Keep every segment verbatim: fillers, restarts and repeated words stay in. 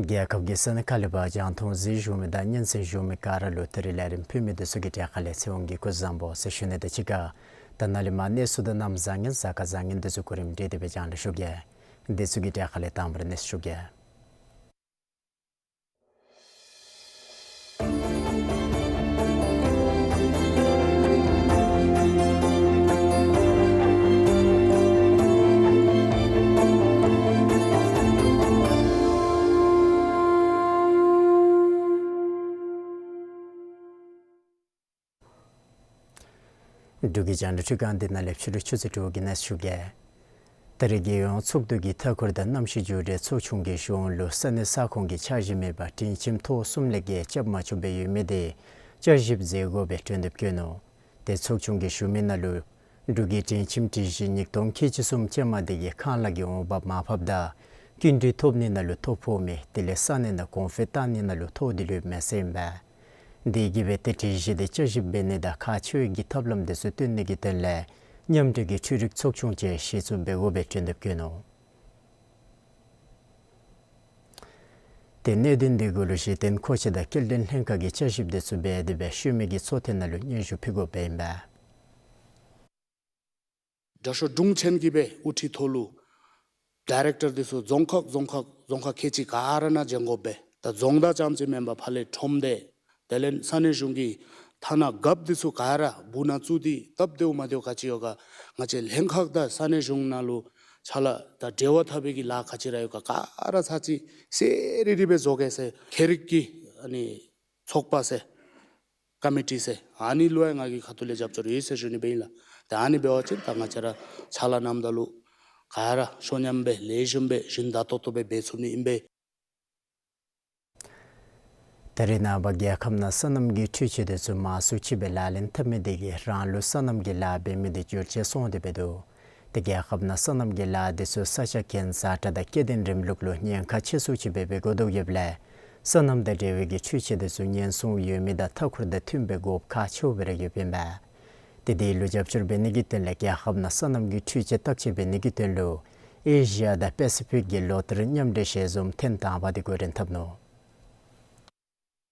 རྒྱལ་ཁབ་ཀྱི་ས་གནས་ཁག་ལས་ཕར་རྒྱང་མཐོང་གཟིགས་བཞུགས་མི་དང་སྙན་གསན་བཞུགས་མི་ག་ར་ལུ་ད་རིས་ལས་རིམ་ཕུལ་མི་འདི་ཚུ་གི་གྲས་ཁ་ལས་ཚེ་དབང་གིས་སྐུ་གཟུགས་བཟང་པོ་ཟེར་ཞུ་ནི་དང་གཅིག་ཁར་ད་ནཱ་ལས་མར་གནས་ཚུལ་དང་གནམ་བཟང་ངན་གཟའ་སྐར་བཟང་ངན་འདི་ཚུ་གོ་རིམ་སྒྲིག་སྟེ་སྦེ་རྒྱང་ལུ་ཞུ་གེ། འདི་ཚུ་གི་གྲས་ཁ་ལས་དང་པ་ར་གནས་ཚུལ་ཞུ་གེ། འབྲུག་གི་རྒྱང་བསྒྲགས་ཁྲི་ཁང་འདི་ནང་ལས་ཕྱི་རུ་ཆུ་ཚོད་དྲུག་གི་གནས་ཚུལ་ཞུ་གེ། ད་རིས་རྒྱལ་ཡོངས་ཚོགས་འདུ་གི་མཐའ་འཁོར་དང་གནམ་གཤིས་འགྱུར་བའི་ཚོགས་ཆུང་གི་གཞུང་ལུ་ས་གནས་ས་ཁོངས་ཀྱི་འཆར་གཞི་མེད་པར་སྤྲིན་ཁྱིམ་ཐོག་གསུམ་ལས་བརྒལ་རྐྱབ་མ་ཆོག་པའི་ཡོད་མི་དེ་བསྐྱར་ཞིབ་མཛད་དགོ་པའི་གྲོས་འདེབས་བཀོད་ནུག། དེ་ཚོགས་ཆུང་གི་ཞུ་མི་ནང་ལུ་འབྲུག་གི་སྤྲིན་ཁྱིམ་སྒྲིག་གཞི་ཉིས་སྟོང་ཁལ་གཅིག་གསུམ་ཅན་མ་དེ་གིས་ཁང་གླ་གི་འོང་འབབ་མར་ཕབ་ད་སྐྱིན་འགྲུལ་ཐོབ་ནི་ནང་ལུ་ཐོ་ཕོག་མི་དེ་ལས་ས་གནས་ནང་གོང་འཕེལ་བཏང་ནི་ནང་ལུ་ཐོ་དེ་ལུ་མེད་ཟེར་ཨིན་པས། དེ་གིས་སྦེ་ཏེ་སྒྲིག་གཞི་དེ་བསྐྱར་ཞིབ་འབད་ནི་དང་ཁག་ཆེ་བའི་གི་ཐབས་ལམ་དེ་ཚུ་བཏོན་ནི་གི་དོན་ལས་མཉམ་འབྲེལ་གྱི་འཕྲུལ་རིག་ཚོགས་ཆུང་བཅས་གཞི་བཙུགས་འབད་དགོ་པའི་གྲོས་འདེབས་བཀོད་ནུག། ཏེ་གནད་དོན་དེ་གུ་ལུ་གཞི་རྟེན་མཁོ་ཆས་དང་སྐྱེལ་འདྲེན་ལྷན་ཁག་གིས་བསྐྱར་ཞིབ་དེ་ཚུ་འབད་དེ་སྦེ་ཤུལ་མའི་གི་ཚོགས་ཐེངས་ནང་ལུ་སྙན་ཞུ་ཕུལ་དགོཔ་ཨིན་པས། དྲག་ཤོས་དྲུང་ཆེན་གྱིས་སྦེ་དབུ་ཁྲིད་ཐོག་ལུ་ཌའི་རེཀ་ཊར་དེ་ཚུ་རྫོང་ཁག་རྫོང་ཁག་རྫོང་ཁག་ཁལ་གཅིག་ག་ར་ནང་བྱོན་དགོ་པས། ད་རྫོང་བདག་རྐྱངམ་ཅིག་མེན་པར་ཕར་ལས་ཁྲོམ་སྡེ་དེ་ལས་ས་གནས་གཞུང་གི་ཐ་ན་རྒཔོ་དེ་ཚུ་ག་ར་སྦུག་ནང་བཙུགས་ཏེ་སྟབས་བདེཝ་མ་བདེཝ་ག་ཅི་ཡོད་ག་ང་བཅས་ལྷན་ཁག་དང་ས་གནས་གཞུང་ནང་ལུ་ཕྱག་ལཱ་དང་འབྲེལ་བ་འཐབ་པའི་གི་ལཱ་ག་ཅི་ར་ཡོད་ག་ག་ར་ཚར་གཅིག་གསལ་རི་རི་སྦེ་བཟོ་གེ་ཟེར། ཁྱད་རིག་གི་ཨ་ནི་ཚོགས་པ་ཟེར་ཀོ་མི་ཊི་ཟེར་ཨ་ནི་ལུ་ཡང་ང་གི་ཁ་ཐུག་ལས་རྒྱབ་སྐྱོར་ཡོད་ཟེར་ཞུ་ནི་སྦེ་ཨིན་ལགས། ཏེ་ཨ་ནི་འབད་བ་ཅིན་ད་ང་བཅས་ར་ཕྱག་ལཱ་གནངམ་ད་ལུ་ག་ར་ཤོ་ཉམས་སྦེ་ལེགས་ཤོམ་སྦེ་ཞིན་ད་ཏོག་ཏོ་སྦེ་འབད་ཚུགས་ནི་ཨིན་པས། ད་རེས་ནངས་པ་རྒྱལ་ཁབ་ནང་སོ་ནམ་གྱི་འཕྲུལ་ཆས་དེ་ཚུ་མང་སུ་ཅིག་སྦེ་ལག་ལེན་འཐབ་མི་དེ་གིས་རང་ལུགས་སོ་ནམ་གྱི་ལཱ་འབད་མི་དེ་འགྱུར་བཅོས་སོང་སྟེ་འབད་དོ། ཏེ་རྒྱལ་ཁབ་ནང་སོ་ནམ་གྱི་ལཱ་དེ་ཚུ་ས་ཆ་གྱེན་ས་ཁྲ་དང་སྐྱེ་ལྡན་རིམ་ལུགས་ལུ་ཉེན་ཁ་ཆེ་སུ་ཅིག་སྦེ་འབད་དགོ་དོ་ཡོདཔ་ལས་སོ་ནམ་དང་འབྲེལ་བའི་གི་འཕྲུལ་ཆས་དེ་ཚུ་ཉེན་སྲུང་ཡོད་མི་དང་མཐའ་འཁོར་དང་མཐུན་པའི་དགོཔ་ཁག་ཆེཝ་སྦེ་ར་ཡོདཔ་ཨིན་པས། ཏེ་དེ་ལུ་རྒྱབ་སྐྱོར་འབད་ནི་གི་དོན་ལས་རྒྱལ་ཁབ་ནང་སོ་ནམ་གྱི་འཕྲུལ་ཆས་བརྟག་དཔྱད་འབད་ནི་གི་དོན་ལུ་ཨེ་ཤི་ཡ་དང་པེ་སི་ཕིག་གི་ལོ་ལྟར་མཉམ་འབྲེལ་ཞལ་འཛོམས་ཐེངས་དང་པ་དེ་འགོ་འདྲེན་འཐབ་ནུག།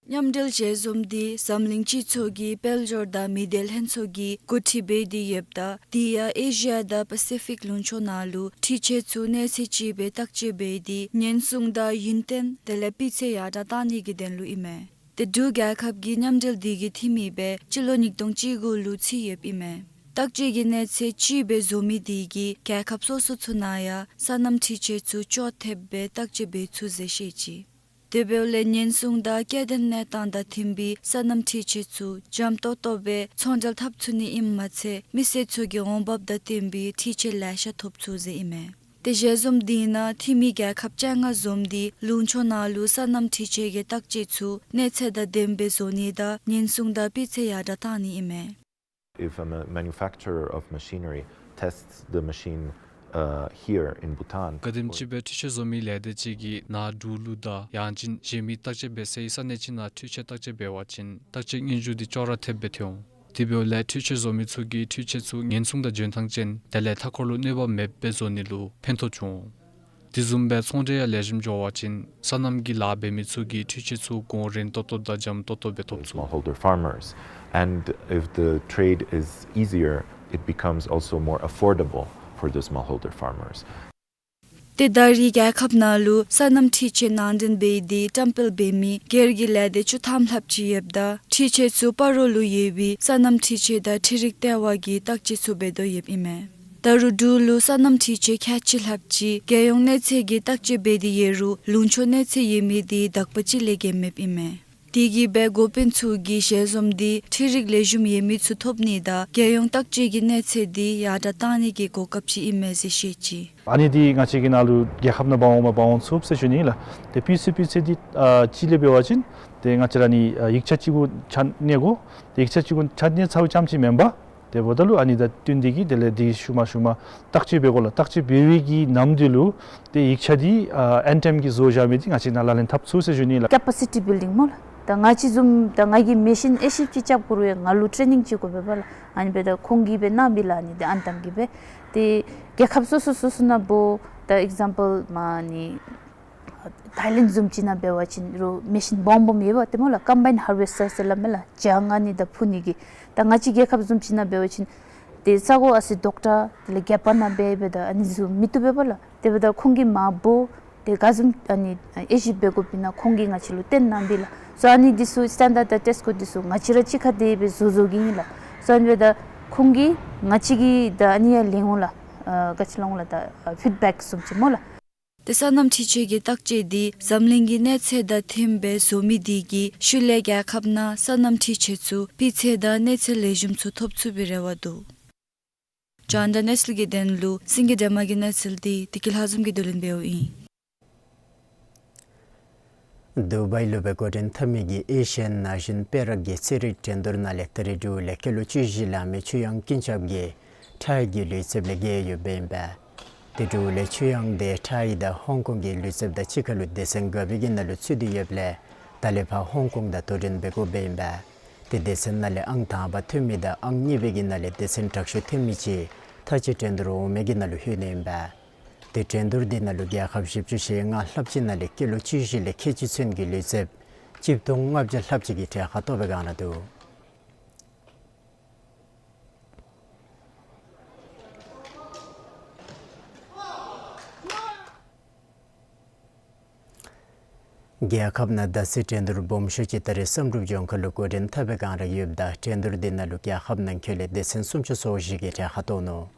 མཉམ་འབྲེལ་ཞལ་འཛོམས་འདི་འཛམ་གླིང་སྤྱི་ཚོགས་ཀྱི་དཔལ་འབྱོར་དང་མི་སྡེ་ལྷན་ཚོགས་ཀྱིས་གོ་སྒྲིག་འབད་དེ་ཡོདཔ་ད་དེ་ཡང་ཨེ་ཤི་ཡ་དང་པེ་སི་ཕིག་ལུང་ཕྱོགས་ནང་ལུ་འཕྲུལ་ཆས་ཚུ་གནས་ཚད་ཅིག་སྦེ་བརྟག་དཔྱད་འབད་དེ་ཉེན་སྲུང་དང་ཡུན་བརྟན་དེ་ལས་སྤུས་ཚད་ཡར་དྲགས་གཏང་ནི་གི་དོན་ལུ་ཨིན་མས། ཏེ་འབྲུག་རྒྱལ་ཁབ་ཀྱིས་མཉམ་འབྲེལ་འདི་གི་འཐུས་མི་སྦེ་སྤྱི་ལོ་ཉིས་སྟོང་བཅུ་དགུ་ལུ་རྩིས་ཡོདཔ་ཨིན་མས། བརྟག་དཔྱད་ཀྱི་གནས་ཚད་ཅིག་སྦེ་བཟོ་མི་དེ་གིས་རྒྱལ་ཁབ་སོ་སོ་ཚུ་ནང་ཡང་སོ་ནམ་འཕྲུལ་ཆས་ཚུ་ཅོག་འཐདཔ་སྦེ་བརྟག་དཔྱད་འབད་ཚུགས་ཟེར་བཤད་ཅི། དེ་འབདཝ་ལས་ཉེན་སྲུང་དང་སྐྱེ་ལྡན་གནས་སྟངས་དང་མཐུན་པའི་སོ་ནམ་འཕྲུལ་ཆས་ཚུ་འཇམ་ཏོག་ཏོ་སྦེ་ཚོང་འབྲེལ་འཐབ་ཚུགས་ནི་ཨིནམ་མ་ཚད་མི་སེར་ཚུ་གི་འོང་འབབ་དང་བསྟུན་པའི་འཕྲུལ་ཆས་ལེ་ཤ་ཐོབ་ཚུགས་ཟེར་ཨིན་མས། ཏེ་ཞལ་འཛོམས་འདི་ནང་འཐུས་མི་རྒྱལ་ཁབ་བཅོ་ལྔ་འཛོམས་ཏེ་ལུང་ཕྱོགས་ནང་ལུ་སོ་ནམ་འཕྲུལ་ཆས་ཀྱི་བརྟག་དཔྱད་ཚུ་གནས་ཚད་དང་ལྡནམ་སྦེ་བཟོ་ནི་དང་ཉེན་སྲུང་དང་སྤུས་ཚད་ཡར་དྲགས་གཏང་ནི་ཨིན་མས། If a ma-, manufacturer of machinery tests the machine, uh, here in Bhutan, ག་དེམ་ཅིག་སྦེ་འཕྲུལ་ཆས་བཟོ་མི་ལས་སྡེ་ཅིག་གིས་ནཱ་འབྲུག་ལུ་དང་ཡང་ཅིན་གཞན་མི་བརྟག་དཔྱད་འབད་སའི་ས་གནས་ཅིག་ནང་འཕྲུལ་ཆས་བརྟག་དཔྱད་འབད་བ་ཅིན་བརྟག་དཔྱད་སྙན་ཞུ་འདི་ཅོག་ར་འཐདཔ་སྦེ་ཐོན་འོང་། དེ་འབདཝ་ལས་འཕྲུལ་ཆས་བཟོ་མི་ཚུ་གིས་འཕྲུལ་ཆས་ཚུ་ཉེན་སྲུང་དང་འཇོན་ཐང་ཅན་དེ་ལས་མཐའ་འཁོར་ལུ་གནོད་པ་མེདཔ་སྦེ་བཟོ་ནི་ལུ་ཕན་ཐོགས་འབྱུང་འོང་། དེ་བཟུམ་སྦེ་ཚོང་འབྲེལ་ཡང་ལེགས་ཤོམ་འགྱོ་བ་ཅིན་སོ་ནམ་གྱི་ལཱ་འབད་མི་ཚུ་གིས་འཕྲུལ་ཆས་ཚུ་གོང་རིན་ཏོག་ཏོ་དང་འཇམ་ཏོག་ཏོ་སྦེ་ཐོབ་ཚུགས། Smallholder farmers. And if the trade is easier, it becomes also more affordable for the smallholder farmers. ཏེ་ད་རེས་རྒྱལ་ཁབ་ནང་ལུ་སོ་ནམ་འཕྲུལ་ཆས་ནང་འདྲེན་འབད་དེ་བཀྲམ་སྤེལ་འབད་མི་སྒེར་གྱི་ལས་སྡེ་བཅུ་ཐམ་ལྷགཔ་ཅིག་ཡོདཔ་ད་འཕྲུལ་ཆས་ཚུ་སྤ་རོ་ལུ་ཡོད་པའི་སོ་ནམ་འཕྲུལ་ཆས་དང་འཕྲུལ་རིག་ལྟེ་བ་གིས་བརྟག་དཔྱད་ཚུ་འབད་དོ་ཡོདཔ་ཨིན་མས། ད་རུང་འབྲུག་ལུ་སོ་ནམ་འཕྲུལ་ཆས་ཁལ་གཅིག་ལྷགཔ་ཅིག་རྒྱལ་ཡོངས་གནས་ཚད་ཀྱི་བརྟག་དཔྱད་འབད་དེ་ཡོད་རུང་ལུང་ཕྱོགས་གནས་ཚད་ཡོད་མི་དེ་དག་པ་ཅིག་ལས་བརྒལ་མེདཔ་ཨིན་མས། དེ་གིས་སྦེ་འགོ་དཔོན་ཚུ་གིས་ཞལ་འཛོམས་འདི་འཕྲུལ་རིག་ལེགས་ཤོམ་ཡོད་མི་ཚུ་ཐོབ་ནི་དང་རྒྱལ་ཡོངས་བརྟག་དཔྱད་ཀྱི་གནས་ཚད་འདི་ཡར་དྲག་གཏང་ནི་གི་གོ་སྐབས་ཅིག་ཨིན་མས་ཟེར་བཤད་ཅི། ཨ་ནི་འདི་ང་བཅས་ཀྱི་ནང་ལུ་རྒྱལ་ཁབ་ནང་འབག་འོངམ་འབག་འོང་ཚུགས་ཟེར་ཞུ་ནི་ལགས། ཏེ་སྤུས་ཚད་སྤུས་ཚད་འདི་ཨ་ཅིག་ལས་འབད་བ་ཅིན་ཏེ་ང་བཅས་ར་ནི་ཨ་ཡིག་ཆ་གཅིག་གུ་ཆ་གནས་དགོ། ཏེ་ཡིག་ཆ་གཅིག་གུ་ཆ་གནས་ཚརཝ་ཙམ་ཅིག་མེན་པར་ཏེ་འབདཝ་ད་ལུ་ཨ་ནི་དང་བསྟུན་ཏེ་གིས་དེ་ལས་འདི་ཤུལ་མ་ཤུལ་མ་བརྟག་དཔྱད་འབད་དགོ་ལགས། བརྟག་དཔྱད་འབད་བའི་གི་ནམ་དུས་ལུ་ཏེ་ཡིག་ཆ་འདི་ཨ་ཨེན་ཊེམ་གྱིས་བཟོ་བཞག་མི་འདི་ང་བཅས་ནཱ་ལག་ལེན་འཐབ་ཚུགས་ཟེར་ཞུ་ནི་ལགས། Capacity building སྨོ་ལགས། ད་ང་བཅས་བཟུམ་ད་ང་གིས་མེ་ཤིན་དབྱེ་ཞིབ་ཅིག་རྐྱབ་དགོ་རུང་ཡང་ང་ལུ་ཊེ་ནིང་ཅིག་དགོ་པས་ལགས། ཨ་ནི་འབདཝ་ད་ཁོང་གིས་སྦེ་གནང་མི་ལགས། ཨ་ནི་འདི་ཨན་ཏམ་གྱིས་སྦེ་ཏེ་རྒྱལ་ཁབ་སོ་སོ་སོ་སོ་ནང་འབདཝ་ད་ཨིག་ཛམ་པཱལ་མ་ནི་ཐཱའི་ལེནཌ་བཟུམ་ཅིག་ནང་འབད་བ་ཅིན་རུང་མེ་ཤིན་སྦོམ་སྦོམ་ཡོད་པ་ཏེ་སྨོ་ལགས། ཀམ་བཱའིནཌ་ཧར་ཝེསི་ཊར་ཟེར་སླབ་མས་ལགས། བྱང་ཨ་ནི་དང་འཕུ་ནི་གི། ད་ང་བཅས་རྒྱལ་ཁབ་བཟུམ་ཅིག་ནང་འབད་བ་ཅིན་ཏེ་ས་གོ་ཨ་ཙི་རྡོག་ཁྲ་དེ་ལས་རྒྱབ་ནང་འབད་འབདཝ་ད་ཨ་ནི་བཟུམ་མི་བཏུབ་པས་ལགས། དེ་འབདཝ་ད་ཁོང་གིས་མ་འབོ་ཏེ་ག་བཟུམ་ཨ་ནི་དབྱེ་ཞིབ་འབད་དགོཔ་ཨིན་ན་ཁོང་གིས་ང་བཅས་ལུ་སྟོན་གནང་པས་ལགས། སོ་ཨ་ནི་འདི་ཚུ་སི་ཊེན་ཌརཌ་དང་ཊེསཊ་ཀོཌ་འདི་ཚུ་ང་བཅས་ར་གཅིག་ཁར་ཏེ་སྦེ་བཟོ་བཟོ་གེ་ཨིན་ལགས། སོ་ཨ་ནི་འབདཝ་ད་ཁོང་གིས་ང་བཅས་ཀྱི་ད་ཨ་ནི་ཡང་ལེན་འོང་ལགས། ཨ་ག་ཅི་ལོང་ལགས། ད་ཨ་ཕིཌ་བེཀ་བཟུམ་ཅིག་སྨོ་ལགས། ཏེ་སོ་ནམ་འཕྲུལ་ཆས་ཀྱི་བརྟག་དཔྱད་འདི་འཛམ་གླིང་གི་གནས་ཚད་དང་མཐུནམ་སྦེ་བཟོ་མི་དེ་གིས་ཤུལ་ལས་རྒྱལ་ཁབ་ནང་སོ་ནམ་འཕྲུལ་ཆས་ཚུ་སྤུས་ཚད་དང་གནས་ཚད་ལེགས་ཤོམ་ཚུ་ཐོབ་ཚུགས་པའི་རེ་བ་འདུག། རྒྱང་བསྒྲགས་གནས་ཚུལ་གྱི་དོན་ལུ་སེང་གེ་སྒྲོལ་མ་གི་གནས་ཚུལ་འདི་བདེ་སྐྱིད་ལྷ་འཛོམས་ཀྱིས་བསྡུ་ལེན་འབདཝ་ཨིན། དུ་བའི་ལུ་སྦེ་འགོ་འདྲེན་འཐབ་མི་གི་ཨེ་ཤི་ཡན་ན་གཞོན་སྤེལ་རེས་ཀྱི་རྩེད་རིགས་འགྲན་བསྡུར་ནང་ལས་ད་རིས་འབྲུག་ལས་སྐྱེས་ལོ་བཅུ་བཞི་ལང་མི་ཆོས་དབྱངས་ཀུན་ཁྱབ་ཀྱིས་ཊའི་གི་ལུས་རྩལ་ལས་རྒྱལ་ཡོདཔ་ཨིན་པས། ཏེ་འབྲུག་ལས་ཆོས་དབྱངས་དེ་ཊའི་དང་ཧོང་ཀོང་གི་ལུས་རྩལཔ་དང་གཅིག་ཁར་ལུ་སྡེ་ཚན་འགག་པའི་གི་ནང་ལུ་ཚུད་དེ་ཡོདཔ་ལས་ད་ལས་ཕར་ཧོང་ཀོང་དང་དོ་འགྲན་འབད་དགོཔ་ཨིན་པས། ཏེ་སྡེ་ཚན་ནང་ལས་ཨང་དང་པ་ཐོན་མི་དང་ཨང་གཉིས་པའི་གི་ནང་ལས་སྡེ་ཚན་དྲག་ཤོས་ཐོན་མི་ཅིག་ཐག་གཅིག་འགྲན་བསྡུར་འོང་མི་གི་ནང་ལུ་ལྷོད་ནི་ཨིན་པས། ཏེ་འགྲན་བསྡུར་དེ་ནང་ལུ་རྒྱལ་ཁབ་བཞི་བཅུ་ཞེ་ལྔ་ལྷགཔ་ཅིག་ནང་ལས་སྐྱེས་ལོ་བཅུ་བཞི་ལས་ཁལ་གཅིག་ཚུན་གྱི་ལུས་རྩལཔ་གཅིག་སྟོང་ལྔ་བརྒྱ་ལྷགཔ་ཅིག་གིས་གྲལ་ཁར་གཏོགས་པའི་སྒང་ར་འདུག། རྒྱལ་ཁབ་ནང་ཟླ་ཚེས་འགྲན་བསྡུར་སྦོམ་ཤོས་ཅིག་ད་རིས་བསམ་གྲུབ་ལྗོངས་མཁར་ལུ་འགོ་འདྲེན་འཐབ་པའི་སྒང་ར་ཡོདཔ་ད་འགྲན་བསྡུར་དེ་ནང་ལུ་རྒྱལ་ཁབ་ནང་འཁོད་ལས་སྡེ་ཚན་སུམ་ཅུ་སོ་བཞི་གིས་གྲལ་ཁར་གཏོགས་ནུག།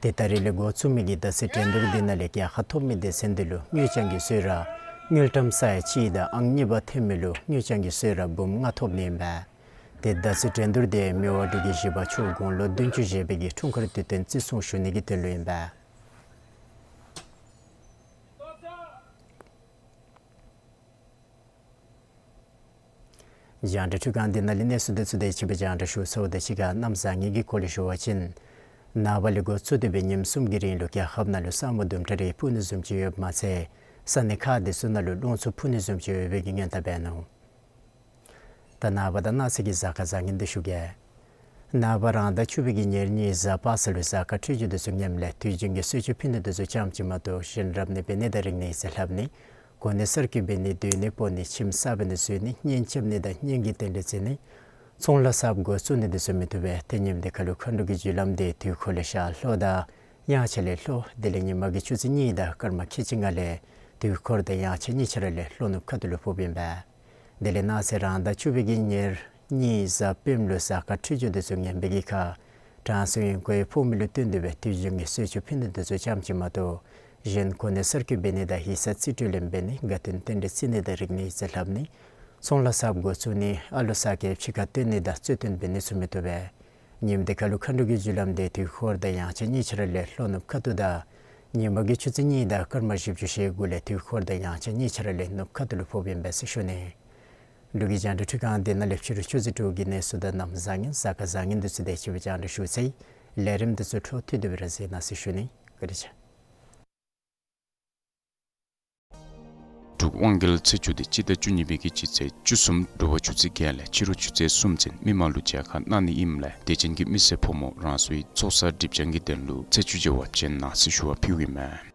ཏེ་ད་རིས་ལས་འགོ་བཙུགས་མི་གི་ཟླ་ཚེས་འགྲན་བསྡུར་དེ་ནང་ལས་རྒྱལ་ཁ་ཐོབ་མི་སྡེ་ཚན་དེ་ལུ་དངུལ་རྐྱང་གི་གསོལ་ར་དངུལ་ཀྲམ་ས་ཡ་གཅིག་དང་ཨང་གཉིས་པ་ཐོན་མི་ལུ་དངུལ་རྐྱང་གི་གསོལ་ར་འབུམ་ལྔ་ཐོབ་ནི་ཨིན་པས། ཏེ་ཟླ་ཚེས་འགྲན་བསྡུར་དེ་མི་དབང་འབྲུག་རྒྱལ་བཞི་པ་མཆོག་དགུང་ལོ་བདུན་ཅུ་བཞེས་པའི་གི་འཁྲུངས་སྐར་དུས་སྟོན་བརྩི་སྲུང་ཞུ་ནི་གི་དོན་ལུ་ཨིན་པས། རྒྱང་བསྒྲགས་འཕྲུལ་ཁང་འདི་ནང་ལས་གནས་ཚུལ་དེ་ཚུ་དེ་ཅིག་སྦེ་རྒྱང་བསྒྲགས་ཞུ་ཚརཝ་དང་གཅིག་ཁར་གནམ་བཟང་ངན་གྱི་སྐོར་ལས་ཞུ་བ་ཅིན་ནངས་པ་ལས་འགོ་བཙུགས་ཏེ་སྦེ་ཉིནམ་གསུམ་གྱི་རིང་ལུ་རྒྱལ་ཁབ་ནང་ལུ་ས་སྨུག་དུམ་གྲ་རེ་འཕུ་ནི་བཟུམ་ཅིག་ཡོདཔ་མ་ཚད་ས་གནས་ཁག་དེ་ཚུ་ནང་ལུ་རླུང་འཚུབ་འཕུ་ནི་བཟུམ་ཅིག་ཡོད་པའི་གི་སྔོན་བརྡ་འབད་ནུག། ད་ནངས་པ་དང་གནངས་ཚེ་གི་གཟའ་སྐར་བཟང་ངན་འདི་ཞུ་གེ། ནངས་པ་རང་ཟླ་བཅུ་པའི་གི་ཉེར་གཉིས་གཟའ་པ་སངས་ལུ་གཟའ་སྐར་འཕྲོད་སྦྱོར་དེ་ཚུ་ངནམ་ལས་དུས་རྒྱུན་གྱི་གསོལ་མཆོད་ཕུལ་ནི་དེ་ཚུ་ཙམ་ཅིག་མ་གཏོགས་གཞན་རབ་གནས་འབད་ནི་དང་རིག་གནས་རྩིས་ལྷབ་ནི་གོ་གནས་གསར་བསྐོ་འབད་ནི་སྡོད་ནི་སྤོ་ནི་ཁྱིམ་གསར་འབད་ནི་བཟོ་ནི་གཉེན་རྐྱབ་ནི་དང་གཉེན་གྱི་རྟེན་འབྲེལ་བརྩི་ནི་ཚོང་ལཱ་གསརཔ་འགོ་བཙུགས་ནི་དེ་ཚུ་མི་བཏུབ་པས། ཏེ་ཉིནམ་དེ་ཁར་ལུ་མཁའ་འགྲོ་གི་རྒྱུ་ལམ་དེ་དུས་འཁོར་ལས་ཞག་ལྷོ་དང་དབྱངས་འཆར་ལས་ལྷོ་དེ་ལས་ཉིན་མ་གི་ཆུ་ཚོད་གཉིས་དང་སྐར་མ་ཁལ་གཅིག་ལྔ་ལས་དུས་འཁོར་དང་དབྱངས་འཆར་གཉིས་ཆ་ར་ལས་ལྷོ་ནུབ་ཁ་ཐུག་ལུ་ཕོགཔ་ཨིན་པས། དེ་ལས་གནངས་ཚེ་རང་ཟླ་བཅུ་པའི་གི་ཉེར་གཉིས་གཟའ་སྤེནམ་ལུ་གཟའ་སྐར་འཕྲོད་སྦྱོར་དེ་ཚུ་ངན་པའི་གི་ཁར་དྲང་སྲོང་དབྱིན་སྐུ་ཡང་ཕོག་མི་ལུ་བསྟུན་ཏེ་སྦེ་དུས་རྒྱུན་གྱི་གསོལ་མཆོད་ཕུལ་ནི་དེ་ཚུ་ཙམ་ཅིག་མ་གཏོགས་གཞན་གོ་གནས་གསར་བསྐོ་འབད་ནི་དང་ཡིག་ཚང་རྩིས་སྤྲོད་ལེན་འབད་ནི་དགའ་སྟོན་རྟེན་འབྲེལ་བརྩི་ནི་དང་རིག་གནས་རྩིས་ལྷབ་ནི་ཚོང་ལཱ་གསརཔ་འགོ་བཙུགས་ནི་ཨ་ལོ་གསར་གྱི་ཕྱི་ཁར་བཏོན་ནི་དང་རྩོད་བཏོན་འབད་ནི་ཚུ་མི་བཏུབ་པས། ཉིནམ་དེ་ཁར་ལུ་མཁའ་འགྲོ་གི་རྒྱུ་ལམ་དེ་དུས་འཁོར་དང་དབྱངས་འཆར་གཉིས་ཆ་ར་ལས་ལྷོ་ནུབ་ཁ་ཐུག་དང་ཉིན་མ་གི་ཆུ་ཚོད་གཉིས་དང་སྐར་མ་བཞི་བཅུ་ཞེ་དགུ་ལས་དུས་འཁོར་དང་དབྱངས་འཆར་གཉིས་ཆ་ར་ལས་ནུབ་ཁ་ཐུག་ལུ་ཕོགཔ་ཨིན་པས་ཟེར་ཞུ་ནི། འབྲུག་གི་རྒྱང་བསྒྲགས་ཁང་འདི་ནང་ལས་ཕྱི་རུ་ཆུ་ཚོད་དྲུག་གི་གནས་ཚུལ་དང་གནམ་བཟང་ངན་གཟའ་སྐར་བཟང་ངན་དེ་ཚུ་དེ་ཅིག་སྦེ་རྒྱང་བསྒྲགས་ཞུ་ཚར་ཡི། ལས་རིམ་དེ་ཚུ་འཕྲོ་མཐུད་དེ་སྦེ་ར་གཟིགས་གནང་ཟེར་ཞུ་ནི། བཀའ་དྲིན་ཆེ། འབྲུག་དབང་རྒྱལ་ཚེས་བཅུ་དེ་སྤྱི་ཟླ་བཅུ་གཉིས་པའི་གི་སྤྱི་ཚེས་བཅུ་གསུམ་དྲོ་པ་ཆུ་ཚོད་བརྒྱད་ལས་ཕྱི་རུ་ཆུ་ཚོད་གསུམ་ཚུན་མི་མང་ལུ་མཇལ་ཁ་གནང་ནི་ཨིནམ་ལས་དད་ཅན་གྱི་མི་སེར་ཕོ་མོ་རང་སོའི་ཚོགས་བསགས་སྒྲིབ་སྦྱང་གི་དོན་ལུ་ཚེས་བཅུ་མཇལ་བར་བྱོན་གནང་ཟེར་ཞུ་བ་ཕུལཝ་ཨིན་མས།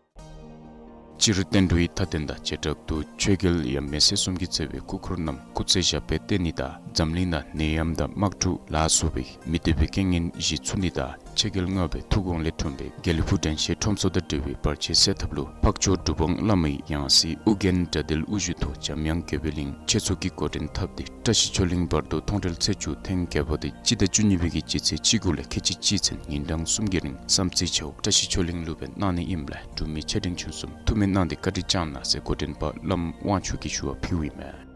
སྤྱིར་བསྟན་འགྲོའི་མཐའ་རྟེན་དང་བྱེ་བྲག་ཏུ་ཆོས་རྒྱལ་ཡབ་མེས་སྲས་གསུམ་གྱིས་གཙོས་པའི་སྐུ་འཁོར་རྣམས་སྐུ་ཚེ་ཞབས་པད་བརྟན་ནི་དང་འཛམ་གླིང་ནང་ནད་ཡམས་དང་དམག་འཁྲུག་ལ་སོགས་པའི་མི་བདེ་བའི་རྐྱེན་ངན་ཞི་ཚུགས་ནི་དང་ཆོས་རྒྱལ་ལྔ་པའི་ཐུགས་དགོངས་ལས་འཁྲུངས་པའི་དགེ་ལེགས་ཕུག་དྲན་ཤེས་ཁྲོམ་ཚོགས་དང་འབྲེལ་བའི་བར་ཆད་སེལ་ཐབས་ལུ་འཕགས་མཆོག་གྲུབ་དབང་བླ་མའི་ཡང་སྲིད་ཨོ་རྒྱན་དགྲ་འདུལ་དབུ་བཞུགས་ཐོག་འཇམ་དབྱངས་དགེ་བའི་གླིང་ཆོས་ཚོགས་ཀྱིས་འགོ་འདྲེན་འཐབ་སྟེ་བཀྲ་ཤིས་ཆོས་གླིང་བར་དོ་མཐོང་གྲོལ་ཚེས་བཅུ་ཐེངས་བརྒྱད་པ་དེ་སྤྱི་ཟླ་བཅུ་གཉིས་པའི་གི་སྤྱི་ཚེས་བཅུ་དགུ་ལས་ཁལ་གཅིག་གཅིག་ཚུན་ཉིན་གྲངས་གསུམ་གྱི་རིང་བསམ་རྩེ་བྱ་འུག་བཀྲ་ཤིས་ཆོས་གླིང་ལུ་སྦེ་གནང་ནི་ཨིནམ་ལས་འབྲུག་མི་ཆེ་འབྲིང་ཆུང་གསུམ་ཐུགས་སྨོན་གནང་སྟེ་བཀའ་དྲིན་བསྐྱང་གནང་ཟེར་འགོ་འདྲེན་པ་བླམ་དབང་ཕྱུག་གིས་ཞུ་བ་ཕུལཝ་ཨིན་མས།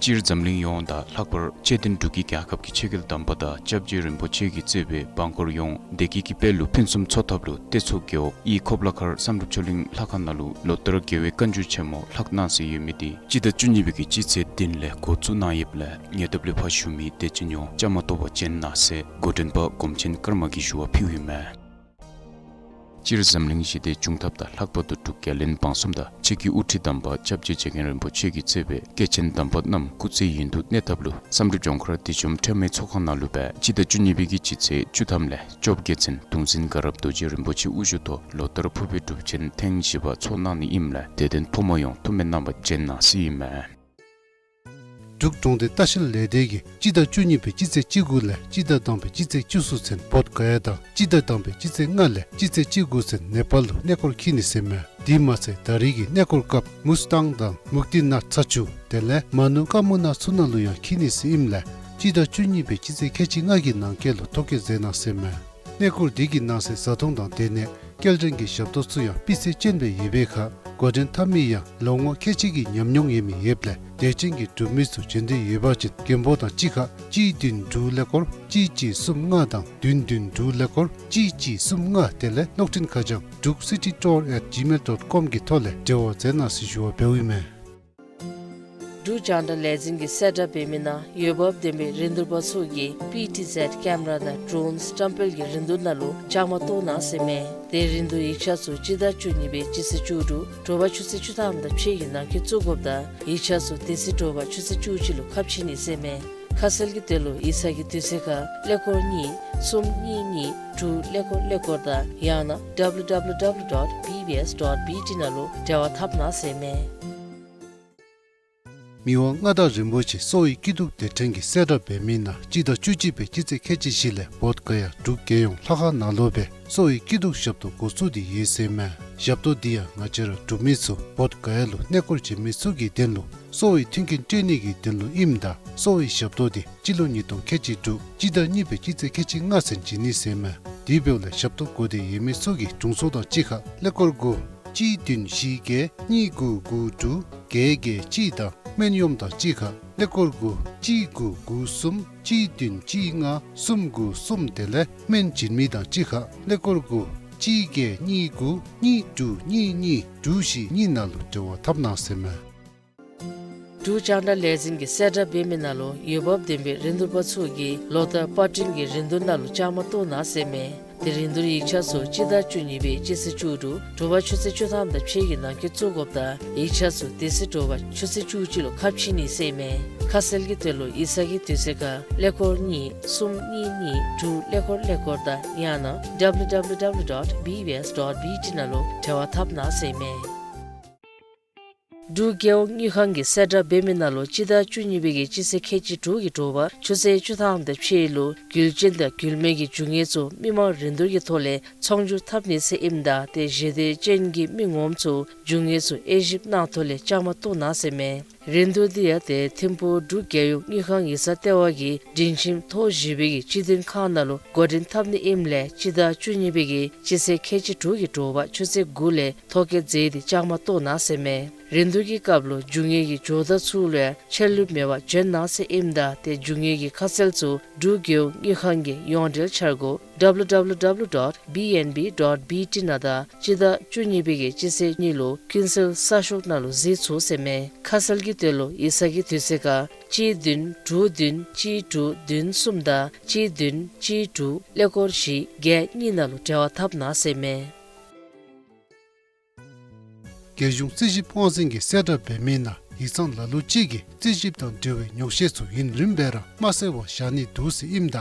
སྤྱིར་འཛམ་གླིང་ཡོངས་དང་ལྷག་པར་ཆེས་མཐོའི་འབྲུག་གི་རྒྱལ་ཁབ་ཀྱི་ཆོས་རྒྱལ་དམ་པ་དང་སྐྱབས་རྗེ་རིན་པོ་ཆེ་གིས་གཙོས་པའི་འབངས་འཁོར་ཡོངས་བདེ་སྐྱིད་ཀྱི་དཔལ་ལུ་ཕུན་སུམ་ཚོགས་ཐབས་ལུ་སྟོད་མཚོ་རྒེད་འོག་གཡས་ཁོ་པ་ལ་མཁར་བསམ་གྲུབ་ཆོས་གླིང་ལྷ་ཁང་ནང་ལུ་ལོ་ལྟར་རྒྱལ་བའི་བཀའ་འགྱུར་ཆེན་མོ་ལྷག་གནང་སྲོལ་ཡོད་མི་དེ་སྤྱི་ཟླ་བཅུ་གཉིས་པའི་གི་སྤྱི་ཚེས་བདུན་ལས་འགོ་བཙུགས་གནང་ཡོདཔ་ལས་ཉེ་འདབས་ལས་ཕར་བཞུགས་མི་དད་ཅན་ཡོངས་བཅའ་མར་གཏོགས་པར་བྱོན་གནང་ཟེར་འགོ་འདྲེན་པ་སྒོམ་ཆེན་ཀརྨ་གིས་ཞུ་བ་ཕུལཝ་ཨིན་མས། སྤྱིར་འཛམ་གླིང་ཞི་བདེ་འབྱུང་ཐབས་དང་ལྷག་པར་དུ་འབྲུག་རྒྱལ་བློན་འབངས་གསུམ་དང་ཆོས་ཀྱི་དབུ་ཁྲིད་དམ་པ་སྐྱབས་རྗེ་རྗེ་མཁན་རིན་པོ་ཆེ་གིས་གཙོས་པའི་སྐྱེས་ཆེན་དམ་པ་རྣམས་སྐུ་ཚེ་ཡུན་དུ་གནས་ཐབས་ལུ་བསམ་གྲུབ་ལྗོངས་མཁར་བདེ་འབྱུང་ཁྲོས་མའི་ཚོགས་ཁང་ནང་ལུ་སྦེ་སྤྱི་ཟླ་བཅུ་གཉིས་པའི་གི་སྤྱི་ཚེས་བཅུ་ཐམ་ལས་བཅོ་བརྒྱད་ཚུན་གདུང་འཛིན་དགའ་རབ་རྡོ་རྗེ་རིན་པོ་ཆེ་དབུ་བཞུགས་ཐོག་ལོ་ལྟར་ཕུར་པའི་སྒྲུབ་ཆེན་ཐེངས་བཞི་པ་ཚོགས་གནང་ནི་ཨིནམ་ལས་དད་ལྡན་ཕོ་མོ་ཡོངས་ཐུགས་སྨོན་གནང་བར་བྱོན་གནང་ཟེར་ཨིན་མས། འབྲུག་གྲོང་སྡེ་ལྟ་བཤལ་ལས་སྡེ་གིས་སྤྱི་ཟླ་བཅུ་གཉིས་པའི་སྤྱི་ཚེས་བཅུ་དགུ་ལས་སྤྱི་ཟླ་དང་པའི་སྤྱི་ཚེས་བཅུ་གསུམ་ཚུན་བོདྷ་ག་ཡ་དང་སྤྱི་ཟླ་དང་པའི་སྤྱི་ཚེས་ལྔ་ལས་སྤྱི་ཚེས་བཅུ་དགུ་ཚུན་ནེ་པཱལ་ལུ་གནས་སྐོར་འཁྱིད་ནི་ཟེར་མས། དེ་མ་ཚད་ད་རེས་ཀྱི་གནས་སྐོར་སྐབས་མུས་ཏང་དང་མུཀྟི་ནཱཐ་ཚ་ཆུ་དེ་ལས་མ་ནུ་ཀ་མུ་ན་ཚུ་ནང་ལུ་ཡང་འཁྱིད་ནི་ཟེར་ཨིནམ་ལས་སྤྱི་ཟླ་བཅུ་གཉིས་པའི་སྤྱི་ཚེས་ཁལ་གཅིག་ལྔ་གི་ནང་འཁོད་ལུ་ཐོ་བཀོད་མཛད་གནང་ཟེར་མས། གནས་སྐོར་འདི་གི་ནང་གསེས་བཟའ་འཐུང་དང་སྡོད་གནས་སྐྱེལ་འདྲེན་གྱི་ཞབས་ཏོག་ཚུ་ཡང་སྤུས་ཚད་ཅན་སྦེ་ཡོད་པའི་ཁར་འགོ་འདྲེན་འཐབ་མི་ཡང་ལོ་ངོ་ཁལ་གཅིག་གི་ཉམས་མྱོང་ཡོད་མི་ཡོདཔ་ལས་དད་ཅན་གྱི་འབྲུག་མི་ཚུ་བྱོན་འདོད་ཡོད་པ་ཅིན་མགོན་པོ་དང་གཅིག་ཁར་གཅིག་བདུན་དྲུག་ཀླད་ཀོར་གཅིག་གཅིག་གསུམ་ལྔ་དང་བདུན་བདུན་དྲུག་ཀླད་ཀོར་གཅིག་གཅིག་གསུམ་ལྔ་དེ་ལས་གློག་འཕྲིན་ཁ་བྱང་འབྲུག་སི་ཊི་ཊུར་ཨེཊ་ཇི་མེལ་ཌོཊ་ཀོམ་གི་ཐོག་ལས་འབྲེལ་བ་མཛད་གནང་ཟེར་ཞུ་བ་འབདཝ་ཨིན་མས། འབྲུག་རྒྱང་བསྒྲགས་ལས་འཛིན་གྱིས་གསལ་བསྒྲགས་འབད་མི་ནང་འོས་འབབ་ལྡན་པའི་རིན་བསྡུར་པ་ཚུ་གིས་པི་ཊི་ཟེཌ་ཀེམ་ར་དང་ཌྲོན་བཀྲམ་སྤེལ་གྱི་རིན་བསྡུར་ནང་ལུ་བཅའ་མར་གཏོགས་གནང་ཟེར་མས། དེ་རིན་བསྡུར་ཡིག་ཆ་ཚུ་སྤྱི་ཟླ་བཅུ་གཉིས་པའི་སྤྱི་ཚེས་བཅུ་དྲུག་དྲོ་པ་ཆུ་ཚོད་བཅུ་ཐམ་དང་ཕྱེད་ཀྱི་ནང་འཁོད་བཙུགས་དགོཔ་དང་ཡིག་ཆ་ཚུ་དེ་ཚེ་དྲོ་པ་ཆུ་ཚོད་བཅུ་གཅིག་ལུ་ཁ་ཕྱེ་ནི་ཟེར་མས། ཁ་གསལ་གྱི་དོན་ལུ་ཡིག་ཚང་གི་དུས་ཚོད་ཁར་ཀླད་ཀོར་གཉིས་གསུམ་གཉིས་གཉིས་དྲུག་ཀླད་ཀོར་ཀླད་ཀོར་དང་ཡང་ན་ཌབ་ལུ་ཌབ་ལུ་ཌབ་ལུ་ཌོཊ་བི་བི་ཨེསི་ཌོཊ་བི་ཊི་ནང་ལུ་འབྲེལ་བ་འཐབ་གནང་ཟེར་མས། མི་དབང་མངའ་བདག་རིན་པོ་ཆེ་གསོ་བའི་སྐྱིད་སྡུག་སྡེ་ཕྲན་གྱིས་གསལ་བསྒྲགས་འབད་མི་ནང་སྤྱི་ཟླ་བཅུ་གཅིག་པའི་སྤྱི་ཚེས་ཁལ་གཅིག་བཞི་ལས་བོདྷ་ག་ཡ་འབྲུག་རྒྱལ་ཡོངས་ལྷ་ཁང་ནང་ལུ་སྦེ་གསོ་བའི་སྐྱིད་སྡུག་ཞབས་ཏོག་འགོ་བཙུགས་ཏེ་ཡོད་ཟེར་མས། ཞབས་ཏོག་འདི་ཡང་ང་བཅས་ར་འབྲུག་མི་ཚུ་བོདྷ་ག་ཡ་ལུ་གནས་སྐོར་བྱོན་མི་ཚུ་གི་དོན་ལུ་གསོ་བའི་མཐུན་རྐྱེན་སྤྲོད་ནི་གི་དོན་ལུ་ཨིནམ་ད་གསོ་བའི་ཞབས་ཏོག་འདི་སྤྱི་ལོ་ཉིས་སྟོང་ཁལ་གཅིག་དྲུག་སྤྱི་ཟླ་གཉིས་པའི་སྤྱི་ཚེས་ཁལ་གཅིག་ལྔ་ཚུན་བྱིན་ནི་ཟེར་མས། དེ་འབདཝ་ལས་ཞབས་ཏོག་དགོས་འདོད་ཡོད་མི་ཚུ་གིས་དྲུང་འཚོ་དང་གཅིག་ཁར་ཀླད་ཀོར་དགུ་གཅིག་བདུན་བཞི་བརྒྱད་གཉིས་དགུ་དགུ་དྲུག་བརྒྱད་བརྒྱད་གཅིག་དང་སྨན་གཡོགམ་དང་གཅིག་ཁར་ཀླད་ཀོར་དགུ་གཅིག་དགུ་དགུ་གསུམ་གཅིག་བདུན་གཅིག་ལྔ་གསུམ་དགུ་གསུམ་དེ་ལས་སྨན་བྱིན་མི་དང་གཅིག་ཁར་ཀླད་ཀོར་དགུ་གཅིག་བརྒྱད་གཉིས་དགུ་གཉིས་དྲུག་གཉིས་གཉིས་དྲུག་བཞི་གཉིས་ནང་ལུ་འབྲེལ་བ་འཐབ་གནང་ཟེར་མས། འབྲུག་རྒྱང་བསྒྲགས་ལས་འཛིན་གྱིས་གསལ་བསྒྲགས་འབད་མི་ནང་ལུ་འོས་འབབ་ལྡན་པའི་རིན་བསྡུར་པ་ཚུ་གིས་ལོ་ལྟར་པར་སྐྲུན་གྱི་རིན་བསྡུར་ནང་ལུ་བཅའ་མར་གཏོགས་གནང་ཟེར་མས། དེ་རིན་བསྡུར་ཡིག་ཆ་ཚུ་སྤྱི་ཟླ་བཅུ་གཉིས་པའི་སྤྱི་ཚེས་བཅུ་དྲུག་དྲོ་པ་ཆུ་ཚོད་བཅུ་ཐམ་དང་ཕྱེད་ཀྱི་ནང་འཁོད་བཙུགས་དགོཔ་དང་ཡིག་ཆ་ཚུ་དེ་ཚེ་དྲོ་པ་ཆུ་ཚོད་བཅུ་གཅིག་ལུ་ཁ་ཕྱེ་ནི་ཟེར་མས། ཁ་གསལ་གྱི་དོན་ལུ་ཡིག་ཚང་གི་དུས་ཚོད་ཁར་ཀླད་ཀོར་གཉིས་གསུམ་གཉིས་གཉིས་དྲུག་ཀླད་ཀོར་ཀླད་ཀོར་དང་ཡང་ན་ཌབ་ལུ་ཌབ་ལུ་ཌབ་ལུ་ཌོཊ་བི་བི་ཨེསི་ཌོཊ་བི་ཊི་ནང་ལུ་འབྲེལ་བ་འཐབ་གནང་ཟེར་མས། འབྲུག་རྒྱལ་ཡོངས་དངུལ་ཁང་གིས་གསལ་བསྒྲགས་འབད་མི་ནང་ལུ་སྤྱི་ཟླ་བཅུ་གཉིས་པའི་གི་སྤྱི་ཚེས་ཁལ་གཅིག་དྲུག་གི་དྲོ་པ་ཆུ་ཚོད་བཅུ་ཐམ་དང་ཕྱེད་ལུ་རྒྱུ་ཅན་དང་རྒྱུ་མེད་ཀྱི་རྒྱུ་དངོས་ཚུ་མི་མང་རིན་བསྡུར་གྱི་ཐོག་ལས་ཚོང་སྒྱུར་འཐབ་ནི་ཟེར་ཨིནམ་ད་ཏེ་ཞལ་འདེབས་ཅན་གྱི་མི་ངོམ་ཚུ་རྒྱུ་དངོས་ཚུ་དབྱེ་ཞིབ་གནང་ཐོག་ལས་བཅའ་མར་གཏོགས་གནང་ཟེར་མས། རིན་བསྡུར་འདི་ཡང་ཏེ་ཐིམ་ཕུག་འབྲུག་རྒྱལ་ཡོངས་དངུལ་ཁང་ཡིག་ཚང་ལྟེ་བ་གི་སྒྲིང་ཁྱིམ་ཐོག་བཞི་པའི་གི་སྤྱི་མཐུན་ཁང་ནང་ལུ་འགོ་འདྲེན་འཐབ་ནི་ཨིནམ་ལས་སྤྱི་ཟླ་བཅུ་གཉིས་པའི་གི་སྤྱི་ཚེས་ཁལ་གཅིག་དྲུག་གི་དྲོ་པ་ཆུ་ཚོད་དགུ་ལས་ཐོ་བཀོད་མཛད་དེ་བཅའ་མར་གཏོགས་གནང་ཟེར་མས། རིན་བསྡུར་གྱི་སྐབས་ལུ་རྒྱུ་དངོས་ཀྱི་ཇོ་བདག་ཚུ་ལུ་ཡང་ཆད་ལུས་མེད་པར་བྱོན་གནང་ཟེར་ཨིནམ་ད་ཏེ་རྒྱུ་དངོས་ཀྱི་ཁ་གསལ་ཚུ་འབྲུག་རྒེད་འོག་དངུལ་ཁང་གི་ཡོངས་འབྲེལ་འཆར་སྒོ་W W W dot B N B dot B T ནང་དང་སྤྱི་ཟླ་བཅུ་གཉིས་པའི་གི་སྤྱི་ཚེས་གཉིས་ལུ་ཀུན་གསལ་གསར་ཤོག་ནང་ལུ་གཟིགས་ཚུགས་ཟེར་མས། ཁ་གསལ་གྱི་དོན་ལུ་ཡིག་ཚང་གི་དུས་ཚོད་ཁར་གཅིག་བདུན་དྲུག་བདུན་གཅིག་དྲུག་བདུན་གསུམ་དང་གཅིག་བདུན་གཅིག་དྲུག་ཀླད་ཀོར་བཞི་བརྒྱད་གཉིས་ནང་ལུ་འབྲེལ་བ་འཐབ་གནང་ཟེར་མས། རྒྱལ་གཞུང་རྩིས་ཞིབ་དབང་འཛིན་གྱིས་གསལ་བསྒྲགས་འབད་མི་ནང་ཡིག་ཚང་ལ་ལུ་ཅིག་གིས་རྩིས་ཞིབ་དང་འབྲེལ་བའི་ཉོག་བཤད་ཚུ་ཡུན་རིངམོ་སྦེ་ར་མ་གསལ་བར་བཞག་ནི་འདུག་ཟེར་ཨིནམ་ད་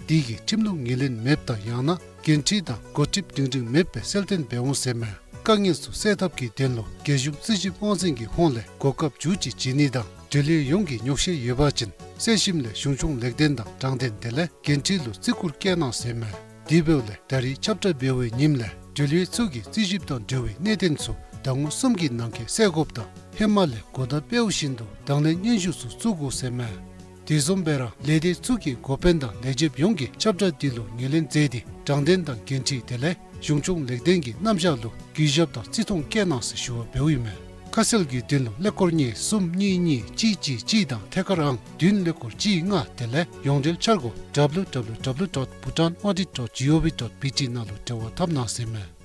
དེ་གིས་ཁྲིམས་ལུགས་ངོས་ལེན་མེདཔ་དང་ཡང་ན་འགན་འཁྲི་དང་འགོ་ཁྲིདཔ་སྒྲིང་སྒྲིང་མེདཔ་སྦེ་གསལ་སྟོན་འབད་འོང་ཟེར་མས། དཀའ་ངལ་ཚུ་སེལ་ཐབས་ཀྱི་དོན་ལུ་རྒྱལ་གཞུང་རྩིས་ཞིབ་དབང་འཛིན་གྱི་ཧོངས་ལས་གོ་སྐབས་མཇུག་ཅིག་བྱིན་ནི་དང་འབྲེལ་ཡོད་ཡོངས་ཀྱིས་ཉོག་བཤད་ཡོད་པ་ཅིན་གསལ་ཞིནམ་ལས་གཞུང་སྐྱོང་ལེགས་ལྡན་དང་དྲང་བདེན་དེ་ལས་འགན་འཁྲི་ལུ་བརྩི་བཀུར་བསྐྱེད་གནང་ཟེར་མས། དེ་འབདཝ་ལས་ད་རིས་ཁྱབ་བསྒྲགས་འབད་བའི་ཉིནམ་ལས་འབྲེལ་ཡོད་ཚུ་གིས་རྩིས་ཞིབ་དང་འབྲེལ་བའི་གནད་དོན་ཚུ་ཟླ་ངོ་གསུམ་གྱི་ནང་འཁོད་སེལ་དགོཔ་དང་ཧེ་མ་ལས་གོ་བརྡ་སྤེལཝ་བཞིན་དུ་དང་ལེན་སྙན་ཞུ་ཚུ་བཙུགས་དགོ་ཟེར་མས། དེ་བཟུམ་སྦེ་ར་ལས་སྡེ་ཚུ་གི་འགོ་དཔོན་དང་ལས་བྱེདཔ་ཡོངས་ཀྱིས་ཁྱབ་བསྒྲགས་འདི་ལུ་ངོས་ལེན་མཛད་དེ་དྲང་བདེན་དང་འགན་འཁྲི་དེ་ལས་གཞུང་སྐྱོང་ལེགས་ལྡན་གྱི་རྣམ་གཞག་ལུ་གུས་ཞབས་དང་བརྩི་མཐོང་བསྐྱེད་གནང་ཟེར་ཞུ་བ་འབདཝ་ཨིན་མས། ཁ་གསལ་གྱི་དོན་ལུ་ཀླད་ཀོར་གཉིས་གསུམ་གཉིས་གཉིས་གཅིག་གཅིག་གཅིག་དང་ཐད་ཀར་ཨང་བདུན་ཀླད་ཀོར་གཅིག་ལྔ་དེ་ལས་ཡོངས་འབྲེལ་འཆར་སྒོ་W W W dot bhutan audit dot G O V dot B T ནང་ལུ་འབྲེལ་བ་འཐབ་གནང་ཟེར་མས།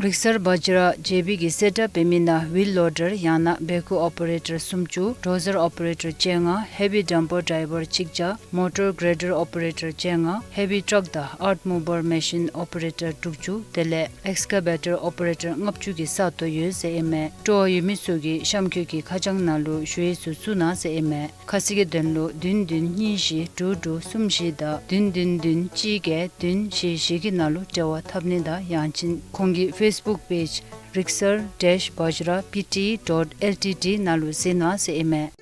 རིག་གསར་བཛྲ་ཇེ་བི་གིས་གསལ་བསྒྲགས་འབད་མི་ནང་ཝིལ་ལོ་ཌར་ཡང་ན་བེ་ཁུ་ཨོ་པ་རེ་ཊར་སུམ་ཅུ། ཌོ་ཟར་ཨོ་པ་རེ་ཊར་བཅོ་ལྔ། ཧེ་བི་ཌམ་པར་ཌའི་བར་གཅིག་བརྒྱ། མོ་ཊར་གྲེ་ཌར་ཨོ་པ་རེ་ཊར་བཅོ་ལྔ། ཧེ་བི་ཊག་དང་ཨརཐ་མུ་བར་མེ་ཤིན་ཨོ་པ་རེ་ཊར་དྲུག་ཅུ་དེ་ལས་ཨེགས་ཀ་བེ་ཊར་ཨོ་པ་རེ་ཊར་ལྔ་བཅུ་གི་ས་སྟོང་ཡོད་ཟེར་ཨིན་མས། སྤྲོ་བ་ཡོད་མི་ཚུ་གིས་གཤམ་འཁོད་ཀྱི་ཁ་བྱང་ནང་ལུ་ཞུ་ཡིག་ཚུ་བཙུགས་གནང་ཟེར་ཨིན་མས། ཁ་གསལ་གྱི་དོན་ལུ་བདུན་བདུན་གཉིས་བཞི་དྲུག་དྲུག་གསུམ་བཞི་དང་བདུན་བདུན་བདུན་གཅིག་བརྒྱད་བདུན་བཞི་བཞི་གི་ནང་ལུ་འབྲེལ་བ་འཐབ་ནི་དང་ཡང་ཅིན་ཁོང་གི་ཕེསི་བུཀ་པེཇ་Rigsar dash Vajra P T dot L T D ནང་ལུ་གཟིགས་གནང་ཟེར་ཨིན་མས།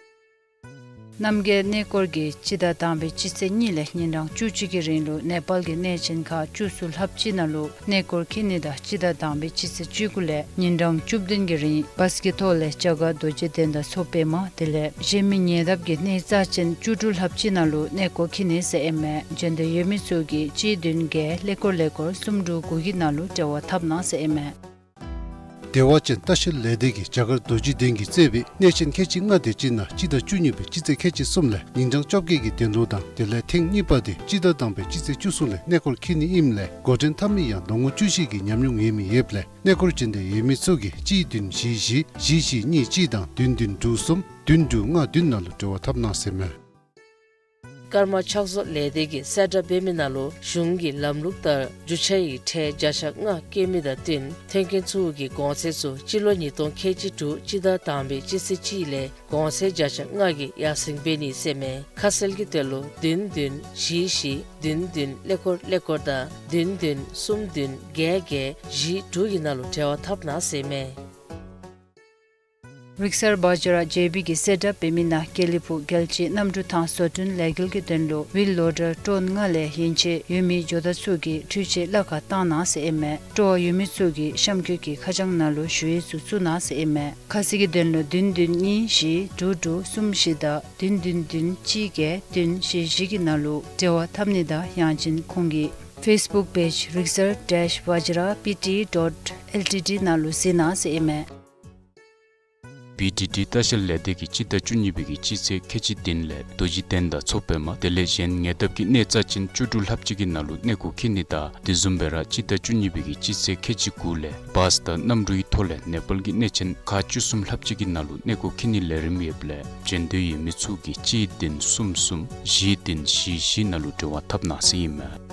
རྣམ་རྒྱལ་གནས་སྐོར་གྱིས་སྤྱི་ཟླ་དང་པའི་སྤྱི་ཚེས་གཉིས་ལས་ཉིན་གྲངས་བཅུ་གཅིག་གི་རིང་ལུ་ནེ་པཱལ་གྱི་གནས་ཆེན་ཁག་བཅུ་གསུམ་ལྷགཔ་ཅིག་ནང་ལུ་གནས་སྐོར་འཁྱིད་ནི་དང་སྤྱི་ཟླ་དང་པའི་སྤྱི་ཚེས་བཅུ་དགུ་ལས་ཉིན་གྲངས་བཅུ་བདུན་གྱི་རིང་བཱས་ཀྱི་ཐོག་ལས་རྒྱ་གར་རྡོ་རྗེ་གདན་དང་མཚོ་པདྨ་དེ་ལས་གཞན་མི་ཉེ་འདབས་ཀྱི་གནས་རྩ་ཆེན་བཅུ་དྲུག་ལྷགཔ་ཅིག་ནང་ལུ་གནས་སྐོར་འཁྱིད་ནི་ཟེར་ཨིན་མས། འབྱོན་འདོད་ཡོད་མི་ཚུ་གིས་གཅིག་བདུན་བརྒྱད་ཀླད་ཀོར་ཀླད་ཀོར་གསུམ་དྲུག་དགུ་གི་ནང་ལུ་འབྲེལ་བ་འཐབ་གནང་ཟེར་ཨིན་མས། བདེ་བ་ཅན་ལྟ་བཤལ་ལས་སྡེ་གིས་རྒྱ་གར་རྡོ་རྗེ་གདན་གྱིས་གཙོས་པའི་གནས་ཆེན་ཁལ་གཅིག་ལྔ་དེ་ཅིག་ནང་སྤྱི་ཟླ་བཅུ་གཉིས་པའི་སྤྱི་ཚེས་ཁལ་གཅིག་གསུམ་ལས་ཉིན་གྲངས་བཅོ་བརྒྱད་ཀྱི་དོན་ལུ་དང་དེ་ལས་ཐེངས་གཉིས་པ་དེ་སྤྱི་ཟླ་དང་པའི་སྤྱི་ཚེས་བཅུ་གསུམ་ལས་གནས་སྐོར་འཁྱིད་ནི་ཨིནམ་ལས་འགོ་འདྲེན་འཐབ་མི་ཡང་ལོ་ངོ་བཅུ་བཞི་གི་ཉམས་མྱོང་ཡོད་མི་ཡོདཔ་ལས་གནས་སྐོར་འབྱོན་འདོད་ཡོད་མི་ཚུ་གིས་གཅིག་བདུན་བཞི་བཞི་བཞི་བཞི་གཉིས་གཅིག་དང་བདུན་བདུན་དྲུག་གསུམ་བདུན་དྲུག་ལྔ་བདུན་ནང་ལུ་འབྲེལ་བ་འཐབ་གནང་ཟེར་མས། ཀརྨ་ཕྱག་བཟོ་ལས་སྡེ་གིས་གསལ་བསྒྲགས་འབད་མི་ནང་ལུ་གཞུང་གི་ལམ་ལུགས་ལྟར་རྒྱུ་ཆ་ཡི་ཁྲལ་བརྒྱ་ཆ་ལྔ་བཀལ་མི་དང་བསྟུན་ཐོན་སྐྱེད་ཚུ་གི་གོང་ཚད་ཚུ་སྤྱི་ལོ་ཉིས་སྟོང་ཁལ་གཅིག་དྲུག་སྤྱི་ཟླ་དང་པའི་སྤྱི་ཚེས་གཅིག་ལས་གོང་ཚད་བརྒྱ་ཆ་ལྔ་གིས་ཡར་སེང་འབད་ནི་ཟེར་མས། ཁ་གསལ་གྱི་དོན་ལུ་བདུན་བདུན་བཞི་བཞི་བདུན་བདུན་ཀླད་ཀོར་ཀླད་ཀོར་དང་བདུན་བདུན་གསུམ་བདུན་བརྒྱད་བརྒྱད་བཞི་དྲུག་གི་ནང་ལུ་འབྲེལ་བ་འཐབ་གནང་ཟེར་མས། རིག་གསར་བཛྲ་ཇེ་བི་གིས་གསལ་བསྒྲགས་འབད་མི་ནང་དགེ་ལེགས་ཕུག་རྒྱལ་སྤྱིའི་གནམ་གྲུ་ཐང་བཟོ་སྐྲུན་ལས་འགུལ་གྱི་དོན་ལུ་ཝིལ་ལོ་ཌར་ཊོན་ལྔ་ལས་ཡན་ཆད་ཡོད་མི་ཇོ་བདག་ཚུ་གིས་འཕྲུལ་ཆས་གླ་ཁར་བཏང་གནང་ཟེར་ཨིན་མས། སྤྲོ་བ་ཡོད་མི་ཚུ་གིས་གཤམ་འཁོད་ཀྱི་ཁ་བྱང་ནང་ལུ་ཞུ་ཡིག་ཚུ་བཙུགས་གནང་ཟེར་ཨིན་མས། ཁ་གསལ་གྱི་དོན་ལུ་བདུན་བདུན་གཉིས་བཞི་དྲུག་དྲུག་གསུམ་བཞི་དང་བདུན་བདུན་བདུན་གཅིག་བརྒྱད་བདུན་བཞི་བཞི་གི་ནང་ལུ་འབྲེལ་བ་འཐབ་ནི་དང་ཡང་ཅིན་ཁོང་གི་ཕེསི་བུཀ་པེཇ་Rigsar dash Vajra P T dot L T D ནང་ལུ་གཟིགས་གནང་ཟེར་ཨིན་མས། བི་ཊི་ཊི་ལྟ་བཤལ་ལས་སྡེ་གིས་སྤྱི་ཟླ་བཅུ་གཉིས་པའི་གི་སྤྱི་ཚེས་ཁལ་གཅིག་བདུན་ལས་རྡོ་རྗེ་གདན་དང་མཚོ་པདྨ་དེ་ལས་གཞན་ཉེ་འདབས་ཀྱི་གནས་རྩ་ཆེན་བཅུ་དྲུག་ལྷགཔ་ཅིག་གི་ནང་ལུ་གནས་སྐོར་འཁྱིད་ནི་དང་དེ་བཟུམ་སྦེ་ར་སྤྱི་ཟླ་བཅུ་གཉིས་པའི་གི་སྤྱི་ཚེས་ཁལ་གཅིག་དགུ་ལས་བཱས་དང་གནམ་གྲུའི་ཐོག་ལས་ནེ་པཱལ་གྱི་གནས་ཆེན་ཁག་བཅུ་གསུམ་ལྷགཔ་ཅིག་གི་ནང་ལུ་གནས་སྐོར་འཁྱིད་ནི་ལས་རིམ་ཡོདཔ་ལས་འབྱོན་འདོད་ཡོད་མི་ཚུ་གིས་གཅིག་བདུན་གསུམ་གསུམ་བཞི་བདུན་བཞི་བཞི་ནང་ལུ་འབྲེལ་བ་འཐབ་གནང་ཟེར་ཨིན་མས།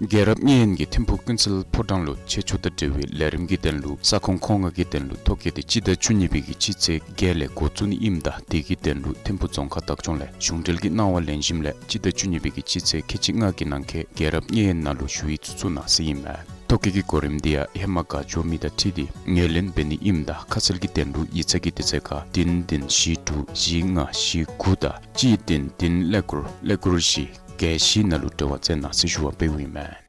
རྒྱལ་རབས་བརྙན་གྱི་ཐིམ་ཕུག་ཀུན་གསལ་ཕོ་བྲང་ལུ་ཆེད་སྦྱོར་དང་འབྲེལ་བའི་ལས་རིམ་གྱི་དོན་ལུ་ས་ཁོངས་མཁོ་མངགས་ཀྱི་དོན་ལུ་ཐོ་བཀོད་དེ་སྤྱི་ཟླ་བཅུ་གཉིས་པའི་གི་སྤྱི་ཚེས་བརྒྱད་ལས་འགོ་བཙུགས་ནི་ཨིནམ་ད་དེ་གི་དོན་ལུ་ཐིམ་ཕུག་རྫོང་ཁག་བདག་སྐྱོང་ལས་གཞུང་འབྲེལ་གྱི་གནང་བ་ལེན་ཞིནམ་ལས་སྤྱི་ཟླ་བཅུ་གཉིས་པའི་གི་སྤྱི་ཚེས་ཁལ་གཅིག་ལྔ་གི་ནང་འཁོད་རྒྱལ་རབས་བརྙན་ནང་ལུ་ཞུ་ཡིག་ཚུ་བཙུགས་གནང་ཟེར་ཨིན་མས། ཐོ་བཀོད་ཀྱི་གོ་རིམ་འདི་ཡང་ཧེ་མ་ག་འབྱོར་མི་དང་འཁྲིལ་ཏེ་ངོས་ལེན་འབད་ནི་ཨིནམ་ད་ཁ་གསལ་གྱི་དོན་ལུ་ཡིག་ཚང་གི་དུས་ཚོད་ཁར་བདུན་བདུན་བཞི་དྲུག་བཞི་ལྔ་བཞི་དགུ་དང་གཅིག་བདུན་བདུན་ཀླད་ཀོར་ཀླད་ཀོར་བཞི་བརྒྱད་བཞི་ནང་ལུ་འབྲེལ་བ་མཛད་གནང་ཟེར་ཞུ་བ་འབདཝ་ཨིན་མས།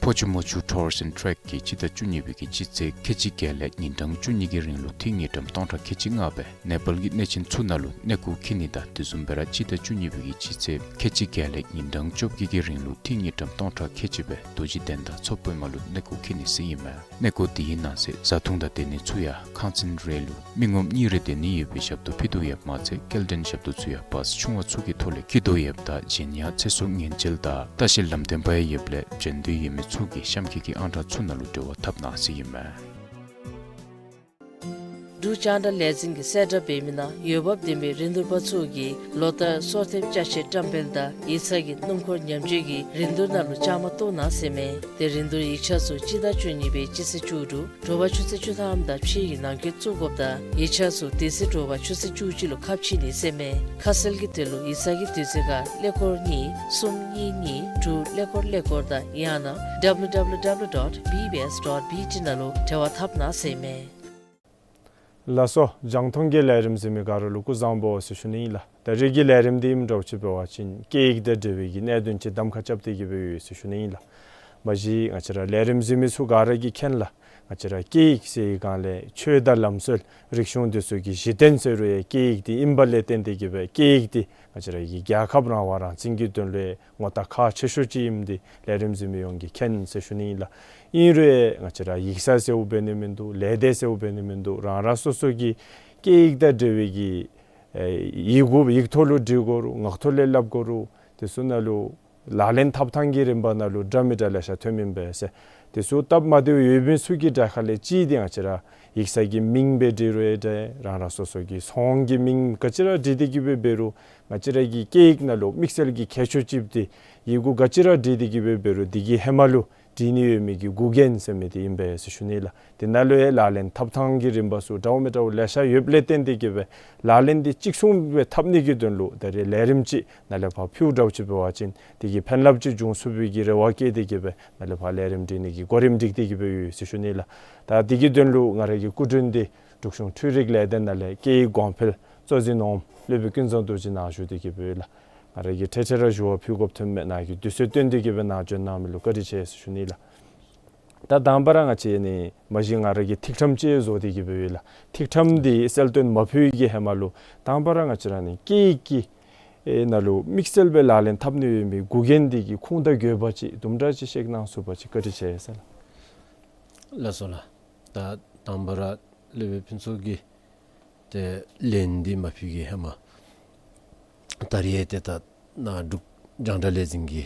ཕོ་ཆུ་མོ་ཆུ་ཊུར་ཨེནཌ་ཊེག་གིས་སྤྱི་ཟླ་བཅུ་གཉིས་པའི་གི་སྤྱི་ཚེས་ཁལ་གཅིག་བརྒྱད་ལས་ཉིན་གྲངས་བཅུ་གཉིས་ཀྱི་རིང་ལུ་ཐིག་ཉིས་ཀྲམ་སྟོང་ཕྲག་ཁལ་གཅིག་ལྔ་སྦེ་ནེ་པཱལ་གྱི་གནས་ཆེན་ཚུ་ནང་ལུ་གནས་སྐོར་འཁྱིད་ནི་དང་དེ་བཟུམ་སྦེ་ར་སྤྱི་ཟླ་བཅུ་གཉིས་པའི་གི་སྤྱི་ཚེས་ཁལ་གཅིག་བརྒྱད་ལས་ཉིན་གྲངས་བཅོ་བརྒྱད་ཀྱི་རིང་ལུ་ཐིག་ཉིས་ཀྲམ་སྟོང་ཕྲག་ཁལ་གཅིག་སྦེ་རྡོ་རྗེ་གདན་དང་མཚོ་པདྨ་ལུ་གནས་སྐོར་འཁྱིད་ནི་ཟེར་ཨིན་མས། གནས་སྐོར་དེའི་ནང་གསེས་བཟའ་འཐུང་དང་སྡོད་ནི་ཚུ་ཡང་ཁང་ཚན་རེ་ལུ་མི་ངོམ་གཉིས་རེ་སྡོད་ནི་ཡོད་པའི་ཞབས་ཏོག་ཕུལ་དོ་ཡོདཔ་མ་ཚད་སྐྱེལ་འདྲེན་ཞབས་ཏོག་ཚུ་ཡང་བཱས་ཆུང་བ་ཚུ་གི་ཐོག་ལས་འཁྱིད་དོ་ཡོདཔ་ད་གཞན་ཡང་ཚེ་སྲོག་ཉེན་བཅོལ་དང་ལྟ་བཤལ་ལམ་སྟོན་པ་ཡང་ཡོདཔ་ལས་འབྱོན་འདོད་ཡོད་མི་ཚུ་གིས་གཤམ་འཁོད་ཀྱི་ཨང་གྲངས་ཚུ་ནང་ལུ་འབྲེལ་བ་འཐབ་གནང་ཟེར་ཨིན་མས། འབྲུག་རྒྱང་བསྒྲགས་ལས་འཛིན་གྱིས་གསལ་བསྒྲགས་འབད་མི་ནང་འོས་འབབ་ལྡན་པའི་རིན་བསྡུར་པ་ཚུ་གིས་ལོ་ལྟར་སོར་ཐེབས་ཅ་ཆས་བཀྲམ་སྤེལ་དང་ཡིག་ཚང་གི་སྣུམ་འཁོར་ཉམས་བཅོས་ཀྱི་རིན་བསྡུར་ནང་ལུ་བཅའ་མར་གཏོགས་གནང་ཟེར་མས། ཏེ་རིན་བསྡུར་ཡིག་ཆ་ཚུ་སྤྱི་ཟླ་བཅུ་གཉིས་པའི་སྤྱི་ཚེས་བཅུ་དྲུག་དྲོ་པ་ཆུ་ཚོད་བཅུ་ཐམ་དང་ཕྱེད་ཀྱི་ནང་འཁོད་བཙུགས་དགོཔ་དང་ཡིག་ཆ་ཚུ་དེ་ཚེ་དྲོ་པ་ཆུ་ཚོད་བཅུ་གཅིག་ལུ་ཁ་ཕྱེ་ནི་ཟེར་མས། ཁ་གསལ་གྱི་དོན་ལུ་ཡིག་ཚང་གི་དུས་ཚོད་ཁར་ཀླད་ཀོར་གཉིས་གསུམ་གཉིས་གཉིས་དྲུག་ཀླད་ཀོར་ཀླད་ཀོར་དང་ཡང་ན་W W W dot B B S dot B T ནང་ལུ་འབྲེལ་བ་འཐབ་གནང་ཟེར་མས། ལགས་སོ། རྒྱང་མཐོང་གི་ལས་རིམ་གཟིགས་མི་ག་ར་ལུ་སྐུ་གཟུགས་བཟང་པོ་ཟེར་ཞུ་ནི་ཨིན་ལགས། ད་རིས་ཀྱི་ལས་རིམ་འདི་ཨིནམ་འདྲཝ་ཅིག་འབད་བ་ཅིན་སྐད་ཡིག་དང་འབྲེལ་བའི་གི་གནད་དོན་ཅིག་གདམ་ཁ་རྐྱབ་སྟེ་གི་སྦེ་ཡོད་ཟེར་ཞུ་ནི་ཨིན་ལགས། མ་གཞི་ང་བཅས་ར་ལས་རིམ་གཟིགས་མི་ཚུ་ག་ར་གིས་མཁྱེན་ལགས། ང་བཅས་ར་སྐད་ཡིག་ཟེར་བའི་སྒང་ལས་ཆོས་དང་ལམ་སྲོལ་རིག་གཞུང་འདི་ཚུ་གི་གཞི་རྟེན་ཟེར་རུང་ཡང་སྐད་ཡིག་འདི་ཨིན་པ་ལས་བརྟེན་ཏེ་གི་སྦེ་སྐད་ཡིག་འདི་ང་བཅས་ར་གི་རྒྱལ་ཁབ་རང་དབང་རང་བཙན་གྱི་དོན་ལུ་ངོ་རྟགས་ཁག་ཆེ་ཤོས་ཅིག་ཨིནམ་འདི་ལས་རིམ་གཟིགས་མི་ཡོངས་ཀྱིས་མཁྱེན་ཟེར་ཞུ་ནི་ཨིན་ལགས། ཨིན་རུང་ཡང་ང་བཅས་ར་ཡིག་ཚང་ཟེརཝ་འབད་ནི་མིན་འདུག། ལས་སྡེ་ཟེརཝ་འབད་ནི་མིན་འདུག། རང་རང་སོ་སོ་གི་སྐད་ཡིག་དང་འབྲེལ་བའི་གི་ཨེ་ཡི་གུ་ཡིག་ཐོག་ལུ་འབྲི་དགོ་རུང་ངག་ཐོག་ལས་སླབ་དགོ་རུང་དེ་ཚུ་ནང་ལུ་ལག་ལེན་འཐབ་ཐངས་ཀྱི་རིམ་པ་ནང་ལུ་འདྲ་མི་འདྲ་ལེ་ཤ་ཐོནམ་ཨིན་པས་ཟེར། དེ་ཚུ་སྟབས་མ་བདེཝ་ཡོད་མི་ཚུ་གི་གྲས་ཁ་ལས་གཅིག་འདི་ང་བཅས་ར་ཡིག་ཚང་གི་མིང་སྦེ་འབྲི་རུང་ཡང་འདྲ་རང་རང་སོ་སོ་གི་ཚོང་གི་མིང་ག་ཅི་ར་འབྲི་སྟེ་གི་སྦེ་འབད་རུང་ང་བཅས་ར་གི་སྐད་ཡིག་ནང་ལུ་དམིགས་བསལ་གྱི་ཁྱད་ཆོས་ཅིག་འདི་ཡི་གུ་ག་ཅི་ར་འབྲི་སྟེ་གི་སྦེ་འབད་རུང་འདི་གི་ཧེ་མ་ལུ་བྲིས་ནི་ཡོད་མི་གི་འགོ་རྒྱན་ཟེར་མི་འདི་ཨིན་པས་ཟེར་ཞུ་ནི་ལགས། དེ་ནང་ལུ་ཡང་ལག་ལེན་འཐབ་ཐངས་ཀྱི་རིམ་པ་ཚུ་འདྲཝ་མི་འདྲཝ་ལེ་ཤ་ཡོདཔ་ལས་བརྟེན་ཏེ་གི་སྦེ་ལག་ལེན་འདི་གཅིག་མཚུངས་སྦེ་འཐབ་ནི་གི་དོན་ལུ་ད་རེས་ལས་རིམ་ཅིག་ནཱ་ལས་ཕར་ཕུལཝ་འདྲཝ་ཅིག་འབད་བ་ཅིན་དེ་གི་ཕན་རླབས་ཅིག་འབྱུང་ཚུགས་པའི་གི་རེ་བ་བསྐྱེད་དེ་གི་སྦེ་ནཱ་ལས་ཕར་ལས་རིམ་སྒྲིག་ནི་གི་གོ་རིམ་སྒྲིག་སྟེ་གི་སྦེ་ཡོད་ཟེར་ཞུ་ནི་ལགས། ད་དེ་གི་དོན་ལུ་ང་ར་གི་སྐུ་མགྲོན་འདི་འབྲུག་གཞུང་འཕྲུལ་རིག་ལས་སྡེ་ནང་ལས་སྐད་ཡིག་གོང་འཕེལ་གཙོ་འཛིན་འོགམ་སློབ་དཔོན་ཀུན་བཟང་རྡོ་རྗེ་ནཱ་བཞུགས་ཏེ་གི་སྦེ་ཡོད་ལགས། ང་ར་གིས་ཐད་ཐད་ར་ཞུ་བ་ཕུལ་དགོཔ་ཐོནམ་མས། ནཱ་གིས་དུས་ཚོད་བཏོན་ཏེ་གི་སྦེ་ནཱ་བྱོན་གནང་མི་ལུ་བཀའ་དྲིན་ཆེ་ཟེར་ཞུ་ནི་ལགས། ད་དང་པ་ར་ང་བཅས་ནི་མ་གཞི་ང་ར་གིས་ཐིག་ཕྲེང་ཅིག་བཟོ་སྟེ་གི་སྦེ་ཡོད་ལགས། ཐིག་ཕྲེང་འདི་གསལ་སྟོན་མ་ཕུལ་བའི་གི་ཧེ་མ་ལུ་དང་པ་ར་ང་བཅས་ར་ནི་སྐད་ཡིག་གི་ཨེ་ནང་ལུ་དམིགས་བསལ་སྦེ་ལག་ལེན་འཐབ་ནི་ཡོད་མི་འགོ་རྒྱན་འདི་གི་ཁུངས་དང་དགོས་པ་ཅིག་དུམ་གྲ་ཅིག་བཤད་གནང་ཚུགས་པ་ཅིན་བཀའ་དྲིན་ཆེ་ཟེར་ལགས། ལགས་སོ་ལགས། ད་དང་པ་ར་སློབ་དཔོན་ཕུན་ཚོགས་ཀྱིས་ཏེ་ལན་འདི་མ་ཕུལ་གི་ཧེ་མ་ད་རིས་ཡང་ཏེ་ད་ནཱ་འབྲུག་རྒྱང་བསྒྲགས་ལས་འཛིན་གྱི་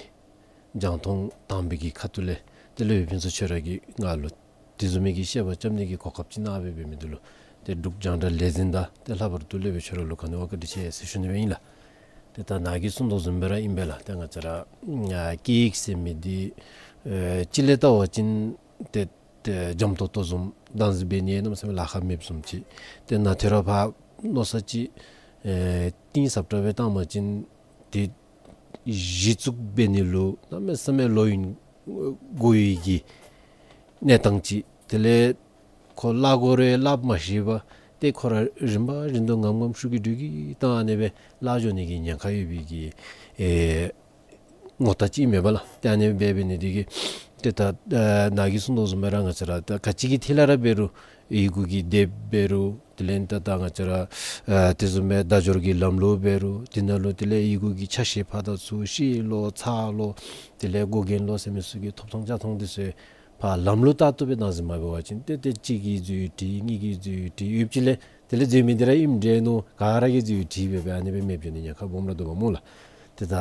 རྒྱང་མཐོང་དང་པའི་གི་ཁ་ཐུག་ལས་ཏེ་སློབ་དཔོན་ཕུན་ཚོགས་ཁྱོད་ར་གིས་ང་ལུ་དེ་བཟུམ་མའི་གི་བཤད་པ་རྐྱབ་ནི་གི་གོ་སྐབས་ཅིག་གནང་སྦེ་འབད་མི་འདི་ལུ་ཏེ་འབྲུག་རྒྱང་བསྒྲགས་ལས་འཛིན་དང་ཏེ་ལྷག་པར་དུ་སློབ་དཔོན་ཁྱོད་ར་ལུ་ག་ནི་བ་བཀའ་དྲིན་ཆེ་ཟེར་ཞུ་ནི་སྦེ་ཨིན་ལགས། ཏེ་ད་ནཱ་གིས་གསུངས་དོ་བཟུམ་སྦེ་ར་ཨིན་པས་ལགས། ཏེ་ང་བཅས་ར་ཨ་སྐད་ཡིག་ཟེར་མི་འདི་ཨེ་སྤྱིར་ལས་བལྟ་བ་ཅིན་ཏེ་ཏེ་འཇམ་ཏོང་ཏོ་བཟུམ་བདག་འཛིན་འབད་ནི་གནམ་མེད་ས་མེད་ལཱ་ཁག་མེདཔ་བཟུམ་ཅིག། ཏེ་ནཱ་ཐོ་རངས་ཕར་མནོ་བསམ་ཅིག་ཨེ་གཏིང་ཟབ་དྲགས་སྦེ་བཏང་བ་ཅིན་ཏེ་གཞི་བཙུགས་འབད་ནི་ལུ་གནམ་མེད་ས་མེད་ལོ་ཡུན་འགོར་བའི་གི་གནས་སྟངས་ཅིག། དེ་ལས་ཁོ་སླབ་དགོ་རུང་སླབ་མ་ཤེས་པར་ཏེ་ཁོ་ར་རིམ་པ་བཞིན་དུ་ངམ་ངམ་ཤུགས་ཀྱིས་སྒྲིག་གི་བཏང་ཨ་ནི་སྦེ་སླབ་འགྱོ་ནི་གི་ཉེན་ཁ་ཡོད་པའི་གི་ཨེ་ངོ་རྟགས་ཅིག་མས་པ་ལགས། ཏེ་ཨ་ནི་སྦེ་འབད་ནི་འདི་གིས་ཏེ་ད་ཨ་ནཱ་གིས་གསུངས་དོ་བཟུམ་སྦེ་ར་ང་བཅས་ར་ད་ག་ཅི་གི་ཐད་ལས་ར་འབད་རུང་ཡི་གུ་གི་དེབ་འབད་རུང་དེ་ལས་ད་ད་ང་བཅས་ར་ཨ་དེ་བཟུམ་སྦེ་བརྡ་སྦྱོར་གྱི་ལམ་ལུགས་འབད་རུང་དེ་ནང་ལུ་དེ་ལས་ཡི་གུ་གི་ཆ་ཤས་ཕར་དང་ཚུར་ཤེས་ལོ་ཚར་ལོ་དེ་ལས་འགོ་རྒྱན་ལོ་ཟེར་མི་ཚུ་གི་ཐོབ་ཐང་རྐྱབ་ཐངས་འདི་ཚུ་ཕར་ལམ་ལུགས་ལྟར་དུ་སྦེ་བདག་འཛིན་མ་འབད་བ་ཅིན་ཏེ་ཏེ་གཅིག་གིས་འཛོལ་བྲིས་གཉིས་ཀྱིས་འཛོལ་བྲིས་ཡོདཔ་ཅིག་ལས་དེ་ལས་འཛོལ་མི་འདི་ར་ཨིནམ་འདྲས་མནོ་ག་ར་གིས་འཛོལ་བྲིས་སྦེ་སྦེ་ཨ་ནི་སྦེ་མེདཔ་འགྱོ་ནི་ཉེན་ཁ་སྦོམ་ར་འདུག་པ་སྨོ་ལགས། ཏེ་ད་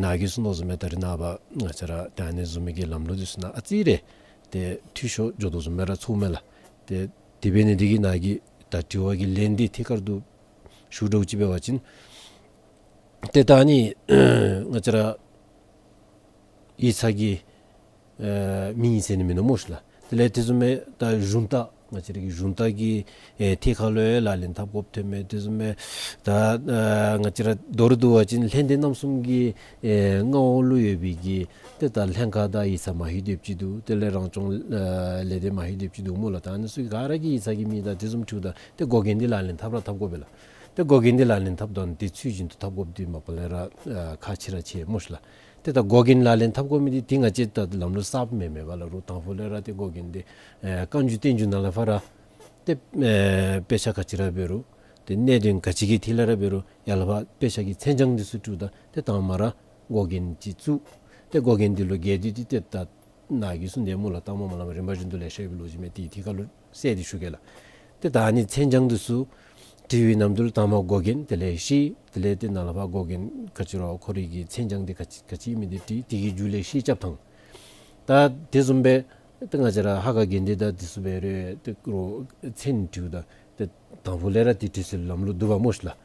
ནཱ་གིས་གསུངས་དོ་བཟུམ་སྦེ་ད་རིས་ནངས་པ་ང་བཅས་ར་ཏེ་ཨ་ནི་བཟུམ་མའི་གི་ལམ་ལུགས་འདི་ཚུ་ནང་ཨ་ཙི་རེ་ཏེ་འཐུས་ཤོར་འགྱོ་དོ་བཟུམ་སྦེ་ར་ཚོརཝ་མས་ལགས། ཏེ་དེ་འབད་ནི་འདི་གིས་ནཱ་གི་ད་དྲི་བ་གི་ལན་འདི་ཐད་ཀར་དུ་ཞུ་འདྲཝ་ཅིག་འབད་བ་ཅིན་ཏེ་ད་ཨ་ནི་ང་བཅས་ར་ཡིག་ཚང་གི་ཨེ་མིང་ཟེར་ནི་མིན་ནུག་སྨོ་ཤིག་ལགས། དེ་ལས་དེ་བཟུམ་སྦེ་ད་གཞུང་རྟ་ང་བཅས་ར་གི་གཞུང་རྟ་གི་ཨེ་ཐད་ཁར་ལུ་ཡང་ལག་ལེན་འཐབ་དགོཔ་ཐོནམ་མས། དེ་བཟུམ་སྦེ་ད་ཨེ་ང་བཅས་ར་མདོར་བསྡུ་བ་ཅིན་ལྷན་སྡེ་རྣམ་གསུམ་གྱི་ཨེ་མངའ་འོག་ལུ་ཡོད་པའི་གི་ཏེ་ད་ལྷན་ཁག་དང་ཡིག་ཚང་མ་ཧེ་སྡོདཔ་ཅིག་འདུག། དེ་ལས་རང་སྐྱོང་ཨེ་ལས་སྡེ་མ་ཧེ་སྡོདཔ་ཅིག་འདུག་སྨོ་ལགས། ད་ཨ་ནི་ཚུ་ག་ར་གི་ཡིག་ཚང་གི་མིང་དང་དེ་བཟུམ་འཁྲིལཝ་ད་ཏེ་འགོ་རྒྱན་འདི་ལག་ལེན་འཐབ་ར་འཐབ་དགོ་པས་ལགས། ཏེ་འགོག་རྐྱེན་འདི་ལག་ལེན་འཐབ་དོན་འདི་ཚུལ་བཞིན་དུ་འཐབ་དགོཔ་འདི་མ་པ་ལས་ར་ཨ་ཁག་ཆེ་ར་ཆེ་སྨོ་ཤི་ལགས། ཏེ་ད་འགོག་རྐྱེན་ལག་ལེན་འཐབ་དགོ་མི་འདི་ཏེ་ང་བཅས་ད་ལམ་ལུགས་གསརཔ་མེན་མེན་པ་ལ་རུང་དང་ཕུ་ལས་ར་ཏེ་འགོག་རྐྱེན་འདི་ཨེ་བཀའ་འགྱུར་བསྟན་འགྱུར་ནང་ལས་ཕར་ར་ཏེ་ཨེ་དཔེ་ཆ་ག་ཅི་ར་འབད་རུང་ཏེ་གནད་དོན་ག་ཅི་གི་ཐད་ལས་ར་འབད་རུང་ཡར་ལས་ཕར་དཔེ་ཆ་གི་མཚན་བྱང་འདི་ཚུ་བྲིཝ་ད་ཏེ་དང་པ་ར་འགོག་རྐྱེན་ཅིག་བཙུགས། ཏེ་འགོག་རྐྱེན་འདི་ལུ་རྒྱས་བསྡུས་ཏེ་ཏེ་ད་ནཱ་གིས་གསུངས་དེ་སྨོ་ལགས། ད་མ་མ་ལ་མ་རིམ་པ་བཞིན་དུ་ལེ་ཤ་ཡོད་པའི་ལོ་རྒྱུས་མས། ཏེ་ཐད་ཀར་ལུ་གསལ་ཏེ་ཞུ་གེ་ལགས། ཏེ་ད་ཨ་ནི་མཚན་བྱང་འདི་ཚུ་བྲི་བའི་ནམ་དུས་ལུ་དང་པ་འགོག་རྐྱེན་དེ་ལས་ཤེས། དེ་ལས་ཏེ་ནཱ་ལས་ཕར་འགོག་རྐྱེན་ག་ཅི་ར་ཁོ་རའི་གི་མཚན་བྱང་འདི་ག་ཅི་ག་ཅི་ཨིན་མི་འདི་བྲི། དེ་གི་མཇུག་ལས་ཤེས་རྐྱབ་ཐངས། ད་དེ་བཟུམ་སྦེ་ཏེ་ང་བཅས་ར་ཧ་ག་དགེ་འདུན་དང་དེ་ཚུ་འབད་རུང་ཏེ་རོགས་མཚན་བྲིཝ་ད་ཏེ་དང་ཕུ་ལས་ར་ཏེ་བྲི་སྲོལ་ལམ་ལུགས་འདུག་པ་སྨོ་ཤི་ལགས།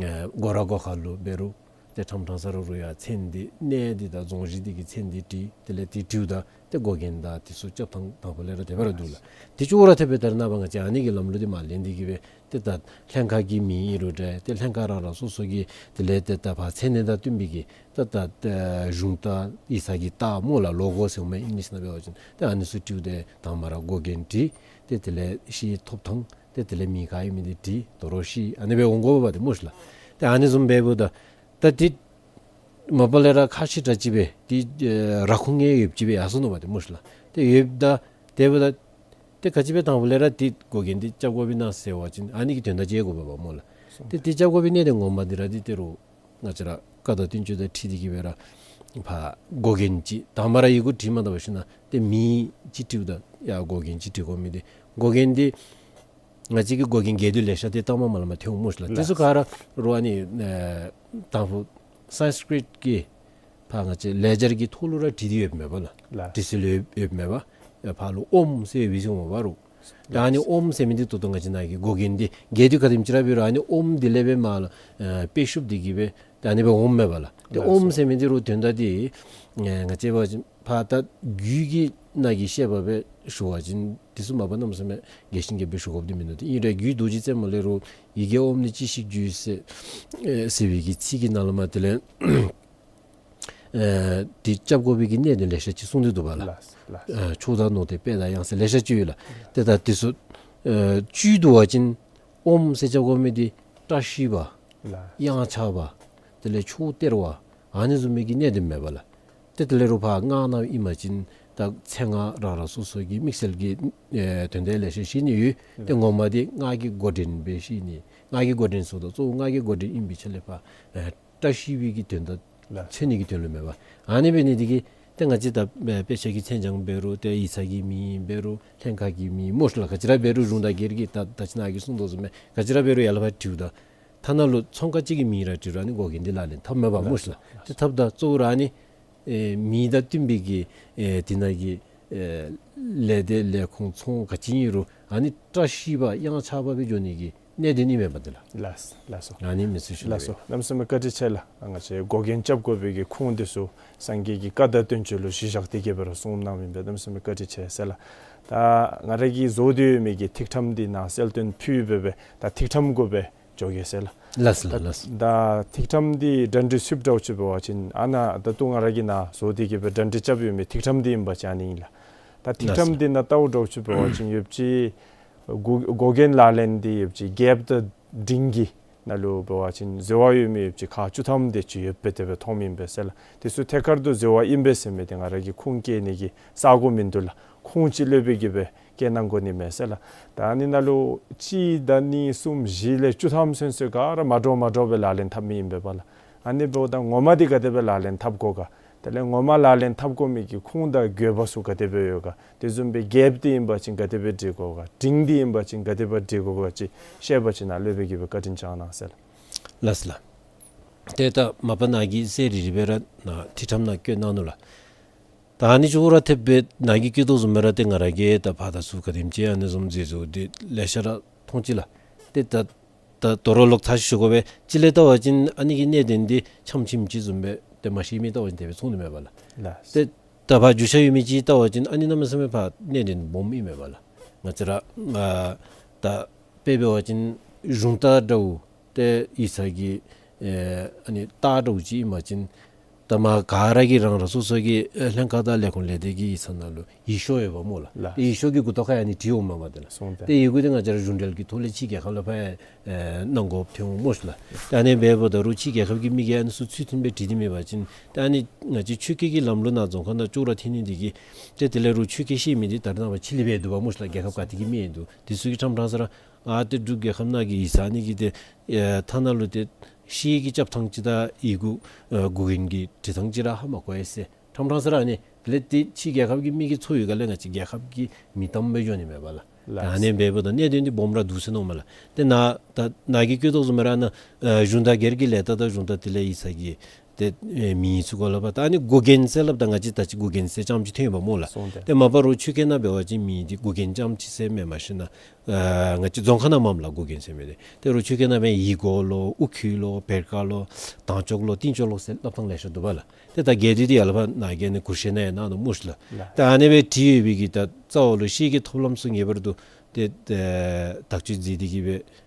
ཨེ་སྒོ་ར་སྒོ་ཁ་ལུ་འབད་རུང་ཏེ་ཁྲམ་ཁྲང་ས་ར་རུང་ཡར་མཚན་འདི་གནས་འདི་དང་རྫོང་གཞི་འདི་གི་མཚན་འདི་བྲི། དེ་ལས་ཏེ་བྲིཝ་ད་ཏེ་འགོག་རྐྱེན་དང་དེ་ཚུ་རྐྱབ་ཐངས་དང་ཕུ་ལས་ར་དེ་སྦེ་ར་འདུག་ལགས། ཏེ་ཅོག་ར་འཐདཔ་སྦེ་ད་རེས་ནངས་པ་ང་བཅས་ཨ་ནི་གི་ལམ་ལུགས་འདི་མར་ལེན་ཏེ་གི་སྦེ་ཏེ་ད་ལྷན་ཁག་གི་མིང་ཨིན་རུང་འདྲ། ཏེ་ལྷན་ཁག་རང་རང་སོ་སོ་གི་དེ་ལས་ཏེ་ད་ཕར་མཚན་གནས་དང་བསྟུན་པའི་གི་ད་ད་ད་གཞུང་རྟགས་ཡིག་ཚང་གི་རྟགས་སྨོ་ལགས། ལོ་གོ་ཟེར་མི་ཨིང་ལིཤ་ནང་འབད་བ་ཅིན་ཏེ་ཨ་ནི་ཚུ་བྲིཝ་ད་དང་པ་ར་འགོག་རྐྱེན་བྲི། ཏེ་དེ་ལས་ཤེས་ཐོབ་ཐངས། ཏེ་དེ་ལས་མིང་ག་ཨིན་མི་འདི་བྲི། དོ་རུང་ཤེས། ཨ་ནི་སྦེ་འོང་དགོ་པས་ཏེ་སྨོ་ཤི་ལགས། ཏེ་ཨ་ནི་བཟུམ་འབདཝ་ད་ད་འདི་མ་པ་ལས་ར་ཁག་ཆེ་དྲགས་ཅིག་སྦེ་ཏེ་ཨེ་ར་ཁུངས་ཡོདཔ་ཅིག་སྦེ་ཡར་སོ་ནུག་པ་ཏེ་སྨོ་ཤི་ལགས། ཏེ་ཡོདཔ་ད་དེ་འབདཝ་ད་ཏེ་ག་ཅི་སྦེ་དང་ཕུ་ལས་ར་ཏེ་འགོག་རྐྱེན་འདི་རྐྱབ་དགོཔ་ཨིན་ན་ཟེར་བ་ཅིན་ཨ་ནི་གི་དོན་དག་ཅིག་དགོ་པས་པ་སྨོ་ལགས། ཏེ་འདི་རྐྱབ་དགོ་པའི་གནད་དོན་ངོ་མ་འདི་ར་འདི་ཏེ་རུང་ང་བཅས་ར་བཀའ་དང་བསྟན་བཅོས་དང་འཁྲིལ་ཏེ་གི་སྦེ་ར་ཕར་འགོག་རྐྱེན་ཅིག་དང་པ་ར་ཡི་གུ་བྲིས་མ་ད་པ་ཞུ་ན་ཏེ་མིང་ཅིག་བྲིཝ་ད་ཡར་འགོག་རྐྱེན་ཅིག་བྲི་དགོ་མི་འདི་འགོག་རྐྱེན་འདི་ང་བཅས་ཀྱི་འགོག་རྐྱེན་རྒྱས་བསྡུས་ལེ་ཤ་འདི་ད་མ་མ་ལ་མ་ཐོན་འོང་སྨོ་ཤི་ལགས། དེ་ཚུ་ག་ར་རུང་ཨ་ནི་ཨེ་དང་ཕུ་སཾསྐྲྀཏ་གི་ཕར་ང་བཅས་ལེགས་སྦྱར་གྱི་ཐོག་ལུ་ར་བྲིས་ཏེ་ཡོདཔ་མས་པ་ལགས། ལགས། བྲི་སྲོལ་ཡོད་ཡོདཔ་མས་པ། ཨེ་ཕར་ལུ་ཨོཾ་ཟེར་ཡོདཔ་ཨིན་ཟེར་འོང་པ་རུང་། ད་ཨ་ནི་ཨོཾ་ཟེར་མི་འདི་ད་ལྟོ་ང་བཅས་ནཱ་གི་འགོག་རྐྱེན་འདི་རྒྱས་བསྡུས་ག་དེམ་ཅིག་ར་འབད་རུང་ཨ་ནི་ཨོཾ་འདི་ལས་སྦེ་མར་ལུ་ཨེ་དཔེ་ཤུབས་འདི་གིས་སྦེ་ད་ཨ་ནི་སྦེ་འོངམ་མས་པ་ལགས། ཏེ་ལགས་ཨོཾ་ཟེར་མི་འདི་རུང་དོན་དག་འདི་ཨེ་ང་བཅས་འབད་བ་ཅིན་ཕར་ད་རྒྱུད་ཀྱི་ནང་གི་བཤད་པ་སྦེ་ཞུ་བ་ཅིན་དེ་ཚུ་མ་པ་གནམ་མེད་ས་མེད་རྒྱས་ཤིང་རྒྱས་པ་སྦེ་ཞུ་དགོཔ་འདི་མིན་འདུག། ཏེ་ཨིན་རུང་རྒྱུད་རྡོ་རྗེ་རྩེ་མོ་ལས་རུང་ཡི་གེ་ཨོཾ་ནི་ཅི་ཞིག་རྒྱུད་ཟེར་ཨེ་ཟེར་བའི་གི་ཚིག་གི་ནང་ལུ་མར་དེ་ལས་ཨེ་འདི་རྐྱབ་དགོ་པའི་གི་གནད་དོན་ལེ་ཤ་ཅིག་གསུངས་ཏེ་འདུག་པ་ལགས། ལགས་ལགས། ཨེ་ཆོས་དང་ནོར་དང་དཔལ་དང་གཡང་ཟེར་ལེ་ཤ་ཅིག་ཡོད་ལགས། ཏེ་ད་དེ་ཚུ་ཨེ་བཅུད་བསྡུ་བ་ཅིན་ཨོཾ་ཟེར་རྐྱབ་དགོ་མི་འདི་བཀྲ་ཤིས་པ། ལགས། གཡང་ཆགས་པ། དེ་ལས་ཕྱོགས་སྟེར་བ། ཨ་ནི་བཟུམ་མའི་གི་གནད་དོན་མས་པ་ལགས། ཏེ་དེ་ལས་རུང་ཕར་སྔགས་ནང་ཨིན་པ་ཅིན་ད་མཚན་སྔགས་རང་རང་སོ་སོ་གི་དམིགས་བསལ་གྱི་ཨེ་དོན་དག་ལེ་ཤ་བཤད་ནི་ཡོད། ཏེ་ངོ་མ་འདི་སྔགས་ཀྱི་འགོ་འདྲེན་སྦེ་བཤད་ནི། སྔགས་ཀྱི་འགོ་འདྲེན་ཟེརཝ་ད་གཙོ་བོ་སྔགས་ཀྱི་འགོ་འདྲེན་ཨིན་པའི་ཆ་ལས་ཕར་ཨེ་བཀྲ་ཤིས་པའི་གི་དོན་དག་ལགས། མཚོན་ནི་གི་དོན་ལུ་མས་པ། ཨ་ནི་འབད་ནི་འདི་གིས་ཏེ་ང་བཅས་ད་ཨེ་དཔེ་ཆ་གི་མཚན་བྱང་འབད་རུང་ཏེ་ཡིག་ཚང་གི་མིང་འབད་རུང་ལྷན་ཁག་གི་མིང་སྨོ་ཤི་ལགས། ག་ཅི་ར་འབད་རུང་གཞུང་དང་སྒེར་གྱི་ད་ད་ཅི་ནཱ་གིས་གསུངས་དོ་བཟུམ་སྦེ་ག་ཅི་ར་འབད་རུང་ཡར་ལས་ཕར་བྲིཝ་ད་ཐ་ན་ལུ་ཚོང་ཁང་ཅིག་གི་མིང་ར་བྲིཝ་ད་ཨ་ནི་འགོག་རྐྱེན་འདི་ལག་ལེན་འཐབ་མས་པ་སྨོ་ཤི་ལགས། ཏེ་འཐབ་ད་གཙོ་བོ་ར་ཨ་ནི་ཨེ་མིང་དང་བསྟུན་པའི་གི་ཨེ་དེ་ནང་གི་ཨེ་ལས་སྡེ་ལས་ཁུངས་ཚོང་ག་ཅི་ཨིན་རུང་ཨ་ནི་བཀྲ་ཤིས་པ་གཡང་ཆགས་པ་སྦེ་འགྱོ་ནི་གི་གནད་དོན་ཨིན་མས་པ་འདི་ལགས། ལགས་ལགས་སོ། ཨ་ནི་མི་ཚུ་ཞུ་ལགས་སོ། ལགས། གནམ་མེད་ས་མེད་བཀའ་དྲིན་ཆེ་ལགས། ང་བཅས་འགོག་རྐྱེན་རྐྱབ་དགོ་པའི་གི་ཁུངས་འདི་ཚུ་སངས་རྒྱས་ཀྱི་བཀའ་དང་བསྟན་བཅོས་ལུ་གཞི་བཞག་སྟེ་གི་སྦེ་ར་གསུངས་གནང་མི་འབད་གནམ་མེད་ས་མེད་བཀའ་དྲིན་ཆེ་ཟེར་ལགས། ད་ང་ར་གིས་བཟོ་སྟེ་ཡོད་མི་གི་ཐིག་ཕྲེང་འདི་ནཱ་གསལ་སྟོན་ཕུལ་སྦེ་སྦེ་ད་ཐིག་ཕྲེང་གུ་སྦེ་འགྱོ་གེ་ཟེར་ལགས། ལགས་ལགས་ལགས། ད་ཐིག་ཕྲེང་འདི་གྲ་སྒྲིག་ཚུ་འབད་བ་ཅིན་འབད་བ་ཅིན་ཨ་ནཱ་ད་ལྟོ་ང་ར་གིས་ནཱ་བཟོ་སྟེ་གི་སྦེ་གྲ་སྒྲིག་རྐྱབ་ཡོད་མི་ཐིག་ཕྲེང་འདི་ཨིན་པ་ཅིན་ཨ་ནི་ཨིན་ལགས། ད་ཐིག་ཕྲེང་འདི་ནང་ལྟཝ་འདྲཝ་ཅིག་འབད་བ་ཅིན་ཡོདཔ་ཅིག་འགོག་འགོག་རྐྱེན་ལག་ལེན་འདི་ཡོདཔ་ཅིག་རྒྱསཔ་དང་འབྲིང་གི་ནང་ལུ་འབད་བ་ཅིན་ཟེར་བ་ཡོད་མི་ཡོདཔ་ཅིག་ཁག་བཅུ་ཐམ་དེ་ཅིག་ཡོདཔ་སྦེ་དེ་སྦེ་མཐོངམ་ཨིན་པས་ཟེར་ལགས། དེ་ཚུ་ཐད་ཀར་དུ་ཟེར་བ་ཨིན་པས་ཟེར་མི་འདི་ང་ར་གིས་ཁུངས་བཀལ་ནི་གི་ས་གོ་མིན་འདུག་ལགས། ཁུངས་ཅིག་ལྷོད་པའི་གི་སྦེ་བཀལ་གནང་དགོ་ནི་མས་ཟེར་ལགས། ད་ཨ་ནི་ནང་ལུ་གཅིག་དང་གཉིས་གསུམ་བཞི་ལས་བཅུ་ཐམ་ཚུན་ཚོད་ག་ར་མ་འདྲཝ་མ་འདྲཝ་སྦེ་ལག་ལེན་འཐབ་མི་ཨིན་པས་པ་ལགས། ཨ་ནི་འབདཝ་ད་ངོ་མ་འདི་ག་དེ་སྦེ་ལག་ལེན་འཐབ་དགོ་ག། དེ་ལས་ངོ་མ་ལག་ལེན་འཐབ་དགོ་མི་གི་ཁུངས་དང་དགོས་པ་ཚུ་ག་དེ་སྦེ་ཡོད་ག། དེ་བཟུམ་སྦེ་རྒྱསཔ་འདི་ཨིན་པ་ཅིན་ག་དེ་སྦེ་སྒྲིག་དགོ་ག། འབྲིང་འདི་ཨིན་པ་ཅིན་ག་དེ་སྦེ་སྒྲིག་དགོ་ག་ཅིག་བཤད་པ་ཅིན་ནཱ་ལྷོད་པའི་གི་སྦེ་བཀའ་དྲིན་བསྐྱང་གནང་ཟེར་ལགས། ལགས་ལགས། ཏེ་ད་མ་པ་ནཱ་གིས་གསལ་རི་རི་སྦེ་ར་ནཱ་ཐིག་ཕྲེང་ནང་བཀོད་གནང་ནུག་ལགས། ད་ཨ་ནི་ཅོག་ར་འཐདཔ་སྦེ་ནཱ་གིས་བཀོད་དོ་བཟུམ་སྦེ་ར་ཏེ་ང་ར་གིས་ད་ཕར་དང་ཚུར་ག་དེམ་ཅིག་ཨ་ནི་བཟུམ་མཛད་བཟོ་འདི་ལེ་ཤ་ར་མཐོང་ཅི་ལགས། ཏེ་ད་ད་དོ་རུང་ལོག་ཐག་ཞུ་དགོ་པས། ཅིག་ལས་བལྟ་བ་ཅིན་ཨ་ནི་གི་གནད་དོན་འདི་ཆམ་ཆིམ་ཅིག་བཟུམ་སྦེ་ཏེ་མ་ཤེས་མི་བལྟ་བ་ཅིན་དེ་སྦེ་མཐོང་ནི་མས་པ་ལགས། ལགས། ཏེ་ད་ཕར་རྒྱུས་ཆ་ཡོད་མི་ཅིག་བལྟ་བ་ཅིན་ཨ་ནི་གནམ་མེད་ས་མེད་ཕར་གནད་དོན་སྦོམ་ཨིན་མས་པ་ལགས། ང་བཅས་ར་ཨ་ད་དཔེ་འབད་བ་ཅིན་གཞུང་རྟ་འདྲཝ་ཏེ་ཡིག་ཚང་གི་ཨེ་ཨ་ནི་རྟ་འདྲཝ་ཅིག་ཨིན་པ་ཅིན་ ད་མ་ག་ར་གིས་རང་རང་སོ་སོ་གི་ཨེ་ལྷན་ཁག་དང་ལས་ཁུངས་ལས་སྡེ་གི་ཡིག་ཚང་ནང་ལུ་ཡིག་ཤོག་ཡོདཔ་སྨོ་ལགས། ལགས། ཏེ་ཡིག་ཤོག་གི་མགུ་ཏོ་ཁར་ཨ་ནི་བྲིས་འོངམ་མས་པ་ཏེ་ལགས། སོང་ཏེ། ཏེ་ཡི་གུ་འདི་ང་བཅས་ར་གཞུང་འབྲེལ་གྱི་ཐོག་ལས་ཕྱི་རྒྱལ་ཁབ་ལུ་ཕར་ཨེ་གནང་དགོཔ་ཐོན་འོང་སྨོ་ལགས། ཏེ་ཨ་ནི་འབདཝ་ད་རུང་ཕྱི་རྒྱལ་ཁབ་ཀྱི་མི་གིས་ཨ་ནི་ཚུ་ཚུལ་མཐུན་སྦེ་བྲིས་ཏེ་མེད་པ་ཅིན་ཏེ་ཨ་ནི་ང་བཅས་ཆོས་སྐད་ཀྱི་ལམ་ལུགས་ནང་རྫོང་ཁ་ནང་ཅོག་ར་འཐད་ནི་འདི་གིས་ཏེ་དེ་ལས་རུང་ཆོས་སྐད་ཤེས་མི་འདི་ད་རེས་ནངས་པ་ཕྱི་ལས་སྦེ་འདུག་པ་སྨོ་ལགས། རྒྱལ་ཁབ་ག་ཏེ་གི་མི་ཡང་འདུག། དེ་ཚུ་གིས་ཕྲང་ཕྲང་ས་ར་ཨ་ཏེ་འབྲུག་རྒྱལ་ཁབ་ནང་གི་ཡིག་ཚང་ཨ་ནི་གི་ཏེ་ཨེ་ཐ་ན་ལུ་ཏེ་ཤེས་ཀྱི་རྐྱབ་ཐངས་ཅིག་དང་ཡི་གུ་ཨེ་འགོ་རྒྱན་གྱི་འབྲི་ཐངས་ཅིག་ར་ཧ་མ་གོ་ཡི་ཟེར། ཕྲང་ཕྲང་ས་ར་ཨ་ནི་དེ་ལས་ཏེ་ཕྱི་རྒྱལ་ཁབ་ཀྱི་མི་གིས་འཚོལ་བའི་སྒང་ལས་ང་བཅས་རྒྱལ་ཁབ་ཀྱི་མི་དམ་སྦེ་འགྱོ་ནི་མས་པ་ལགས། ལགས། ད་ཨ་ནི་འབདཝ་ད་གནད་དོན་འདི་སྦོམ་ར་འདུག་ཟེར་མནོཝ་མས་ལགས། ཏེ་ནཱ་ད་ནཱ་གིས་བཀོད་དོ་བཟུམ་སྦེ་ར་ནཱ་ཨེ་གཞུང་དང་སྒེར་གྱི་ལས་རྟགས་དང་གཞུང་དང་དེ་ལས་ཡིག་ཚང་གི་ཏེ་ཨེ་མིང་ཚུ་གུ་ལུ་ཕར་ད་ཨ་ནི་འགོ་རྒྱན་ཟེར་སླབ་ད་ང་བཅས་ད་ཅི་འགོ་རྒྱན་ཟེར་རྐྱངམ་ཅིག་ཐོན་ཡོདཔ་སྨོ་ལགས། སོང་ཏེ། ཏེ་མ་པ་རོགས་ཆོས་སྐད་ནང་འབད་བ་ཅིན་མིང་འདི་འགོ་རྒྱན་རྐྱངམ་ཅིག་ཟེར་མེན་མ་གཞི་ནཱ་ཨ་ང་བཅས་རྫོང་ཁ་ནང་མས་ལགས་འགོ་རྒྱན་ཟེར་མི་འདི། ཏེ་རོགས་ཆོས་སྐད་ནང་འབད་ཡི་གོ་ལོ་ཨུ་ཁུ་ལོ་བེར་ཀ་ལོ་དང་ཅོག་ལོ་ཏིང་ཅོག་ལོ་ཟེར་སླབ་ཐངས་ལེ་ཤ་འདུག་པ་ལགས། ཏེ་ད་གལ་ཏེ་འདི་ཡར་ལས་ཕར་ནཱ་གིས་ཨ་ནི་གུ་ཤེས་ནང་ཡང་གནང་ནུག་སྨོ་ལགས། ལགས། ཏེ་ཨ་ནི་སྦེ་བྲིས་ཡོད་པའི་གི་ད་རྩ་བ་ལུ་ཤེས་ཀྱི་ཐོབ་ལམ་ཚུ་ངེས་པར་དུ་ཏེ་ཨེ་དག་བཅོས་མཛད་དེ་གི་སྦེ་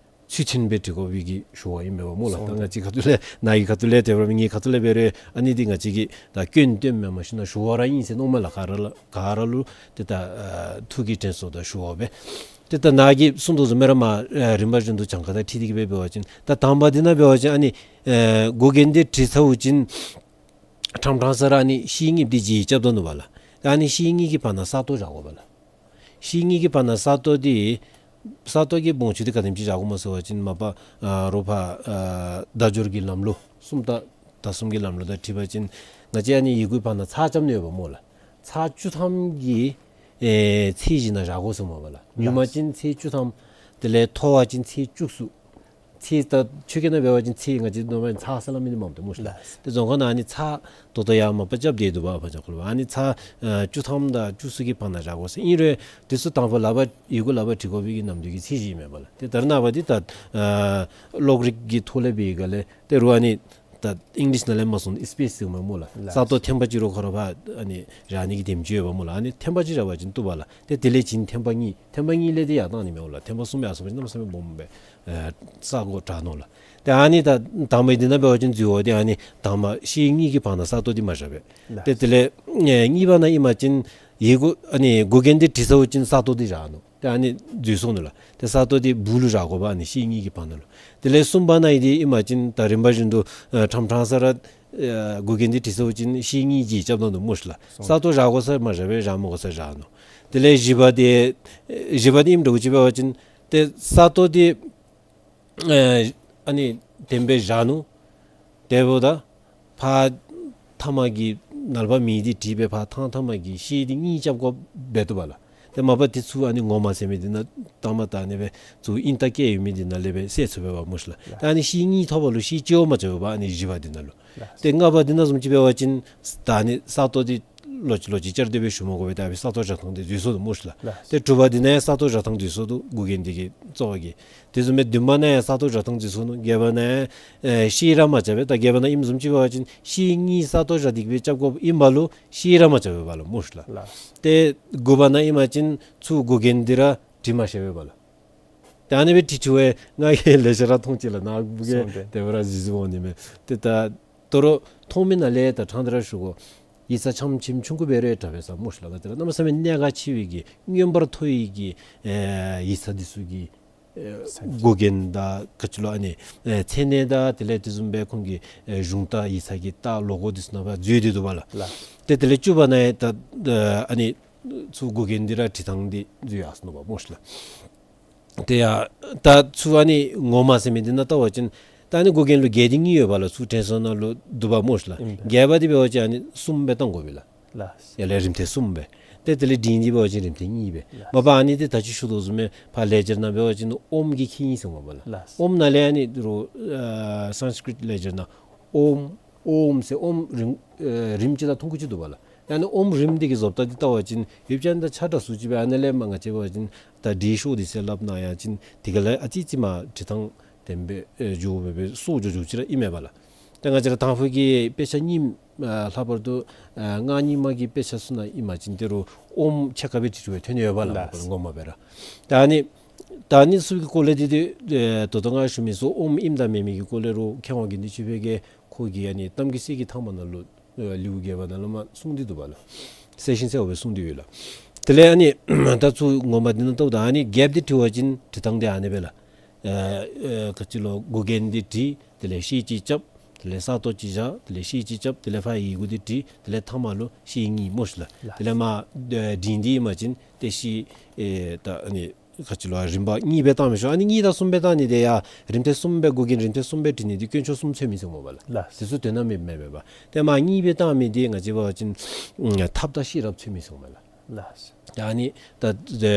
ཚུལ་མཐུན་སྦེ་བྲི་དགོ་པའི་གི་ཞུ་བ་ཨིན་མས་པ་སྨོ་ལགས། སོང་། ད་ང་བཅས་ཁ་ཐུག་ལས་ནཱ་གི་ཁ་ཐུག་ལས་དེ་སྦེ་ངེའི་ཁ་ཐུག་ལས་འབད་རུང་ཨ་ནི་འདི་ང་བཅས་ཀྱི་ད་སྐྱོན་སྟོནམ་མེན་མ་གཞི་ནཱ་ཞུ་བ་ར་ཨིན་ཟེར་མནོཝ་མས་ལགས། ག་ར་ལུ་ག་ར་ལུ་ཏེ་ད་ཨ་ཐུགས་ཀྱི་དྲན་གསོ་དང་ཞུ་བ་སྦེ། ཏེ་ད་ནཱ་གིས་གསུངས་དོ་བཟུམ་སྦེ་ར་མར་ཨེ་རིམ་པ་བཞིན་དུ་གྱངས་ཁ་དང་འཁྲིལ་ཏེ་གི་སྦེ་འབད་བ་ཅིན་ད་དང་པ་འདི་ནང་འབད་བ་ཅིན་ཨ་ནི་ཨེ་འགོ་རྒྱན་འདི་བྲིས་ཚརཝ་ཅིག་ཕྲང་ཕྲང་ས་ར་ཨ་ནི་ཤེས་གཉིས་འདི་རྗེས་རྐྱབ་ད་ནུག་པ་ལགས། ད་ཨ་ནི་ཤེས་གཉིས་ཀྱི་བར་ན་ས་སྟོད་བཞག་དགོ་པ་ལགས། ཤེས་གཉིས་ཀྱི་བར་ན་ས་སྟོད་འདི་ས་སྟོད་ཀྱི་དབང་ཕྱུག་འདི་ག་དེམ་ཅིག་བཞག་དགོཔ་སྨོ་ཟེར་བ་ཅིན་མ་པ་ཨ་རོགས་ཕར་ཨ་བརྡ་སྦྱོར་གྱི་ལམ་ལུགས་སུམ་རྟགས་དང་གསུམ་གྱི་ལམ་ལུགས་དང་འཁྲིལ་བ་ཅིན་ང་བཅས་ཨ་ནི་ཡི་གུའི་བར་ན་ཚེག་རྐྱབ་ནི་ཡོདཔ་སྨོ་ལགས། ཚེག་བཅུ་ཐམ་གྱི་ཨེ་ཚེག་བཞི་ནང་བཞག་དགོ་ཟེར་མས་པ་ལགས། ཉུང་མ་ཅིན་ཚེག་བཅུ་ཐམ། དེ་ལས་མཐོ་བ་ཅིན་ཚེག་བཅུ་གསུམ། ཚེག་ད་ཆོས་སྐད་ནང་འབད་བ་ཅིན་ཚེག་ང་བཅས་ནོར་མ་ཚེག་ཟེར་སླབ་མི་འདི་མེན་ཏེ་སྨོ་ལགས། ལགས། ཏེ་རྫོང་ཁ་ནང་ཨ་ནི་ཚེག་ད་ལྟོ་ཡང་མ་པ་རྐྱབ་སྟེ་འདུག་པ། ཕར་ཅིག་ཁོ་ལུ་ཨ་ནི་ཚེག་ཨ་བཅུ་ཐམ་དང་བཅུ་གསུམ་གྱི་བར་ན་བཞག་དགོ་ཟེར། ཨིན་རུང་དེ་ཚུ་དང་པ་ལག་པར་ཡི་གུ་ལག་པར་བྲི་དགོ་པའི་གི་ནམ་དུས་ཀྱི་ཚེག་བཞི་ཨིན་མས་པ་ལགས། ཏེ་ད་རེས་ནངས་པ་འདི་ད་ཨ་གློག་རིག་གི་ཐོག་ལས་འབད་བའི་སྒང་ལས་ཏེ་རོགས་ཨ་ནི་ད་ཨིང་ལིཤ་ནང་ལས་མ་སོང་ཨིསི་པེསི་ཟེར་མས་སྨོ་ལགས། ལགས། ས་སྟོད་ཐེངས་པ་གཅིག་རོགས་ཁོ་ར་ཕར་ཨ་ནི་བཞག་ནི་གི་དེམ་ཅིག་ཡོདཔ་སྨོ་ལགས། ཨ་ནི་ཐེངས་པ་གཅིག་བཞག་པ་ཅིན་བཏུབ་པ་ལགས། ཏེ་དེ་ལས་བྱིན་ཐེངས་པ་གཉིས། ཐེངས་པ་གཉིས་ལས་ཏེ་ཡར་བཏང་ནི་མས་སྨོ་ལགས། ཐེངས་པ་གསུམ་ཡར་སོང་པ་ཅིན་གནམ་མེད་ས་མེད་སྦོམ་སྦེ་ཨེ་ས་གོ་དྲག་ནུག་ལགས། ཏེ་ཨ་ནི་ད་དང་པའི་འདི་ནང་འབད་བ་ཅིན་འཛོལ་བ་འདི་ཨ་ནི་དང་པ་ཤེས་གཉིས་ཀྱི་བར་ན་ས་སྟོད་འདི་མ་བཞག་པས། ལགས། ཏེ་དེ་ལས་ཨེ་གཉིས་པ་ནང་ཨིན་པ་ཅིན་ཡི་གུ་ཨ་ནི་འགོ་རྒྱན་འདི་བྲིས་ཚརཝ་ཅིག་ས་སྟོད་འདི་བཞག་ནུག། ཏེ་ཨ་ནི་འཛོལ་སོང་ནུག་ལགས། ཏེ་ས་སྟོད་འདི་སྦུག་ལུ་བཞག་དགོ་པ། ཨ་ནི་ཤེས་གཉིས་ཀྱི་བར་ན་ལུ། དེ་ལས་གསུམ་པ་ནང་ཨིན་འདི་ཨིན་པ་ཅིན་ད་རིམ་པ་བཞིན་དུ་ཨེ་ཕྲང་ཕྲང་ས་ར་ཨེ་འགོ་རྒྱན་འདི་བྲིས་ཚརཝ་ཅིག་ཤེས་གཉིས་རྗེས་རྐྱབ་ད་ནུག་སྨོ་ལགས། སོང་། ས་སྟོད་བཞག་དགོ་ས་མ་བཞག་པས། བཞག་མི་དགོ་ས་བཞག་ནུག། དེ་ལས་བཞི་པ་འདི་ཨེ་བཞི་པ་འདི་ཨིནམ་འདྲཝ་ཅིག་འབད་བ་ཅིན་ཏེ་ས་སྟོད་འདི་ཨེ་ཨ་ནི་དེམ་སྦེ་བཞག་ནུག། དེ་འབདཝ་ད་ཕར་མཐའ་མ་གི་ནཱ་ལས་ཕར་མིང་འདི་བྲིས་སྦེ་ཕར་ཐང་མཐའ་མ་གི་ཤེས་འདི་གཉིས་རྐྱབ་དགོཔ་འབད་འདུག་པ་ལགས། ཏེ་མ་པ་དེ་ཚུ་ཨ་ནི་ངོ་མ་ཟེར་མི་འདི་ནང་ལྟག་མ་ད་ཨ་ནི་སྦེ་ཚུར་ཨིན་རྟགས་བཀལ་ཡོད་མི་འདི་ནང་ལས་སྦེ་ཟེར་ཚུགས་པས་པ་སྨོ་ལགས། ལགས། ད་ཨ་ནི་ཤེས་གཉིས་ཐོབ་པ་ལུ་ཤེས་གཅིག་བ་མ་ཆགས་པས་པ། ཨ་ནི་བཞི་པ་འདི་ནང་ལུ། ལགས། ཏེ་ལྔ་པ་འདི་ནང་བཟུམ་ཅིག་འབད་བ་ཅིན་ད་ཨ་ནི་ས་སྟོད་འདི་ལོག་ཅི་ལོག་ཅི་བསྐྱར་ཟློས་སྦེ་ཞུ་མ་དགོ་པས། ད་ཨ་ནི་ས་སྟོད་བཞག་ཐངས་འདི་འཛོལ་སོང་ནུག་སྨོ་ལགས། ལགས། ཏེ་དྲུག་པ་འདི་ནང་ཡང་ས་སྟོད་བཞག་ཐངས་འཛོལ་སོང་ནུག། འགོ་རྒྱན་འདི་གི་གཙོ་བོ་གི། དེ་བཟུམ་སྦེ་བདུན་པ་ནང་ཡང་ས་སྟོད་བཞག་ཐངས་འཛོལ་སོང་ནུག། བརྒྱད་པ་ནང་ཡང་ཨེ་ཤེས་ར་མ་ཆགས་པས། ད་བརྒྱད་པ་ནང་ཨིནམ་བཟུམ་ཅིག་འབད་བ་ཅིན་ཤེས་གཉིས་ས་སྟོད་བཞག་སྟེ་གི་སྦེ་རྐྱབ་དགོཔ་ཨིན་པ་ལུ་ཤེས་ར་མ་ཆགས་པས་པ་ལགས་སྨོ་ལགས། ལགས། ཏེ་དགུ་པ་ནང་ཨིན་པ་ཅིན་ཚུར་འགོ་རྒྱན་འདི་ར་བྲི་མ་ཤེས་པས་པ་ལགས། ཏེ་ཨ་ནི་སྦེ་བྲིས་བྲིསཝ་ང་གིས་ལེ་ཤ་ར་མཐོང་ཅི་ལགས། ནཱ་བུ་གིས། སོང་སྟེ། དེ་སྦེ་ར་གཟིགས་གཟིགསཔ་འོང་ནི་མས། ཏེ་ད་དོ་རུང་མཐོང་མི་ནང་ལས་ད་ཕྲང་སྟེ་ར་ཞུ་དགོ། ཡིག་ཚང་ཆམ་ཆིམ་ཆུང་ཀུ་འབད་རུང་དྲག་པས་ཟེར་སྨོ་ལགས། ད་ཏེ་ར་གནམ་མེད་ས་མེད་གནད་འགག་ཆེ་བའི་གི་མངོན་པར་མཐོ་བའི་གི་ཨེ་ཡིག་ཚང་འདི་ཚུ་གི་ཨེ་ས་འགོ་རྒྱན་དང་ག་ཅི་ལོ་ཨ་ནི་ཨེ་མཚན་གནས་དང་དེ་ལས་དེ་བཟུམ་སྦེ་ཁོང་གི་ཨེ་གཞུང་རྟ་ཡིག་ཚང་གི་རྟ་ལོ་གོ་འདི་ཚུ་ནང་ཕར་འཛུལ་ཏེ་འདུག་པ་ལགས། ལགས། ཏེ་དེ་ལས་བཅུ་པ་ནང་ཡང་ད་ཨ་ནི་ཚུར་འགོ་རྒྱན་འདི་ར་བྲི་ཐངས་འདི་འཛོལ་ཡར་སོང་ནུག་པ་སྨོ་ལགས། ཏེ་ཡ་ད་ཚུར་ཨ་ནི་ངོ་མ་ཟེར་མི་འདི་ནང་བལྟ་བ་ཅིན་ད་ཨ་ནི་འགོ་རྒྱན་ལུ་བརྒྱད་དེ་གཉིས་ཡོད་པ་ལགས། ཚུར་དྲན་གསོ་ནང་ལུ་འདུག་པ་སྨོ་ལགས། ཨིན་པས། བརྒྱད་པ་འདི་འབད་བ་ཅིན་ཨ་ནི་གསུམ་སྦེ་བཏང་དགོ་པས་ལགས། ལགས། ཡར་ལས་རིམ་ཐེངས་གསུམ་སྦེ། ཏེ་དེ་ལས་འབྲིང་འདི་འབད་བ་ཅིན་རིམ་ཐེངས་གཉིས་སྦེ། ལགས། མ་པ་ཨ་ནི་འདི་ད་ཅི་ཞུ་དོ་བཟུམ་སྦེ་ཕར་ལེགས་སྦྱར་ནང་འབད་བ་ཅིན་ཨོམ་གྱིས་ཁེངས་ཡི་ཟེར་མས་པ་ལགས། ལགས། ཨོམ་ནང་ལས་ཨ་ནི་རོགས་ཨ་སཾསྐྲྀཏ་ལེགས་སྦྱར་ནང་ཨོམ་ཨོམ་ཟེར་ཨོམ་རིམ་ཨེ་རིམ་གཅིག་དང་ཐུང་ཀུ་ཅིག་འདུག་པ་ལགས། ཨ་ནི་ཨོམ་རིམ་འདི་གི་བཟོ་ལྟ་འདི་བལྟ་བ་ཅིན་ཡུལ་ཅན་དང་ཆ་འདྲ་སུ་ཅིག་སྦེ། ཨ་ནི་ལས་མར་ང་བཅས་འབད་བ་ཅིན་ད་འབྲི་ཤོག་འདི་ཟེར་སླབ་ནི་ཡང་ཅིན་དེ་ག་ལས་ཨ་ཙི་ཙི་མར་འབྲི་ཐངས་དེམ་སྦེ་ཨེ་འགྱོ་སྦེ་སྦེ་སོར་འགྱོ་འགྱོཝ་ཅིག་ར་ཨིན་མས་པ་ལགས། ད་ང་བཅས་ར་དང་ཕུ་གི་དཔེ་ཆ་རྙིངམ་ཨ་ལྷག་པར་དུ་ཨ་སྔགས་རྙིང་མ་གི་དཔེ་ཆ་ཚུ་ནང་ཨིན་པ་ཅིན་ད་རུང་ཨོམ་ཕྱེད་ཀ་སྦེ་བྲིས་བྲིསཝ་ཐོན་ཡོད་པ་ལགས། ལགས། ངོ་མ་སྦེ་ར། ད་ཨ་ནི་ད་ཨ་ནི་ཚུ་གི་སྐོར་ལས་འདི་ཏེ་ཨེ་ད་ལྟོ་ང་ཞུ་མི་ཚུ་ཨོམ་ཨིནམ་དང་མེན་མི་གི་སྐོར་ལས་རོགས་མཁས་དབང་དགེ་འདུན་ཆོས་འཕེལ་གྱིས་ཁོ་གི་ཨ་ནི་གཏམ་གྱི་གསེར་གྱི་ཐང་མ་ནང་ལུ་ ཨ་ལེའུ་བརྒྱད་པ་ནང་ལུ་མར་གསུངས་ཏེ་འདུག་པ་ལགས། གསལ་ཞིང་གསལ་བ་སྦེ་གསུངས་ཏེ་ཡོད་ལགས། དེ་ལས་ཨ་ནི་ད་ཚུར་ངོ་མ་འདི་ནང་ལྟཝ་ད་ཨ་ནི་རྒྱསཔ་འདི་བྲི་བ་ཅིན་བྲི་ཐངས་འདི་ཨ་ནི་སྦེ་ལགས། ཨ་ཨ་ག་ཅི་ལོ་མགུ་རྒྱན་འདི་བྲི། དེ་ལས་ཤེལ་ཅིག་རྐྱབ། དེ་ལས་ས་སྟོང་ཅིག་བཞག། དེ་ལས་ཤེལ་ཅིག་རྐྱབ། དེ་ལས་ཕར་ཡི་གུ་འདི་བྲི། དེ་ལས་མཐའ་མ་ལུ་ཤེལ་གཉིས་སྨོ་ཤིག་ལགས། ལགས། དེ་ལས་མར་ཨ་འབྲིང་འདི་ཨིན་པ་ཅིན་ཏེ་ཤེལ་ཨེ་ད་ཨ་ནི་ག་ཅི་ལོ་རིམ་པ་གཉིས་སྦེ་བཏང་མི་ཆོག། ཨ་ནི་གཉིས་དང་གསུམ་སྦེ་བཏང་ནི་འདི་ཡང་རིམ་ཐེངས་གསུམ་སྦེ་མགུ་རྒྱན་རིམ་ཐེངས་གསུམ་སྦེ་བྲི་ནི་འདི་དཀོན་མཆོག་གསུམ་ཚུད་མི་ཚུགས་སྨོ་པ་ལགས། ལགས། དེ་ཚུ་དོན་དག་མེདཔ་མས་པ། ཏེ་མར་གཉིས་སྦེ་བཏང་མི་འདི་ང་བཅས་འབད་བ་ཅིན་ཨ་ཐབས་དང་ཤེས་རབ་ཚུད་མི་ཚུགས་སྨོ་ལགས། ལགས། ད་ཨ་ནི་ད་ཨེ་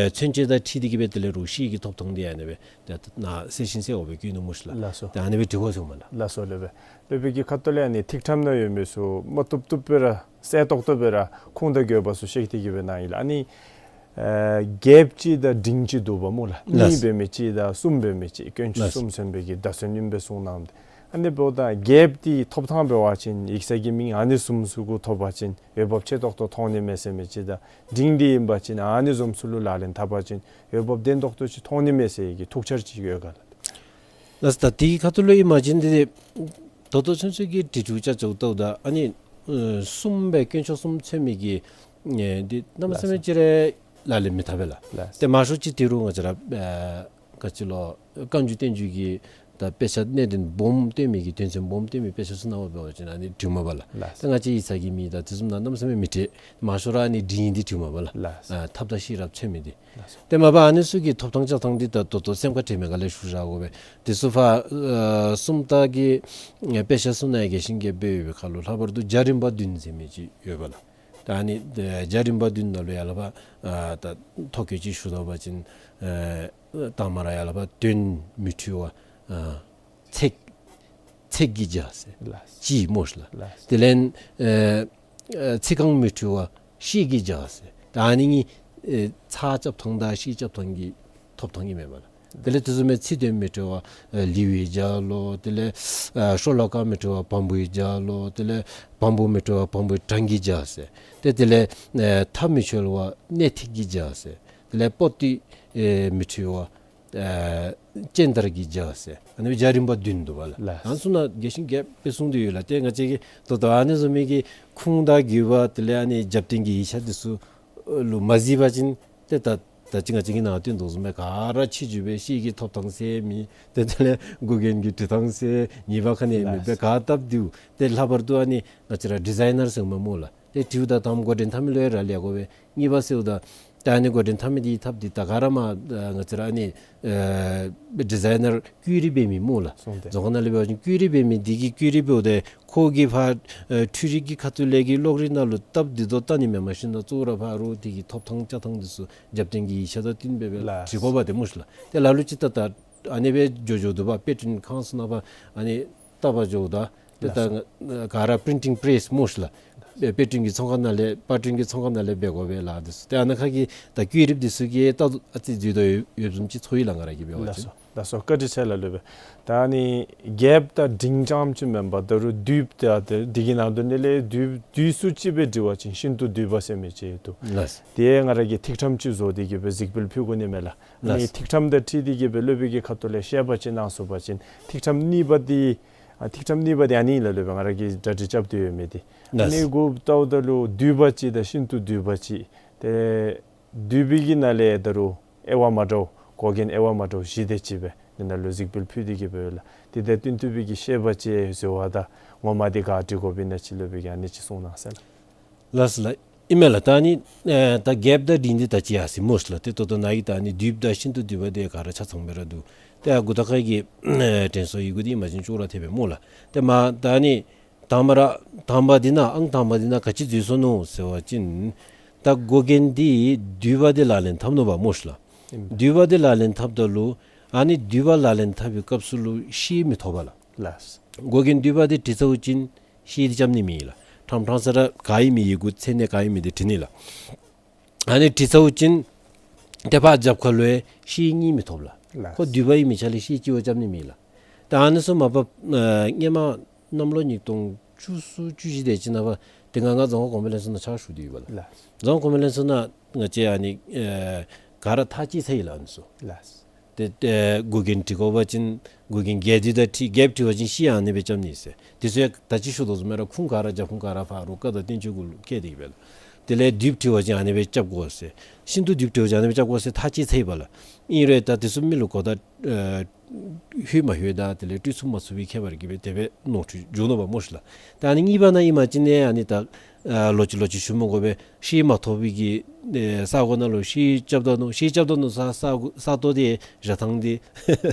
མཚོན་བྱེད་དང་འཁྲིལ་ཏེ་གི་སྦེ་དེ་ལས་རུང་ཤེལ་གྱི་ཐོབ་ཐངས་འདི་ཨ་ནི་སྦེ་ད་ནཱ་གསལ་ཞིང་གསལ་བ་སྦེ་བཀོད་ནུག་སྨོ་ཤིག་ལགས། ལགས་སོ། ད་ཨ་ནི་སྦེ་འབྲི་དགོ་ཟེརཝ་མས་ལགས། ལགས་སོ་ལགས། སློབ་དཔོན་གྱི་ཁ་ཐུག་ལས་ཨ་ནི་ཐིག་ཕྲེང་ནང་ཡོད་མི་ཚུ་མ་བཏུབ་བཏུབ་སྦེ་ར་གསལ་ཏོག་ཏོ་སྦེ་ར་ཁུངས་དང་དགོས་པ་ཚུ་བཤད་དེ་གི་སྦེ་གནང་ཡི་ལགས། ཨ་ནི་ཨ་རྒྱསཔ་ཅིག་དང་འབྲིང་ཅིག་འདུག་པ་སྨོ་ལགས། ལགས། གཉིས་འབད་མི་ཅིག་དང་གསུམ་འབད་མི་ཅིག། དཀོན་མཆོག་གསུམ་ཚུད་པའི་གི་བརྡ་མཚོན་ཨིནམ་སྦེ་གསུངས་གནངམ་ད། ཨ་ནི་འབདཝ་ད་རྒྱསཔ་འདི་ཐོབ་ཐངས་འབད་བ་ཅིན་ཡིག་ཚང་གི་མིང་ཨ་ནི་བཟུམ་ཚུ་གུ་ཐོབ་པ་ཅིན་འོས་འབབ་ཆེ་ཏོག་ཏོ་མཐོང་ནི་མས་ཟེར་མི་ཅིག་དང་འབྲིང་འདི་ཨིན་པ་ཅིན་ཨ་ནི་བཟུམ་ཚུ་ལུ་ལག་ལེན་འཐབ་པ་ཅིན་འོས་འབབ་བརྟན་ཏོག་ཏོ་ཅིག་མཐོང་ནི་མས་ཟེར་གྱི་ཐུགས་འཆར་ཅིག་ཡོད་ག་ལགས། ལགས་སོ། ད་དེའི་ཁ་ཐུག་ལུ་ཨིན་པ་ཅིན་འདི་ད་ལྟོ་ཚུན་ཚོད་ཀྱི་བྲིས་འཕྲུལ་ཅ་ཅོག་ལྟཝ་ད་ཨ་ནི་ཨེ་གསུམ་སྦེ་དཀོན་མཆོག་གསུམ་ཚུད་མི་གི་ཨེ་འདི་གནམ་མེད་ས་མེད་ཅིག་ར་ལག་ལེན་མི་འཐབ་པས་ལགས། ལགས། ཏེ་མང་ཤོས་ཅིག་དེ་རུང་ང་བཅས་ར་ཨེ་ག་ཅི་ལོ་བཀའ་འགྱུར་བསྟན་འགྱུར་གྱི་ད་དཔེ་ཆ་གནད་དོན་སྦོམ་སྟོན་མི་གི་དོན་ཚན་སྦོམ་སྟོན་མི་དཔེ་ཆ་ཚུ་ནང་འབད་བ་ཅིན་ཨ་ནི་འབྲི་སྨོ་པ་ལགས། ལགས། ཏེ་ང་བཅས་ཡིག་ཚང་གི་མིང་དང་དེ་བཟུམ་ནང་གནམ་མེད་ས་མེད་མི་བྲི། མང་ཤོས་ར་ཨ་ནི་འབྲིང་འདི་འབྲི་སྨོ་པ་ལགས། ལགས། ཨ་ཐབས་དང་ཤེས་རབ་ཚུད་མི་འདི། ལགས་སོ། ཏེ་མ་པ་ཨ་ནི་ཚུ་གི་ཐོབ་ཐངས་རྐྱབ་ཐངས་འདི་ད་ད་ལྟོ་སེམས་ཁར་དྲན་མི་ག་ལས་ཞུ་བཞག་དགོ་པས། དེ་ཚུ་ཕར་ཨ་སུམ་རྟགས་ཀྱི་ཨེ་དཔེ་ཆ་ཚུ་ནང་ཡང་གི་ཤིང་གི་སྦེ་ཡོད་པའི་ཁར་ལུ་ལྷག་པར་དུ་རྒྱ་རིམ་པ་བདུན་ཟེར་མི་ཅིག་ཡོད་པ་ལགས། ད་ཨ་ནི་ཨེ་རྒྱ་རིམ་པ་བདུན་ནང་ལུ་ཡར་ལས་ཕར་ཨ་ད་ཐོ་བཀོད་ཅིག་ཞུ་ད་པ་ཅིན་ཨེ་དང་པ་ར་ཡར་ལས་ཕར་དོན་མི་འཁྲུལ་བ་ཨ་ཚེགས་ཚེགས་ཀྱི་རྒྱ་ཟེར། ལགས། ཅིག་སྨོ་ཤིག་ལགས། ལགས། དེ་ལས་ཨེ་ཨེ་ཚིག་རྐང་མི་འཁྲུལ་བ་ཤེལ་གྱི་རྒྱ་ཟེར། ད་ཨ་ནི་གཉིས་ཨེ་ཚར་རྐྱབ་ཐངས་དང་ཤེལ་རྐྱབ་ཐངས་ཀྱི་ཐོབ་ཐངས་ཨིན་མས་པ་ལགས། དེ་ལས་དེ་བཟུམ་མའི་ཚིག་དོན་མི་འཁྲུལ་བ་ཨེ་ལེའུའི་རྒྱ་ལོ། དེ་ལས་ཨེ་ཤོ་ལོ་ཀ་མི་འཁྲུལ་བ་བམ་པོའི་རྒྱ་ལོ། དེ་ལས་བམ་པོ་མི་འཁྲུལ་བ་བམ་པོའི་གྲངས་ཀྱི་རྒྱ་ཟེར། ཏེ་དེ་ལས་ཨེ་མཐའ་མི་འཁྱོལ་བ་གནད་ཐིག་གི་རྒྱ་ཟེར། དེ་ལས་པོ་ཏི་ཨེ་མི་འཁྲུལ་བ་ཨེ་སྤྱན་དར་གྱི་རྒྱ་ཟེར། ཨ་ནི་རྒྱ་རིམ་པ་བདུན་འདུག་པ་ལགས། ལགས། ཨ་ནི་ཚུ་ནང་རྒྱས་ཤིང་རྒྱསཔ་སྦེ་གསུངས་ཏེ་ཡོད་ལགས། ཏེ་ང་བཅས་ཀྱིས་ད་ལྟོ་ཨ་ནི་བཟུམ་མའི་གི་ཁུངས་དང་དགོས་པ་དེ་ལས་ཨ་ནི་རྒྱབ་རྟེན་གྱི་ཡིག་ཆ་འདི་ཚུ་ལུ་མ་གཟིགས་པ་ཅིན་ཏེ་ད་ད་ཅི་ང་བཅས་ཀྱིས་ནཱ་སྟོན་དོ་བཟུམ་སྦེ་ག་ར་ཕྱི་འགྱུར་སྦེ་ཤེལ་གྱི་ཐོབ་ཐངས་ཟེར་མི་ཏེ་དེ་ལས་མགུ་རྒྱན་གྱི་འབྲི་ཐངས་ཟེར་གཉིས་པ་ཁ་ནས་མེད་པར་ལགས། ག་བཏབ་འདུག། ཏེ་ལྷག་པར་དུ་ཨ་ནི་ང་བཅས་ར་ཌི་ཛའི་ནར་ཟེར་མས་སྨོ་ལགས། ཏེ་བྲིཝ་ད་དང་པ་འགོ་འདྲེན་འཐབ་མི་ལུ་ཡང་རག་ལས་དགོ་པས། གཉིས་པ་ཟེརཝ་ད་ད་ཨ་ནི་འགོ་འདྲེན་འཐབ་མི་འདི་ཐབས་འདི་ད་ག་ར་མར་ཨ་ང་བཅས་ར་ཨ་ནི་ཨེ་ཌི་ཛའི་ནར་བཀོད་རིས་འབད་མི་སྨོ་ལགས། སོང་སྟེ་རྫོང་ཁ་ནང་ལས་འབད་བ་ཅིན་བཀོད་རིས་འབད་མི་འདི་གིས་བཀོད་རིས་འབདཝ་ད་ཁོ་གིས་ཕར་ཨེ་འཕྲུལ་རིག་གི་ཁ་ཐུག་ལས་ཀྱི་གློག་རིག་ནང་ལུ་སྟབས་བདེ་ཏོག་ཏོ་བལྟ་ནི་མེན། མ་གཞི་ནཱ་གཙོ་བོ་ར་ཕར་རོགས་འདི་གི་ཐོབ་ཐངས་རྐྱབ་ཐངས་འདི་ཚུ་རྒྱབ་རྟེན་གྱི་ཡིག་ཆ་དང་བསྟུན་སྦེ་སྦེ་ལགས། བྲི་དགོཔ་འདི་སྨོ་ཤིག་ལགས། ཏེ་ལ་ལུ་ཅིག་ད་ད་ཨ་ནི་སྦེ་འགྱོ་འགྱོཝ་འདུག་པ། དཔེ་སྐྲུན་ཁང་ཚུ་ནང་ཕར་ཨ་ནི་བལྟ་བར་འགྱོཝ་ད་ཏེ་ལགས། ད་ག་ར་པི་རིན་ཊིང་པེ་རེསི་སྨོ་ཤིག་ལགས། དཔེ་སྐྲུན་གྱི་ཚོང་ཁང་ནང་ལས་པར་སྐྲུན་གྱི་ཚོང་ཁང་ནང་ལས་འབད་དགོ་པས་ལགས། འདི་ཚུ་ཏེ་ཨ་ནཱ་ཁ་གི་ད་བཀོད་རིས་འདི་ཚུ་གིས་ད་ཨ་ཙི་འཛོལ་དོ་ཡོདཔ་བཟུམ་ཅིག་ཚོར་ཡི་ལགས་ང་ར་གིས་འབད་བ་ཅིན། ལགས་སོ། ལགས་སོ། བཀའ་དྲིན་ཆེ་ལགས། སློབ་དཔོན། ད་ཨ་ནི་རྒྱསཔ་དང་འབྲིང་རྐྱངམ་ཅིག་མེན་པར་ད་རུང་བསྡུས་པ་དང་དེ་འདི་གི་ནང་དོན་ནང་ལས་བསྡུས་བསྡུས་སུ་ཅིག་སྦེ་འབྲི་བ་ཅིན་ཤིན་ཏུ་བསྡུས་པ་ཟེར་མི་ཅིག་འདུག། ལགས། དེ་ང་ར་གིས་ཐིག་ཕྲེང་ཅིག་བཟོ་སྟེ་གི་སྦེ་གཟིགས་འབུལ་ཕུལ་དགོ་ནི་མས་ལགས། ཨ་ནི་ལགས། ཐིག་ཕྲེང་དང་འཁྲིལ་ཏེ་གི་སྦེ་སློབ་དཔོན་གྱི་ཁ་ཐུག་ལས་བཤད་པ་ཅིག་གནང་ཚུགས་པ་ཅིན་ཐིག་ཕྲེང་གཉིས་པ་འདི་ཨ་ཐིག་ཕྲེང་གཉིས་པ་འདི་ཨ་ནི་ལགས། སློབ་དཔོན་ང་ར་གིས་གྲ་སྒྲིག་རྐྱབ་སྟེ་ཡོད་མི་འདི། ལགས། ཨ་ནི་གུ་ལྟཝ་ད་ལུ་བསྡུས་པ་ཅིག་དང་ཤིན་ཏུ་བསྡུས་པ་ཅིག། ཏེ་བསྡུས་པའི་གི་ནང་ལས་ད་རུང་དབྱེ་བ་མ་འདྲཝ་མགུ་རྒྱན་དབྱེ་བ་མ་འདྲཝ་བཞི་དེ་ཅིག་སྦེ་འདི་ནང་ལུ་གཟིགས་འབུལ་ཕུལ་ཏེ་གི་སྦེ་ཡོད་ལགས། དེ་དང་བསྟུན་ཏེ་སྦེ་གི་བཤད་པ་ཅིག་ཟེར་བ་དང་ངོ་མ་འདི་ག་ཅི་དགོཔ་ཨིན་ན་ཅིག་སློབ་དཔོན་གྱིས་ཨ་ནི་ཅིག་གསུང་གནང་ཟེར་ལགས། ལགས་སོ་ལགས། ཨིན་མས་ལགས། ད་ཨ་ནི་ཨེ་ད་རྒྱསཔ་དང་འབྲིང་འདི་ད་ཅི་ཡར་སོ་ཡི་སྨོ་ཤིག་ལགས། ཏེ་ད་ལྟོ་ནཱ་གི་ད་ཨ་ནི་བསྡུས་པ་དང་ཤིན་ཏུ་བསྡུས་པ་འདི་ག་ར་ཆ་ཚང་སྦེ་ར་འདུག། ཏེ་ཨ་མགུ་ཐོག་ཁ་གི་ཨེ་དྲན་གསོ་ཡི་གུ་འདི་མ་གཞི་ཅོག་ར་འཐདཔ་སྦེ་སྨོ་ལགས། ཏེ་མ་ད་ཨ་ནི་དང་པ་ར་དང་པ་འདི་ནང་ཨང་དང་པ་འདི་ནང་ག་ཅི་འཛོལ་སོ་ནུག་ཟེར་བ་ཅིན་ད་མགུ་རྒྱན་འདི་བསྡུས་པ་འདི་ལག་ལེན་འཐབ་ནུག་པ་སྨོ་ཤིག་ལགས། ཨིན། བསྡུས་པ་འདི་ལག་ལེན་འཐབ་ད་ལུ་ཨ་ནི་བསྡུས་པ་ལག་ལེན་འཐབ་པའི་སྐབས་སུ་ལུ་ཤེལ་མི་ཐོབ་པ་ལགས། ལགས། མགུ་རྒྱན་བསྡུས་པ་འདི་བྲི་ཚརཝ་ཅིན་ཤེལ་འདི་རྐྱབ་ནི་མེད་ལགས། ཕྲང་ཕྲང་ས་ར་ག་ཨིན་མི་ཡི་གུ་མཚན་ནི་ག་ཨིན་མི་འདི་བྲི་ནི་ལགས། ཨ་ནི་བྲི་ཚརཝ་ཅིན་ཏེ་ཕར་རྒྱབ་ཁ་ལུ་ཡང་ཤེལ་གཉིས་མི་ཐོབ་ལགས། ལགས། ཁོ་བསྡུས་པ་ཨིན་མི་ཆ་ལས་ཤེལ་གཅིག་བ་རྐྱབ་ནི་མེད་ལགས། ད་ཨ་ནི་ཚུ་མ་པ་ཨ་སྔོན་མ་གནམ་ལོ་ཉིས་སྟོང་བཅུ་གསུམ་བཅུ་བཞི་དེ་ཅིག་ནང་ཕར་དེ་སྒང་ང་རྫོང་ཁ་གོང་འཕེལ་ལྷན་ཚོགས་ནང་ཕྱག་ཞུ་སྟེ་ཡོད་པ་ལགས། ལགས། རྫོང་ཁ་གོང་འཕེལ་ལྷན་ཚོགས་ནང་ང་བཅས་ཨ་ནི་ཨེ་ག་ར་ཐག་བཅད་ཚར་ཡི་ལགས་ཨ་ནི་ཚུ། ལགས། ཏེ་ཨེ་མགོ་རྒྱན་བྲི་དགོ་པ་ཅིན་མགོ་རྒྱན་རྒྱས་བསྡུས་དང་འཁྲིལ། རྒྱསཔ་བྲི་བ་ཅིན་ཤེལ་ཨ་ནི་སྦེ་རྐྱབ་ནི་ཟེར། དེ་ཚུ་ཡང་ད་ཅི་ཞུ་དོ་བཟུམ་སྦེ་ར་ཁུངས་ག་ར་རྒྱབ་ཁུངས་ག་ར་ཕར་རོགས་བཀའ་དང་བསྟན་བཅོས་གུ་ལུ་བཀལ་ཏེ་གི་སྦེ་ལགས། དེ་ལས་བསྡུསཔ་བྲི་བ་ཅིན་ཨ་ནི་སྦེ་རྐྱབ་དགོ་ཟེར། ཤིན་ཏུ་བསྡུསཔ་བྲི་བ་ཅིན་ཨ་ནི་སྦེ་རྐྱབ་དགོ་ཟེར་ཐག་བཅད་ཚར་ཡི་པ་ལགས། ཨིན་རུང་ད་དེ་ཚུ་མི་ལུ་གོ་བརྡ་ཨེ་ལྷོད་མ་ལྷོད་དང་དེ་ལས་སྤྲོད་ཚུགས་མ་ཚུགས་པའི་ཁྱད་པར་གྱིས་སྦེ་དེ་སྦེ་ནོར་འཁྲུལ་འབྱུང་ནུག་པ་སྨོ་ལགས། ད་ཨ་ནི་གཉིས་པ་ནང་ཨིན་པ་ཅིན་ཨ་ནི་ད་ཨ་ལོག་ཅི་ལོག་ཅི་ཞུ་མི་དགོ་པས། ཤེལ་མ་ཐོབ་པའི་གི་ཨེ་ས་གོ་ནང་ལུ་ཤེལ་རྐྱབ་ད་ནུག། ཤེལ་རྐྱབ་ད་ནུག་ས་ས་གོ་ས་སྟོང་དེ་ར་ཐང་དེ་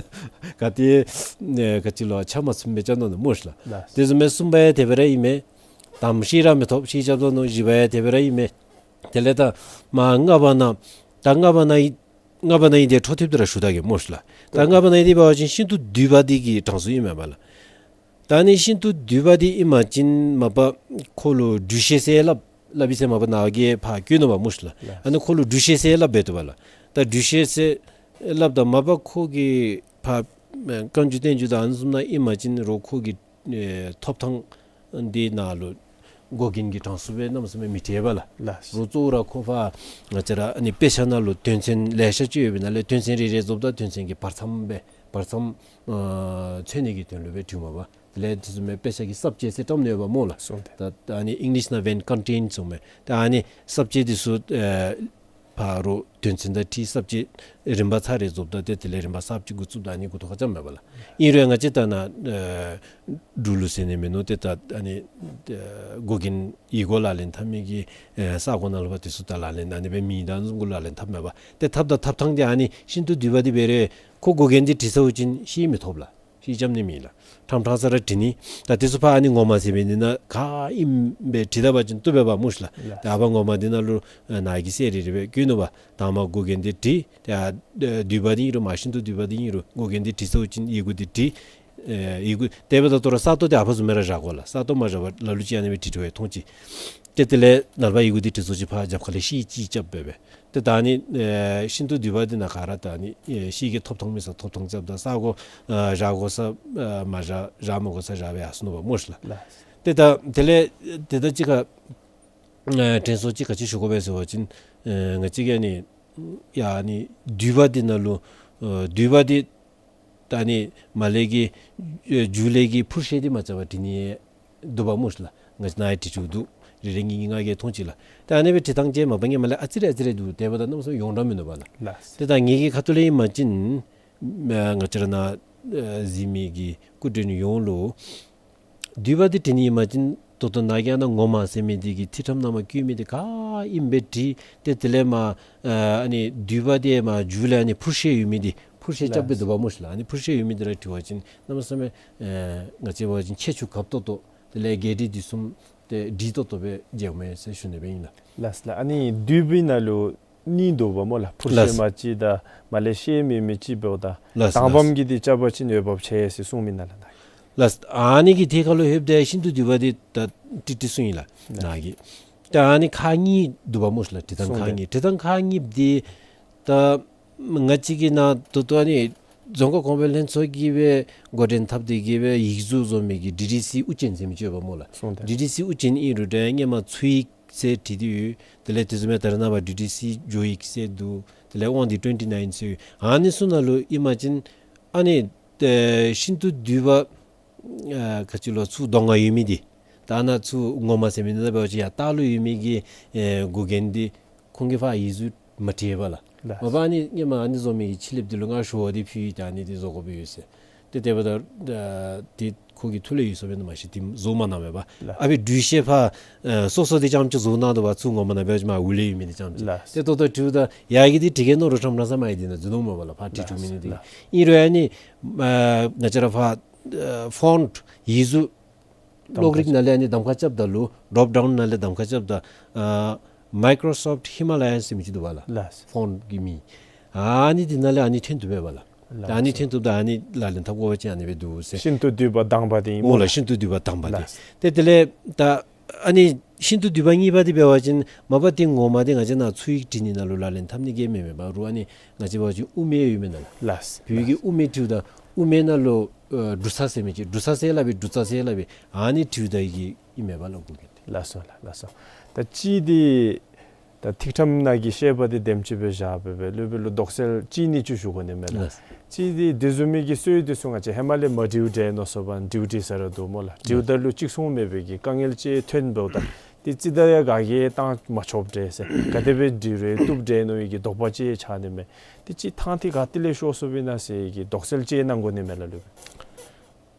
ག་ཏེ་ཨེ་ག་ཅི་ལོ་ཆ་མ་ཚུན་སྦེ་རྐྱབ་ད་ནུག་སྨོ་ལགས། ལགས། དེ་བཟུམ་སྦེ་གསུམ་པ་ཡང་དེ་སྦེ་ར་ཨིན་མས། དང་པ་ཤེལ་ར་མི་ཐོབ། ཤེལ་རྐྱབ་ད་ནུག། བཞི་པ་ཡང་དེ་སྦེ་ར་ཨིན་མས། དེ་ལས་ད་མ་ལྔ་པ་ནང་ད་ལྔ་པ་ནང་ཨིན་ལྔ་པ་ནང་ཨིན་དེ་འཕྲོ་མཐུད་དེ་ར་ཞུ་ད་གེ་སྨོ་ལགས། ད་ལྔ་པ་ནང་ཨིན་དེ་འབད་བ་ཅིན་ཤིན་ཏུ་བསྡུས་པ་དེ་གི་གྲངས་སུ་ཨིན་མས་པ་ལགས། ད་ཨ་ནི་ཤིན་ཏུ་བསྡུས་པ་དེ་ཨིན་པ་ཅིན་མ་པ་ཁོ་ལུ་སྦྲུལ་ཤེལ་ཟེར་སླབ་སླབ་ཨིན་ཟེར་མ་པ་ནཱ་གིས་ཕར་བཀོད་ནུག་པ་སྨོ་ལགས། ལགས། ཨ་ནི་ཁོ་ལུ་སྦྲུལ་ཤེལ་ཟེར་སླབ་སྦེ་འདུག་པ་ལགས། ད་སྦྲུལ་ཤེལ་ཟེར་སླབ་ད་མ་པ་ཁོ་གི་ཕར་ཨེ་བཀའ་འགྱུར་བསྟན་འགྱུར་དང་ཨ་ནི་བཟུམ་ནང་ཨིན་པ་ཅིན་རོགས་ཁོ་གི་ཨེ་ཐོབ་ཐང་འདི་ནང་ལུ་མགོ་རྒྱན་གྱི་གྲངས་སུ་སྦེ་གནམ་མེད་ས་མེད་མི་བྲིཝ་ལགས། ལགས། རོགས་གཙོ་བོ་ར་ཁོ་ཕར་ང་བཅས་ར་ཨ་ནི་དཔེ་ཆ་ནང་ལུ་དོན་ཚན་ལེ་ཤ་ཅིག་ཡོད་པའི་ནང་ལས་དོན་ཚན་རེ་རེ་རྫོགསཔ་ད་དོན་ཚན་གྱི་བར་མཚམས་སྦེ་བར་མཚམས་ཨ་མཚོན་ནི་གི་དོན་ལུ་སྦེ་བྲིཝ་མས་པ། དེ་ལས་དེ་བཟུམ་མའི་དཔེ་ཆ་གི་ས་བཅད་ཟེར་བཀྲམ་ནི་ཡོདཔ་སྨོ་ལགས། སོང་སྟེ། ད་ཨ་ནི་ཨིང་ལིཤ་ནང་འབདན་ཀོན་ཊེནཊ་གསུངམ་མས། ད་ཨ་ནི་ས་བཅད་འདི་ཚུ་ཨེ་ཕར་རོགས་དོན་ཚན་དང་འཁྲིལ་ས་བཅད་རིམ་པ་ཚར་རེ་རྫོགསཔ་ད་ཏེ་དེ་ལས་རིམ་པ་གསརཔ་ཅིག་འགོ་བཙུགསཔ་ད་ཨ་ནི་འགོ་ཐོག་ཁར་རྐྱབ་མས་པ་ལགས། ཨིན་རུང་ང་བཅས་ད་ནཱ་ཨེ་འབྲུག་ལུ་ཟེར་ནི་མིན་ནུག། ཏེ་ད་ཨ་ནི་ཨེ་མགོ་རྒྱན་ཡིག་མགོ་ལག་ལེན་འཐབ་མི་གི་ཨེ་ས་གོ་ནང་ལུ་འབད་དེ་ཚུ་ད་ལག་ལེན་ཨ་ནི་སྦེ་མེད། ད་ཨ་ནི་བཟུམ་གྱི་ལག་ལེན་འཐབ་མས་པ། ཏེ་འཐབ་ད་འཐབ་ཐངས་འདི་ཨ་ནི་ཤིན་ཏུ་བསྡུས་པ་འདི་འབད་རུང་ཁོ་མགོ་རྒྱན་འདི་བྲི་ཚརཝ་ཅིན་ཤེལ་མི་ཐོབ་ལགས། ཤེལ་རྐྱབ་ནི་མེད་ལགས། ཕྲང་ཕྲང་ས་ར་བྲི་ནི། ད་དེ་ཚུ་ཕར་ཨ་ནི་ངོ་མ་ཟེར་མི་འདི་ནང་ག་ཨིནམ་སྦེ་བྲི་ད་པ་ཅིན་བཏུབ་པས་པ་སྨོ་ལགས། ལགས། ད་ཨ་ཕར་ངོ་མ་འདི་ནང་ལུ་ཨ་ནཱ་གིས་གསལ་རི་རི་སྦེ་བཀོད་ནུག་པ། དང་པ་མགོ་རྒྱན་འདི་བྲི། ད་ཨ་བསྡུས་པ་འདི་ཨིན་རུང་མ་ཤིན་ཏུ་བསྡུས་པ་འདི་ཨིན་རུང་མགོ་རྒྱན་འདི་བྲི་ཚརཝ་ཅིན་ཡི་གུ་འདི་བྲི། ཨེ་ཡི་གུ་དེ་འབདཝ་ད་ད་རུང་ས་སྟོང་འདི་ཨ་ཕར་བཟུམ་སྦེ་ར་བཞག་དགོ་ལགས། ས་སྟོང་མ་བཞག་པར་ལ་ལུ་ཅིག་ཨ་ནི་སྦེ་བྲི་བྲི་བའི་མཐོང་ཅི། ཏེ་དེ་ལས་ནཱ་ལས་ཕར་ཡི་གུ་འདི་བྲི་ཚརཝ་ཅིག་ཕར་རྒྱབ་ཁ་ལས་ཤེལ་ཅིག་རྐྱབ་སྦེ་སྦེ། ཏེ་ད་ཨ་ནི་ཨེ་ཤིན་ཏུ་བསྡུས་པ་འདི་ནང་ག་ར་ད་ཨ་ནི་ཨེ་ཤེལ་གྱི་ཐོབ་ཐང་མེད་ས་ཐོབ་ཐང་རྐྱབ་ད་ས་གོ་ཨ་བཞག་དགོ་ས་ཨ་མ་བཞག་བཞག་མི་དགོ་ས་བཞག་སྦེ་ཡར་སོང་ནུག་པ་སྨོ་ལགས། ལགས། ཏེ་ད་དེ་ལས་དེ་ད་ཅི་ག་ཨེ་དྲན་གསོ་ཅིག་ག་ཅི་ཞུ་དགོ་པས་ཟེར་བ་ཅིན་ཨེ་ང་བཅས་ཀྱིས་ཨ་ནི་ཡ་ཨ་ནི་བསྡུས་པ་འདི་ནང་ལུ་ཨེ་བསྡུས་པ་འདི་ད་ཨ་ནི་མར་ལས་ཀྱི་ཨེ་མཇུག་ལས་ཀྱི་འཕུར་ཤེལ་འདི་མ་རྐྱབ་པར་བྲི་ནི་འདུག་པ་སྨོ་ལགས། ང་བཅས་ནཱ་ཡང་བྲི་བྲིཝ་འདུག། རེ་རེ་གཉིས་གཉིས་ང་གིས་མཐོང་ཅི་ལགས། ད་ཨ་ནི་སྦེ་བྲི་ཐངས་ཅིག་མ་པ་ངོ་མ་ལས་ཨ་ཙི་རེ་ཨ་ཙི་རེ་འདུག། དེ་འབདཝ་ད་གནམ་མེད་ས་མེད་ཡོངས་གྲགས་མིན་འདུག་པ་ལགས། ལགས། ཏེ་ད་ངེ་གི་ཁ་ཐུག་ལས་ཨིན་པ་ཅིན་ཨ་ང་བཅས་ར་ནཱ་ཨ་གཟིགས་མི་གི་སྐུ་མགྲོན་ཡོངས་ལུ་བསྡུས་པ་འདི་བྲི་ནི་ཨིན་པ་ཅིན་ད་ལྟོ་ནཱ་གིས་ཨ་ནཱ་ངོ་མ་ཟེར་མི་འདི་གི་ཐིག་ཕྲེང་ནང་མར་བཀོད་མི་འདི་ག་ཨིནམ་སྦེ་བྲི། ཏེ་དེ་ལས་མར་ཨ་ཨ་ནི་བསྡུས་པ་འདི་མར་མཇུག་ལས་ཨ་ནི་འཕུར་ཤེལ་ཡོད་མི་འདི་འཕུར་ཤེལ་རྐྱབ་སྦེ་ལགས། འདུག་པ་སྨོ་ལགས། ཨ་ནི་འཕུར་ཤེལ་ཡོད་མི་འདི་ར་བྲི་བ་ཅིན་གནམ་མེད་ས་མེད་ཨེ་ང་བཅས་འབད་བ་ཅིན་ཁྱད་ཆོས་གབ་ཏོག་ཏོ་དེ་ལས་རྒྱས་འབྲིང་བསྡུས་གསུམ་ཏེ་འགྲིག་ཏོག་ཏོ་སྦེ་མཇལཝ་མས་ཟེར་ཞུ་ནི་སྦེ་ཨིན་ལགས། ལགས་ལགས། ཨ་ནི་བསྡུས་པའི་ནང་ལུ་གཉིས་འདུག་པ་སྨོ་ལགས། འཕུར་ཤེལ་ལགས། མ་བརྩི་ད་མར་ལས་ཤེལ་མེད་མི་ཅིག་འབདཝ་ད། ལགས་ལགས། དང་པམ་གྱི་འདི་རྐྱབ་པ་ཅིན་འོས་འབབ་ཆེ་ཟེར་གསུངས་མི་ནང་ལུ་ནཱ། ལགས། ཨ་ནི་གི་ཐད་ཁར་ལུ་ལྷོདཔ་ད་ཤིན་ཏུ་བསྡུས་པ་འདི་ད་ཏིག་ཏིག་གསུངས་ཡི་ལགས། ལགས། ནཱ་གིས། ད་ཨ་ནི་ཁག་གཉིས་འདུག་པ་སྨོ་ལགས། བྲི་ཐངས་ཁག་གསུངས་ཏེ། གཉིས། བྲི་ཐངས་ཁག་གཉིས་འདི་ད་ང་བཅས་ཀྱིས་ནཱ་ད་ལྟོ་ཨ་ནི་རྫོང་ཁ་གོང་འཕེལ་ལྷན་ཚོགས་ཀྱིས་སྦེ་འགོ་འདྲེན་འཐབ་སྟེ་གི་སྦེ་ཡིག་གཟུགས་བཟོ་མི་གི་ཌི་ཌི་སི་དབུ་ཅན་ཟེར་མི་ཅིག་ཡོདཔ་སྨོ་ལགས། གསུངས་ཏེ། ཌི་ཌི་སི་དབུ་ཅན་ཨིན་རུང་ད་སྔོན་མ་ཚུ་ཡིག་ཟེར་བྲིས་ཏེ་ཡོད། དེ་ལས་དེ་བཟུམ་མའི་ད་རེས་ནངས་པ་ཌི་ཌི་སི་ཇོ་ཡིག་ཟེར་འདུག། དེ་ལས་དབང་འདུས་ཊུ་ཝེན་ཊི་ནའིན་ཟེར་ཡོད། ཨ་ནི་ཚུ་ནང་ལུ་ཨིན་པ་ཅིན་ཨ་ནི་ཨེ་ཤིན་ཏུ་བསྡུས་པ་ཨ་ག་ཅི་ལོ་ཚུར་གདོང་ཁར་ཡོད་མི་འདི་ད་ནཱ་ཚུར་ངོ་མ་ཟེར་མི་འདི་ད་འབད་བ་ཅིན་ཡར་ལྟག་ལུ་ཡོད་མི་གི་ཨེ་མགོ་རྒྱན་འདི་ཁོང་གིས་ཕར་ཡིག་གཟུགས་མ་བྲིས་པས་ལགས། ལགས། མ་པ་ཨ་ནི་སྔོན་མ་ཨ་ནི་བཟོ་མི་གི་ཕྱི་ལེབ་འདི་ལུ་ང་ཞུ་བ་འདི་ཕུལ་ཡི། ད་ཨ་ནི་འདི་བཟོ་དགོཔ་ཡོད་ཟེར། ཏེ་དེ་འབདཝ་ད་ཨ་འདི་ཁོ་གི་ཐུགས་ལས་ཡོལ་སོང་པས་ན་མ་ཤེས། འདི་བཟོ་མ་གནང་པས་པ། ལགས། ཨ་ཕི་འབྲུག་ཤེལ་ཕར་ཨེ་སོ་སོ་འདི་རྐྱངམ་ཅིག་བཟོ་གནང་དོ་བ། ཚུར་ངོ་མ་ནཱ་འབད་བ་ཅིན་མར་འོག་ལས་ཡོད་མི་འདི་རྐྱངམ་ཅིག། ལགས། ཏེ་ད་ལྟོ་འབྲུག་ད་ཡར་གྱི་འདི་བྲི་གེ་མནོ་རུང་ཕྲང་ཕྲང་ས་མར་ཡར་འདི་ནང་འཛུལ་འོང་མས་པ་ལགས། ཕར་བྲིས་བཅུག་མི་འདི། ལགས། ཨིན་རུང་ཨ་ནི་ཨ་ང་བཅས་ར་ཕར་ཨེ་ཕོནཊ་ཡིག་གཟུགས་གློག་རིག་ནང་ལས་ཨ་ནི་གདམ་ཁ་རྐྱབ་ད་ལུ་ཌོབ་ཌའུན་ནང་ལས་གདམ་ཁ་རྐྱབ་ད་ཨ་མའི་ཀོརོ་སོཕཊ་ཧི་མ་ལ་ཡཱན་ཟེར་མི་ཅིག་འདུག་པ་ལགས། ལགས། ཕོནཊ་གི་མིང་། ཨ་ནི་འདི་ནང་ལས་ཨ་ནི་ཐོན་བཏུབ་པས་པ་ལགས། ལགས། ད་ཨ་ནི་ཐོན་བཏུབ་ད་ཨ་ནི་ལག་ལེན་འཐབ་དགོ་པ་ཅིན་ཨ་ནི་སྦེ་འདུག་ཟེར། ཤིན་ཏུ་བསྡུས་པ་དང་པ་འདི་ཨིན་སྨོ་ལགས། ཤིན་ཏུ་བསྡུས་པ་དང་པ་འདི། ལགས། ཏེ་དེ་ལས་ད་ཨ་ནི་ཤིན་ཏུ་བསྡུས་པ་གཉིས་པ་འདི་འབད་བ་ཅིན་མ་པ་འདི་ངོ་མ་འདི་ང་བཅས་ནཱ་ཚུ་ཡིག་བྲི་ནི་ནང་ལུ་ལག་ལེན་འཐབ་ནི་གི་མེན་མས་པ། རུང་ཨ་ནི་ང་བཅས་འབད་བ་ཅིན་དབུ་མེད་ཡོད་མི་ནང་ལགས། ལགས། བོད་ཡིག་གི་དབུ་མེད་བྲིཝ་ད་དབུ་མེད་ནང་ལུ་ཨ་འབྲུ་ཚ་ཟེར་མི་ཅིག། འབྲུ་ཚ་ཟེར་སླབ་པས། འབྲུ་ཚ་ཟེར་སླབ་པས། ཨ་ནི་བྲིཝ་ད་གི་ཨིན་མས་པ་ལགས། མགོ་རྒྱན་འདི། ལགས་སོ་ལགས། ལགས་སོ། ད་གཅིག་འདི་ ད་ཐིག་ཕྲེང་ནང་གི་བཤད་པ་འདི་དེམ་ཅིག་སྦེ་བཞག་སྦེ་སྦེ་སློབ་དཔོན་ལུ་དོགས་སེལ་གཅིག་གཉིས་ཅིག་ཞུ་དགོ་ནི་མས་ལགས། ལགས། གཅིག་འདི་དེ་བཟུམ་མའི་གི་སྲོལ་འདི་ཚུ་ང་བཅས་ཧེ་མ་ལས་མ་འདྲཝ་འདྲ་ནུག་ཟེར་བ་འདྲཝ་འདྲ་ཟེར་ར་འདུག་སྨོ་ལགས། འདྲཝ་ད་ལུ་གཅིག་མཚུངས་མེད་པའི་གི་དཀའ་ངལ་ཅིག་ཐོན་འབདཝ་ད་འདི་ཅིག་ད་ཡང་ག་གིས་བཏང་མ་ཆོགཔ་འདྲ་ཟེར་ག་དེ་སྦེ་འདྲ་རེ་བཏུབ་འདྲ་མནོ་བའི་གི་དོགས་པ་ཅིག་ཆགས་ནི་མས། འདི་ཅིག་ཐང་ཐིག་ག་ཏེ་ལས་ཤོར་སོཔ་ཨིན་ན་ཟེར་གྱི་དོགས་སེལ་ཅིག་གནང་དགོ་ནི་མས་ལགས་སློབ་དཔོན།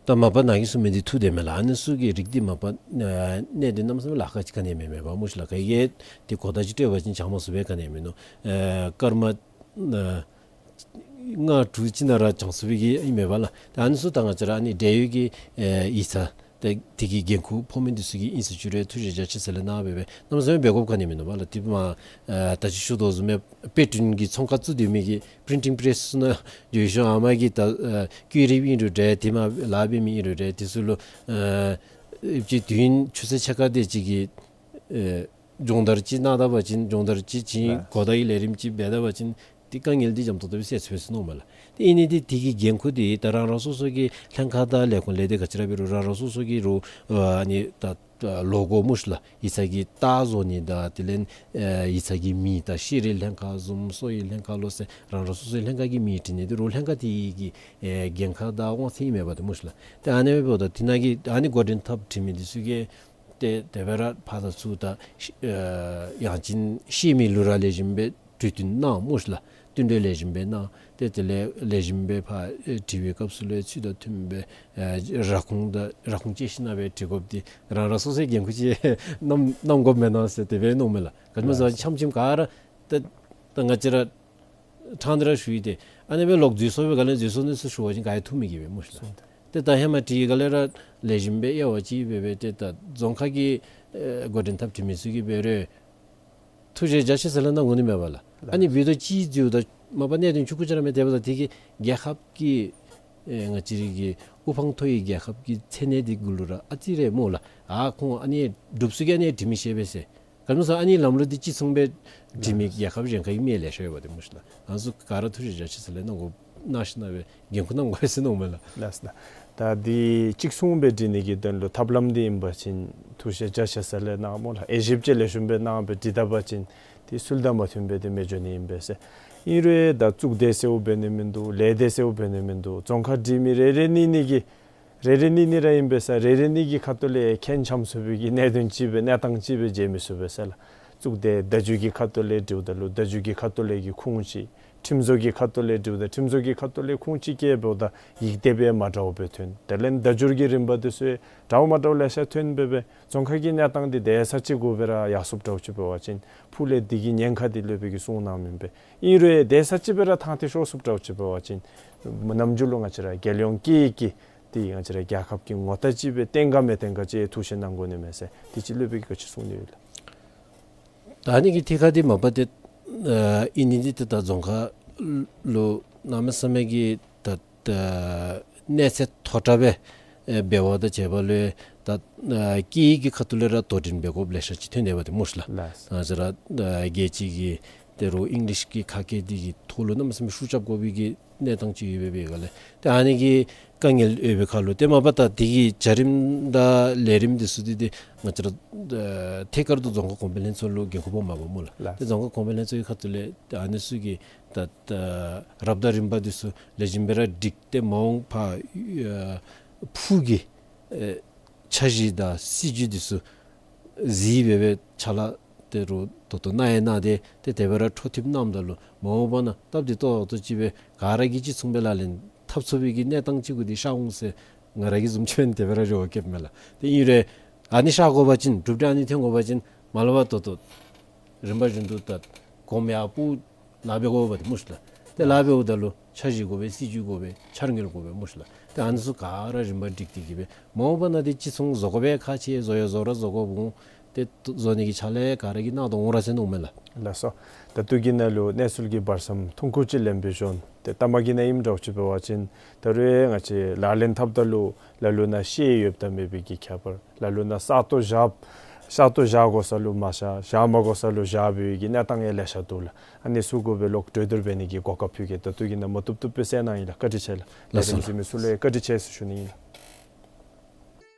ད་མ་པ་ནཱ་གིས་གསུངས་མི་འདི་ཐུགས་བདེན་མས་ལགས། ཨ་ནི་ཚུ་གི་རིགས་འདི་མ་པ་ཨ་གནད་དོན་གནམ་མེད་ས་མེད་ལཱ་ཁག་ཅིག་ག་ནི་མེད་མེད་པ་སྨོ་ཤི་ལགས། ག་གིས་འདི་གོ་བརྡ་ཅིག་སྤྲོད་པ་ཅིན་བྱང་མ་ཚུགས་པས་ག་ནི་མེད་ནུག། ཨ་སྐར་མ་ཨ་ལྔ་དྲུག་ཅིག་ནང་ར་བྱང་ཚུགས་པའི་གི་ཨིན་མས་པ་ལགས། ད་ཨ་ནི་ཚུ་ད་ང་བཅས་ར་ཨ་ནི་འབྲེལ་ཡོད་ཀྱི་ཨ་ཡིག་ཚང་ད་དེ་གི་འགན་ཁུར་ཕོག་མི་འདི་ཚུ་གིས་ཨིན་ཟེར་ཅིག་རེ་ཐུགས་རྗེ་རྒྱ་ཆེ་ཟེར་ལས་གནང་སྦེ་སྦེ་གནམ་མེད་ས་མེད་འབད་དགོཔ་ག་ནི་མིན་ནུག་པ་ལགས། དེ་མ་ཨ་ད་ཅི་ཞུ་དོ་བཟུམ་སྦེ་དཔེ་སྐྲུན་གྱི་ཚོང་ཁང་བཙུགས་སྡོད་མི་གི་པི་རིན་ཊིང་པེ་རེསི་ཚུ་ནང་འགྱོ་ཞིན་ཨ་མ་གིས་ད་ཨ་བཀོད་རིགཔ་ཨིན་རུང་འདྲ་དེ་མ་ལཱ་འབད་མི་ཨིན་རུང་འདྲ་དེ་ཚུ་ལུ་ཨ་ཅིག་དུས་ཡུན་ཆུ་ཚོད་ཕྱེད་ཀ་དེ་ཅིག་གི་ཨ་སྦྱོང་བརྡར་ཅིག་གནང་ད་པ་ཅིན་སྦྱོང་བརྡར་ཅིག་ཅིག་ལགས། གོ་བརྡ་གི་ལས་རིམ་ཅིག་འབད་ད་པ་ཅིན་དེ་དཀའ་ངལ་འདི་འཇམ་ཏོང་ཏོ་སྦེ་སེལ་ཚུགས་ཟེར་མནོཝ་མས་ལགས། དེ་ཨིན་ནི་འདི་དེ་གི་འགན་ཁུར་འདི་ད་རང་རང་སོ་སོ་གི་ལྷན་ཁག་དང་ལས་ཁུངས་ལས་སྡེ་ག་ཅི་ར་འབད་རུང་རང་རང་སོ་སོ་གི་རུང་ཨ་ནི་ད་ད་ལོ་གོ་སྨོ་ཤི་ལགས། ཡིག་ཚང་གི་རྟགས་བཟོ་ནི་དང་དེ་ལས་ཨ་ཡིག་ཚང་གི་མིང་དང་ཤེས་རིག་ལྷན་ཁག་བཟུམ་གསོ་བའི་ལྷན་ཁག་ལོ་ཟེར་རང་རང་སོ་སོའི་ལྷན་ཁག་གི་མིང་བྲིས་ནི་འདི་རུང་ལྷན་ཁག་དེ་གི་ཨ་འགན་ཁག་དང་དབང་ཚད་ཨིན་མས་པ་དེ་སྨོ་ཤི་ལགས། ཏེ་ཨ་ནི་འབདཝ་ད་དེ་ནང་གི་ཨ་ནི་འགོ་འདྲེན་འཐབ་བྲིས་མི་འདི་ཚུ་གིས་ཏེ་དེ་སྦེ་ར་ཕར་དང་ཚུར་ད་ཨ་ཡང་ཅིན་ཤེས་མི་ལུ་ར་ལེགས་ཤོམ་སྦེ་གྲོས་བསྟུན་གནང་སྨོ་ཤི་ལགས། བསྟུན་གྲོས་ལེགས་ཤོམ་སྦེ་གནང་། ཏེ་དེ་ལས་ལེགས་ཤོམ་སྦེ་ཕར་ཨེ་དྲི་བའི་སྐབས་སུ་ལུ་ཚུལ་དང་མཐུནམ་སྦེ་ཨེ་ར་ཁུངས་དང་ར་ཁུངས་བཅད་ཞིན་ན་སྦེ་དྲི་དགོཔ་འདི་རང་རང་སོ་སོའི་འགན་ཁུར་ཅིག་གནང་གནང་དགོཔ་མེན་ན་ཟེར་དེ་སྦེ་མནོཝ་མས་ལགས། ག་ཅི་སྨོ་ཟེར་བ་ཅིན་ཆམ་ཆིམ་ག་ར་ད་ད་ང་བཅས་ར་ཕྲང་སྟེ་ར་ཞུ་ཡི། ཏེ་ཨ་ནི་སྦེ་ལོག་འཛོལ་སོང་བའི་སྒང་ལས་འཛོལ་སོང་ནུག་ཟེར་ཞུ་བ་ཅིན་ག་ཡང་ཐུགས་མི་དགྱེས་པས་སྨོ་ཤི་ལགས། ཏེ་ད་ཧེ་མ་དྲི་བའི་སྒང་ལས་ར་ལེགས་ཤོམ་སྦེ་དབྱེ་བ་ཅིག་འབད་སྦེ་ཏེ་ད་རྫོང་ཁ་གི་ཨེ་འགོ་འདྲེན་འཐབ་བྲིས་མི་ཚུ་གིས་འབད་རུང་ཐུགས་རྗེ་རྒྱ་ཆེ་ཟེར་ལས་གནང་དགོ་ནི་མས་པ་ལགས། ཨ་ནི་འབདཝ་ད་ཅིག་འཛོལཝ་ད་མ་པ་གནད་དོན་ཆུང་ཀུ་ཅིག་ར་མས། དེ་འབདཝ་ད་དེ་གིས་རྒྱལ་ཁབ་ཀྱི་ཨེ་ང་བཅས་རའི་གི་དབུ་འཕང་མཐོ་བའི་རྒྱལ་ཁབ་ཀྱི་མཚན་གནས་འདི་གུ་ལུ་ར་ཨ་ཙི་རེ་སྨོ་ལགས། ཨ་ཁོང་ཨ་ནི་སྒྲུབ་ས་གི་ཨ་ནི་དྲི་མི་ཤེས་པས་ཟེར། ག་ཅི་སྨོ་ཟེར་བ་ཅིན་ཨ་ནི་ལམ་ལུགས་འདི་གཅིག་མཚུངས་སྦེ་དྲི་མི་རྒྱལ་ཁབ་གཞན་ཁ་གི་མི་ལེ་ཤ་ཡོད་པ་དེ་སྨོ་ཤི་ལགས། ང་ཚུ་ག་ར་ཐུགས་རྗེ་རྒྱ་ཆེ་ཟེར་ལས་གནང་དགོ་གནང་ཞིན་ན་སྦེ་འགན་ཁུར་གནང་དགོ་པས་ཟེར་མནོཝ་མས་ལགས། ལགས་སོ་ལགས། ད་འདི་གཅིག་མཚུངས་སྦེ་འབྲི་ནི་གི་དོན་ལུ་ཐབས་ལམ་འདི་ཨིན་པ་ཅིན་ཐུགས་རྗེ་རྒྱ་ཆེ་ཟེར་ལས་གནང་སྨོ་ལགས། དབྱེ་ཞིབ་ཅིག་ལེགས་ཤོམ་སྦེ་གནང་སྦེ་འབྲི་ད་པ་ཅིན་འདི་ཚུལ་དང་མ་མཐུན་པའི་འདི་མི་འགྱོ་ནི་ཨིན་པས་ཟེར། ཨིན་རུང་ད་གཙུག་སྡེ་ཟེརཝ་འབད་ནི་མིན་འདུག། ལས་སྡེ་ཟེརཝ་འབད་ནི་མིན་འདུག། རྫོང་ཁ་འབྲི་མི་རེ་རེ་གཉིས་གཉིས་ཀྱིས་རེ་རེ་གཉིས་གཉིས་ར་ཨིན་པས་ཟེར། རེ་རེ་གཉིས་ཀྱི་ཁ་ཐུག་ལས་མཁྱེན་ཆ་མ་ཚུགས་པའི་གི་གནད་དོན་ཅིག་སྦེ་གནས་སྟངས་ཅིག་སྦེ་མཇལ་མི་ཚུགས་པས་ཟེར་ལགས། གཙུག་སྡེ་བརྡ་བརྒྱུད་ཀྱི་ཁ་ཐུག་ལས་འབྲིཝ་ད་ལུ་བརྡ་བརྒྱུད་ཀྱི་ཁ་ཐུག་ལས་ཀྱི་ཁུངས་ཅིག། ཁྲིམས་བཟོ་གི་ཁ་ཐུག་ལས་འབྲིཝ་ད་ཁྲིམས་བཟོ་གི་ཁ་ཐུག་ལས་ཁུངས་ཅིག་བཀལཝ་ད་ཡིག་སྡེབ་སྦེ་མ་འདྲཝ་སྦེ་ཐོན། དེ་ལས་བརྡ་བརྒྱུད་ཀྱི་རིམ་པ་འདི་ཚུ་འདྲཝ་མ་འདྲཝ་ལེ་ཤ་ཐོན་སྦེ་སྦེ་རྫོང་ཁ་གི་གནས་སྟངས་འདི་དེ་ས་ཅིག་གུ་སྦེ་ར་ཡར་སོཔ་འདྲཝ་ཅིག་འབད་བ་ཅིན་ཕུགས་ལས་འདི་གི་ཉེན་ཁ་འདི་སློབ་དཔོན་གྱིས་གསུངས་གནངམ་ཨིན་པས། ཨིན་རུང་དེ་ས་ཅིག་སྦེ་ར་ཐང་ཐིག་ཤོར་སོཔ་འདྲཝ་ཅིག་འབད་བ་ཅིན་ནམ་རྒྱུན་ལུ་ང་བཅས་ར་རྒྱལ་ཡོངས་སྐད་ཡིག་འདི་ང་བཅས་ར་རྒྱལ་ཁབ་ཀྱི་ངོ་རྟགས་ཅིག་སྦེ་བརྟན་ག་མི་བརྟན་ག་ཅིག་ཐུགས་བཞེད་གནང་དགོ་ནི་མས་ཟེར་འདི་ཅིག་སློབ་དཔོན་གྱིས་ག་ཅི་གསུང་ནི་ཡོད་ལགས། ད་ཨ་ནི་གི་ཐད་ཁར་འདི་མ་པ་ཏེ་ཨ་ཨིན་ནི་འདི་ཏེ་ད་རྫོང་ཁ་ལུ་གནམ་མེད་ས་མེད་ཀྱི་ད་ད་གནས་ཚད་མཐོ་དྲགས་སྦེ་ཨེ་འབད་བ་དང་བཅས་པ་ལུ་ད་ཨ་སྐད་ཡིག་གི་ཁ་ཐུག་ལས་ར་དོ་འགྲན་འབད་དགོཔ་ལེ་ཤ་ཅིག་ཐོན་ཏེ་འབད་དེ་སྨོ་ཤི་ལགས། ལགས། ང་བཅས་ར་ཨ་རྒྱལ་སྤྱི་གི་ཏེ་རུང་ཨིང་ལིཤ་གི་ཁ་སྐད་འདི་གི་ཐོག་ལུ་གནམ་མེད་ས་མེད་ཤུགས་རྐྱབ་དགོ་པའི་གི་གནས་སྟངས་ཅིག་ཡོད་པའི་སྒང་ལས་ཏེ་ཨ་ནི་གི་དཀའ་ངལ་ཡོད་པའི་ཁར་ལུ་ཏེ་མ་པ་ད་འདི་གི་བྱ་རིམ་དང་ལས་རིམ་འདི་ཚུ་འདི་ཏེ་ང་བཅས་ར་ཨ་ཐད་ཀར་དུ་རྫོང་ཁ་གོང་འཕེལ་ལྷན་ཚོགས་ལུ་འགན་ཁུར་ཕོགཔ་མས་པ་སྨོ་ལགས། ལགས། ཏེ་རྫོང་ཁ་གོང་འཕེལ་ལྷན་ཚོགས་ཀྱི་ཁ་ཐུག་ལས་ཏེ་ཨ་ནི་ཚུ་གི་ད་ད་རབ་དང་རིམ་པ་འདི་ཚུ་ལེགས་ཤོམ་སྦེ་ར་སྒྲིག་སྟེ་མ་འོངས་པར་ཨ་ཕུགས་ཀྱི་ཨེ་འཆར་གཞི་དང་སྲིད་བྱུས་འདི་ཚུ་གཟིགས་སྦེ་སྦེ་ཕྱག་ལཱ་ཏེ་རུང་ད་ལྟོ་གནང་ཡང་གནང་སྟེ་ཏེ་དེ་སྦེ་ར་འཕྲོ་མཐུད་གནངམ་ད་ལུ་མ་འོངས་པ་ན་སྟབས་བདེ་ཏོག་ཏོ་ཅིག་སྦེ་ག་ར་གིས་གཅིག་མཚུངས་སྦེ་ལག་ལེན་འཐབ་ཚུགས་པའི་གི་གནས་སྟངས་ཅིག་གུ་འདི་ཤར་འོང་ཟེར་ང་ར་གི་བཟུམ་ཅིག་འབད་ན་དེ་སྦེ་ར་རེ་བ་བསྐྱེདཔ་མས་ལགས། ཏེ་ཨིན་རུང་ཨ་ནི་ཤར་དགོ་པ་ཅིན་གྲུབ་འབྲས་ཨ་ནི་ཐོན་དགོ་པ་ཅིན་མ་ལ་བ་ད་ལྟོ་རིམ་པ་བཞིན་དུ་ད་གོམ་ཡར་སྤོ་ལཱ་འབད་དགོཔ་འདི་སྨོ་ཤི་ལགས། ཏེ་ལཱ་འབདཝ་ད་ལུ་འཆར་གཞི་དགོ་པས། སྲིད་བྱུས་དགོ་པས། འཆར་དངུལ་དགོ་པས་སྨོ་ཤི་ལགས། ཏེ་ཨ་ནི་ཚུ་ག་ར་རིམ་པ་སྒྲིག་སྟེ་གི་སྦེ་མ་འོངས་པ་ན་ཏེ་གཅིག་མཚུངས་བཟོ་དགོ་པའི་ཁག་ཆེ། བཟོ་ཡང་བཟོ་ར་བཟོ་དགོཔ་འོང་། ཏེ་བཟོ་ནི་གི་ཕྱག་ལཱ་ག་ར་གིས་གནང་དོ་འོང་ར་ཟེར་མནོཝ་མས་ལགས། ལགས་སོ། ད་ལྟོ་གི་ནང་ལུ་གནས་ཚུལ་གྱི་བར་མཚམས་ཐུང་ཀུ་ཅིག་ལེན་པའི་ཞོར་ཏེ་ལྟ་མ་གི་ནང་ཨིནམ་འདྲཝ་ཅིག་འབད་བ་ཅིན་ད་རུང་ང་བཅས་ལག་ལེན་འཐབ་ད་ལུ་ལ་ལུ་ན་ཤེས་ཡོདཔ་དང་མེད་པའི་གི་ཁྱད་པར། ལ་ལུ་ན་ས་སྟོང་བཞག་ས་སྟོང་བཞག་དགོ་ས་ལུ་མ་བཞག། བཞག་མ་དགོ་ས་ལུ་བཞག་པའི་གི་གནས་སྟངས་ཡང་ལེ་ཤ་འདུག་ལགས། ཨ་ནི་ཚུ་གུ་སྦེ་ལོག་གྲོས་བསྡུར་འབད་ནི་གི་གོ་སྐབས་ཕུལ་གེ། ད་ལྟོ་གི་ནང་མ་བཏུབ་བཏུབ་སྦེ་གསལ་གནང་ཡི་ལགས། བཀའ་དྲིན་ཆེ་ལགས། ལགས་སོ། ལས་རིམ་གཟིགས་མི་ཚུ་ལུ་ཡང་བཀའ་དྲིན་ཆེ་ཟེར་ཞུ་ནི་ཨིན་ལགས།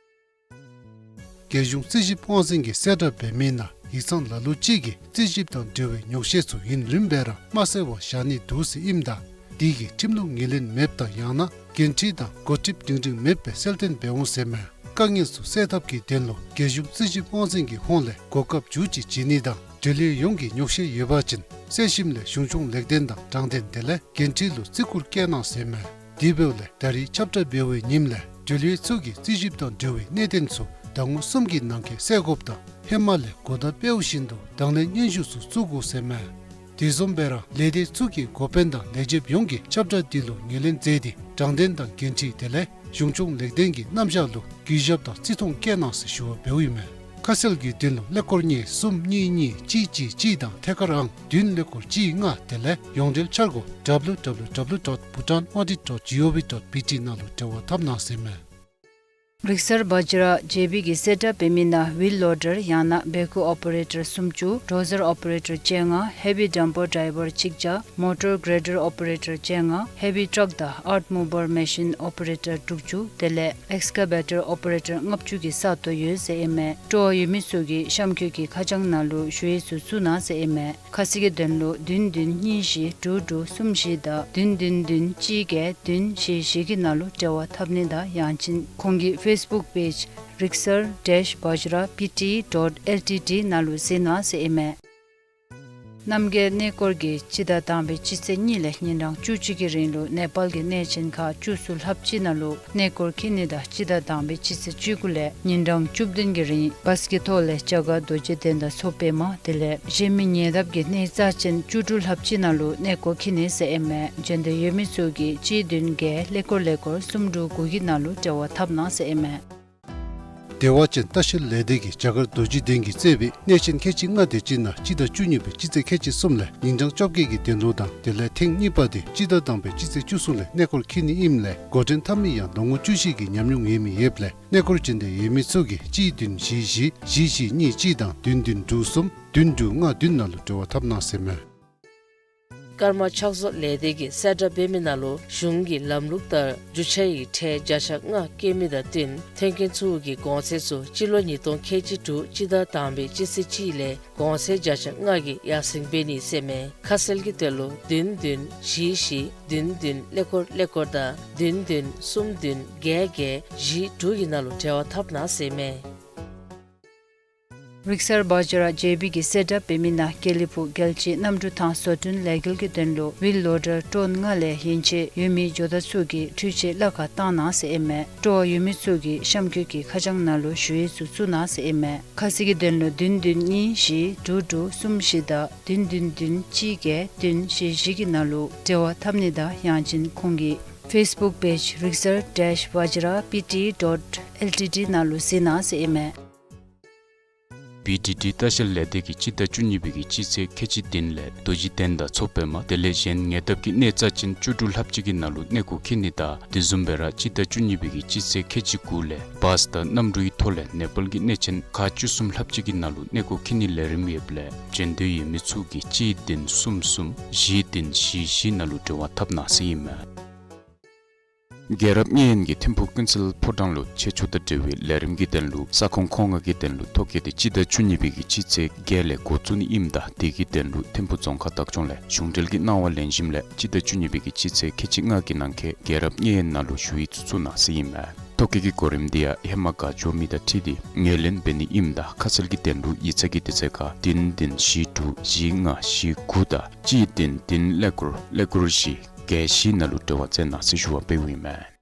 རྒྱལ་གཞུང་རྩིས་ཞིབ་དབང་འཛིན་གྱིས་གསལ་བསྒྲགས་འབད་མི་ནང་ ཡིག་ཚང་ལ་ལུ་ཅིག་གིས་རྩིས་ཞིབ་དང་འབྲེལ་བའི་ཉོག་བཤད་ཚུ་ཡུན་རིངམོ་སྦེ་ར་མ་གསལ་བར་བཞག་ནི་འདུག་ཟེར་ཨིནམ་ད་དེ་གིས་ཁྲིམས་ལུགས་ངོས་ལེན་མེདཔ་དང་ཡང་ན་འགན་འཁྲི་དང་འགོ་ཁྲིདཔ་སྒྲིང་སྒྲིང་མེདཔ་སྦེ་གསལ་སྟོན་འབད་འོང་ཟེར་མས། དཀའ་ངལ་ཚུ་སེལ་ཐབས་ཀྱི་དོན་ལུ་རྒྱལ་གཞུང་རྩིས་ཞིབ་དབང་འཛིན་གྱི་ཧོངས་ལས་གོ་སྐབས་མཇུག་ཅིག་བྱིན་ནི་དང་འབྲེལ་ཡོད་ཡོངས་ཀྱིས་ཉོག་བཤད་ཡོད་པ་ཅིན་བསལ་ཞིནམ་ལས་གཞུང་སྐྱོང་ལེགས་ལྡན་དང་དྲང་བདེན་དེ་ལས་འགན་འཁྲི་ལུ་བརྩི་བཀུར་བསྐྱེད་གནང་ཟེར་མས། དེ་འབདཝ་ལས་ད་རིས་ཁྱབ་བསྒྲགས་འབད་བའི་ཉིནམ་ལས་འབྲེལ་ཡོད་ཚུ་གིས་རྩིས་ཞིབ་དང་འབྲེལ་བའི་གནད་དོན་ཚུ་ཟླ་ངོ་གསུམ་གྱི་ནང་འཁོད་སེལ་དགོཔ་དང་ཧེ་མ་ལས་གོ་བརྡ་སྤེལཝ་བཞིན་དུ་དང་ལེན་སྙན་ཞུ་ཚུ་བཙུགས་དགོ་ཟེར་མས། དེ་བཟུམ་སྦེ་ར་ལས་སྡེ་ཚུ་གི་འགོ་དཔོན་དང་ལས་བྱེདཔ་ཡོངས་ཀྱིས་ཁྱབ་བསྒྲགས་འདི་ལུ་ངོས་ལེན་མཛད་དེ་དྲང་བདེན་དང་འགན་འཁྲི་དེ་ལས་གཞུང་སྐྱོང་ལེགས་ལྡན་གྱི་རྣམ་གཞག་ལུ་གུས་ཞབས་དང་བརྩི་མཐོང་བསྐྱེད་གནང་ཟེར་ཞུ་བ་འབདཝ་ཨིན་མས། ཁ་གསལ་གྱི་དོན་ལུ་ཀླད་ཀོར་གཉིས་གསུམ་གཉིས་གཉིས་གཅིག་གཅིག་གཅིག་དང་ཐད་ཀར་ཨང་བདུན་ཀླད་ཀོར་གཅིག་ལྔ་དེ་ལས་ཡོངས་འབྲེལ་འཆར་སྒོ་W W W dot bhutan audit dot gov dot B T ནང་ལུ་འབྲེལ་བ་འཐབ་གནང་ཟེར་མས། རིག་གསར་བཛྲ་ཇེ་བི་གིས་གསལ་བསྒྲགས་འབད་མི་ནང་ཝིལ་ལོ་ཌར་ཡང་ན་བེ་ཁོ་ཨོ་པ་རེ་ཊར་སུམ་ཅུ། ཌོ་ཟར་ཨོ་པ་རེ་ཊར་བཅོ་ལྔ། ཧེ་བི་ཌམ་པར་ཌའི་ཝར་ཆིག་བརྒྱ། མོ་ཊར་གྲེ་ཌར་ཨོ་པ་རེ་ཊར་བཅོ་ལྔ། ཧེ་བི་ཊག་དང་ཨརཐ་མུ་བར་མེ་ཤིན་ཨོ་པ་རེ་ཊར་དྲུག་ཅུ། དེ་ལས་ཨེགསི་ཀ་བེ་ཊར་ཨོ་པ་རེ་ཊར་ལྔ་བཅུ་གི་ས་སྟོང་ཡོད་ཟེར་ཨིན་མས། སྤྲོ་བ་ཡོད་མི་ཚུ་གིས་གཤམ་འཁོད་ཀྱི་ཁ་བྱང་ནང་ལུ་ཞུ་ཡིག་ཚུ་བཙུགས་གནང་ཟེར་ཨིན་མས། ཁ་གསལ་གྱི་དོན་ལུ་བདུན་བདུན་གཉིས་བཞི་དྲུག་དྲུག་གསུམ་བཞི་དང་བདུན་བདུན་བདུན་གཅིག་བརྒྱད་བདུན་བཞི་བཞི་གི་ནང་ལུ་འབྲེལ་བ་འཐབ་ནི་དང་ཡང་ཅིན་ཁོང་གི་ཕེསི་བུཀ་པེཇ་Rigsar dash Bajra P T dot L T D ནང་ལུ་གཟིགས་གནང་ཟེར་ཨིན་མས། རྣམ་རྒྱལ་གནས་སྐོར་གྱིས་སྤྱི་ཟླ་དང་པའི་སྤྱི་ཚེས་གཉིས་ལས་ཉིན་གྲངས་བཅུ་གཅིག་གི་རིང་ལུ་ནེ་པཱལ་གྱི་གནས་ཆེན་ཁག་བཅུ་གསུམ་ལྷགཔ་ཅིག་ནང་ལུ་གནས་སྐོར་འཁྱིད་ནི་དང་སྤྱི་ཟླ་དང་པའི་སྤྱི་ཚེས་བཅུ་དགུ་ལས་ཉིན་གྲངས་བཅུ་བདུན་གྱི་རིང་བཱས་ཀྱི་ཐོག་ལས་རྒྱ་གར་རྡོ་རྗེ་གདན་དང་མཚོ་པདྨ་དེ་ལས་གཞན་མི་ཉེ་འདབས་ཀྱི་གནས་རྩ་ཆེན་བཅུ་དྲུག་ལྷགཔ་ཅིག་ནང་ལུ་གནས་སྐོར་འཁྱིད་ནི་ཟེར་ཨིན་མས། འབྱོན་འདོད་ཡོད་མི་ཚུ་གིས་གཅིག་བདུན་བརྒྱད་ཀླད་ཀོར་ཀླད་ཀོར་གསུམ་དྲུག་དགུ་གི་ནང་ལུ་འབྲེལ་བ་འཐབ་གནང་ཟེར་ཨིན་མས། བདེ་བ་ཅན་ལྟ་བཤལ་ལས་སྡེ་གིས་རྒྱ་གར་རྡོ་རྗེ་གདན་གྱིས་གཙོས་པའི་གནས་ཆེན་ཁལ་གཅིག་ལྔ་དེ་ཅིག་ནང་སྤྱི་ཟླ་བཅུ་གཉིས་པའི་སྤྱི་ཚེས་ཁལ་གཅིག་གསུམ་ལས་ཉིན་གྲངས་བཅོ་བརྒྱད་ཀྱི་དོན་ལུ་དང་དེ་ལས་ཐེངས་གཉིས་པ་དེ་སྤྱི་ཟླ་དང་པའི་སྤྱི་ཚེས་བཅུ་གསུམ་ལས་གནས་སྐོར་འཁྱིད་ནི་ཨིནམ་ལས་འགོ་འདྲེན་འཐབ་མི་ཡང་ལོ་ངོ་བཅུ་བཞི་གི་ཉམས་མྱོང་ཡོད་མི་ཡོདཔ་ལས་གནས་སྐོར་འབྱོན་འདོད་ཡོད་མི་ཚུ་གིས་གཅིག་བདུན་བཞི་བཞི་བཞི་བཞི་གཉིས་གཅིག་དང་བདུན་བདུན་དྲུག་གསུམ་བདུན་དྲུག་ལྔ་བདུན་ནང་ལུ་འབྲེལ་བ་འཐབ་གནང་ཟེར་མས། ཀརྨ་ཕྱག་བཟོ་ལས་སྡེ་གིས་གསལ་བསྒྲགས་འབད་མི་ནང་ལུ་གཞུང་གི་ལམ་ལུགས་ལྟར་རྒྱུ་ཆ་ཡི་ཁྲལ་བརྒྱ་ཆ་ལྔ་བཀལ་མི་དང་བསྟུན་ཐོན་ཁུངས་ཚུ་གི་གོང་ཚད་ཚུ་སྤྱི་ལོ་ཉིས་སྟོང་ཁལ་གཅིག་དྲུག་སྤྱི་ཟླ་དང་པའི་སྤྱི་ཚེས་གཅིག་ལས་གོང་ཚད་བརྒྱ་ཆ་ལྔ་གི་ཡར་སེང་འབད་ནི་ཟེར་མས། ཁ་གསལ་གྱི་དོན་ལུ་བདུན་བདུན་བཞི་བཞི་བདུན་བདུན་ཀླད་ཀོར་ཀླད་ཀོར་དང་བདུན་བདུན་གསུམ་བདུན་བརྒྱད་བརྒྱད་བཞི་དྲུག་གི་ནང་ལུ་འབྲེལ་བ་འཐབ་གནང་ཟེར་མས། རིག་གསར་བཛྲ་ཇེ་བི་གིས་གསལ་བསྒྲགས་འབད་མི་ནང་དགེ་ལེགས་ཕུག་རྒྱལ་སྤྱིའི་གནམ་གྲུ་ཐང་བཟོ་སྐྲུན་ལས་འགུལ་གྱི་དོན་ལུ་ཝིལ་ལོ་ཌར་ཊོན་ལྔ་ལས་ཡན་ཆད་ཡོད་མི་ཇོ་བདག་ཚུ་གིས་འཕྲུལ་ཆས་གླ་ཁར་བཏང་གནང་ཟེར་ཨིན་མས། སྤྲོ་བ་ཡོད་མི་ཚུ་གིས་གཤམ་འཁོད་ཀྱི་ཁ་བྱང་ནང་ལུ་ཞུ་ཡིག་ཚུ་བཙུགས་གནང་ཟེར་ཨིན་མས། ཁ་གསལ་གྱི་དོན་ལུ་བདུན་བདུན་གཉིས་བཞི་དྲུག་དྲུག་གསུམ་བཞི་དང་བདུན་བདུན་བདུན་གཅིག་བརྒྱད་བདུན་བཞི་བཞི་གི་ནང་ལུ་འབྲེལ་བ་འཐབ་ནི་དང་ཡང་ཅིན་ཁོང་གི་ཕེསི་བུཀ་པེཇ་Rigsar dash Bajra P T dot L T D ནང་ལུ་གཟིགས་གནང་ཟེར་ཨིན་མས། པི་ཊི་ཊི་ལྟ་བཤལ་ལས་སྡེ་གིས་སྤྱི་ཟླ་བཅུ་གཉིས་པའི་གི་སྤྱི་ཚེས་ཁལ་གཅིག་བདུན་ལས་རྡོ་རྗེ་གདན་དང་མཚོ་པདྨ་དེ་ལས་གཞན་ཉེ་འདབས་ཀྱི་གནས་རྩ་ཆེན་བཅུ་དྲུག་ལྷགཔ་ཅིག་གི་ནང་ལུ་གནས་སྐོར་འཁྱིད་ནི་དང་དེ་བཟུམ་སྦེ་ར་སྤྱི་ཟླ་བཅུ་གཉིས་པའི་གི་སྤྱི་ཚེས་ཁལ་གཅིག་དགུ་ལས་བཱས་དང་གནམ་གྲུའི་ཐོག་ལས་ནེ་པཱལ་གྱི་གནས་ཆེན་ཁག་བཅུ་གསུམ་ལྷགཔ་ཅིག་གི་ནང་ལུ་གནས་སྐོར་འཁྱིད་ནིའི་ལས་རིམ་ཡོདཔ་ལས་འབྱོན་འདོད་ཡོད་མི་ཚུ་གིས་གཅིག་བདུན་གསུམ་གསུམ་བཞི་བདུན་བཞི་བཞི་ནང་ལུ་འབྲེལ་བ་འཐབ་གནང་ཟེར་ཨིན་མས། རྒྱལ་རབས་མཉན་ཡོད་ཀྱི་ཐིམ་ཕུག་ཀུན་གསལ་ཕོ་བྲང་ལུ་ཆེད་བཅུག་དང་འབྲེལ་བའི་ལས་རིམ་གྱི་དོན་ལུ་ས་ཁོངས་མཁོ་མངགས་ཀྱི་དོན་ལུ་ཐོ་བཀོད་དེ་སྤྱི་ཟླ་བཅུ་གཉིས་པའི་གི་སྤྱི་ཚེས་བརྒྱད་ལས་འགོ་བཙུགས་ནི་ཨིནམ་ད་དེ་གི་དོན་ལུ་ཐིམ་ཕུག་རྫོང་ཁག་བདག་སྐྱོང་ལས་གཞུང་འབྲེལ་གྱི་གནང་བ་ལེན་ཞིནམ་ལས་སྤྱི་ཟླ་བཅུ་གཉིས་པའི་གི་སྤྱི་ཚེས་ཁལ་གཅིག་ལྔ་གི་ནང་འཁོད་རྒྱལ་རབས་མཉན་ཡོད་ནང་ལུ་ཞུ་ཡིག་ཚུ་བཙུགས་གནང་ཟེར་ཨིན་མས། ཐོ་བཀོད་ཀྱི་གོ་རིམ་དེ་ཡང་ཧེ་མ་ག་འབྱོར་མི་དང་འཁྲིལ་ཏེ་ངོས་ལེན་འབད་ནི་ཨིནམ་ད་ཁ་གསལ་གྱི་དོན་ལུ་ཡིག་ཚང་གི་དུས་ཚོད་ཁར་བདུན་བདུན་བཞི་དྲུག་བཞི་ལྔ་བཞི་དགུ་དང་གཅིག་བདུན་བདུན་ཀླད་ཀོར་ཀླད་ཀོར་བཞི་བརྒྱད་བཞི་ནང་ལུ་འབྲེལ་བ་མཛད་གནང་ཟེར་ཞུ་བ་འབདཝ་ཨིན་མས།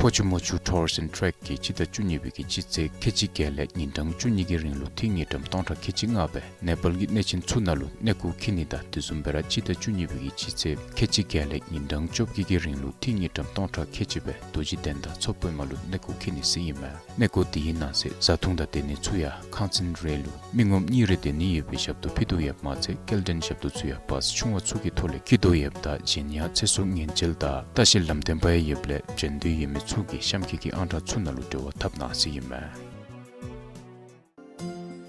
ཕོ་ཆུ་མོ་ཆུ་ཊུར་སི་ཨེནཌ་ཊེཀ་གིས་སྤྱི་ཟླ་བཅུ་གཉིས་པའི་གི་སྤྱི་ཚེས་ཁལ་གཅིག་བརྒྱད་ལས་ཉིན་གྲངས་བཅུ་གཉིས་ཀྱི་རིང་ལུ་ཏི་རུ་ཉིས་ཀྲམ་སྟོང་ཕྲག་ཁལ་གཅིག་ལྔ་སྦེ་ནེ་པཱལ་གྱི་གནས་ཆེན་ཚུ་ནང་ལུ་གནས་སྐོར་འཁྱིད་ནི་དང་དེ་བཟུམ་སྦེ་ར་སྤྱི་ཟླ་བཅུ་གཉིས་པའི་གི་སྤྱི་ཚེས་ཁལ་གཅིག་བརྒྱད་ལས་ཉིན་གྲངས་བཅོ་བརྒྱད་ཀྱི་རིང་ལུ་ཏི་རུ་ཉིས་ཀྲམ་སྟོང་ཕྲག་ཁལ་གཅིག་སྦེ་རྡོ་རྗེ་གདན་དང་མཚོ་པདྨ་ལུ་གནས་སྐོར་འཁྱིད་ནི་ཟེར་ཨིན་མས། གནས་སྐོར་དེའི་ནང་གསེས་བཟའ་འཐུང་དང་སྡོད་ནི་ཚུ་ཡང་ཁང་ཚན་རེ་ལུ་མི་ངོམ་གཉིས་རེ་སྡོད་ནི་ཡོད་པའི་ཞབས་ཏོག་ཕུལ་དོ་ཡོདཔ་མ་ཚད་སྐྱེལ་འདྲེན་ཞབས་ཏོག་ཚུ་ཡང་བཱས་ཆུང་བ་ཚུ་གི་ཐོག་ལས་འཁྱིད་དོ་ཡོདཔ་ད་གཞན་ཡང་ཚེ་སྲོག་ཉེན་བཅོལ་དང་ལྟ་བཤལ་ལམ་སྟོན་པ་ཡང་ཡོདཔ་ལས་འབྱོན་འདོད་ཡོད་མི་ཚུ་གིས་གཤམ་འཁོད་ཀྱི་ཨང་གྲངས་ཚུ་ནང་ལུ་འབྲེལ་བ་འཐབ་གནང་ཟེར་ཨིན་མས།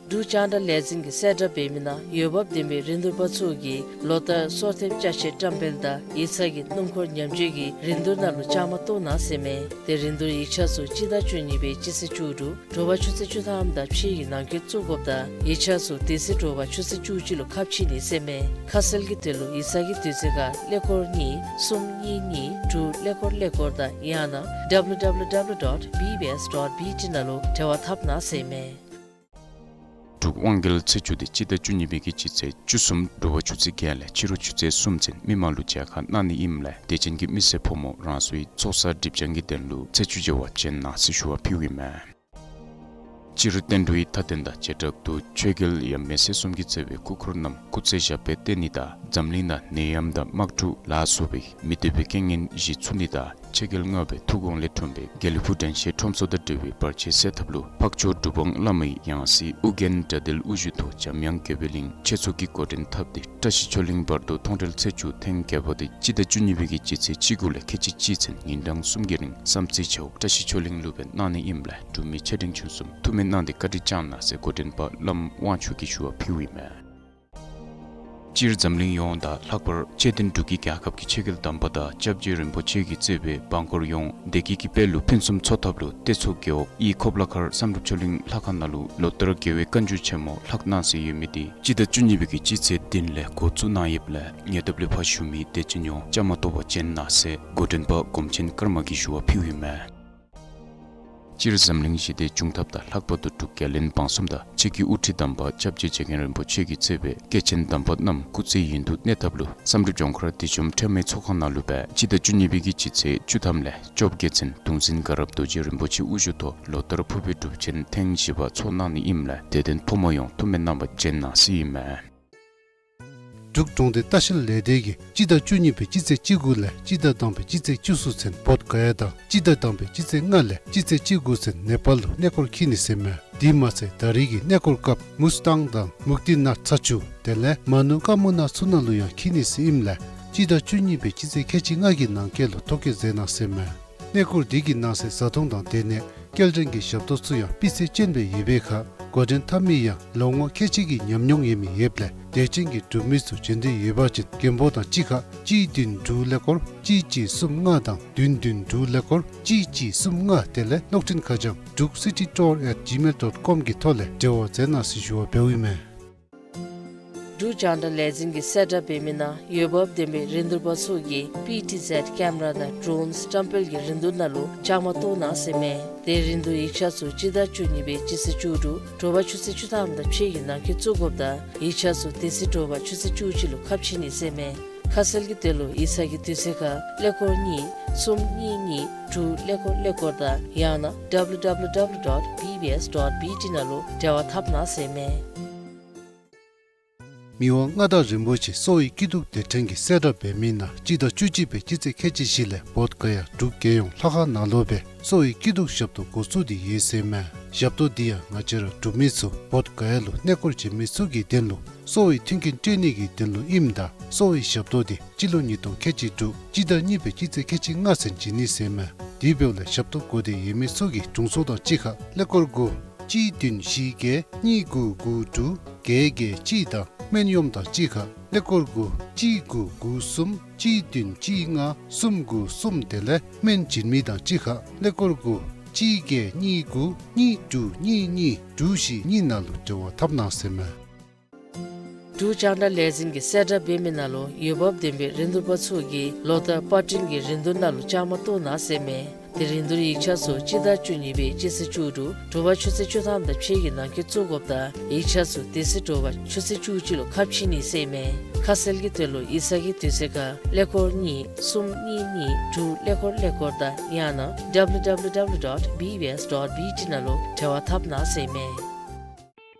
འབྲུག་རྒྱང་བསྒྲགས་ལས་འཛིན་གྱི་གསལ་བསྒྲགས་འབད་མི་ནང་འོས་འབབ་ལྡན་པའི་རིན་བསྡུར་པ་ཚུ་གིས་ལོ་ལྟར་སོར་ཐེབས་ཅ་ཆས་བཀྲམ་སྤེལ་དང་ཡིག་ཚང་གི་སྣུམ་འཁོར་ཉམས་བཅོས་ཀྱི་རིན་བསྡུར་ནང་ལུ་བཅའ་མར་གཏོགས་གནང་ཟེར་མས། ཏེ་རིན་བསྡུར་ཡིག་ཆ་ཚུ་སྤྱི་ཟླ་བཅུ་གཉིས་པའི་སྤྱི་ཚེས་བཅུ་དྲུག་དྲོ་པ་ཆུ་ཚོད་བཅུ་ཐམ་དང་ཕྱེད་ཀྱི་ནང་འཁོད་བཙུགས་དགོཔ་དང་ཡིག་ཆ་ཚུ་དེ་ཚེ་དྲོ་པ་ཆུ་ཚོད་བཅུ་གཅིག་ལུ་ཁ་ཕྱེ་ནི་ཟེར་མས། ཁ་གསལ་གྱི་དོན་ལུ་ཡིག་ཚང་གི་དུས་ཚོད་ཁར་ཀླད་ཀོར་གཉིས་གསུམ་གཉིས་གཉིས་དྲུག་ཀླད་ཀོར་ཀླད་ཀོར་དང་ཡང་ན་W W W dot B B S dot B T ནང་ལུ་འབྲེལ་བ་འཐབ་གནང་ཟེར་མས། འབྲུག་དབང་རྒྱལ་ཚེས་བཅུ་དེ་སྤྱི་ཟླ་བཅུ་གཉིས་པའི་གི་སྤྱི་ཚེས་བཅུ་གསུམ་དྲོ་པ་ཆུ་ཚོད་བརྒྱད་ལས་ཕྱི་རུ་ཆུ་ཚོད་གསུམ་ཚུན་མི་མང་ལུ་མཇལ་ཁ་གནང་ནི་ཨིནམ་ལས་དད་ཅན་གྱི་མི་སེར་ཕོ་མོ་རང་སོའི་ཚོགས་བསགས་སྒྲིབ་སྦྱང་གི་དོན་ལུ་ཚེས་བཅུ་མཇལ་བར་བྱོན་གནང་ཟེར་ཞུ་བ་ཕུལཝ་ཨིན་མས། སྤྱིར་བསྟན་འགྲོའི་མཐའ་རྟེན་དང་བྱེ་བྲག་ཏུ་ཆོས་རྒྱལ་ཡབ་མེས་སྲས་གསུམ་གྱིས་གཙོས་པའི་སྐུ་འཁོར་རྣམས་སྐུ་ཚེ་ཞབས་པད་བརྟན་ནི་དང་འཛམ་གླིང་ནང་ནད་ཡམས་དང་དམག་འཁྲུག་ལ་སོགས་པའི་མི་བདེ་བའི་རྐྱེན་ངན་ཞི་ཚུགས་ནི་དང་ཆོས་རྒྱལ་ལྔ་པའི་ཐུགས་དགོངས་ལས་འཁྲུངས་པའི་དགེ་ལེགས་ཕུག་དྲན་ཤེས་ཁྲོམ་ཚོགས་དང་འབྲེལ་བའི་བར་ཆད་སེལ་ཐབས་ལུ་འཕགས་མཆོག་གྲུབ་དབང་བླ་མའི་ཡང་སྲིད་ཨོ་རྒྱན་དགྲ་འདུལ་དབུ་བཞུགས་ཐོག་འཇམ་དབྱངས་དགེ་བའི་གླིང་ཆོས་ཚོགས་ཀྱིས་འགོ་འདྲེན་འཐབ་སྟེ་བཀྲ་ཤིས་ཆོས་གླིང་བར་དུ་མཐོང་གྲོལ་ཚེས་བཅུ་ཐེངས་བརྒྱད་པ་དེ་སྤྱི་ཟླ་བཅུ་གཉིས་པའི་གི་སྤྱི་ཚེས་བཅུ་དགུ་ལས་ཁལ་གཅིག་གཅིག་ཚུན་ཉིན་གྲངས་གསུམ་གྱི་རིང་བསམ་རྩེ་ཇོ་བོ་བཀྲ་ཤིས་ཆོས་གླིང་ལུ་སྦེ་གནང་ནི་ཨིནམ་ལས་འབྲུག་མི་ཆེ་འབྲིང་ཆུང་གསུམ་ཐུགས་སྨོན་གནང་སྟེ་བཀའ་དྲིན་བསྐྱང་གནང་ཟེར་འགོ་འདྲེན་པ་བླམ་དབང་ཕྱུག་གིས་ཞུ་བ་ཕུལཝ་ཨིན་མས། སྤྱིར་འཛམ་གླིང་ཡོངས་དང་ལྷག་པར་ཆོས་ལྡན་འབྲུག་གི་རྒྱལ་ཁབ་ཀྱི་ཆོས་རྒྱལ་དམ་པ་དང་སྐྱབས་རྗེ་རིན་པོ་ཆེ་གིས་གཙོས་པའི་འབངས་འཁོར་ཡོངས་བདེ་སྐྱིད་ཀྱི་དཔལ་ལུ་ཕུན་སུམ་ཚོགས་ཐབས་ལུ་སྟོད་མཚོ་རྒེད་འོག་དབྱི་ཁོབ་ལ་མཁར་བསམ་གྲུབ་ཆོས་གླིང་ལྷ་ཁང་ནང་ལུ་ལོ་ལྟར་རྒྱལ་བའི་བཀའ་འགྱུར་ཆེན་མོ་ལྷག་གནང་ཟེར་ཡོད་མི་དེ་སྤྱི་ཟླ་བཅུ་གཉིས་པའི་གི་སྤྱི་ཚེས་བདུན་ལས་འགོ་བཙུགས་གནང་ཡོདཔ་ལས་ཉེ་འདབས་ལུ་ཕར་བཞུགས་མི་དད་ཅན་ཡོངས་བཅའ་མར་གཏོགས་པར་བྱོན་གནང་ཟེར་འགོ་འདྲེན་པ་སྒོམ་ཆེན་ཀརྨ་གིས་ཞུ་བ་ཕུལཝ་ཨིན་མས། སྤྱིར་འཛམ་གླིང་ཞི་བདེ་འབྱུང་ཐབས་དང་ལྷག་པར་དུ་འབྲུག་རྒྱལ་བློན་འབངས་གསུམ་དང་ཆོས་ཀྱི་དབུ་ཁྲིད་དམ་པ་སྐྱབས་རྗེ་རྗེ་མཁན་རིན་པོ་ཆེ་གིས་གཙོས་པའི་སྐྱེས་ཆེན་དམ་པ་རྣམས་སྐུ་ཚེ་ཡུན་དུ་གནས་ཐབས་ལུ་བསམ་གྲུབ་ལྗོངས་མཁར་བདེ་འབྱུང་ཁྲོས་མའི་ཚོགས་ཁང་ནང་ལུ་སྦེ་སྤྱི་ཟླ་བཅུ་གཉིས་པའི་གི་སྤྱི་ཚེས་བཅུ་ཐམ་ལས་བཅོ་བརྒྱད་ཚུན་གདུང་འཛིན་དགའ་རབ་རྡོ་རྗེ་རིན་པོ་ཆེ་དབུ་བཞུགས་ཐོག་ལོ་ལྟར་ཕུར་པའི་སྒྲུབ་ཆེན་ཐེངས་བཞི་པ་ཚོགས་གནང་ནི་ཨིནམ་ལས་དད་ལྡན་ཕོ་མོ་ཡོངས་ཐུགས་སྨོན་གནང་བར་བྱོན་གནང་ཟེར་ཨིན་མས། འབྲུག་གྲོང་སྡེ་ལྟ་བཤལ་ལས་སྡེ་གིས་སྤྱི་ཟླ་བཅུ་གཉིས་པའི་སྤྱི་ཚེས་བཅུ་དགུ་ལས་སྤྱི་ཟླ་དང་པའི་སྤྱི་ཚེས་བཅུ་གསུམ་ཚུན་བོདྷ་ག་ཡ་དང་སྤྱི་ཟླ་དང་པའི་སྤྱི་ཚེས་ལྔ་ལས་སྤྱི་ཚེས་བཅུ་དགུ་ཚུན་ནེ་པཱལ་ལུ་གནས་སྐོར་འཁྱིད་ནི་ཟེར་མས། དེ་མ་ཚད་ད་རེས་ཀྱི་གནས་སྐོར་སྐབས་མུས་ཏང་དང་མུག་ཏི་ནཱཐ་ཚ་ཆུ་དེ་ལས་མ་ནུ་ཀ་མུ་ན་ཚུ་ནང་ལུ་ཡང་འཁྱིད་ནི་ཟེར་ཨིནམ་ལས་སྤྱི་ཟླ་བཅུ་གཉིས་པའི་སྤྱི་ཚེས་ཁལ་གཅིག་ལྔ་གི་ནང་འཁོད་ལུ་ཐོ་བཀོད་མཛད་གནང་ཟེར་མས། གནས་སྐོར་འདི་གི་ནང་གསེས་བཟའ་འཐུང་དང་སྡོད་གནས་སྐྱེལ་འདྲེན་གྱི་ཞབས་ཏོག་ཚུ་ཡང་སྤུས་ཚད་ཅན་སྦེ་ཡོད་པའི་ཁར་འགོ་འདྲེན་འཐབ་མི་ཡང་ལོ་ངོ་ཁལ་གཅིག་གི་ཉམས་མྱོང་ཡོད་མི་ཡོདཔ་ལས་དད་ཅན་གྱི་འབྲུག་མི་ཚུ་འབྱོན་འདོད་ཡོད་པ་ཅིན་མགོན་པོ་དང་གཅིག་ཁར་གཅིག་བདུན་དྲུག་ཀླད་ཀོར་གཅིག་གཅིག་གསུམ་ལྔ་དང་བདུན་བདུན་དྲུག་ཀླད་ཀོར་གཅིག་གཅིག་གསུམ་ལྔ་དེ་ལས་གློག་འཕྲིན་ཁ་བྱང་druk city tour at gmail dot com གི་ཐོག་ལས་འབྲེལ་བ་མཛད་གནང་ཟེར་ཞུ་བ་འབདཝ་ཨིན་མས། འབྲུག་རྒྱང་བསྒྲགས་ལས་འཛིན་གྱི་གསལ་བསྒྲགས་འབད་མི་ནང་འོས་འབབ་ལྡན་པའི་རིན་བསྡུར་པ་ཚུ་གིས་པི་ཊི་ཟེཌ་ཀེམ་ར་དང་ཌྲོནསི་བཀྲམ་སྤེལ་གྱི་རིན་བསྡུར་ནང་ལུ་བཅའ་མར་གཏོགས་གནང་ཟེར་མས། དེ་རིན་བསྡུར་ཡིག་ཆ་ཚུ་སྤྱི་ཟླ་བཅུ་གཉིས་པའི་སྤྱི་ཚེས་བཅུ་དྲུག་དྲོ་པ་ཆུ་ཚོད་བཅུ་ཐམ་དང་ཕྱེད་ཀྱི་ནང་འཁོད་བཙུགས་དགོཔ་དང་ཡིག་ཆ་ཚུ་དེ་ཚེ་དྲོ་པ་ཆུ་ཚོད་བཅུ་གཅིག་ལུ་ཁ་ཕྱེ་ནི་ཟེར་མས། ཁ་གསལ་གྱི་དོན་ལུ་ཡིག་ཚང་གི་དུས་ཚོད་ཁར་ཀླད་ཀོར་གཉིས་གསུམ་གཉིས་གཉིས་དྲུག་ཀླད་ཀོར་ཀླད་ཀོར་དང་ཡང་ན་W W W dot B B S dot B T ནང་ལུ་འབྲེལ་བ་འཐབ་གནང་ཟེར་མས། མི་དབང་མངའ་བདག་རིན་པོ་ཆེ་གསོ་བའི་སྐྱིད་སྡུག་སྡེ་ཕྲན་གྱིས་གསལ་བསྒྲགས་འབད་མི་ནང་སྤྱི་ཟླ་བཅུ་གཅིག་པའི་སྤྱི་ཚེས་ཁལ་གཅིག་བཞི་ལས་བོདྷ་ག་ཡ་འབྲུག་རྒྱལ་ཡོངས་ལྷ་ཁང་ནང་ལུ་སྦེ་གསོ་བའི་སྐྱིད་སྡུག་ཞབས་ཏོག་འགོ་བཙུགས་ཏེ་ཡོད་ཟེར་མས། ཞབས་ཏོག་འདི་ཡང་ང་བཅས་ར་འབྲུག་མི་ཚུ་བོདྷ་ག་ཡ་ལུ་གནས་སྐོར་བྱོན་མི་ཚུ་གི་དོན་ལུ་གསོ་བའི་མཐུན་རྐྱེན་སྤྲོད་ནི་གི་དོན་ལུ་ཨིནམ་ད་གསོ་བའི་ཞབས་ཏོག་འདི་སྤྱི་ལོ་ཉིས་སྟོང་ཁལ་གཅིག་དྲུག་སྤྱི་ཟླ་གཉིས་པའི་སྤྱི་ཚེས་ཁལ་གཅིག་ལྔ་ཚུན་བྱིན་ནི་ཟེར་མས། དེ་འབདཝ་ལས་ཞབས་ཏོག་དགོ་འདོད་ཡོད་མི་ཚུ་གིས་དྲུང་འཚོ་དང་གཅིག་ཁར་ཀླད་ཀོར་དགུ་གཅིག་བདུན་བཞི་བརྒྱད་གཉིས་དགུ་དགུ་དྲུག་བརྒྱད་བརྒྱད་གཅིག་དང་སྨན་གཡོགམ་དང་གཅིག་ཁར་ཀླད་ཀོར་དགུ་གཅིག་དགུ་དགུ་གསུམ་གཅིག་བདུན་གཅིག་ལྔ་གསུམ་དགུ་གསུམ་དེ་ལས་སྨན་སྦྱིན་མི་དང་གཅིག་ཁར་ཀླད་ཀོར་དགུ་གཅིག་བརྒྱད་གཉིས་དགུ་གཉིས་དྲུག་གཉིས་གཉིས་དྲུག་བཞི་གཉིས་ནང་ལུ་འབྲེལ་བ་འཐབ་གནང་ཟེར་མས། འབྲུག་རྒྱང་བསྒྲགས་ལས་འཛིན་གྱི་གསལ་བསྒྲགས་འབད་མི་ནང་ལུ་འོས་འབབ་ལྡན་པའི་རིན་བསྡུར་པ་ཚུ་གིས་ལོ་ལྟར་པར་སྐྲུན་གྱི་རིན་བསྡུར་ནང་ལུ་བཅའ་མར་གཏོགས་གནང་ཟེར་མས། དེ་རིན་བསྡུར་ཡིག་ཆ་ཚུ་སྤྱི་ཟླ་བཅུ་གཉིས་པའི་སྤྱི་ཚེས་བཅུ་དྲུག་དྲོ་པ་ཆུ་ཚོད་བཅུ་ཐམ་དང་ཕྱེད་ཀྱི་ནང་འཁོད་བཙུགས་དགོཔ་དང་ཡིག་ཆ་ཚུ་དེ་ཚེ་དྲོ་པ་ཆུ་ཚོད་བཅུ་གཅིག་ལུ་ཁ་ཕྱེ་ནི་ཟེར་མས། ཁ་གསལ་གྱི་དོན་ལུ་ཡིག་ཚང་གི་དུས་ཚོད་ཁར་ཀླད་ཀོར་གཉིས་གསུམ་གཉིས་གཉིས་དྲུག་ཀླད་ཀོར་ཀླད་ཀོར་དང་ཡང་ན་W W W dot B B S dot B T ནང་ལུ་འབྲེལ་བ་འཐབ་གནང་ཟེར་མས།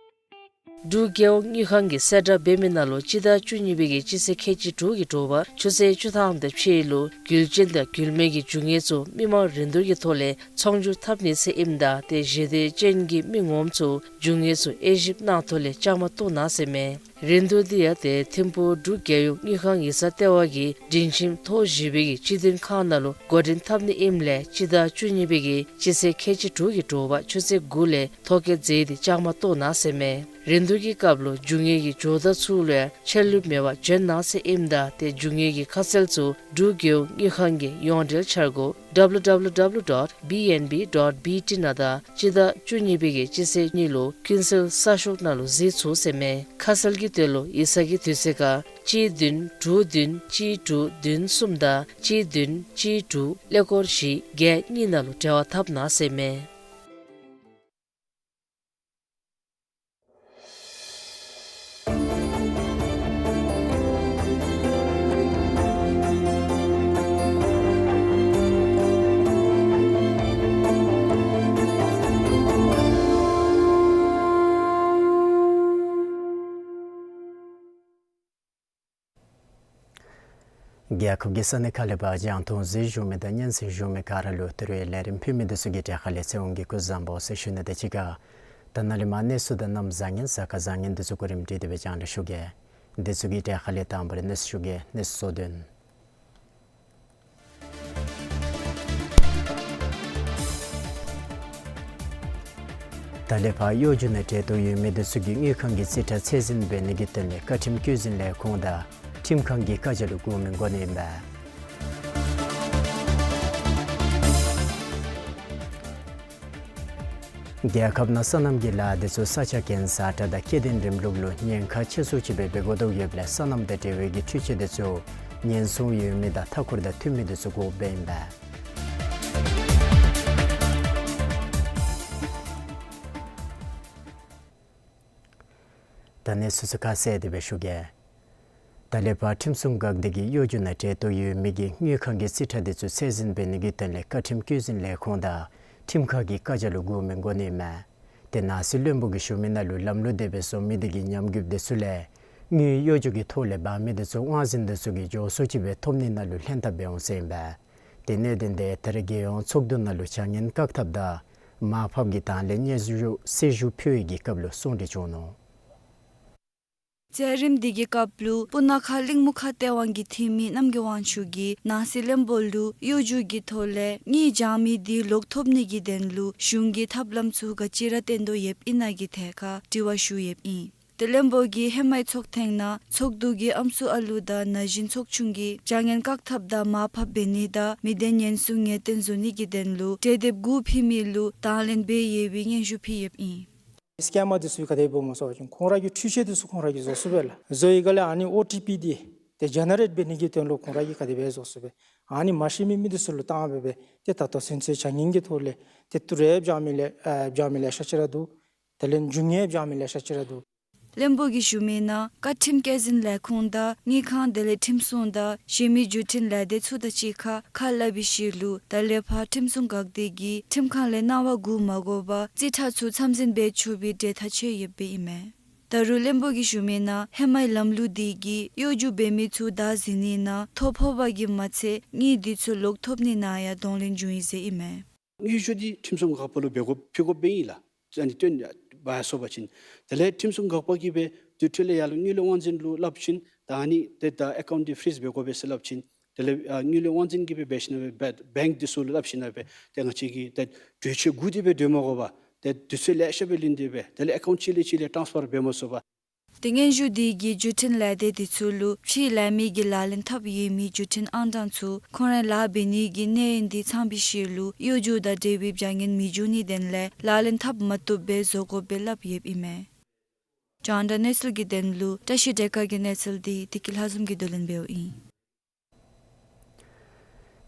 འབྲུག་རྒྱལ་ཡོངས་དངུལ་ཁང་གི་གསལ་བསྒྲགས་འབད་མི་ནང་ལུ་སྤྱི་ཟླ་བཅུ་གཉིས་པའི་གི་སྤྱི་ཚེས་ཁལ་གཅིག་དྲུག་གི་དྲོ་པ་ཆུ་ཚོད་བཅུ་ཐམ་དང་ཕྱེད་ལུ་རྒྱུ་ཅན་དང་རྒྱུ་མེད་ཀྱི་རྒྱུ་དངོས་ཚུ་མི་མང་རིན་བསྡུར་གྱི་ཐོག་ལས་ཚོང་སྒྱུར་འཐབ་ནི་ཟེར་ཨིནམ་ད་དེ་ཞི་བདེ་ཅན་གྱི་མི་ངོམ་ཚུ་རྒྱུ་དངོས་ཚུ་དབྱེ་ཞིབ་གནང་ཐོག་ལས་བཅའ་མར་གཏོགས་གནང་ཟེར་མས། རིན་བསྡུར་འདི་ཡང་ཏེ་ཐིམ་ཕུག་འབྲུག་རྒྱལ་ཡོངས་དངུལ་ཁང་ཡིག་ཚང་ལྟེ་བ་གིས་སྒྲིང་ཁྱིམ་ཐོག་བཞི་པའི་གི་སྤྱི་བདུན་ཁང་ནང་ལུ་འགོ་འདྲེན་འཐབ་ནི་ཨིནམ་ལས་སྤྱི་ཟླ་བཅུ་གཉིས་པའི་གི་སྤྱི་ཚེས་ཁལ་གཅིག་དྲུག་གི་དྲོ་པ་ཆུ་ཚོད་དགུ་ལས་ཐོ་བཀོད་མཛད་དེ་བཅའ་མར་གཏོགས་གནང་ཟེར་མས། རིན་བསྡུར་གྱི་སྐབས་ལུ་རྒྱུ་དངོས་ཀྱི་ཇོ་བདག་ཚུ་ལུ་ཡང་ཆད་ལུས་མེད་པར་འབྱོན་གནང་ཟེར་ཨིནམ་ད་ཏེ་རྒྱུ་དངོས་ཀྱི་ཁ་གསལ་ཚུ་འབྲུག་རྒྱལ་ཡོངས་དངུལ་ཁང་གི་ཡོངས་འབྲེལ་འཆར་སྒོ་W W W dot B N B dot B T ནང་དང་སྤྱི་ཟླ་བཅུ་གཉིས་པའི་གི་སྤྱི་ཚེས་གཉིས་ལུ་ཀུན་གསལ་གསར་ཤོག་ནང་ལུ་གཟིགས་ཚུགས་ཟེར་མས། ཁ་གསལ་གྱི་དོན་ལུ་ཡིག་ཚང་གི་དུས་ཚོད་ཁར་གཅིག་བདུན་དྲུག་བདུན་གཅིག་དྲུག་བདུན་གསུམ་དང་གཅིག་བདུན་གཅིག་དྲུག་ཀླད་ཀོར་བཞི་བརྒྱད་གཉིས་ནང་ལུ་འབྲེལ་བ་འཐབ་གནང་ཟེར་མས། རྒྱལ་ཁབ་ཀྱི་ས་གནས་ཁག་ལས་ཕར་རྒྱང་མཐོང་གཟིགས་བཞུགས་མི་དང་སྙན་གསན་བཞུགས་མི་ག་ར་ལུ་ད་རུང་ལས་རིམ་ཕུལ་མི་འདི་ཚུ་གི་གྲས་ཁ་ལས་ཚེ་དབང་གིས་སྐུ་གཟུགས་བཟང་པོ་ཟེར་ཞུ་ནི་དང་གཅིག་ཁར་ད་ནཱ་ལས་མར་གནས་ཚུལ་དང་གནམ་བཟང་ངན་གཟའ་སྐར་བཟང་ངན་འདི་ཚུ་གོ་རིམ་སྒྲིག་སྟེ་སྦེ་སྤྱན་འདྲེན་ཞུ་གེ། འདི་ཚུ་གི་གྲས་ཁ་ལས་དང་པ་ར་གནས་ཚུལ་ཞུ་གེ། གནས་ཚུལ་གཙོ་དོན། ད་ལས་ཕར་གཡོ་སྒྱུ་ནང་འབྲེལ་གཏོགས་ཡོད་མི་འདི་ཚུ་གིས་དངུལ་ཁང་གི་རྩིས་ཁྲ་ཚད་འཛིན་འབད་ནི་གི་དོན་ལས་བཀའ་ཁྲིམས་བཀོད་འཛིན་ལས་ཁུངས་དང་ཁྲིམས་ཁང་གི་བཀའ་རྒྱ་ལུ་དགོངསམ་མི་དགོ་ནི་ཨིན་པས། རྒྱལ་ཁབ་ནང་སོ་ནམ་གྱི་ལཱ་འདི་ཚུ་ས་ཆ་གྱེན་ས་ཁྲ་དང་སྐྱེ་ལྡན་རིམ་ལུགས་ལུ་ཉེན་ཁ་ཆེ་སུ་ཅིག་སྦེ་འབད་དགོ་དོ་ཡོདཔ་ལས་སོ་ནམ་དང་འབྲེལ་བའི་གི་འཕྲུལ་ཆས་འདི་ཚུ་ཉེན་སྲུང་ཡོད་མི་དང་མཐའ་འཁོར་དང་མཐུན་མི་འདི་ཚུ་དགོཔ་ཨིན་པས། ད་གནས་ཚུལ་ཚུ་ཁ་གསལ་ཏེ་སྦེ་ཞུ་གེ། ད་ལས་ཕར་ཁྲིམས་སྲུང་འགག་སྡེ་གིས་གཡོ་སྒྱུ་ནང་འབྲེལ་གཏོགས་ཡོད་མི་གི་དངུལ་ཁང་གི་རྩིས་ཁྲ་འདི་ཚུ་ཚད་འཛིན་འབད་ནི་གི་དོན་ལས་བཀའ་ཁྲིམས་བཀོད་འཛིན་ལས་ཁུངས་དང་ཁྲིམས་ཁང་གི་བཀའ་རྒྱ་ལུ་དགོངསམ་མི་དགོ་ནི་ཨིན་མས། ཏེ་ནང་སྲིད་བློན་པོ་གིས་ཞུ་མི་ནང་ལུ་ལམ་ལུགས་དེ་སྦེ་བཟོ་མི་འདི་གིས་ཉམས་རྒུདཔ་འདི་ཚུ་ལས་དངུལ་གཡོ་སྒྱུ་གི་ཐོག་ལས་འབག་མི་འདི་ཚུ་དབང་འཛིན་འདི་ཚུ་གིས་མགྱོགས་སུ་ཅིག་སྦེ་ཐོབ་ནི་ནང་ལུ་ལྷན་ཐབས་འབད་འོང་ཟེར་ཨིན་པས། དེ་གནད་དོན་འདི་ད་རེས་རྒྱལ་ཡོངས་ཚོགས་འདུ་ནང་ལུ་བྱ་ངན་བཀག་ཐབས་དང་མར་ཕབ་ཀྱི་དང་ལེན་སྙན་ཞུ་གསལ་ཞུ་ཕུལ་བའི་གི་སྐབས་ལུ་གསུང་གྲོས་བྱུང་ནུག། མཛད་རིམ་འདི་གི་སྐབས་ལུ་སྤུ་ན་ཁ་གླིང་མུ་ཁ་སྟེ་ཝང་གི་འཐུས་མི་རྣམ་རྒྱལ་དབང་ཕྱུག་གིས་ནང་སྲིད་བློན་པོ་ལུ་གཡོ་སྒྱུ་གི་ཐོག་ལས་དངུལ་བྱང་མི་འདི་ལོག་ཐོབ་ནི་གི་དོན་ལུ་གཞུང་གི་ཐབས་ལམ་ཚུ་ག་ཅི་ར་བཏོན་དོ་ཡོདཔ་ཨིན་ན་གི་ཐད་ཁར་དྲི་བ་ཞུ་ཡོདཔ་ཨིན། ཏེ་བློན་པོ་གིས་ཧེ་མའི་ཚོགས་ཐེངས་ནང་ཚོགས་འདུ་གིས་ཨམ་སྲུ་ཨ་ལུ་དང་ན་གཞོན་ཚོགས་ཆུང་གིས་བྱ་ངན་བཀག་ཐབས་དང་མར་ཕབ་འབད་ནི་དང་མི་སྡེ་ཉེན་སྲུང་ངེས་གཏན་བཟོ་ནི་གི་དོན་ལུ་གྲོས་འདེབས་དགུ་ཕུལ་མི་ལུ་དང་ལེན་འབད་ཡོད་པའི་སྙན་ཞུ་ཕུལ་ཡོདཔ་ཨིན། སི་ཀེམ་མར་འདི་ཚུ་གིས་ག་དེ་སྦེ་འབདཝ་སྨོ་ཟེར་བ་ཅིན་ཁོང་ར་གི་འཕྲུལ་ཆས་འདི་ཚུ་ཁོང་ར་གིས་བཟོ་ཚུགས་པས་ལགས། བཟོ་བའི་སྒང་ལས་ཨ་ནི་ཨོ་ཊི་པི་འདི་ཏེ་ཇེ་ནེ་རེཊ་འབད་ནི་གི་དོན་ལུ་ཁོང་ར་གིས་ག་དེ་སྦེ་བཟོ་ཚུགས་པས། ཨ་ནི་མ་ཤེས་མི་མི་འདི་ཚུ་ལུ་བཏང་སྦེ་སྦེ་ཏེ་ད་ལྟོ་ཚུན་ཚོད་བྱ་ངན་གྱི་ཐོག་ལས་ཏེ་ཏི་རུ་ཡང་བྱང་མི་ལེ་ཨ་བྱང་མི་ལེ་ཤ་ཅིག་ར་འདུག། དེ་ལས་རྒྱུ་དངོས་བྱང་མི་ལེ་ཤ་ཅིག་ར་འདུག། བློན་པོ་གིས་ཞུ་མི་ནང་བཀའ་ཁྲིམས་བཀོད་འཛིན་ལས་ཁུངས་དང་དངུལ་ཁང་དེ་ལས་ཁྲིམས་སྲུང་དང་གཞན་མི་བརྒྱུད་འཕྲིན་ལས་སྡེ་ཚུ་དང་གཅིག་ཁར་ཁ་སླབ་པའི་ཤུལ་ལུ་ད་ལས་ཕར་ཁྲིམས་སྲུང་འགག་སྡེ་གིས་ཁྲིམས་ཁང་ལས་གནང་བ་དགོ་མ་དགོ་པར་རྩིས་ཁྲ་ཚུ་མཚམས་འཛིན་འབད་ཆོག་པའི་གྲོས་ཐག་བཅད་ཡོདཔ་ཨིན་མས། ད་རུང་བློན་པོ་གིས་ཞུ་མི་ནང་ཧེ་མའི་ལམ་ལུགས་འདི་གིས་གཡོ་སྒྱུ་འབད་མི་ཚུ་བདའ་ཟུན་ནི་ནང་ཐོ་ཕོག་པ་གིས་མ་ཚད་དངུལ་འདི་ཚུ་ལོག་ཐོབ་ནི་ནང་ཡང་གདོང་ལེན་འབྱུང་ཡི་ཟེར་ཨིན་མས། དངུལ་ཞུ་འདི་ཁྲིམས་སྲུང་འགག་པ་ལུ་འབོ་དགོ་ཕུལ་དགོཔ་སྦེ་ཨིན་ལགས། ཨ་ནི་སྟོན་འབག་སོང་པ་ཅིན་དེ་ལས་ཁྲིམས་སྲུང་འགག་པ་གིས་སྦེ་དེ་འཕྲོ་ལས་ཡར་ལུ་དངུལ་ལས་དབང་འཛིན་ལུ་སླབ་ཅིན་ད་ཨ་ནི་ཏེ་ད་ཨེ་ཀའུནཊ་འདི་ཕི་རིཛ་འབད་དགོ་པས་ཟེར་སླབ་ཅིན་དེ་ལས་ཨ་དངུལ་ལས་དབང་འཛིན་གྱིས་སྦེ་འབད་ཞིན་ན་སྦེ་བེངཀ་འདི་ཚུ་ལུ་སླབ་ཞིན་ན་སྦེ་ཏེ་ང་བཅས་ཀྱིས་ཏེ་གྲོས་ཆོད་སྒུག་སྟེ་སྦེ་སྡོད་མ་དགོ་པར་ཏེ་དུས་ཚོད་ལེ་ཤ་སྦེ་ལོན་ཏེ་སྦེ་དེ་ལས་ཨེ་ཀའུནཊ་གཅིག་ལས་གཅིག་ལས་ཊཱནསི་ཕར་འབད་མ་ཚུགས་པར། ཏེ་སྙན་ཞུ་འདི་གིས་བརྒྱུད་འཕྲིན་ལས་སྡེ་འདི་ཚུ་ལུ་ཕྱིའི་ལས་མི་གི་ལག་ལེན་འཐབ་ཡོད་མི་བརྒྱུད་འཕྲིན་ཨང་གྲངས་ཚུ་ཁོང་རའི་ལཱ་འབད་ནི་གི་གནས་ཡུན་འདི་ཚང་པའི་ཤུལ་ལུ་གཡོ་སྒྱུ་དང་འབྲེལ་བའི་བྱ་ངན་མི་འབྱུང་ནིའི་དོན་ལས་ལག་ལེན་འཐབ་མ་བཏུབ་སྦེ་བཟོ་དགོཔ་སྦེ་སླབ་ཡོདཔ་ཨིན་མས། རྒྱང་བསྒྲགས་གནས་ཚུལ་གྱི་དོན་ལུ་བཀྲ་ཤིས་བདེ་དཀར་གྱི་གནས་ཚུལ་འདི་བདེ་སྐྱིད་ལྷ་འཛོམས་ཀྱིས་བསྡུ་ལེན་འབདཝ་ཨིན།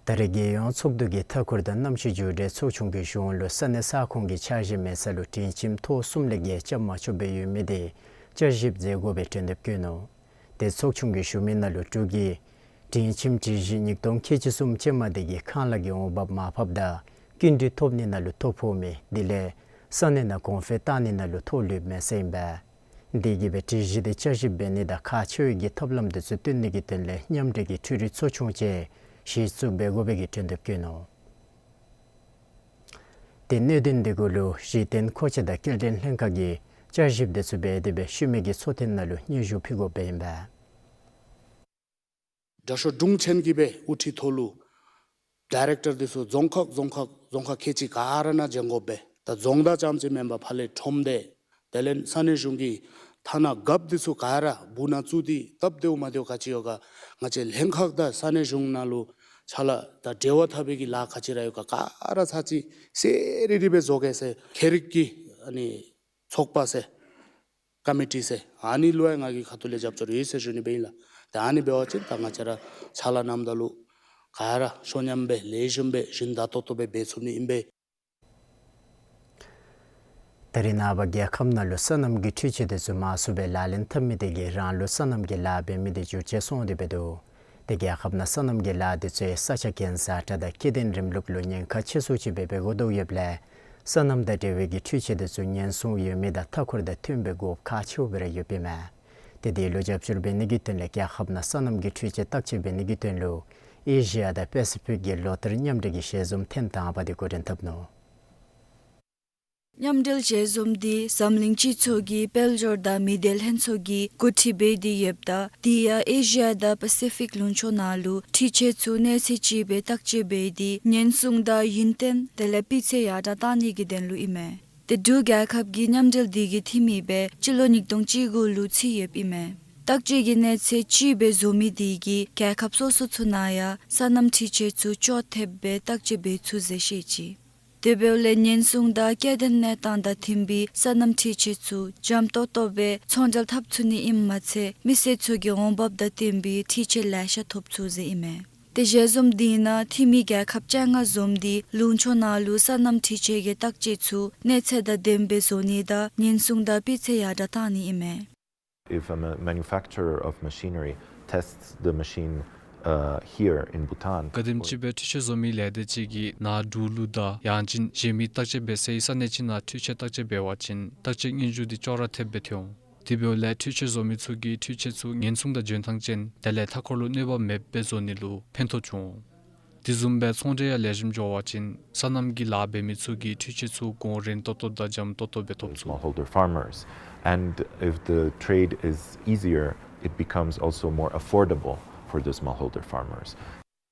ད་རེས་རྒྱལ་ཡོངས་ཚོགས་འདུ་གིས་མཐའ་འཁོར་དང་གནམ་གཤིས་འགྱུར་འགྲོས་ཚོགས་ཆུང་གི་གཞུང་ལུ་ས་གནས་ས་ཁོངས་ཀྱི་འཆར་གཞི་མེད་ས་ལུ་སྒྲིང་ཁྱིམ་ཐོག་གསུམ་ལས་བརྒལ་རྐྱབ་མ་ཆོགཔ་སྦེ་ཡོད་མི་དེ་བསྐྱར་ཞིབ་མཛད་དགོ་པའི་གྲོས་འདེབས་བཀོད་ནུག། དེ་ཚོགས་ཆུང་གིས་ཞུ་མི་ནང་ལུ་འབྲུག་གི་སྒྲིང་ཁྱིམ་སྒྲིག་གཞི་ཉིས་སྟོང་ཁལ་གཅིག་གསུམ་ཅན་མ་དེ་གིས་ཁང་གླ་གི་འོང་འབབ་མར་ཕབ་དང་སྐྱིན་འགྲུལ་ཐོབ་ནི་ནང་ལུ་ཐོ་ཕོག་མི་དེ་ལས་ས་གནས་ནང་གོང་འཕེལ་བཏང་ནི་ནང་ལུ་ཐོ་ལུསཔ་མས་ཟེར་ཨིན་པས། དེ་གིས་སྦེ་སྒྲིག་གཞི་དེ་བསྐྱར་ཞིབ་འབད་ནི་དང་ཁག་ཆེ་བའི་གི་ཐབས་ལམ་དེ་ཚུ་བཏོན་ནི་གི་དོན་ལས་མཉམ་འབྲེལ་གྱི་འཕྲུལ་རིག་ཚོགས་ཆུང་བཅས་གཞི་བཙུགས་འབད་དགོ་པའི་གི་གྲོས་འདེབས་བཀོད་ནུག། དེ་གནད་དོན་དེ་གུ་ལུ་གཞི་རྟེན་མཁོ་ཆས་དང་སྐྱེལ་འདྲེན་ལྷན་ཁག་གི་ བསྐྱར་ཞིབ་འདི་ཚུ་འབད་དེ་སྦེ་ཤུལ་མའི་གི་ཚོགས་ཐེངས་ནང་ལུ་སྙན་ཞུ་ཕུལ་དགོཔ་ཨིན་པས། དྲག་ཤོས་དྲུང་ཆེན་གྱིས་སྦེ་དབུ་ཁྲིད་ཐོག་ལུ་ཌའི་རེཀ་ཊར་འདི་ཚུ་རྫོང་ཁག་རྫོང་ཁག་རྫོང་ཁག་ཁལ་གཅིག་ག་ར་ནང་བྱོན་དགོ་པས། ད་རྫོང་བདག་རྐྱངམ་ཅིག་མེན་པར་ཕར་ལས་ཁྲོམ་སྡེ་དེ་ལས་ས་གནས་གཞུང་གི་ཐ་ན་རྒཔོ་འདི་ཚུ་ག་ར་སྦུག་ནང་བཙུགས་ཏེ་སྟབས་བདེཝ་མ་བདེཝ་ག་ཅི་ཡོད་ག་ང་བཅས་ལྷན་ཁག་དང་ས་གནས་གཞུང་ནང་ལུ་ཕྱག་ལཱ་དང་འབྲེལ་བ་འཐབ་པའི་གི་ལཱ་ག་ཅི་ར་ཡོད་ག་ག་ར་ཚར་གཅིག་གསལ་རི་རི་སྦེ་བཟོ་གེ་ཟེར་ཁྱད་རིག་གི་ཨ་ནི་ཚོགས་པ་ཟེར་ཀོ་མི་ཊི་ཟེར་ཨ་ནི་ལུ་ཡང་ང་གི་ཁ་ཐུག་ལས་རྒྱབ་སྐྱོར་ཡོད་ཟེར་ཞུ་ནི་སྦེ་ཨིན་ལགས། ད་ཨ་ནི་འབད་བ་ཅིན་ད་ང་བཅས་ར་ཕྱག་ལཱ་གནངམ་ད་ལུ་ག་ར་ཤོ་ཉམས་སྦེ་ལེགས་ཤོམ་སྦེ་ཞིན་ད་ཏོག་ཏོ་སྦེ་འབད་ཚུགས་ནི་ཨིན་པས། ད་རེས་ནངས་པ་རྒྱལ་ཁབ་ནང་ལུ་སོ་ནམ་གྱི་འཕྲུལ་ཆས་འདི་ཚུ་མང་སུ་སྦེ་ལག་ལེན་འཐབ་མི་དེ་གིས་རང་ལུ་སོ་ནམ་གྱི་ལཱ་འབད་མི་དེ་འགྱུར་བཅོས་སོང་སྟེ་འབད་དོ། དེ་རྒྱལ་ཁབ་ནང་སོ་ནམ་གྱི་ལཱ་འདི་ཚུ་ས་ཆ་གྱེན་ས་ཁྲ་དང་སྐྱེ་ལྡན་རིམ་ལུགས་ལུ་ཉེན་ཁ་ཆེ་སུ་ཅིག་སྦེ་འབད་དགོ་དོ་ཡོདཔ་ལས་སོ་ནམ་དང་འབྲེལ་བའི་གི་འཕྲུལ་ཆས་འདི་ཚུ་ཉེན་སྲུང་ཡོད་མི་དང་མཐའ་འཁོར་དང་མཐུནམ་སྦེ་དགོཔ་ཁག་ཆེཝ་སྦེ་ར་ཡོདཔ་ཨིན་མས། དེ་དེ་ལུ་རྒྱབ་སྐྱོར་འབད་ནི་གི་དོན་ལས་རྒྱལ་ཁབ་ནང་སོ་ནམ་གྱི་འཕྲུལ་ཆས་བརྟག་དཔྱད་འབད་ནི་གི་དོན་ལུ་ཨེ་ཤི་ཡ་དང་པེ་སི་ཕིག་གི་ལོ་བསྟར་མཉམ་འབྲེལ་གྱི་ཞལ་འཛོམས་ཐེངས་དང་པ་དེ་འགོ་འདྲེན་འཐབ་ནུག། མཉམ་འབྲེལ་ཞལ་འཛོམས་འདི་འཛམ་གླིང་སྤྱི་ཚོགས་ཀྱི་དཔལ་འབྱོར་དང་མི་སྡེ་ལྷན་ཚོགས་ཀྱིས་འགོ་ཁྲིད་འབད་དེ་ཡོདཔ་ད་དེ་ཡང་ཨེ་ཤི་ཡ་དང་པེ་སི་ཕིག་ལུང་ཕྱོགས་ནང་ལུ་འཕྲུལ་ཆས་ཚུ་གནས་ཚད་ཅིག་སྦེ་བརྟག་དཔྱད་འབད་དེ་ཉེན་སྲུང་དང་ཡུན་བརྟན་དེ་ལས་སྤུས་ཚད་ཡར་དྲགས་གཏང་ནི་གི་དོན་ལུ་ཨིན་མས། ཏེ་འབྲུག་རྒྱལ་ཁབ་ཀྱི་མཉམ་འབྲེལ་འདི་གི་འཐུས་མི་སྦེ་སྤྱི་ལོ་ཉིས་སྟོང་བཅུ་དགུ་ལུ་ཚུད་ཡོདཔ་ཨིན་མས། བརྟག་དཔྱད་ཀྱི་གནས་ཚད་ཅིག་སྦེ་བཟོ་མི་དེ་གིས་རྒྱལ་ཁབ་སོ་སོ་ཚུ་ནང་ཡང་སོ་ནམ་འཕྲུལ་ཆས་ཚུ་ཅོག་འཐདཔ་སྦེ་བརྟག་དཔྱད་འབད་ཚུགས་ཟེར་བཤད་ཅི། དེ་འབདཝ་ལས་ཉེན་སྲུང་དང་སྐྱེ་ལྡན་གནས་སྟངས་དང་མཐུན་པའི་སོ་ནམ་འཕྲུལ་ཆས་ཚུ་འཇམ་ཏོག་ཏོ་སྦེ་ཚོང་འབྲེལ་འཐབ་ཚུགས་ནི་ཨིནམ་མ་ཚད་མི་སེར་ཚུ་གི་འོང་འབབ་དང་བསྟུན་པའི་འཕྲུལ་ཆས་ལེ་ཤ་ཐོབ་ཚུགས་ཟེར་ཨིན་མས། ཏེ་ཞལ་འཛོམས་འདི་ནང་འཐུས་མི་རྒྱལ་ཁབ་བཅོ་ལྔ་འཛོམས་ཏེ་ལུང་ཕྱོགས་ནང་ལུ་སོ་ནམ་འཕྲུལ་ཆས་ཀྱི་བརྟག་དཔྱད་ཚུ་གནས་ཚད་དང་ལྡནམ་སྦེ་བཟོ་ནི་དང་ཉེན་སྲུང་དང་སྤུས་ཚད་ཡར་དྲགས་གཏང་ནི་ཨིན་མས། If a ma- manufacturer of machinery tests the machine uh, here in Bhutan, ག་དེམ་ཅིག་སྦེ་འཕྲུལ་ཆས་བཟོ་མི་ལས་སྡེ་ཅིག་གིས་ནཱ་འབྲུག་ལུ་དང་ཡང་ཅིན་གཞན་མི་བརྟག་དཔྱད་འབད་སའི་ས་གནས་ཅིག་ནང་འཕྲུལ་ཆས་བརྟག་དཔྱད་འབད་བ་ཅིན་བརྟག་དཔྱད་སྙན་ཞུ་འདི་ཅོག་ར་འཐདཔ་སྦེ་ཐོན་འོང་། དེ་འབདཝ་ལས་འཕྲུལ་ཆས་བཟོ་མི་ཚུ་གིས་འཕྲུལ་ཆས་ཚུ་ཉེན་སྲུང་དང་འཇོན་ཐང་ཅན་དེ་ལས་མཐའ་འཁོར་ལུ་གནོད་པ་མེདཔ་སྦེ་བཟོ་ནི་ལུ་ཕན་ཐོགས་འབྱུང་འོང་། དེ་བཟུམ་སྦེ་ཚོང་འབྲེལ་ཡང་ལེགས་ཤོམ་འགྱོ་བ་ཅིན་སོ་ནམ་གྱི་ལཱ་འབད་མི་ཚུ་གིས་འཕྲུལ་ཆས་ཚུ་གོང་རིམ་ཏོག་ཏོ་དང་འཇམ་ཏོག་ཏོ་སྦེ་ཐོབ་ཚུགས། Smallholder farmers. And if the trade is easier, it becomes also more affordable for the smallholder farmers.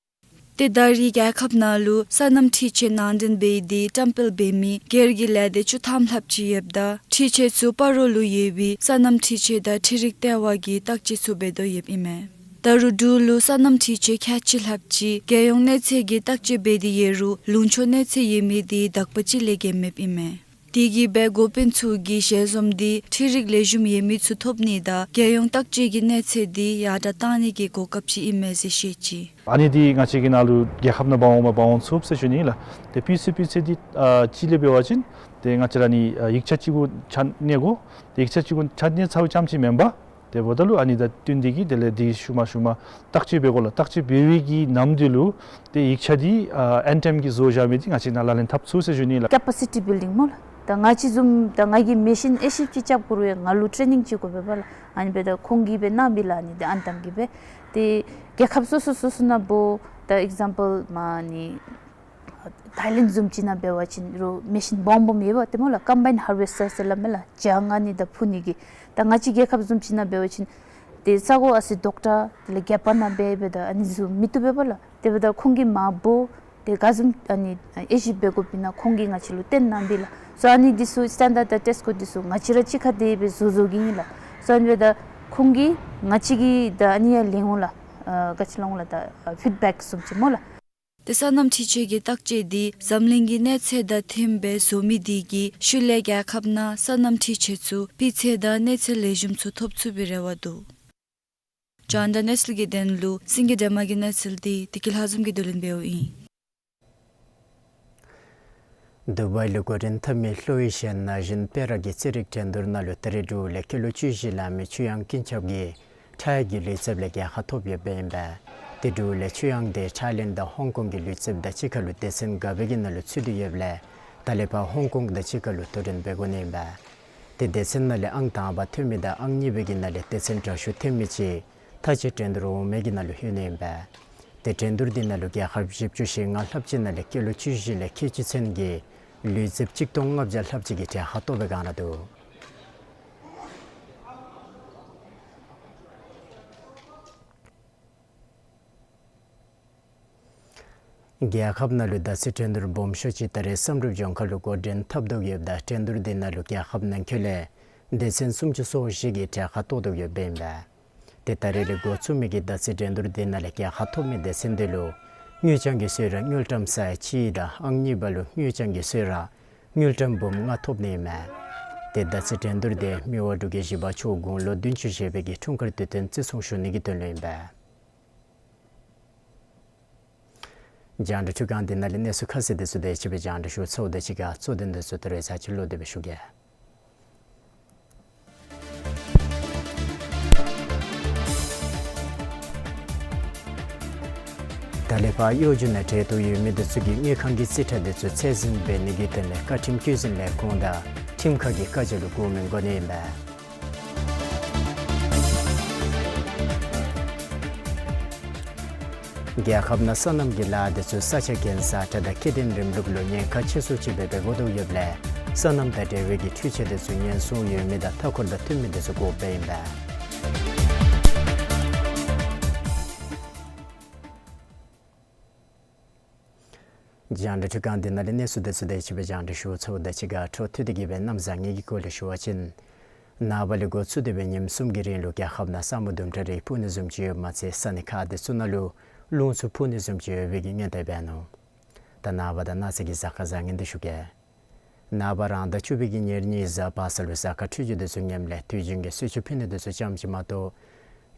ཏེ་ད་རེས་རྒྱལ་ཁབ་ནང་ལུ་སོ་ནམ་འཕྲུལ་ཆས་ནང་འདྲེན་འབད་དེ་བཀྲམ་སྤེལ་འབད་མི་སྒེར་གྱི་ལས་སྡེ་བཅུ་ཐམ་ལྷགཔ་ཅིག་ཡོདཔ་ད་འཕྲུལ་ཆས་ཚུ་སྤ་རོ་ལུ་ཡོད་པའི་སོ་ནམ་འཕྲུལ་ཆས་དང་འཕྲུལ་རིག་ལྟེ་བ་གིས་བརྟག་དཔྱད་ཚུ་འབད་དོ་ཡོདཔ་ཨིན་མས། ད་རུང་འབྲུག་ལུ་སོ་ནམ་འཕྲུལ་ཆས་ཁལ་གཅིག་ལྷགཔ་ཅིག་རྒྱལ་ཡོངས་གནས་ཚད་ཀྱི་བརྟག་དཔྱད་འབད་དེ་ཡོད་རུང་ལུང་ཕྱོགས་གནས་ཚད་ཡོད་མི་དེ་དག་པ་ཅིག་ལས་བརྒལ་མེདཔ་ཨིན་མས། དེ་གིས་སྦེ་འགོ་དཔོན་ཚུ་གིས་ཞལ་འཛོམས་འདི་འཕྲུལ་རིག་ལེགས་ཤོམ་ཡོད་མི་ཚུ་ཐོབ་ནི་དང་རྒྱལ་ཡོངས་བརྟག་དཔྱད་ཀྱི་གནས་ཚད་འདི་ཡར་དྲགས་གཏང་ནི་གི་གོ་སྐབས་ཅིག་ཨིན་མས་ཟེར་བཤད་ཅི། ཨ་ནི་འདི་ང་བཅས་ཀྱི་ནང་ལུ་རྒྱལ་ཁབ་ནང་འབག་འོངམ་འབག་འོང་ཚུགས་ཟེར་ཞུ་ནི་ཨིན་ལགས། ཏེ་སྤུས་ཚད་སྤུས་ཚད་འདི་ཨ་གཅིག་ལས་འབད་བ་ཅིན་ཏེ་ང་བཅས་ར་ནི་ཨ་ཡིག་ཆ་གཅིག་གུ་ཆ་གནས་དགོ། ཏེ་ཡིག་ཆ་གཅིག་གུ་ཆ་གནས་ཚརཝ་ཙམ་ཅིག་མེན་པར་དེ་འབདཝ་ད་ལུ་ཨ་ནི་དང་བསྟུན་ཏེ་གིས་དེ་ལས་འདི་ཤུལ་མ་ཤུལ་མ་བརྟག་དཔྱད་འབད་དགོ་ལགས། བརྟག་དཔྱད་འབད་བའི་གི་ནམ་དུས་ལུ་ཏེ་ཡིག་ཆ་འདི་ཨ་ཨེན་ཊེམ་གྱིས་བཟོ་བཞག་མི་འདི་ང་བཅས་ནཱ་ལག་ལེན་འཐབ་ཚུགས་ཟེར་ཞུ་ནི་ལགས། Capacity building སྨོ་ལགས། ད་ང་བཅས་བཟུམ་ད་ང་གིས་མེ་ཤིན་ཨེ་ཤིབ་ཅིག་རྐྱབ་དགོ་རུང་ཡང་ང་ལུ་ཊེ་ནིང་ཅིག་དགོ་པས་པ་ལགས། ཨ་ནི་འབདཝ་ད་ཁོང་གིས་སྦེ་གནང་མི་ལགས། ཨ་ནི་འདི་ཨན་ཊེམ་གིས་སྦེ་ཏེ་རྒྱལ་ཁབ་སོ་སོ་སོ་སོ་ནང་འབོ་ད་ཨིག་ཛམ་པཱལ་མ་ནི་ཐའི་ལེནཌ་བཟུམ་ཅིག་ནང་འབད་བ་ཅིན་རོགས་མེ་ཤིན་སྦོམ་སྦོམ་ཡོད་པ་ཏེ་སྨོ་ལགས། ཀམ་བཱའིནཌ་ཧར་ཝེསི་ཊར་ཟེར་སླབ་མས་ལགས། བྱང་ཨ་ནི་དང་འཕུར་ནི་གི། ད་ང་བཅས་རྒྱལ་ཁབ་བཟུམ་ཅིག་ནང་འབད་བ་ཅིན་ཏེ་ས་གོ་ཨ་ཙི་རྡོག་ཁྲ་དེ་ལས་རྒྱབ་ནང་འབད་འབདཝ་ད་ཨ་ནི་བཟུམ་མི་བཏུབ་པས་པ་ལགས། དེ་འབདཝ་ད་ཁོང་གིས་མར་འབོ་སྟེ་ག་བཟུམ་ཨ་ནི་ཨེ་ཤིབ་འབད་དགོཔ་ཨིན་ན་ཁོང་གིས་ང་བཅས་ལུ་སྟོན་གནང་པས་ལགས། སོ་ཨ་ནི་འདི་ཚུ་སི་ཊེན་ཌརཌ་དང་ཊེསཊ་ཀོཌ་འདི་ཚུ་ང་བཅས་ར་གཅིག་ཁར་སྡོད་སྦེ་བཟོ་བཟོ་གེ་ཨིན་ལགས། སོ་ཨ་ནི་འབདཝ་ད་ཁོང་གིས་ང་བཅས་ཀྱི་ད་ཨ་ནི་ཡང་ལེན་འོང་ལགས། ཨ་ག་ཅི་ལོང་ལགས། ད་ཨ་ཕིཌ་བེཀ་བཟུམ་ཅིག་སྨོ་ལགས། ཏེ་སོ་ནམ་འཕྲུལ་ཆས་ཀྱི་བརྟག་དཔྱད་འདི་འཛམ་གླིང་གི་གནས་ཚད་དང་མཐུནམ་སྦེ་བཟོ་མི་དེ་གིས་ཤུལ་ལས་རྒྱལ་ཁབ་ནང་སོ་ནམ་འཕྲུལ་ཆས་ཚུ་སྤུས་ཚད་དང་གནས་ཚད་ལེགས་ཤོམ་ཚུ་ཐོབ་ཚུགས་པའི་རེ་བ་འདུག། རྒྱང་བསྒྲགས་གནས་ཚུལ་གྱི་དོན་ལུ་སེང་གེ་སྒྲོལ་མ་གི་གནས་ཚུལ་འདི་བདེ་སྐྱིད་ལྷ་འཛོམས་ཀྱིས་བསྡུ་ལེན་འབདཝ་ཨིན། དུ་བའི་ལུ་འགོ་འདྲེན་འཐབ་མི་ལྷོ་ཨེ་ཤི་ཡའི་ན་གཞོན་སྤེ་ར་གི་རྩེད་རིགས་འགྲན་བསྡུར་ནང་ལུ་ད་རེས་འབྲུག་ལས་སྐྱེས་ལོ་བཅུ་བཞི་ལང་མི་ཆུ་དབྱངས་ཀུན་ཁྱབ་ཀྱིས་ཕྱི་རྒྱལ་གྱི་ལུས་རྩལཔ་ལས་རྒྱལ་ཁ་ཐོབ་ཡོདཔ་ཨིན་པས། ཏེ་འབྲུག་ལས་ཆུ་དབྱངས་དེ་ཐའི་ལེནཌ་དང་ཧོང་ཀོང་གི་ལུས་རྩལཔ་དང་གཅིག་ཁར་ལུ་སྡེ་ཚན་ག་དེ་གི་ནང་ལུ་ཚུད་དེ་ཡོདཔ་ལས་ད་ལས་ཕར་ཧོང་ཀོང་དང་གཅིག་ཁར་ལུ་དོ་འགྲན་འབད་དགོ་ནི་ཨིན་པས། ཏེ་སྡེ་ཚན་ནང་ལས་ཨང་དང་པ་ཐོན་མི་དང་ཨང་གཉིས་པའི་གི་ནང་ལས་སྡེ་ཚན་དྲག་ཤོས་ཐོན་མི་ཅིག་མཐའ་དཔྱད་འགྲན་བསྡུར་འོང་མི་གི་ནང་ལུ་ལྷོད་ནི་ཨིན་པས། ཏེ་འགྲན་བསྡུར་འདི་ནང་ལུ་རྒྱལ་ཁབ་བཞི་བཅུ་ཞེ་ལྔ་ལྷགཔ་ཅིག་ནང་ལས་སྐྱེས་ལོ་བཅུ་བཞི་ལས་ཁལ་གཅིག་ཚུན་གྱི་ལུས་རྩལཔ་གཅིག་སྟོང་ལྔ་བརྒྱ་ལྷགཔ་ཅིག་གིས་གྲལ་ཁར་གཏོགས་སྦེ་གང་ར་འདུག། རྒྱལ་ཁབ་ནང་ལུ་ཟླ་ཚེས་འགྲན་བསྡུར་སྦོམ་ཤོས་ཅིག་ད་རེས་བསམ་གྲུབ་ལྗོངས་མཁར་ལུ་འགོ་འདྲེན་འཐབ་དོ་ཡོདཔ་ད་འགྲན་བསྡུར་དེ་ནང་ལུ་རྒྱལ་ཁབ་ནང་འཁོད་ལས་སྡེ་ཚན་སུམ་ཅུ་སོ་བཞི་གིས་གྲལ་ཁར་གཏོགས་དོ་ཡོདཔ་ཨིན་པས། ཏེ་ད་རེས་ལས་འགོ་བཙུགས་མི་གི་ཟླ་ཚེས་འགྲན་བསྡུར་དེ་ནང་ལས་གྲལ་ཁར་ཐོབ་མི་སྡེ་ཚན་དེ་ལུ་དངུལ་རྐྱང་གི་གསོལ་རས་དངུལ་ཀྲམ་ས་ཡ་གཅིག་དང་ཨང་གཉིས་པ་ལུ་དངུལ་རྐྱང་གི་གསོལ་རས་དངུལ་ཀྲམ་འབུམ་ལྔ་ཐོབ་ནི་ཨིན་མས། ཏེ་ཟླ་ཚེས་འགྲན་བསྡུར་དེ་མི་དབང་འབྲུག་རྒྱལ་བཞི་པ་མཆོག་དགུང་ལོ་བདུན་ཅུ་བཞེས་པའི་གི་འཁྲུངས་སྐར་དུས་སྟོན་བརྩི་སྲུང་ཞུ་ནི་གི་དོན་ལུ་ཨིན་པས། རྒྱང་བསྒྲགས་འཕྲུལ་ཁང་འདི་ནང་ལས་གནས་ཚུལ་ཁ་གསལ་དེ་ཚུ་དེ་ཅིག་སྦེ་རྒྱང་བསྒྲགས་ཞུ་ཚརཝ་དང་གཅིག་ཁར་གཙོ་དོན་དེ་ཚུ་ད་རེས་ཚར་གཅིག་ལོག་སྟེ་སྦེ་ཞུ་གེ། ད་ལས་ཕར་གཡོ་སྒྱུ་ནང་གྲལ་གཏོགས་ཡོད་མི་དེ་ཚུ་གིས་དངུལ་ཁང་གི་རྩིས་ཁྲ་དེ་ཚུ་ཚད་འཛིན་འབད་ནི་གི་དོན་ལས་བཀའ་ཁྲིམས་བཀོད་འཛིན་ལས་ཁུངས་དང་ཁྲིམས་ཁང་གི་བཀའ་རྒྱ་ལུ་གུས་མོས་འགོ་ནི་ཨིན་པས། རྒྱལ་ཁབ་ནང་སོ་ནམ་གྱི་ལཱ་དེ་ཚུ་ས་ཆ་གྱེན་ས་ཁྲ་དང་ཁྱད་ལྡན་རིམ་ལུགས་ལུ་ཉེན་ཁ་ཆེ་སུ་ཅིག་སྦེ་འབད་དགོ་དོ་ཡོདཔ་ལས་སོ་ནམ་དང་འབྲེལ་བའི་གི་འཕྲུལ་ཆས་དེ་ཚུ་ཉེན་སྲུང་ཡོད་མི་དང་མཐའ་འཁོར་དང་མཐུན་མི་དེ་ཚུ་དགོཔ་ཨིན་པས། རྒྱང་བསྒྲགས་འཕྲུལ་ཁང་འདི་ནང་ལས་གནས་ཚུལ་དེ་ཚུ་དེ་ཅིག་སྦེ་རྒྱང་བསྒྲགས་ཞུ་ཚརཝ་དང་གཅིག་ཁར་འཕྲོ་མཐུད་དེ་གི་སྦེ་གནམ་བཟང་ངན་གྱི་སྐོར་ལས་ཞུ་བ་ཅིན། ནངས་པ་ལས་འགོ་བཙུགས་ཏེ་སྦེ་ཉིནམ་གསུམ་གྱི་རིང་ལུ་རྒྱལ་ཁབ་ནང་ས་སྨུག་དུམ་གྲ་རེ་ཕུབ་ནི་བཟུམ་ཅིག་ཡོདཔ་མ་ཚད་ས་གནས་ཁག་དེ་ཚུ་ནང་ལུ་རླུང་འཚུབ་ཕུབ་ནི་བཟུམ་ཅིག་ཡོད་པའི་གི་སྔོན་བརྡ་འབད་ནུག། ད་ནངས་པ་དང་གནངས་ཚེ་གི་གཟའ་སྐར་བཟང་ངན་དེ་ཞུ་གེ། ནངས་པ་རང་ཟླ་བཅུ་པའི་གི་ཉེར་གཉིས་གཟའ་པ་སངས་ལུ་གཟའ་སྐར་འཕྲོད་སྦྱོར་དེ་ཚུ་ངནམ་ལས་དུས་རྒྱུན་གྱི་གསོལ་མཆོད་ཕུལ་ནི་དེ་ཚུ་ཙམ་ཅིག་མ་གཏོགས་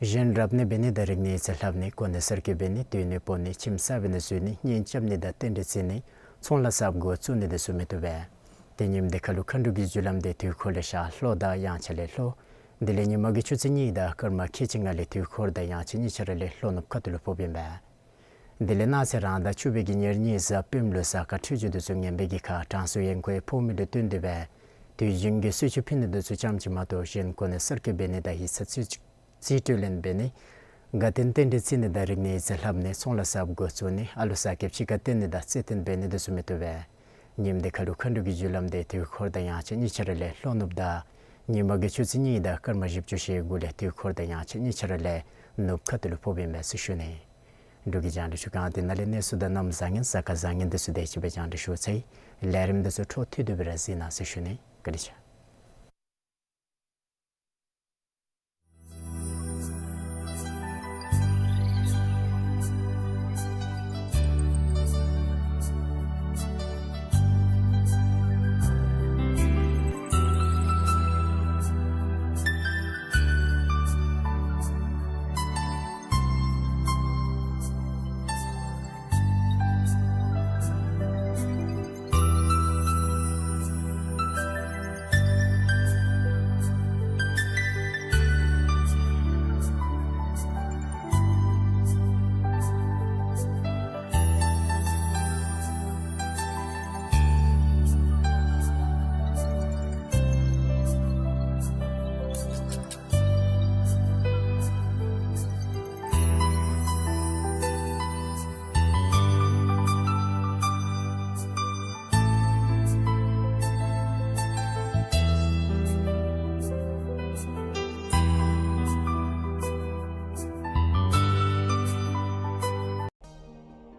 གཞན་རབ་གནས་འབད་ནི་དང་རིག་གནས་ཡིག་རྩིས་ལྷབ་ནི་གོ་གནས་གསར་བསྐོ་འབད་ནི་སྡོད་གནས་སྤོ་ནི་ཁྱིམ་གསར་པའི་ནང་འཛུལ་ནི་གཉེན་རྐྱབ་ནི་དང་རྟེན་འབྲེལ་བརྩི་ནི་ཚོང་ལཱ་གསརཔ་འགོ་བཙུགས་ནི་དེ་ཚུ་མི་བཏུབ་པས། ཏེ་ཉིནམ་དེ་ཁར་ལུ་མཁའ་འགྲོ་གི་རྒྱུ་ལམ་དེ་དུས་འཁོར་ལས་ཤར་ལྷོ་དང་དབྱངས་འཆར་ལས་ལྷོ། དེ་ལས་ཉིན་མ་གི་ཆུ་ཚོད་གཉིས་དང་སྐར་མ་ཁལ་གཅིག་ལྔ་ལས་དུས་འཁོར་དང་དབྱངས་འཆར་གཉིས་ཆ་ར་ལས་ལྷོ་ནུབ་ཁ་ཐུག་ལུ་ཕོགཔ་ཨིན་པས། དེ་ལས་གནངས་ཚེ་རང་ཟླ་བཅུ་པའི་གི་ཉེར་གཉིས་གཟའ་སྤེནམ་ལུ་གཟའ་སྐར་འཕྲོད་སྦྱོར་དེ་ཚུ་ངན་པའི་གི་ཁར་གྲང་ཟུག་ཡན་ཁོའི་ཕོག་མི་ལུ་བརྟེན་ཏེ་སྦེ་དུས་རྒྱུན་གྱི་གསོལ་མཆོད་ཕུལ་ནི་དེ་ཚུ་ཙམ་ཅིག་མ་གཏོགས་གཞན་གོ་གནས་གསར་བསྐོ་འབད་ནི་དང་ཡིག་ཚང་རྩིས་རྩིས་སྤྲོད་ལེན་འབད་ནི་དགའ་སྟོན་རྟེན་འབྲེལ་བརྩི་ནི་དང་རིག་གནས་ཡིག་རྩིས་ལྷབ་ནི་ཚོང་ལཱ་གསརཔ་འགོ་བཙུགས་ནི་ཨ་ལོ་གསར་རྐྱབ་ཕྱི་ཁར་བཏོན་ནི་དང་རྩེད་འགྲན་འབད་ནི་དེ་ཚུ་མི་བཏུབ་པས། ཉིནམ་དེ་ཁར་ལུ་མཁའ་འགྲོ་གི་རྒྱུ་ལམ་དེ་དུས་འཁོར་དང་དབྱངས་འཆར་གཉིས་ཆ་ར་ལས་ལྷོ་ནུབ་དང་ཉིན་མ་གི་ཆུ་ཚོད་གཉིས་དང་སྐར་མ་བཞི་བཅུ་ཞེ་དགུ་ལས་དུས་འཁོར་དང་དབྱངས་འཆར་གཉིས་ཆ་ར་ལས་ནུབ་ཁ་ཐུག་ལུ་ཕོགཔ་ཨིན་མས་ཟེར་ཞུ་ནི། འབྲུག་གི་རྒྱང་བསྒྲགས་འཕྲུལ་ཁང་འདི་ནང་ལས་གནས་ཚུལ་དང་གནམ་བཟང་ངན་གཟའ་སྐར་བཟང་ངན་དེ་ཚུ་དེ་ཅིག་སྦེ་རྒྱང་བསྒྲགས་ཞུ་ཚར་ཡི། ལས་རིམ་དེ་ཚུ་འཕྲོ་མཐུད་དེ་སྦེ་ར་གཟིགས་གནང་ཟེར་ཞུ་ནི། བཀའ་དྲིན་ཆེ།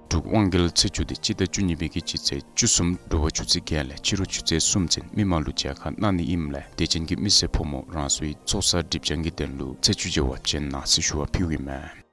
འབྲུག་དབང་རྒྱལ་ཚེས་བཅུ་དེ་སྤྱི་ཟླ་བཅུ་གཉིས་པའི་གི་སྤྱི་ཚེས་བཅུ་གསུམ་དྲོ་པ་ཆུ་ཚོད་བརྒྱད་ལས་ཕྱི་རུ་ཆུ་ཚོད་གསུམ་ཚུན་མི་མང་ལུ་མཇལ་ཁ་གནང་ནི་ཨིནམ་ལས་དད་ཅན་གྱི་མི་སེར་ཕོ་མོ་རང་སོའི་ཚོགས་བསགས་སྒྲིབ་སྦྱང་གི་དོན་ལུ་ཚེས་བཅུ་མཇལ་བར་བྱོན་གནང་ཟེར་ཞུ་བ་ཕུལཝ་ཨིན་མས།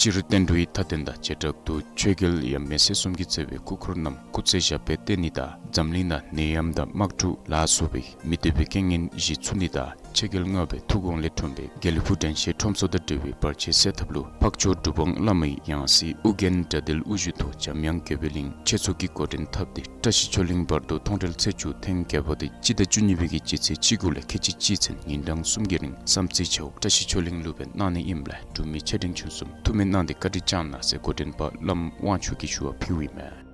སྤྱིར་བསྟན་འགྲོའི་མཐའ་དོན་དང་བྱེ་བྲག་ཏུ་ཆོས་རྒྱལ་ཡབ་མེས་སྲས་གསུམ་གྱིས་གཙོས་པའི་སྐུ་འཁོར་རྣམས་སྐུ་ཚེ་ཞབས་པད་བརྟན་ནི་དང་འཛམ་གླིང་ནང་ནད་ཡམས་དང་དམག་འཁྲུག་ལ་སོགས་པའི་མི་བདེ་བའི་རྐྱེན་ངན་ཞི་ཚུགས་ནི་དང་ཆོས་རྒྱལ་ལྔ་པའི་ཐུགས་དགོངས་ལས་འཁྲུངས་པའི་དགེ་ལེགས་ཕུག་དྲན་ཤེས་ཁྲོམ་ཚོགས་དང་འབྲེལ་བའི་བར་ཆད་སེལ་ཐབས་ལུ་འཕགས་མཆོག་གྲུབ་དབང་བླ་མའི་ཡང་སྲིད་ཨོ་རྒྱན་དགྲ་འདུལ་དབུ་བཞུགས་ཐོག་འཇམ་དབྱངས་དགྱེས་པའི་གླིང་ཆོས་ཚོགས་ཀྱིས་འགོ་འདྲེན་འཐབ་སྟེ་བཀྲ་ཤིས་ཆོས་གླིང་བར་དོ་མཐོང་གྲོལ་ཚེས་བཅུ་ཐེངས་བརྒྱད་པ་དེ་སྤྱི་ཟླ་བཅུ་གཉིས་པའི་གི་སྤྱི་ཚེས་བཅུ་དགུ་ལས་ཁལ་གཅིག་གཅིག་ཚུན་ཉིན་གྲངས་གསུམ་གྱི་རིང་བསམ་རྩེ་ཇོ་བོ་བཀྲ་ཤིས་ཆོས་གླིང་ལུ་སྦེ་གནང་ནི་ཨིནམ་ལས་འབྲུག་མི་ཆེ་འབྲིང་ཆུང་གསུམ་ཐུགས་སྨོན་གནང་སྟེ་བཀའ་དྲིན་བསྐྱང་གནང་ཟེར་འགོ་འདྲེན་པ་བླམ་དབང་ཕྱུག་གིས་ཞུ་བ་ཕུལཝ་ཨིན་མས།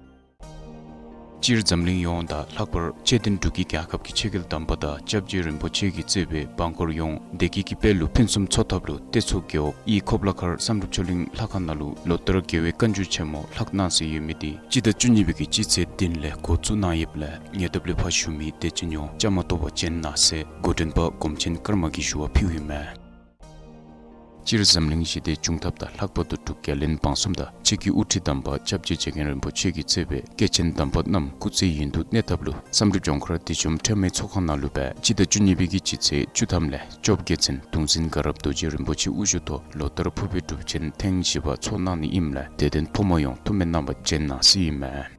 སྤྱིར་འཛམ་གླིང་ཡོངས་དང་ལྷག་པར་ཆེ་བསྟན་འབྲུག་གི་རྒྱལ་ཁབ་ཀྱི་ཆོས་རྒྱལ་དམ་པ་དང་སྐྱབས་རྗེ་རིན་པོ་ཆེ་གིས་གཙོས་པའི་འབངས་འཁོར་ཡོངས་བདེ་སྐྱིད་ཀྱི་དཔལ་ལུ་ཕུན་སུམ་ཚོགས་ཐབས་ལུ་སྟོད་ཕྱོགས་རྒེད་འོག་དབུས་ཁོག་ལ་མཁར་བསམ་གྲུབ་ཆོས་གླིང་ལྷ་ཁང་ནང་ལུ་ལོ་ལྟར་རྒྱལ་བའི་བཀའ་འགྱུར་ཆེན་མོ་ལྷག་གནང་སྲོལ་ཡོད་མི་དེ་སྤྱི་ཟླ་བཅུ་གཉིས་པའི་གི་སྤྱི་ཚེས་བདུན་ལས་འགོ་བཙུགས་གནང་ཡོདཔ་ལས་ཉེ་འདབས་ལས་ཕར་བཞུགས་མི་དད་ཅན་ཡོངས་བཅའ་མར་གཏོགས་པར་བྱོན་གནང་ཟེར་འགོ་འདྲེན་པ་སྒོམ་ཆེན་ཀརྨ་གིས་ཞུ་བ་ཕུལཝ་ཨིན་མས། སྤྱིར་འཛམ་གླིང་ཞི་བདེ་འབྱུང་ཐབས་དང་ལྷག་པར་དུ་འབྲུག་རྒྱལ་བློན་འབངས་གསུམ་དང་ཕྱི་གི་དབུ་ཁྲིད་དམ་པ་སྐྱབས་རྗེ་རྗེ་མཁན་རིན་པོ་ཆེ་གིས་གཙོས་པའི་སྐྱེས་ཆེན་དམ་པ་རྣམས་སྐུ་ཚེ་ཡུན་དུ་གནས་ཐབས་ལུ་བསམ་གྲུབ་ལྗོངས་མཁར་བདེ་ཆུམ་ཁྲོས་མའི་ཚོགས་ཁང་ནང་ལུ་སྦེ་སྤྱི་ཟླ་བཅུ་གཉིས་པའི་གི་སྤྱི་ཚེས་བཅུ་ཐམ་ལས་བཅོ་བརྒྱད་ཚུན་གདུང་འཛིན་དགའ་རབ་རྡོ་རྗེ་རིན་པོ་ཆེ་དབུ་བཞུགས་ཐོག་ལོ་ལྟར་ཕུར་པའི་སྒྲུབ་ཆེན་ཐེངས་བཞི་པ་ཚོགས་གནང་ནི་ཨིནམ་ལས་དད་ལྡན་ཕོ་མོ་ཡོངས་ཐུགས་སྨོན་གནང་བར་བྱོན་གནང་ཟེར་ཨིན་མས།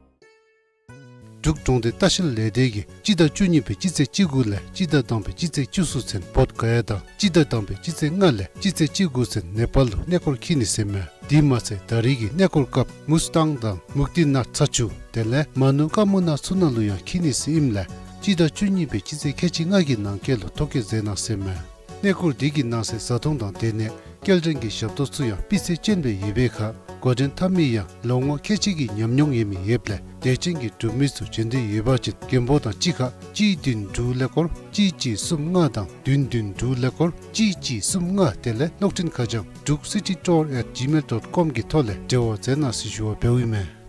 འབྲུག་གྲོང་སྡེ་ལྟ་བཤལ་ལས་སྡེ་གིས་སྤྱི་ཟླ་བཅུ་གཉིས་པའི་སྤྱི་ཚེས་བཅུ་དགུ་ལས་སྤྱི་ཟླ་དང་པའི་སྤྱི་ཚེས་བཅུ་གསུམ་ཚུན་བོདྷ་ག་ཡ་དང་སྤྱི་ཟླ་དང་པའི་སྤྱི་ཚེས་ལྔ་ལས་སྤྱི་ཚེས་བཅུ་དགུ་ཚུན་ནེ་པཱལ་ལུ་གནས་སྐོར་འཁྱིད་ནི་ཟེར་མས། དེ་མ་ཚད་ད་རེས་ཀྱི་གནས་སྐོར་སྐབས་མུས་ཏང་དང་མུཀྟི་ནཱཐ་ཚ་ཆུ་དེ་ལས་མ་ནུ་ཀ་མུ་ན་ཚུ་ནང་ལུ་ཡང་འཁྱིད་ནི་ཟེར་ཨིནམ་ལས་སྤྱི་ཟླ་བཅུ་གཉིས་པའི་སྤྱི་ཚེས་ཁལ་གཅིག་ལྔ་གི་ནང་འཁོད་ལུ་ཐོ་བཀོད་མཛད་གནང་ཟེར་མས། གནས་སྐོར་འདི་གི་ནང་གསེས་བཟའ་འཐུང་དང་སྡོད་གནས་སྐྱེལ་འདྲེན་གྱི་ཞབས་ཏོག་ཚུ་ཡང་སྤུས་ཚད་ཅན་སྦེ་ཡོད་པའི་ཁར་འགོ་འདྲེན་འཐབ་མི་ཡང་ལོ་ངོ་ཁལ་གཅིག་གི་ཉམས་མྱོང་ཡོད་མི་ཡོདཔ་ལས་དད་ཅན་གྱི་འབྲུག་མི་ཚུ་བྱོན་འདོད་ཡོད་པ་ཅིན་མགོན་པོ་དང་གཅིག་ཁར་གཅིག་བདུན་དྲུག་ཀླད་ཀོར་གཅིག་གཅིག་གསུམ་ལྔ་དང་བདུན་བདུན་དྲུག་ཀླད་ཀོར་གཅིག་གཅིག་གསུམ་ལྔ་དེ་ལས་གློག་འཕྲིན་ཁ་བྱང་druk city tour at gmail dot com གི་ཐོག་ལས་འབྲེལ་བ་མཛད་གནང་ཟེར་ཞུ་བ་འབདཝ་ཨིན་མས།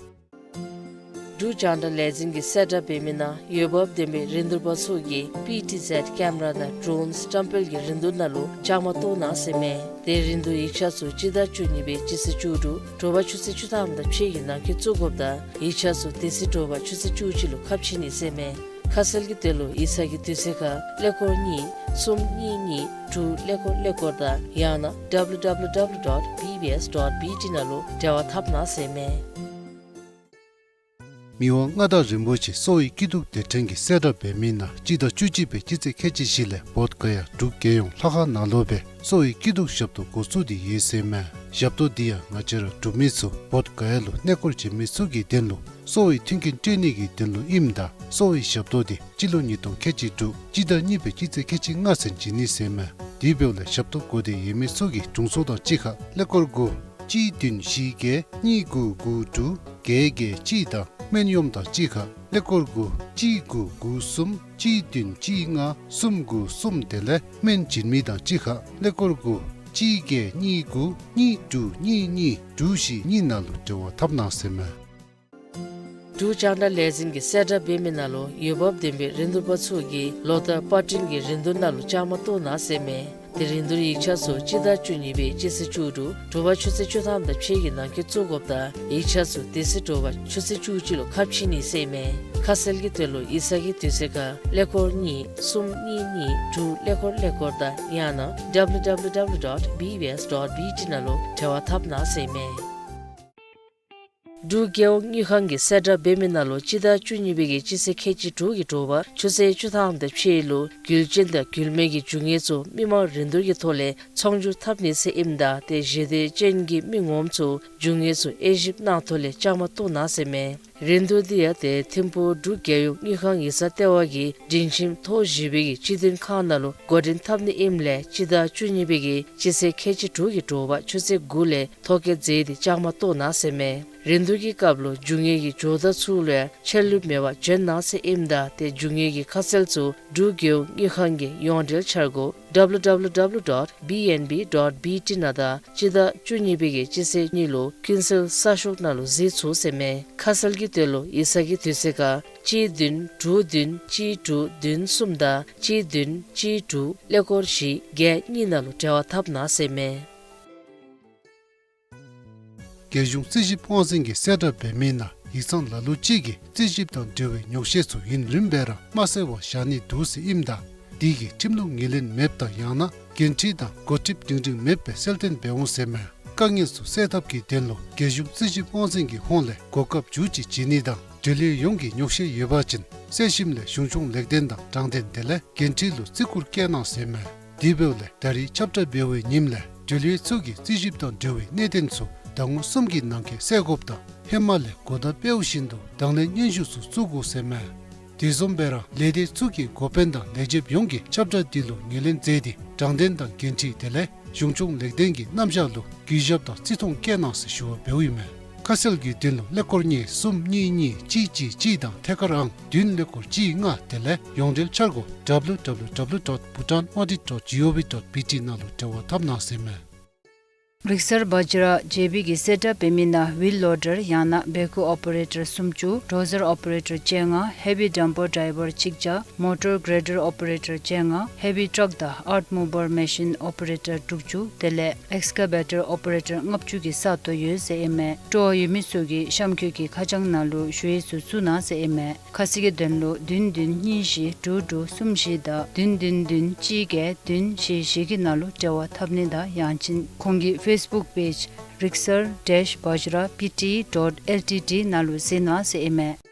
འབྲུག་རྒྱང་བསྒྲགས་ལས་འཛིན་གྱིས་གསལ་བསྒྲགས་འབད་མི་ནང་འོས་འབབ་ལྡན་པའི་རིན་བསྡུར་པ་ཚུ་གིས་པི་ཊི་ཟེཌ་ཀེམ་ར་དང་ཌྲོན་བཀྲམ་སྤེལ་གྱི་རིན་བསྡུར་ནང་ལུ་བཅའ་མར་གཏོགས་གནང་ཟེར་མས། དེ་རིན་བསྡུར་ཡིག་ཆ་ཚུ་སྤྱི་ཟླ་བཅུ་གཉིས་པའི་སྤྱི་ཚེས་བཅུ་དྲུག་དྲོ་པ་ཆུ་ཚོད་བཅུ་ཐམ་དང་ཕྱེད་ཀྱི་ནང་འཁོད་བཙུགས་དགོཔ་དང་ཡིག་ཆ་ཚུ་དེ་ཚེ་དྲོ་པ་ཆུ་ཚོད་བཅུ་གཅིག་ལུ་ཁ་ཕྱེ་ནི་ཟེར་མས། ཁ་གསལ་གྱི་དོན་ལུ་ཡིག་ཚང་གི་དུས་ཚོད་ཁར་ཀླད་ཀོར་གཉིས་གསུམ་གཉིས་གཉིས་དྲུག་ཀླད་ཀོར་ཀླད་ཀོར་དང་ཡང་ན་W W W dot B B S dot B T ནང་ལུ་འབྲེལ་བ་འཐབ་གནང་ཟེར་མས། མི་དབང་མངའ་བདག་རིན་པོ་ཆེ་གསོ་བའི་སྐྱིད་སྡུག་སྡེ་ཕྲན་གྱིས་གསལ་བསྒྲགས་འབད་མི་ནང་སྤྱི་ཟླ་བཅུ་གཅིག་པའི་སྤྱི་ཚེས་ཁལ་གཅིག་བཞི་ལས་བོདྷ་ག་ཡ་འབྲུག་རྒྱལ་ཡོངས་ལྷ་ཁང་ནང་ལུ་སྦེ་གསོ་བའི་སྐྱིད་སྡུག་ཞབས་ཏོག་འགོ་བཙུགས་ཏེ་ཡོད་ཟེར་མས། ཞབས་ཏོག་འདི་ཡང་ང་བཅས་ར་འབྲུག་མི་ཚུ་བོདྷ་ག་ཡ་ལུ་གནས་སྐོར་བྱོན་མི་ཚུ་གི་དོན་ལུ་གསོ་བའི་མཐུན་རྐྱེན་སྤྲོད་ནི་གི་དོན་ལུ་ཨིནམ་ད་གསོ་བའི་ཞབས་ཏོག་འདི་སྤྱི་ལོ་ཉིས་སྟོང་ཁལ་གཅིག་དྲུག་སྤྱི་ཟླ་གཉིས་པའི་སྤྱི་ཚེས་ཁལ་གཅིག་ལྔ་ཚུན་བྱིན་ནི་ཟེར་མས། དེ་འབདཝ་ལས་ཞབས་ཏོག་དགོ་འདོད་ཡོད་མི་ཚུ་གིས་དྲུང་འཚོ་དང་གཅིག་ཁར་ཀླད་ཀོར་དགུ་གཅིག་བདུན་བཞི་བརྒྱད་གཉིས་དགུ་དགུ་དྲུག་བརྒྱད་བརྒྱད་གཅིག་དང་སྨན་གཡོགམ་དང་གཅིག་ཁར་ཀླད་ཀོར་དགུ་གཅིག་དགུ་དགུ་གསུམ་གཅིག་བདུན་གཅིག་ལྔ་གསུམ་དགུ་གསུམ་དེ་ལས་སྨན་བྱིན་མི་དང་གཅིག་ཁར་ཀླད་ཀོར་དགུ་གཅིག་བརྒྱད་གཉིས་དགུ་གཉིས་དྲུག་གཉིས་གཉིས་དྲུག་བཞི་གཉིས་ནང་ལུ་འབྲེལ་བ་འཐབ་གནང་ཟེར་མས། འབྲུག་རྒྱང་བསྒྲགས་ལས་འཛིན་གྱིས་གསལ་བསྒྲགས་འབད་མི་ནང་ལུ་འོས་འབབ་ལྡན་པའི་རིན་བསྡུར་པ་ཚུ་གིས་ལོ་ལྟར་པར་སྐྲུན་གྱི་རིན་བསྡུར་ནང་ལུ་བཅའ་མར་གཏོགས་གནང་ཟེར་མས། དེ་རིན་བསྡུར་ཡིག་ཆ་ཚུ་སྤྱི་ཟླ་བཅུ་གཉིས་པའི་སྤྱི་ཚེས་བཅུ་དྲུག་དྲོ་པ་ཆུ་ཚོད་བཅུ་ཐམ་དང་ཕྱེད་ཀྱི་ནང་འཁོད་བཙུགས་དགོཔ་དང་ཡིག་ཆ་ཚུ་དེ་ཚེ་དྲོ་པ་ཆུ་ཚོད་བཅུ་གཅིག་ལུ་ཁ་ཕྱེ་ནི་ཟེར་མས། ཁ་གསལ་གྱི་དོན་ལུ་ཡིག་ཚང་གི་དུས་ཚོད་ཁར་ཀླད་ཀོར་གཉིས་གསུམ་གཉིས་གཉིས་དྲུག་ཀླད་ཀོར་ཀླད་ཀོར་དང་ཡང་ན་W W W dot B B S dot B T ནང་ལུ་འབྲེལ་བ་འཐབ་གནང་ཟེར་མས། འབྲུག་རྒྱལ་ཡོངས་དངུལ་ཁང་གིས་གསལ་བསྒྲགས་འབད་མི་ནང་ལུ་སྤྱི་ཟླ་བཅུ་གཉིས་པའི་གི་སྤྱི་ཚེས་ཁལ་གཅིག་དྲུག་གི་དྲོ་པ་ཆུ་ཚོད་བཅུ་ཐམ་དང་ཕྱེད་ལུ་རྒྱུ་ཅན་དང་རྒྱུ་མེད་ཀྱི་རྒྱུ་དངོས་ཚུ་མི་མང་རིན་བསྡུར་གྱི་ཐོག་ལས་ཚོང་སྒྱུར་འཐབ་ནི་ཟེར་ཨིནམ་ད་དེ་ཞེ་འདོད་ཅན་གྱི་མི་ངོམ་ཚུ་རྒྱུ་དངོས་ཚུ་དབྱེ་ཞིབ་གནང་ཐོག་ལས་བཅའ་མར་གཏོགས་གནང་ཟེར་མས། རིན་བསྡུར་འདི་ཡང་དེ་ཐིམ་ཕུག་འབྲུག་རྒྱལ་ཡོངས་དངུལ་ཁང་ཡིག་ཚང་ལྟེ་བ་གི་སྒྲིང་ཁྱིམ་ཐོག་བཞི་པའི་གི་སྤྱི་མཐུན་ཁང་ནང་ལུ་འགོ་འདྲེན་འཐབ་ནི་ཨིནམ་ལས་སྤྱི་ཟླ་བཅུ་གཉིས་པའི་གི་སྤྱི་ཚེས་ཁལ་གཅིག་དྲུག་གི་དྲོ་པ་ཆུ་ཚོད་དགུ་ལས་ཐོ་བཀོད་མཛད་དེ་བཅའ་མར་གཏོགས་གནང་ཟེར་མས། རིན་བསྡུར་གྱི་སྐབས་ལུ་རྒྱུ་དངོས་ཀྱི་ཇོ་བདག་ཚུ་ལུ་ཡང་ཕྱིར་ལུས་མེད་པར་བྱོན་གནང་ཟེར་ཨིནམ་ད་དེ་རྒྱུ་དངོས་ཀྱི་ཁ་གསལ་ཚུ་འབྲུག་རྒྱལ་ཡོངས་དངུལ་ཁང་གི་ཡོངས་འབྲེལ་འཆར་སྒོ་W W W dot B N B dot B T ནང་དང་སྤྱི་ཟླ་བཅུ་གཉིས་པའི་གི་སྤྱི་ཚེས་གཉིས་ལུ་ཀུན་གསལ་གསར་ཤོག་ནང་ལུ་གཟིགས་ཚུགས་ཟེར་མས། ཁ་གསལ་གྱི་དོན་ལུ་ཡིག་ཚང་གི་དུས་ཚོད་ཁར་གཅིག་བདུན་དྲུག་བདུན་གཅིག་དྲུག་བདུན་གསུམ་དང་གཅིག་བདུན་གཅིག་དྲུག་ཀླད་ཀོར་བཞི་བརྒྱད་གཉིས་ནང་ལུ་འབྲེལ་བ་འཐབ་གནང་ཟེར་མས། རྒྱལ་གཞུང་རྩིས་ཞིབ་དབང་འཛིན་གྱིས་གསལ་བསྒྲགས་འབད་མི་ནང་ཡིག་ཚང་ལ་ལུ་ཅིག་གིས་རྩིས་ཞིབ་དང་འབྲེལ་བའི་ཉོགས་བཤད་ཚུ་ཡུན་རིངམོ་སྦེ་ར་མ་གསལ་བར་བཞག་ནི་འདུག་ཟེར་ཨིནམ་ད་དེ་གིས་ཁྲིམས་ལུགས་ངོས་ལེན་མེདཔ་དང་ཡང་ན་འགན་འཁྲི་དང་འགོ་ཁྲིདཔ་སྒྲིང་སྒྲིང་མེདཔ་སྦེ་གསལ་སྟོན་འབད་འོང་ཟེར་མས། དཀའ་ངལ་ཚུ་སེལ་ཐབས་ཀྱི་དོན་ལུ་རྒྱལ་གཞུང་རྩིས་ཞིབ་དབང་འཛིན་གྱི་ཧོངས་ལས་གོ་སྐབས་མཇུག་ཅིག་བྱིན་ནི་དང་འབྲེལ་ཡོད་ཡོངས་ཀྱིས་ཉོགས་བཤད་ཡོད་པ་ཅིན་གསལ་ཞིབ་ལས་གཞུང་སྐྱོང་ལེགས་ལྡན་དང་དྲང་བདེན་དེ་ལས་འགན་འཁྲི་ལུ་བརྩི་བཀུར་བསྐྱེད་གནང་ཟེར་མས། དེ་འབདཝ་ལས་ད་རིས་ཁྱབ་བསྒྲགས་འབད་བའི་ཉིནམ་ལས་འབྲེལ་ཡོད་ཚུ་གིས་རྩིས་ཞིབ་དང་འབྲེལ་བའི་གནད་དོན་ཚུ་ཟླ་ངོ་གསུམ་གྱི་ནང་འཁོད་སེལ་དགོཔ་དང་ཧེ་མ་ལས་གོ་བརྡ་སྤེལཝ་བཞིན་དུ་དང་ལེན་སྙན་ཞུ་ཚུ་བཙུགས་དགོ་ཟེར་མས། དེ་བཟུམ་སྦེ་ར་ལས་སྡེ་ཚུ་གི་འགོ་དཔོན་དང་ལས་བྱེདཔ་ཡོངས་ཀྱིས་ཁྱབ་བསྒྲགས་འདི་ལུ་ངོས་ལེན་མཛད་དེ་དྲང་བདེན་དང་འགན་འཁྲི་དེ་ལས་གཞུང་སྐྱོང་ལེགས་ལྡན་གྱི་རྣམ་གཞག་ལུ་གུས་ཞབས་དང་བརྩི་མཐོང་བསྐྱེད་གནང་ཟེར་ཞུ་བ་འབདཝ་ཨིན་མས། ཁ་གསལ་གྱི་དོན་ལུ་ཀླད་ཀོར་གཉིས་གསུམ་གཉིས་གཉིས་གཅིག་གཅིག་གཅིག་དང་ཐད་ཀར་ཨང་བདུན་ཀླད་ཀོར་གཅིག་ལྔ་དེ་ལས་ཡོངས་འབྲེལ་འཆར་སྒོ་W W W dot bhutan audit dot gov dot B T ནང་ལུ་འབྲེལ་བ་འཐབ་གནང་ཟེར་མས། རིག་གསར་བཛྲ་ཇེ་བི་གིས་གསལ་བསྒྲགས་འབད་མི་ནང་ཝིལ་ལོ་ཌར་ཡང་ན་བེ་ཀུ་ཨོ་པ་རེ་ཊར་སུམ་ཅུ། ཌོ་ཟར་ཨོ་པ་རེ་ཊར་བཅོ་ལྔ། ཧེ་བི་ཌམ་པར་ཌའི་བར་གཅིག་བརྒྱ། མོ་ཊར་གྲེ་ཌར་ཨོ་པ་རེ་ཊར་བཅོ་ལྔ། ཧེ་བི་ཊྲག་དང་ཨརཐ་མུ་བར་མེ་ཤིན་ཨོ་པ་རེ་ཊར་དྲུག་ཅུ་དེ་ལས་ཨེགས་ཀ་བེ་ཊར་ཨོ་པ་རེ་ཊར་ལྔ་བཅུ་གི་ས་སྟོང་ཡོད་ཟེར་ཨིན་མས། སྤྲོ་བ་ཡོད་མི་ཚུ་གིས་གཤམ་འཁོད་ཀྱི་ཁ་བྱང་ནང་ལུ་ཞུ་ཡིག་ཚུ་བཙུགས་གནང་ཟེར་ཨིན་མས། ཁ་གསལ་གྱི་དོན་ལུ་བདུན་བདུན་གཉིས་བཞི་དྲུག་དྲུག་གསུམ་བཞི་དང་བདུན་བདུན་བདུན་གཅིག་བརྒྱད་བདུན་བཞི་བཞི་གི་ནང་ལུ་འབྲེལ་བ་འཐབ་ནི་དང་ཡང་ཅིན་ཁོང་གི་ཕེསི་བུཀ་པེཇ་རིག་གསར་ཌེཤ་བཛྲ་པི་ཊི་ཌོཊ་ཨེལ་ཊི་ཌི་ནང་ལུ་གཟིགས་གནང་ཟེར་ཨིན་མས།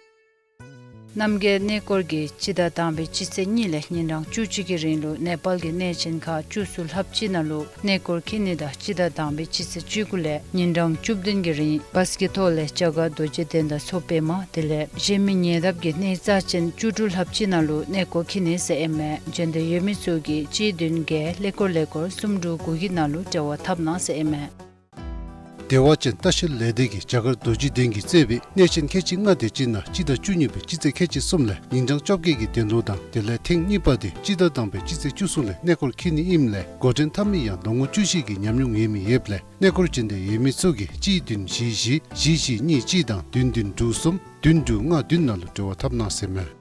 རྣམ་རྒྱལ་གནས་སྐོར་གྱིས་སྤྱི་ཟླ་དང་པའི་སྤྱི་ཚེས་གཉིས་ལས་ཉིན་གྲངས་བཅུ་གཅིག་གི་རིང་ལུ་ནེ་པཱལ་གྱི་གནས་ཆེན་ཁག་བཅུ་གསུམ་ལྷགཔ་ཅིག་ནང་ལུ་གནས་སྐོར་འཁྱིད་ནི་དང་སྤྱི་ཟླ་དང་པའི་སྤྱི་ཚེས་བཅུ་དགུ་ལས་ཉིན་གྲངས་བཅུ་བདུན་གྱི་རིང་བཱས་ཀྱི་ཐོག་ལས་རྒྱ་གར་རྡོ་རྗེ་གདན་དང་མཚོ་པདྨ་དེ་ལས་གཞན་མི་ཉེ་འདབས་ཀྱི་གནས་རྩ་ཆེན་བཅུ་དྲུག་ལྷགཔ་ཅིག་ནང་ལུ་གནས་སྐོར་འཁྱིད་ནི་ཟེར་ཨིན་མས། འབྱོན་འདོད་ཡོད་མི་ཚུ་གིས་གཅིག་བདུན་བརྒྱད་ཀླད་ཀོར་ཀླད་ཀོར་གསུམ་དྲུག་དགུ་གི་ནང་ལུ་འབྲེལ་བ་འཐབ་གནང་ཟེར་ཨིན་མས། བདེ་བ་ཅན་ལྟ་བཤལ་ལས་སྡེ་གིས་རྒྱ་གར་རྡོ་རྗེ་གདན་གྱིས་གཙོས་པའི་གནས་ཆེན་ཁལ་གཅིག་ལྔ་དེ་ཅིག་ནང་སྤྱི་ཟླ་བཅུ་གཉིས་པའི་སྤྱི་ཚེས་ཁལ་གཅིག་གསུམ་ལས་ཉིན་གྲངས་བཅོ་བརྒྱད་ཀྱི་གདན་ལུང་དང་དེ་ལས་ཐེངས་གཉིས་པ་དེ་སྤྱི་ཟླ་དང་པའི་སྤྱི་ཚེས་བཅུ་གསུམ་ལས་གནས་སྐོར་འཁྱིད་ནི་ཨིནམ་ལས་འགོ་འདྲེན་འཐབ་མི་ཡང་ལོ་ངོ་བཅུ་བཞི་གི་ཉམས་མྱོང་ཡོད་མི་ཡོདཔ་ལས་གནས་སྐོར་འབྱོན་འདོད་ཡོད་མི་ཚུ་གིས་གཅིག་བདུན་བཞི་བཞི་བཞི་གཉིས་གཅིག་དང་བདུན་བདུན་དྲུག་གསུམ་བདུན་དྲུག་ལྔ་བདུན་ནང་ལུ་འབྲེལ་བ་འཐབ་གནང་ཟེར་མས།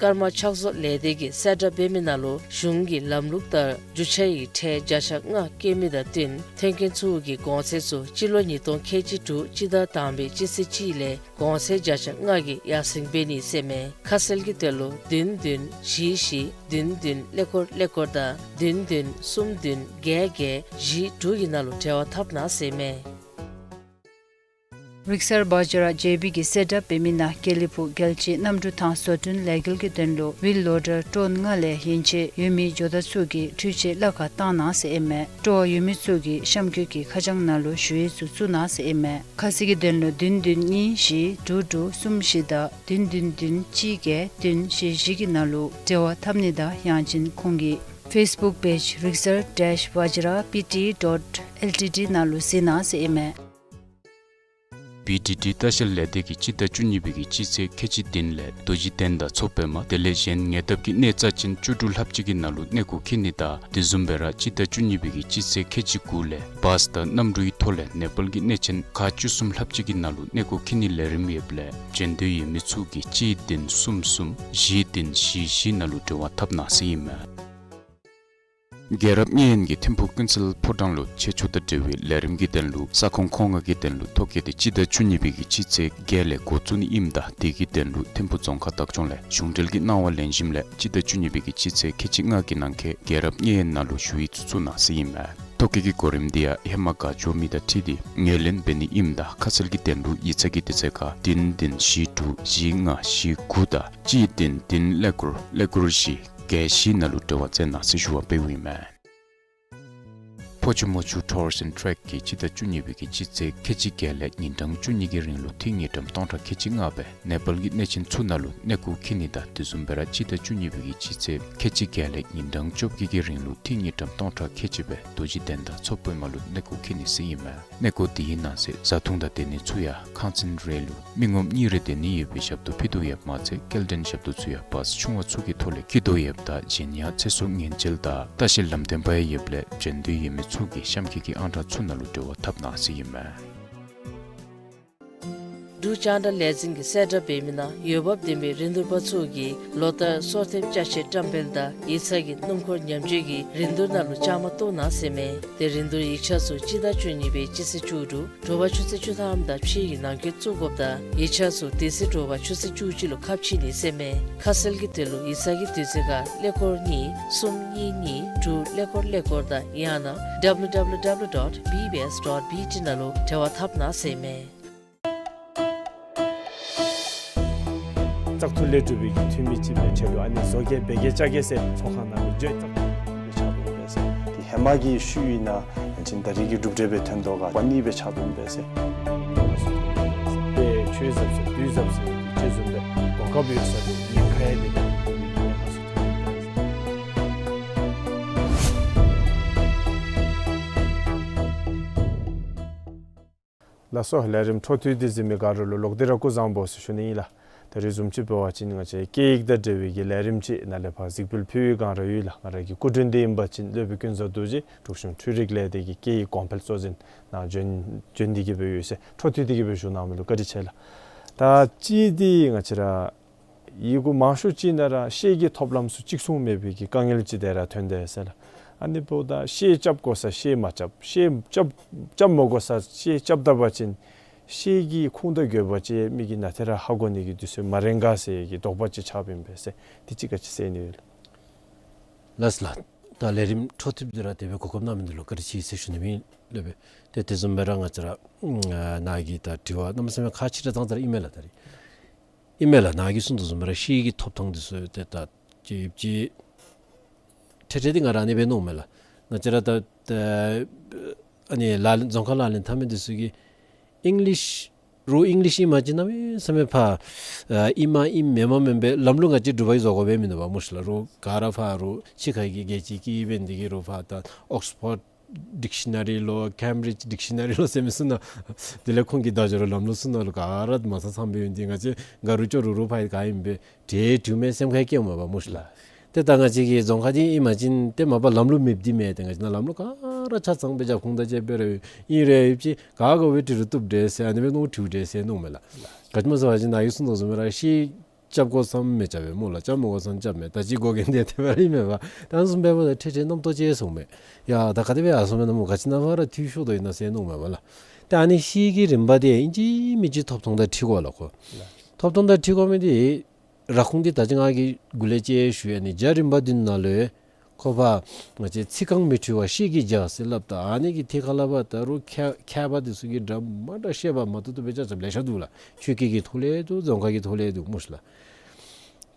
ཀརྨ་ཕྱག་བཟོ་ལས་སྡེ་གིས་གསལ་བསྒྲགས་འབད་མི་ནང་ལུ་གཞུང་གི་ལམ་ལུགས་ལྟར་རྒྱུ་ཆ་ཡི་ཁྲལ་བརྒྱ་ཆ་ལྔ་བཀལ་མི་དང་བསྟུན་མཐུན་རྐྱེན་ཚུ་གི་གོང་ཚད་ཚུ་སྤྱི་ལོ་ཉིས་སྟོང་ཁལ་གཅིག་དྲུག་སྤྱི་ཟླ་དང་པའི་སྤྱི་ཚེས་གཅིག་ལས་གོང་ཚད་བརྒྱ་ཆ་ལྔ་གིས་ཡར་སེང་འབད་ནི་ཟེར་མས། ཁ་གསལ་གྱི་དོན་ལུ་བདུན་བདུན་བཞི་བཞི་བདུན་བདུན་ཀླད་ཀོར་ཀླད་ཀོར་དང་བདུན་བདུན་གསུམ་བདུན་བརྒྱད་བརྒྱད་བཞི་དྲུག་གི་ནང་ལུ་འབྲེལ་བ་འཐབ་གནང་ཟེར་མས། རིག་གསར་བཛྲ་ཇེ་བི་གིས་གསལ་བསྒྲགས་འབད་མི་ནང་དགེ་ལེགས་ཕུག་རྒྱལ་སྤྱིའི་གནམ་གྲུ་ཐང་བཟོ་སྐྲུན་ལས་འགུལ་གྱི་དོན་ལུ་ཝིལ་ལོ་ཌར་ཊོན་ལྔ་ལས་ཡན་ཆད་ཡོད་མི་ཇོ་བདག་ཚུ་གིས་འཕྲུལ་ཆས་གླ་ཁར་བཏང་གནང་ཟེར་ཨིན་མས། སྤྲོ་བ་ཡོད་མི་ཚུ་གིས་གཤམ་འཁོད་ཀྱི་ཁ་བྱང་ནང་ལུ་ཞུ་ཡིག་ཚུ་བཙུགས་གནང་ཟེར་ཨིན་མས། ཁ་གསལ་གྱི་དོན་ལུ་བདུན་བདུན་གཉིས་བཞི་དྲུག་དྲུག་གསུམ་བཞི་དང་བདུན་བདུན་བདུན་གཅིག་བརྒྱད་བདུན་བཞི་བཞི་གི་ནང་ལུ་འབྲེལ་བ་འཐབ་ནི་དང་ཡང་ཅིན་ཁོང་གི་ཕེསི་བུཀ་པེཇ་རིག་གསར་ཌེཤ་བཛྲ་པི་ཊི་ཌོཊ་ཨེལ་ཊི་ཌི་ནང་ལུ་གཟིགས་གནང་ཟེར་ཨིན་མས། པི་ཊི་ཌི་ལྟ་བཤལ་ལས་སྡེ་གིས་སྤྱི་ཟླ་བཅུ་གཉིས་པའི་གི་སྤྱི་ཚེས་ཁལ་གཅིག་བདུན་ལས་རྡོ་རྗེ་གདན་དང་མཚོ་པདྨ་དེ་ལས་གཞན་ཉེ་འདབས་ཀྱི་གནས་རྩ་ཆེན་བཅུ་དྲུག་ལྷགཔ་ཅིག་གི་ནང་ལུ་གནས་སྐོར་འཁྱིད་ནི་དང་དེ་བཟུམ་སྦེ་ར་སྤྱི་ཟླ་བཅུ་གཉིས་པའི་གི་སྤྱི་ཚེས་ཁལ་གཅིག་དགུ་ལས་བཱས་དང་གནམ་གྲུའི་ཐོག་ལས་ནེ་པཱལ་གྱི་གནས་ཆེན་ཁག་བཅུ་གསུམ་ལྷགཔ་ཅིག་གི་ནང་ལུ་གནས་སྐོར་འཁྱིད་ནིའི་ལས་རིམ་ཡོདཔ་ལས་འབྱོན་འདོད་ཡོད་མི་ཚུ་གིས་གཅིག་བདུན་གསུམ་གསུམ་བཞི་བདུན་བཞི་བཞི་ནང་ལུ་འབྲེལ་བ་འཐབ་གནང་ཟེར་ཨིན་མས། རྒྱལ་རབས་མཉན་ཡོད་ཀྱི་ཐིམ་ཕུག་ཀུན་གསལ་ཕོ་བྲང་ལུ་ཆེད་སྦྱོར་དང་འབྲེལ་བའི་ལས་རིམ་གྱི་དོན་ལུ་ས་ཁོངས་མཁོ་མངགས་ཀྱི་དོན་ལུ་ཐོ་བཀོད་དེ་སྤྱི་ཟླ་བཅུ་གཉིས་པའི་གི་སྤྱི་ཚེས་བརྒྱད་ལས་འགོ་བཙུགས་ནི་ཨིནམ་ད་དེ་གི་དོན་ལུ་ཐིམ་ཕུག་རྫོང་ཁག་བདག་སྐྱོང་ལས་གཞུང་འབྲེལ་གྱི་གནང་བ་ལེན་ཞིནམ་ལས་སྤྱི་ཟླ་བཅུ་གཉིས་པའི་གི་སྤྱི་ཚེས་ཁལ་གཅིག་ལྔ་གི་ནང་འཁོད་རྒྱལ་རབས་མཉན་ཡོད་ནང་ལུ་ཞུ་ཡིག་ཚུ་བཙུགས་གནང་ཟེར་ཨིན་མས། ཐོ་བཀོད་ཀྱི་གོ་རིམ་འདི་ཡང་ཧེ་མ་ག་འབྱོར་མི་དང་འཁྲིལ་ཏེ་ངོས་ལེན་འབད་ནི་ཨིནམ་ད་ཁ་གསལ་གྱི་དོན་ལུ་ཡིག་ཚང་གི་དུས་ཚོད་ཁར་བདུན་བདུན་བཞི་དྲུག་བཞི་ལྔ་བཞི་དགུ་དང་གཅིག་བདུན་བདུན་ཀླད་ཀོར་ཀླད་ཀོར་བཞི་བརྒྱད་བཞི་ནང་ལུ་འབྲེལ་བ་མཛད་གནང་ཟེར་ཞུ་བ་འབདཝ་ཨིན་མས། ཕོ་ཆུ་མོ་ཆུ་ཊུར་སི་ཨེནཌ་ཊེཀ་གིས་སྤྱི་ཟླ་བཅུ་གཉིས་པའི་གི་སྤྱི་ཚེས་ཁལ་གཅིག་བརྒྱད་ལས་ཉིན་གྲངས་བཅུ་གཉིས་ཀྱི་རིང་ལུ་འཐུས་དངུལ་ཀྲམ་སྟོང་ཕྲག་ཁལ་གཅིག་ལྔ་སྦེ་ནེ་པཱལ་གྱི་གནས་ཆེན་ཚུ་ནང་ལུ་གནས་སྐོར་འཁྱིད་ནི་དང་དེ་བཟུམ་སྦེ་ར་སྤྱི་ཟླ་བཅུ་གཉིས་པའི་གི་སྤྱི་ཚེས་ཁལ་གཅིག་བརྒྱད་ལས་ཉིན་གྲངས་བཅོ་བརྒྱད་ཀྱི་རིང་ལུ་འཐུས་དངུལ་ཀྲམ་སྟོང་ཕྲག་ཁལ་གཅིག་སྦེ་རྡོ་རྗེ་གདན་དང་མཚོ་པདྨ་ལུ་གནས་སྐོར་འཁྱིད་ནི་ཟེར་ཨིན་མས། གནས་སྐོར་དེའི་ནང་གསེས་བཟའ་འཐུང་དང་སྡོད་གནས་ཚུ་ཡང་ཁང་ཚན་རེ་ལུ་མི་ངོམ་གཉིས་རེ་སྡོད་ནི་ཡོད་པའི་ཞབས་ཏོག་ཕུལ་དོ་ཡོདཔ་མ་ཚད་སྐྱེལ་འདྲེན་ཞབས་ཏོག་ཚུ་ཡང་བཱས་ཆུང་བ་ཚུ་གི་ཐོག་ལས་འཁྱིད་དོ་ཡོདཔ་ད་གཞན་ཡང་ཚེ་སྲོག་ཉེན་བཅོལ་དང་ལྟ་བཤལ་ལམ་སྟོན་པ་ཡང་ཡོདཔ་ལས་འབྱོན་འདོད་ཡོད་མི་ཚུ་གིས་གཤམ་འཁོད་ཀྱི་ཨང་གྲངས་ཚུ་ནང་ལུ་འབྲེལ་བ་འཐབ་གནང་ཟེར་ཨིན་མས། འབྲུག་རྒྱང་བསྒྲགས་ལས་འཛིན་གྱིས་གསལ་བསྒྲགས་འབད་མི་ནང་འོས་འབབ་ལྡན་པའི་རིན་བསྡུར་པ་ཚུ་གིས་ལོ་ལྟར་སོར་ཐེབས་ཅ་ཆས་བཀྲམ་སྤེལ་དང་ཡིག་ཚང་གི་སྣུམ་འཁོར་ཉམས་བཅོས་ཀྱི་རིན་བསྡུར་ནང་ལུ་བཅའ་མར་གཏོགས་གནང་ཟེར་མས། དེ་རིན་བསྡུར་ཡིག་ཆ་ཚུ་སྤྱི་ཟླ་བཅུ་གཉིས་པའི་སྤྱི་ཚེས་བཅུ་དྲུག་དྲོ་པ་ཆུ་ཚོད་བཅུ་ཐམ་དང་ཕྱེད་ཀྱི་ནང་འཁོད་བཙུགས་དགོཔ་དང་ཡིག་ཆ་ཚུ་དེ་ཚེ་དྲོ་པ་ཆུ་ཚོད་བཅུ་གཅིག་ལུ་ཁ་ཕྱེ་ནི་ཟེར་མས། ཁ་གསལ་གྱི་དོན་ལུ་ཡིག་ཚང་གི་དུས་ཚོད་ཁར་ཀླད་ཀོར་གཉིས་གསུམ་གཉིས་གཉིས་དྲུག་ཀླད་ཀོར་ཀླད་ཀོར་དང་ཡང་ན་W W W dot B B S dot B T ནང་ལུ་འབྲེལ་བ་འཐབ་གནང་ཟེར་མས། བཙག་འཐུ་ལས་གྲུབ་པའི་འཐུས་མི་ཅིག་སྦེ་ཆེད་དུ་ཨ་ནི་བཟོ་གེ་འབད་གེ་བཅའ་གེ་ཟེར་ཚོགས་ཁང་ནང་ལུ་བརྗོད་བཙག་འཐུ་ལས་ཆགས་དོ་ཡོད་པས་ཟེར། དེ་ཧེ་མ་གི་ཤུལ་ཨིན་ན་ཡང་ཅིན་ད་རིས་ཀྱི་གྲུབ་འབྲས་སྦེ་ཐོན་དོ་ག་པ་ནི་སྦེ་ཆགས་དོ་ཡོད་པས་ཟེར། དཔེ་ཆོས་ཟབ་ཟེར་དུས་ཟབ་ཟེར་དེ་ཅིག་བཟུམ་སྦེ་གོ་སྐབས་ཡོད་ས་དེ་ཉེན་ཁ་ཡང་དེ་ལས་ཉེན་ཁ་སུ་ཐོན་ཡོད་པས་ཟེར། ལགས་སོ། ལས་རིམ་འཕྲོ་མཐུད་དེ་གཟིགས་མི་ག་ར་ལུ་ལོག་སྟེ་ར་སྐུ་གཟུགས་བཟང་པོ་ཟེར་ཞུ་ནི་ཨིན་ལགས། ད་རེས་བཟུམ་ཅིག་འབད་བ་ཅིན་ང་བཅས་སྐད་ཡིག་དང་འབྲེལ་བའི་གི་ལས་རིམ་ཅིག་ནཱ་ལས་ཕར་གཟིགས་འབུལ་ཕུལ་བའི་སྒང་ར་ཡོད་ལགས། ང་ར་གི་སྐུ་མགྲོན་འདི་ཨིན་པ་ཅིན་སློབ་དཔོན་ཀུན་བཟང་རྡོ་རྗེ་འབྲུག་གཞུང་འཕྲུལ་རིག་ལས་སྡེ་གི་སྐད་ཡིག་གོང་འཕེལ་གཙོ་འཛིན་ནཱ་བྱོན་བྱོན་ཏེ་གི་སྦེ་ཡོད་ཟེར་འཕྲོ་མཐུད་དེ་གི་སྦེ་བཞུགས་གནང་མི་ལུ་བཀའ་དྲིན་ཆེ་ལགས། ད་ཅི་འདི་ང་བཅས་ར་ཡི་གུ་མང་ཤོས་ཅིག་ནང་ར་ཤེལ་གྱི་ཐོབ་ལམ་ཚུ་གཅིག་མཚུངས་མེད་པའི་གི་དཀའ་ངལ་ཅིག་དེ་ར་ཐོན་དེས་ཟེར་ལགས། ཨ་ནི་འབདཝ་ད་ཤེལ་རྐྱབ་དགོ་ས་ཤེལ་མ་རྐྱབ། ཤེལ་རྐྱབ་རྐྱབ་མ་དགོ་ས་ཤེལ་རྐྱབ་ད་པ་ཅིན་ཤེལ་གྱི་ཁུངས་དང་དགོས་པ་ཅིག་མི་གིས་ནཱ་ཏེ་ར་ཧ་གོ་ནི་གི་དུས་ཚོད་མ་རན་ག་ཟེར་གྱི་དོགས་པ་ཅིག་ཆགསཔ་ཨིན་པས་ཟེར། དེ་ཅིག་ག་ཅི་ཟེར་ནི་ཡོད་ལགས། ལགས་ལགས། ད་ལས་རིམ་འཕྲོ་མཐུད་དེ་ར་དེ་སྦེ་གོ་སྐབས་གནང་མི་འདི་ལུ་བཀའ་དྲིན་ཆེ་ཟེར་ཞུ་ནི་ཨིན་ལགས། ཏེ་དེ་བཟུམ་སྦེ་ར་ང་བཅས་ར་ནཱ་གི་ད་དྲི་བ་གནམ་མེད་ས་མེད་ཁག་ཆེ་དྲགས་ཙང་ཙ་ར་ཨིན་མས་ལགས། ད་རེས་ཨིན་མས་ལགས། ནཱ་གིས་གསུངས་དོ་བཟུམ་སྦེ་ར་ཤེལ་གྱི་ཐོབ་ཐངས་འདི་ཚུ་ཏེ་ད་ཅིག་ཅིག་འཕྲལ་འཕྲལ་འདི་ང་ར་ཨ་ནི་སྦེ་མནོཝ་མས་ལགས། ང་བཅས་ར་ད་ད་ཨ་ནི་ལག་ལེན་རྫོང་ཁ་ལག་ལེན་འཐབ་མི་འདི་ཚུ་གིས་ཨིང་ལིཤ་རོགས་ཨིང་ལིཤ་ཨིན་པ་ཅིན་གནམ་མེད་ས་མེད་ཕར་ཨ་ཨིནམ་ཨིན་མེནམ་མེན་པའི་ལམ་ལུགས་ང་བཅས་འབྲུག་པ་གིས་བཟོ་དགོ་པས་མེན་ན་པ་སྨོ་ཤི་ལགས། རོགས་ག་ར་ཕར་རོགས་ཕྱི་ཁ་གི་རྒྱལ་སྤྱིའི་སྐད་འབད་ནི་འདི་གིས་རོགས་ཕར་ད་ཨོགསི་ཕོཌ་ཌིཀ་ཤ་ན་རི་ལོ་ཀེམ་བི་རིཇ་ཌིཀ་ཤ་ན་རི་ལོ་ཟེར་མི་ཚུ་ནང་དེ་ལས་ཁོང་གི་བརྡ་སྦྱོར་ལམ་ལུགས་ཚུ་ནང་ལུ་ག་ར་མ་ཚང་ཚངམ་སྦེ་ཡོད་ནི་འདི་ང་བཅས་ག་རུང་ཅོག་རུ་རུ་ཕར་ག་ཨིནམ་སྦེ་འབྲེལ་འདྲིས་མེད་སེམས་ཁར་བསྐྱེདཔ་མས་པ་སྨོ་ཤི་ལགས། ཏེ་ད་ང་བཅས་ཀྱི་རྫོང་ཁ་འདི་ཨིན་པ་ཅིན་ཏེ་མ་པ་ལམ་ལུགས་མེདཔ་འདི་མེན། ཏེ་ང་བཅས་ནང་ལམ་ལུགས་ག་ར་ཆ་ཚང་སྦེ་རྒྱབ་ཁུངས་དང་བཅས་སྦེ་ར་ཨིན་རུང་ཡོད་ཅི། ག་དགོ་པའི་འབྲི་རུང་བཏུབ་འདྲས་ཟེར་ཨ་ནི་སྦེ་མནོ་འཁྲུལ་འདྲས་ཟེར་མནོཝ་མས་ལགས། ག་ཅི་སྨོ་ཟེར་བ་ཅིན་ནཱ་གིས་གསུངས་དོ་བཟུམ་སྦེ་ར་ཤེལ་རྐྱབ་དགོ་བསམ་མི་རྐྱབ་པས་སྨོ་ལགས། རྐྱབ་མ་དགོ་བསམ་རྐྱབ་མས། ད་ཅི་དགོ་མཁན་འདི་དེ་སྦེ་ར་ཨིན་མས་པ། ད་ཨ་ནི་བཟུམ་སྦེ་འབདཝ་ད་འཕྲལ་འཕྲལ་རྣམ་རྟོག་སྐྱེ་སོངམ་མས། ཡ་ད་ག་དེ་སྦེ་ཡར་སོངམ་མས་ན་སྨོ། ག་ཅི་ནང་ཕར་ར་འཐུས་ཤོར་དོ་ཨིན་ན་ཟེར་མནོཝ་མས་པ་ལགས། ད་ཨ་ནི་ཤེལ་གྱི་རིམ་པ་འདི་ཨིན་ཅི་མིན་ཅི་ཐོབ་ཐངས་དང་འཁྲིལ་དགོ་ལགས་ཁོ། ཐོབ་ཐངས་དང་འཁྲིལ་དགོ་མི་འདི་ར་ཁུངས་འདི་ད་ཅི་ང་གིས་འགོ་ལས་ཅིག་ཞུ་ཡི། ཨ་ནི་རྒྱ་རིམ་པ་འདི་ནང་ལུ་ཁོ་ཕར་ང་བཅས་ཚིག་རྐང་མི་འཁྲུལ་བ་ཤེལ་གྱི་རྒྱ་ཟེར་སླབ་ད་ཨ་ནི་གི་ཐད་ཁར་ལས་ཕར་ད་རུང་མཁས་མཁས་པ་འདི་ཚུ་གིས་འདྲ་མ་འདྲ་བཤད་པ་མ་བཏུབ་བཏུབ་སྦེ་རྐྱབ་རྐྱབ་ལེ་ཤ་འདུག་ལགས། ཆོས་སྐད་ཀྱི་ཐོག་ལས་འདུག། རྫོང་ཁ་གི་ཐོག་ལས་འདུག་སྨོ་ཤི་ལགས།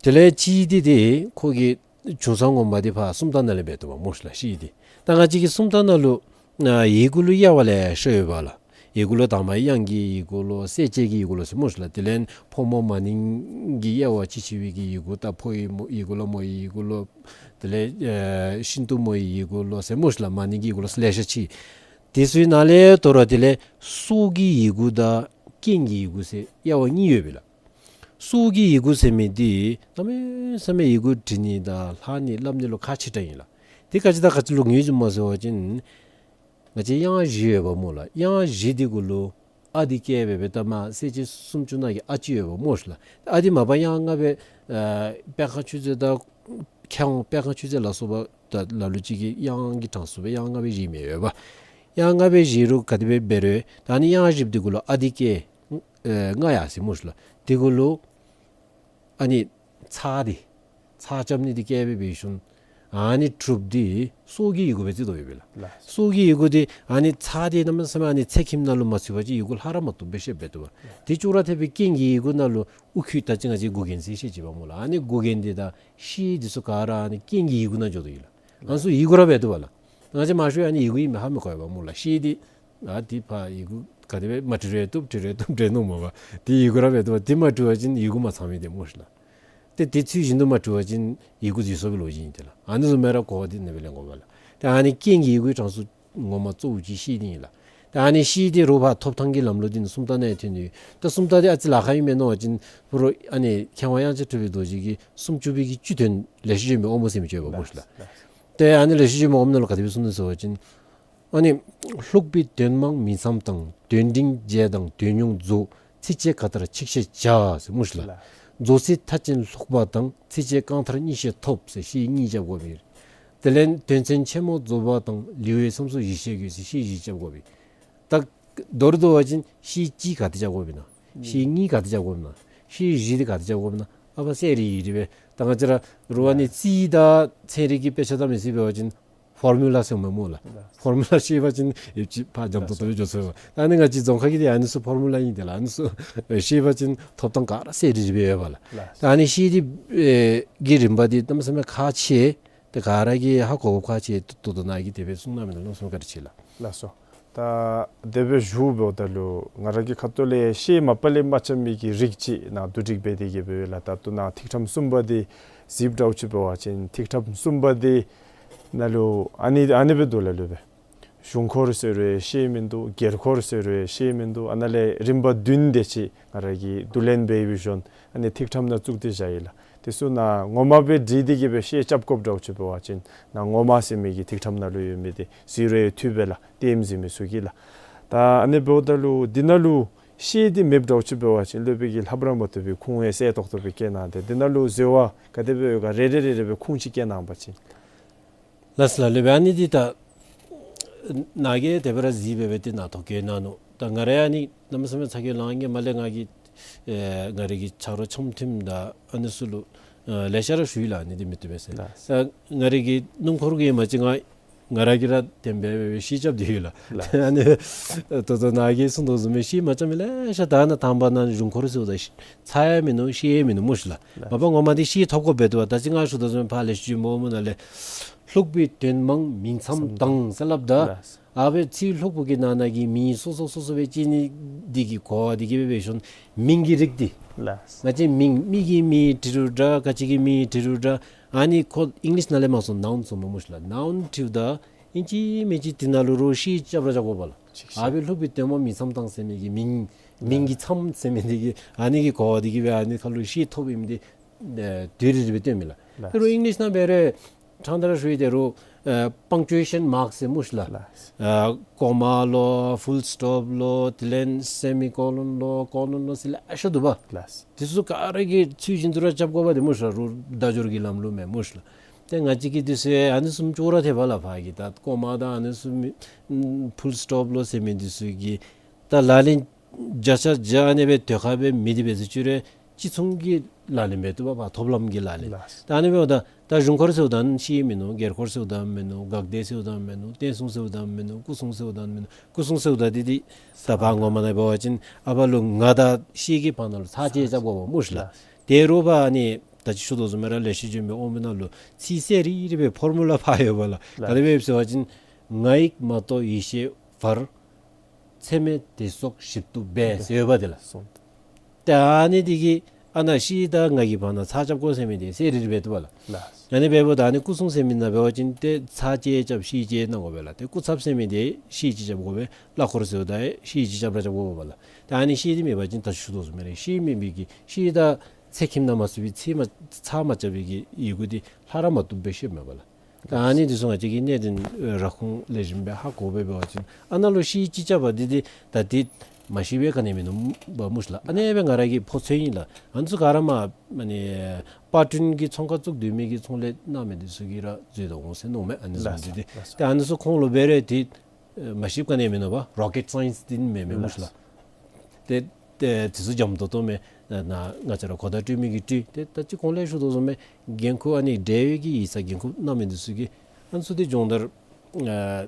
དེ་ལས་ཅིག་འདི་འདི་ཁོ་གི་བྱུང་ས་ངོ་མ་འདི་ཕར་སུམ་རྟགས་ནང་ལས་འབད་དོ་བ་སྨོ་ཤི་ལགས། ཤེལ་འདི་ད་ང་བཅས་ཀྱི་སུམ་རྟགས་ནང་ལུ་ཨ་ཡི་གུ་ལུ་དབྱེ་བ་ལེ་ཤ་ཡོད་པ་ལགས། ཡི་གུ་ལུ་དང་པ་དབྱངས་ཀྱི་ཡི་གུ་ལོ། གསལ་བྱེད་ཀྱི་ཡི་གུ་ལོ་ཟེར་སྨོ་ཤི་ལགས། དེ་ལས་ཕོ་མོ་མ་ནིང་གི་དབྱེ་བ་ཅིག་ཕྱེ་བའི་གི་ཡི་གུ། ད་ཕོ་ཡི་མོ་ཡི་གུ་ལོ། མོ་ཡི་ཡི་གུ་ལོ། དེ་ལས་ཨེ་ཤིན་ཏུ་མོ་ཡི་ཡི་གུ་ལོ་ཟེར་སྨོ་ཤི་ལགས། མ་ནིང་གི་ཡི་གུ་ལོ་ཟེར་ལེ་ཤ་ཅིག། དེ་ཚུ་ནང་ལས་དོ་རུང་དེ་ལས་སྲོག་གི་ཡི་གུ་དང་རྐྱེན་གྱི་ཡི་གུ་ཟེར་དབྱེ་བ་གཉིས་ཡོད་པས་ལགས། སྲོག་གི་ཡི་གུ་ཟེར་མི་འདི་གནམ་མེད་ས་མེད་ཡི་གུ་འབྲི་ནི་དང་ལྷག་ནི་སླབ་ནི་ལུ་ཁག་ཆེ་དྲགས་ཨིན་ལགས། དེ་ག་ཅི་དང་ག་ཅི་ལུ་ངོས་འཛིན་སྨོ་ཟེར་བ་ཅིན་ང་བཅས་དབྱངས་བཞི་ཡོད་པ་སྨོ་ལགས། དབྱངས་བཞི་འདི་གུ་ལུ་ཨ་འདི་བཀལ་སྦེ་སྦེ་ད་མ་གསལ་བྱེད་སུམ་ཅུ་ནང་གི་ཨ་ཅིག་ཡོད་པ་སྨོ་ཤི་ལགས། ཨ་འདི་མ་པ་དབྱངས་ལྔ་སྦེ་ཨ་དཔལ་ཁང་ཆོས་མཛད་དང་མཁས་དབང་དཔལ་ཁང་ཆོས་མཛད་ལ་སོགས་པ་ད་ལ་ལུ་ཅིག་གིས་དབྱངས་ཀྱི་གྲངས་སུ་སྦེ་དབྱངས་ལྔ་སྦེ་བཞེས་མི་ཡོད་པ། དབྱངས་ལྔ་སྦེ་བཞེས་རུང་ག་དེ་སྦེ་འབད་རུང་ད་ཨ་ནི་དབྱངས་བཞི་འདི་གུ་ལུ་ཨ་འདི་བཀལ་ཨེ་ལྔ་ཡ་ཟེར་སྨོ་ཤི་ལགས། དེ་གུ་ལུ་ཨ་ནི་ཚེག་འདི་ཚེག་རྐྱབ་ནི་འདི་བཀལ་སྦེ་འབད་ཞིནམ་ཨ་ནི་གྲུབ་འདི་སྲོག་གི་ཡི་གུ་སྦེ་བརྩི་དོ་ཡོད་པས་ལགས། ལགས། སྲོག་གི་ཡི་གུ་འདི་ཨ་ནི་ཚེག་འདི་གནམ་མེད་ས་མེད་ཨ་ནི་ཚེག་ཁྱིམ་ནང་ལུ་མ་ཚུད་པ་ཅིན་ཡི་གུ་ལྷག་ར་མ་བཏུབ་སྦེ་ཤེས་འབད་དོ་བ། དེ་ཅོག་ར་འཐདཔ་སྦེ་རྐྱེན་གྱི་ཡི་གུ་ནང་ལུ་དབུ་ཁྱུད་ད་ཅི་ང་བཅས་མགུ་རྒྱན་ཟེར་བཤད་ཅི་པ་སྨོ་ལགས། ཨ་ནི་མགུ་རྒྱན་འདི་དང་ཤེལ་འདི་ཚུ་ག་ར་ཨ་ནི་རྐྱེན་གྱི་ཡི་གུ་ནང་འགྱོ་དོ་ཡོད་ལགས། ཨ་ནི་ཚུ་ཡི་གུ་ར་འབད་དོ་བ་ལགས། ང་བཅས་མང་ཤོས་ཨ་ནི་ཡི་གུ་ཨིན་མས་ཧ་མི་གོ་བས་སྨོ་ལགས། ཤེལ་འདི་ཨ་འདི་ཕར་ཡི་གུ་ག་དེ་སྦེ་མ་བྲི་རུང་བཏུབ། བྲི་རུང་བཏུབ་འདྲས་མནོཝ་མས་པ། འདི་ཡི་གུ་ར་འབད་དོ་བ། འདི་མ་བྲི་བ་ཅིན་ཡི་གུ་མ་ཚང་མི་འདི་སྨོ་ཤི་ལགས། ཏེ་འདི་ཚུལ་བཞིན་དུ་མ་བྲི་བ་ཅིན་ཡི་གུ་འཛོལ་སོང་བའི་ལོ་རྒྱུས་ཨིན་ཏེ་ལགས། ཨ་ནི་བཟུམ་སྦེ་ར་གོ་བ་འདི་ཨ་ནི་སྦེ་ལེན་དགོ་པས་ལགས། ཏེ་ཨ་ནི་རྐྱེན་གྱི་ཡི་གུའི་གྲངས་སུ་ངོ་མ་གཙོ་བོ་ཅིག་ཤེལ་འདི་ཨིན་ལགས། ཏེ་ཨ་ནི་ཤེལ་འདི་རོགས་ཕར་ཐོབ་ཐངས་ཀྱི་ལམ་ལུགས་འདི་ནི་སུམ་རྟགས་ནང་ཡང་ཐོན་ནི་ཡོད། ད་སུམ་རྟགས་འདི་ཨ་ཙི་ལཱ་ཁག་ཨིན་མས་མནོ་བ་ཅིན་ཕུ་རོ་ཨ་ནི་མཁས་དབང་དབྱངས་ཅན་གྲུབ་པའི་རྡོ་རྗེ་གིས་སུམ་ཅུ་པའི་གི་བཅུ་དོན་ལེགས་བཤད་ལྗོན་པའི་དབང་པོ་ཟེར་མི་ཅིག་ཡོད་པ་སྨོ་ཤི་ལགས། ཏེ་ཨ་ནི་ལེགས་བཤད་ལྗོན་པའི་དབང་པོ་ནང་ལུ་ག་དེ་སྦེ་གསུངས་ནུག་ཟེར་བ་ཅིན་ཨ་ནི་ལྷུག་པའི་དོན་མང་མིང་ཙམ་དང་། དོན་འབྲིང་རྒྱས་དང་དོན་ཉུང་རྫོགས། ཚིགས་བཅད་ག་ལྟར་ཆིག་ཤད་བྱ་ཟེར་སྨོ་ཤི་ལགས། ལགས། རྫོགས་ཚིག་མཐའ་ཅན་ལྷུག་པ་དང་། ཚིགས་བཅད་རྐང་མཐར་གཉིས་བཤད་ཐོབ་ཟེར་ཤེལ་གཉིས་རྐྱབ་དགོ་པས། དེ་ལས་དོན་ཚན་ཆེན་མོ་རྫོགས་པ་དང་། ལེའུའི་མཚམས་སུ་བཞི་བཤད་དགོས་ཟེར་ཤེལ་བཞི་རྐྱབ་དགོ་པས། ད་མདོར་བསྡུ་བ་ཅིན་ཤེལ་གཅིག་ག་དེ་རྐྱབ་དགོ་པས་ན། ཤེལ་གཉིས་ག་དེ་རྐྱབ་དགོ་པས་ན། ཤེལ་བཞི་འདི་ག་དེ་རྐྱབ་དགོ་པས་ན། ཨ་ཕར་གསལ་རི་རི་སྦེ་ད་ང་བཅས་ར་རུང་ཨ་ནི་རྩིས་དང་ཚན་རིག་གི་དཔེ་ཆ་དང་མི་སྲིད་འབད་བ་ཅིན་ཕོར་མུ་ལ་ཟེར་མི་སྨོ་ལགས། ལགས། ཕོར་མུ་ལ་ཤེས་པ་ཅིན་ཡོད་ཅིག་ཕར་འཇམ་ཏོང་ཏོ་སྦེ་འགྱོ་ཚུགས་པས། ད་ཨ་ནི་ང་བཅས་རྫོང་ཁ་གི་འདི་ཨ་ནི་ཚུ་ཕོར་མུ་ལ་ཨིན་ཏེ་ལགས། ཨ་ནི་ཚུ་ཤེས་པ་ཅིན་ཐོབ་ཐངས་ག་ར་གསལ་རི་རི་སྦེ་ཡོད་པ་ལགས། ལགས། ད་ཨ་ནི་ཤེལ་འདི་ཨེ་གི་རིམ་པ་འདི་གནམ་མེད་ས་མེད་ཁག་ཆེ། ཏེ་ག་ར་གིས་ཧ་གོ་དགོཔ་ཁག་ཆེ་ཏོག་ཏོ་ནཱ་གིས་དེ་སྦེ་གསུངས་གནང་མི་ལུ་གནམ་མེད་ས་མེད་བཀའ་དྲིན་ཆེ་ལགས། ལགས་སོ། ད་དེ་སྦེ་ཞུ་འབདཝ་ད་ལུ་ང་ར་གི་ཁ་ཐུག་ལས་ཤེལ་མ་པ་ལས་མ་རྐྱབ་མི་གི་རིགས་ཅིག་ནཱ་བསྡུ་སྒྲིག་འབད་དེ་གི་སྦེ་ཡོད་ལགས། ད་ལྟོ་ནཱ་ཐིག་ཕྲེང་གསུམ་པ་འདི་གཟིགསཔ་འདྲཝ་ཅིག་འབད་བ་ཅིན་ཐིག་ཕྲེང་གསུམ་པ་འདི་ནང་ལུ་ཨ་ནི་ཨ་ནི་སྦེ་འདུག་ལགས། ལུ་སྦེ་ གཞུང་འཁོར་ཟེར་རུང་ཤེས་མིན་འདུག། སྒེར་འཁོར་ཟེར་རུང་ཤེས་མིན་འདུག། ཨ་ནཱ་ལས་རིམ་པ་བདུན་དེ་ཅིག་ང་ར་གིས་བསྡུ་ལེན་འབད་བའི་ཤུལ་ཨ་ནི་ཐིག་ཕྲེང་ནང་བཙུགས་ཏེ་བཞག་ཡི་ལགས། དེ་ཚུ་ནཱ་ངོ་མ་སྦེ་བྲིས་ཏེ་གི་སྦེ་ཤེས་རྐྱབ་དགོཔ་འདྲཝ་ཅིག་འབད་བ་ཅིན་ནཱ་ངོ་མ་ཟེར་མི་གི་ཐིག་ཕྲེང་ནང་ལུ་ཡོད་མི་དེ་གཟིགས་རུང་འཐུས་པས་ལགས། ལྟདམོ་གཟིགས་མི་ཚུ་གིས་ལགས། ད་ཨ་ནི་འབདཝ་ད་ལུ་འདི་ནང་ལུ་ཤེས་འདི་མེདཔ་འདྲཝ་ཅིག་འབད་བ་ཅིན་སློབ་དཔོན་གྱིས་ལྷབ་ར་མ་བཏུབ་པའི་ཁུངས་ཡང་གསལ་ཏོག་ཏོ་སྦེ་བཀལ་གནང་སྟེ་འདི་ནང་ལུ་འཛོལ་བ་ག་དེ་སྦེ་ཡོད་ག་རེ་རེ་རེ་རེ་སྦེ་ཁུངས་ཅིག་བཀལ་གནང་པ་ཅིན། ལགས་སོ་ལགས། སློབ་དཔོན་ཨ་ནི་འདི་ད་ནཱ་གིས་དེ་སྦེ་ར་གཟིགས་སྦེ་སྦེ་ཏེ་ནཱ་ཐོ་བཀོད་གནང་ནུག། ད་ང་ར་ཨ་ནི་གནམ་མེད་ས་མེད་ཚ་གྱང་ལང་གེ་མ་ལས་ང་གིས་ཨེ་ང་རའི་གི་ཆ་རོགས་འཆམ་མཐུན་དང་ཨ་ནི་ཚུ་ལུ་ཨེ་ལེ་ཤ་ར་ཞུ་ཡི་ལགས། ཨ་ནི་འདི་མི་བཏུབ་པས་ཟེར། ལགས། ད་ང་རའི་གི་སྣུམ་འཁོར་གྱི་མ་གཅིག་ང་ང་ར་གིས་ར་བདེན་པའི་སྦེ་ཤེས་རྐྱབ་སྟེ་ཡོད་ལགས། ལགས། ཨ་ནི་ད་ལྟོ་ནཱ་གིས་གསུངས་དོ་བཟུམ་སྦེ་ཤེས་མ་རྐྱབ་མི་ལེ་ཤ་ད་ནཱ་དང་པ་ནཱ་གཞུང་འཁོར་ཟེརཝ་ད་ཤེས་ཚར་ཡང་མིན་ནུག། ཤེས་ཡང་མིན་ནུག་སྨོ་ཤི་ལགས། ལགས། མ་པ་ངོ་མ་འདི་ཤེས་ཐོབ་དགོཔ་འབད་དོ་བ། ད་ཅི་ང་ཞུ་དོ་བཟུམ་སྦེ་ཕར་ལས་ཤུལ་མོ་མོ་ནང་ལས་ལྷུག་པའི་དོན་མང་མིང་མཚམས་དྭངས་ཟེར་སླབ་ད། ལགས། ཨ་སྦེ་ཚིག་ལྷུག་པོ་གི་ནང་ན་གི་མིང་སོ་སོ་སོ་སོ་སྦེ་བཅད་ནི་འདི་གི་གོ་བ་འདི་གིས་སྦེ་འབད་ཞིནམ་མིང་གི་རིགས་འདི། ལགས། ང་བཅས་མིང་མི་གི་མིང་བྲི་རུང་འདྲ་ག་ཅི་གི་མིང་བྲི་རུང་འདྲ། ཨ་ནི་ཁོ་ཨིང་ལིཤ་ནང་ལས་མར་སོང་ནའུན་ཟེར་མི་སྨོ་ཤི་ལགས། ནའུན་བྲིཝ་ད་ཨིན་ཅི་མིན་ཅི་འདི་ནང་ལུ་རོགས་ཤེས་རྐྱབ་ར་རྐྱབ་དགོ་པས་ལགས། ཅིག་ཤེས། ཨ་སྦེ་ལྷུག་པའི་དོན་མང་མིང་མཚམས་དྭངས་ཟེར་མི་གི་མིང་མིང་གི་མཚམས་ཟེར་མི་འདི་གིས་ཨ་ནི་གི་གོ་བ་འདི་གིས་སྦེ་ཨ་ནི་ཁ་ལུ་ཤེས་ཐོབ་ཨིནམ་འདི་ཨེ་དུས་རེ་རེ་སྦེ་སྟོན་མས་ལགས། ལགས། དེ་རུང་ཨིང་ལིཤ་ནང་འབད་རུང་ཕྲང་སྟེ་ར་ཞུ་ཡི། དེ་རུང་ཨེ་པང་ཅུ་ཨེ་ཤཱན་མཱརཀ་ཟེར་སྨོ་ཤི་ལགས། ལགས། ཨེ་ཀོ་མ་ལོ་ཕུལ་སི་ཊོཔ་ལོ་དེ་ལས་སེ་མི་ཀོ་ལོན་ལོ་ཀོ་ལོན་ལོ་ཟེར་ལེ་ཤ་འདུག་པ། ལགས། དེ་ཚུ་ག་ར་གིས་ཚུལ་བཞིན་དུ་ར་རྐྱབ་དགོ་པས་ཏེ་སྨོ་ཤི་ལགས། རུང་བརྡ་སྦྱོར་གྱི་ལམ་ལུགས་མས་སྨོ་ཤི་ལགས། ཏེ་ང་བཅས་ཀྱིས་དེ་ཚུ་ཨ་ནི་བཟུམ་ཅོག་ར་འཐདཔ་ལགས། ཕར་གྱི་ད་ཀོ་མ་དང་ཨ་ནི་བཟུམ་མི་ཕུལ་སི་ཊོཔ་ལོ་ཟེར་མི་དེ་ཚུ་གི་ད་ལག་ལེན་བརྒྱ་ཆ་བརྒྱ་ཨ་ནི་སྦེ་དེ་ཁར་སྦེ་མེད་དེ་འབད་ཟེར་ཅི་རུང་ཅིག་མཚུངས་ཀྱི་ལག་ལེན་འབད་བཏུབ་པས། ཕར་ཐོབ་ལམ་གྱི་ལག་ལེན། ལགས། ད་ཨ་ནི་འབདཝ་ད་ད་གཞུང་འཁོར་ཟེརཝ་ད་ཤེས་མིན་ནུག། སྒེར་འཁོར་ཟེརཝ་ད་མིན་ནུག། སྒར་སྡེ་ཟེརཝ་ད་མིན་ནུག། བསྟན་སྲུང་ཟེརཝ་ད་མིན་ནུག། སྐུ་སྲུང་ཟེརཝ་ད་མིན་ནུག། སྐུ་སྲུང་ཟེརཝ་ད་འདི་འདི་ད་ཕར་ངོ་མ་ནང་འབད་བ་ཅིན་ཨ་ཕར་ལུ་ང་དང་ཤེས་ཀྱི་བར་ན་ལུ་ཚ་གྱང་རྐྱབ་དགོ་པས་སྨོ་ཤི་ལགས། ལགས། དེ་རུང་ཕར་ཨ་ནི་ད་ཅི་ཞུ་དོ་བཟུམ་སྦེ་ར་ལེགས་བཤད་ལྗོན་པའི་དབང་པོའི་ནང་ལུ་ཚིག་གསལ་རི་རི་སྦེ་ཕོར་མུ་ལ་ཕར་ཡོད་པས་ལགས། ལགས། ག་དེ་སྦེ་ཟེར་བ་ཅིན་ང་ཡིག་མ་གཏོགས་ཡེ་ཤེས་བར། ཚད་མེད་དེ་སོགས་ཞིབ་ཏུ་འབད་ཟེར་ཡོད་པ་དེ་ལགས། སོང་། ཏེ་ཨ་ནི་འདི་གིས་ཨ་ནཱ་ཤེས་དང་ང་གི་བར་ན་ཚ་རྐྱབ་དགོ་ཟེར་མི་འདི་གསལ་རི་རི་སྦེ་འདུག་པ་ལགས། ལགས། ཨ་ནི་འབདཝ་ད་ཨ་ནི་སྐུ་སྲུང་ཟེར་མི་ནང་འབད་བ་ཅིན་ཏེ་ཚ་གྱང་རྐྱབ་ཤེས་གྱང་གནང་དགོ་པས་ལགས། ཏེ་སྐུ་ཚབ་ཟེར་མི་འདི་ཤེས་གྱང་རྐྱབ་དགོ་པས། གླ་འཁོར་ཟེརཝ་ད་ཤེས་གྱང་རྐྱབ་ར་རྐྱབ་དགོ་པས་ལགས། ཏེ་ཨ་ནི་ཤེས་འདི་མེད་པ་ཅིན་ད་ཞུ་དོ་བཟུམ་སྦེ་ར་ཤེས་མེད་པའི་གི་ཤེས་དང་ཚེག་ཁྱིམ་ནང་མ་ཚུད་པའི་ཚེག་མ་ཚ་མ་རྐྱབ་པའི་གི་ཡི་གུ་འདི་ལྷག་ར་མ་བཏུབ་སྦེ་ཤེསཔ་མས་པ་ལགས། ད་ཨ་ནི་འདི་ཚུ་ང་བཅས་ཀྱིས་གནད་དོན་ར་ཁུངས་ལེགས་ཤོམ་སྦེ་ཧ་གོ་སྦེ་འབད་བ་ཅིན་ཨ་ནཱ་ལུ་ཤེས་ཅིག་རྐྱབ་པ་འདི་འདི་ད་འདི་མ་ཤེས་པའི་ག་ནི་མིན་ནུག་པ་སྨོ་ཤི་ལགས། ཨ་ནི་སྦེ་ང་ར་གིས་ཕོ་ཚོད་ཨིན་ལགས། ཨ་ནི་ཚུ་ག་ར་མ་ཨ་ནི་པར་སྐྲུན་གྱི་ཚོང་ཁང་བཙུགས་སྡོད་མི་གི་ཚོང་ལས་གནང་མི་འདི་ཚུ་གིས་ར་འཛོལ་དོ་འོང་ཟེར་མནོཝ་མས། ཨ་ནི་བཟུམ་ལགས་འདི་འདི་ལགས། ད་ཨ་ནི་ཚུ་ཁོང་ལུ་འབད་རུང་འདི་ཨེ་མ་ཤེསཔ་ག་ནི་མིན་ནུག་པ། རོ་ཀེཊ་སའིནསི་འདི་མེན་མས་སྨོ་ཤི་ལགས། ཏེ་ཏེ་དེ་ཚུ་འཇམ་ཏོང་ཏོ་མས། ན་ང་བཅས་ར་གོ་བརྡ་སྤྲོད་མི་གིས་སྤྲོད། ཏེ་ད་ཅི་གོང་ལས་ཞུ་དོ་བཟུམ་སྦེ་འགན་ཁུར་ཨ་ནི་འབྲེལ་ཡོད་ཀྱི་ཡིག་ཚང་འགན་ཁུར་གནང་མི་འདི་ཚུ་གིས་ཨ་ནི་ཚུ་འདི་སྦྱོང་བརྡར་ཨ་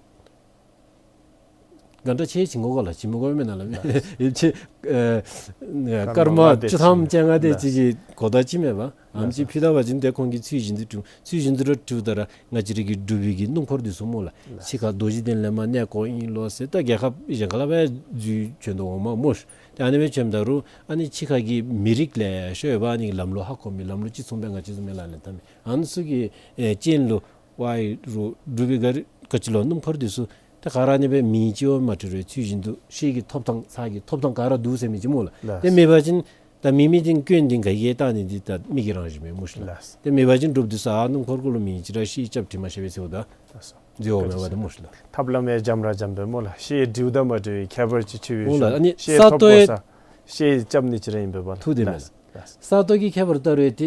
ག་འདྲ་ཅིག་བྱིན་དགོ་ག་ལགས། བྱིན་མི་དགོ་མེན་ན་ལགས། ཡིད་ཆེས་ཨ་སྐར་མ་བཅུ་ཐམ་བཅོ་ལྔ་དེ་ཅིག་གི་གོ་བརྡ་ཅིག་མེན་པ། ཨམ་ཅིག་ཕུལ་ད་པ་ཅིན་ཏེ་ཁོང་གིས་ཚུལ་བཞིན་དུ་སྒྲུབ། ཚུལ་བཞིན་དུ་ར་སྒྲུབ་ད་ར་ང་བཅས་ར་གི་འབྲུག་པའི་གི་སྣུམ་འཁོར་འདི་ཚུ་སྨོ་ལགས། ཕྱི་ཁར་རྡོ་རྗེ་གདན་ལས་མར་གནས་སྐོར་ཨིན་ལོ་ཟེར་ད་རྒྱལ་ཁབ་གཞན་ཁ་ལས་འབད་འཛུལ་བྱོན་དོ་འོང་མས་སྨོ་ཤི། ཏེ་ཨ་ནི་སྦེ་བྱོནམ་ད་རུང་ཨ་ནི་ཕྱི་ཁ་གི་མི་རིགས་ལེ་ཤ་ཡོདཔ་ཨ་ནི་ལམ་ལུགས་ཧ་གོ་མི་ལམ་ལུགས་ཅིག་མཚུངས་པའི་ང་བཅས་བཟུམ་སྦེ་ལག་ལེན་འཐབ་མི་ཨ་ནི་ཚུ་གི་ཨེ་རྐྱེན་ལུ་ཝའི་རུང་འབྲུག་པའི་ག་ར་ག་ཅི་ལོ་སྣུམ་འཁོར་འདི་ཚུ་ཏེ་ག་ར་ཨ་ནི་སྦེ་མིང་ཅིག་ཡང་མ་བྲི་རུང་ཚུལ་བཞིན་དུ་ཤེས་ཀྱི་ཐོབ་ཐང་ཚ་གྱང་ཐོབ་ཐང་ག་ར་འདུག་ཟེར་མི་ཅིག་སྨོ་ལགས། ལགས། ཏེ་མེད་པ་ཅིན་ད་མི་མི་འདི་སྐྱོན་འདི་ག་གིས་བལྟ་ནི་འདི་ད་མི་གི་རང་བཞིན་མས་སྨོ་ཤི་ལགས། ལགས། ཏེ་མེད་པ་ཅིན་འབྲུགཔ་འདི་ཚུ་ཨ་སྣུམ་འཁོར་གུ་ལུ་མིང་ཅིག་ར་ཤེས་རྐྱབ་བྲི་མ་ཤེས་པས་ཟེརཝ་ད་ལགས་སོ། འཛོལ་འོང་མས་པ་ཏེ་སྨོ་ཤི་ལགས། ཐབས་ལམ་ཡང་འཇམ་ར་འཇམ་པས་སྨོ་ལགས། ཤེས་འབྲིཝ་དང་མ་འབྲིཝ་ཁྱད་པར་ཅིག་ཆེ་བའི་འོང་ལགས། ཤུལ་ཨ་ནི་ཤེས་ས་ཐོབ་ཏོ་དགོ་ཡང་ས་ཤེས་རྐྱབ་ནི་ཅིག་ར་ཨིན་པས་པ་ལགས། ཐུགས་བདེ་མས་ལགས། ལགས། ལགས། ས་ཐོ་གི་ཁྱད་པར་ལྟ་རུང་ཏེ་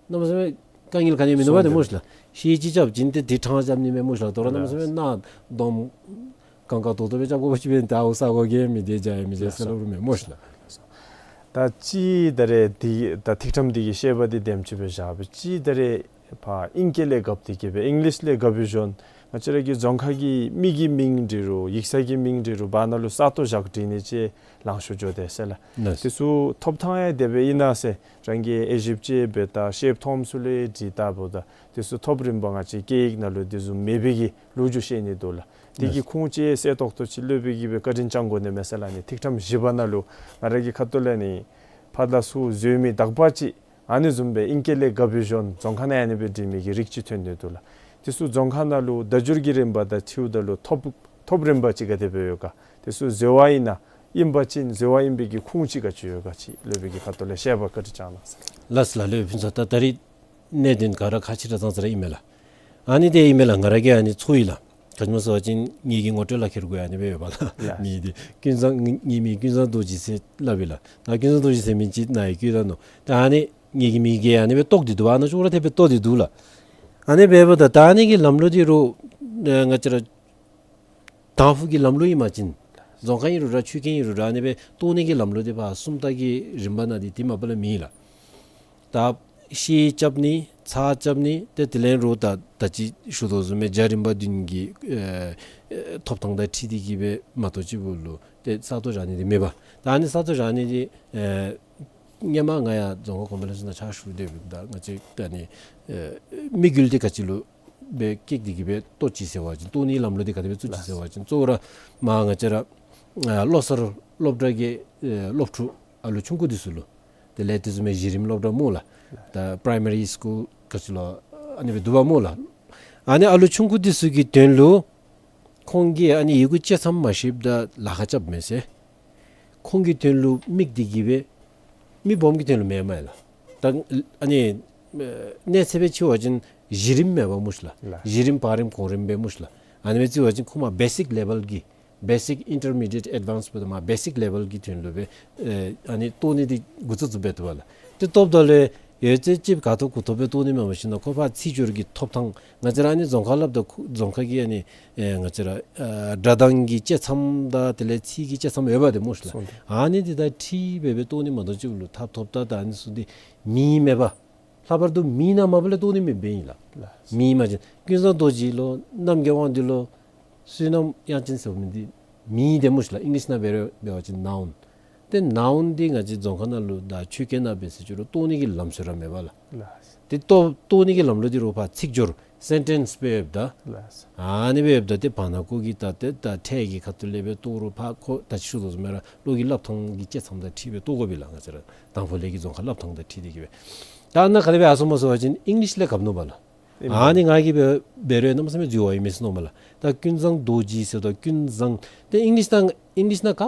གནམ་མེད་ས་མེད་དཀའ་ངལ་ག་ནི་མིན་ནུག་པ་ཏེ་སྨོ་ཤི་ལགས། ཤེས་ཅིག་རྐྱབ་བྱིན་ཏེ་འདི་ཕྲང་རྐྱབ་ནི་མས་སྨོ་ཤི་ལགས། དོ་རུང་གནམ་མེད་ས་མེད་གནམ་དོམ་གང་ག་དོ་དོ་སྦེ་རྐྱབ་དགོ་པ་ཅིན་འབད་ད་འོ་ས་གོ་གིས་མི་བདེ་བྱ་ཡང་མི་བདེ་ཟེར་སླབ་རུང་མེད་སྨོ་ཤི་ལགས། ད་ཅི་ད་རེས་འདི་ད་ཐིག་ཕྲེང་འདི་གི་བཤད་པ་འདི་དེམ་ཅིག་སྦེ་བཞག་སྦེ་ཅི་ད་རེས་ཕར་ཨིང་སྐད་ལས་བཀབ་སྟེ་གི་སྦེ་ཨིང་ལིཤ་ལས་བཀབ་པའི་ཤུལ་ང་བཅས་ར་གི་རྫོང་ཁག་གི་མི་གི་མིང་འབྲི་རུང་ཡིག་ཚང་གི་མིང་འབྲི་རུང་བར་ན་ལུ་ས་སྟོང་བཞག་བྲིས་ནི་ཅིག་ལང་ཤོར་འགྱོ་དེས་ཟེར་ལགས། ལགས། དེ་ཚུ་ཐོབ་ཐང་ཡང་དེ་སྦེ་ཨིན་ན་ཟེར་རང་གིས་དབྱེ་ཞིབ་ཅིག་འབད་ད་ཤེསཔ་མཐོངམ་ཚུ་ལུ་ཡང་དྲིས་ད་འབདཝ་ད་དེ་ཚུ་ཐོབ་རིམ་པ་ང་བཅས་སྐད་ཡིག་ནང་ལུ་དེ་བཟུམ་མེད་པའི་གི་ལོ་རྒྱུས་བཤད་ནི་འདུག་ལགས། དེ་གི་ལགས། ཁུངས་ཅིག་གསལ་ཏོག་ཏོ་ཅིག་སློབ་དཔོན་གྱིས་སྦེ་བཀའ་དྲིན་བསྐྱང་དགོ་ནི་མས་ཟེར་ལགས། ཨ་ནི་ཐིག་ཕྲེང་བཞི་པ་ནང་ལུ་ང་ར་གི་ཁ་ཐུག་ལས་ཨ་ནི་ཕར་དང་ཚུར་འཛོལ་མི་དག་པ་ཅིག་ཨ་ནི་བཟུམ་སྦེ་ཨིང་སྐད་ལས་བཀབ་པའི་ཤུལ་རྫོང་ཁ་ནང་ཨ་ནི་སྦེ་འབྲི་མི་གི་རིགས་ཅིག་ཐོན་ནི་འདུག་ལགས། དེ་ཚུ་རྫོང་ཁ་ནང་ལུ་བརྡ་སྦྱོར་གྱི་རིམ་པ་དང་འཁྲིལཝ་ད་ལུ་ཐོབ་ ཐོབ་རིམ་པ་ཅིག་ག་དེ་སྦེ་ཡོད་ག། དེ་ཚུ་འཛོལ་བ་ཨིན་ན་ཨིན་པ་ཅིན་འཛོལ་བ་ཨིན་པའི་གི་ཁུངས་ཅིག་ག་ཅི་ཡོད་ག་ཅིག་སློབ་དཔོན་གྱི་ཁ་ཐུག་ལས་བཤད་པ་བཀའ་དྲིན་བསྐྱང་གནང་ཟེར། ལགས་ལགས། སློབ་དཔོན་ཕུན་ཚོགས། ད་ད་རིས་གནད་དོན་ག་ར་ཁག་ཆེ་དྲགས་ཙང་ཙ་ར་ཨིན་མས་ལགས། ཨ་ནི་དེ་ཨིན་མས་ལགས། ང་ར་གིས་ཨ་ནི་ཚོར་ཡི་ལགས། ག་ཅི་སྨོ་ཟེར་བ་ཅིན་ངེ་གི་ངོ་སྤྲོད་ལག་ཁྱེར་གུ་ཡང་ཨ་ནི་སྦེ་ཡོད་པ་ལགས། ལགས། ངེ་དེ་ཀུན་བཟང་ངེ་ངེ་མིང་ཀུན་བཟང་རྡོ་རྗེ་ཟེར་སླབ་ཨིན་ལགས། ད་ཀུན་བཟང་རྡོ་རྗེ་ཟེར་མི་ཅིག་ནཱ་ཡང་བཀོད་ད་ནུག། ད་ཨ་ནི་ངེ་གི་མིང་གིས་ཨ་ནི་སྦེ་བཏོག་སྟེ་འདུག་པ། ཨ་ནི་ཅོག་ར་འཐདཔ་སྦེ་བཏོག་སྟེ་འདུག་ལགས། ཨ་ནི་འབདཝ་ད་ད་ཨ་ནི་གི་ལམ་ལུགས་འདི་རུང་ཨེ་ང་བཅས་ར་དང་ཕུ་གི་ལམ་ལུགས་ཨིན་པ་ཅིན་རྫོང་ཁ་ཨིན་རུང་ར་ཆོས་ཁང་ཨིན་རུང་ར་ཨ་ནི་སྦེ་བཏོག་ནི་གི་ལམ་ལུགས་འདི་ཕར་སུམ་རྟགས་ཀྱི་རིམ་པ་ནང་འདི་དེ་མ་པ་ལས་མེད་ལགས། ད་ཤེལ་རྐྱབ་ནི་ཚགས་རྐྱབ་ནི་ཏེ་དེ་ལས་རུང་ད་ད་ཅི་ཞུ་དོ་བཟུམ་སྦེ་རྒྱ་རིམ་པ་བདུན་གྱི་ཨེ་ཨེ་ཐོབ་ཐངས་དང་འཁྲིལ་ཏེ་གི་སྦེ་མ་གཏོགས་ཅིག་པོ་ལུ་ཏེ་ས་སྟོང་བཞག་ནི་འདི་མེད་པ། ད་ཨ་ནི་ས་སྟོང་བཞག་ནི་འདི་ཨེ་སྔོན་མ་ང་ཡང་རྫོང་ཁ་གོང་འཕེལ་ལས་འཛིན་ནང་ཕྱག་ཞུ་སྡོད་པའི་ད་ང་བཅས་ད་ཨ་ནི་ཨེ་དམིགས་ཡུལ་འདི་ག་ཅི་ལུ་སྦེ་བསྐྱེད་དེ་གི་སྦེ་བཏོག་ཅི་ཟེར་བ་ཅིན་བཏོག་ནིའི་ལམ་ལུགས་འདི་ག་དེ་སྦེ་བཙུགས་ཅི་ཟེར་བ་ཅིན་གཙོ་བོ་ར་མར་ང་བཅས་ར་ཨ་བློ་གསར་སློབ་གྲྭ་གི་ཨེ་སློབ་ཕྲུག་ཨ་ལོ་ཆུང་ཀུ་འདི་ཚུ་ལུ་དེ་ལས་དེ་བཟུམ་མའི་གཞི་རིམ་སློབ་གྲྭ་སྨོ་ལགས། ད་པ་རའི་མ་རི་སི་ཀུལ་ག་ཅི་ལོ་ཨ་ནི་སྦེ་འདུག་པ་སྨོ་ལགས། ཨ་ནི་ཨ་ལོ་ཆུང་ཀུ་འདི་ཚུ་གི་དོན་ལུ་ཁོང་གིས་ཨ་ནི་ཡི་གུ་གཅིག་ཙམ་མ་ཤེསཔ་ད་ལཱ་ཁག་རྐྱབ་མས་ཟེར། ཁོང་གི་དོན་ལུ་དམིགས་ཏེ་གི་སྦེ་མི་སྦོམ་གྱི་དོན་ལུ་མེན་མས་ལགས། ད་ཨ་ནི་ཨེ་གནས་ཚད་སྦེ་ཅིག་འབད་བ་ཅིན་གཞི་རིམ་མེན་པ་སྨོ་ཤ་ལགས། ལགས། གཞི་རིམ་བར་རིམ་གོང་རིམ་སྦེ་སྨོ་ཤ་ལགས། ཨ་ནི་སྦེ་ཅིག་འབད་བ་ཅིན་ཁོང་མར་བེ་སིཀ་ལེ་བཱལ་གྱི་བེ་སིཀ་ཨིན་ཊར་མི་ཌི་ཡེཊ་ཨེཌ་ཝཱནསི་འབདཝ་ད་མར་བེ་སིཀ་ལེ་བཱལ་གྱི་དོན་ལུ་སྦེ་ཨེ་ཨ་ནི་བཏོག་ནི་འདི་འགོ་བཙུགས་བཙུགསཔ་སྦེ་འདུག་པ་ལགས། ཏེ་བཏོགཔ་ད་ལུ་ཡོད་ཚད་ཅིག་ག་ཐོབ་གུ་ཐོབ་སྦེ་བཏོག་ནི་མེན་པར་ཞིན་ན་ཁོ་ཕར་ཚིག་སྦྱོར་གྱི་ཐོབ་ཐངས་ང་བཅས་ར་ཨ་ནི་རྫོང་ཁ་སླབ་ད་ཁོ་རྫོང་ཁ་གི་ཨ་ནི་ཨེ་ང་བཅས་ར་ཨ་སྒྲ་གདངས་ཀྱི་བཅད་མཚམས་དང་དེ་ལས་ཚིག་གི་བཅད་མཚམས་ཡོད་པ་དེ་སྨོ་ཤ་ལགས། སོང་སྟེ། ཨ་ནི་འདི་དང་འཁྲིལ་སྦེ་སྦེ་བཏོག་ནི་མ་གཏོགས་ཅིག་ལུ་ཐབས་ཐོབ་ད་ད་ཨ་ནི་ཚུ་འདི་མེད་མས་པ། ལྷག་པར་དུ་མེད་ན་མ་པ་ལས་བཏོག་ནི་མེདཔ་ཨིན་ལགས། ལགས། མེད་མ་ཅིན་ཀུན་བཟང་རྡོ་རྗེ་ལོ་རྣམ་རྒྱལ་དབང་འདུས་ལོ་བསོད་ནམས་དབྱངས་ཅན་ཟེར་མི་འདི་མེད་དེ་སྨོ་ཤ་ལགས། ཨིང་ལིཤ་ནང་འབད་རུང་འབད་བ་ཅིན་ནའུན། ཏེ་ནའུན་འདི་ང་བཅས་རྫོང་ཁ་ནང་ལུ་དང་ཆོས་སྐད་ནང་འབད་ཟེར་ཅི་རུང་བཏོག་ནི་གི་ལམ་སྲོལ་ར་མེད་པ་ལགས། ལགས། ཏེ་བཏོག་བཏོག་ནི་གི་ལམ་ལུགས་འདི་རུང་ཕར་ཚིག་སྦྱོར་སེན་ཊེནསི་སྦེ་ཡོདཔ་ད། ལགས། ཨ་ནི་སྦེ་ཡོདཔ་ད་ཏེ་བར་ན་ཀོ་གི་ད་ཏེ་ད་ཕྲད་ཀྱི་ཁ་ཐུག་ལས་སྦེ་བཏོག་རུང་ཕར་ཁོ་ད་ཅི་ཞུ་དོ་བཟུམ་སྦེ་ར་བློ་གི་སླབ་ཐངས་ཀྱི་བཅད་མཚམས་དང་འཁྲིལ་སྦེ་བཏོག་དགོ་པས་ལགས། ང་བཅས་ར་དང་ཕུ་ལས་ཀྱི་རྫོང་ཁ་སླབ་ཐངས་དང་འཁྲིལ་ཏེ་གི་སྦེ། ད་ནཱ་ག་དེ་སྦེ་ཨ་སོང་སྨོ་ཟེར་བ་ཅིན་ཨིང་ལིཤ་ལས་གབ་ནུག་པ་ལགས། ཨིན་པ། ཨ་ནི་ང་གིས་འབད་འབད་རུང་གནམ་མེད་ས་མེད་འཛོལ་བ་ཨིན་མས་ཟེར་མནོཝ་མས་ལགས། ད་ཀུན་བཟང་རྡོ་རྗེ་ཟེར་དོ་ཀུན་བཟང་ཏེ་ཨིང་ལིཤ་ནང་ཨིང་ལིཤ་ནང་ག་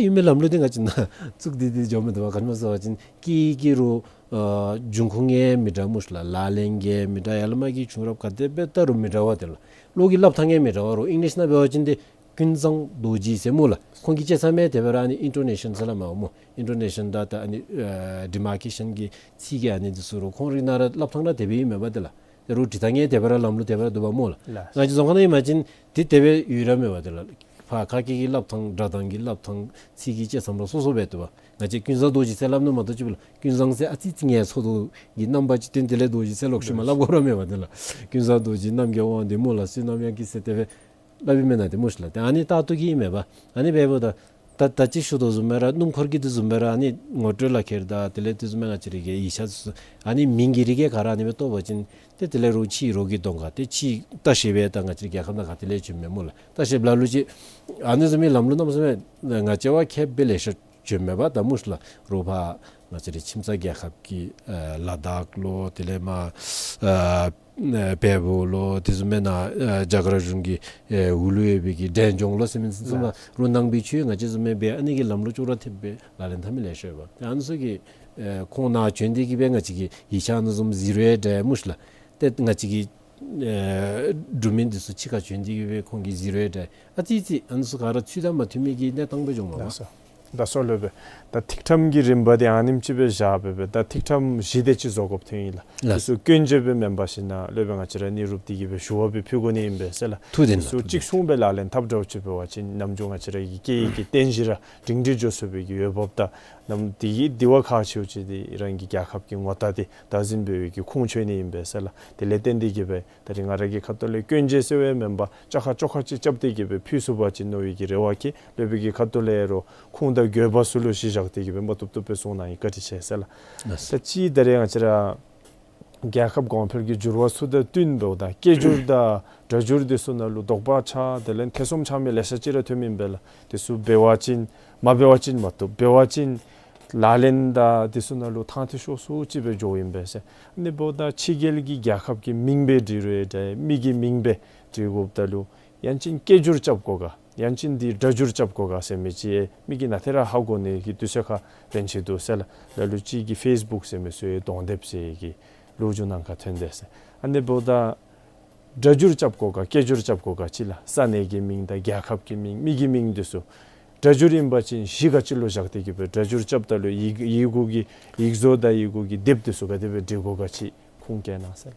ཡོད་མི་ལམ་ལུགས་འདི་ང་བཅས་ནང་བཙུགས་ཏེ་འདི་འགྱོ་མི་འདུག་པ། ག་ཅི་སྨོ་ཟེར་བ་ཅིན་སྐད་ཀྱི་རུང་ཨ་འབྱུང་ཁུངས་ཡང་མི་འདྲ་སྨོ་ཤ་ལགས། ལག་ལེན་གྱི་ཡང་མི་འདྲ། ཡར་ལས་མར་གྱི་བྱུང་རབས་ག་དེ་སྦེ་བལྟ་རུང་མི་འདྲ་བ་དེ་ལགས། བློ་གི་སླབ་ཐངས་ཡང་མི་འདྲ་བ་རུང་ཨིང་ལིཤ་ནང་འབད་བ་ཅིན་ཏེ་ཀུན་བཟང་རྡོ་རྗེ་ཟེར་སྨོ་ལགས། ཁོང་གི་བཅད་མཚམས་ཡང་དེ་སྦེ་ར་ཨ་ནི་ཨིན་ཊོ་ནེ་ཤཱན་ཟེར་སླབ་མས་པ་སྨོ། ཨིན་ཊོ་ནེ་ཤཱན་དང་ད་ཨ་ནི་ཨ་ཌི་མར་ཀེ་ཤཱན་གྱི་ཚིག་གི་ཨ་ནི་འདི་ཚུ་རུང་ཁོང་རའི་ནང་ར་སླབ་ཐངས་ར་དེ་སྦེ་ཨིན་མས་པ་ཏེ་ལགས། ཏེ་རུང་འབྲི་ཐངས་ཡང་དེ་སྦེ་ར་ལམ་ལུགས་དེ་སྦེ་ར་འདུག་པ་སྨོ་ལགས། ལགས། ང་བཅས་རྫོང་ཁ་ནང་ཨིན་པ་ཅིན་འདི་དེ་སྦེ་ཡོད་ར་མེད་པ་ཏེ་ལགས། ཕར་ཁ་སྐད་ཀྱི་སླབ་ཐངས་སྒྲ་གདངས་ཀྱི་སླབ་ཐངས་ཚིག་གི་བཅད་མཚམས་ར་སོ་སོ་སྦེ་འདུག་པ། ང་བཅས་ཀུན་བཟང་རྡོ་རྗེ་ཟེར་སླབ་ནི་མ་གཏོགས་ཅིག་པོ་ལགས་ཀུན་བཟང་ཟེར་ཨ་ཙི་ཙི་ངལ་འཚོ་དོ་གི་རྣམ་པ་ཅིག་སྟོན། དེ་ལས་རྡོ་རྗེ་ཟེར་ལོག་ཤུལ་མ་སླབ་དགོ་ར་མེད་པ་ཏེ་ལགས། ཀུན་བཟང་རྡོ་རྗེ་རྣམ་རྒྱལ་དབང་འདུས་སྨོ་ལགས། བསོད་ནམས་དབྱངས་སྐྱིད་ཟེར་དེ་སྦེ་སླབ་ཨིན་མེན་ན་ཏེ་སྨོ་ཤ་ལགས། ཏེ་ཨ་ནི་ལྟར་དུ་གི་ཨིན་མས་པ། ཨ་ནི་འབདཝ་ད་ད་ད་ཅི་ཞུ་དོ་བཟུམ་སྦེ་ར་སྣུམ་འཁོར་གྱི་འདི་བཟུམ་སྦེ་ར་ཨ་ནི་ངོ་སྤྲོད་ལག་ཁྱེར་དང་དེ་ལས་དེ་བཟུམ་སྦེ་ང་བཅས་རའི་གི་ཡིག་ཆ་ཚུ་ཨ་ནི་མིང་གི་རིགས་ག་ར་ཨ་ནི་སྦེ་བཏོག་པ་ཅིན་ཏེ་དེ་ལས་རུང་ཕྱིའི་རོགས་ཀྱི་གདོང་ཁར་ཏེ་ཕྱིའི་ལྟ་བཤལཔ་སྦེ་ད་ང་བཅས་རའི་རྒྱལ་ཁབ་ནང་ག་ཏེ་ལས་བྱོན་མས་སྨོ་ལགས། ལྟ་བཤལཔ་ལ་ལུ་ཅིག་ཨ་ནི་བཟུམ་མའི་ལམ་ལུགས་གནམ་མེད་ས་མེད་ང་བཅས་བ་མཁསཔ་སྦེ་ལེ་ཤ་བྱོན་མས་པ་ད་སྨོ་ཤ་ལགས། རོགས་ཕར་ང་བཅས་རའི་ཁྱིམ་ཚང་རྒྱལ་ཁབ་ཀྱི་ཨ་ལ་དྭགས་ལོ་དེ་ལས་མར་ཨ་ཨ་བལ་པོ་ལོ་དེ་བཟུམ་མའི་ནང་ཨ་རྒྱ་གར་གཞུང་གི་ཨེ་འོག་ལུ་ཡོད་པའི་གི་འབྲས་ལྗོངས་ལོ་ཟེར་མི་ཚུ་ལགས། ཚུ་ནང་རོགས་ནང་པའི་ཆོས་ང་བཅས་བཟུམ་མའི་སྦེ་ཨ་ནི་གི་ལམ་ལུགས་ཅོག་ར་འཐདཔ་སྦེ་ལག་ལེན་འཐབ་མི་ལེ་ཤ་ཡོད་པ། ཏེ་ཨ་ནི་ཚུ་གིས་ཨེ་ཁོང་ནཱ་བྱོན་ཏེ་གི་སྦེ་ང་བཅས་ཀྱི་ཡིག་ཆ་ཨ་ནི་བཟུམ་གཟིགས་རུང་འདྲ་སྨོ་ཤ་ལགས། ཏེ་ང་བཅས་ཀྱི་ཨེ་འབྲུག་མི་འདི་ཚུ་ཕྱི་ཁར་བྱོན་ཏེ་གི་སྦེ་ཁོང་གིས་གཟིགས་རུང་འདྲ། ཨ་ཙི་ཙི་ཨ་ནི་ཚུ་ག་ར་ཚུལ་དང་མ་མཐུན་མི་གི་གནས་སྟངས་སྦེ་འགྱོཝ་མས་པ། ལགས་སོ། ད་སོ་ལོ་སྦེ་ད་ཐིག་ཕྲེང་གི་རིམ་པ་འདི་ཨ་ནེམ་ཅིག་སྦེ་བཞག་སྦེ་སྦེ་ད་ཐིག་ཕྲེང་བཞི་དེ་ཅིག་བཟོ་དགོཔ་ཐོན་ཡི་ལགས། ལགས། དེ་ཚུ་སྐྱོན་བརྗོད་སྦེ་མེན་པར་ཞིན་ན་སློབ་དཔོན་ང་བཅས་ར་གཉིས་རུབ་སྟེ་གི་སྦེ་ཞུ་བ་སྦེ་ཕུལ་དགོ་ནི་ཨིན་པས་ཟེར་ལགས། ཐུགས་བདེན་ལགས། དེ་ཚུ་ཐུགས་བདེན། གཅིག་མཚུངས་སྦེ་ལག་ལེན་འཐབ་འདྲཝ་ཅིག་འབད་བ་ཅིན་ནམ་རྒྱུན་ང་བཅས་ར་གི་སྐད་ཡིག་གི་རྟེན་གཞི་ར་སྒྲིང་སྒྲི་འགྱོ་ཚུགས་པའི་གི་འོས་འབབ་དང་ནམ་དེ་གི་དེ་བ་ཁག་ཆེཝ་ཅིག་འདི་རང་གི་རྒྱལ་ཁབ་ཀྱི་ངོ་རྟགས་འདི་བདག་འཛིན་འབད་བའི་གི་ཁུངས་འཁྱོལ་ནི་ཨིན་པས་ཟེར་ལགས། དེ་ལས་བརྟེན་ཏེ་གི་སྦེ་ད་རིས་ང་ར་གི་ཁ་ཐུག་ལས་སྐྱོན་བརྗོད་ཟེར་བའི་མེན་པར་ཅ་ཁ་ཅོག་ཁ་ཅིག་རྐྱབ་སྟེ་གི་སྦེ་ཕུལ་ཚུགས་པ་ཅིན་མནོ་བའི་གི་རེ་བ་བསྐྱེད། སློབ་དཔོན་གྱི་ཁ་ཐུག་ལས་རོགས་ཁུངས་དང་དགོས་པ་ཚུ་ལུ་གཞི་བཞག་སྟེ་གི་སྦེ་མ་བཏུབ་བཏུབ་སྦེ་གསུང་གནང་ཡི། བཀའ་དྲིན་ཆེ་ཟེར་ལགས། ལགས། ད་ཅི་ད་རིས་ང་བཅས་ར་རྒྱལ་ཁབ་གོང་འཕེལ་གྱི་འགྱུར་བ་ཚུ་དང་བསྟུན་འབདཝ་ད་སྐད་སྒྱུར་དང་སྒྲ་སྒྱུར་འདི་ཚུ་ནང་ལུ་དོགས་པ་ཆགས་དེ་ལས་ཐེ་ཚོམ་ཆགས་མི་ལེ་ཤ་ཅིག་ར་ཐོན་མི་ཨིན་པས་ལགས། དེ་ཚུ་འབད་བ་ཅིན་མ་འབད་བ་ཅིན་མ་བཏུབ། འབད་བ་ཅིན་ལག་ལེན་དང་དེ་ཚུ་ནང་ལུ་ཐང་ཐིག་ཤོར་སུ་ཅིག་སྦེ་འགྱོཝ་ཨིན་པས་ཟེར། ཨ་ནི་འབདཝ་ད་ཕྱི་རྒྱལ་གྱི་རྒྱལ་ཁབ་ཀྱི་མིང་སྦེ་འབྲི་རུང་འདྲ་མི་གི་མིང་སྦེ་འབྲི་དགོཔ་ད་ལུ་ཡང་ཅིན་སྐད་སྒྱུར་རྐྱབ་དགོ་ག། ཡང་ཅིན་འདི་སྒྲ་སྒྱུར་རྐྱབ་དགོ་ག་ཟེར་མི་ཅིག་མི་གིས་ནཱ་ཏེ་ར་ཧ་གོ་ནི་གི་དུས་ཚོད་ཁར་རན་ཅི་འདུག་ཟེར་ལགས། ལ་ལུ་ཅིག་གིས་ཕེསི་བུཀ་ཟེར་མི་ཚུ་ཡང་གདོང་དེབ་ཟེར་གི་ལོ་རྒྱུས་ནང་ཁར་ཐོན་དེས་ཟེར། ཨ་ནི་འབདཝ་ད་སྒྲ་སྒྱུར་རྐྱབ་དགོ་ག་སྐད་སྒྱུར་རྐྱབ་དགོ་ག་ཅིག་ལགས། ས་གནས་ཀྱི་མིང་དང་རྒྱལ་ཁབ་ཀྱི་མིང་མི་གི་མིང་འདི་ཚུ་སྒྲ་སྒྱུར་ཨིན་པ་ཅིན་གཞི་ག་ཅི་ལུ་བཞག་སྟེ་གི་སྦེ་སྒྲ་སྒྱུར་རྐྱབ་ད་ལུ་ཡི་ཡི་གུ་གི་ཡིག་བཟོ་དང་ཡི་གུ་གི་དེབ་འདི་ཚུ་ག་དེ་སྦེ་འབྲི་དགོ་ག་ཅིག་ཁུངས་བཀལ་གནང་ཟེར་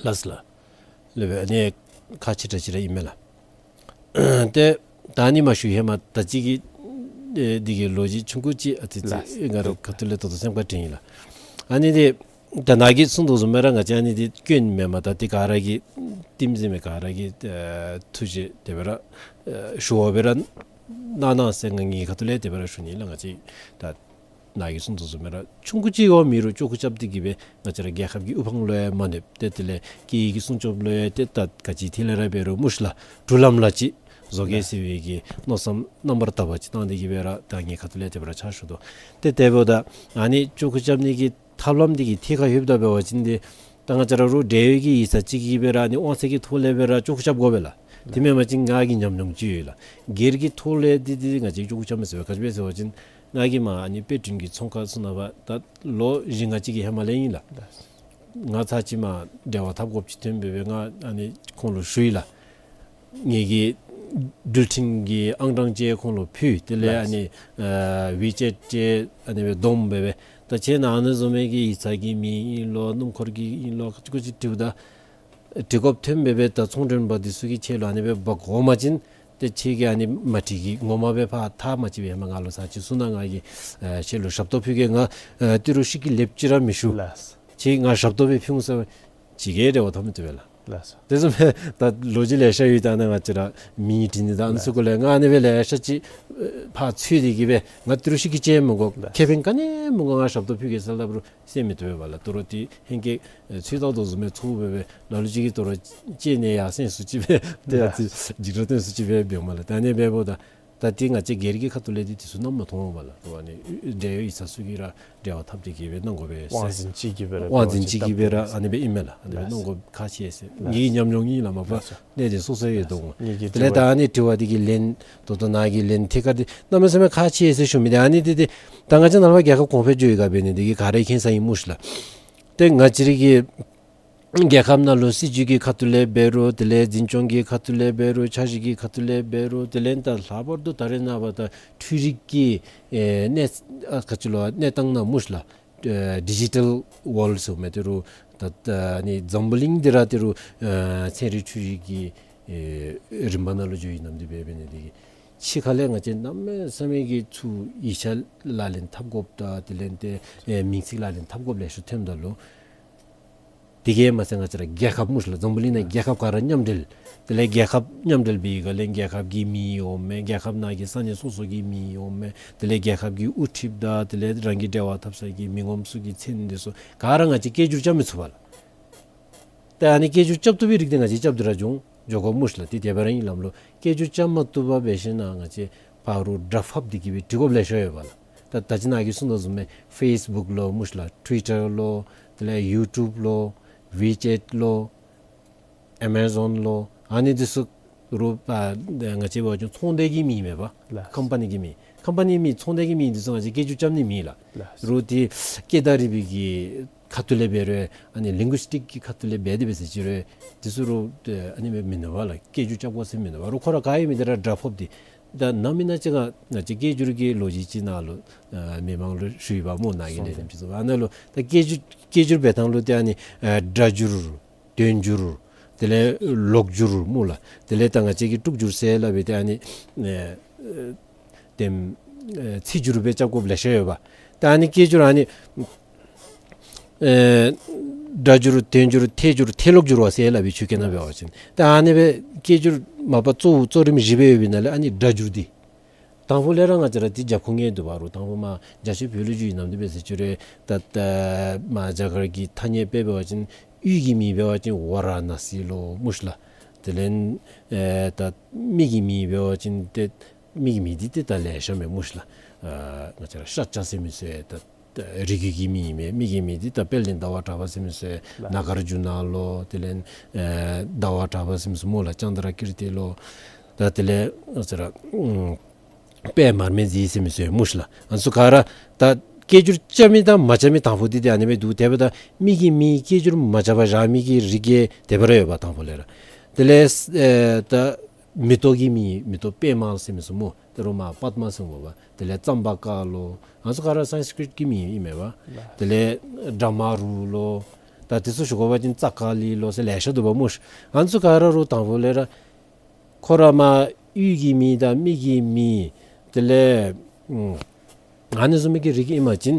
ལགས། ལགས་ལགས། ལགས་སྦེ་ཨ་ནི་ཁག་ཆེ་དྲགས་ཅིག་ར་ཨིན་མས་ལགས། ཏེ་ད་ཨ་ནི་མ་ཞུ་ཧེ་མ་ད་ཅི་གི་ཨེ་འདི་གི་ལོ་རྒྱུས་ཆུང་ཀུ་ཅིག་ཨ་ཙི་ཙི་ལགས། ཨེ་ང་ར་ཁ་ཐུག་ལས་ཏོག་ཏོ་སེམས་ཁར་དྲན་ཡི་ལགས། ཨ་ནི་འདི་ད་ནཱ་གིས་གསུངས་དོ་བཟུམ་སྦེ་ར་ང་བཅས་ཨ་ནི་འདི་སྐྱོན་མེན་མས། ད་འདི་ག་ར་གི་ཊིམ་ཟེར་མི་ག་ར་གི་ཨེ་ཐུགས་རྗེ་དེ་སྦེ་ར་ཨེ་ཞུ་བ་སྦེ་ར་གནང་གནང་ཟེར་ང་ངེའི་ཁ་ཐུག་ལས་དེ་སྦེ་ར་ཞུ་ནི་ལགས། ང་བཅས་ད་ནཱ་གིས་གསུངས་དོ་བཟུམ་སྦེ་ར་ཆུང་ཀུ་ཅིག་འོང་མི་རུང་ལྕོགས་གུ་རྐྱབ་སྟེ་གི་སྦེ་ང་བཅས་ར་རྒྱལ་ཁབ་ཀྱི་དབུ་འཕང་ལུ་ཡང་མ་གནོདཔ་ཏེ་དེ་ལས་སྐད་ཡིག་གི་སྲུང་སྐྱོབ་ལུ་ཡང་ཏེ་ད་ག་ཅི་ཐད་ལས་ར་འབད་རུང་མུས་ལ་འགྲུལ་ལམ་ལ་ཅིག་བཟོ་གེ་ཟེར་བའི་གི་མནོ་བསམ་རྣམ་པར་དག་པ་ཅིག་བཏང་སྟེ་གི་སྦེ་ར་ད་ངེའི་ཁ་ཐུག་ལས་དེ་སྦེ་ར་ཕྱག་ཞུ་དོ། ཏེ་དེ་འབདཝ་ད་ཨ་ནི་ལྕོགས་གུ་རྐྱབ་ནི་གི་ཐབས་ལམ་འདི་གི་ཐད་ཁར་ལྷོདཔ་ད་འབད་བ་ཅིན་འདི་ད་ང་བཅས་ར་རུང་འབྲེལ་ཡོད་ཀྱི་ཡིག་ཚང་ཅིག་གིས་སྦེ་ར་ཨ་ནི་དབང་ཚད་ཀྱི་ཐོག་ལས་སྦེ་ར་ལྕོགས་གུ་རྐྱབ་དགོ་པས་ལགས། དེ་མེན་པ་ཅིན་ང་གིས་ཉམས་མྱོང་ཅིག་ཡོད་ལགས། སྒེར་གྱི་ཐོག་ལས་འདི་འདི་ང་བཅས་ལྕོགས་གུ་རྐྱབ་མི་ཚུགས་པས། ག་ཅི་སྦེ་ཟེར་བ་ཅིན་ང་གིས་མར་ཨ་ནི་དཔེ་སྐྲུན་གྱི་ཚོང་ཁང་ཚུ་ནང་ཕར་ད་ལོ་བཞི་ལྔ་ཅིག་གི་ཧེ་མ་ལས་ཨིན་ལགས། ང་ཚར་ཅིག་མར་འབྲེལ་བ་འཐབ་དགོཔ་ཅིག་ཐོན་སྦེ་སྦེ་ང་ཨ་ནི་ཁོང་ལུ་ཞུ་ཡི་ལགས། ངེ་གི་འགྲུལ་འཕྲིན་གྱི་ཨང་གྲངས་ཅིག་ཁོང་ལུ་ཕུལ། དེ་ལས་ཨ་ནི་ཨ་ཝི་ཅེཊ་ཅིག་ཨ་ནི་སྦེ་བསྡོམས་སྦེ་སྦེ་ད་ཁྱེད་ནཱ་ཨ་ནི་བཟུམ་མའི་གི་ཡིག་ཚང་གི་མིང་ཨིན་ལོ་སྣུམ་འཁོར་གྱི་ཨིན་ལོ་ཅིག་ཅིག་དྲིཝ་ད་འབྲི་དགོཔ་ཐོན་སྦེ་སྦེ་ད་ཚོང་མགྲོན་པ་འདི་ཚུ་གིས་ཁྱེད་ལུ་ཨ་ནི་སྦེ་འབག་འོང་པ་ཅིན་ཏེ་ཁྱེད་ཀྱིས་ཨ་ནི་མ་འགྲིག་གི་ངོ་མ་སྦེ་ཕར་ཐག་མ་བཅད་པའི་ཧེ་མ་ང་ལུ་ཚར་ཅིག་གསུང་གནང་། ང་གིས་ཨེ་ཁྱེད་ལུ་ཞབས་ཏོག་ཕུལ་གེ། ང་ཨེ་ཏི་རུ་ཤི་གི་ལེབ་ཅིག་ར་མི་ཞུ། ལགས། ཁྱེད་ང་ཞབས་ཏོག་སྦེ་ཕུལ་འོང་ཟེར་བ་ཅིག་གིས་འབྲེལ་བ་འཐབ་མི་བཏུབ་པས་ལགས། ལགས་སོ། དེ་བཟུམ་སྦེ་ད་ལོ་རྒྱུས་ལེ་ཤ་ཡོད། ད་ནཱ་ང་བཅས་ར་མིང་བྲིས་ནི་ད་ཨ་ནི་ཚུ་གུ་ལས་ང་ཨ་ནི་སྦེ་ལེ་ཤ་ཅིག་ཨེ་ཕར་འཚོལ་ཏེ་གི་སྦེ་ང་ཏི་རུ་ཤི་གི་ཅིག་མི་དགོ། ལགས། ཁེ་ཕན་ག་ནི་མི་དགོ། ང་ཞབས་ཏོག་ཕུལ་གེ་ཟེར་སླབ་རུང་ཟེར་མི་བཏུབ་པས་ལགས། ད་རུང་འདི་ཧེང་སྐལ་ཨེ་ཚུལ་བདག་དོ་བཟུམ་སྦེ་ཚོར་སྦེ་སྦེ་ལ་ལུ་ཅིག་གིས་ད་རུང་ཅིག་ནི་ཡར་སེང་སུ་ཅིག་སྦེ་ཏེ་ཨ་ཙི་འཇིགས་སྐྲག་སྟོན་སུ་ཅིག་སྦེ་འབདཝ་མས་ལགས། ད་ཨ་ནི་འབདཝ་ད་ད་འདི་ང་བཅས་སྒེར་གྱི་ཁ་ཐུག་ལས་འདི་འདི་ཚུ་ནམ་མ་མཐོང་བས་ལགས། ད་ཨ་ནི་འབྲེལ་ཡོད་ཡིག་ཚང་ཚུ་གིས་ར་འབྲེལ་བ་འཐབ་སྟེ་གི་སྦེ་གནང་དགོ་པས་ཟེར། དབང་འཛིན་ཅིག་གིས་སྦེ་ར་དབང་འཛིན་ཅིག་གིས་སྦེ་ར་ཨ་ནི་སྦེ་ཨིན་མས་ལགས། ཨ་ནི་སྦེ་གནང་དགོ་ཁག་ཆེ་ཟེར། ངེའི་ཉམས་མྱོང་ཨིན་ལགས། མ་པ་གནས་དེ་སོ་སོ་ཡོད་དོ་འོང་། དེ་ལས་ད་ཨ་ནི་དྲི་བ་འདི་གི་ལན་ད་ལྟོ་ནཱ་གི་ལན་ཐད་ཀར་འདི་གནམ་མེད་ས་མེད་ཁག་ཆེ་ཟེར་ཞུ་མི་འདི་ཨ་ནི་འདི་འདི་ད་ང་བཅས་ནཱ་ལས་ཕར་རྒྱལ་ཁབ་གོང་འཕེལ་འགྱོ་ཡི་ག་འབད་ནི་འདི་གིས་ག་ར་མཁྱེན་ས་ཨིན་སྨོ་ཤི་ལགས། ཏེ་ང་བཅས་ར་གི་རྒྱལ་ཁབ་ནང་ལུ་སྲིད་བྱུས་ཀྱི་ཁ་ཐུག་ལས་འབད་རུང་དེ་ལས་འཛིན་སྐྱོང་གི་ཁ་ཐུག་ལས་འབད་རུང་འཆར་གཞི་གི་ཁ་ཐུག་ལས་འབད་རུང་དེ་ལས་ད་ལྷག་པར་དུ་ད་རེས་ནངས་པ་ད་འཕྲུལ་རིག་གི་ཨེ་གནས་ཨ་ག་ཅི་ལོ་གནས་སྟངས་ནང་སྨོ་ཤི་ལགས། ཨེ་ཌི་ཇི་ཊལ་ཝཱལཌ་ཟེར་མི་འདི་རུང་ད་ད་ཨ་ནི་འཛམ་བུ་གླིང་འདི་ར་འདི་རུང་ཨེ་ཚན་རིག་འཕྲུལ་རིག་གི་ཨེ་རིམ་པ་ནང་ལུ་འགྱོ་ཡི་ནམ་འདི་འབད་འབད་ནི་འདི་གིས་ཕྱི་ཁ་ལས་ང་བཅས་གནམ་མེད་ས་མེད་ཀྱི་ཚུར་ཡིག་ཆ་ལག་ལེན་འཐབ་དགོཔ་དང་དེ་ལས་ཏེ་ཨེ་མིང་ཚིག་ལག་ལེན་འཐབ་དགོཔ་ལེ་ཤ་ཐོནམ་ད་ལུ་དེ་གིས་མ་ཚད་ང་བཅས་ར་རྒྱལ་ཁབ་སྨོ་ཤི་ལགས། འཛམ་བུ་གླིང་ནང་རྒྱལ་ཁབ་ག་ར་མཉམ་འབྲེལ། དེ་ལས་རྒྱལ་ཁབ་མཉམ་འབྲེལ་འབད་བའི་སྒང་ལས་རྒྱལ་ཁབ་ཀྱི་མིང་འོང་མས། རྒྱལ་ཁབ་ནང་གི་ས་གནས་སོ་སོ་གི་མིང་འོང་མས། དེ་ལས་རྒྱལ་ཁབ་ཀྱི་དབུ་ཁྲིདཔ་དང་དེ་ལས་རང་གི་འབྲེལ་བ་འཐབ་ས་གི་མི་ངོམ་ཚུ་གི་མཚན་འདི་ཚུ་ག་ར་ང་བཅས་སྐད་སྒྱུར་རྐྱབ་མི་ཚུགས་པས་ལགས། ཏེ་ཨ་ནི་སྐད་སྒྱུར་རྐྱབ་བཏུབ་པའི་རིགས་འདི་ང་བཅས་རྐྱབ་སྟེ་ར་འགྱོ་འགྱོ་དགོ་སྨོ་ཤི་ལགས། ཏེ་དེ་སྦེ་ར་ཨིན་ལགས་ལོ། སྐད་སྒྱུར་རྐྱབ་མ་བཏུབ་པར་འབད་ཞིནམ་ལས་ང་བཅས་ཕར་རུ་སྒྲ་ཕབ་སྟེ་གི་སྦེ་འབྲི་དགོཔ་ལེ་ཤ་ཡོད་པས་ལགས། ད་ད་ཅི་ནཱ་གིས་གསུངས་དོ་བཟུམ་སྦེ་ཕེསི་བུཀ་ལོ་སྨོ་ཤི་ལགས། ཊུ་ཝི་ཊར་ལོ། དེ་ལས་ཡུ་ཊུབ་ལོ། ཝི་ཅེཊ་ལོ། ཨེ་མ་ཟོན་ལོ། ཨ་ནི་འདི་ཚུ་རུང་ཨ་ང་བཅས་འབད་བ་ཅིན་ཚོང་སྡེ་གི་མིང་མེན་པ། ལགས། ཀམ་པ་ནི་གི་མིང་། ཀམ་པ་ནི་མིང་ཚོང་སྡེ་གི་མིང་འདི་ཚུ་ང་བཅས་སྐད་སྒྱུར་རྐྱབ་ནི་མེད་ལགས། ལགས། རུང་འདི་སྐད་དང་རིག་པའི་གི་ཁ་ཐུག་ལས་འབད་རུང་ཨ་ནི་ལིང་གུ་སི་ཊིཀ་གི་ཁ་ཐུག་ལས་འབད་དེ་འབད་ཟེར་ཅི་རུང་འདི་ཚུ་རུང་ཨ་ནི་མེན་མེན་ནི་བ་ལགས། སྐད་སྒྱུར་རྐྱབ་དགོ་ཟེར་མེན་ནི་བ། རུང་ཁོ་ར་ག་ཡོད་མི་འདི་ར་སྒྲ་ཕབ་སྟེ། ད་ནམ་ཨིན་ན་ཅིག་ང་ང་བཅས་སྐད་སྒྱུར་གྱི་ལོ་རྒྱུས་ཅིག་ནང་ལུ་ཨ་མི་མང་ལུ་ཞུ་ཡི་བ་སྨོ། ནཱ་གི་ལས་རིམ་ཅིག་ཚུ་ཨ་ནཱ་ལུ་ད་སྐད་སྒྱུར་སྐད་སྒྱུར་འབད་ཐངས་ལུ་ཏེ་ཨ་ནི་ཨ་སྒྲ་སྒྱུར་དོན་སྒྱུར་དེ་ལས་ལོག་སྒྱུར་སྨོ་ལགས། དེ་ལས་ད་ང་བཅས་ཀྱིས་དཀྲུག་སྒྱུར་ཟེར་སླབ་པའི་ཏེ་ཨ་ནི་ཨེ་ཨེ་དེམ་ཨེ་ཚིག་སྒྱུར་སྦེ་རྐྱབ་དགོཔ་ལེ་ཤ་ཡོད་པ། ད་ཨ་ནི་སྐད་སྒྱུར་ཨ་ནི་ཨེ་སྒྲ་སྒྱུར་དོན་སྒྱུར་ཐད་སྒྱུར་ཐད་ལོག་སྒྱུར་བ་ཟེར་སླབ་པའི་ཆོས་སྐད་ནང་འབད་བ་ཅིན། ད་ཨ་ནི་སྦེ་སྐད་སྒྱུར་མ་པ་གཙོ་བོ་གཙོ་རིམ་བཞི་སྦེ་ཡོད་པའི་ནང་ལས་ཨ་ནི་སྒྲ་སྒྱུར་འདི་དང་ཕུ་ལས་ར་ང་བཅས་ར་འདི་རྒྱབ་ཁུངས་ངེས་འདུག་པ། རུང་དང་ཕུ་མར་རྒྱ་ཆེ་བོད་ལུ་འགྱོ་ཡི་ནམ་འདི་འབད་ཟེར་ཅི་རུང་ད་ད་མར་རྒྱ་གར་གྱི་ཐ་སྙད་དཔེ་འབད་བ་ཅིན་ཡུལ་གྱི་མིང་འབད་བ་ཅིན་ཝ་ར་ཎ་སི་ལོ་སྨོ་ཤི་ལགས། དེ་ལས་ཨེ་ད་མི་གི་མིང་འབད་བ་ཅིན་ཏེ་མི་གི་མིང་འདི་ཏེ་ད་ལེ་ཤ་མས་སྨོ་ཤི་ལགས། ཨ་ང་བཅས་ར་ཤཱཀྱ་ཟེར་མི་ཚུ་ད་རིགས་རྒྱུད་ཀྱི་མིང་ཨིན་མས། མི་གི་མིང་འདི་ད་དཔལ་ལྡན་ཟླ་བ་གྲགས་པ་ཟེར་མི་ཚུ་ལགས། ནཱ་གར་ཇུ་ན་ལོ། དེ་ལས་ཨེ་ཟླ་བ་གྲགས་པ་ཟེར་མི་ཚུ་སྨོ་ལགས། ཙནྡྲ་ཀིརྟི་ལོ། ད་དེ་ལས་ང་བཅས་ར་ཨམ་པད་མར་མེ་མཛེས་ཟེར་མི་ཚུ་ཡང་སྨོ་ཤ་ལགས། ཨ་ནི་ཚུ་ག་ར་ད་སྐད་སྒྱུར་རྐྱབ་མི་དང་མ་རྐྱབ་མི་དང་ཕུ་འདི་ཏེ་ཨ་ནི་སྦེ་འདུག། དེ་འབདཝ་ད་མི་གིས་མི་སྐད་སྒྱུར་མ་རྐྱབ་པར་བཞག་མི་གི་རིགས་ཀྱི་དེ་སྦེ་ར་ཡོདཔ་དང་ཕུ་ལས་ར། དེ་ལས་ཨེ་ད་མེ་ཏོག་གི་མིང་མེ་ཏོག་པདྨ་ཟེར་མི་ཚུ་སྨོ། དེ་རུང་མར་པདྨ་ཟེར་འོང་པ། དེ་ལས་ཙམ་པ་ཀ་ལོ། ཨ་ནི་ཚུ་ག་ར་སཾསྐྲྀཏ་གི་མིང་ཨིན་མས་པ། དེ་ལས་བྲཧྨ་རུ་ལོ། ད་དེ་ཚུ་ཞུ་དགོ་པ་ཅིན་ཙ་ཀ་ལི་ལོ་ཟེར་ལེ་ཤ་འདུག་པ་སྨོ་ཤ། ཨ་ནི་ཚུ་ག་ར་རུང་དང་ཕུ་ལས་ར་ཁོ་ར་མར་གཡུས་ཀྱི་མིང་དང་མི་གི་མིང་དེ་ལས་ཨམ་ཨ་ནི་བཟུམ་མའི་གི་རིགས་ཨིན་པ་ཅིན་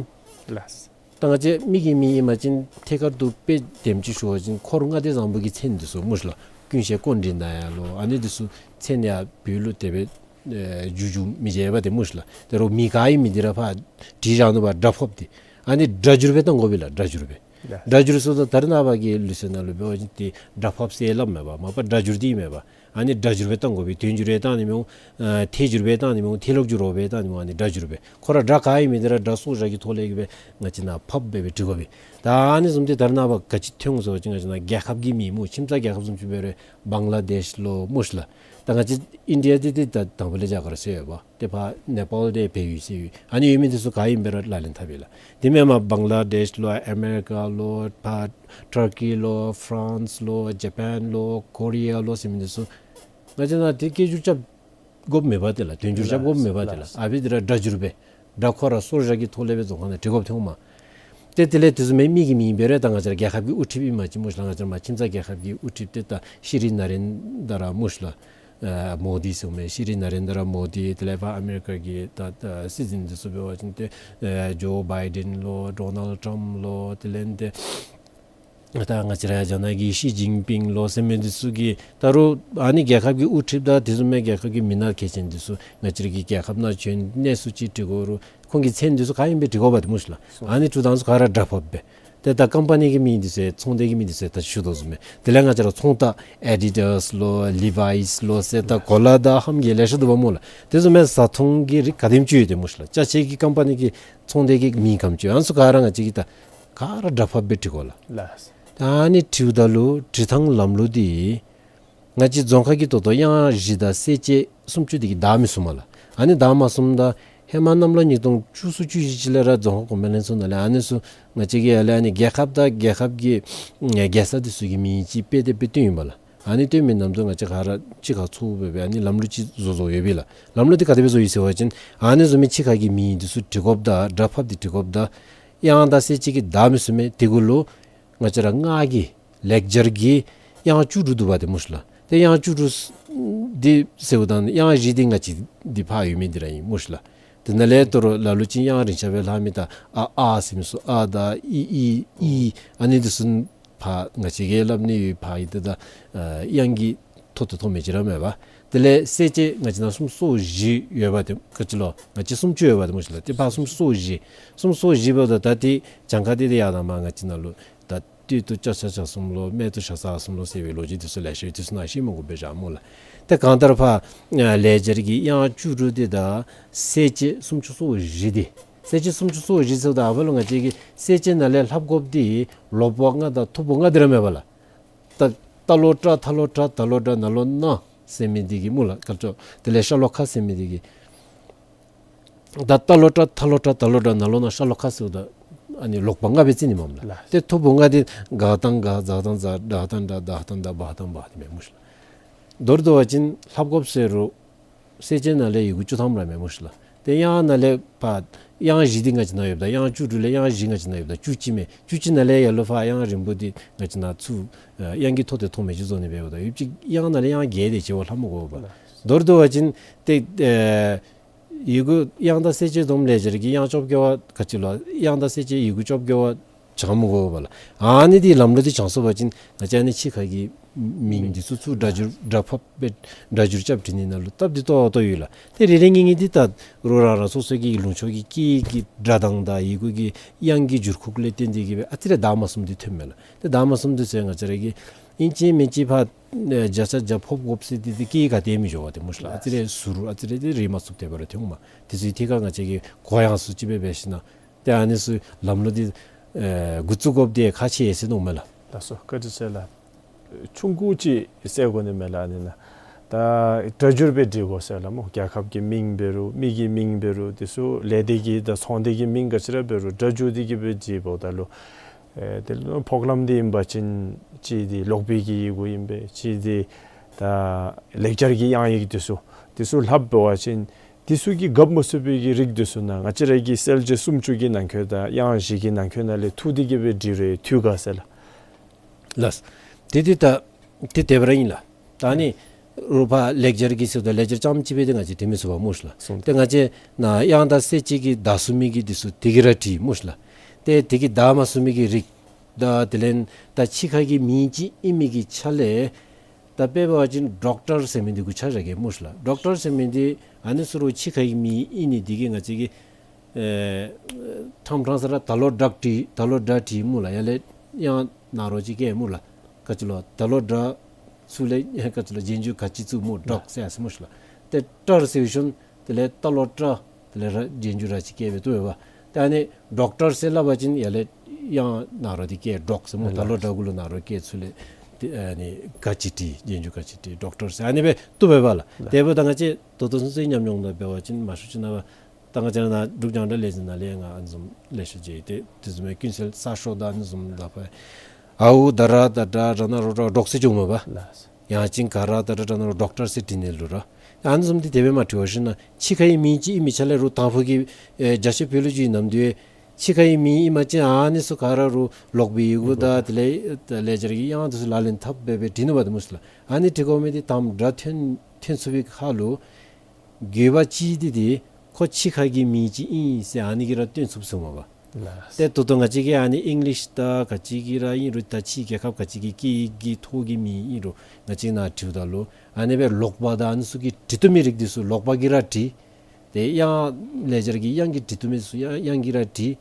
ལགས། ད་ང་བཅས་མི་གི་མིང་ཨིན་པ་ཅིན་ཐད་ཀར་དུ་དཔེ་དེམ་ཅིག་ཞུ་བ་ཅིན་འཁོར་ལྔ་སྡེ་བཟང་པོ་གི་མཚན་འདི་ཚུ་སྨོ་ཤ་ལགས། ཀུན་ཤེས་ཀཽཎྜི་ནྱ་ལོ། ཨ་ནི་འདི་ཚུ་མཚན་ཡང་བོད་ལུ་དེ་སྦེ་ཨེ་བསྒྱུར་བསྒྱུར་མི་བྱེད་པ་ཏེ་སྨོ་ཤ་ལགས། དེ་རུང་མིང་ག་ཨིན་མི་འདི་ར་ཕར་བྲིས་བཞག་ནུག་པ། སྒྲ་ཕབ་སྟེ། ཨ་ནི་སྒྲ་བསྒྱུར་སྦེ་བཏང་དགོ་པས་ལགས། སྒྲ་བསྒྱུར་སྦེ། ལགས། སྒྲ་བསྒྱུར་ཟེརཝ་ད་ད་རེས་ནངས་པ་གི་ལུགས་སྲོལ་ནང་ལུ་འབད་བ་ཅིན་ཏེ་སྒྲ་ཕབ་ཟེར་སླབ་མས་པ། མ་པ་སྒྲ་བསྒྱུར་འདི་ཨིན་མས་པ། ཨ་ནི་སྒྲ་བསྒྱུར་སྦེ་བཏང་དགོ་པས། དོན་བསྒྱུར་སྦེ་བཏང་ནི་མི་འོང་། ཨ་ཐད་བསྒྱུར་སྦེ་བཏང་ནི་མི་འོང་། ཐད་ལོག་བསྒྱུར་རོགས་སྦེ་བཏང་ནི་མི་འོང་། ཨ་ནི་སྒྲ་བསྒྱུར་སྦེ། ཁོ་ར་སྒྲ་ག་ཨིན་མི་འདི་ར་སྒྲ་སོར་བཞག་གི་ཐོག་ལས་ཀྱི་སྦེ་ང་བཅས་ནཱ་ཕབ་སྦེ་སྦེ་འབྲི་དགོ་པས། ད་ཨ་ནི་བཟུམ་ཏེ་ད་རེས་ནངས་པ་ག་ཅི་ཐོན་འོང་ཟེར་བ་ཅིན་ང་བཅས་ནཱ་རྒྱལ་ཁབ་ཀྱི་མིང་སྨོ། ཁྱིམ་ཚང་རྒྱལ་ཁབ་བཟུམ་ཅིག་འབད་རུང་བང་ལ་དེཤ་ལོ་སྨོ་ཤ་ལགས། ད་ང་བཅས་ཨིན་ཌི་ཡ་འདི་ཏེ་ད་དང་ཕུ་ལས་རྒྱ་གར་ཟེར་ཡོད་པ། ཏེ་ཕར་ནེ་པཱལ་འདི་བལ་ཡུལ་ཟེར་ཡོད། ཨ་ནི་ཡོད་མི་འདི་ཚུ་ག་ཨིནམ་སྦེ་ར་ལག་ལེན་འཐབ་པས་ལགས། དེ་མེན་པར་བང་ལ་དེཤ་ལོ་ཨ་མེ་རི་ཀ་ལོ་ཕར་ཊར་ཀི་ལོ་ཕ་རན་སི་ལོ་ཇ་པཱན་ལོ་ཀོ་རི་ཡ་ལོ་ཟེར་མི་འདི་ཚུ་ང་བཅས་ནཱ་ཏེ་སྐད་སྒྱུར་རྐྱབ་དགོཔ་མེད་པ་ཏེ་ལགས། དོན་བསྒྱུར་རྐྱབ་དགོཔ་མེད་པ་ཏེ་ལགས། ལགས། ཨ་ཕི་འདི་ར་སྒྲ་བསྒྱུར་སྦེ་སྒྲ་ཁོ་ར་སོར་བཞག་གི་ཐོག་ལས་སྦེ་རྫོང་ཁ་ནང་བྲི་དགོཔ་ཐོན་འོང་མས། ཏེ་དེ་ལས་དེ་བཟུམ་མའི་མི་གི་མིང་འབད་རུང་ད་ང་བཅས་ར་རྒྱལ་ཁབ་ཀྱི་དབུ་ཁྲིདཔ་ཨིན་པ་ཅིན་སྨོ་ཤ་ལགས། ང་བཅས་ར་མར་ཁྱིམ་ཚང་རྒྱལ་ཁབ་ཀྱི་དབུ་ཁྲིདཔ་ཏེ་ད་ཤྲི་ནཱ་རེནྡྲ་མོ་དི་ཟེར་མི་ཤྲི་ནཱ་རེནྡྲ་མོ་དི། དེ་ལས་ཕར་ཨ་མེ་རི་ཀ་གི་ད་ད་སྲིད་འཛིན་འདི་ཚུ་འབད་བ་ཅིན་ཏེ་ཨེ་ཇོ་བའི་ཌེན་ལོ་ཌོ་ནལཌ་ཊམཔ་ལོ། དེ་ལས་ཏེ་ད་ང་བཅས་ར་རྒྱ་ནག་གི་ཤི་ཅིན་ཕིང་ལོ་ཟེར་མི་འདི་ཚུ་གིས་ད་རུང་ཨ་ནི་རྒྱལ་ཁབ་ཀྱི་དབུ་ཁྲིདཔ་དང་དེ་བཟུམ་མའི་རྒྱལ་ཁབ་ཀྱི་མི་སྣ་གལ་ཆེན་འདི་ཚུ་ང་བཅས་ར་གི་རྒྱལ་ཁབ་ནང་བྱོན་གནས་ཚུལ་ཅིག་འབྲི་དགོ་རུང་ཁོང་གི་མཚན་འདི་ཚུ་ག་ཨིནམ་སྦེ་འབྲི་དགོཔ་ཏེ་སྨོ་ཤ་ལགས། ཨ་ནི་འབྲུ་དང་ཚུ་ག་ར་སྒྲ་ཕབ་སྦེ། ཏེ་ད་ཀམ་པ་ནི་གི་མིང་འདི་ཚུ་ཚོང་སྡེ་གི་མིང་འདི་ཚུ་ད་ཞུ་དོ་བཟུམ་སྦེ། དེ་ལས་ང་བཅས་ར་ཚོང་རྟགས་ཨེ་ཌི་ཌཱས་ལོ་ལི་ཝའིས་ལོ་ཟེར་ད་གོ་ལ་དང་ཧམ་གྱི་ལེ་ཤ་འདུག་པ་སྨོ་ལགས། དེ་བཟུམ་མའི་བཟའ་འཐུང་གི་རིགས་ག་དེམ་ཅིག་ཡོད་ཏེ་སྨོ་ཤ་ལགས། ཅ་ཆས་ཀྱི་ཀམ་པ་ནི་གི་ཚོང་སྡེ་གི་མིང་ག་དེམ་ཅིག་ཡོད། ཨ་ནི་ཚུ་ག་ར་ང་བཅས་ཀྱིས་ད་ག་ར་སྒྲ་ཕབ་སྦེ་འབྲི་དགོ་ལགས། ལགས། ད་ཨ་ནི་འབྲིཝ་ད་ལུ་འབྲི་ཐངས་ལམ་ལུགས་འདི་ང་བཅས་རྫོང་ཁ་གི་ད་ལྟོ་དབྱངས་བཞི་དང་གསལ་བྱེད་སུམ་ཅུ་འདི་གིས་བདའ་མི་ཚུགས་མས་ལགས། ཨ་ནི་བདའ་མ་ཚུགསཔ་ད་ཧེ་མ་གནམ་ལོ་ཉིས་སྟོང་བཅུ་གསུམ་བཅུ་བཞི་ཅིག་ལས་ར་རྫོང་ཁ་གོང་འཕེལ་ལྷན་ཚོགས་ནང་ལས་ཨ་ནི་ཚུ་ང་བཅས་ཀྱིས་ཡར་ལས་ཨ་ནི་རྒྱལ་ཁབ་དང་རྒྱལ་ཁབ་ཀྱི་ཨེ་རྒྱལ་ས་འདི་ཚུ་གི་མིང་ཅིག་དཔེ་དེ་སྦེ་བཏོན་ཡི་པ་ལགས། ཨ་ནི་བཏོན་མི་ནམ་དུ་ང་བཅས་ག་ར་གཅིག་ཁར་ཚོགས་སྦེ་སྦེ་ཨ་ནི་ལམ་ལུགས་ཅིག་བཟོ་བཟོཝ་ཡོད་པས་ལགས། ལམ་ལུགས་འདི་ག་དེ་སྦེ་བཟོ་ཡི་ཟེར་བ་ཅིན་ཨ་ནི་བཟུམ་མའི་ཕྱི་ཁ་གི་མིང་འདི་ཚུ་འབྲི་དགོཔ་དང་སྒྲ་ཕབ་འདི་འབྲི་དགོཔ་དང་དབྱངས་དང་གསལ་བྱེད་ཀྱིས་བདའ་མི་ཚུགས་མས། དེ་གུ་ལུ་ང་བཅས་ར་སྔགས་ཀྱི་ལེགས་སྦྱར་གྱི་དབྱངས་བཅུ་དྲུག་འདུག་པ་ཏེ་སྨོ་ཤ་ལགས། ཏེ་དབྱངས་བཅུ་དྲུག་འདི་ཟེརཝ་ད་དབྱངས་བཞི་འདི་ང་བཅས་འདི་ཕར་ཡོད་མི་འདི་ར་ཨིན་སྨོ་ཤ་ལགས། དེ་ནང་ལས་དོ་རུང་ལ་ལུ་ཅིག་དབྱངས་རིང་ཤ་སྦེ་ལྷག་མི་ད་ཨ་ཨ་ཟེར་མི་ཚུ་ཨ་དང་ཨི་ཨི་ཨི་ཨ་ནི་འདི་ཚུ་ཕར་ང་བཅས་ཀྱིས་སླབ་ནི་ཡོད། ཕར་ཨིན་ཏེ་ད་ཨ་དབྱངས་ཀྱི་ཐོག་ཏུ་ཐོགས་མི་ཅིག་ར་མས་པ། དེ་ལས་གསལ་བྱེད་ང་བཅས་ནང་སུམ་ཅུ་སོ་བཞི་ཡོད་པ་ཏེ་ག་ཅི་ལོ་ང་བཅས་སུམ་ཅུ་ཡོད་པ་ཏེ་སྨོ་ཤ་ལགས། ཏེ་ཕར་སུམ་ཅུ་སོ་བཞི་སུམ་ཅུ་སོ་བཞི་འབདཝ་ད་ད་ཏེ་གྱངས་ཁ་འདི་ཏེ་ཡར་དང་མར་ང་བཅས་ནང་ལུ་ད་སྟོད་དུ་ལྕགས་བྱ་གསུམ་ལོ་སྨད་དུ་ཞ་ས་གསུམ་ལོ་ཟེར་བའི་ལོ་རྒྱུས་འདི་ཚུ་ལེ་ཤ་ཡོད། འདི་ཚུ་ནཱ་ཤེས་མི་དགོ་པས་བཞག་སྨོ་ལགས། ཏེ་གང་ལྟར་ཕར་ཨ་ལེགས་སྦྱར་གྱི་དབྱངས་བཅུ་དྲུག་འདི་དང་གསལ་བྱེད་སུམ་ཅུ་སོ་བཞི་འདི་གསལ་བྱེད་སུམ་ཅུ་སོ་བཞི་ཟེརཝ་ད་ཨ་ཕ་ལུ་ང་བཅས་ཀྱིས་གསལ་བྱེད་ནང་ལས་ལྷབ་དགོཔ་འདི་ལོག་པ་ལྔ་དང་ཐོབ་པ་ལྔ་འདི་ར་མས་པ་ལགས། ད་ཏ་ལོ་ཏྲ་ཐ་ལོ་ཏྲ་ད་ལོ་ཏྲ་ན་ལོ་ན་ཟེར་མི་འདི་གིས་སྨོ་ལགས། ག་ཅི་ལོ་དེ་ལས་ཤ་ལོ་ཁ་ཟེར་མི་འདི་གིས་ད་ཏ་ལོ་ཏྲ་ཐ་ལོ་ཏྲ་ད་ལོ་ཏྲ་ན་ལོ་ན་ཤ་ལོ་ཁ་ཟེརཝ་ད་ཨ་ནི་ལོག་པ་ལྔ་སྦེ་རྩིས་ནི་མས་ལགས། ལགས། ཏེ་ཐོབ་པ་ལྔ་འདི་ག་དང་ག་ཛ་དང་ཛ་ཌ་དང་ཌ་དྷ་དང་དྷ་བ་དང་བྷ་འདི་མས་སྨོ་ཤ་ལགས། མདོར་བསྡུ་བ་ཅིན་ལྷབ་དགོཔ་ཟེར་རུང་གསལ་བྱེད་ནང་ལས་ཡི་གུ་བཅུ་ཐམ་ར་མས་སྨོ་ཤ་ལགས། ཏེ་དབྱངས་ནང་ལས་ཕར་དབྱངས་བཞི་འདི་ང་བཅས་ནང་ཡོདཔ་ད་དབྱངས་བཅུ་དྲུག་ལས་དབྱངས་བཞི་ང་བཅས་ནང་ཡོདཔ་ད་བཅུ་གཅིག་མས། བཅུ་གཅིག་ནང་ལས་ཡར་ལུ་ཕར་དབྱངས་རིང་པོ་འདི་ང་བཅས་ནང་ཚུར་ཨ་དབྱངས་ཀྱི་ཐོག་ཏུ་ཐོགས་མི་ཅིག་བཟོ་ནི་འབདཝ་ད་ཡོད་ཅིག་དབྱངས་ནང་ལས་དབྱངས་བརྒྱད་དེ་ཅིག་བ་ལྷབ་མི་དགོ་པས། མདོར་བསྡུ་བ་ཅིན་ཏེ་ཨེ་ཡི་གུ་དབྱངས་དང་གསལ་བྱེད་བསྡོམས་ལེགས་སྦྱར་གྱི་དབྱངས་བཅོ་བརྒྱད་པ་ག་ཅི་ལོ་དབྱངས་དང་གསལ་བྱེད་ཡི་གུ་བཅོ་བརྒྱད་པ་བྱང་མི་དགོ་པས་ལགས། ཨ་ནི་འདི་ལམ་ལུགས་འདི་བྱང་སོང་པ་ཅིན་ང་བཅས་ཨ་ནི་ཕྱི་ཁ་གི་མིང་འདི་ཚུ་ཚུར་སྒྲ་བསྒྱུར་སྒྲ་ཕབ་སྦེ་སྒྲ་བསྒྱུར་རྐྱབ་འབྲི་ནི་ནང་ལུ་སྟབས་བདེ་ཏོག་ཏོ་ཡོད་ལགས། ཏེ་རེ་རེ་གཉིས་གཉིས་འདི་ད་རུང་རང་རང་སོ་སོ་གི་ལུང་ཕྱོགས་ཀྱི་སྐད་ཀྱི་སྒྲ་གདངས་དང་ཡི་གུ་གི་དབྱངས་ཀྱི་འགྱུར་ཁུག་ལས་བརྟེན་ཏེ་གིས་སྦེ་ཨ་ཙི་རེ་བདའ་མ་ཚུགསཔ་འདི་ཐོནམ་མས་ལགས། ཏེ་བདའ་མ་ཚུགསཔ་འདི་ཚུ་ང་བཅས་ར་གིས་ཨིན་ཅི་མིན་ཅི་ཕར་ཨེ་བརྒྱ་ཆ་བརྒྱ་ཕབ་དགོཔ་ཟེར་འདི་འདི་སྐད་ག་ཏེ་མི་འགྱོ་བས་ཏེ་སྨོ་ཤ་ལགས། ཨ་ཙི་རེ་ཟུར་ཨ་ཙི་རེ་འདི་རེག་མ་ཚུགསཔ་དེ་སྦེ་ར་ཐོན་འོང་མས། དེ་ཚུ་ཐད་ཀར་ང་བཅས་ཀྱིས་གུ་ཡངས་སུ་ཅིག་སྦེ་འབད་ཞིནམ་ཏེ་ཨ་ནི་ཚུ་ལམ་ལུགས་འདི་ཨེ་འགོ་བཙུགས་དགོཔ་འདི་ཁག་ཆེ་ཟེར་མནོཝ་མས་ལགས། ལགས་སོ། བཀའ་དྲིན་ཆེ་ལགས། ཆུང་ཀུ་ཅིག་ཟེར་དགོ་ནི་མས་ལགས། ཨ་ནི་ནཱ་ ད་སྒྲ་སྒྱུར་སྦེ་འབྲི་དགོ་ཟེར་ལགས་སྨོ། རྒྱལ་ཁབ་ཀྱི་མིང་འབད་རུང་མི་གི་མིང་འབད་རུང་དེ་ཚུ་ལས་སྡེ་གི་དང་ཚོང་སྡེ་གི་མིང་ག་ཅི་ར་འབད་རུང་སྒྲ་སྒྱུར་ཏེ་གི་སྦེ་འབྲི་འབདཝ་ད་ལུ་ཨེ་དེ་ལུ་ཕོགས་ལམ་འདི་ཨིན་པ་ཅིན་གཅིག་འདི་ཀློག་པའི་གི་ཡི་གུ་ཨིན་པས། གཅིག་འདི་ད་ལེགས་སྦྱར་གྱི་དབྱངས་ཡིག་དེ་ཚུ་དེ་ཚུ་ལྷགཔ་འབད་བ་ཅིན་དེ་ཚུ་གིས་རྒཔ་མ་ཚུགས་པའི་གི་རིགས་དེ་ཚུ་ནང་ང་བཅས་ར་གི་གསལ་བྱེད་སུམ་ཅུ་གི་ནང་འཁོད་དང་དབྱངས་བཞི་གི་ནང་འཁོད་ནང་ལས་འཐུ་སྟེ་གི་སྦེ་འབྲི་རུང་འཐུ་ག་ཟེར་ལགས། ལགས། དེ་དེ་ད་དེ་དེ་སྦེ་ར་ཨིན་ལགས། ད་ཨ་ནི་རུང་ཕར་ལེགས་སྦྱར་གྱི་ཟེརཝ་ད་ལེགས་སྦྱར་རྐྱངམ་གཅིག་སྦེ་ཏེ་ང་བཅས་འབྲི་མི་ཚུགས་པས་སྨོ་ཤི་ལགས། སོང་། ཏེ་ང་བཅས་ནཱ་དབྱངས་དང་གསལ་བྱེད་ཀྱི་བརྡ་ཚུགས་མི་གི་དེ་ཚུ་དེ་གིས་ར་འབྲི་སྨོ་ཤི་ལགས། ཏེ་དེ་གིས་བརྡ་མ་ཚུགས་མི་གི་རིགས་དང་དེ་ལས་ད་ཕྱི་ཁ་གི་མིང་ཅིག་ཨིན་མི་གི་ཆ་ལས་ད་དཔེ་འབད་བ་ཅིན་ཌོག་ཊར་ཟེར་མི་འདི་གུ་ཆ་བཞག་གེ་སྨོ་ཤི་ལགས། ཌོག་ཊར་ཟེར་མི་འདི་ཨ་ནི་ཚུ་རུང་ཕྱི་ཁ་གི་མིང་ཨིན་ནི་འདི་གིས་ང་བཅས་ཀྱིས་ཨེ་ཕྲང་ཕྲང་ས་ར་ད་ལོག་སྒྲ་བྲིས་ད་ལོག་སྒྲ་བྲིས་སྨོ་ལགས། ཡར་ལས་དབྱངས་ནཱ་རོ་ཅིག་བཀལ་སྨོ་ལགས། ག་ཅི་ལོ་ད་ལོག་སྒྲ་ཚུ་ལས་ག་ཅི་ལོ་རྗེས་འཇུག་ག་ཅི་བཙུགས་སྨོ། ཌོག་ཟེར་ཡར་སོ་སྨོ་ཤི་ལགས། ཏེ་ཊར་ཟེར་ཞིནམ་དེ་ལས་ད་ལོག་ཊར་དེ་ལས་ར་རྗེས་འཇུག་ར་ཅིག་བཀལ་སྦེ་བཏུབ་པས། ཏེ་ཨ་ནི་ཌོག་ཊར་ཟེར་སླབ་པ་ཅིན་ཡར་ལས་དབྱངས་ནཱ་རོ་འདི་བཀལ་ཌོག་ཟེར་སྨོ། ད་ལོག་སྒྲ་གུ་ལུ་ནཱ་རོ་བཀལ་ཚུ་ལས་ཏེ་ཨ་ནི་ག་ཅི་བྲིས་རྗེས་འཇུག་ག་ཅི་བྲིས་ཌོག་ཊར་ཟེར་ཨ་ནི་སྦེ་བཏུབ་པས་ལགས། དེ་འབདཝ་ད་ང་བཅས་ད་ལྟོ་ཚུན་ཚོད་ཉམས་མྱོང་ནང་འབད་བ་ཅིན་མང་ཤོས་ཅིག་ནང་ད་ང་བཅས་ནཱ་འབྲུག་རྒྱང་བསྒྲགས་ལས་འཛིན་ནང་ལས་ཡང་ང་ཨ་ནི་བཟུམ་ལེ་ཤ་མཇལ་ཡི། ཏེ་དེ་བཟུམ་མའི་ཀུན་གསལ་གསར་ཤོག་དང་ཨ་ནི་བཟུམ་ད་ཕར་ཨའུ་ད་ར་ད་དྲ་ར་ན་རོ་ད་ཌོག་ཟེར་འགྱོཝ་མས་པ། ལགས། ཡང་ཅིན་ག་ར་ད་དྲ་དྲ་ན་རོ་ཌོག་ཊར་ཟེར་བྲི་ནི་ལུ་ར། ཨ་ནི་བཟུམ་འདི་དེ་སྦེ་མ་བྲི་བར་ཞིནམ་ཕྱི་ཁའི་མིང་ཅིག་ཨིན་མི་ཆ་ལས་རུང་དང་ཕུ་གི་ཨེ་རྒྱ་ཆེ་བོད་ལུ་ཅིག་ཨིན་ནམ་དུས་ཕྱི་ཁའི་མིང་ཨིན་པ་ཅིན་ཨ་ནི་ཚུ་ག་ར་རུང་ཀློག་པའི་ཡི་གུ་དང་དེ་ལས་ལེགས་སྦྱར་གྱི་དབྱངས་དེ་ཚུ་ལག་ལེན་འཐབ་སྦེ་སྦེ་བྲི་ནུག་པ་ཏེ་སྨོ་ཤི་ལགས། ཨ་ནི་བྲི་དགོ་མི་འདི་དང་པ་སྒྲ་ཐོན་ཐོན་ཚུགས་པའི་ཁར་ལུ་དགོས་པ་ཅིག་འདི་འདི་ཁོ་ཕྱི་ཁ་གི་མིང་ཅིག་ཨིན་ཟེར་ཨ་ནི་གིས་ར་སྟོན་ཚུགས་ཚུགས་མས་པ། ལགས། ཏེ་ད་ལྟོ་ང་བཅས་ཀྱིས་ཨ་ནི་ཨིང་ལིཤ་དང་ག་ཅི་གི་ར་ཨིན་རུང་ད་ཕྱིའི་རྒྱལ་ཁབ་ག་ཅི་གི་སྐད་ཡིག་གི་ཐོག་གི་མིང་ཨིན་རུང་ང་བཅས་ནཱ་བྲིཝ་ད་ལུ་ཨ་ནི་སྦེ་ཀློག་པ་དང་ཨ་ནི་ཚུ་གིས་འབྲི་བཏུབ་མི་རིགས་འདི་ཚུ་ཀློག་པ་གིས་ར་འབྲི། ཏེ་དབྱངས་ལེགས་སྦྱར་གྱི་དབྱངས་ཀྱིས་འབྲི་བཏུབ་མི་ཚུ་དབྱངས་དབྱངས་ཀྱིས་ར་འབྲི།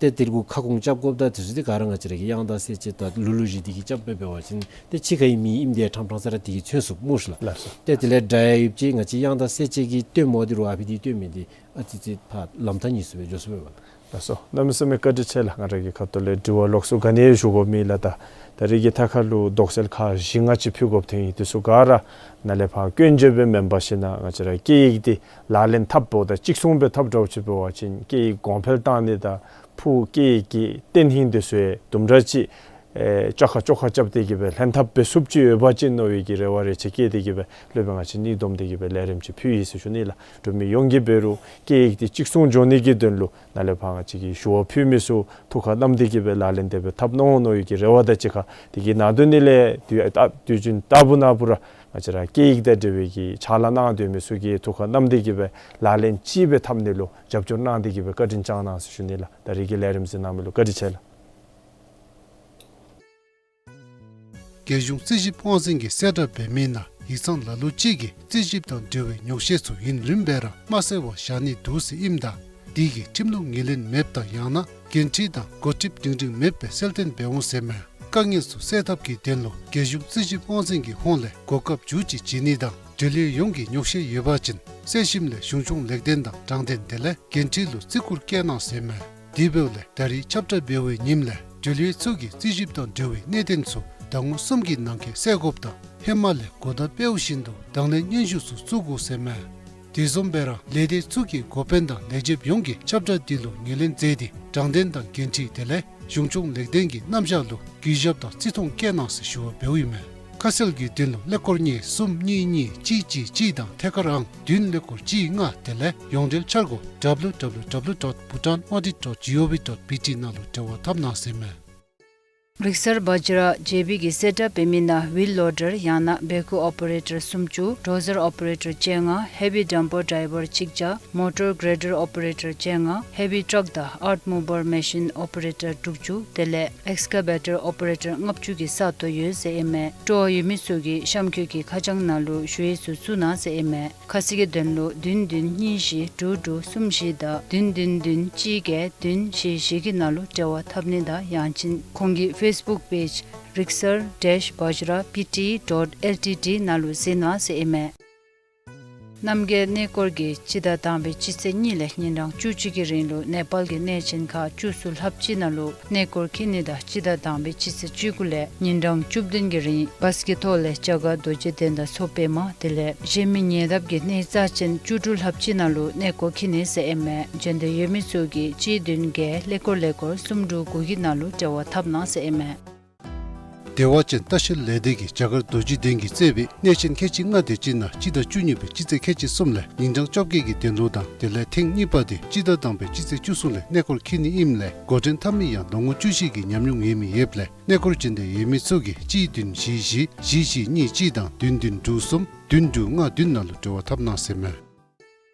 ཏེ་དེ་གུ་ཁ་སྐོང་རྐྱབ་དགོཔ་དང་དེ་ཚུ་འདི་ག་ར་ང་བཅས་ར་གི་དབྱངས་དང་གསལ་བྱེད་དང་ལུགས་ལུགས་བཞི་འདི་གིས་རྐྱབ་སྦེ་འབད་བ་ཅིན་ཏེ་ཕྱི་ཁའི་མིང་ཨིནམ་འདི་ཡང་ཕྲང་ཕྲང་ས་ར་དེ་གིས་མཚོན་ཚུགས་སྨོ་ཤི་ལགས། ལགས་སོ། ཏེ་དེ་ལས་སྒྲ་ཡང་ཡོདཔ་ཅིག་ང་བཅས་དབྱངས་དང་གསལ་བྱེད་ཀྱི་སྟོནམ་འདི་རུང་ཨ་ཕི་འདི་སྟོན་མི་འདི་ཨ་ཙི་ཙི་ཕར་ལམ་ཐག་ཉེ་སུ་སྦེ་འགྱོ་ཚུགས་པས་པ། ལགས་སོ། གནམ་མེད་ས་མེད་བཀའ་དྲིན་ཆེ་ལགས། ང་ར་གི་ཁ་ཐུག་ལས་དྲི་བ་ལོགས་སུ་ག་ནི་ཡང་ཞུ་དགོཔ་མེད་ལགས། ད་ད་རིས་ཀྱི་ཐད་ཁར་ལུ་དོགས་སེལ་ཁག་བཞི་ལྔ་ཅིག་ཕུལ་དགོཔ་ཐོན་ཡི། དེ་ཚུ་ག་ར་ནཱ་ལས་ཕར་སྐྱོན་བརྗོད་སྦེ་མེན་པར་ཞིན་ན་ང་བཅས་ར་སྐད་ཡིག་འདི་ལག་ལེན་འཐབ་འབདཝ་ད་གཅིག་མཚུངས་སྦེ་འཐབ་འདྲཝ་ཅིག་འབད་བ་ཅིན་སྐད་ཡིག་གོང་འཕེལ་བཏང་ནི་དང་ཕུགས་སྐད་ཡིག་གི་བརྟན་ལྷིང་འདི་ཚུ་ཡང་དུམ་གྲ་ཅིག་ཨེ་བཅོ་ཁ་བཅོ་ཁ་རྐྱབ་སྟེ་གི་སྦེ་ལྷན་ཐབས་འབད་ཚུགསཔ་ཅིག་ཡོད་པ་ཅིན་མནོ་བའི་གི་རེ་བ་རེ་ཆེ་བསྐྱེད་དེ་གི་སྦེ་སློབ་དཔོན་ང་བཅས་གཉིས་བསྡོམས་ཏེ་གི་སྦེ་ལས་རིམ་ཅིག་ཕུལ་ཡི་ཟེར་ཞུ་ནི་ལགས། འབྲུག་མི་ཡོངས་ཀྱིས་འབད་རུང་སྐད་ཡིག་འདི་གཅིག་མཚུངས་འགྱོ་ནི་གི་དོན་ལུ་ནཱ་ལས་ཕར་ང་བཅས་ཀྱི་ཞུ་བ་ཕུལ་མི་ཚུ་ཐུགས་ཁར་བསྣམས་ཏེ་གི་སྦེ་ལག་ལེན་དེ་སྦེ་འཐབ་གནང་འོང་མནོ་བའི་གི་རེ་བ་དང་གཅིག་ཁར་དེ་གི་ནང་དོན་འདི་ལས་དུས་ཨ་དུས་རྒྱུན་ལྟ་བུ་ནང་འབད་རུང་ང་བཅས་ར་སྐད་ཡིག་དང་འབྲེལ་བའི་གི་ཕྱག་ལཱ་གནང་སྡོད་མི་ཚུ་གིས་ཐུགས་ཁར་བསྣམས་ཏེ་གི་སྦེ་ལག་ལེན་ཅིག་སྦེ་འཐབ་ནི་ལུ་རྒྱབ་སྐྱོར་གནང་སྟེ་གི་སྦེ་བཀའ་དྲིན་བསྐྱང་གནང་ཟེར་ཞུ་ནི་ལགས། ད་རིས་ཀྱི་ལས་རིམ་གཟིགས་གནང་མི་ལུ་བཀའ་དྲིན་ཆེ་ལགས། རྒྱལ་གཞུང་རྩིས་ཞིབ་དབང་འཛིན་གྱིས་གསལ་བསྒྲགས་འབད་མི་ནང་ཡིག་ཚང་ལ་ལུ་ཅིག་གིས་རྩིས་ཞིབ་དང་འབྲེལ་བའི་ཉོགས་བཤད་ཚུ་ཡུན་རིངམོ་སྦེ་ར་མ་གསལ་བར་བཞག་ནི་འདུག་ཟེར་ཨིནམ་ད་འདི་གིས་ཁྲིམས་ལུགས་ངོས་ལེན་མེདཔ་དང་ཡང་ན་འགན་འཁྲི་དང་འགོ་ཁྲིདཔ་སྒྲིང་སྒྲིང་མེདཔ་སྦེ་གསལ་སྟོན་འབད་འོང་ཟེར་མས། དཀའ་ངལ་ཚུ་སེལ་ཐབས་ཀྱི་དོན་ལུ་རྒྱལ་གཞུང་རྩིས་ཞིབ་དབང་འཛིན་གྱི་ཧོངས་ལས་གོ་སྐབས་མཇུག་ཅིག་བྱིན་ནི་དང་འབྲེལ་ཡོད་ཡོངས་ཀྱིས་ཉོགས་བཤད་ཡོད་པ་ཅིན་གསན་ཞིནམ་ལས་གཞུང་སྐྱོང་ལེགས་ལྡན་དང་དྲང་བདེན་དེ་ལས་འགན་འཁྲི་ལུ་བརྩི་བཀུར་བསྐྱེད་གནང་ཟེར་མས། དེ་འབདཝ་ལས་ད་རིས་ཁྱབ་བསྒྲགས་འབད་བའི་ཉིནམ་ལས་འབྲེལ་ཡོད་ཚུ་གིས་རྩིས་ཞིབ་དང་འབྲེལ་བའི་གནད་དོན་ཚུ་ཟླ་ངོ་གསུམ་གྱི་ནང་འཁོད་སེལ་དགོཔ་དང་ཧེ་མ་ལས་གོ་བརྡ་སྤྲོད་བཞིན་དུ་དང་ལེན་སྙན་ཞུ་ཚུ་བཙུགས་དགོ་ཟེར་མས། དེ་བཟུམ་སྦེ་ར་ལས་སྡེ་ཚུ་གི་འགོ་དཔོན་དང་ལས་བྱེདཔ་ཡོངས་ཀྱིས་ཁྱབ་བསྒྲགས་འདི་ལུ་ངོས་ལེན་མཛད་དེ་དྲང་བདེན་དང་འགན་འཁྲི་དེ་ལས་གཞུང་སྐྱོང་ལེགས་ལྡན་གྱི་རྣམ་གཞག་ལུ་གུས་ཞབས་དང་བརྩི་མཐོང་བསྐྱེད་གནང་ཟེར་ཞུ་བ་འབདཝ་ཨིན་མས། ཁ་གསལ་གྱི་དོན་ལུ་ཀླད་ཀོར་གཉིས་གསུམ་གཉིས་གཉིས་གཅིག་གཅིག་གཅིག་དང་ཐད་ཀར་ཨང་བདུན་ཀླད་ཀོར་གཅིག་ལྔ་དེ་ལས་ཡོངས་འབྲེལ་འཆར་སྒོ་W W W dot bhutan audit dot gov dot B T ནང་ལུ་འབྲེལ་བ་འཐབ་གནང་ཟེར་མས། རིག་གསར་བཛྲ་ཇེ་བི་གིས་གསལ་བསྒྲགས་འབད་མི་ནང་ཝིལ་ལོ་ཌར་ཡང་ན་བེ་ཁུ་ཨོ་པ་རེ་ཊར་སུམ་ཅུ། ཌོ་ཟར་ཨོ་པ་རེ་ཊར་བཅོ་ལྔ། ཧེ་བི་ཌམ་པར་ཌའི་བར་གཅིག་བརྒྱ། མོ་ཊར་གྲེ་ཌར་ཨོ་པ་རེ་ཊར་བཅོ་ལྔ། ཧེ་བི་ཊྲག་དང་ཨརཐ་མུ་ཝར་མེ་ཤིན་ཨོ་པ་རེ་ཊར་དྲུག་ཅུ་དེ་ལས་ཨེགས་ཀ་བེ་ཊར་ཨོ་པ་རེ་ཊར་ལྔ་བཅུ་གི་ས་སྟོང་ཡོད་ཟེར་ཨིན་མས། སྤྲོ་བ་ཡོད་མི་ཚུ་གིས་གཤམ་འཁོད་ཀྱི་ཁ་བྱང་ནང་ལུ་ཞུ་ཡིག་ཚུ་བཙུགས་གནང་ཟེར་ཨིན་མས། ཁ་གསལ་གྱི་དོན་ལུ་བདུན་བདུན་གཉིས་བཞི་དྲུག་དྲུག་གསུམ་བཞི་དང་བདུན་བདུན་བདུན་གཅིག་བརྒྱད་བདུན་བཞི་བཞི་གི་ནང་ལུ་འབྲེལ་བ་འཐབ་ནི་དང་ཡང་ཅིན་ཁོང་གི་ཕེསི་བུཀ་པེཇ་Rigsar dash Bajra P T dot L T D ནང་ལུ་གཟིགས་གནང་ཟེར་ཨིན་མས། རྣམ་རྒྱལ་གནས་སྐོར་གྱིས་སྤྱི་ཟླ་དང་པའི་སྤྱི་ཚེས་གཉིས་ལས་ཉིན་གྲངས་བཅུ་གཅིག་གི་རིང་ལུ་ནེ་པཱལ་གྱི་གནས་ཆེན་ཁག་བཅུ་གསུམ་ལྷགཔ་ཅིག་ནང་ལུ་གནས་སྐོར་འཁྱིད་ནི་དང་སྤྱི་ཟླ་དང་པའི་སྤྱི་ཚེས་བཅུ་དགུ་ལས་ཉིན་གྲངས་བཅུ་བདུན་གྱི་རིང་བཱས་ཀྱི་ཐོག་ལས་རྒྱ་གར་རྡོ་རྗེ་གདན་དང་མཚོ་པདྨ་དེ་ལས་གཞན་མི་ཉེ་འདབས་ཀྱི་གནས་རྩ་ཆེན་བཅུ་དྲུག་ལྷགཔ་ཅིག་ནང་ལུ་གནས་སྐོར་འཁྱིད་ནི་ཟེར་ཨིན་མས། འབྱོན་འདོད་ཡོད་མི་ཚུ་གིས་གཅིག་བདུན་བརྒྱད་ཀླད་ཀོར་ཀླད་ཀོར་གསུམ་དྲུག་དགུ་གི་ནང་ལུ་འབྲེལ་བ་འཐབ་གནང་ཟེར་ཨིན་མས། བདེ་བ་ཅན་ལྟ་བཤལ་ལས་སྡེ་གིས་རྒྱ་གར་རྡོ་རྗེ་གདན་གྱིས་གཙོས་པའི་གནས་ཆེན་ཁལ་གཅིག་ལྔ་དེ་ཅིག་ནང་སྤྱི་ཟླ་བཅུ་གཉིས་པའི་སྤྱི་ཚེས་ཁལ་གཅིག་གསུམ་ལས་ཉིན་གྲངས་བཅོ་བརྒྱད་ཀྱི་གདན་ལུ་དང་དེ་ལས་ཐེངས་གཉིས་པ་དེ་སྤྱི་ཟླ་དང་པའི་སྤྱི་ཚེས་བཅུ་གསུམ་ལས་གནས་སྐོར་འཁྱིད་ནི་ཨིནམ་ལས་འགོ་འདྲེན་འཐབ་མི་ཡང་ལོ་ངོ་བཅུ་བཞི་གི་ཉམས་མྱོང་ཡོད་མི་ཡོདཔ་ལས་གནས་སྐོར་འབྱོན་འདོད་ཡོད་མི་ཚུ་གིས་གཅིག་བདུན་བཞི་བཞི་བཞི་བཞི་གཉིས་གཅིག་དང་བདུན་བདུན་དྲུག་གསུམ་བདུན་དྲུག་ལྔ་བདུན་ནང་ལུ་འབྲེལ་བ་འཐབ་གནང་ཟེར་མས།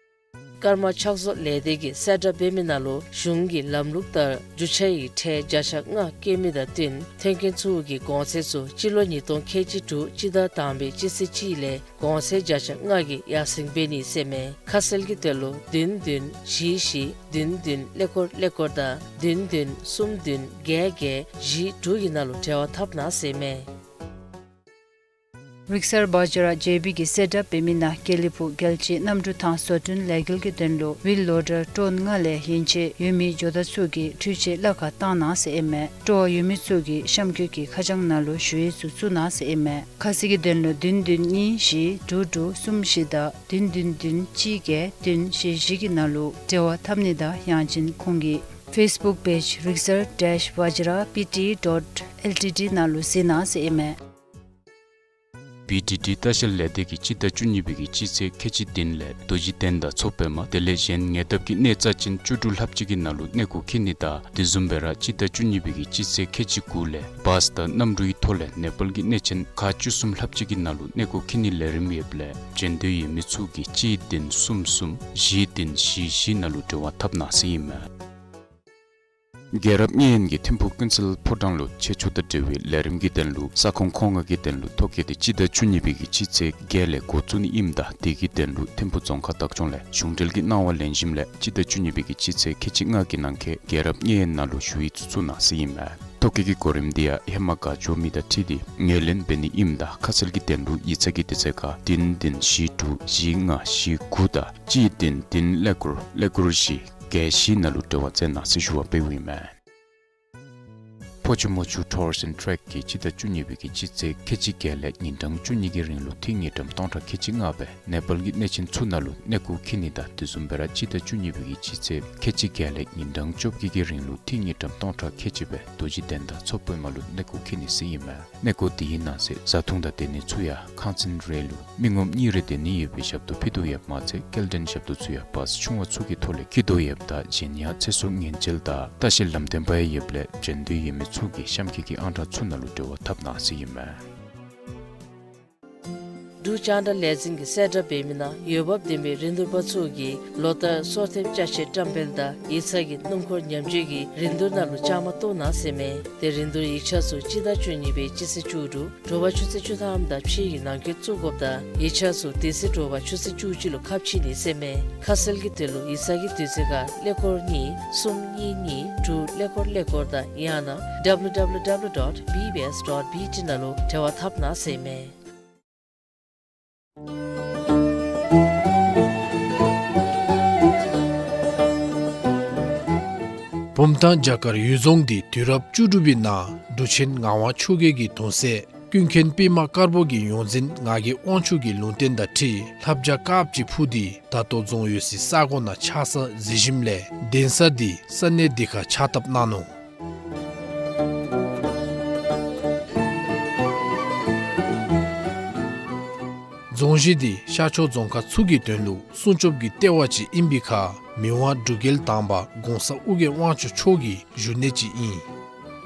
ཀརྨ་ཕྱག་བཟོ་ལས་སྡེ་གིས་གསལ་བསྒྲགས་འབད་མི་ནང་ལུ་གཞུང་གི་ལམ་ལུགས་ལྟར་རྒྱུ་ཆ་ཡི་ཁྲལ་བརྒྱ་ཆ་ལྔ་བཀལ་མི་དང་བསྟུན་ཐོན་སྐྱེད་ཚུ་གི་གོང་ཚད་ཚུ་སྤྱི་ལོ་ཉིས་སྟོང་ཁལ་གཅིག་དྲུག་སྤྱི་ཟླ་དང་པའི་སྤྱི་ཚེས་གཅིག་ལས་གོང་ཚད་བརྒྱ་ཆ་ལྔ་གིས་ཡར་སེང་འབད་ནི་ཟེར་མས། ཁ་གསལ་གྱི་དོན་ལུ་བདུན་བདུན་བཞི་བཞི་བདུན་བདུན་ཀླད་ཀོར་ཀླད་ཀོར་དང་བདུན་བདུན་གསུམ་བདུན་བརྒྱད་བརྒྱད་བཞི་དྲུག་གི་ནང་ལུ་འབྲེལ་བ་འཐབ་གནང་ཟེར་མས། རིག་གསར་བཛྲ་ཇེ་བི་གིས་གསལ་བསྒྲགས་འབད་མི་ནང་དགེ་ལེགས་ཕུག་རྒྱལ་སྤྱིའི་གནམ་གྲུ་ཐང་བཟོ་སྐྲུན་ལས་འགུལ་གྱི་དོན་ལུ་ཝིལ་ལོ་ཌར་ཊོན་ལྔ་ལས་ཡན་ཆད་ཡོད་མི་ཇོ་བདག་ཚུ་གིས་འཕྲུལ་ཆས་གླ་ཁར་བཏང་གནང་ཟེར་ཨིན་མས། སྤྲོ་བ་ཡོད་མི་ཚུ་གིས་གཤམ་འཁོད་ཀྱི་ཁ་བྱང་ནང་ལུ་ཞུ་ཡིག་ཚུ་བཙུགས་གནང་ཟེར་ཨིན་མས། ཁ་གསལ་གྱི་དོན་ལུ་བདུན་བདུན་གཉིས་བཞི་དྲུག་དྲུག་གསུམ་བཞི་དང་བདུན་བདུན་བདུན་གཅིག་བརྒྱད་བདུན་བཞི་བཞི་གི་ནང་ལུ་འབྲེལ་བ་འཐབ་ནི་དང་ཡང་ཅིན་ཁོང་གི་ཕེསི་བུཀ་པེཇ་རིག་གསར་dash vajra P T dot L T D ནང་ལུ་གཟིགས་གནང་ཟེར་ཨིན་མས། པི་ཊི་ཊི་ལྟ་བཤལ་ལས་སྡེ་གིས་སྤྱི་ཟླ་བཅུ་གཉིས་པའི་གི་སྤྱི་ཚེས་ཁལ་གཅིག་བདུན་ལས་རྡོ་རྗེ་གདན་དང་མཚོ་པདྨ་དེ་ལས་གཞན་ཉེ་འདབས་ཀྱི་གནས་རྩ་ཆེན་བཅུ་དྲུག་ལྷགཔ་ཅིག་གི་ནང་ལུ་གནས་སྐོར་འཁྱིད་ནི་དང་དེ་བཟུམ་སྦེ་ར་སྤྱི་ཟླ་བཅུ་གཉིས་པའི་གི་སྤྱི་ཚེས་ཁལ་གཅིག་དགུ་ལས་བཱས་དང་གནམ་གྲུའི་ཐོག་ལས་ནེ་པཱལ་གྱི་གནས་ཆེན་ཁག་བཅུ་གསུམ་ལྷགཔ་ཅིག་གི་ནང་ལུ་གནས་སྐོར་འཁྱིད་ནིའི་ལས་རིམ་ཡོདཔ་ལས་འབྱོན་འདོད་ཡོད་མི་ཚུ་གིས་གཅིག་བདུན་གསུམ་གསུམ་བཞི་བདུན་བཞི་བཞི་ནང་ལུ་འབྲེལ་བ་འཐབ་གནང་ཟེར་ཨིན་མས། རྒྱལ་རབས་མངའ་དབྱིན་གྱི་ཐིམ་ཕུག་ཀུན་གསལ་ཕོ་བྲང་ལུ་ཆེད་བཅུག་དང་འབྲེལ་བའི་ལས་རིམ་གྱི་དོན་ལུ་ས་ཁོངས་མཁོ་མངགས་ཀྱི་དོན་ལུ་ཐོ་བཀོད་དེ་སྤྱི་ཟླ་བཅུ་གཉིས་པའི་གི་སྤྱི་ཚེས་བརྒྱད་ལས་འགོ་བཙུགས་ནི་ཨིནམ་ད་དེ་གི་དོན་ལུ་ཐིམ་ཕུག་རྫོང་ཁག་བདག་སྐྱོང་ལས་གཞུང་འབྲེལ་གྱི་གནང་བ་ལེན་ཞིནམ་ལས་སྤྱི་ཟླ་བཅུ་གཉིས་པའི་གི་སྤྱི་ཚེས་ཁལ་གཅིག་ལྔ་གི་ནང་འཁོད་རྒྱལ་རབས་མངའ་དབྱིན་ནང་ལུ་ཞུ་ཡིག་ཚུ་བཙུགས་གནང་ཟེར་ཨིན་མས། ཐོ་བཀོད་ཀྱི་གོ་རིམ་དེ་ཡང་ཧེ་མ་ག་འབྱོར་མི་དང་འཁྲིལ་ཏེ་ངོས་ལེན་འབད་ནི་ཨིནམ་ད་ཁ་གསལ་གྱི་དོན་ལུ་ཡིག་ཚང་གི་དུས་ཚོད་ཁར་བདུན་བདུན་བཞི་དྲུག་བཞི་ལྔ་བཞི་དགུ་དང་གཅིག་བདུན་བདུན་ཀླད་ཀོར་ཀླད་ཀོར་བཞི་བརྒྱད་བཞི་ནང་ལུ་འབྲེལ་བ་མཛད་གནང་ཟེར་ཞུ་བ་འབདཝ་ཨིན་མས། ཕོ་ཆུ་མོ་ཆུ་ཊུར་སི་ཨེནཌ་ཊེཀ་གིས་སྤྱི་ཟླ་བཅུ་གཉིས་པའི་གི་སྤྱི་ཚེས་ཁལ་གཅིག་བརྒྱད་ལས་ཉིན་གྲངས་བཅུ་གཉིས་ཀྱི་རིང་ལུ་ཐིག་ཉིས་ཀྲམ་སྟོང་ཕྲག་ཁལ་གཅིག་ལྔ་སྦེ་ནེ་པཱལ་གྱི་གནས་ཆེན་ཚུ་ནང་ལུ་གནས་སྐོར་འཁྱིད་ནི་དང་དེ་བཟུམ་སྦེ་ར་སྤྱི་ཟླ་བཅུ་གཉིས་པའི་གི་སྤྱི་ཚེས་ཁལ་གཅིག་བརྒྱད་ལས་ཉིན་གྲངས་བཅོ་བརྒྱད་ཀྱི་རིང་ལུ་ཐིག་ཉིས་ཀྲམ་སྟོང་ཕྲག་ཁལ་གཅིག་སྦེ་རྡོ་རྗེ་གདན་དང་མཚོ་པདྨ་ལུ་གནས་སྐོར་འཁྱིད་ནི་ཟེར་ཨིན་མས། གནས་སྐོར་དེའི་ནང་གསེས་བཟའ་འཐུང་དང་སྡོད་ནི་ཚུ་ཡང་ཁང་ཚན་རེ་ལུ་མི་ངོམ་གཉིས་རེ་སྡོད་ནི་ཡོད་པའི་ཞབས་ཏོག་ཕུལ་དོ་ཡོདཔ་མ་ཚད་སྐྱེལ་འདྲེན་ཞབས་ཏོག་ཚུ་ཡང་བཱས་ཆུང་བ་ཚུ་གི་ཐོག་ལས་འཁྱིད་དོ་ཡོདཔ་ད་གཞན་ཡང་ཚེ་སྲོག་ཉེན་བཅོལ་དང་ལྟ་བཤལ་ལམ་སྟོན་པ་ཡང་ཡོདཔ་ལས་འབྱོན་འདོད་ཡོད་མི་ཚུ་གིས་གཤམ་འཁོད་ཀྱི་ཨང་གྲངས་ཚུ་ནང་ལུ་འབྲེལ་བ་འཐབ་གནང་ཟེར་ཨིན་མས། འབྲུག་རྒྱང་བསྒྲགས་ལས་འཛིན་གྱིས་གསལ་བསྒྲགས་འབད་མི་ནང་འོས་འབབ་ལྡན་པའི་རིན་བསྡུར་པ་ཚུ་གིས་ལོ་ལྟར་སོར་ཐེབས་ཅ་ཆས་བཀྲམ་སྤེལ་དང་ཡིག་ཚང་གི་སྣུམ་འཁོར་ཉམས་བཅོས་ཀྱི་རིན་བསྡུར་ནང་ལུ་བཅའ་མར་གཏོགས་གནང་ཟེར་ཨིན་མས། ཏེ་རིན་བསྡུར་ཡིག་ཆ་ཚུ་སྤྱི་ཟླ་བཅུ་གཉིས་པའི་སྤྱི་ཚེས་བཅུ་དྲུག་དྲོ་པ་ཆུ་ཚོད་བཅུ་ཐམ་དང་ཕྱེད་ཀྱི་ནང་འཁོད་བཙུགས་དགོཔ་ད་ཡིག་ཆ་ཚུ་དེ་ཚེ་དྲོ་པ་ཆུ་ཚོད་བཅུ་གཅིག་ལུ་ཁ་ཕྱེ་ནི་ཟེར་ཨིན་མས། ཁ་གསལ་གྱི་དོན་ལུ་ཡིག་ཚང་གི་དུས་ཚོད་ཁར་ཀླད་ཀོར་གཉིས་གསུམ་གཉིས་གཉིས་དྲུག་ཀླད་ཀོར་ཀླད་ཀོར་དང་ཡང་ན་W W W dot B B S dot B T ནང་ལུ་འབྲེལ་བ་འཐབ་གནང་ཟེར་ཨིན་མས། བུམ་ཐང་རྒྱ་གར་ཡུལ་རྫོང་འདི་དུས་རབས་བཅུ་དྲུག་པའི་ནང་འབྲུག་ཆེན་ངག་དབང་ཆོས་རྒྱལ་གྱི་གདུང་སྲས་ཀུན་མཁྱེན་པདྨ་དཀར་པོ་གི་ཡོངས་འཛིན་ངག་གི་དབང་ཕྱུག་གི་ལུང་བསྟན་དང་འཁྲིལ་ལྷ་བྱ་དཀརཔོ་ཅིག་འཕུར་ཏེ་ད་ལྟོ་རྫོང་ཡོད་སའི་ས་གོ་ནང་ཆགས་ས་གཟིགས་ཞིནམ་ལས་གདན་ས་འདི་ས་གནས་འདི་ཁར་ཕྱག་བཏབ་གནང་ནུག། རྫོང་གཞི་འདི་ཤར་ཕྱོགས་རྫོང་ཁག་ཚུ་གི་དོན་ལུ་སྲུང་སྐྱོབ་ཀྱི་ལྟེ་བ་ཅིག་ཨིན་པའི་ཁར་མི་དབང་འབྲུག་རྒྱལ་དང་པ་གོང་ས་ཨོ་རྒྱན་དབང་ཕྱུག་མཆོག་གི་བཞུགས་གནས་ཅིག་ཨིན།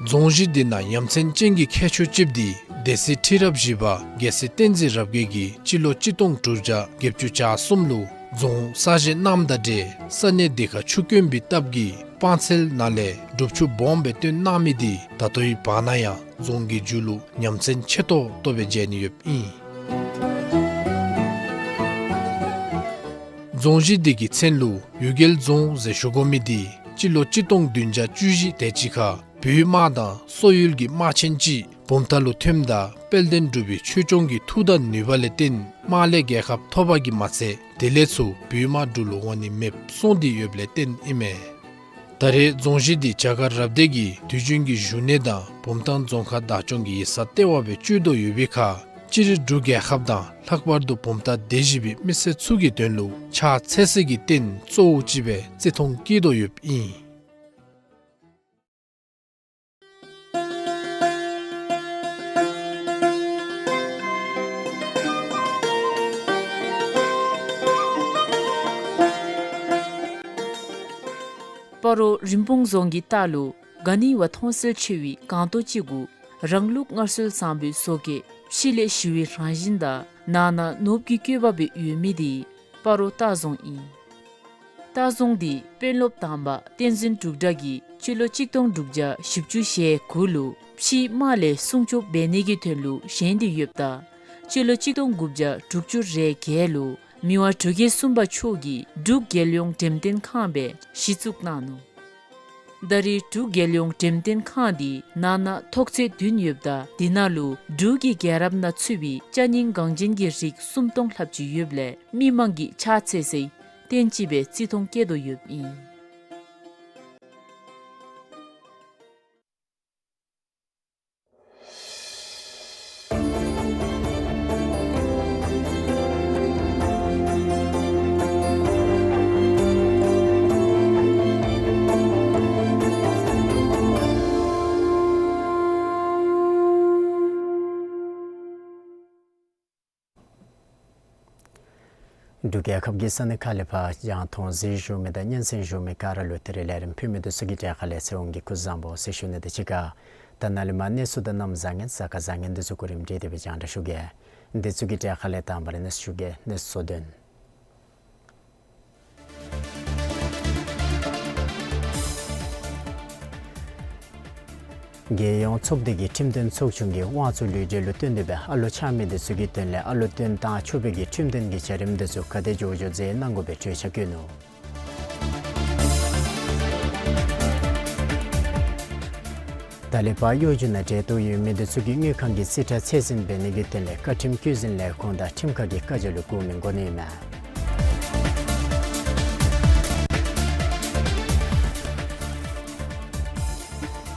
རྫོང་གཞི་འདི་ནང་ཡ་མཚན་ཅན་གྱི་ཁྱད་ཆོས་ཅིག་འདི་སྡེ་སྲིད་ཁྲི་རབས་བཞི་པ་རྒྱལ་སྲས་བསྟན་འཛིན་རབ་རྒྱས་ཀྱིས་སྤྱི་ལོ་གཅིག་སྟོང་དྲུག་བརྒྱ་བརྒྱད་ཅུ་གྱ་གསུམ་ལུ་རྫོང་གསར་བཞེངས་གནངམ་དང་འབྲེལ་ས་གནས་འདི་ཁར་ཆུ་དཀོན་པའི་སྟབས་ཀྱིས་སྤང་ཚལ་ནང་ལས་སྒྲུབ་ཆུ་སྦོམ་སྦེ་བཏོན་གནང་མི་འདི་ད་ལྟོའི་བར་ན་ཡང་རྫོང་གི་མཇུག་ལུ་ཡ་མཚན་ཆེ་ཏོག་ཏོ་སྦེ་མཇལ་ནི་ཡོདཔ་ཨིན། རྫོང་གཞི་འདི་གི་མཚན་ལུ་གཡུལ་རྒྱལ་རྫོང་ཟེར་ཞུ་དགོ་མི་འདི་སྤྱི་ལོ་གཅིག་སྟོང་བདུན་བརྒྱ་བཅུ་བཞི་དེ་ཅིག་ཁར་བོད་དམག་དང་སོག་ཡུལ་གྱི་དམག་ཆེན་ཅིག་བུམ་ཐང་ལུ་ཐོནམ་ད་ དཔལ་ལྡན་འབྲུག་པའི་ཆོས་སྐྱོང་གི་མཐུ་དང་ནུས་པ་ལས་བརྟེན་དམག་ལས་རྒྱལ་ཁ་ཐོབ་པ་གིས་མ་ཚད་དེ་ལས་ཚུར་བོད་དམག་འབྲུག་ལུ་འོང་ནི་མེདཔ་སོང་སྟེ་ཡོདཔ་ལས་བརྟེན་ཨིན་མས། ད་རེས་རྫོང་གཞི་འདི་བྱ་དཀར་རབ་སྡེ་གི་དུས་རྒྱུན་གྱི་བཞུགས་གནས་དང་བུམ་ཐང་རྫོང་ཁག་བདག་སྐྱོང་གི་ཡིག་ཚང་ལྟེ་བ་སྦེ་སྤྱོད་དོ་ཡོད་པའི་ཁར་སྤྱིར་འབྲུག་རྒྱལ་ཁབ་དང་ལྷག་པར་དུ་བུམ་ཐང་སྡེ་བཞི་པའི་མི་སེར་ཚུ་གི་དོན་ལུ་ཕྱག་འཚལ་ས་གི་རྟེན་གཙོ་བོ་ཅིག་སྦེ་བརྩི་མཐོང་བསྐྱེད་དོ་ཡོདཔ་ཨིན། སྤ་རོ་རིན་སྤུངས་རྫོང་གི་ལྟག་ལུ་ག་ནི་བ་མཐོང་གསལ་ཆེ་བའི་སྒང་ཏོག་ཅིག་གུ་རང་ལུགས་སྔར་སྲོལ་བཟང་པོའི་བཟོ་བཀོད་ཕྱི་ལས་ཞི་བའི་རང་བཞིན་དང་ནང་ན་ནོར་བུ་གི་བཀོད་པ་སྦེ་ཡོད་མི་དེ་སྤ་རོ་ལྟ་རྫོང་ཨིན། ལྟ་རྫོང་འདི་དཔོན་སློབ་དང་པ་བསྟན་འཛིན་འབྲུག་གྲགས་ཀྱིས་སྤྱི་ལོ་གཅིག་སྟོང་དྲུག་བརྒྱ་བཞི་བཅུ་ཞེ་དགུ་ལུ་ཕྱིའི་དམག་ལས་སྲུང་སྐྱོབ་འབད་ནི་གི་དོན་ལུ་བཞེངས་ཏེ་ཡོདཔ་ད་སྤྱི་ལོ་གཅིག་སྟོང་དགུ་བརྒྱ་དྲུག་ཅུ་རེ་བརྒྱད་ལུ་མི་དབང་འབྲུག་རྒྱལ་གསུམ་པ་མཆོག་གིས་འབྲུག་རྒྱལ་ཡོངས་འགྲེམས་སྟོན་ཁང་སྦེ་གཞི་བཙུགས་གནང་ནུག། ད་རེས་འབྲུག་རྒྱལ་ཡོངས་འགྲེམས་སྟོན་ཁང་འདི་ནང་ན་ཐོག་ཚད་བདུན་ཡོདཔ་ད་དེ་ནང་ལུ་འབྲུག་གི་རྒྱལ་རབས་ནང་ཚུད་པའི་ཅ་རྙིང་འགངས་ཅན་གྱི་རིགས་སུམ་སྟོང་ལྷགཔ་ཅིག་ཡོདཔ་ལས་མི་མང་གིས་ཕྱག་འཚལ་སའི་རྟེན་ཅིག་སྦེ་བརྩི་མཐོང་བསྐྱེད་དོ་ཡོདཔ་ཨིན། འབྲུག་རྒྱལ་ཁབ་ཀྱི་ས་གནས་ཁག་ལས་ཕར་རྒྱང་མཐོང་གཟིགས་བཞུགས་མི་དང་སྙན་གསན་བཞུགས་མི་ག་ར་ལུ་ད་རིས་ལས་རིམ་ཕུལ་མི་འདི་ཚུ་གི་གྲས་ཁ་ལས་ཚེ་དབང་གིས་སྐུ་གཟུགས་བཟང་པོ་ཟེར་ཞུ་ནི་དང་གཅིག་ཁར་ད་ནཱ་ལས་མར་གནས་ཚུལ་དང་གནམ་བཟང་ངན་གཟའ་སྐར་བཟང་ངན་འདི་ཚུ་གོ་རིམ་སྒྲིག་སྟེ་སྦེ་རྒྱང་བསྒྲགས་ཞུ་གེ། འདི་ཚུ་གི་གྲས་ཁ་ལས་དང་པ་ར་གནས་ཚུལ་ཞུ་གེ། གནས་ཚུལ་གཙོ་དོན། རྒྱལ་ཡོངས་ཚོགས་སྡེ་གི་ཁྲིམས་དོན་ཚོགས་ཆུང་གིས་དབང་གཙོ་ལུས་འབྲེལ་ལུ་བརྟེན་ཏེ་སྦེ་ཨ་ལོ་ཆགས་མི་འདི་ཚུ་གི་དོན་ལས་ཨ་ལོ་བཏོན་བཏང་ཆོག་པའི་གི་ཁྲིམས་དོན་གྱི་བྱ་རིམ་འདི་ཚུ་ག་དེ་མགྱོགས་མགྱོགས་མཛད་གནང་དགོ་པའི་གྲོས་འཆར་བཀོད་ནུག། ད་ལས་ཕར་གཡོ་སྒྱུ་ནང་འབྲེལ་གཏོགས་ཡོད་མི་འདི་ཚུ་གིས་དངུལ་ཁང་གི་རྩིས་ཁྲ་ཚད་ཟིན་འབད་ནི་གི་དོན་ལས་བཀའ་ཁྲིམས་བཀོད་འཛིན་ལས་ཁུངས་དང་ཁྲིམས་ཁང་གི་བཀའ་རྒྱ་ལུ་བཀུག་མི་དགོ་ནི་ཨིན་མས།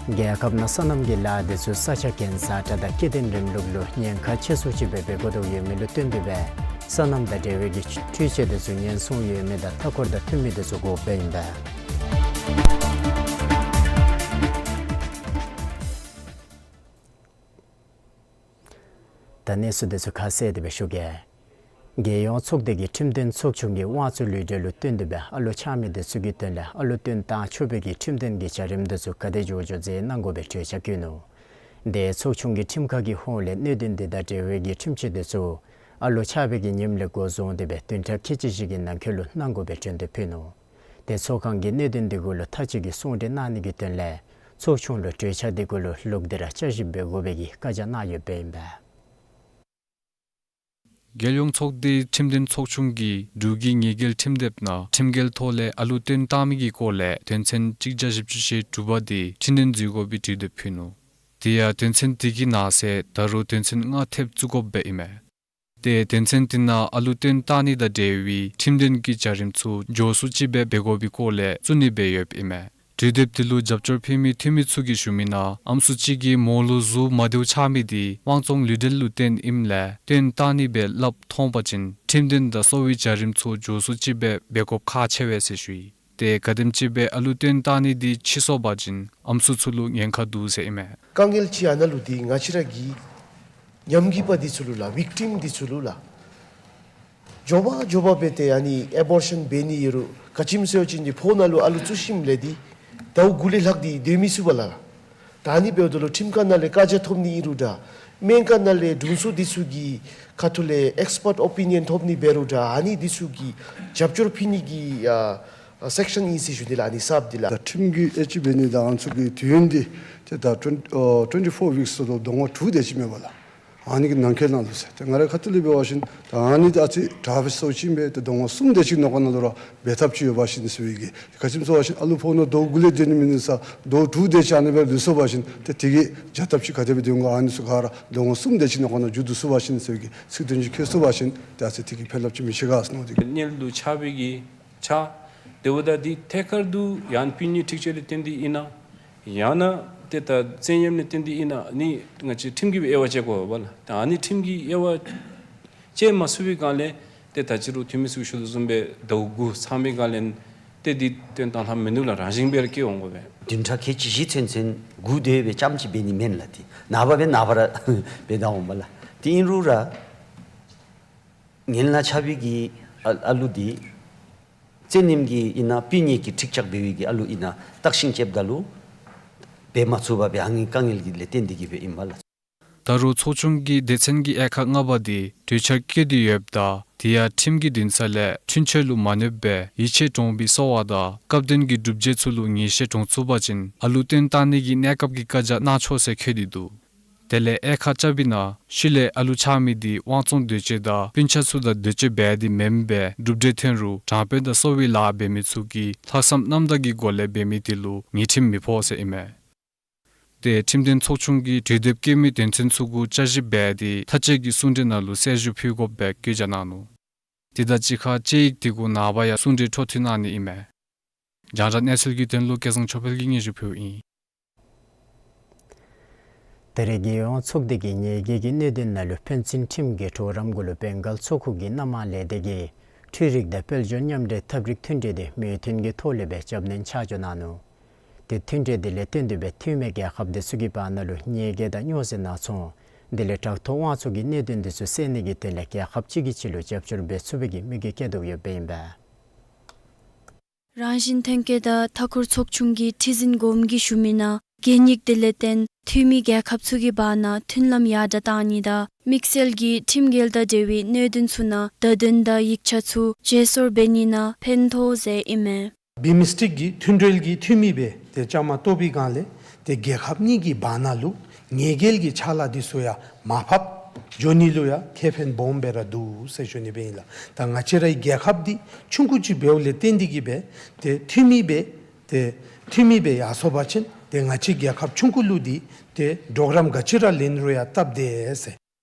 རྒྱལ་ཁབ་ནང་སོ་ནམ་གྱི་ལཱ་འདི་ཚུ་ས་ཆ་གན་ས་ཁྲ་དང་སྐྱེ་ལྡན་རིམ་ལུགས་ལུ་ཉེན་ཁ་ཆེ་སུ་ཅིག་སྦེ་འབད་དགོ་དོ་ཡོད་མི་ལུ་བརྟེན་ཏེ་སྦེ་སོ་ནམ་དང་འབྲེལ་བའི་གི་འཕྲུལ་ཆས་འདི་ཚུ་ཉེན་སྲུང་ཡོད་མི་དང་མཐའ་འཁོར་དང་མཐུན་མི་འདི་ཚུ་དགོཔ་ཨིན་པས། ད་གནས་ཚུལ་འདི་ཚུ་ཁ་གསལ་ཏེ་སྦེ་ཞུ་གེ། རྒྱལ་ཡོངས་ཚོགས་སྡེ་གི་ཁྲིམས་དོན་ཚོགས་ཆུང་གིས་དབང་གཙོ་ལུས་འབྲེལ་ལུ་བརྟེན་ཏེ་སྦེ་ཨ་ལོ་ཆགས་མི་འདི་ཚུ་གི་དོན་ལས་ཨ་ལོ་བཏོན་བཏང་ཆོག་པའི་གི་ཁྲིམས་དོན་གྱི་བྱ་རིམ་འདི་ཚུ་ག་དེ་མགྱོགས་མགྱོགས་མཛད་གནང་དགོ་པའི་གྲོས་འཆར་བཀོད་ནུག། དེ་ཚོགས་ཆུང་གི་ཁྲིམས་ཁང་གི་ཧོངས་ལས་གནད་དོན་འདི་དང་འབྲེལ་བའི་གི་ཁྲིམས་ཆད་འདི་ཚུ་ཨ་ལོ་ཆགས་པའི་གི་ཉིནམ་ལས་འགོ་བཟུང་སྟེ་སྦེ་བདུན་ཕྲག་ཁལ་གཅིག་ཅིག་གི་ནང་འཁོད་ལུ་གནང་དགོ་པའི་གྲོས་འདེབས་ཕུལ་ནུག། དེ་ཚོགས་ཁང་གིས་གནད་དོན་འདི་གུ་ལུ་མཐའ་དཔྱད་ཀྱི་གསུང་གྲོས་གནང་ནི་གི་དོན་ལས་ཚོགས་ཆུང་ལུ་གྲོས་འཆར་འདི་གུ་ལུ་ལོག་སྟེ་ར་བསྐྱར་ཞིབ་འབད་དགོ་པའི་གི་བཀའ་རྒྱ་གནང་ཡོདཔ་ཨིན་པས། རྒྱལ་ཡོངས་ཚོགས་སྡེའི་ཁྲིམས་དོན་ཚོགས་ཆུང་གིས་འབྲུག་གི་ཉེས་འགེལ་ཁྲིམས་དེབ་ནང་ཁྲིམས་འགལ་ཐོག་ལས་ཨ་ལོ་བཏོན་བཏང་མི་གི་སྐོར་ལས་དོན་ཚན་གཅིག་བརྒྱ་བཞི་བཅུ་ཞེ་དྲུག་པ་འདི་ཕྱིར་འདོན་འཛུལ་དགོ་པའི་གྲོས་འདེབས་ཕུལ་ནུག། དེ་ཡང་དོན་ཚན་དེ་གི་ནང་གསེས་ད་རུང་དོན་ཚན་ལྔ་ཐེབས་བཙུགས་དགོཔ་སྦེ་ཨིན་མས། ཏེ་དོན་ཚན་དེ་ནང་ཨ་ལོ་བཏོན་བཏང་ནི་དང་འབྲེལ་བའི་ཁྲིམས་དོན་གྱི་བྱ་རིམ་ཚུ་མགྱོགས་སུ་ཅིག་སྦེ་འབད་དགོ་པའི་སྐོར་ལས་བཙུགས་ནི་སྦེ་ཡོདཔ་ཨིན་མས། གྲོས་འདེབས་དེ་ལུ་རྒྱབ་སྐྱོར་ཕུལ་མི་འཐུས་མི་ཚུ་གིས་ཞུ་མི་ནང་ཨམ་སྲུ་ཅིག་གིས་མོ་ལུ་གཟུགས་མ་བདེཝ་ཆགས་མི་དེ་དབང་གཙོ་ལུས་འབྲེལ་ལུ་བརྟེན་ཨིནམ་ལས་བཏོན་བཏང་ནི་སྦེ་སླབ་མཐོང་པ་ཅིན་ཁྲིམས་དོན་དང་གསོ་བའི་བྱ་རིམ་ཚུ་མགྱོགས་སུ་ཅིག་སྦེ་འབད་དགོཔ་ཁག་ཆེ་བས་ཟེར་ཞུ་ཡི། ཏེ་ག་དེམ་ཅིག་སྦེ་ཨ་ལོ་བཏོན་བཏང་ནི་དེ་ཕྱིས་སོང་པ་ཅིན་ཨམ་སྲུ་ཚུ་ལུ་ཉེན་ཁ་འདུག་ཟེར་ཨིན་མས། དཀའ་ངལ་ཅིག་ཨ་ནཱ་ལུ་འདི་ང་བཅས་ར་གི་ཉམས་རྒུད་པ་འདི་ཚུ་ལུ་ལགས་ཝིཀ་ཊིམ་འདི་ཚུ་ལུ་ལགས་མགྱོགས་པ་མགྱོགས་པ་སྦེ་ཏེ་ཨ་ནི་ཨེ་བོར་ཤཱན་འབད་ནི་ཨིན་རུང་ག་ཅི་སྨོ་ཟེར་བ་ཅིན་འདི་ཕོཝ་ནང་ལུ་ཨ་ལོ་བཙུགས་ཞིནམ་ལས་འདི་ཟླཝ་དགུ་ལས་ལྷག་སྟེ་སྡོད་མི་ཚུགས་པས་ལགས། ད་ཨ་ནི་འབདཝ་ད་ལུ་ཁྲིམས་ཁང་ནང་ལས་བཀའ་རྒྱ་ཐོབ་ནི་ཨིན་རུང་འདྲ་སྨན་ཁང་ནང་ལས་དྲུང་འཚོ་འདི་ཚུ་གི་ཁ་ཐུག་ལས་ཨེགསི་པརཊ་ཨོ་པི་ནི་ཡོན་ཐོབ་ནི་འབད་རུང་འདྲ་ཨ་ནི་འདི་ཚུ་གི་རྒྱབ་སྐྱོར་ཕུལ་ནི་གི་ཨ་ཨ་སེཀ་ཤཱན་ཨིན་ཟེར་ཞུ་ནི་ལགས། ཨ་ནི་གསརཔ་འདི་ལགས། ད་ཁྲིམས་ཀྱི་ཨེ་ཅི་འབད་ནི་དང་ང་བཅས་ཀྱི་དུས་ཡུན་འདི་ཏེ་ད་ཊུ་ཝེན་ཨ་ཊུ་ཝེན་ཊི་ཕོར་ཝིཀསི་ཟེརཝ་ད་ལུ་ཟླཝ་དྲུག་དེ་ཅིག་མས་པ་ལགས། ཨ་ནི་གི་ནང་འཁོད་ནང་ལུ་ཟེར། ཏེ་ང་རའི་ཁ་ཐུག་ལས་འབད་བ་ཅིན་ད་ཨ་ནི་ད་ཨ་ཙི་དྲག་སྦེ་སོང་ཅི་ཨིན་པས། ཏེ་ཟླཝ་ངོ་གསུམ་དེ་ཅིག་ནང་འཁོད་ནང་ལུ་ར་འབད་ཐབས་ཅིག་ཡོད་པ་ཅིན་ཟེར་བའི་གི། ག་ཅི་སྨོ་ཟེར་བ་ཅིན་ཨ་ལུ་ཕོ་ནོ་ཟླཝ་དགུ་ལས་འགྱོ་ནི་མེན་ནི་ཟེར་ཟླཝ་དྲུག་དེ་ཅིག་ཨ་ནི་སྦེ་ལུས་སོང་པ་ཅིན་ཏེ་དེ་གི་བྱ་ཐབས་ཅིག་ག་དེ་སྦེ་འདི་འོང་ག། ཨ་ནི་ཚུ་ག་ར་ཟླཝ་ངོ་གསུམ་དེ་ཅིག་ནང་འཁོད་ནང་མཇུག་བསྡུ་སོང་པ་ཅིན་ཟེར་བའི་གི་ཚིག་དོན་ཅིག་འཁོད་སོང་པ་ཅིན་ཏེ་ཨ་ཙི་དེ་གི་ཕན་རླབས་ཅིག་མི་ཤེས་ག་ཟེར་མནོ་སྟེ། གཉེན་ལུ་ཆགས་པའི་གི་ཆགས། དེ་འབདཝ་ད་འདི་ཐད་ཀར་དུ་ཡང་སྤུན་གཉེན་འཁྲིག་སྤྱོད་ལས་བརྟེན་ཏེ་ཨིན་ན། ཡང་ན་ཏེ་ད་བཙན་གཡེམ་ལས་བརྟེན་ཏེ་ཨིན་ན་ནི་ང་བཅས་ཁྲིམས་ཀྱིས་སྦེ་དབྱེ་བ་དཔྱད་དགོ་པས་ལགས། ད་ཨ་ནི་ཁྲིམས་ཀྱིས་དབྱེ་བ་དཔྱད་མ་ཚུགས་པའི་སྒང་ལས་ཏེ་ད་ཅི་རུང་ཐོན་མི་ཚུ་ཞུ་དོ་བཟུམ་སྦེ་ཟླཝ་དགུ་ཚང་བའི་སྒང་ལས་ཏེ་འདི་བཏོན་བཏང་ལྷག་མིན་འདུག་ལགས། རང་བཞིན་སྦེ་ར་སྐྱེ་འོང་དགོ་པས། བདུན་ཕྲག་ཁལ་གཅིག་བཞི་ཚུན་ཚོད་སྒུག་སྡོད་སྦེ་རྐྱངམ་ཅིག་འབད་ནི་མེན་ལགས། ཏེ་ནངས་པ་འབད་ནངས་པ་ར་འབད་ད་འོང་པས་ལགས། ཏེ་ཨིན་རུང་ར་གཉེན་ལ་ཆགས་པའི་གི་ཨ་ཨ་ལུ་འདི་བཙན་གཡེམ་གྱི་ཨིན་ན་སྤུན་གཉེན་གྱི་འཁྲིག་ཆགས་འབད་བའི་གི་ཨ་ལུ་ཨིན་ན་བརྟག་ཞིབ་རྐྱབ་ད་ལུ་འབད་མ་ཚུགས་པར་སྦེ་ཨ་ནི་དཀའ་ངལ་གྱི་ལས་བརྟེན་ཏེ་གིས་སྦེ་ཨིན་པས་ལགས། ད་རུང་ཚོགས་ཆུང་གི་སྡེ་ཚན་གྱི་དབྱེ་ཁག་ལྔ་པ་འདི་གྲོས་འཆར་བཀོད་དེ་ཡོདཔ་ད་དེ་ཡང་ཁྲིམས་ཀྱི་འདུན་ས་ལས་འཁྲུན་ཆོད་ལུ་མ་གནོད་པར་ཡིད་ཆེས་འདྲོངས་པའི་གསོ་བ་དང་སྐབས་དོན་གྱི་སྒྲུབ་བྱེད་ཚུ་ལུ་ངེས་ཤེས་འདྲོངས་ཚུགས་པ་ཅིན་ཨ་ལུ་བཏོན་བཏང་ནི་གི་གནས་སྐབས་ཀྱི་བཀའ་རྒྱ་གནང་ཆོག་ཟེར་འཁོད་དེ་འདུག། དེ་ལས་དབྱེ་ཁག་རྐྱབ་པའི་ནང་ཤུལ་ལས་ཨ་ལུ་ཆགས་མི་འདི་དབང་བཙོང་འདོད་སྤྱོད་དང་སྤུན་ཆ་ཚུ་དང་འདོད་སྤྱོད་འབད་དེ་མེན་པར་གྲུབ་འབྲས་ཐོན་རུང་དྲང་དཔོན་དང་གསོ་བའི་ལཱ་འབད་མི་ཚུ་གིས་ལྷག་བསམ་རྣམ་དག་གི་སྒོ་ལས་འབད་མི་དེ་ལུ་ངེས་ཁྲིམས་མི་ཕོག་ཟེར་ཨིན་མས། ཏེ་ཁྲིམས་དོན་ཚོགས་ཆུང་གིས་གྲོས་འདེབས་བཀོད་མི་དོན་ཚན་ཚུ་གུ་བསྐྱར་ཞིབ་འབད་དེ་མཐའ་དཔྱད་ཀྱི་གསུང་གྲོས་ནང་ལུ་གསལ་ཞུ་ཕུལ་དགོ་པའི་བཀོད་རྒྱ་གནང་ནུག། དེ་དང་གཅིག་ཁར་དཔྱད་ཡིག་དེ་གུ་ནངས་པ་ཡང་གསུང་གྲོས་འཕྲོ་མཐུད་གནང་ནི་ཨིན་མས། རྒྱང་བསྒྲགས་གནས་ཚུལ་གྱི་དོན་ལུ་སྐལ་བཟང་ཆོས་འཕེལ་གྱིས་སྙན་ཞུ་ཕུལཝ་ཨིན། ད་རེས་རྒྱལ་ཡོངས་ཚོགས་སྡེ་གི་ཉེས་འགེལ་གྱི་གནད་དོན་ནང་ལུ་ཕན་ཚུན་ཁྲིམས་ཀྱི་གྲོགས་རམ་གུ་ལུ་བེང་གཱལ་ཚོགས་ཁུངས་ཀྱི་སྣ་མང་ལས་སྡེ་གིས་འཕྲུལ་རིག་དང་དཔལ་འབྱོར་མཉམ་འབྲེལ་ཐབས་རིག་མཐུན་གྲོས་འདི་མོས་མཐུན་གྱི་ཐོག་ལས་སྦེ་རྒྱབ་སྣོན་ཆ་འཇོག་གནང་ནུག། ཏེ་མཐུན་གྲོས་འདི་ལས་བརྟེན་ཏེ་སྦེ་འཐུས་མི་རྒྱལ་ཁབ་དེ་ཚུ་གི་བར་ན་ལུ་ཉེས་འགེལ་དང་སྨྱོ་རྫས་སྣ་ཚོང་དེ་ལས་དྲག་ཐོག་དབང་ཚོང་གི་གནད་དོན་དེ་ཚུ་སེལ་ནི་གི་དོན་ལས་རྒྱལ་ཁབ་གཅིག་གིས་གཅིག་ལུ་རྒྱབ་སྐྱོར་འབད་ཚུགས་པའི་གི་དམིགས་ཡུལ་བསྐྱེད་དོ་ཡོདཔ་ཨིན་པས། རང་བཞིན་ཐོན་སྐྱེད་དང་མཐའ་འཁོར་ཚོགས་ཆུང་གི་ཁྲི་འཛིན་གོངམ་གིས་ཞུ་མི་ནང་གན་ཡིག་དེ་ལས་བརྟེན་འཐུས་མི་རྒྱལ་ཁབ་ཚུ་གི་བར་ན་མཐུན་ལམ་ཡར་དྲགས་གཏང་ནི་དང་དམིགས་བསལ་གྱིས་ཁྲིམས་འགལ་དང་འབྲེལ་བའི་གནད་དོན་ཚུ་ནང་བརྡ་དོན་དང་ཡིག་ཆ་ཚུ་བརྗེ་སོར་འབད་ནི་ནང་ཕན་ཐོགས་ཟེར་ཨིན་མས། བི་མི་སི་ཊིག་གི་མཐུན་འབྲེལ་གྱི་འཐུས་མི་སྦེ་ཏེ་བཅའ་མར་གཏོགས་པའི་སྒང་ལས་ཏེ་རྒྱལ་ཁབ་གཉིས་ཀྱི་བར་ན་ལུ་ཉེས་འགེལ་གྱི་ཕྱག་ལཱ་འདི་ཚུ་ཡང་མར་ཕབ་འགྱོ་ནི་ལུ་ཡང་ཁེ་ཕན་སྦོམ་སྦེ་ར་འདུག་ཟེར་ཞུ་ནི་སྦེ་ཨིན་ལགས། ད་ང་བཅས་རའི་རྒྱལ་ཁབ་འདི་ཆུང་ཀུ་ཅིག་འབདཝ་ལས་བརྟེན་ཏེ་གིས་སྦེ་ཏེ་འཐུས་མི་སྦེ་ཏེ་འཐུས་མི་སྦེ་ཡར་སོང་པ་ཅིན་ཏེ་ང་བཅས་རྒྱལ་ཁབ་ཆུང་ཀུ་ལུ་འདི་ཏེ་གྲོགས་རམ་ག་ཅི་ར་ལེན་རུང་ཡང་སྟབས་བདེ་ཟེར།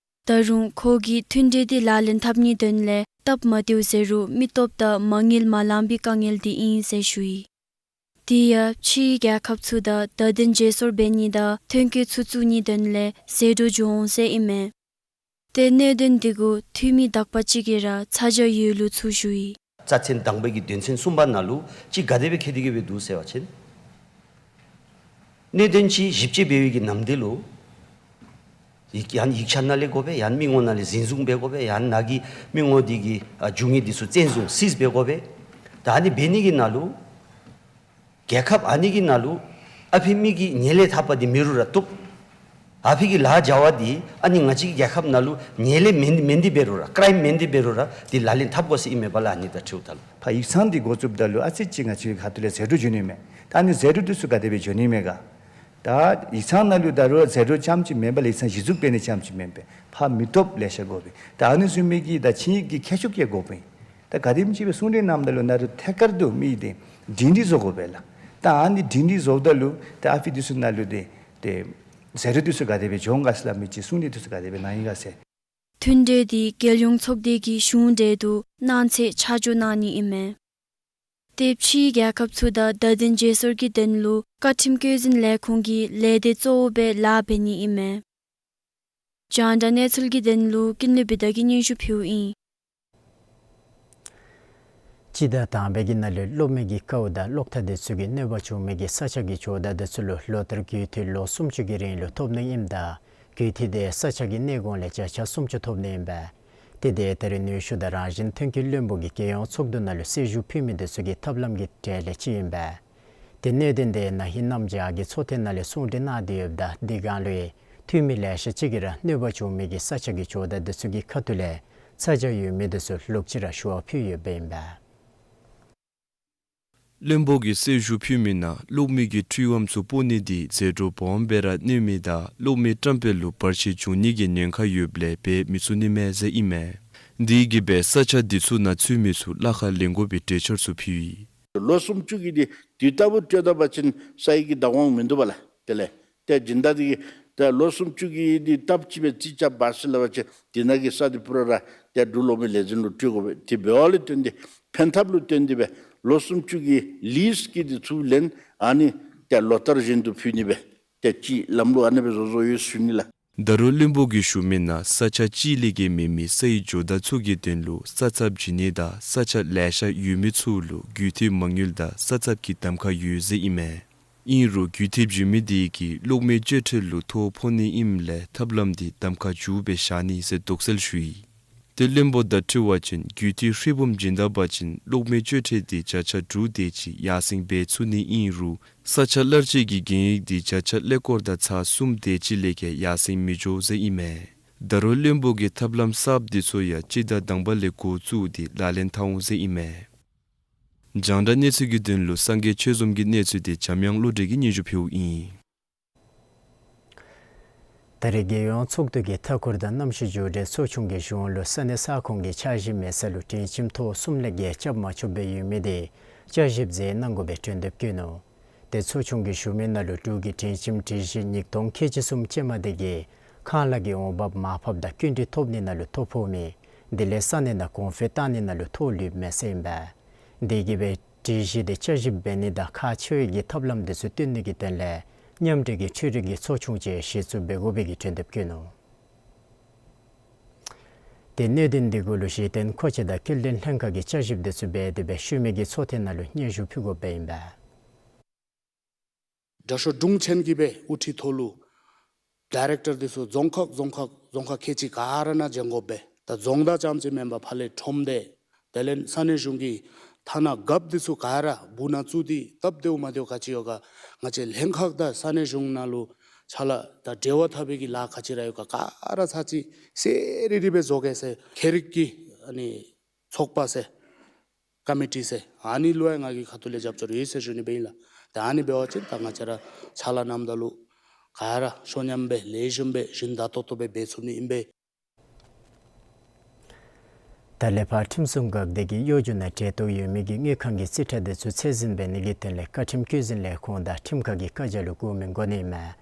ད་རུང་ཁོ་གིས་མཐུན་འབྲེལ་འདི་ལག་ལེན་འཐབ་ནིའི་དོན་ལས་སྟབས་མ་བདེཝ་ཟེར་རུང་མི་སྟོབས་དང་མ་དངུལ་མ་ལང་པའི་དཀའ་ངལ་འདི་ཨིན་ཟེར་ཞུ་ཡི། དེ་ཡང་ཕྱིའི་རྒྱལ་ཁབ་ཚུ་དང་བརྡ་དོན་བརྗེ་སོར་འབད་ནི་དང་ཐོན་སྐྱེད་ཚུ་བཙུགས་ནིའི་དོན་ལས་ཟད་འགྲོ་འབྱུང་འོང་ཟེར་ཨིན་མས། ཏེ་གནད་དོན་འདི་གུ་འཐུས་མི་དག་པ་ཅིག་གིས་ར་ཚ་གྱང་ཡོད་ལུགས་ཚུ་ཞུ་ཡི། རྩ་ཚན་དང་པའི་གི་དོན་ཚན་གསུམ་པ་ནང་ལུ་ཅིག་ག་དེ་སྦེ་འཁོད་དེ་གིས་སྦེ་འདུག་ཟེར་བ་ཅིན་གནད་དོན་ཅིག་ཞིབ་དཔྱད་འབད་བའི་གི་ནམ་དེ་ལུ་ཡིག་ཡང་ཡིག་ཆ་ནང་ལས་དགོ་པས། ཡང་མི་ངོམ་ནང་ལས་འཛིན་བཟུང་འབད་དགོ་པས། ཡང་ནཱ་གི་མི་ངོམ་འདི་གི་ཨ་རྒྱུ་དངོས་འདི་ཚུ་བཙན་བཟུང་སིཛ་འབད་དགོ་པས། ད་ཨ་ནི་འབད་ནི་གི་ནང་ལུ་རྒྱལ་ཁབ་ཨ་ནི་གི་ནང་ལུ་ཨ་ཕི་མི་གི་ཉེས་ལས་འཐབ་པ་འདི་མེད་རུང་ར་བཏུབ། ཨ་ཕི་གི་ལཱ་བྱ་བ་འདི་ཨ་ནི་ང་བཅས་ཀྱི་རྒྱལ་ཁབ་ནང་ལུ་ཉེས་ལས་མེན་མེན་ཏེ་འབད་རུང་ར་ཀྲའིམ་མེན་ཏེ་འབད་རུང་ར་འདི་ལག་ལེན་འཐབ་དགོ་ཟེར་ཨིན་མས་པ་ལགས། ཨ་ནི་དང་འཁྲིལཝ་ད་ལུ་ཕར་ཡིག་ཚང་འདི་འགོ་བཙུགསཔ་ད་ལུ་ཨ་ཙི་ཅིག་ང་བཅས་ཁ་ཐུག་ལས་ཟད་འགྲོ་འགྱོ་ནི་མས། ད་ཨ་ནི་ཟད་འགྲོ་འདི་ཚུ་ག་དེ་སྦེ་འགྱོ་ནི་མས་ག། ད་ཡིག་ཚང་ནང་ལུ་ད་རུང་ཟད་འགྲོ་རྐྱངམ་ཅིག་མེན་པར་ཡིག་ཚང་གཞི་བཙུགས་འབད་ནི་རྐྱངམ་ཅིག་མེན་པར་ཕར་མི་སྟོབས་ལེ་ཤ་དགོ་པས། ད་ཨ་ནི་བཟུམ་མའི་གི་ད་ཆིངས་ཡིག་གི་ཁྱད་ཆོས་ཀྱང་དགོ་པས། ད་ག་དེམ་ཅིག་སྦེ་གསུང་གྲོས་གནངམ་ད་ལུ་ནཱ་ར་ཐད་ཀར་དུ་མི་འདི་སྒྲིང་སྒྲི་བཟོ་དགོ་པས་ལགས། ད་ཨ་ནི་སྒྲིང་སྒྲི་བཟོཝ་ད་ལུ་ད་ཨ་ཕི་འདི་ཚུ་ནང་ལུ་ཏེ་ཏེ་ཟད་འགྲོ་འདི་ཚུ་ག་དེ་སྦེ་འགྱོ་འོང་ག་ཟེར་སླབ་མི་ཅིག་གསུང་གྲོས་འདི་ཚུ་ག་དེ་སྦེ་གནང་ཡི་ག་ཟེར། མཐུན་གྲོས་འདི་རྒྱལ་ཡོངས་ཚོགས་སྡེ་གི་གཞུང་གྲོས་འདི་གནང་ཚེ་ཆ་འཇོག་གནང་ནི་ཨིན་མས། ཏེ་ཕྱིའི་རྒྱལ་ཁབ་ཚུ་དང་བརྡ་དོན་བརྗེ་སོར་གྱི་དོན་ལུ་བཀའ་ཁྲིམས་བཀོད་འཛིན་ལས་ཁུངས་ཀྱི་ལས་སྡེ་གཙོ་བོ་སྦེ་ལཱ་འབད་ནི་ཨིན་མས། རྒྱང་བསྒྲགས་གནས་ཚུལ་གྱི་དོན་ལུ་ཀུན་ལེགས་བི་དྷ་གིས་སྙན་ཞུ་ཕུལཝ་ཨིན། སྤྱི་ཟླ་དང་པའི་གི་ནང་ལུ་གློག་མེ་གི་དཀའཝ་དང་གློག་ཐག་དེ་ཚུ་གིས་གནོད་པ་བྱུང་མི་གི་ས་ཆ་གི་ཇོ་བདག་དེ་ཚུ་ལུ་ལོ་ལྟར་རྒུད་འཐུས་ལོ་སུམ་ཅུ་གི་རིང་ལུ་ཐོབ་ནི་ཨིནམ་ད་རྒུད་འཐུས་དེ་ས་ཆ་གི་གནས་གོང་ལས་བརྒྱ་ཆ་སུམ་ཅུ་ཐོབ་ནི་ཨིན་པས། ཏེ་དེ་ད་རེས་ནུས་ཤུགས་དང་རང་བཞིན་ཐོན་སྐྱེད་བློན་པོ་གིས་རྒྱལ་ཡོངས་ཚོགས་འདུ་ནང་ལུ་གསལ་ཞུ་ཕུལ་མི་དེ་ཚུ་གི་ཐབས་ལམ་གྱི་གྲས་ལས་གཅིག་ཨིན་པས། ཏེ་གནད་དོན་དེ་ན་ཧིང་གནམ་བྱཱར་གྱི་ཚོགས་ཐེངས་ནང་ལས་གསུང་གྲོས་གནང་སྟེ་ཡོདཔ་ད་དེ་སྒང་ལུ་འཐུས་མི་ལེ་ཤ་ཅིག་གིས་ར་གནོད་པ་བྱུང་མི་གི་ས་ཆ་གི་ཇོ་བདག་དེ་ཚུ་གི་ཁ་ཐུག་ལས་ཚ་གྱང་ཡོད་མི་དེ་ཚུ་ལོག་ཅི་ར་ཞུ་བ་ཕུལ་ཡོདཔ་ཨིན་པས། བློན་པོ་གིས་གསལ་ཞུ་ཕུལ་མི་ནང་གློག་མེ་གི་འཕྲུལ་ལམ་ཚུ་སྤོ་ནི་དེ་ཟད་འགྲོ་སྦོམ་སྦེ་ར་གནོད་མི་དང་གློག་མེ་བཀྲམ་སྤེལ་ལུ་བར་ཆད་འབྱུང་ནི་གི་ཉེན་ཁ་ཡོདཔ་ལས་འབད་མི་ཚུགས་ནི་མས་ཟེར་ཨིན་མས། དེ་གིས་འབད་ས་ཆ་དེ་ཚུ་ནང་ཚུད་མི་ཚུ་གླ་ཁར་ལེན་དགོ་པའི་གྲོས་འཆར་ཚུ་ཕུལ་ཡི། ལོ་སུམ་ཅུ་གི་དེ་དུས་རྟག་བུ་སྤྲོད་ད་པ་ཅིན་ས་ཡི་གི་བདག་དབང་མིན་འདུག་པ་ལགས། དེ་ལས་ཏེ་སྦྱིན་བདག་དེ་གིས་ཏེ་ལོ་སུམ་ཅུ་གི་དེ་སྟབས་ཅིག་སྦེ་རྩིས་རྐྱབ་པ་ཟེར་སླབ་པ་ཅིན་དེ་ནང་གི་ས་དེ་པུ་ར་ར་ཏེ་འབྲུག་གློག་མེ་ལས་འཛིན་ལུ་སྤྲོད་དགོ་པས། དེ་འབདཝ་ལས་བརྟེན་ཏེ་ཕན་ཐབས་ལུ་བརྟེན་ཏེ་སྦེ་ལོ་སུམ་ཅུ་གི་ལིསི་གི་དེ་ཚུ་ལེན། ཨ་ནི་ཏེ་ལོ་ལྟར་བཞིན་དུ་ཕུལ་ནི་སྦེ་ཏེ་ཅིག་ལམ་ལུགས་ཨ་ནི་སྦེ་བཟོ་བཟོཝ་ཡོད་ཟེར་ཞུ་ནི་ལགས། ད་རུང་བློན་པོ་གིས་ཞུ་མི་ནང་ས་ཆ་གཅིག་ལས་བརྒལ་མེད་མི་ས་ཡི་ཇོ་བདག་ཚུ་གི་དོན་ལུ་ས་ཚབ་བྱིན་ནི་དང་ས་ཆ་ལེ་ཤ་ཡོད་མི་ཚུ་ལུ་རྒུད་འཐུས་མ་དངུལ་དང་ས་ཚབ་ཀྱི་གདམ་ཁ་ཡོད་ཟེར་ཨིན་མས། ཨིན་རུང་རྒུད་འཐུས་བྱིན་མི་དེ་གིས་གློག་མེ་གཅོད་འཕྲོ་ལུ་ཐོ་ཕོག་ནི་ཨིནམ་ལས་ཐབས་ལམ་དེ་གདམ་ཁ་འཇུག་སྦེ་བཞག་ནི་ཟེར་དོགས་སེལ་ཞུ་ཡི། ཏེ་བློན་པོ་དང་འཁྲིལ་བ་ཅིན་རྒུད་འཐུས་ཧྲིལ་བུམ་བྱིན་ད་པ་ཅིན་གློག་མེ་གཅོད་འཕྲོ་དེ་བརྒྱ་ཆ་དྲུག་དེ་ཅིག་ཡར་སེང་འབད་ཚུགས་ནི་ཨིན་རུང་ས་ཆ་གླར་སྤྱོད་ཀྱི་གན་ཡིག་དེ་བརྒྱ་ཆ་ཀླད་ཀོར་དང་ཚག་གསུམ་དེ་ཅིག་ལས་བརྒལ་ཡར་སེང་མི་འགྱོ་ཟེར་ཨིན་མས། ད་རུང་བློན་པོ་གིས་ཐབས་ལམ་གསརཔ་དེ་ཚུ་ཡང་སྤྱི་ཟླ་དང་པ་ལས་འགོ་བཙུགས་ཏེ་ལག་ལེན་འཐབ་འོང་ཟེར་ཨིན་མས། རྒྱང་བསྒྲགས་གནས་ཚུལ་གྱི་དོན་ལུ་སངས་རྒྱས་ཆོས་འཛོམས་ཀྱི་གནས་ཚུལ་དེ་འཇམ་དབྱངས་བློ་གྲོས་ཀྱིས་སྙན་ཞུ་ཕུལཝ་ཨིན། ད་རེས་རྒྱལ་ཡོངས་ཚོགས་འདུ་གིས་མཐའ་འཁོར་དང་གནམ་གཤིས་འགྱུར་འགྲོས་ཚོགས་ཆུང་གི་གཞུང་ལུ་ས་གནས་ས་ཁོངས་ཀྱི་བཅའ་གཞི་མེད་ས་ལུ་སྒྲིང་ཁྱིམ་ཐོག་གསུམ་ལས་བརྒལ་རྐྱབ་མ་ཆོགཔ་སྦེ་ཡོད་མི་དེ་བསྐྱར་ཞིབ་མཛད་གནང་དགོ་པའི་གྲོས་འདེབས་བསྐྱོན་ནུག། དེ་ཚོགས་ཆུང་གིས་ཞུ་མི་ནང་ལུ་འབྲུག་གི་སྒྲིང་ཁྱིམ་སྒྲིག་གཞི་ཉིས་སྟོང་ཁལ་གཅིག་གསུམ་ཅན་མ་དེ་གིས་ཁང་གླ་གི་འོང་འབབ་མར་ཕབ་དང་སྐྱིན་འགྲུལ་ཐོབ་ནི་ནང་ལུ་ཐོ་ཕོག་མི་དེ་ལས་ས་གནས་ནང་གོང་འཕེལ་བཏང་ནི་ནང་ལུ་ཐོ་ལུསཔ་མས་ཟེར་ཨིན་པས། དེ་གིས་འབད་སྒྲིག་གཞི་དེ་བསྐྱར་ཞིབ་འབད་ནི་དང་ཁག་ཆེ་བའི་གི་ཐབས་ལམ་དེ་ཚུ་བཏོན་ནི་གི་དོན་ལས་མཉམ་འབྲེལ་གྱི་འཕྲུལ་རིག་གི་ཚོགས་ཆུང་ཅིག་གཞི་བཙུགས་འབད་དགོ་པའི་གི་གྲོས་འདེབས་བསྐྱོན་ནུག། དེ་གནད་དོན་དེ་གུ་ལུ་གཞི་རྟེན་མཁོ་ཆས་དང་སྐྱེལ་འདྲེན་ལྷན་ཁག་གིས་བསྐྱར་ཞིབ་དེ་ཚུ་འབད་དེ་སྦེ་ཤུལ་མའི་གི་ཚོགས་ཐེངས་ནང་ལུ་སྙན་ཞུ་ཕུལ་དགོཔ་ཨིན་པས། དྲག་ཤོས་དྲུང་ཆེན་གྱིས་སྦེ་དབུ་ཁྲིད་ཐོག་ལུ་ཌའི་རེཀ་ཊར་དེ་ཚུ་རྫོང་ཁག་རྫོང་ཁག་རྫོང་ཁག་ཁལ་གཅིག་ག་ར་ནང་བྱོན་དགོ་པས། ད་རྫོང་བདག་རྐྱངམ་ཅིག་མེན་པར་ཕར་ལས་ཁྲོམ་སྡེ་དེ་ལས་ས་གནས་གཞུང་གི་ཐ་ན་རྒཔོ་དེ་ཚུ་ག་ར་སྦུག་ནང་བཙུགས་ཏེ་སྟབས་བདེཝ་མ་བདེཝ་ག་ཅི་ཡོད་ག་ང་བཅས་ལྷན་ཁག་དང་ས་གནས་གཞུང་ནང་ལུ་ཕྱག་ལཱ་དང་འབྲེལ་བ་འཐབ་པའི་གི་ལཱ་ག་ཅི་ར་ཡོད་ག་ག་ར་ཚར་གཅིག་གསལ་རི་རི་སྦེ་བཟོ་གེ་ཟེར་ཁྱད་རིག་གི་ཨ་ནི་ཚོགས་པ་ཟེར་ཀོ་མི་ཊི་ཟེར་ཨ་ནི་ལུ་ཡང་ང་གིས་ཁ་ཐུག་ལས་རྒྱབ་སྐྱོར་ཡོད་ཟེར་ཞུ་ནི་སྦེ་ཨིན་ལགས། ཏེ་ཨ་ནི་འབད་བ་ཅིན་ད་ང་བཅས་ར་ཕྱག་ལཱ་གནངམ་ད་ལུ་ག་ར་ཤོ་ཉམས་སྦེ་ལེགས་ཤོམ་སྦེ་ཞིན་ད་ཏོག་ཏོ་སྦེ་འབད་ཚུགས་ནི་ཨིན་པས། ད་ལས་ཕར་ཁྲིམས་སྲུང་འགག་སྡེ་གིས་གཡོ་སྒྱུ་ནང་འབྲེལ་གཏོགས་ཡོད་མི་གི་དངུལ་ཁང་གི་རྩིས་ཁྲ་དེ་ཚུ་ཚད་འཛིན་འབད་ནི་གི་དོན་ལས་བཀའ་ཁྲིམས་བཀོད་འཛིན་ལས་ཁུངས་དང་ཁྲིམས་ཁང་གི་བཀའ་རྒྱ་ལུ་གུས་མོས་འགོ་ནི་མས།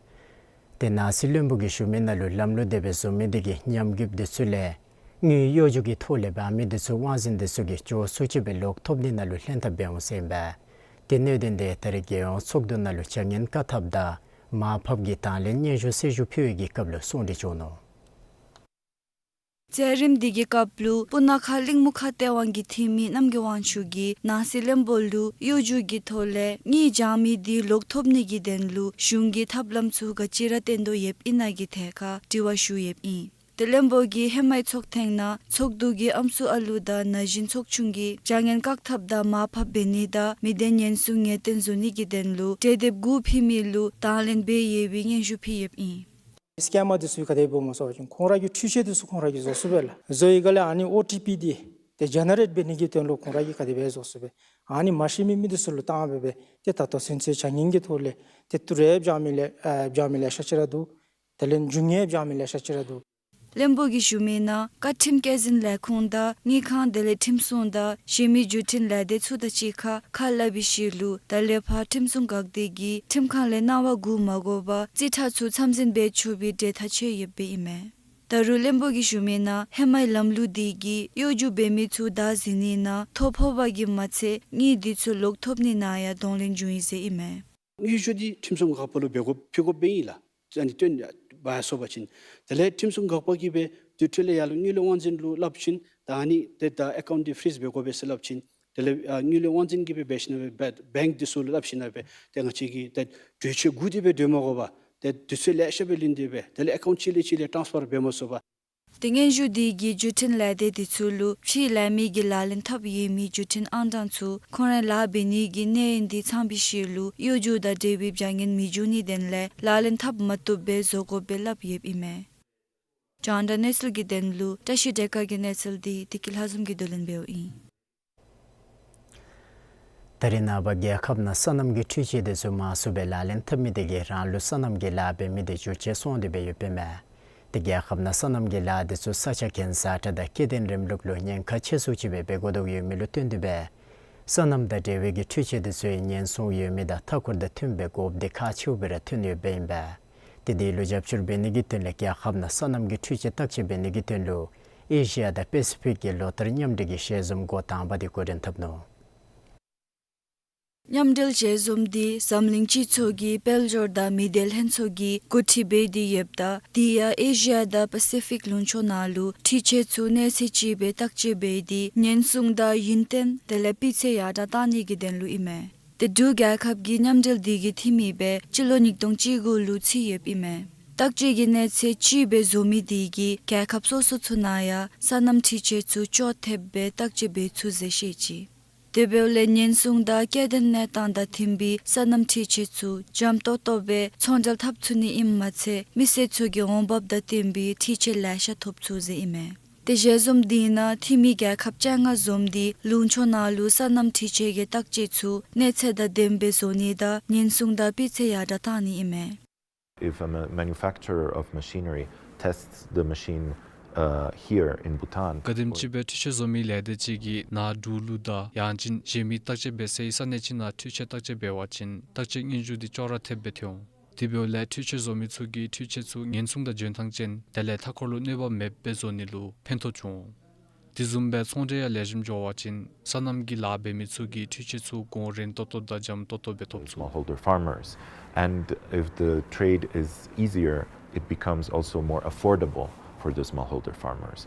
ཏེ་ནང་སྲིད་བློན་པོ་གིས་ཞུ་མི་ནང་ལུ་ལམ་ལུགས་དེ་སྦེ་བཟོ་མི་དེ་གིས་ཉམས་རྒུདཔ་དེ་ཚུ་ལས་དངུལ་གཡོ་སྒྱུ་གི་ཐོག་ལས་འབག་མི་དེ་ཚུ་དབང་འཛིན་དེ་ཚུ་གིས་འགྱོ་ཚུགས་ཅིག་སྦེ་ལོག་ཐོབ་ནི་ནང་ལུ་ལྷན་ཐབས་འབད་འོང་ཟེར་ཨིན་པས། ཏེ་གནད་དོན་དེ་ད་རེས་རྒྱལ་ཡོངས་ཚོགས་འདུ་ནང་ལུ་བྱ་ངན་བཀག་ཐབས་དང་མར་ཕབ་ཀྱི་དང་ལེན་སྙན་ཞུ་གསལ་ཞུ་ཕུལ་བའི་གི་སྐབས་ལུ་གསུང་གྲོས་བྱུང་ནུག། མཛད་རིམ་དེ་གི་སྐབས་ལུ་སྤུ་ན་ཁ་གླིང་མུ་ཁ་སྡེ་དབང་གི་འཐུས་མི་རྣམ་རྒྱལ་དབང་ཕྱུག་གིས་ནང་སྲིད་བློན་པོ་ལུ་གཡོ་སྒྱུ་གི་ཐོག་ལས་དངུལ་འབག་མི་དེ་ལོག་ཐོབ་ནི་གི་དོན་ལུ་གཞུང་གིས་ཐབས་ལམ་ཚུ་ག་ཅི་ར་བཏོན་དོ་ཡོདཔ་ཨིན་ན་གི་ཐད་ཁར་དྲི་བ་ཞུ་ཡོདཔ་ཨིན། ཏེ་བློན་པོ་གིས་ཧེ་མའི་ཚོགས་ཐེངས་ནང་ཚོགས་འདུ་གིས་ཨམ་སྲུ་ཨ་ལུ་དང་ན་གཞོན་ཚོགས་ཆུང་གིས་བྱ་ངན་བཀག་ཐབས་དང་མར་ཕབ་འབད་ནི་དང་མི་སྡེ་ཉེན་སྲུང་ངེས་གཏན་བཟོ་ནི་གི་དོན་ལུ་གྲོས་འདེབས་དགུ་ཕུལ་མི་ལུ་དང་ལེན་འབད་ཡོད་པའི་སྙན་ཞུ་ཕུལ་ཡོདཔ་ཨིན། སི་ཀེམ་མར་འདི་ཚུ་ག་དེ་སྦེ་སྨོ་ཟེར་བ་ཅིན་ཁོང་ར་གི་འཕྲུལ་ཆས་འདི་ཚུ་ཁོང་ར་གིས་བཟོ་ཚུགས་པས་ལགས། བཟོ་ཡི་ག་ལས་ཨ་ནི་ཨོ་ཊི་པི་འདི་ཏེ་ཇེ་ནེ་རེཊ་འབད་ནི་གི་དོན་ལུ་ཁོང་ར་གིས་ག་དེ་སྦེ་བཟོ་ཚུགས་པས། ཨ་ནི་མ་ཤེས་མི་མི་འདི་ཚུ་ལུ་བཏང་སྦེ་སྦེ་ཏེ་ད་ལྟོ་ཚུན་ཚོད་བྱ་ངན་གྱི་ཐོག་ལས་ཏེ་ཏི་རུ་འབག་མི་ལེ་ཨ་འབག་མི་ལེ་ཤ་ཅིག་ར་འདུག། དེ་ལས་འབྱུང་ངན་འབག་མི་ལེ་ཤ་ཅིག་ར་འདུག། བློན་པོ་གིས་ཞུ་མི་ནང་བཀའ་ཁྲིམས་བཀོད་འཛིན་ལས་ཁུངས་དང་དངུལ་ཁང་དེ་ལས་ཁྲིམས་སྲུང་དང་གཞན་མི་བརྒྱུད་འཕྲིན་ལས་སྡེ་ཚུ་དང་གཅིག་ཁར་ཁ་སླབ་པའི་ཤུལ་ལུ་ད་ལས་ཕར་ཁྲིམས་སྲུང་འགག་སྡེ་གིས་ཁྲིམས་ཁང་ལས་གནང་བ་བསྐུར་མ་དགོ་པར་རྩིས་ཁྲ་ཚུ་ཚད་འཛིན་འབད་ཆོག་པའི་གྲོས་ཐག་བཅད་ཡོདཔ་ཨིན་མས། ད་རུང་བློན་པོ་གིས་ཞུ་མི་ནང་ཧེ་མའི་ལམ་ལུགས་དེ་གིས་གཡོ་སྒྱུ་འབད་མི་ཚུ་བདའ་ཟུན་ནི་ནང་ཐོ་ཕོག་པ་གིས་མ་ཚད་དངུལ་དེ་ཚུ་ལོག་ཐོབ་ནི་ནང་ཡང་གདོང་ལེན་འབྱུང་ཡི་ཟེར་ཨིན་མས། དངུལ་ཞུ་འདི་ཁྲིམས་སྲུང་འགག་པ་ལུ་འབད་དགོ་ཕུལ་དགོཔ་སྦེ་ཨིན་ལགས། ཨ་ནི་བཏོན་འབག་སོང་པ་ཅིན་དེ་ལས་ཁྲིམས་སྲུང་འགག་པ་གིས་སྦེ་དེ་འཕྲོ་ལས་ཡར་ལུ་དངུལ་ལས་དབང་འཛིན་ལུ་སླབ་ཅིན་ད་ཨ་ནི་ཏེ་ད་ཨེ་ཀའུནཊ་འདི་ཕི་རིཛ་འབད་དགོ་པས་ཟེར་སླབ་ཅིན་དེ་ལས་ཨ་དངུལ་ལས་དབང་འཛིན་གྱིས་སྦེ་འབད་ཞིན་ན་སྦེ་བེངཀ་འདི་ཚུ་ལུ་སླབ་ཞིན་ན་སྦེ་ཏེ་ང་བཅས་ཀྱིས་ཏེ་གྲོས་ཆོད་བསྒུགས་ཏེ་སྦེ་སྡོད་མ་དགོ་པར་ཏེ་དུས་ཚོད་ལེ་ཤ་སྦེ་ལོན་ཏེ་སྦེ་དེ་ལས་ཨེ་ཀའུནཊ་གཅིག་ལས་གཅིག་ལས་ཊཱནསི་ཕར་འབད་མ་ཚུགས་པར། ཏེ་སྙན་ཞུ་དེ་གིས་བརྒྱུད་འཕྲིན་ལས་སྡེ་དེ་ཚུ་ལུ་ཕྱིའི་ལས་མི་གིས་ལག་ལེན་འཐབ་ཡོད་མི་བརྒྱུད་འཕྲིན་ཨང་གྲངས་ཚུ་ཁོང་རའི་ལཱ་འབད་ནི་གི་གནས་ཡུན་དེ་ཚང་པའི་ཤུལ་ལུ་གཡོ་སྒྱུ་དང་འབྲེལ་བའི་བྱ་ངན་མི་འབྱུང་ནིའི་དོན་ལས་ལག་ལེན་འཐབ་མ་བཏུབ་སྦེ་བཟོ་དགོཔ་སྦེ་སླབ་ཡོདཔ་ཨིན་མས། རྒྱང་བསྒྲགས་གནས་ཚུལ་གྱི་དོན་ལུ་བཀྲ་ཤིས་སྒྲོལ་དཀར་གྱི་གནས་ཚུལ་དེ་བདེ་སྐྱིད་ལྷ་འཛོམས་ཀྱིས་བསྡུ་ལེན་འབདཝ་ཨིན། ད་རེས་ནངས་པ་རྒྱལ་ཁབ་ནང་སོ་ནམ་གྱི་འཕྲུལ་ཆས་དེ་ཚུ་མང་སུ་སྦེ་ལག་ལེན་འཐབ་མི་དེ་གིས་རང་ལུགས་སོ་ནམ་གྱི་ལཱ་འབད་མི་དེ་འགྱུར་བཅོས་སོང་སྟེ་སྦེ་ཡོདཔ་ཨིན་མས། ཏེ་རྒྱལ་ཁབ་ནང་སོ་ནམ་གྱི་ལཱ་དེ་ཚུ་ས་ཆ་གྱེན་ས་ཁྲ་དང་སྐྱེ་ལྡན་རིམ་ལུགས་ལུ་ཉེན་ཁ་ཆེ་སུ་ཅིག་སྦེ་འབད་དགོ་དོ་ཡོད་མི་ལུ་བརྟེན་ཏེ་སྦེ་སོ་ནམ་དང་འབྲེལ་བའི་གི་འཕྲུལ་ཆས་དེ་ཚུ་ཡང་ཉེན་སྲུང་ཡོད་མི་དང་མཐའ་འཁོར་དང་མཐུན་པའི་དགོཔ་དེ་ཁག་ཆེཝ་སྦེ་ར་ཐོན་ཡོདཔ་ཨིན་པས། ཏེ་དེ་ལུ་རྒྱབ་སྐྱོར་འབད་ནི་གི་དོན་ལས་རྒྱལ་ཁབ་ནང་སོ་ནམ་གྱི་འཕྲུལ་ཆས་བརྟག་དཔྱད་འབད་ནི་གི་དོན་ལུ་ཨེ་ཤི་ཡ་དང་པེ་སི་ཕིག་གི་ལོ་ལྟར་མཉམ་འབྲེལ་གྱི་ཞལ་འཛོམས་འགོ་དང་པ་དེ་འགོ་འདྲེན་འཐབ་ནུག། མཉམ་འབྲེལ་ཞལ་འཛོམས་འདི་འཛམ་གླིང་སྤྱི་ཚོགས་ཀྱི་དཔལ་འབྱོར་དང་མི་སྡེ་ལྷན་ཚོགས་ཀྱིས་འགོ་ཁྲིད་འབད་དེ་ཡོདཔ་ད་དེ་ཡང་ཨེ་ཤི་ཡ་དང་པ་སི་ཕིག་ལུང་ཕྱོགས་ནང་ལུ་འཕྲུལ་ཆས་ཚུ་གནས་ཚད་ཅིག་སྦེ་བརྟག་དཔྱད་འབད་དེ་ཉེན་སྲུང་དང་ཡུན་བརྟན་དེ་ལས་སྤུས་ཚད་ཡར་དྲགས་གཏང་ནི་གི་དོན་ལུ་ཨིན་མས། ཏེ་འབྲུག་རྒྱལ་ཁབ་ཀྱིས་མཉམ་འབྲེལ་འདི་གི་འཐུས་མི་སྦེ་སྤྱི་ལོ་ཉིས་སྟོང་བཅུ་དགུ་ལུ་ཚུད་ཡོདཔ་ཨིན་མས། བརྟག་དཔྱད་ཀྱི་གནས་ཚད་ཅིག་སྦེ་བཟོ་མི་དེ་གིས་རྒྱལ་ཁབ་སོ་སོ་ཚུ་ནང་ཡང་སོ་ནམ་འཕྲུལ་ཆས་ཚུ་ཅོག་འཐདཔ་སྦེ་བརྟག་དཔྱད་འབད་ཚུགས་ཟེར་བཤད་ཅི། དེ་འབདཝ་ལས་ཉེན་སྲུང་དང་སྐྱེ་ལྡན་གནས་སྟངས་དང་མཐུན་པའི་སོ་ནམ་འཕྲུལ་ཆས་ཚུ་འཇམ་ཏོག་ཏོ་སྦེ་ཚོང་འབྲེལ་འཐབ་ཚུགས་ནི་ཨིནམ་མ་ཚད་མི་སེར་ཚུ་གི་འོང་འབབ་དང་བསྟུན་པའི་འཕྲུལ་ཆས་ལེ་ཤ་ཐོབ་ཚུགས་ཟེར་ཨིན་མས། ཏེ་ཞལ་འཛོམས་འདི་ནང་འཐུས་མི་རྒྱལ་ཁབ་བཅོ་ལྔ་འཛོམས་ཏེ་ལུང་ཕྱོགས་ནང་ལུ་སོ་ནམ་འཕྲུལ་ཆས་ཀྱི་བརྟག་དཔྱད་ཚུ་གནས་ཚད་དང་ལྡནམ་སྦེ་བཟོ་ནི་དང་ཉེན་སྲུང་དང་སྤུས་ཚད་ཡར་དྲགས་གཏང་ནི་ཨིན་མས། If a ma- manufacturer of machinery tests the machine uh, here in Bhutan, ག་དེམ་ཅིག་སྦེ་འཕྲུལ་ཆས་བཟོ་མི་ལས་སྡེ་ཅིག་གིས་ནཱ་འབྲུག་ལུ་དང་ཡང་ཅིན་གཞན་མི་བརྟག་དཔྱད་འབད་སའི་ས་གནས་ཅིག་ནང་འཕྲུལ་ཆས་བརྟག་དཔྱད་འབད་བ་ཅིན་བརྟག་དཔྱད་སྙན་ཞུ་འདི་ཅོག་ར་འཐདཔ་སྦེ་ཐོན་འོང་། དེ་འབདཝ་ལས་འཕྲུལ་ཆས་བཟོ་མི་ཚུ་གིས་འཕྲུལ་ཆས་ཚུ་ཉེན་སྲུང་དང་འཇོན་ཐངས་ཅན་དེ་ལས་མཐའ་འཁོར་ལུ་གནོད་པ་མེདཔ་སྦེ་བཟོ་ནི་ལུ་ཕན་ཐོགས་འབྱུང་འོང་། དེ་བཟུམ་སྦེ་ཚོང་འབྲེལ་ཡང་ལེགས་ཤོམ་འགྱོ་བ་ཅིན་སོ་ནམ་གྱི་ལཱ་འབད་མི་ཚུ་གིས་འཕྲུལ་ཆས་ཚུ་གོང་རན་ཏོག་ཏོ་དང་འཇམ་ཏོག་ཏོ་སྦེ་ཐོབ་ཚུགས། Smallholder farmers. And if the trade is easier, it becomes also more affordable for the smallholder farmers.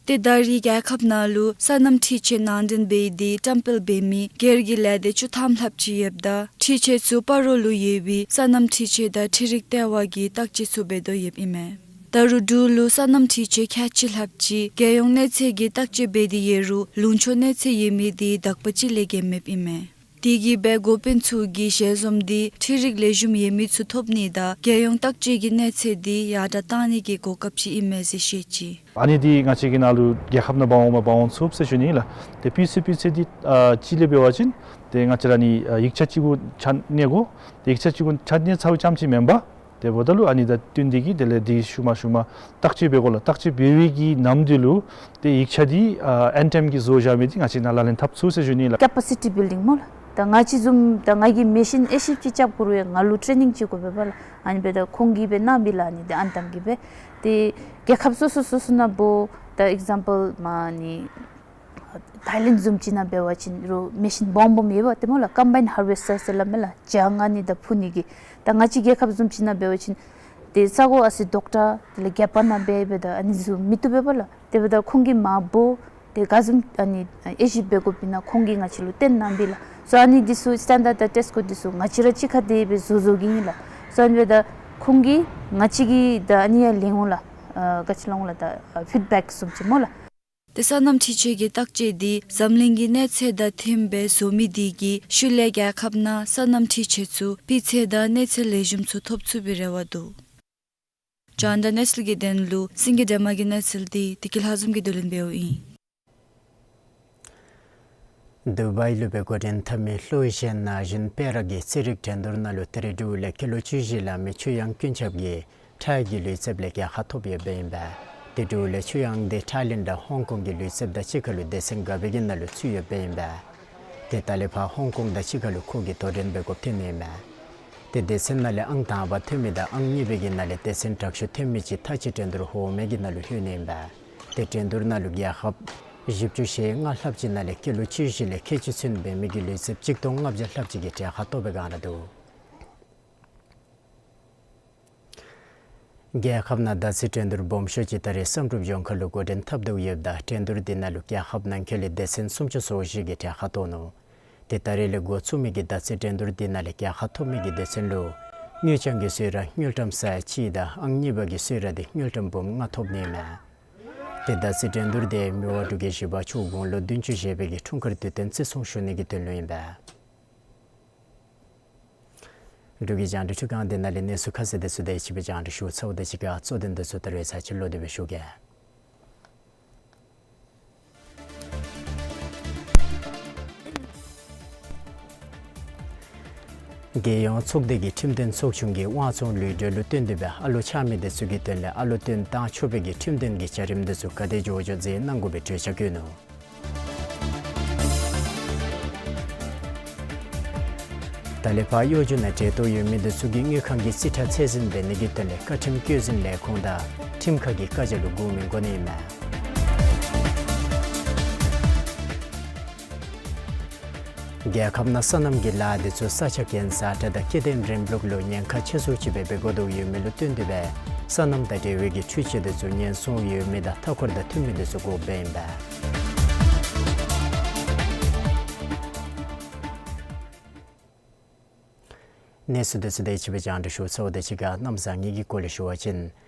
ཏེ་ད་རེས་རྒྱལ་ཁབ་ནང་ལུ་སོ་ནམ་འཕྲུལ་ཆས་ནང་འདྲེན་འབད་དེ་བཀྲམ་སྤེལ་འབད་མི་སྒེར་གྱི་ལས་སྡེ་བཅུ་ཐམ་ལྷགཔ་ཅིག་ཡོདཔ་ད་འཕྲུལ་ཆས་ཚུ་སྤ་རོ་ལུ་ཡོད་པའི་སོ་ནམ་འཕྲུལ་ཆས་དང་འཕྲུལ་རིག་ལྟེ་བ་གིས་བརྟག་དཔྱད་ཚུ་འབད་དོ་ཡོདཔ་ཨིན་མས། ད་རུང་འབྲུག་ལུ་སོ་ནམ་འཕྲུལ་ཆས་ཁལ་གཅིག་ལྷགཔ་ཅིག་རྒྱལ་ཡོངས་གནས་ཚད་ཀྱི་བརྟག་དཔྱད་འབད་དེ་ཡོད་རུང་ལུང་ཕྱོགས་གནས་ཚད་ཡོད་མི་དེ་དག་པ་ཅིག་ལས་བརྒལ་མེདཔ་ཨིན་མས། དེ་གིས་སྦེ་འགོ་དཔོན་ཚུ་གིས་ཞལ་འཛོམས་འདི་འཕྲུལ་རིག་ལེགས་ཤོམ་ཡོད་མི་ཚུ་ཐོབ་ནི་དང་རྒྱལ་ཡོངས་བརྟག་དཔྱད་ཀྱི་གནས་ཚད་འདི་ཡར་དྲགས་གཏང་ནི་གི་གོ་སྐབས་ཅིག་ཨིན་མས་ཟེར་བཤད་ཅི། ཨ་ནི་འདི་ང་བཅས་ཀྱི་ནང་ལུ་རྒྱལ་ཁབ་ནང་འབག་འོངམ་འབག་འོང་ཚུགས་ཟེར་ཞུ་ནི་ལགས། ཏེ་སྤུས་ཚད་སྤུས་ཚད་འདི་ཨ་ཅིག་ལས་འབད་བ་ཅིན་ཏེ་ང་བཅས་ར་ནི་ཨ་ཡིག་ཆ་གཅིག་གུ་ཆ་གནས་དགོ། ཏེ་ཡིག་ཆ་གཅིག་གུ་ཆ་གནས་ཚརཝ་ཙམ་ཅིག་མེན་པར་དེ་འབདཝ་ད་ལུ་ཨ་ནི་དང་བསྟུན་ཏེ་གིས་དེ་ལས་འདི་ཤུལ་མ་ཤུལ་མ་བརྟག་དཔྱད་འབད་དགོ་ལགས། བརྟག་དཔྱད་འབད་བའི་གི་ནམ་དུས་ལུ་ཏེ་ཡིག་ཆ་འདི་ཨ་ཨེན་ཊེམ་གིས་བཟོ་བཞག་མི་འདི་ང་བཅས་ནཱ་ལག་ལེན་འཐབ་ཚུགས་ཟེར་ཞུ་ནི་ལགས། Capacity building སྨོ་ལགས། ད་ང་བཅས་བཟུམ་ད་ང་གིས་མེ་ཤིན་ཨེ་ཤིབ་ཅིག་རྐྱབ་དགོ་རུང་ཡང་ང་ལུ་ཊེ་ནིང་ཅིག་དགོ་པས་པ་ལགས། ཨ་ནི་སྦེ་ད་ཁོང་གིས་སྦེ་གནང་པས་ལགས། ཨ་ནི་ཏེ་ཨན་ཊེམ་གིས་སྦེ། ཏེ་རྒྱལ་ཁབ་སོ་སོ་སོ་སོ་ནང་འབདཝ་ད་ཨིག་ཛམ་པཱལ་མ་ནི་ཐཱའི་ལེནཌ་བཟུམ་ཅིག་ནང་འབད་བ་ཅིན་རུང་མེ་ཤིན་སྦོམ་སྦོམ་ཡོད་པ་ཏེ་སྨོ་ལགས། ཀམ་བཱའིནཌ་ཧར་ཝེསི་ཊར་ཟེར་སླབ་མས་ལགས། བྱང་ཨ་ནི་དང་འཕུ་ནི་གི། ད་ང་བཅས་རྒྱལ་ཁབ་བཟུམ་ཅིག་ནང་འབད་བ་ཅིན་ཏེ་ས་གོ་ཨ་ཙི་རྡོག་ཁྲ་དེ་ལས་རྒྱབ་ནང་འབད་འབདཝ་ད་ཨ་ནི་བཟུམ་མི་བཏུབ་པས་པ་ལགས། དེ་འབདཝ་ད་ཁོང་གིས་མ་འབོ་ཏེ་ག་བཟུམ་ཨ་ནི་ཨེ་ཤིབ་འབད་དགོཔ་ཨིན་ན་ཁོང་གིས་ང་བཅས་ལུ་སྟོན་གནང་པས་ལགས། སོ་ཨ་ནི་འདི་ཚུ་སི་ཊེན་ཌརཌ་དང་ཊེསཊ་ཀོཌ་འདི་ཚུ་ང་བཅས་ར་གཅིག་ཁར་དེ་སྦེ་བཟོ་བཟོ་གེ་ཨིན་ལགས། སོ་ཨ་ནི་འབདཝ་ད་ཁོང་གིས་ང་བཅས་ཀྱི་ད་ཨ་ནི་ཡང་ལེན་འོང་ལགས། ཨ་ག་ཅི་ལོ་འོང་ལགས། ད་ཨ་ཕིཌ་བེཀ་བཟུམ་ཅིག་སྨོ་ལགས། ཏེ་སོ་ནམ་འཕྲུལ་ཆས་ཀྱི་བརྟག་དཔྱད་འདི་འཛམ་གླིང་གི་གནས་ཚད་དང་མཐུནམ་སྦེ་བཟོ་མི་དེ་གིས་ཤུལ་ལས་རྒྱལ་ཁབ་ནང་སོ་ནམ་འཕྲུལ་ཆས་ཚུ་སྤུས་ཚད་དང་གནས་ཚད་ལེགས་ཤོམ་ཚུ་ཐོབ་ཚུགས་པའི་རེ་བ་འདུག། རྒྱང་བསྒྲགས་གནས་ཚུལ་གྱི་དོན་ལུ་སེང་གེ་སྒྲོལ་མ་གི་གནས་ཚུལ་འདི་བདེ་སྐྱིད་ལྷ་འཛོམས་ཀྱིས་བསྡུ་ལེན་འབདཝ་ཨིན། དུ་བའི་ལུ་སྦེ་འགོ་འདྲེན་འཐབ་མི་ལྷོ་ཨེ་ཤི་ཡའི་ན་གཞོན་སྤེ་ར་གིས་རྩེད་རིགས་འགྲན་བསྡུར་ནང་ལུ་ད་རེས་འབྲུག་ལས་སྐྱེས་ལོ་བཅུ་བཞི་ལང་མི་ཆུ་དབྱངས་ཀུན་ཁྱབ་ཀྱིས་ཊའི་གི་ལུས་རྩལ་ལས་རྒྱལ་ཁ་ཐོབ་ཡོདཔ་ཨིན་པས། ཏེ་འབྲུག་ལས་ཆུ་དབྱངས་འདི་ཐའི་ལེནཌ་དང་ཧོང་ཀོང་གི་ལུས་རྩལཔ་དང་གཅིག་ཁར་ལུ་སྡེ་ཚན་ག་བའི་གི་ནང་ལུ་ཚུད་ཡོདཔ་ཨིན་པས། ཏེ་ད་ལས་ཕར་ཧོང་ཀོང་དང་གཅིག་ཁར་ལུ་ཁོ་གིས་དོ་འགྲན་འབད་དགོཔ་ཐོན་ནི་ཨིན་པས། ཏེ་སྡེ་ཚན་ནང་ལས་ཨང་དང་པ་ཐོན་མི་དང་ཨང་གཉིས་པའི་གི་ནང་ལས་སྡེ་ཚན་དྲག་ཤོས་ཐོན་མི་ཅིག་མཐའ་དཔྱད་འགྲན་བསྡུར་འོག་མའི་གི་ནང་ལུ་ལྷོད་ནི་ཨིན་པས། ཏེ་འགྲན་བསྡུར་ནང་ལུ་རྒྱལ་ཁབ་བཞི་བཅུ་ཞེ་ལྔ་ལྷགཔ་ཅིག་ནང་ལས་སྐྱེས་ལོ་བཅུ་བཞི་ལས་ཁལ་གཅིག་ཚུན་འབད་མི་གི་ལུས་རྩལཔ་གཅིག་སྟོང་ལྔ་བརྒྱ་ལྷགཔ་ཅིག་གིས་གྲལ་ཁར་གཏོགས་པའི་སྒང་ར་འདུག། རྒྱལ་ཁབ་ནང་མདའ་རྩེད་འགྲན་བསྡུར་སྦོམ་ཤོས་ཅིག་ད་རེས་བསམ་གྲུབ་ལྗོངས་མཁར་ལུ་འགོ་འདྲེན་འཐབ་དོ་ཡོདཔ་ད་འགྲན་བསྡུར་འདི་ནང་ལུ་རྒྱལ་ཁབ་ནང་འཁོད་ལས་སྡེ་ཚན་སུམ་ཅུ་སོ་བཞི་གིས་གྲལ་ཁར་གཏོགས་ནུག། ཏེ་ད་རེས་ལས་འགོ་བཙུགས་མི་གི་མདའ་རྩེད་འགྲན་བསྡུར་འདི་ནང་ལས་རྒྱལ་ཁ་ཐོབ་མི་གི་སྡེ་ཚན་ལུ་དངུལ་རྐྱང་གི་གསོལ་རས་དངུལ་ཀྲམ་ས་ཡ་གཅིག་དང་ཨང་གཉིས་པ་གི་གསོལ་རས་འདི་དངུལ་ཀྲམ་འབུམ་ལྔ་ཐོབ་ནི་ཨིན་མས། ཏེ་མདའ་རྩེད་འགྲན་བསྡུར་འདི་མི་དབང་འབྲུག་རྒྱལ་བཞི་པ་མཆོག་དགུང་ལོ་བདུན་ཅུ་བཞེས་པའི་གི་འཁྲུངས་སྐར་དུས་སྟོན་བརྩི་སྲུང་ཞུ་ནི་གི་དོན་ལུ་ཨིན་པས། འབྲུག་གི་རྒྱང་བསྒྲགས་ཁྲི་ཁང་འདི་ནང་ལས་གནས་ཚུལ་ཁ་གསལ་དེ་ཚུ་དེ་ཅིག་སྦེ་རྒྱང་བསྒྲགས་ཞུ་ཚརཝ་ད་གཅིག་ཁར་གཙོ་དོན་དེ་ཚུ་ད་རེས་ཚར་གཅིག་ལོག་སྟེ་སྦེ་ཞུ་གེ། རྒྱལ་ཡོངས་ཚོགས་སྡེ་གི་ཁྲིམས་དོན་ཚོགས་ཆུང་གིས་དབང་བཙོང་ལུས་འབྲེལ་ལུ་བརྟེན་ཏེ་སྦེ་ཨ་ལོ་ཆགས་མི་དེ་ཚུ་གི་དོན་ལས་ཨ་ལོ་བཏོན་བཏང་ཆོག་པའི་གི་ཁྲིམས་དོན་གྱི་བྱ་རིམ་དེ་ཚུ་ག་དེ་མགྱོགས་མགྱོགས་མཛད་གནང་དགོ་པའི་གྲོས་འཆར་བཀོད་ནུག། ད་ལས་ཕར་གཡོ་སྒྱུ་ནང་འབྲེལ་གཏོགས་ཡོད་མི་དེ་ཚུ་གིས་དངུལ་ཁང་གི་རྩིས་ཁྲ་ཚད་འཛིན་འབད་ནི་གི་དོན་ལས་བཀའ་ཁྲིམས་བཀོད་འཛིན་ལས་ཁུངས་དང་ཁྲིམས་ཁང་གི་བཀའ་རྒྱ་ལུ་དགོངས་མི་དགོ་ནི་ཨིན་མས། རྒྱལ་ཁབ་ནང་སོ་ནམ་གྱི་ལཱ་འདི་ཚུ་ས་ཆ་གན་བཟའ་གྲྭ་དང་སྐྱེ་ལྡན་རིམ་ལུགས་ལུ་ཉེན་ཁ་ཆེ་སུ་ཅིག་སྦེ་འབད་དགོ་དོ་ཡོད་མི་ལུ་བསྟུན་ཏེ་སྦེ་སོ་ནམ་དང་འབྲེལ་བའི་གི་འཕྲུལ་ཆས་འདི་ཚུ་ཉེན་སྲུང་ཡོད་མི་དང་མཐའ་འཁོར་དང་མཐུན་མི་འདི་ཚུ་དགོཔ་ཨིན་པས། གནས་ཚུལ་འདི་ཚུ་དེ་ཅིག་སྦེ་རྒྱང་བསྒྲགས་ཞུ་ཚརཝ་དང་གཅིག་ཁར་གནམ་བཟང་ངན་གྱི་སྐོར་ལས་ཞུ་བ་ཅིན་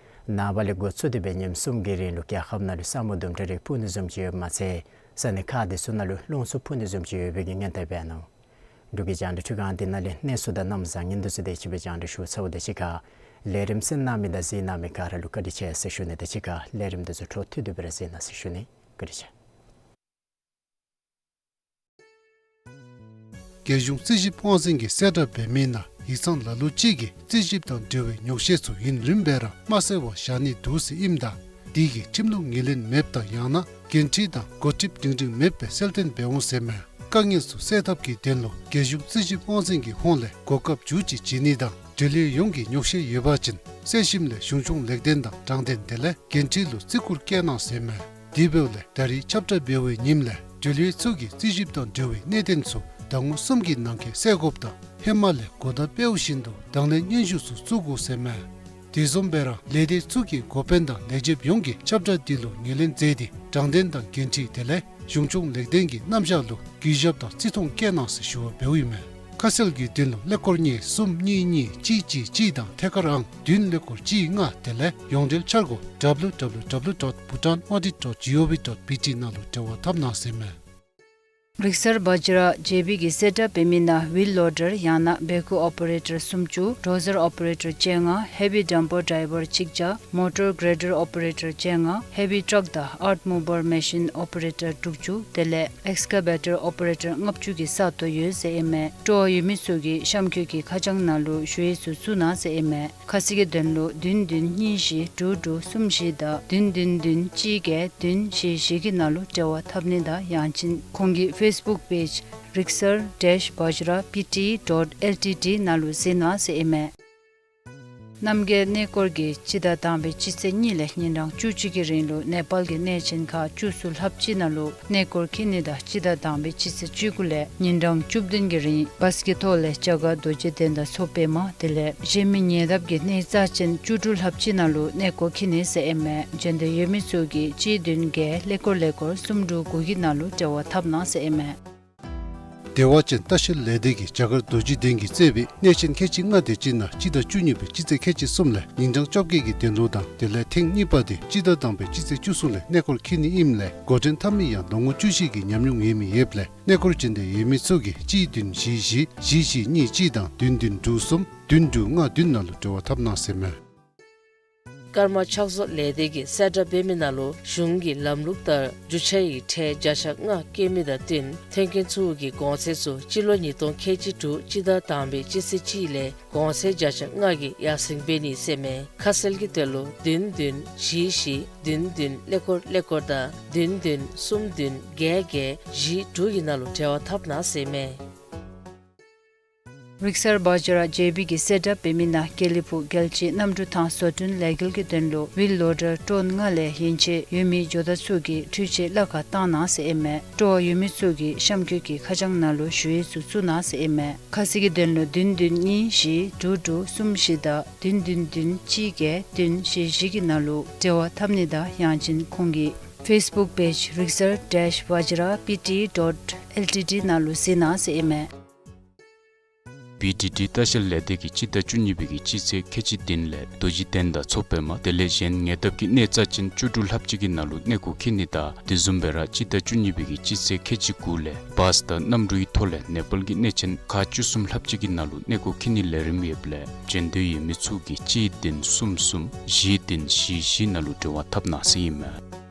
ནངས་པ་ལས་འགོ་བཙུགས་ཏེ་སྦེ་ཉིནམ་གསུམ་གྱི་རིང་ལུ་རྒྱལ་ཁབ་ནང་ལུ་ས་སྨུག་དུམ་གྲ་རེ་སྤུབ་ནི་བཟུམ་ཅིག་ཡོདཔ་མ་ཚད་ས་གནས་ཁག་འདི་ཚུ་ནང་ལུ་རླུང་འཚུབ་འཕུ་ནི་བཟུམ་ཅིག་ཡོད་པའི་གི་སྔོན་བརྡ་འབད་ནུག། འབྲུག་གི་རྒྱང་བསྒྲགས་ཁང་འདི་ནང་ལས་གནས་ཚུལ་དང་གནམ་བཟང་ངན་འདི་ཚུ་དེ་ཅིག་སྦེ་རྒྱང་བསྒྲགས་ཞུ་ཚརཝ་དང་གཅིག་ཁར་ལས་རིམ་གསན་གནང་མི་དང་གཟིགས་གནང་མི་ག་ར་ལུ་བཀའ་དྲིན་ཆེ་ཟེར་ཞུ་ནི་དང་གཅིག་ཁར་ལས་རིམ་འདི་ཚུ་འཕྲོ་མཐུད་དེ་སྦེ་ར་གཟིགས་གནང་ཟེར་ཞུ་ནི། བཀའ་དྲིན་ཆེ། རྒྱལ་གཞུང་རྩིས་ཞིབ་དབང་འཛིན་གྱིས་གསལ་བསྒྲགས་འབད་མི་ནང་ཡིག་ཚང་ལ་ལུ་ཅིག་གིས་རྩིས་ཞིབ་དང་འབྲེལ་བའི་ཉོག་བཤད་ཚུ་ཡུན་རིངམོ་སྦེ་ར་མ་གསལ་བར་བཞག་ནི་འདུག་ཟེར་ཨིནམ་ད་དེ་གིས་ཁྲིམས་ལུགས་ངོས་ལེན་མེདཔ་དང་ཡང་ན་འགན་འཁྲི་དང་འགོ་ཁྲིདཔ་སྒྲིང་སྒྲིང་མེདཔ་སྦེ་གསལ་སྟོན་འབད་འོང་ཟེར་མས། དཀའ་ངལ་ཚུ་སེལ་ཐབས་ཀྱི་དོན་ལུ་རྒྱལ་གཞུང་རྩིས་ཞིབ་དབང་འཛིན་གྱི་ཧོངས་ལས་གོ་སྐབས་མཇུག་ཅིག་བྱིན་ནི་དང་འབྲེལ་ཡོད་ཡོངས་ཀྱིས་ཉོག་བཤད་ཡོད་པ་ཅིན་གསན་ཞིནམ་ལས་གཞུང་སྐྱོང་ལེགས་ལྡན་དང་དྲང་བདེན་དེ་ལས་འགན་འཁྲི་ལུ་བརྩི་བཀུར་བསྐྱེད་གནང་ཟེར་མས། དེ་འབདཝ་ལས་ད་རིས་ཁྱབ་བསྒྲགས་འབད་བའི་ཉིནམ་ལས་འབྲེལ་ཡོད་ཚུ་གིས་རྩིས་ཞིབ་དང་འབྲེལ་བའི་གནད་དོན་ཚུ་ཟླ་ངོ་གསུམ་གྱི་ནང་འཁོད་སེལ་དགོཔ་དང་ཧེ་མ་ལས་གོ་བརྡ་སྤེལཝ་བཞིན་དུ་དང་ལེན་སྙན་ཞུ་ཚུ་བཙུགས་དགོ་ཟེར་མས། དེ་བཟུམ་སྦེ་ར་ལས་སྡེ་ཚུ་གི་འགོ་དཔོན་དང་ལས་བྱེདཔ་ཡོངས་ཀྱིས་ཁྱབ་བསྒྲགས་འདི་ལུ་ངོས་ལེན་མཛད་དེ་དྲང་བདེན་དང་འགན་འཁྲི་དེ་ལས་གཞུང་སྐྱོང་ལེགས་ལྡན་གྱི་རྣམ་གཞག་ལུ་གུས་ཞབས་དང་བརྩི་མཐོང་བསྐྱེད་གནང་ཟེར་ཞུ་བ་འབདཝ་ཨིན་མས། ཁ་གསལ་གྱི་དོན་ལུ་ཀླད་ཀོར་གཉིས་གསུམ་གཉིས་གཉིས་གཅིག་གཅིག་གཅིག་དང་ཐད་ཀར་ཨང་བདུན་ཀླད་ཀོར་གཅིག་ལྔ་དེ་ལས་ཡོངས་འབྲེལ་འཆར་སྒོ་W W W dot bhutan audit dot gov dot B T ནང་ལུ་འབྲེལ་བ་འཐབ་གནང་ཟེར་མས། རིག་གསར་བཛྲ་ཇེ་བི་གིས་གསལ་བསྒྲགས་འབད་མི་ནང་ཝིལ་ལོ་ཌར་ཡང་ན་བེ་ཀུ་ཨོ་པ་རེ་ཊར་སུམ་ཅུ། ཌོ་ཟར་ཨོ་པ་རེ་ཊར་བཅོ་ལྔ། ཧེ་བི་ཌམ་པར་ཌའི་བར་ཆིག་བརྒྱ། མོ་ཊར་གྲེ་ཌར་ཨོ་པ་རེ་ཊར་བཅོ་ལྔ། ཧེ་བི་ཊྲག་དང་ཨརཐ་མུ་བར་མེ་ཤིན་ཨོ་པ་རེ་ཊར་དྲུག་ཅུ་དེ་ལས་ཨེགསི་ཀ་བེ་ཊར་ཨོ་པ་རེ་ཊར་ལྔ་བཅུ་གི་ས་སྟོང་ཡོད་ཟེར་ཨིན་མས། སྤྲོ་བ་ཡོད་མི་ཚུ་གིས་གཤམ་འཁོད་ཀྱི་ཁ་བྱང་ནང་ལུ་ཞུ་ཡིག་ཚུ་བཙུགས་གནང་ཟེར་ཨིན་མས། ཁ་གསལ་གྱི་དོན་ལུ་བདུན་བདུན་གཉིས་བཞི་དྲུག་དྲུག་གསུམ་བཞི་དང་བདུན་བདུན་བདུན་གཅིག་བརྒྱད་བདུན་བཞི་བཞི་གི་ནང་ལུ་འབྲེལ་བ་འཐབ་ནི་དང་ཡང་ཅིན་ཁོང་གི་ཕེསི་བུཀ་པེཇ་རིག་གསར་dash bhajra P T dot L T D ནང་ལུ་གཟིགས་གནང་ཟེར་ཨིན་མས། རྣམ་རྒྱལ་གནས་སྐོར་གྱིས་སྤྱི་ཟླ་དང་པའི་སྤྱི་ཚེས་གཉིས་ལས་ཉིན་གྲངས་བཅུ་གཅིག་གི་རིང་ལུ་ནེ་པཱལ་གྱི་གནས་ཆེན་ཁག་བཅུ་གསུམ་ལྷགཔ་ཅིག་ནང་ལུ་གནས་སྐོར་འཁྱིད་ནི་དང་སྤྱི་ཟླ་དང་པའི་སྤྱི་ཚེས་བཅུ་དགུ་ལས་ཉིན་གྲངས་བཅུ་བདུན་གྱི་རིང་བཱས་ཀྱི་ཐོག་ལས་རྒྱ་གར་རྡོ་རྗེ་གདན་དང་མཚོ་པདྨ་དེ་ལས་གཞན་མི་ཉེ་འདབས་ཀྱི་གནས་རྩ་ཆེན་བཅུ་དྲུག་ལྷགཔ་ཅིག་ནང་ལུ་གནས་སྐོར་འཁྱིད་ནི་ཟེར་ཨིན་མས། འབྱོན་འདོད་ཡོད་མི་ཚུ་གིས་གཅིག་བདུན་བརྒྱད་ཀླད་ཀོར་ཀླད་ཀོར་གསུམ་དྲུག་དགུ་གི་ནང་ལུ་འབྲེལ་བ་འཐབ་གནང་ཟེར་ཨིན་མས། བདེ་བ་ཅན་ལྟ་བཤལ་ལས་སྡེ་གིས་རྒྱ་གར་རྡོ་རྗེ་གདན་གྱིས་གཙོས་པའི་གནས་ཆེན་ཁལ་གཅིག་ལྔ་དེ་ཅིག་ནང་སྤྱི་ཟླ་བཅུ་གཉིས་པའི་སྤྱི་ཚེས་ཁལ་གཅིག་གསུམ་ལས་ཉིན་གྲངས་བཅོ་བརྒྱད་ཀྱི་དོན་ལུ་དང་དེ་ལས་ཐེངས་གཉིས་པ་དེ་སྤྱི་ཟླ་དང་པའི་སྤྱི་ཚེས་བཅུ་གསུམ་ལས་གནས་སྐོར་འཁྱིད་ནི་ཨིནམ་ལས་འགོ་འདྲེན་འཐབ་མི་ཡང་ལོ་ངོ་བཅུ་བཞི་གི་ཉམས་མྱོང་ཡོད་མི་ཡོདཔ་ལས་གནས་སྐོར་འབྱོན་འདོད་ཡོད་མི་ཚུ་གིས་གཅིག་བདུན་བཞི་བཞི་བཞི་གཉིས་གཅིག་དང་བདུན་བདུན་དྲུག་གསུམ་བདུན་དྲུག་ལྔ་བདུན་ནང་ལུ་འབྲེལ་བ་འཐབ་གནང་ཟེར་མས། ཀརྨ་ཕྱག་བཟོ་ལས་སྡེ་གིས་གསལ་བསྒྲགས་འབད་མི་ནང་ལུ་གཞུང་གི་ལམ་ལུགས་ལྟར་རྒྱུ་ཆ་ཡི་ཁྲལ་བརྒྱ་ཆ་ལྔ་བཀལ་མི་དང་བསྟུན་ཐོན་སྐྱེད་ཚུ་གི་གོང་ཚད་ཚུ་སྤྱི་ལོ་ཉིས་སྟོང་ཁལ་གཅིག་དྲུག་སྤྱི་ཟླ་དང་པའི་སྤྱི་ཚེས་གཅིག་ལས་གོང་ཚད་བརྒྱ་ཆ་ལྔ་གིས་ཡར་སེང་འབད་ནི་ཟེར་མས། ཁ་གསལ་གྱི་དོན་ལུ་བདུན་བདུན་བཞི་བཞི་བདུན་བདུན་ཀླད་ཀོར་ཀླད་ཀོར་དང་བདུན་བདུན་གསུམ་བདུན་བརྒྱད་བརྒྱད་བཞི་དྲུག་གི་ནང་ལུ་འབྲེལ་བ་འཐབ་གནང་ཟེར་མས། རིག་གསར་བཛྲ་ཇེ་བི་གིས་གསལ་བསྒྲགས་འབད་མི་ནང་དགེ་ལེགས་ཕུག་རྒྱལ་སྤྱིའི་གནམ་གྲུ་ཐང་བཟོ་སྐྲུན་ལས་འགུལ་གྱི་དོན་ལུ་ཝིལ་ལོ་ཌར་ཊོན་ལྔ་ལས་ཡན་ཆད་ཡོད་མི་ཇོ་བདག་ཚུ་གིས་འཕྲུལ་ཆས་གླ་ཁར་བཏང་གནང་ཟེར་ཨིན་མས། སྤྲོ་བ་ཡོད་མི་ཚུ་གིས་གཤམ་འཁོད་ཀྱི་ཁ་བྱང་ནང་ལུ་ཞུ་ཡིག་ཚུ་བཙུགས་གནང་ཟེར་ཨིན་མས། ཁ་གསལ་གྱི་དོན་ལུ་བདུན་བདུན་གཉིས་བཞི་དྲུག་དྲུག་གསུམ་བཞི་དང་བདུན་བདུན་བདུན་གཅིག་བརྒྱད་བདུན་བཞི་བཞི་གི་ནང་ལུ་འབྲེལ་བ་འཐབ་ནི་དང་ཡང་ཅིན་ཁོང་གི་ཕེསི་བུཀ་པེཇ་རིག་གསར་dash bhajra P T dot L T D ནང་ལུ་གཟིགས་གནང་ཟེར་ཨིན་མས། བི་ཊི་ཊི་ལྟ་བཤལ་ལས་སྡེ་གིས་སྤྱི་ཟླ་བཅུ་གཉིས་པའི་གི་སྤྱི་ཚེས་ཁལ་གཅིག་བདུན་ལས་རྡོ་རྗེ་གདན་དང་མཚོ་པདྨ་དེ་ལས་གཞན་ཉེ་འདབས་ཀྱི་གནས་རྩ་ཆེན་བཅུ་དྲུག་ལྷགཔ་ཅིག་གི་ནང་ལུ་གནས་སྐོར་འཁྱིད་ནི་དང་དེ་བཟུམ་སྦེ་ར་སྤྱི་ཟླ་བཅུ་གཉིས་པའི་གི་སྤྱི་ཚེས་ཁལ་གཅིག་དགུ་ལས་བཱས་དང་གནམ་གྲུའི་ཐོག་ལས་ནེ་པཱལ་གྱི་གནས་ཆེན་ཁག་བཅུ་གསུམ་ལྷགཔ་ཅིག་གི་ནང་ལུ་གནས་སྐོར་འཁྱིད་ནིའི་ལས་རིམ་ཡོདཔ་ལས་འབྱོན་འདོད་ཡོད་མི་ཚུ་གིས་གཅིག་བདུན་གསུམ་གསུམ་བཞི་བདུན་བཞི་བཞི་ནང་ལུ་འབྲེལ་བ་འཐབ་གནང་ཟེར་ཨིན་མས།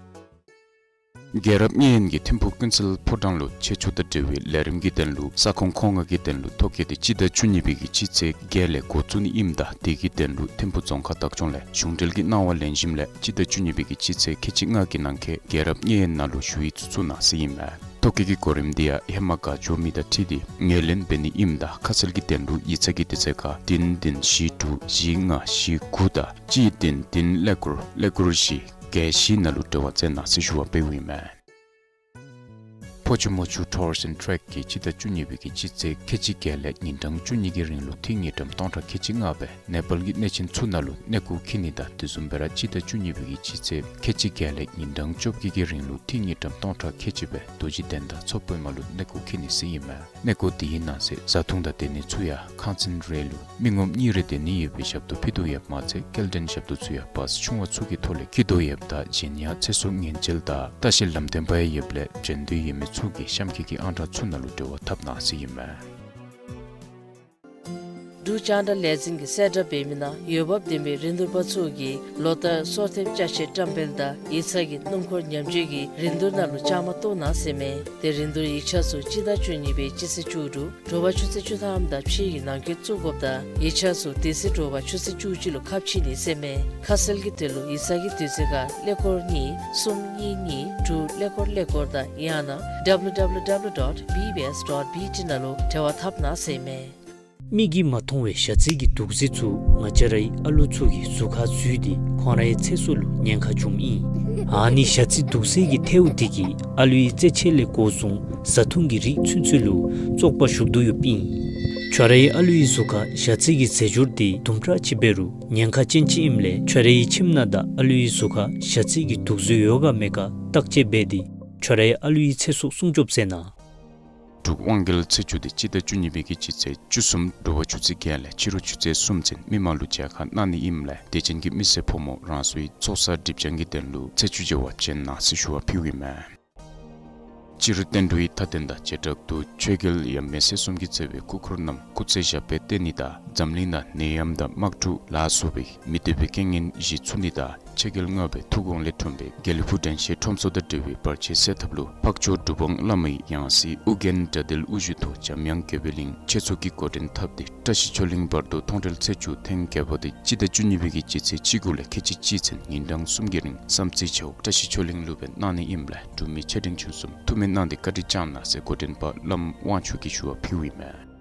རྒྱལ་རབས་གཉེན་གྱིས་ཐིམ་ཕུག་ཀུན་གསལ་ཕོ་བྲང་ལུ་ཆེད་སྦྱོར་དང་འབྲེལ་བའི་ལས་རིམ་གྱི་དོན་ལུ་ས་ཁོངས་མཁོ་མངགས་ཀྱི་དོན་ལུ་ཐོ་བཀོད་དེ་སྤྱི་ཟླ་བཅུ་གཉིས་པའི་གི་སྤྱི་ཚེས་བརྒྱད་ལས་འགོ་བཙུགས་ནི་ཨིནམ་ད་དེ་གི་དོན་ལུ་ཐིམ་ཕུག་རྫོང་ཁག་བདག་སྐྱོང་ལས་གཞུང་འབྲེལ་གྱི་གནང་བ་ལེན་ཞིནམ་ལས་སྤྱི་ཟླ་བཅུ་གཉིས་པའི་གི་སྤྱི་ཚེས་ཁལ་གཅིག་ལྔ་གི་ནང་འཁོད་རྒྱལ་རབས་གཉེན་ནང་ལུ་ཞུ་ཡིག་ཚུ་བཙུགས་གནང་ཟེར་ཨིན་མས། ཐོ་བཀོད་ཀྱི་གོ་རིམ་དེ་ཡང་ཧེ་མ་ག་འབྱོར་མི་དང་འཁྲིལ་ཏེ་ངོས་ལེན་འབད་ནི་ཨིནམ་ད་ཁ་གསལ་གྱི་དོན་ལུ་ཡིག་ཚང་གི་དུས་ཚོད་ཁར་བདུན་བདུན་བཞི་དྲུག་བཞི་ལྔ་བཞི་དགུ་དང་གཅིག་བདུན་བདུན་ཀླད་ཀོར་ཀླད་ཀོར་བཞི་བརྒྱད་བཞི་ནང་ལུ་འབྲེལ་བ་མཛད་གནང་ཟེར་ཞུ་བ་འབདཝ་ཨིན་མས། ཕོ་ཆུ་མོ་ཆུ་Tours and Trek གིས་སྤྱི་ཟླ་བཅུ་གཉིས་པའི་གི་སྤྱི་ཚེས་ཁལ་གཅིག་བརྒྱད་ལས་ཉིན་གྲངས་བཅུ་གཉིས་ཀྱི་རིང་ལུ་ཏི་རུ་དངུལ་ཀྲམ་སྟོང་ཕྲག་ཁལ་གཅིག་ལྔ་སྦེ་ནེ་པཱལ་གྱི་གནས་ཆེན་ཚུ་ནང་ལུ་གནས་སྐོར་འཁྱིད་ནི་དང་དེ་བཟུམ་སྦེ་ར་སྤྱི་ཟླ་བཅུ་གཉིས་པའི་གི་སྤྱི་ཚེས་ཁལ་གཅིག་བརྒྱད་ལས་ཉིན་གྲངས་བཅོ་བརྒྱད་ཀྱི་རིང་ལུ་ཏི་རུ་དངུལ་ཀྲམ་སྟོང་ཕྲག་ཁལ་གཅིག་སྦེ་རྡོ་རྗེ་གདན་དང་མཚོ་པདྨ་ལུ་གནས་སྐོར་འཁྱིད་ནི་ཟེར་ཨིན་མས། གནས་སྐོར་དེ་གི་ནང་གསེས་བཟའ་འཐུང་དང་སྡོད་ནི་ཚུ་ཡང་ཁང་ཚན་རེ་ལུ་མི་ངོམ་གཉིས་རེ་སྡོད་ནི་ཡོད་པའི་ཞབས་ཏོག་ཕུལ་དོ་ཡོདཔ་མ་ཚད་སྐྱེལ་འདྲེན་ཞབས་ཏོག་ཚུ་ཡང་བཱས་ཆུང་བ་ཚུ་གི་ཐོག་ལས་འཁྱིད་དོ་ཡོདཔ་ད་གཞན་ཡང་ཚེ་སྲོག་ཉེན་བཅོལ་དང་ལྟ་བཤལ་ལམ་སྟོན་པ་ཡང་ཡོདཔ་ལས་འགྲན་བསྡུར་ཡོད་མི་ཚུ་གིས་གཤམ་འཁོད་ཀྱི་ཨང་གྲངས་ཚུ་ནང་ལུ་འབྲེལ་བ་འཐབ་གནང་ཟེར་ཨིན་མས། འབྲུག་རྒྱང་བསྒྲགས་ལས་འཛིན་གྱིས་གསལ་བསྒྲགས་འབད་མི་ནང་འོས་འབབ་ལྡན་པའི་རིན་བསྡུར་པ་ཚུ་གིས་ལོ་ལྟར་སོར་ཐེབས་ཅ་ཆས་བཀྲམ་སྤེལ་དང་ཡིག་ཚང་གི་སྣུམ་འཁོར་ཉམས་བཅོས་ཀྱི་རིན་བསྡུར་ནང་ལུ་བཅའ་མར་གཏོགས་གནང་ཟེར་མས། དེ་རིན་བསྡུར་ཡིག་ཆ་ཚུ་སྤྱི་ཟླ་བཅུ་གཉིས་པའི་སྤྱི་ཚེས་བཅུ་དྲུག་དྲོ་པ་ཆུ་ཚོད་བཅུ་ཐམ་དང་ཕྱེད་ཀྱི་ནང་འཁོད་བཙུགས་དགོཔ་དང་ཡིག་ཆ་ཚུ་དེ་ཚེ་དྲོ་པ་ཆུ་ཚོད་བཅུ་གཅིག་ལུ་ཁ་ཕྱེ་ནི་ཟེར་མས། ཁ་གསལ་གྱི་དོན་ལུ་ཡིག་ཚང་གི་དུས་ཚོད་ཁར་ཀླད་ཀོར་གཉིས་གསུམ་གཉིས་གཉིས་དྲུག་ཀླད་ཀོར་ཀླད་ཀོར་དང་ཡང་ན་W W W dot B B S dot B T ནང་ལུ་འབྲེལ་བ་འཐབ་གནང་ཟེར་མས། མིག་གིས་མ་མཐོང་བའི་ཞ་རྩི་གི་དུག་རྫས་ཚུ་ང་བཅས་རའི་ཨ་ལུ་ཚུ་གི་གཟུགས་ཁར་འཛུལ་ཏེ་ཁོང་རའི་ཚེ་སྲོག་ལུ་ཉེན་ཁ་འབྱུངམ་ཨིན། ཨ་ནི་ཞ་རྩི་དུག་རྫས་ཀྱི་ཐལཝ་དེ་གིས་ཨ་ལུའི་རྩེད་ཆས་ལས་འགོ་བཟུང་བཟའ་འཐུང་གི་རིགས་ཚུན་ཚོད་ལུ་བཙོག་པ་ཞུགས་དོ་ཡོདཔ་ཨིན། ཁྱོད་རའི་ཨ་ལུའི་གཟུགས་ཁར་ཞ་རྩི་གི་རྫས་སྦྱོར་དེ་དུམ་གྲ་ཅིག་འབད་རུང་ཉེན་ཁ་ཅན་ཅིག་ཨིནམ་ལས་ཁྱོད་རའི་ཁྱིམ་ནང་དང་ཨ་ལུའི་གཟུགས་ཁར་ཞ་རྩི་གི་དུག་རྫས་ཡོད་ག་མེད་ག་བརྟག་དཔྱད་འབད་དེ་ཁྱོད་རའི་ཨ་ལུའི་ཚེ་སྲོག་སྲུང་སྐྱོབ་མཛད་གནང་། འབྲུག་དབང་རྒྱལ་ཚེས་བཅུ་དེ་སྤྱི་ཟླ་བཅུ་གཉིས་པའི་གི་སྤྱི་ཚེས་བཅུ་གསུམ་དྲོ་པ་ཆུ་ཚོད་བརྒྱད་ལས་ཕྱི་རུ་ཆུ་ཚོད་གསུམ་ཚུན་མི་མང་ལུ་མཇལ་ཁ་གནང་ནི་ཨིནམ་ལས་དད་ཅན་གྱི་མི་སེར་ཕོ་མོ་རང་སོའི་ཚོགས་བསགས་སྒྲིབ་སྦྱང་གི་དོན་ལུ་ཚེས་བཅུ་མཇལ་བར་བྱོན་གནང་ཟེར་ཞུ་བ་ཕུལཝ་ཨིན་མས། སྤྱིར་བསྟན་འགྲོའི་མཐའ་དོན་དང་བྱེ་བྲག་ཏུ་ཆོས་རྒྱལ་ཡབ་མེས་སྲས་གསུམ་གྱིས་གཙོས་པའི་སྐུ་འཁོར་རྣམས་སྐུ་ཚེ་ཞབས་པད་བརྟན་ནི་དང་འཛམ་གླིང་ནང་ནད་ཡམས་དང་དམག་འཁྲུག་ལ་སོགས་པའི་མི་བདེ་བའི་རྐྱེན་ངན་ཞི་ཚུགས་ནི་དང་ཆོས་རྒྱལ་ལྔ་པའི་ཐུགས་དགོངས་ལས་འཁྲུངས་པའི་དགེ་ལེགས་ཕུག་དྲན་ཤེས་ཁྲོམ་ཚོགས་དང་འབྲེལ་བའི་བར་ཆད་སེལ་ཐབས་ལུ་འཕགས་མཆོག་གྲུབ་དབང་བླ་མའི་ཡང་སྲིད་ཨོ་རྒྱན་དགྲ་འདུལ་དབུ་བཞུགས་ཐོག་འཇམ་དབྱངས་དགེ་བའི་གླིང་ཆོས་ཚོགས་ཀྱིས་འགོ་འདྲེན་འཐབ་སྟེ་བཀྲ་ཤིས་ཆོས་གླིང་བར་དུ་མཐོང་གྲོལ་ཚེས་བཅུ་ཐེངས་བརྒྱད་པ་དེ་སྤྱི་ཟླ་བཅུ་གཉིས་པའི་གི་སྤྱི་ཚེས་བཅུ་དགུ་ལས་ཁལ་གཅིག་གཅིག་ཚུན་ཉིན་གྲངས་གསུམ་གྱི་རིང་བསམ་རྩེ་ཇོ་བོ་བཀྲ་ཤིས་ཆོས་གླིང་ལུ་སྦེ་གནང་ནི་ཨིནམ་ལས་འབྲུག་མི་ཆེ་འབྲིང་ཆུང་གསུམ་ཐུགས་སྨོན་གནང་སྟེ་བཀའ་དྲིན་བསྐྱང་གནང་ཟེར་འགོ་འདྲེན་པ་བླམ་དབང་ཕྱུག་གིས་ཞུ་བ་ཕུལཝ་ཨིན་མས།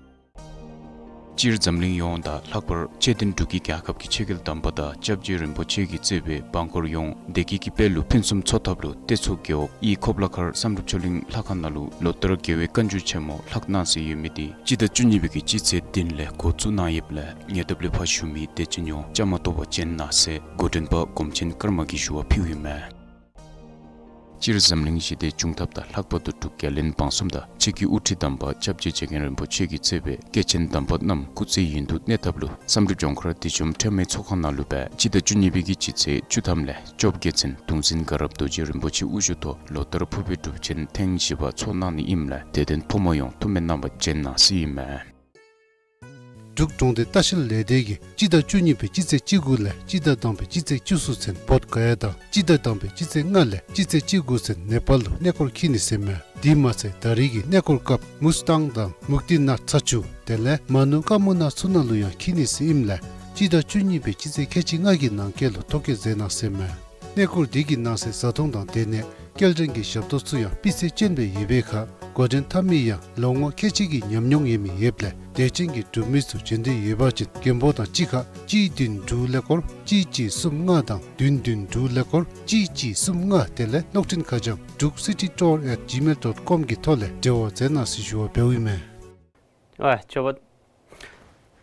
སྤྱིར་འཛམ་གླིང་ཡོངས་དང་ལྷག་པར་ཆོས་ལྡན་འབྲུག་གི་རྒྱལ་ཁབ་ཀྱི་ཆོས་རྒྱལ་དམ་པ་དང་སྐྱབས་རྗེ་རིན་པོ་ཆེ་གིས་གཙོས་པའི་འབངས་འཁོར་ཡོངས་བདེ་སྐྱིད་ཀྱི་དཔལ་ལུ་ཕུན་སུམ་ཚོགས་ཐབས་ལུ་སྟོད་མཚོ་རྒེད་འོག་གཡས་ཁོག་བླ་མཁར་བསམ་གྲུབ་ཆོས་གླིང་ལྷ་ཁང་ནང་ལུ་ལོ་ལྟར་རྒྱལ་བའི་བཀའ་འགྱུར་ཆེན་མོ་ལྷག་གནང་སྲོལ་ཡོད་མི་དེ་སྤྱི་ཟླ་བཅུ་གཉིས་པའི་གི་སྤྱི་ཚེས་བདུན་ལས་འགོ་བཙུགས་གནང་ཡོདཔ་ལས་ཉེ་འདབས་ལུ་ཕར་བཞུགས་མི་དད་ཅན་ཡོངས་བཅའ་མར་གཏོགས་པར་བྱོན་གནང་ཟེར་འགོ་འདྲེན་པ་སྒོམ་ཆེན་ཀརྨ་གིས་ཞུ་བ་ཕུལཝ་ཨིན་མས། སྤྱིར་འཛམ་གླིང་ཞི་བདེ་འབྱུང་ཐབས་དང་ལྷག་པར་དུ་འབྲུག་རྒྱལ་བློན་འབངས་གསུམ་དང་ཆོས་ཀྱི་དབུ་ཁྲིད་དམ་པ་སྐྱབས་རྗེ་རྗེ་མཁན་རིན་པོ་ཆེ་གིས་གཙོས་པའི་སྐྱེས་ཆེན་དམ་པ་རྣམས་སྐུ་ཚེ་ཡུན་དུ་གནས་ཐབས་ལུ་བསམ་གྲུབ་ལྗོངས་མཁར་བདེ་འབྱུང་ཕྲེང་བའི་ཚོགས་ཁང་ནང་ལུ་སྦེ་སྤྱི་ཟླ་བཅུ་གཉིས་པའི་གི་སྤྱི་ཚེས་བཅུ་ཐམ་ལས་བཅོ་བརྒྱད་ཚུན་གདུང་འཛིན་དགའ་རབ་རྡོ་རྗེ་རིན་པོ་ཆེ་དབུ་བཞུགས་ཐོག་ལོ་ལྟར་ཕུར་པའི་སྒྲུབ་ཆེན་ཐེངས་བཞི་པ་ཚོགས་གནང་ནི་ཨིནམ་ལས་དད་ལྡན་ཕོ་མོ་ཡོངས་ཐུགས་སྨོན་གནང་བར་བྱོན་གནང་ཟེར་ཨིན་མས། འབྲུག་གྲོང་སྡེ་ལྟ་བཤལ་ལས་སྡེ་གིས་སྤྱི་ཟླ་བཅུ་གཉིས་པའི་སྤྱི་ཚེས་བཅུ་དགུ་ལས་སྤྱི་ཟླ་དང་པའི་སྤྱི་ཚེས་བཅུ་གསུམ་ཚུན་བོདྷ་ག་ཡ་དང་སྤྱི་ཟླ་དང་པའི་སྤྱི་ཚེས་ལྔ་ལས་སྤྱི་ཚེས་བཅུ་དགུ་ཚུན་ནེ་པཱལ་ལུ་གནས་སྐོར་འཁྱིད་ནི་ཟེར་མས། དེ་མ་ཚད་ད་རེས་ཀྱི་གནས་སྐོར་སྐབས་མུས་ཏང་དང་མུག་ཏི་ནཱཐ་ཚ་ཆུ་དེ་ལས་མ་ནུ་ཀ་མུ་ན་ཚུ་ནང་ལུ་ཡང་འཁྱིད་ནི་ཟེར་ཨིནམ་ལས་སྤྱི་ཟླ་བཅུ་གཉིས་པའི་སྤྱི་ཚེས་ཁལ་གཅིག་ལྔ་གི་ནང་འཁོད་ལུ་ཐོ་བཀོད་མཛད་གནང་ཟེར་མས། གནས་སྐོར་དེ་གི་ནང་གསེས་བཟའ་འཐུང་དང་སྡོད་གནས་སྐྱེལ་འདྲེན་གྱི་ཞབས་ཏོག་ཚུ་ཡང་སྤུས་ཚད་ཅན་སྦེ་ཡོད་པའི་ཁར་འགོ་འདྲེན་འཐབ་མི་ཡང་ལོ་ངོ་ཁལ་གཅིག་གི་ཉམས་མྱོང་ཡོད་མི་ཡོདཔ་ལས་དད་ཅན་གྱི་འབྲུག་མི་ཚུ་བྱོན་འདོད་ཡོད་པ་ཅིན་མགོན་པོ་དང་གཅིག་ཁར་གཅིག་བདུན་དྲུག་ཀླད་ཀོར་གཅིག་གཅིག་གསུམ་ལྔ་དང་བདུན་བདུན་དྲུག་ཀླད་ཀོར་གཅིག་གཅིག་གསུམ་ལྔ་དེ་ལས་གློག་འཕྲིན་ཁ་བྱང་druk city tour at gmail dot com གི་ཐོག་ལས་འབྲེལ་བ་མཛད་གནང་ཟེར་ཞུ་བ་འབདཝ་ཨིན་མས། ཨ་ཆོས་པ་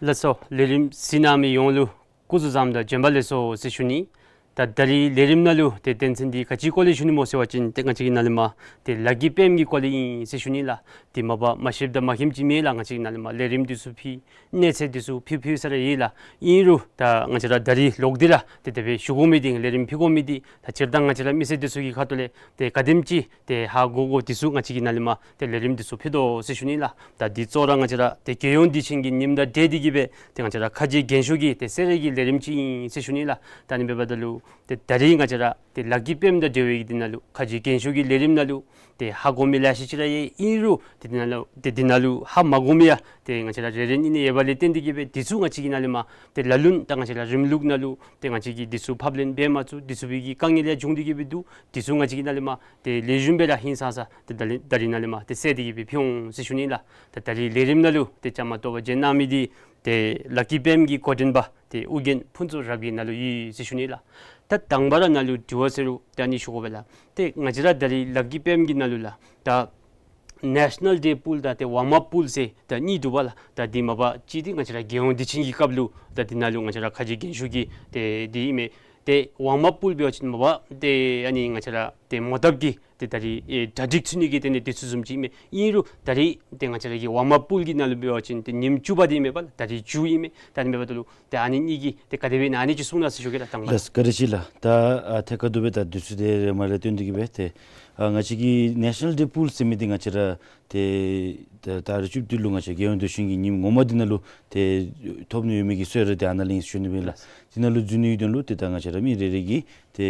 ལགས་སོ། ལས་རིམ་གཟིགས་གནང་མི་ཡོངས་ལུ་སྐུ་གཟུགས་བཟང་དང་བྱོན་པ་ལེགས་སོ་ཟེར་ཞུ་ནི། ད་ད་རིས་ལས་རིམ་ནང་ལུ་ཏེ་དོན་ཚན་འདི་ག་ཅིའི་སྐོར་ལས་ཞུ་ནི་སྨོ་ཟེར་བ་ཅིན་ཏེ་ང་བཅས་ཀྱི་ནང་ལས་མར་ཏེ་ལཱ་གི་དཔེམ་གྱི་སྐོར་ལས་ཨིན་ཟེར་ཞུ་ནི་ལགས། ཏེ་མ་པ་མ་ཤེསཔ་དང་མ་མཁྱེནམ་ཅིག་མེད་ལགས། ང་བཅས་ཀྱི་ནང་ལས་མར་ལས་རིམ་འདི་ཚུ་ཕུལ་གནས་ཚད་འདི་ཚུ་ཕུལ་ཕུལ་ས་ར་ཡོད་ལགས། ཨིན་རུང་ད་ང་བཅས་ར་ད་རིས་ལོག་སྟེ་ར་ཏེ་དེ་སྦེ་ཞུ་དགོ་མི་འདི་ལས་རིམ་ཕུལ་དགོ་མི་འདི་ད་སྤྱིར་བཏང་ང་བཅས་ར་མི་སེར་འདི་ཚུ་གི་ཁ་ཐུག་ལས་ཏེ་ག་དེམ་ཅིག་ཏེ་ཧ་གོ་གོ་འདི་ཚུ་ང་བཅས་ཀྱི་ནང་ལས་མར་ཏེ་ལས་རིམ་འདི་ཚུ་ཕུལ་དོ་ཟེར་ཞུ་ནི་ལགས། ད་འདི་གཙོ་བོ་ར་ང་བཅས་ར་ཏེ་རྒྱལ་ཡོངས་དུས་ཆེན་གྱི་ཉིནམ་དང་འབྲེལ་ཏེ་གིས་སྦེ་ཏེ་ང་བཅས་ར་ཁ་རྗེ་རྒྱན་ཤོག་གི་ཏེ་གསོལ་རས་ཀྱི་ལས་རིམ་ཅིག་ཨིན་ཟེར་ཞུ་ནི་ལགས། ད་ཨ་ནི་འབདཝ་ད་ལུ་ཏེ་ད་རིས་ང་བཅས་ར་ ཏེ་ལག་གི་པདྨ་དང་འབྲེལ་བའི་འདི་ནང་ལུ་ཁ་རྗེ་རྒྱན་ཤོག་གི་ལས་རིམ་ནང་ལུ་ཏེ་ཧ་གོ་མི་ལེ་ཤ་ཅིག་ར་ཡོད། ཨིན་རུང་ཏེ་འདི་ནང་ལུ་ཏེ་འདི་ནང་ལུ་ཧ་མ་གོ་མི་ཡང་ཏེ་ང་བཅས་ར་རེ་རེ་གཉིས་གཉིས་ཡོདཔ་ལས་བརྟེན་ཏེ་གིས་སྦེ་འདི་ཚུ་ང་བཅས་ཀྱིས་ནཱ་ལས་མར་ཏེ་ལ་ལུ་ད་ང་བཅས་ར་རིམ་ལུགས་ནང་ལུ་ཏེ་ང་བཅས་ཀྱིས་འདི་ཚུ་ཕབ་ལེན་འབད་མ་ཚུགས། འདི་ཚུ་སྦེ་གི་དཀའ་ངལ་ཡང་བྱུང་སྟེ་གིས་སྦེ་འདུག། འདི་ཚུ་ང་བཅས་ཀྱིས་ནཱ་ལས་མར་ཏེ་ལེགས་ཤོམ་སྦེ་ར་ཧིང་སངས་ས་ཏེ་ད་ལས་ད་རིས་ནཱ་ལས་མར་ཏེ་སེལ་ཏེ་གིས་སྦེ་ཕུལ་འོང་ཟེར་ཞུ་ནི་ལགས། ད་ད་རིས་ལས་རིམ་ནང་ལུ་ཏེ་བཅའ་མར་གཏོགས་པར་བྱོན་གནང་མི་འདི་ཏེ་ལག་གི་པདྨ་གི་འགོ་འདྲེན་པ་ཏེ་ཨོ་རྒྱན་ཕུན་ཚོགས་རབ་རྒྱས་ནཱ་ལུ་ཡོད་ཟེར་ཞུ་ནི་ལགས། ད་དང་པ་ར་ནཱ་ལུ་དྲི་བ་ཟེར་རུང་ད་ཨ་ནི་ཞུ་དགོ་པས་ལགས། ཏེ་ང་བཅས་ར་ད་རིས་ལག་གི་པདྨ་གི་ནང་ལུ་ལགས་ད་ནེ་ཤ་ནཱལ་ཌེ་པུལ་དང་ཏེ་ཝརམ་ཨཔ་པུལ་ཟེར་ད་གཉིས་འདུག་པ་ལགས། ད་འདི་མ་པ་གཅིག་འདི་ང་བཅས་ར་རྒྱལ་ཡོངས་དུས་ཆེན་གྱི་སྐབས་ལུ་ད་འདི་ནང་ལུ་ང་བཅས་ར་ཁ་རྗེ་རྒྱན་ཤོག་གི་ཏེ་འདི་ཨིན་མས། ཏེ་ཝརམ་ཨཔ་པུལ་འབད་བ་ཅིན་མ་པ་ཏེ་ཨ་ནི་ང་བཅས་ར་ཏེ་མོ་བཏབ་ཀྱི་ཏེ་ད་རིས་ཨེ་གྲ་སྒྲིག་ཚུད་ནི་གི་ཏེ་ཨ་ནི་འདི་ཚུ་བཟུམ་ཅིག་ཨིན་མས། ཨིན་རུང་ད་རིས་ཏེ་ང་བཅས་ར་གི་ཝརམ་ཨཔ་པུལ་གྱི་ནང་ལུ་འབད་བ་ཅིན་ཏེ་ཉིནམ་བཅུ་པ་འདི་ཨིན་མས་པ་ལགས། ད་རིས་མཇུག་ཨིན་མས། ད་ཨ་ནི་འབདཝ་ད་ལུ་ཏེ་ཨ་ནི་གཉིས་ཀྱི་ཏེ་ག་དེ་སྦེ་ཨིན་ན་ཨ་ནི་ཅིག་གསུང་གནང་ཟེར་ཞུ་གེ་ལགས། དང་པ་ལགས། བཀའ་དྲིན་ཆེ་ལགས། ད་ཨ་ཐད་ཀར་དུ་སྦེ་ད་དུས་ཚོད་དེ་རེ་མ་རེ་བཏོན་ཏེ་གིས་སྦེ་ཏེ་ཨ་ང་བཅས་ཀྱི་ནེ་ཤ་ནཱལ་ཌེ་པུལ་ཟེར་མི་འདི་ང་བཅས་ར་ཏེ་ད་ད་རེས་བཅུ་བདུན་ལུ་ང་བཅས་རྒྱལ་ཡོངས་དུས་ཆེན་གྱི་ཉིནམ་ངོ་མ་འདི་ནང་ལུ་ཏེ་ཐོབ་ནི་ཡོད་མི་གི་གསོལ་རས་འདི་ཨ་ནཱ་ལས་ཨིན་ཟེར་ཞུ་ནི་ཨིན་ལགས། འདི་ནང་ལུ་འཛུལ་ནི་ཡོད་དོ་ལུ་ཏེ་ད་ང་བཅས་ར་མི་རེ་རེ་གིས་ཏེ་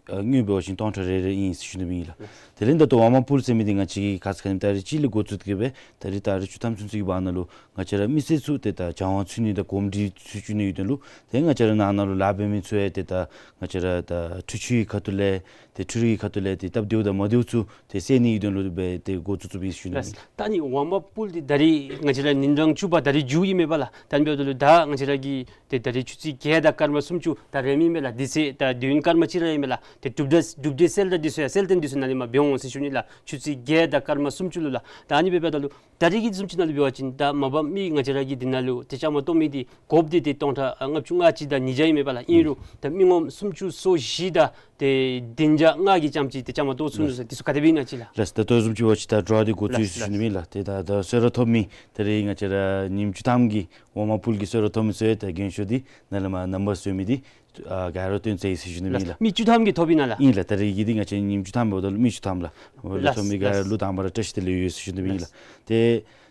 ཨ་དངུལ་འབད་བ་ཅིན་སྟོང་ཕྲག་རེ་རེ་ཨིན་ཟེར་ཞུ་ནི་ཨིན་ལགས། དེ་ལས་ད་ལྟོ་ཝརམ་ཨཔ་པུལ་ཟེར་མི་འདི་ང་བཅས་ཀྱིས་ཁ་ཙ་ཁ་ཉིནམ་ཏ་རིག་གཅིག་ལས་འགོ་བཙུགས་ཏེ་གིས་སྦེ་ད་རིས་ཏ་རིག་བཅུ་ཐམ་ཚུན་ཚོད་ཀྱི་བར་ན་ལུ་ང་བཅས་ར་མི་སེར་ཚུ་ཏེ་ད་སྦྱང་བ་ཚུད་ནི་དང་གོམས་འདྲིས་ཚུ་བྱུང་ནི་ཡོད་དོ་ལུ་ཏེ་ང་བཅས་ར་ནང་ན་ལུ་ལཱ་འབད་མི་ཚུ་ཡང་ཏེ་ད་ང་བཅས་ར་ད་འཕྲུལ་ཆས་ཀྱི་ཁ་ཐུག་ལས་ཏེ་འཕྲུལ་རིག་གི་ཁ་ཐུག་ལས་ཏེ་སྟབས་བདེཝ་དང་མ་བདེཝ་ཚུ་ཏེ་སེལ་ནི་ཡོད་དོ་ལུ་སྦེ་ཏེ་འགོ་བཙུགས་བཙུགསཔ་ཨིན་ཟེར་ཞུ་ནི་ཨིན་ལགས། ད་ཨ་ནི་ཝརམ་ཨཔ་པུལ་འདི་ད་རིས་ང་བཅས་ར་ཉིན་གྲངས་བཅུ་པ་ད་རིས་མཇུག་ཨིན་མས་པ་ལགས། ད་ཨ་ནི་འབདཝ་ད་ལུ་ད་ང་བཅས་ར་གི་ཏེ་ད་རིས་ཆུ་ཚོད་བརྒྱད་དང་སྐར་མ་སུམ་ཅུ་ད་རེ་མེན་མས་ལགས། དུས་ཚོད་ད་དུས་ཡུན་སྐར་མ་གཅིག་ར་ཨིན་མས་ལགས། ཏེ་གྲུབ་འབྲས་གྲུབ་འབྲས་གསལ་བསྒྲགས་འདི་ཚུ་ཡང་གསལ་སྟོན་འདི་ཚུ་ནཱ་ལས་མར་འབད་འོང་ཟེར་ཞུ་ནི་ལགས། ཆུ་ཚོད་བརྒྱད་དང་སྐར་མ་སུམ་ཅུ་ལུ་ལགས། ད་ཨ་ནི་འབདཝ་ད་ལུ་ད་རིས་ཀྱི་བཟུམ་ཅིག་ནང་ལུ་འབད་བ་ཅིན་ད་མ་པ་མི་ང་བཅས་ར་གི་འདི་ནང་ལུ་ཏེ་བཅའ་མར་གཏོགས་མི་འདི་དགོཔ་འདི་ཏེ་སྟོང་ཕྲག་ལྔ་བཅུ་ང་གཅིག་དང་ཉིས་བརྒྱ་ཨིན་མས་པ་ལགས། ཨིན་རུང་ད་མི་ངོམ་སུམ་ཅུ་སོ་བཞི་དང་ཏེ་བདུན་བརྒྱ་ལྔ་གི་ཙམ་ཅིག་ཏེ་བཅའ་མར་གཏོགས་ཚུགས་ནུག་ཟེར། འདི་ཚུ་ག་དེ་སྦེ་ཨིན་ན་ཅིག་ལགས། ལགས། ད་ལྟོ་བཟུམ་ཅིག་འབད་བ་ཅིན་ད་འགྲོ་བ་འདི་འགོ་བཙུགས་ཡི་ཟེར་ཞུ་ནི་ཨིན་ལགས། ཏེ་ད་ད་གསོལ་རས་ཐོབ་མི་ད་རིས་ང་བཅས་ར་ཉིནམ་བཅུ་ཐམ་གྱི་ཝརམ་ཨཔ་པུལ་གྱི་གསོལ་རས་ཐོབ་མི་ཚུ་ཡང་ད་རྒྱན་ཤོག་འདི་ནཱ་ལས་མར་རྣམ་པ་སོར་མི་འདི་ཨ་ག་ར་བཏོན་ཚར་ཡི་ཟེར་ཞུ་ནི་ཨིན་ལགས། མི་བཅུ་ཐམ་གྱིས་ཐོབ་ཨིན་ན་ལགས། ཨིན་ལགས། ད་རིས་ཀྱི་འདི་ང་བཅས་ཉིནམ་བཅུ་ཐམ་འབདཝ་ད་ལུ་མི་བཅུ་ཐམ་ལགས། འོ་ལས་ཐོབ་མི་ག་ར་ལུ་དང་པ་ར་བཀྲ་ཤིས་བདེ་ལེགས་ཡོད་ཟེར་ཞུ་ནི་ཨིན་ལགས། ཏེ་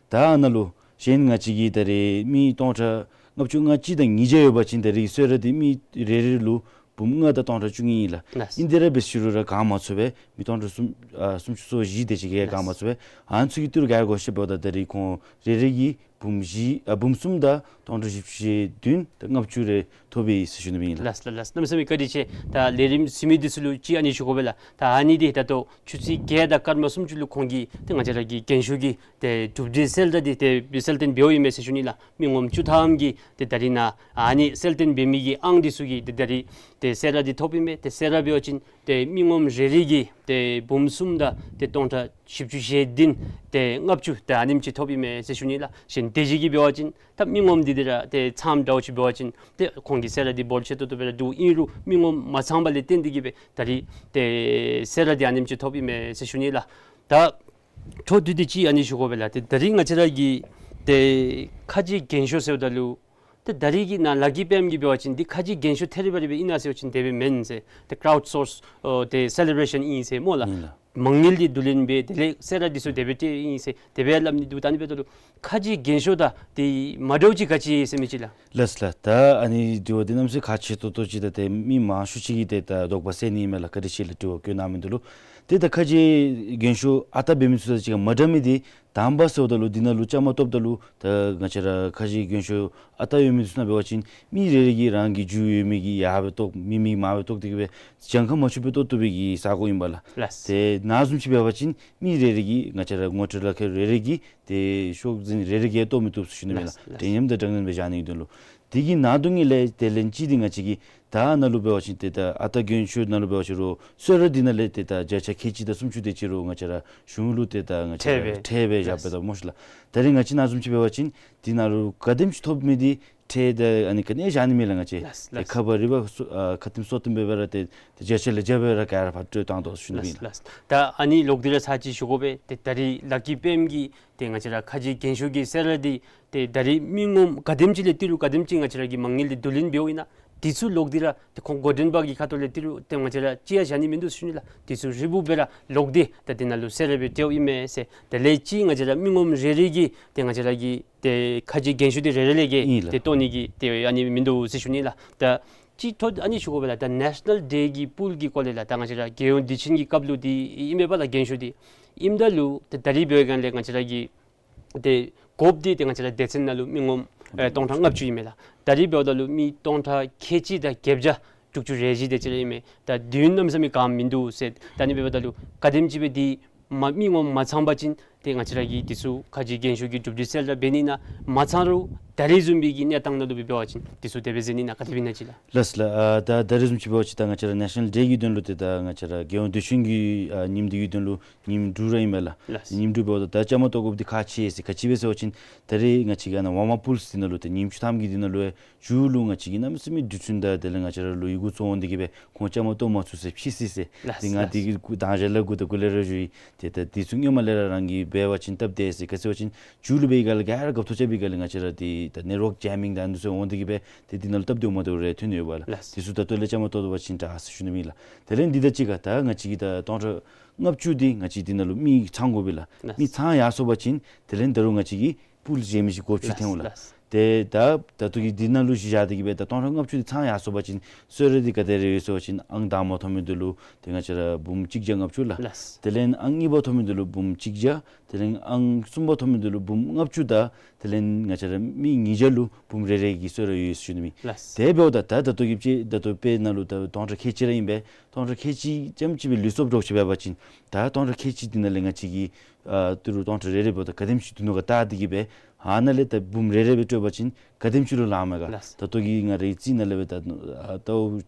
ད་ཨ་ནཱ་ལུ་གཞན་ང་བཅས་ཀྱི་ད་རིས་མི་སྟོང་ཕྲག་ལྔ་བཅུ་ང་གཅིག་དང་ཉིས་བརྒྱ་ཡོད་པ་ཅིན་ད་རིས་གསོལ་རས་འདི་མི་རེ་རེ་ལུ་འབུམ་ལྔ་དང་སྟོང་ཕྲག་བཅུ་གཉིས་ཨིན་ལགས། ལགས། ཨིན་དེ་ར་འབད་ཞུ་རུང་ར་གང་མ་ཚུགས་པས། མི་སྟོང་ཕྲག་སུམ་ཨ་སུམ་ཅུ་སོ་བཞི་དེ་ཅིག་གིས་གང་མ་ཚུགས་པས། ཨ་ནི་ཚུ་གི་ཏི་རུ་ག་ར་དགོ་ཤེས་འབདཝ་ད་ད་རིས་ཁོང་རེ་རེ་གིས་འབུམ་བཞི་ཨ་འབུམ་གསུམ་དང་སྟོང་ཕྲག་བཞི་བཅུ་ཞེ་བདུན་དང་ལྔ་བཅུ་རེ་ཐོབ་ཡི་ཟེར་ཞུ་ནི་ཨིན་ལགས། ལགས་ལགས་ལགས། གནམ་མེད་ས་མེད་བཀའ་དྲིན་ཆེ། ད་ལས་རིམ་གཟིགས་མི་འདི་ཚུ་ལུ་ཅིག་ཨ་ནི་ཞུ་དགོ་པས་ལགས། ད་ཨ་ནི་འདི་ད་ལྟོ་ཆུ་ཚོད་བརྒྱད་དང་སྐར་མ་སུམ་ཅུ་ལུ་ཁོང་གིས་ཏེ་ང་བཅས་ར་གི་རྒྱན་ཤོག་གི་ཏེ་གྲུབ་འབྲས་གསལ་བསྒྲགས་འདི་ཏེ་གསལ་སྟོན་འབདཝ་ཨིན་མས་ཟེར་ཞུ་ནི་ལགས། མི་ངོམ་བཅུ་ཐམ་གྱིས་ཏེ་ད་རིས་ནཱ་ཨ་ནི་གསལ་སྟོན་འབད་མི་གི་ཨང་འདི་ཚུ་གིས་ཏེ་ད་རིས་ཏེ་གསོལ་རས་འདི་ཐོབ་ཨིན་མས། ཏེ་གསོལ་རས་འབད་བ་ཅིན་ཏེ་མི་ངོམ་རེ་རེ་གིས་ཏེ་འབུམ་གསུམ་དང་ཏེ་སྟོང་ཕྲག་བཞི་བཅུ་ཞེ་བདུན་ཏེ་ལྔ་བཅུ་ཏེ་ཨ་ནེམ་ཅིག་ཐོབ་ཨིན་མས་ཟེར་ཞུ་ནི་ལགས། གཞན་དེ་ཅིག་གིས་འབད་བ་ཅིན་ད་མི་ངོམ་འདི་འདི་ར་ཏེ་ཚངམ་འདྲཝ་ཅིག་འབད་བ་ཅིན་ཏེ་ཁོང་གི་གསོལ་རས་འདི་འབོར་ཆེ་ཏོག་ཏོ་སྦེ་ར་འདུག། ཨིན་རུང་མི་ངོམ་མ་ཚངམ་ལས་བརྟེན་ཏེ་གིས་སྦེ་ད་རིས་ཏེ་གསོལ་རས་འདི་ཨ་ནེམ་ཅིག་ཐོབ་ཨིན་མས་ཟེར་ཞུ་ནི་ལགས། ད་འཕྲོ་མཐུད་དེ་ཅིག་ཨ་ནི་ཞུ་དགོ་པས་ལགས། ཏེ་ད་རིས་ང་བཅས་ར་གི་ཏེ་ཁ་རྗེ་རྒྱན་ཤོག་ཟེརཝ་ད་ལུ་ཏེ་ད་རིས་ཀྱི་ནཱ་ལག་གི་པདྨ་གི་འབད་བ་ཅིན་འདི་ཁ་རྗེ་རྒྱན་ཤོག་ཐད་རི་བ་རི་སྦེ་ཨིན་ན་ཟེར་བ་ཅིན་དེ་སྦེ་མེན་ཟེར། ཏེ་ཀརའུཌ་སོརསི་ཨོ་ཏེ་སེ་ལེབ་རེ་ཤཱན་ཨིན་ཟེར་སྨོ་ལགས། ཨིན་ལགས། མ་དངུལ་འདི་བསྡུ་ལེན་འབད་དེ་ལས་གསོལ་རས་འདི་ཚུ་དེ་སྦེ་སྤྲོད་ཨིན་ཟེར་དེ་སྦེ་སླབ་ནི་འདུག། ད་ཨ་ནི་འབདཝ་ད་ལུ་ཁ་རྗེ་རྒྱན་ཤོག་དང་འདི་མ་འདྲཝ་ཅིག་ག་ཅི་ཟེར་མི་ཅིག་ལགས། ལགས་ལགས། ད་ཨ་ནི་དྲི་བ་འདི་གནམ་མེད་ས་མེད་ཁག་ཆེ་ཏོག་ཏོ་ཅིག་དང་ཏེ་མི་མང་ཤོས་ཅིག་གི་ཏེ་ད་དོགས་པ་སེལ་ནི་ཨིན་མས་ལགས། བཀའ་དྲིན་ཆེ་ལགས་དྲི་བ་བཀོད་གནང་མི་འདི་ལུ། ཏེ་ད་ཁ་རྗེ་རྒྱན་ཤོག་ཨ་རྟག་འབད་མི་ཚུ་དང་གཅིག་ཁར་མ་འདྲ་མི་འདི་དང་པ་ཟེརཝ་ད་ལུ་འདི་ནང་ལུ་བཅའ་མར་གཏོགསཔ་ད་ལུ་ད་ང་བཅས་ར་ཁ་རྗེ་རྒྱན་ཤོག་ཨ་རྟག་ཡོད་མི་ཚུ་ནང་འབད་བ་ཅིན་མི་རེ་རེ་གིས་རང་གི་རྒྱུ་ཡོད་མི་གིས་ཡར་སྦེ་གཏོགས་མི་མི་མར་སྦེ་གཏོགས་ཏེ་གིས་སྦེ་གྱངས་ཁ་མ་ཆོདཔ་སྦེ་གཏོགས་བཏུབ་པའི་གི་ས་གོ་ཨིན་པས་ལགས། ལགས། ཏེ་ནཱ་བཟུམ་ཅིག་འབད་བ་ཅིན་མི་རེ་རེ་གིས་ང་བཅས་ར་ངོ་སྤྲོད་ལག་ཁྱེར་རེ་རེ་གིས་ཏེ་ཤོག་འཛིན་རེ་རེ་གིས་གཏོགས་མི་བཏུབ་ཟེར་ཞུ་ནི་ཨིན་ལགས། ལགས་ལགས། འདྲ་མཉམ་དང་འདྲ་མཉམ་སྦེ་བཞག་ནི་ཨིན་དོ་ལོ། དེ་གི་ནང་དོན་ངེས་ལས་དེ་ལན་ཅིག་འདི་ང་བཅས་ཀྱིས་ད་ནཱ་ལུ་འབད་བ་ཅིན་ཏེ་ད་ཨ་རྟག་རྒྱན་ཤོག་ནང་ལུ་འབད་བ་ཅིན་རུང་གསོལ་རས་འདི་ནང་ལས་ཏེ་ད་བརྒྱ་ཆ་ཁལ་གཅིག་དང་སུམ་ཅུ་དེ་ཅིག་རུང་ང་བཅས་ར་གཞུང་ལུ་ཏེ་ད་ང་བཅས་ར་ཁྲལ་སྦེ་ཁྲལ་སྦེ་བཞག་པས་ད་སྨོ་ཤི་ལགས། ད་རིས་ང་བཅས་ནཱ་བཟུམ་ཅིག་འབད་བ་ཅིན་འདི་ནང་ལུ་ག་དེམ་ཅིག་ཐོབ་མི་འདི་ཁྲལ་ད་ཨ་ནི་ག་ནི་བཞག་ནི་མེད་ལགས། ང་བཅས་ལགས་ལགས། ཁ་པར་རི་བ་སོ་ཨ་ཁ་ཐུམ་སོ་ཐུམ་སྦེ་སྦེ་ར་ཏེ་ཏེ་བརྒྱ་ཆ་ལས་བརྒྱ་སྦེ་ར་ག་ར་ཕར་སྤྲོད་བཏང་དོ་ཟེར་ཞུ་ནི་ཨིན་ལགས། ལགས་ལགས། ད་ཨ་ནི་ལོག་སྟེ་ར་ཚར་ཅིག་ཞུ་དགོ་པས། ཏེ་ད་རིས་ལག་གི་པདྨ་གི་ཏེ་ང་བཅས་ར་ཁ་རྗེ་རྒྱན་ཤོག་གི་གསོལ་རས་འདི་ཏེ་ད་རིས་མི་ངོམ་ག་དེམ་ཅིག་ལས་ཏི་རུ་ག་དེམ་ཅིག་ང་བཅས་ར་གིས་མ་དངུལ་འདི་བསྡུ་ལེན་འབདཝ་ཨིན་ན་འདི་ཚུ་ལོག་སྟེ་ར་ཏེ་ཁོང་འགོ་འདྲེན་པ་གི་ཁ་ཐུག་ལས་ཏི་རུ་ཏེ་ང་བཅས་ར་ཅི་ཡང་བཞག་ནི་མིན་འདུག་ཟེར་ཞུ་ནི་ལགས། འདི་ཚུ་རིལ་བུ་སྦེ་ར་ལོག་སྟེ་ད་འདི་ནང་ལུ་གསོལ་རས་སྦེ་སྤྲོདཔ་ཨིན་མས་ཟེར། དེ་ལས་ཅིག་ང་བཅས་ར་མི་ངོམ་རེ་རེ་གིས་ཏེ་ང་བཅས་ར་གི་ཏེ་ཁ་རྗེ་རྒྱན་ཤོག་འདི་རེ་རེ་ལས་ཀྱི་ཨིན་ལགས། ཏེ་བཏོན་ནི་གི་ཏེ་ཨ་ནི་མིན་འདུག་ཟེར་ཞུ་ནི་ལགས། ད་ ཅིག་ཐོག་ཨ་ནི་ཞུ་དགོ་པས་ལགས། ད་ནེ་ཤ་ནཱལ་ཌེ་གི་པུལ་གྱི་སྐོར་ལས་ལགས། ད་ང་བཅས་ར་རྒྱལ་ཡོངས་དུས་ཆེན་གྱི་སྐབས་ལུ་འདི་ཨིན་མས་པ་ལགས། རྒན་ཤོས་འདི་ཨིནམ་ད་ལུ་ཏེ་ད་རིས་འབད་བའི་སྒང་ལས་ང་བཅས་ར་གི་ཏེ་དགོཔ་འདི་ཏེ་ང་བཅས་ར་སྡེ་ཚན་ནང་ལུ་མི་ངོམ་ཨེ་སྟོང་ཕྲག་ལྔ་བཅུ་ཨིན་མས་ལགས། ད་རིས་འབདཝ་ད་ལུ་མི་སྟོང་ཕྲག་ཁལ་གཅིག་དང་བརྒྱད་བརྒྱ་དྲུག་ཅུ་རེ་བཞི་དེ་ཅིག་ར་ཨིན་མས། ད་དུས་ཡུན་གནམ་མེད་ས་མེད་གང་མིན་འདུག་ཟེར། ད་ཨ་ནི་འབདཝ་ད་ལུ་ག་དེམ་ཅིག་སྦེ་འདི་མ་མི་ངོམ་མ་ཚང་པ་ཅིན་ཏེ་ང་བཅས་ར་གིས་འདི་ཚུ་ཁ་ཅིག་རྒན་ཤོས་ཀྱིས་གྲུབ་འབྲས་གསལ་བསྒྲགས་འབད་ནི་ཨིན་ན། མ་ཚང་རུང་ད་རིས་བཟུམ་མའི་གི་གནས་སྟངས་ནང་ལུ་འབད་བ་ཅིན་འདི་ཚུ་དེ་སྦེ་ཟེར་ནི་ཨིན་ན། ག་དེ་སྦེ་ཨིན་ན་ཅིག་ལགས། ལགས་ལགས། ཨ་ད་ད་རིས་བཟུམ་ཅིག་འབད་བ་ཅིན་ད་ང་བཅས་ར་ནེ་ཤ་ནཱལ་ཌེ་གི་དོན་ལུ་ཏེ་ད་ང་བཅས་ར་རྒྱལ་ཡོངས་དུས་ཆེན་གྱི་ཨ་ཉིནམ་འདི་གི་དོན་ལུ་ཉིནམ་དྲུག་ར་ཨིན་མས་ལགས། ལགས། ཉིནམ་དྲུག་འབདཝ་ད་ད་བཅའ་མར་གཏོགས་དགོཔ་འདི་ཁག་ཆེ་ཟེར། ག་ཅི་སྦེ་ཟེར་བ་ཅིན་ད་རིས་ང་བཅས་ཀྱི་ཨ་ནཱ་ཝརམ་ཨཔ་པུལ་འདི་ནང་ལུ་ཏེ་ཉིནམ་བཅུ་ཐམ་གྱི་འདི་ནང་ལུ་མཇུག་ལུ་ང་བཅས་ཀྱི་གནམ་མེད་ས་མེད་འགྲུལ་འཕྲིན་དང་དེ་ལས་ང་བཅས་ར་ལུ་ཡི་གུ་བཙོང་འོང་སྟེ་གིས་སྦེ་ཁོང་བཅའ་མར་གཏོགས་མ་ཚུགས་ཟེར་ཕྱིས་སོ་ཡི་ཟེར། ལགས་ཏེ་ང་ལགས། དེ་གི་གུ་དང་ཞག་ལས་འགོ་ད་འགོ་ལས་ར་ཞུ་ཡི། ཏེ་ད་འདི་ཚུ་སྔོན་མ་ལས་ར་རང་གིས་འབད་བ་ཅིན་སྟབས་བདེ་ཟེར། ག་ཅི་ཟེར་བ་ཅིན་མཇུག་ལུ་འབད་བའི་སྒང་ལས་ག་ར་འགབ་ཐོག་རྐྱབ་པའི་སྒང་ལས་ང་བཅས་ར་འདི་ད་ནེཊ་ཝརཀ་ཇེམ་མིང་དང་འདི་ཚུ་འོང་སྟེ་གིས་སྦེ་ཏེ་འདི་ནང་ལུ་སྟབས་བདེཝ་མ་བདེཝ་རེ་ཐོན་ཡོདཔ་ལགས། ལགས། འདི་ཚུ་ད་ལྟོ་ལས་བཅའ་མར་གཏོགས་ད་པ་ཅིན་དྲག་ཟེར་ཞུ་ནི་ཨིན་ལགས། དེ་ལས་འདི་དང་གཅིག་ཁར་ད་ང་བཅས་ཀྱི་ད་སྟོང་ཕྲག་ལྔ་བཅུ་འདི་ང་བཅས་འདི་ནང་ལུ་མི་ཚང་དགོ་པས་ལགས། ལགས། མི་ཚང་ཡར་སོང་པ་ཅིན་དེ་ལས་ད་རུང་ང་བཅས་ཀྱི་པུལ་ཟེར་མི་ཅིག་སྒོ་ཕྱེ་ཐོན་འོང་ལགས། ལགས། ཏེ་ད་ད་ལྟོ་གི་འདི་ནང་ལུ་གཞི་བཞག་སྟེ་གིས་སྦེ་ད་སྟོང་ཕྲག་ལྔ་བཅུ་འདི་ཚང་ཡར་སོང་པ་ཅིན་གསོལ་རས་འདི་ག་དེ་རེ་ཡོད་ཟེར་བ་ཅིན་ཨང་དང་པ་ཐོབ་མི་འདི་ལུ་ཏེ་ང་བཅས་ར་འབུམ་གཅིག་བརྒྱ་ལྔ་བཅུ་ལགས། ལགས། དེ་ལས་ཨང་གཉིས་པ་ཐོབ་མི་འདི་ལུ་འབུམ་གཅིག་བརྒྱ། དེ་ལས་ཨང་གསུམ་པ་ཐོབ་མི་འདི་ལུ་འབུམ་ལྔ་བཅུ་དང་དེ་ལས་ང་བཅས་ར་མི་ཉིས་བརྒྱ་ལུ་འབུམ་རེ་རེ་གི་གསོལ་རས་ཡོད་ཟེར་ཞུ་ནི་ཨིན། ལགས། དེ་འབདཝ་ད་ད་ད་ལྟོ་གི་ཅིག་ད་ལྟོ་དཔེ་ནང་ལུ་ད་སྟོང་ཕྲག་ཁལ་གཅིག་ར་ཨིན་པས། སྟོང་ཕྲག་ཁལ་གཅིག་རྐྱངམ་ཅིག་སྦེ་ལུས་སོངམ་འདྲཝ་ཅིག་འབད་བ་ཅིན་ད་སྟོང་ཕྲག་ཁལ་གཅིག་འདི་ནང་ལས་ང་བཅས་ཀྱིས་ཨ་ད་རུང་སྟོང་ཕྲག་རེ་རེ་འབདཝ་ད་ག་དེམ་ཅིག་འདུག་ནོ་ག་བལྟ་སྟེ་གིས་སྦེ་ཨ་ནཱ་ལས་ད་འབུམ་རེ་རེ་སྦེ་སྤྲོད་པ་ཅིན་ག་དེམ་ཅིག་ལུ་ལང་མས་ག། ལགས། ད་ལྟོ་གི་ང་རའི་རྩིས་ནང་ལས་སྦེ་ད་ཨ་ལྟ་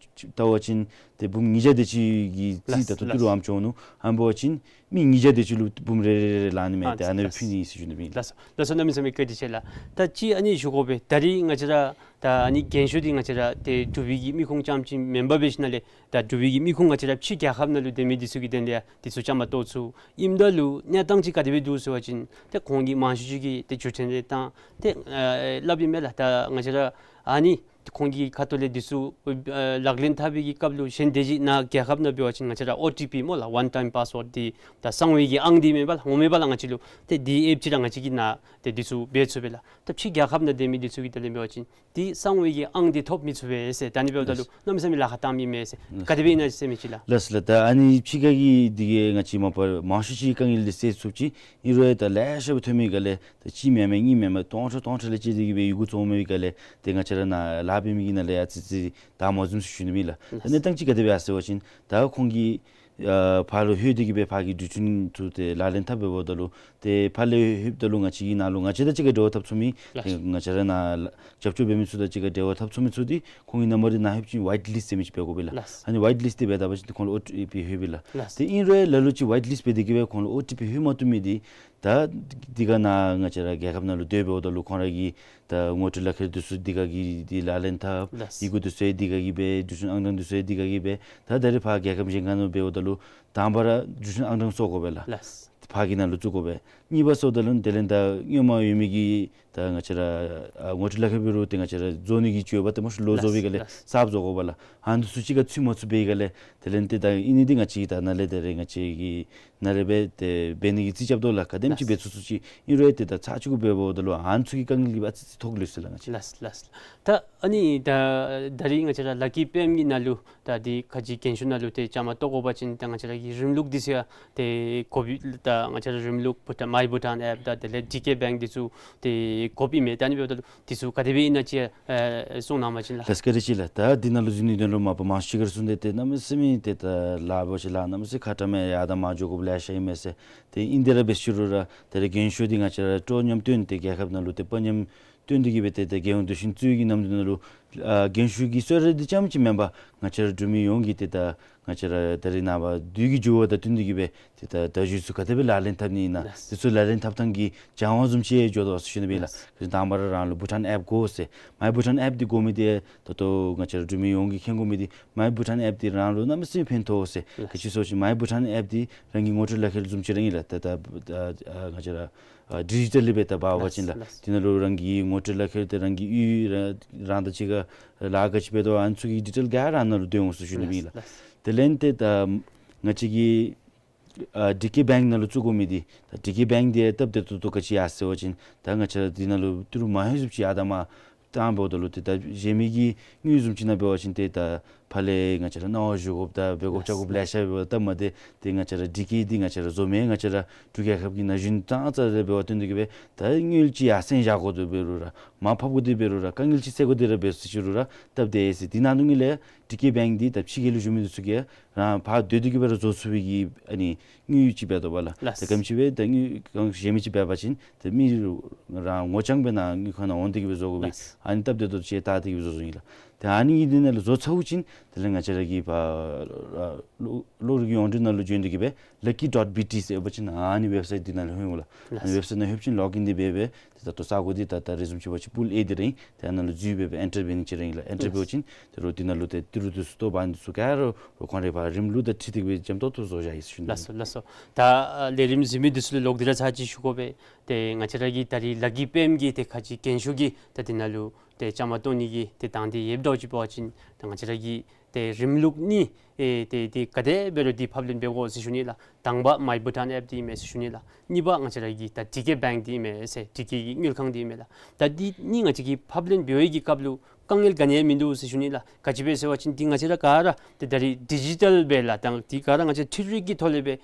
བ་ཅིན་ཏེ་འབུམ་ཉིས་བརྒྱ་དེ་ཅིག་གི་རྩིས། ལགས། ད་ལྟོ་ཏི་རུ་ལགས། ཨམ་ཅོ་ནུ་ཨམ་འབད་བ་ཅིན་མི་ཉིས་བརྒྱ་དེ་ཅིག་ལུ་འབུམ་རེ་རེ་རེ་ལང་ནི་མས། ཨ་ཏེ་ཨ་ནི་ལགས། ཕུལ་ནི་ཨིན་ཟེར་ཞུ་ནི་ཨིན། ལགས་སོ། ལགས་སོ། གནམ་མེད་ས་མེད་བཀའ་དྲིན་ཆེ་ལགས། ད་ཅི་ཨ་ནི་ཞུ་དགོ་པས། ད་རིས་ང་བཅས་ར་ད་ཨ་ནི་རྒན་ཤོས་འདི་ང་བཅས་ར་ཏེ་འབྲུག་པའི་གི་མི་ཁུངས་རྐྱངམ་ཅིག་མེན་པར་འབད་ཞིནམ་ལས་ད་འབྲུག་པའི་གི་མི་ཁུངས་ང་བཅས་ར་ཕྱི་རྒྱལ་ཁབ་ནང་ལུ་སྡོད་མི་འདི་ཚུ་གི་དོན་ལས་འདི་ཚུ་བཅའ་མར་གཏོགས་ཚུགས་ཨིནམ་ད་ལུ་གནས་སྟངས་ཅིག་ག་དེ་སྦེ་འདུག་ཟེར་བ་ཅིན་ཏེ་ཁོང་གིས་མང་ཤོས་ཅིག་གིས་ཏེ་བརྒྱུད་འཕྲིན་རེ་བཏང་སྟེ་ཨ་སླབ་ཨིན་མས་ལགས། ད་ང་བཅས་ར་ཨ་ནི་ཁོང་གི་ཁ་ཐུག་ལས་འདི་ཚུ་ཨ་ལག་ལེན་འཐབ་པའི་གི་སྐབས་ལུ་གཞན་དེ་ཅིག་ནཱ་རྒྱལ་ཁབ་ནང་འབད་བ་ཅིན་ང་བཅས་ར་ཨོ་ཊི་པི་སྨོ་ལགས། One Time Password འདི་ད་གསང་བའི་གི་ཨང་འདི་མེན་པ་ལགས། འོང་མེན་པ་ལགས། ང་བཅས་ལུ་ཏེ་འདི་ཨེཔ་ཅིག་ར་ང་བཅས་ཀྱིས་ནཱ་ཏེ་འདི་ཚུ་འབད་ཚུགས་པས་ལགས། ད་ཕྱི་རྒྱལ་ཁབ་ནང་སྡོད་མི་འདི་ཚུ་གི་དོན་ལས་འབད་བ་ཅིན་ཏེ་གསང་བའི་གི་ཨང་འདི་ཐོབ་མི་ཚུགས་པས་ཟེར། ད་ཨ་ནི་འབདཝ་ད་ལུ་གནམ་མེད་ས་མེད་ལཱ་ཁག་བཏངམ་ཨིན་མས་ཟེར། ཨ་ག་དེ་སྦེ་ཨིན་ན་ཟེར་མི་ཅིག་ལགས། ལགས་སོ་ལགས། ད་ཨ་ནི་ཕྱི་ཁ་གི་འདི་གིས་ང་བཅས་མ་པ་མང་ཤོས་ཅིག་དཀའ་ངལ་འདི་སེལ་ཚུགསཔ་ཅིག་ཨིན་རུང་ད་ལེ་ཤ་སྦེ་ཐོན་མི་ག་ལས་ད་གཅིག་མེན་མས་གཉིས་མེན་མས་སྟོང་ཕྲག་སྟོང་ཕྲག་ལས་བཅད་དེ་གིས་སྦེ་ཡི་གུ་བཙོང་མི་ག་ལས་ཏེ་ང་བཅས་ར་ནཱ་ལཱ་འབད་མི་གི་ནང་ལས་ཨ་ཙི་ཙི་དྲག་མ་བཟུམ་ཟེར་ཞུ་ནི་ཨིན་ལགས། ད་གནས་སྟངས་ཅིག་ག་དེ་སྦེ་ཡར་སོང་ཟེར་བ་ཅིན་ད་ཁོང་གིས་ཨ་ཕར་ལུ་ལྷོད་དེ་གིས་སྦེ་ཕར་གྱི་འགྲུལ་འཕྲིན་ཚུ་ཏེ་ལག་ལེན་འཐབ་འབདཝ་ད་ལུ་ཏེ་ཕར་ལས་ལྷོདཔ་ད་ལུ་ང་བཅས་ཀྱི་ནཱ་ལུ་ང་བཅས་དང་གཅིག་ཁར་འབྲེལ་བ་འཐབ་ཚུགས་མི་ལགས། ཏེ་ང་བཅས་ར་ནཱ་རྒྱབ་སྐྱོར་འབད་མི་ཚུ་དང་གཅིག་ཁར་འབྲེལ་བ་འཐབ་ཚུགས་མི་ཚུ་འདི་ཁོང་གི་ནམ་བར་འདི་ནཱ་ལྷོད་ཅིག་ཝའིཊ་ལིསཊ་ཟེར་མི་ཅིག་འབད་དགོ་པས་ལགས། ལགས། ཨ་ནི་ཝའིཊ་ལིསཊ་འདི་འབད་ད་པ་ཅིན་ཏེ་ཁོང་ལུ་ཨོ་ཊི་པི་ལྷོད་པས་ལགས། ལགས། ཏེ་ཨིན་རུང་ལ་ལུ་ཅིག་ཝའིཊ་ལིསཊ་འབད་དེ་གིས་སྦེ་ཁོང་ལུ་ཨོ་ཊི་པི་ལྷོད་མ་བཏུབ་མི་འདི་ད་འདི་ག་ནཱ་ང་བཅས་ར་རྒྱལ་ཁབ་ནང་ལུ་སྡོད་འབདཝ་ད་ལུ་ཁོང་ར་གི་ད་ངོ་སྤྲོད་ལག་ཁྱེར་འདི་ཚུ་འདི་ག་གིས་འདི་ལག་ལེན་འཐབ། ལགས། ཡི་གུ་འདི་ཚུ་འདི་ག་གིས་འབད། འགྲུལ་འཕྲིན་ཨང་གྲངས་འདི་ཚུ་འདི་ག་གིས་འབད། ད་ད་རིས་ཕར་རྒྱལ་ཁབ་གཞན་ཁར་ནང་འབདཝ་ད་ལུ་དང་པ་ར་འགྲུལ་འཕྲིན་ཨང་གྲངས་བཙུགས་དགོ་པས་ལགས། ལགས། ཕར་གྱི་ནང་ལུ་བཙུགས་དགོ་པས། གཉིས་པ་སོངམ་ད་ལུ་དེ་ལས་ད་སྔོན་མ་ཡོད་མི་གི་ད་ང་བཅས་ར་ཨ་ངོ་སྤྲོད་ལག་ཁྱེར་འབད་རུང་ཏེ་ང་བཅས་ར་བཟོ་ནི་གི་འགྱོ་བ་ཏེ་མ་གཞི་ལོག་བཟོ་བའི་སྒང་ལས་ལགས། གསརཔ་བཟོ་དགོ་པས་ལགས། ཨ་ནི་ཚུ་གཅིག་ཁར་ཚུད་མ་ཚུགས་པའི་སྒང་ལས་དེ་ལས་ཏེ་ད་ཨིན་ནི་འདི་ང་བཅས་ད་ནཱ་ལས་ད་རེས་ང་བཅས་ཀྱིས་ནཱ་ལས་འབད་དེ་འབད་ནི་གི་རྩིས་རྐྱབ་དོ་ལགས། ག་དེམ་ཅིག་ལགས། འབད་ཚུགས་ཚུགས་ཅིག་ཨིན་རུང་ཏེ་ད་ཚར་གཅིག་གུ་འབདཝ་ད་ལུ་ཨ་ནི་ཚུ་གི་དཀའ་ངལ་འདི་ཨ་ཙི་ཙི་ཐོག་ལུས་སོ་ལགས་ང་བཅས། ལགས་ལགས། ད་ཨ་ནི་ད་ད་རིས་ང་བཅས་ར་ལ་ཀི་པེམ་གྱི་ནང་ལུ་ད་འདི་ཁ་ཅིག་རྒན་ཤོས་ནང་ལུ་ཏེ་བཅའ་མར་གཏོགས་དགོ་པ་ཅིན་ད་ང་བཅས་ར་གི་རིམ་ལུགས་འདི་ཚུ་ཡང་ཏེ་དགོཔ་ད་ང་བཅས་ར་རིམ་ལུགས་བྷུ་ཊཱན་མའི་བྷུ་ཊཱན་ཨེཔ་དང་དེ་ལས་ཌི་ཀེ་བེངཀ་འདི་ཚུ་ཏེ་དགོཔ་ཨིན་མས། ད་ཨ་ནི་འབདཝ་ད་ལུ་འདི་ཚུ་ག་དེ་སྦེ་ཨིན་ན་ཅིག་ཨེ་གསུང་གནང་བ་ཅིན་ལགས། ལགས་བཀའ་དྲིན་ཆེ་ལགས། ད་འདི་ནང་ལུ་གཟིགས་ནི་དོན་ལུ་མ་པ་མང་ཤོས་ཅིག་གིས་གསུངས་ཏེ་ཏེ་གནམ་མེད་ས་མེད་ཏེ་ད་ལཱ་འབད་ཞིནམ་ལས་གནམ་མེད་ས་མེད་ཁ་ཏ་མེད་ཡར་དང་མར་འགྱོ་དགོཔ་ལེ་ཤ་ཨིན་མས་ཟེར། ཏེ་ཨིན་དེ་ར་འབད་ཞུ་རུང་ར་ད་རིས་རྒན་ཤོས་འདི་ང་བཅས་ར་སྤྲོ་ཉམས་བཏོན་ཏེ་རྒྱལ་ཁབ་ནང་ལུ་ཏེ་དཔའ་ཉམས་བཏོན་ཏེ་གིས་སྦེ་ཏེ་ད་རྒྱལ་ཡོངས་དུས་ཆེན་བཙུགས་ཀྱི་ནམ་དུས་ནང་ལུ་ཨ་རྒན་ཤོས་ཀྱི་གསོལ་རས་འདི་རྐྱངམ་ཅིག་མེན་པར་ང་བཅས་ར་འབྲུག་མི་ཡོངས་ཀྱིས་ཏེ་ད་ང་བཅས་ར་ད་རིས་ནངས་པ་དུས་ཀྱི་འགྱུར་བ་དང་བསྟུན་ཏེ་གིས་སྦེ་ཏེ་ད་བརྡ་བརྒྱུད་ཚུ་ག་དེ་སྦེ་ལག་ལེན་འཐབ་ནི་ཨིན་ན། ལགས། དེ་ཚུ་ལག་ལེན་འཐབ་ཐངས་ཀྱི་སྦྱང་བ་བཟུམ་ཅིག་འགྱོ་དོ་ཟེར་ཞུ་ནི་ཨིན་ལགས། ལགས། དང་པ་ར་རང་ལུ་བྷུ་ཊཱན་ཨེཔ་དགོ་ཟེར། མའི་བྷུ་ཊཱན་ཨེཔ་འདི་དགོ་མི་འདི་ད་ལྟོ་ང་བཅས་ར་འབྲུག་མི་ཡོངས་ཀྱིས་མཁྱེན་དགོ་མི་འདི་མའི་བྷུ་ཊཱན་ཨེཔ་འདི་རང་ལུ་གནམ་མེད་ས་མེད་ཕན་ཐོགས་ཟེར། ལགས། ག་ཅི་ཟེར་བ་ཅིན་མའི་བྷུ་ཊཱན་ཨེཔ་འདི་རང་གི་ངོ་སྤྲོད་ལག་ཁྱེར་བཟུམ་ཅིག་ར་ཨིན་ལགས། ད་ད་ཨ་ང་བཅས་ར་ཨ་ཌི་ཇི་ཊལ་ལི་སྦེ་ད་འབད་བ་ཅིན་ལགས། ལགས། དེ་ནང་ལུ་རང་གི་ངོ་སྤྲོད་ལག་ཁྱེར་ཏེ་རང་གི་ཡུལ་ར་རང་དང་གཅིག་ཁར་ལཱ་ག་ཅི་འབད་དོ་ཨ་ནི་ཚུ་གི་ཌི་ཊེལ་ག་ར་ཨ་ནཱ་ལུ་སྡོད་འོང་ཟེར་ཞུ་ནི་ཨིན་ལགས། ལགས། དེ་ལས་ཏེ་ད་ང་བཅས་ཀྱི་ཨ་ཌི་ཀེ་བེངཀ་ནང་ལུ་བཙུགས་དགོ་མི་འདི་ད་ཌི་ཀེ་བེངཀ་འདི་སྟབས་བདེ་ཏོག་ཏོ་ག་ཅི་ཡར་སོང་ཟེར་བ་ཅིན་ད་ང་བཅས་ར་འདི་ནང་ལུ་ཏི་རུ་མང་ཤོས་ཅིག་ཨ་ད་མ་ བཏང་འབདཝ་ད་ལུ་ཏེ་ད་གཞན་མི་གི་དངུལ་བཟུམ་ཅིག་ནང་འབད་བ་ཅིན་ཏེ་ད་ཕར་ལས་ང་བཅས་ར་གནང་བ་ཞུ་དགོཔ་དང་འབད་དགོཔ་བཅར་དགོཔ་ལེ་ཤ་ཡོདཔ་ད་མ་ཏེ་ཏེ་ང་བཅས་ར་འདི་གིས་འདི་ང་བཅས་ར་བཟོ་མི་ང་བཅས་ར་འབྲུག་རྒྱལ་ཁབ་ཀྱི་ན་གཞོན་ཙང་ཙ་རེ་འབད་བ་བརྟེན་ཏེ་གིས་སྦེ་ད་དངུལ་ཅིག་ཡར་སེང་བཞག་དགོ་དེ་འབད་རུང་ར་མར་ཕབ་དགོ་དེ་འབད་རུང་ར་དཀའ་ངལ་ཅིག་སེལ་དགོ་དེ་ར་འབད་ཟེར་ཞུ་རུང་ར་སྟབས་བདེ་ཡི་ཟེར། དེ་ནང་དུ་ངེ་ལས་ཊི་ཀེ་བེངཀ་འདི་ད་ཕྱི་རྒྱལ་ལུ་བཞུགས་མི་འདི་ཚུ་གིས་རང་ཕར་སྡོད་དེ་གིས་སྦེ་ར་བཟོ་ཚུགས་པའི་གི་ཨ་ནི་དངུལ་ཅིག་འབད་དོ་བ་ལགས། ལགས། ད་ག་དེམ་ཅིག་སྦེ་ད་དངུལ་གང་གཞན་མི་ཅིག་འབད་བ་ཅིན་ད་མི་རང་ངོ་རྐྱང་སྦེ་ནཱ་དངུལ་ཁང་ནང་འོང་སྟེ་གིས་སྦེ་བཟོ་དགོ་པས། ལགས། ཨ་ནི་སྟབས་བདེ་ཏོག་ཏོ་ཅིག་བལྟ་སྟེ་གིས་སྦེ་བཟོ་བཟོཝ་ཨིན་ལགས། ད་ཨ་ནི་གི་འདི་ནང་ལུ་བཟོ་ཚརཝ་ཅིག་དེ་ལས་ང་བཅས་ར་གི་ཕར་གློག་གློག་རིག་ཡོངས་འབྲེལ་ནང་ལུ་བྱོན་ཏེ་གིས་སྦེ་ལ་ཀི་ཌོཊ་བི་ཊི་ཟེར་ཡོད་པ་ཅིན་ཨ་ནི་ཝེབ་སའིཊ་འདི་ནང་ལུ་ལྷོད་འོང་ལགས། ལགས། ཨ་ནི་ཝེབ་སའིཊ་ནང་ལྷོདཔ་ཅིག་ལོག་ཨིན་འདི་འབད་འབད་ཏེ་ད་ལྟོ་ས་གོ་འདི་ད་ད་རེས་བཟུམ་ཅིག་འབད་བ་ཅིན་པུལ་ཨེ་འདི་ར་ཨིན། ཏེ་ཨ་ནཱ་ལུ་འཛུལ་འབད་འབད་ཨེན་ཊར་འབད་ནི་ཅིག་ར་ཨིན་ལགས། ཨེན་ཊར་འབད་བ་ཅིན་ཏེ་རོགས་འདི་ནང་ལུ་ཏེ་ཏི་རུ་འདི་ཚུ་ལྟོ་བ་འདི་ཚུ་ག་ར་རོགས་ཁོང་རའི་ཕར་རིམ་ལུགས་དང་འཁྲིལ་ཏེ་གིས་སྦེ་འཇམ་ཏོང་ཏོ་བཟོ་བཞག་ཡི་ཟེར་ཞུ་ནི། ལགས་སོ་ལགས་སོ། ད་ཨ་ལས་རིམ་གཟིགས་མི་འདི་ཚུ་ལུ་ལོག་སྟེ་ར་ཚར་ཅིག་ཞུ་དགོ་པས། ཏེ་ང་བཅས་ར་གི་ད་རིས་ལ་ཀི་པེམ་གི་ཏེ་ཁ་ཅིག་རྒན་ཤོས་ཀྱིས་ད་འདི་ནང་ལུ་ཏེ་བཅའ་མར་གཏོགས་ནི་གི་ཏེ་དང་འདོད་ཡོདཔ་འདྲཝ་ཅིག་འབད་བ་ཅིན་ད་ང་བཅས་ར་གི་ཏེ་རིམ་ལུགས་གཉིས་ཨེ་ཏེ་ཏེ་ག་དེ་འབད་རུང་འདི་ཕབ་ལེན་འབད་དགོ་ཟེར་ཞུ་ནི་ལགས། དང་པ་མའི་བྷུ་ཊཱན་ཨེཔ་འདི་ཨིན་མས་ཟེར་ཞུ་ནི་ལགས། གཉིས་པ་ང་བཅས་ར་གི་ད་ཊི་ཀེ་བེངཀ་འདི་ཨིན་མས་ཟེར། ཊི་ཀེ་གི་དངུལ་ཁང་འདི་ཨིན་མས་ལགས། ད་འདི་གཉིས་ང་བཅས་ཀྱིས་ཕབ་ལེན་འབད་བའི་གི་སྐབས་ལུ་དཀའ་ངལ་ག་ནི་ཡང་མིན་འདུག་ཟེར་ཞུ་ནི་ལགས། ག་ཅི་སྦེ་ཟེར་བ་ཅིན་འདི་ང་བཅས་ར་ག་ར་ཏེ་ད་རིས་ཌི་ཇི་ཊལ་སྦེ་ལགས། ད་འདི་ག་ར་ང་བཅས་འཕྲུལ་རིག་གི་ཐོག་ལས་སྦེ་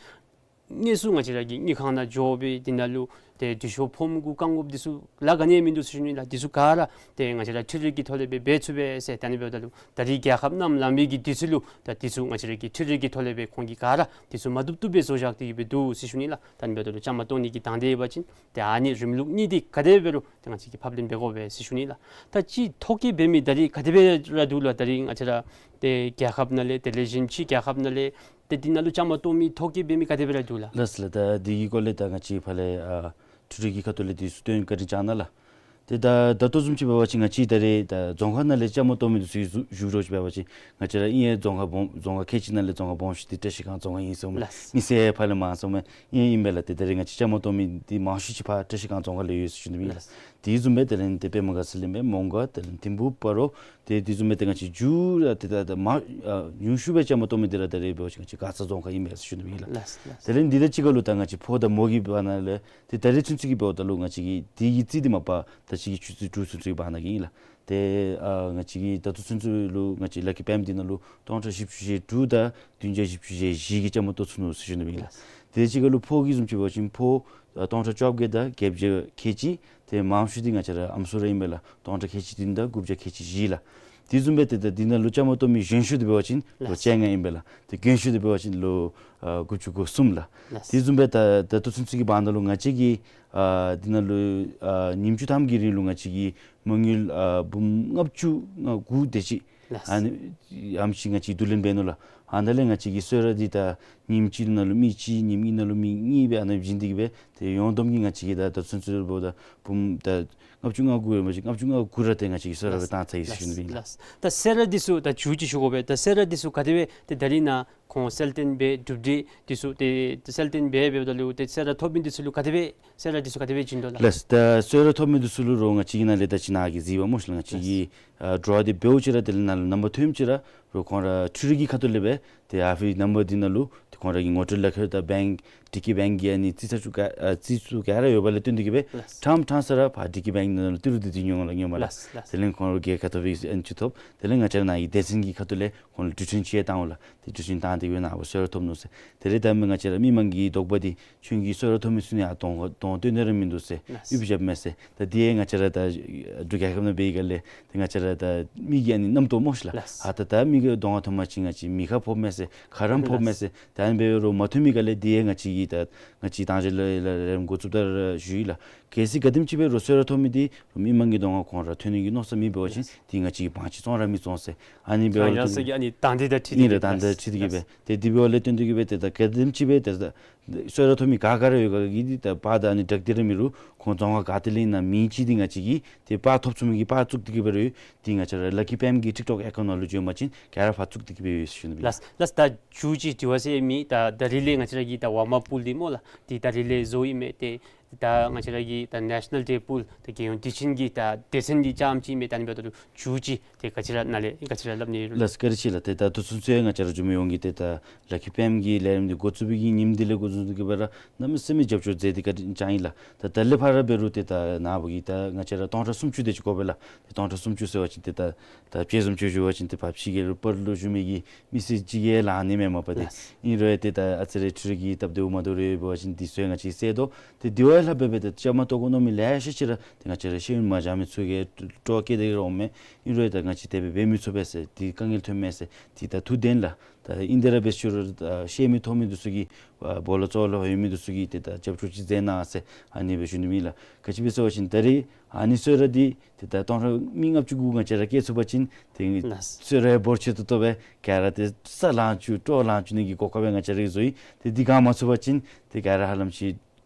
དངོས་སུ་ང་བཅས་ར་གི་དངུལ་ཁང་ནང་འགྱོ་སྦེ་འདི་ནང་ལུ་ཏེ་འབྲི་ཤོག་ཕོརམ་གུ་བཀང་དགོཔ་འདི་ཚུ་ལཱ་ག་ནི་ཡང་མིན་འདུག་ཟེར་ཞུ་ནི་ལགས། འདི་ཚུ་ག་ར་ཏེ་ང་བཅས་ར་འཕྲུལ་རིག་གི་ཐོག་ལས་སྦེ་འབད་ཚུགས་པས་ཟེར། ད་ཨ་ནི་འབདཝ་ད་ལུ་ད་རིས་རྒྱལ་ཁབ་ནམ་ལངས་མི་གི་དུས་ཚོད་ལུ་ད་འདི་ཚུ་ང་བཅས་ར་གི་འཕྲུལ་རིག་གི་ཐོག་ལས་སྦེ་ཁོང་གིས་ག་ར་འདི་ཚུ་མ་བཏུབ་བཏུབ་སྦེ་བཟོ་བཞག་སྟེ་གིས་སྦེ་འདུག་ཟེར་ཞུ་ནི་ལགས། ད་ཨ་ནི་འབདཝ་ད་ལུ་བཅའ་མར་གཏོགས་ནི་གི་དང་འདོད་ཡོད་པ་ཅིན་ཏེ་ཨ་ནི་རིམ་ལུགས་གཉིས་འདི་ག་དེ་འབད་རུང་ཏེ་ང་བཅས་ཀྱིས་ཕབ་ལེན་འབད་དགོ་པས་ཟེར་ཞུ་ནི་ལགས། ད་ཅི་ཐོ་བཀོད་འབད་མི་ད་རིས་ག་དེ་སྦེ་ར་འདུག་ལགས། ད་རིས་ང་བཅས་ར་ཏེ་རྒྱལ་ཁབ་ནང་ལས་ཏེ་ལེགས་ཤོམ་ཕྱི་རྒྱལ་ཁབ་ནང་ལས་ཏེ་འདི་ནང་ལུ་བཅའ་མར་གཏོགས་མི་ཐོ་བཀོད་འབད་མི་ག་དེ་སྦེ་ར་འདུག་ལགས། ལགས་སོ་ལགས། ད་འདི་གི་སྐོར་ལས་ད་ང་བཅས་ཕར་ལས་ཨ་འཕྲུལ་རིག་གི་ཁ་ཐུག་ལས་འདི་ཚུ་སྟོན་བཀའ་དྲིན་བསྐྱང་གནང་ལགས། ཏེ་ད་ད་ལྟོ་བཟུམ་ཅིག་འབད་བ་ཅིན་ང་བཅས་ད་རིས་ད་རྫོང་ཁག་ནང་ལས་བཅའ་མར་གཏོགས་མི་འདི་ཚུ་གི་གཟུགས་གཟུགས་རོ་ཅིག་འབད་བ་ཅིན་ང་བཅས་ར་ཨིན་ཡ་རྫོང་ཁག་སྦོམ་རྫོང་ཁག་ཁལ་གཅིག་ནང་ལས་རྫོང་ཁག་སྦོམ་ཤོས་འདི་བཀྲིས་སྒང་རྫོང་ཁག་ཨིན་ཟེར་མས། ལགས། མི་སེར་ཕར་ལས་མང་ཟེར་མས། ཨིན་ཨིན་པས་ལགས། ཏེ་ད་རིས་ང་བཅས་བཅའ་མར་གཏོགས་མི་འདི་མང་ཤོས་ཅིག་ཕར་བཀྲིས་སྒང་རྫོང་ཁག་ལས་ཡོད་ཟེར་ཞུ་ནི་ཨིན་ལགས། ལགས། དེ་བཟུམ་སྦེ་དེ་ལས་ཏེ་པདྨ་དགའ་ཚལ་ཨིན་པས། མོང་སྒར་དེ་ལས་ཐིམ་ཕུག་སྤ་རོ་ཏེ་དེ་བཟུམ་སྦེ་ཏེ་ང་བཅས་མཇུག་ར་ཏེ་ད་ད་མ་ཨ་ཉུང་ཤོས་སྦེ་བཅའ་མར་གཏོགས་མི་འདི་ར་ད་རིས་འབད་བ་ཅིན་ང་བཅས་མགར་ས་རྫོང་ཁག་ཨིན་པས་ཟེར་ཞུ་ནི་ཨིན་ལགས། ལགས་ལགས། དེ་ལས་འདི་དང་གཅིག་ཁར་ལུ་ད་ང་བཅས་ཕོ་དང་མོ་གི་བར་ན་ལས་ཏེ་ད་རིས་ཚུན་ཚོད་ཀྱི་འབདཝ་ད་ལུ་ང་བཅས་ཀྱི་དེ་གི་རྩིས་འདི་མ་པ་ད་ཅི་གི་ཆུ་ཚོད་དྲུག་ཚུན་ཚོད་ཀྱི་བར་ན་གི་ཨིན་ལགས། ཏེ་ཨ་ང་བཅས་ཀྱིས་ད་ལྟོ་ཚུན་ཚོད་ལུ་ང་བཅས་ལ་ཀི་པེམ་འདི་ནང་ལུ་སྟོང་ཕྲག་བཞི་བཅུ་ཞེ་དྲུག་དང་བདུན་བརྒྱ་བཞི་བཅུ་ཞེ་བཞི་གིས་བཅའ་མར་གཏོགས་ཚུགས་ནུག་ཟེར་ཞུ་ནི་ཨིན་ལགས། དེ་གཅིག་ཁར་ལུ་ཕོ་གི་བཟུམ་ཅིག་འབད་བ་ཅིན་ཕོ་ཨ་སྟོང་ཕྲག་བཅོ་བརྒྱད་དང་བརྒྱད་བརྒྱ་ཁལ་གཅིག། ཏེ་མངམ་ཤོས་འདི་ང་བཅས་ར་ཨམ་སྲུ་ར་ཨིན་པས་ལགས། སྟོང་ཕྲག་ཁལ་གཅིག་བདུན་དང་དགུ་བརྒྱ་ཁལ་གཅིག་བཞི་ལགས། དེ་བཟུམ་སྦེ་ཏེ་ད་འདི་ནང་ལུ་བཅའ་མར་གཏོགས་མི་གཞོན་ཤོས་འདི་འབད་བ་ཅིན་ལོ་ལགས། བཅོ་ལྔ་ཨིན་པས་ལགས། ཏེ་རྒན་ཤོས་འདི་འབད་བ་ཅིན་ལོ་ཨ་དགུ་བཅུ་གོ་གསུམ་ལགས། ལགས། དེ་བཟུམ་སྦེ་ད་ད་ལྟོ་ཚུན་ཚོད་ཀྱི་བར་ན་ལུ་ང་བཅས་ཀྱིས་ཨ་འདི་ནང་ལུ་ཨ་ཉིནམ་བཅུ་ཐམ་གྱི་རིང་ལུ་ང་བཅས་ཀྱིས་མ་དངུལ་ཨ་འབུམ་ལྔ་བཅུ་ང་དགུ་དེ་ཅིག་ལགས། ཨ་ནི་ཨེམ་ཆི་ང་བཅས་བསྡུ་ལེན་འབད་ནུག་ལགས། ཨ་ནི་ལས་ང་བཅས་ཀྱི་གསོལ་རས་འདི་ད་ཉིནམ་གཅིག་ནང་ལུ་མི་གཅིག་ཉིནམ་གཉིས་ནང་ལུ་མི་གཉིས་སྦེ་ཨ་ནི་བྱིན་ཏེ་གིས་སྦེ་ཏེ་ཡོངས་བསྡོམས་ཀྱིས་ང་བཅས་ཀྱིས་ད་ད་ཚུན་ཚོད་འབདཝ་ད་འབུམ་ད་ལྔ་བཅུ་ང་དགུ་ཡོད་པ་ཅིན་ལྔ་བཅུ་ང་དགུ་ར་ཏེ་ང་བཅས་ཀྱིས་གསོལ་རས་སྦེ་བཏང་ཚར་ཡི་ཟེར་ཞུ་ནི་ཨིན་ལགས། ལགས། ད་གསོལ་རས་འདི་ཚུ་ད་མཇུག་ཅིག་ཞུ་དགོ་པས། ད་གསོལ་རས་འདི་ཚུ་ག་དེ་སྦེ་ཏེ་ད་རིས་ནཱ་ཁོང་གསལ་སྟོན་འབད་གྲུབ་འབྲས་འདི་ཚུ་ཏེ་གསལ་སྟོན་འབད་འབདཝ་ད་ལུ་ཏེ་གསོལ་རས་ཐོབ་མི་འདི་ཚུ་ལུ་ག་དེ་སྦེ་གསོལ་རས་འདི་ཚུ་ག་དེ་སྦེ་བྱིན་དོ་ལགས། ལགས། ད་གསོལ་རས་ཐོབ་མི་འདི་ཚུ་ལུ་རོགས་ང་བཅས་ཀྱིས་ནཱ་ལས་ད་ཅི་ནཱ་གིས་གཟིགས་པ་སྨོ་ཤིག་ལགས། ང་བཅས་ཀྱིས་ཨ་ཌོ་འདི་འབདཝ་ཅིག་ར་དེ་ལས་ནཱ་ལུ་ནམ་བར་ཐོནམ་ཅིག་ར་རོགས་ཁོང་ར་འཕྲུལ་རིག་གི་ཁ་ཐུག་ལས་སྦེ་ཏེ་ཨ་ཕི་ནམ་བར་འདི་ནང་ལུ་ཏེ་ཁོང་ར་གི་ངོ་སྤྲོད་ལག་ཁྱེར་དང་བེངཀ་ཊི་ཀེ་བེངཀ་གི་ཨ་ནི་རྩིས་ཚར་ཚུ་ག་ཨ་རྩིས་ཚུ་ག་ར་ཡོདཔ་ལས་བརྟེན་ཏེ་གིས་སྦེ་ལགས། ཕྲང་ཕྲང་ས་ར་ཕར་ཊི་ཀེ་བེངཀ་ནང་ལུ་ཏི་རུ་འདི་འདི་ཉོ་འོང་ལགས། ཉོ་མ་ལགས། ལགས་ལགས། དེ་ལས་ཁོང་ར་གི་ཁ་ཐུག་སྦེ་ཨ་ནི་ཅིག་ཐོབ། དེ་ལས་ང་བཅས་ར་ནཱ་གི་སྡེ་ཚན་གྱི་ཁ་ཐུག་ལས་ཁོང་ལུ་འགྲུལ་འཕྲིན་ཅིག་བཏང་འོང་ལགས། ཏེ་འགྲུལ་འཕྲིན་བཏང་སྟེ་གིས་སྦེ་ནཱ་འབད་གསོལ་རས་ཐོབ་ནུག་ཟེར། དེ་ལས་ད་མི་ང་བཅས་ར་མི་མང་གི་དོགས་པ་འདི་ཁྱོད་ཀྱིས་གསོལ་རས་ཐོབ་མི་ཚུ་ནི་ཨ་གདོང་གདོང་སྟོན་ནི་ར་མིན་འདུག་ཟེར་ལགས། ཡུལ་བཞག་མས་ཟེར། ད་འདི་ཡང་ང་བཅས་ར་ད་འབྲུག་རྒྱལ་ཁབ་ནང་འབད་བའི་སྒང་ལས་ཏེ་ང་བཅས་ར་ད་མི་གི་ཨ་ནི་རྣམ་རྟོག་སྨོ་ཤིག་ལགས། ལགས། ཨ་ད་ད་མི་གི་གདོང་ཁར་ཐོན་པ་ཅིན་ང་བཅས་མི་ཁར་ཕོགཔ་མས་ཟེར་ཁ་རམ་ཕོགཔ་མས་ཟེར། ད་ཨ་ནི་འབད་རུང་མ་ཐོན་མི་སྒང་ལས་འདི་ཡང་ང་བཅས་ཀྱིས་ད་ང་བཅས་དང་ཞག་ལས་ལས་རེམ་འགོ་བཙུགསཔ་ད་ར་ཞུ་ཡི་ལགས། གལ་སྲིད་ག་དེམ་ཅིག་འབད་རུང་གསོལ་རས་ཐོབ་མི་འདི་མི་མང་གི་གདོང་ཁར་ཁོང་ར་ཐོན་ནི་གི་མནོ་བསམ་མེད་པ་ཅིན་ལགས། འདི་ང་བཅས་ཀྱིས་བང་ཅིག་བཙོང་ར་མི་བཙོང་ཟེར། ཨ་ནི་འབད་བ་ཡང་ཡང་ལུ་ཟེར་གྱི་ཨ་ནི་དང་འདོད་དང་འཁྲིལ་ཏེ་ཨ་ནི་ར་གིས་དང་འདོད་འཁྲིལ་ཏེ་གིས་སྦེ། ཏེ་འདི་འབདཝ་ལས་བརྟེན་ཏེ་གིས་སྦེ་ཏེ་ད་ག་དེམ་ཅིག་སྦེ་ཏེ་ད་གསོལ་རས་ཐོབ་མི་ག་ག་ར་ཡོད་ག་གིས་འདི་ད་པར་དང་ཨ་ནི་སྦྲགས་ཏེ་ར་མེད་རུང་ཁོང་རྫོང་ཁག་ག་ཏེ་ལས་ཨིན་ན་མིང་ཅིག་འདི་ང་བཅས་ཀྱིས་ཏེ་པར་ཐོབ་ཚུགས་མི་གི་པར་བཙུགས་ཏེ་གིས་སྦེ་ར་ཡོད། འདི་ང་བཅས་ར་ལ་ཀི་པེམ་གི་ཊིཀ་ཊོཀ་ཨེ་ཀའུནཊ་ནང་ལུ་འགྱོ་བ་ཅིན་ག་ར་པར་བཙུགས་ཏེ་གིས་སྦེ་ཡོད་ཟེར་ཞུ་ནི་ཨིན་པས། ལགས་ལགས། ད་མཇུག་ཅིག་དྲི་བ་ཟེར་མི་ད་ད་རིས་ལས་ང་བཅས་ར་གི་ད་ཝརམ་ཨཔ་པུལ་འདི་སྨོ་ལགས། འདི་ད་རིས་ལས་བཟོ་ཡི་མས། ཏེ་ ད་ང་བཅས་ར་གི་ད་National Day Pool ད་རྒྱལ་ཡོངས་དུས་ཆེན་གྱི་ད་སྡེ་ཚན་འདི་རྐྱངམ་ཅིག་མས། ད་ཨ་ནི་འབདཝ་ད་ལུ་མཇུག་ཅིག་ཏེ་ག་ཅི་ར་ནཱ་ལས་ག་ཅི་ར་སླབ་ནི་ཡོད་རུང་། ལགས་སོ། བཀའ་དྲིན་ཆེ་ལགས། ཏེ་ད་དུས་ཚོད་ཚུ་ཡང་ང་བཅས་ར་འཛོམས་མི་ཡོངས་ཀྱིས་ཏེ་ད་ལ་ཁི་པེམ་གྱི་ལས་རིམ་འདི་འགོ་བཙུགས་པའི་གི་ཉིནམ་འདི་ལས་འགོ་བཙུགས་ཏེ་གི་སྦེ་ར་གནམ་མེད་ས་མེད་རྒྱབ་སྐྱོར་མཛད་དེ་བཀའ་དྲིན་བསྐྱངས་ཡི་ལགས། ད་ད་ལས་ཕར་འབད་རུང་ཏེ་ད་ནཱ་བུ་གིས་ད་ང་བཅས་ར་སྟོང་ཕྲག་སུམ་ཅུ་དེ་ཅིག་དགོ་པས་ལགས། ཏེ་སྟོང་ཕྲག་སུམ་ཅུ་ཟེར་བ་ཅིན་ཏེ་ད་ད་དཔྱེ་བཟུམ་ཅིག་ཞུ་བ་ཅིན་ཏེ་ཕར་ཕྱི་རྒྱལ་ལུ་པར་ལུ་བཞུགས་མི་གི་མི་སེར་ཅིག་གིས་ལང་ནི་མས་མ་པ་ཏེ། ལགས། ཨིན་རུང་ཡང་ཏེ་ད་ཨ་ཙི་རེ་འཕྲུལ་གྱི་སྟབས་བདེཝ་མ་བདེཝ་རེ་འབད་བ་ཅིན་འདི་ཚུ་ཡང་ང་བཅས་སེལ་དོ། ཏེ་དེ་བ་ལྷག་སྦེ་སྦེ་ཏེ་བཅའ་མར་གཏོགས་དགོ་མནོ་མི་ལེ་ཤ་ཅིག་ར་ཏེ་ང་བཅས་ར་ཤེས་ཡོན་མ་སྦྱང་མི་ཚུ་གིས་སྤྲོ་བ་བསྐྱེད་དེ་ར་འོང་མས། ཨིན་རུང་ཡང་ད་ང་བཅས་དེ་སྦེ་འབད་མི་ཚུགས་པས་ཟེར་ཏེ་དཀའ་ངལ་ཐོན་མས་ཟེར་ཏེ་ད་ཐུགས་བདེན་ལགས། ད་ཨིན་ཏེ་ར་འབད་ཞུ་རུང་ད་ཤེས་མི་མཐོང་མི་འདི་ཚུ་གིས་ཨ་སྦོ་ལོགས་ཚུ་ལུ་ཡོད་མི་འདི་ཚུ་གིས་ཏེ་ད་རྒྱབ་སྐྱོར་ཅིག་མཛད་གནང་ཟེར་ཨ་ནི་སྦེ་ཞུ་ནི་ཨིན་ལགས། ག་ཅི་སྦེ་ཟེར་བ་ཅིན་ད་རེས་ཨ་ནི་གསོལ་རས་འདི་ཏེ་ད་སྟོང་ཕྲག་མི་ལྔ་བཅུ་དགུ་ང་བཅས་ར་བཀལ་ཚུགས་པ་ཅིན་ཏེ་ལགས། གསོལ་རས་འབོར་ཆེ་ཏོག་ཏོ་སྦེ་ག་ར་ཏེ་ས་ལང་བཅུག་སྤྲོ་ལང་བཅུག་ནི་གི་གོ་སྐབས་སྦེ་ང་བཅས་ར་གིས་བཟོ་ཡི། ཏེ་འདི་གང་མ་ཚུགས་པ་ཅིན་ཏེ་ག་ར་ཧ་ལམ་ཅིག་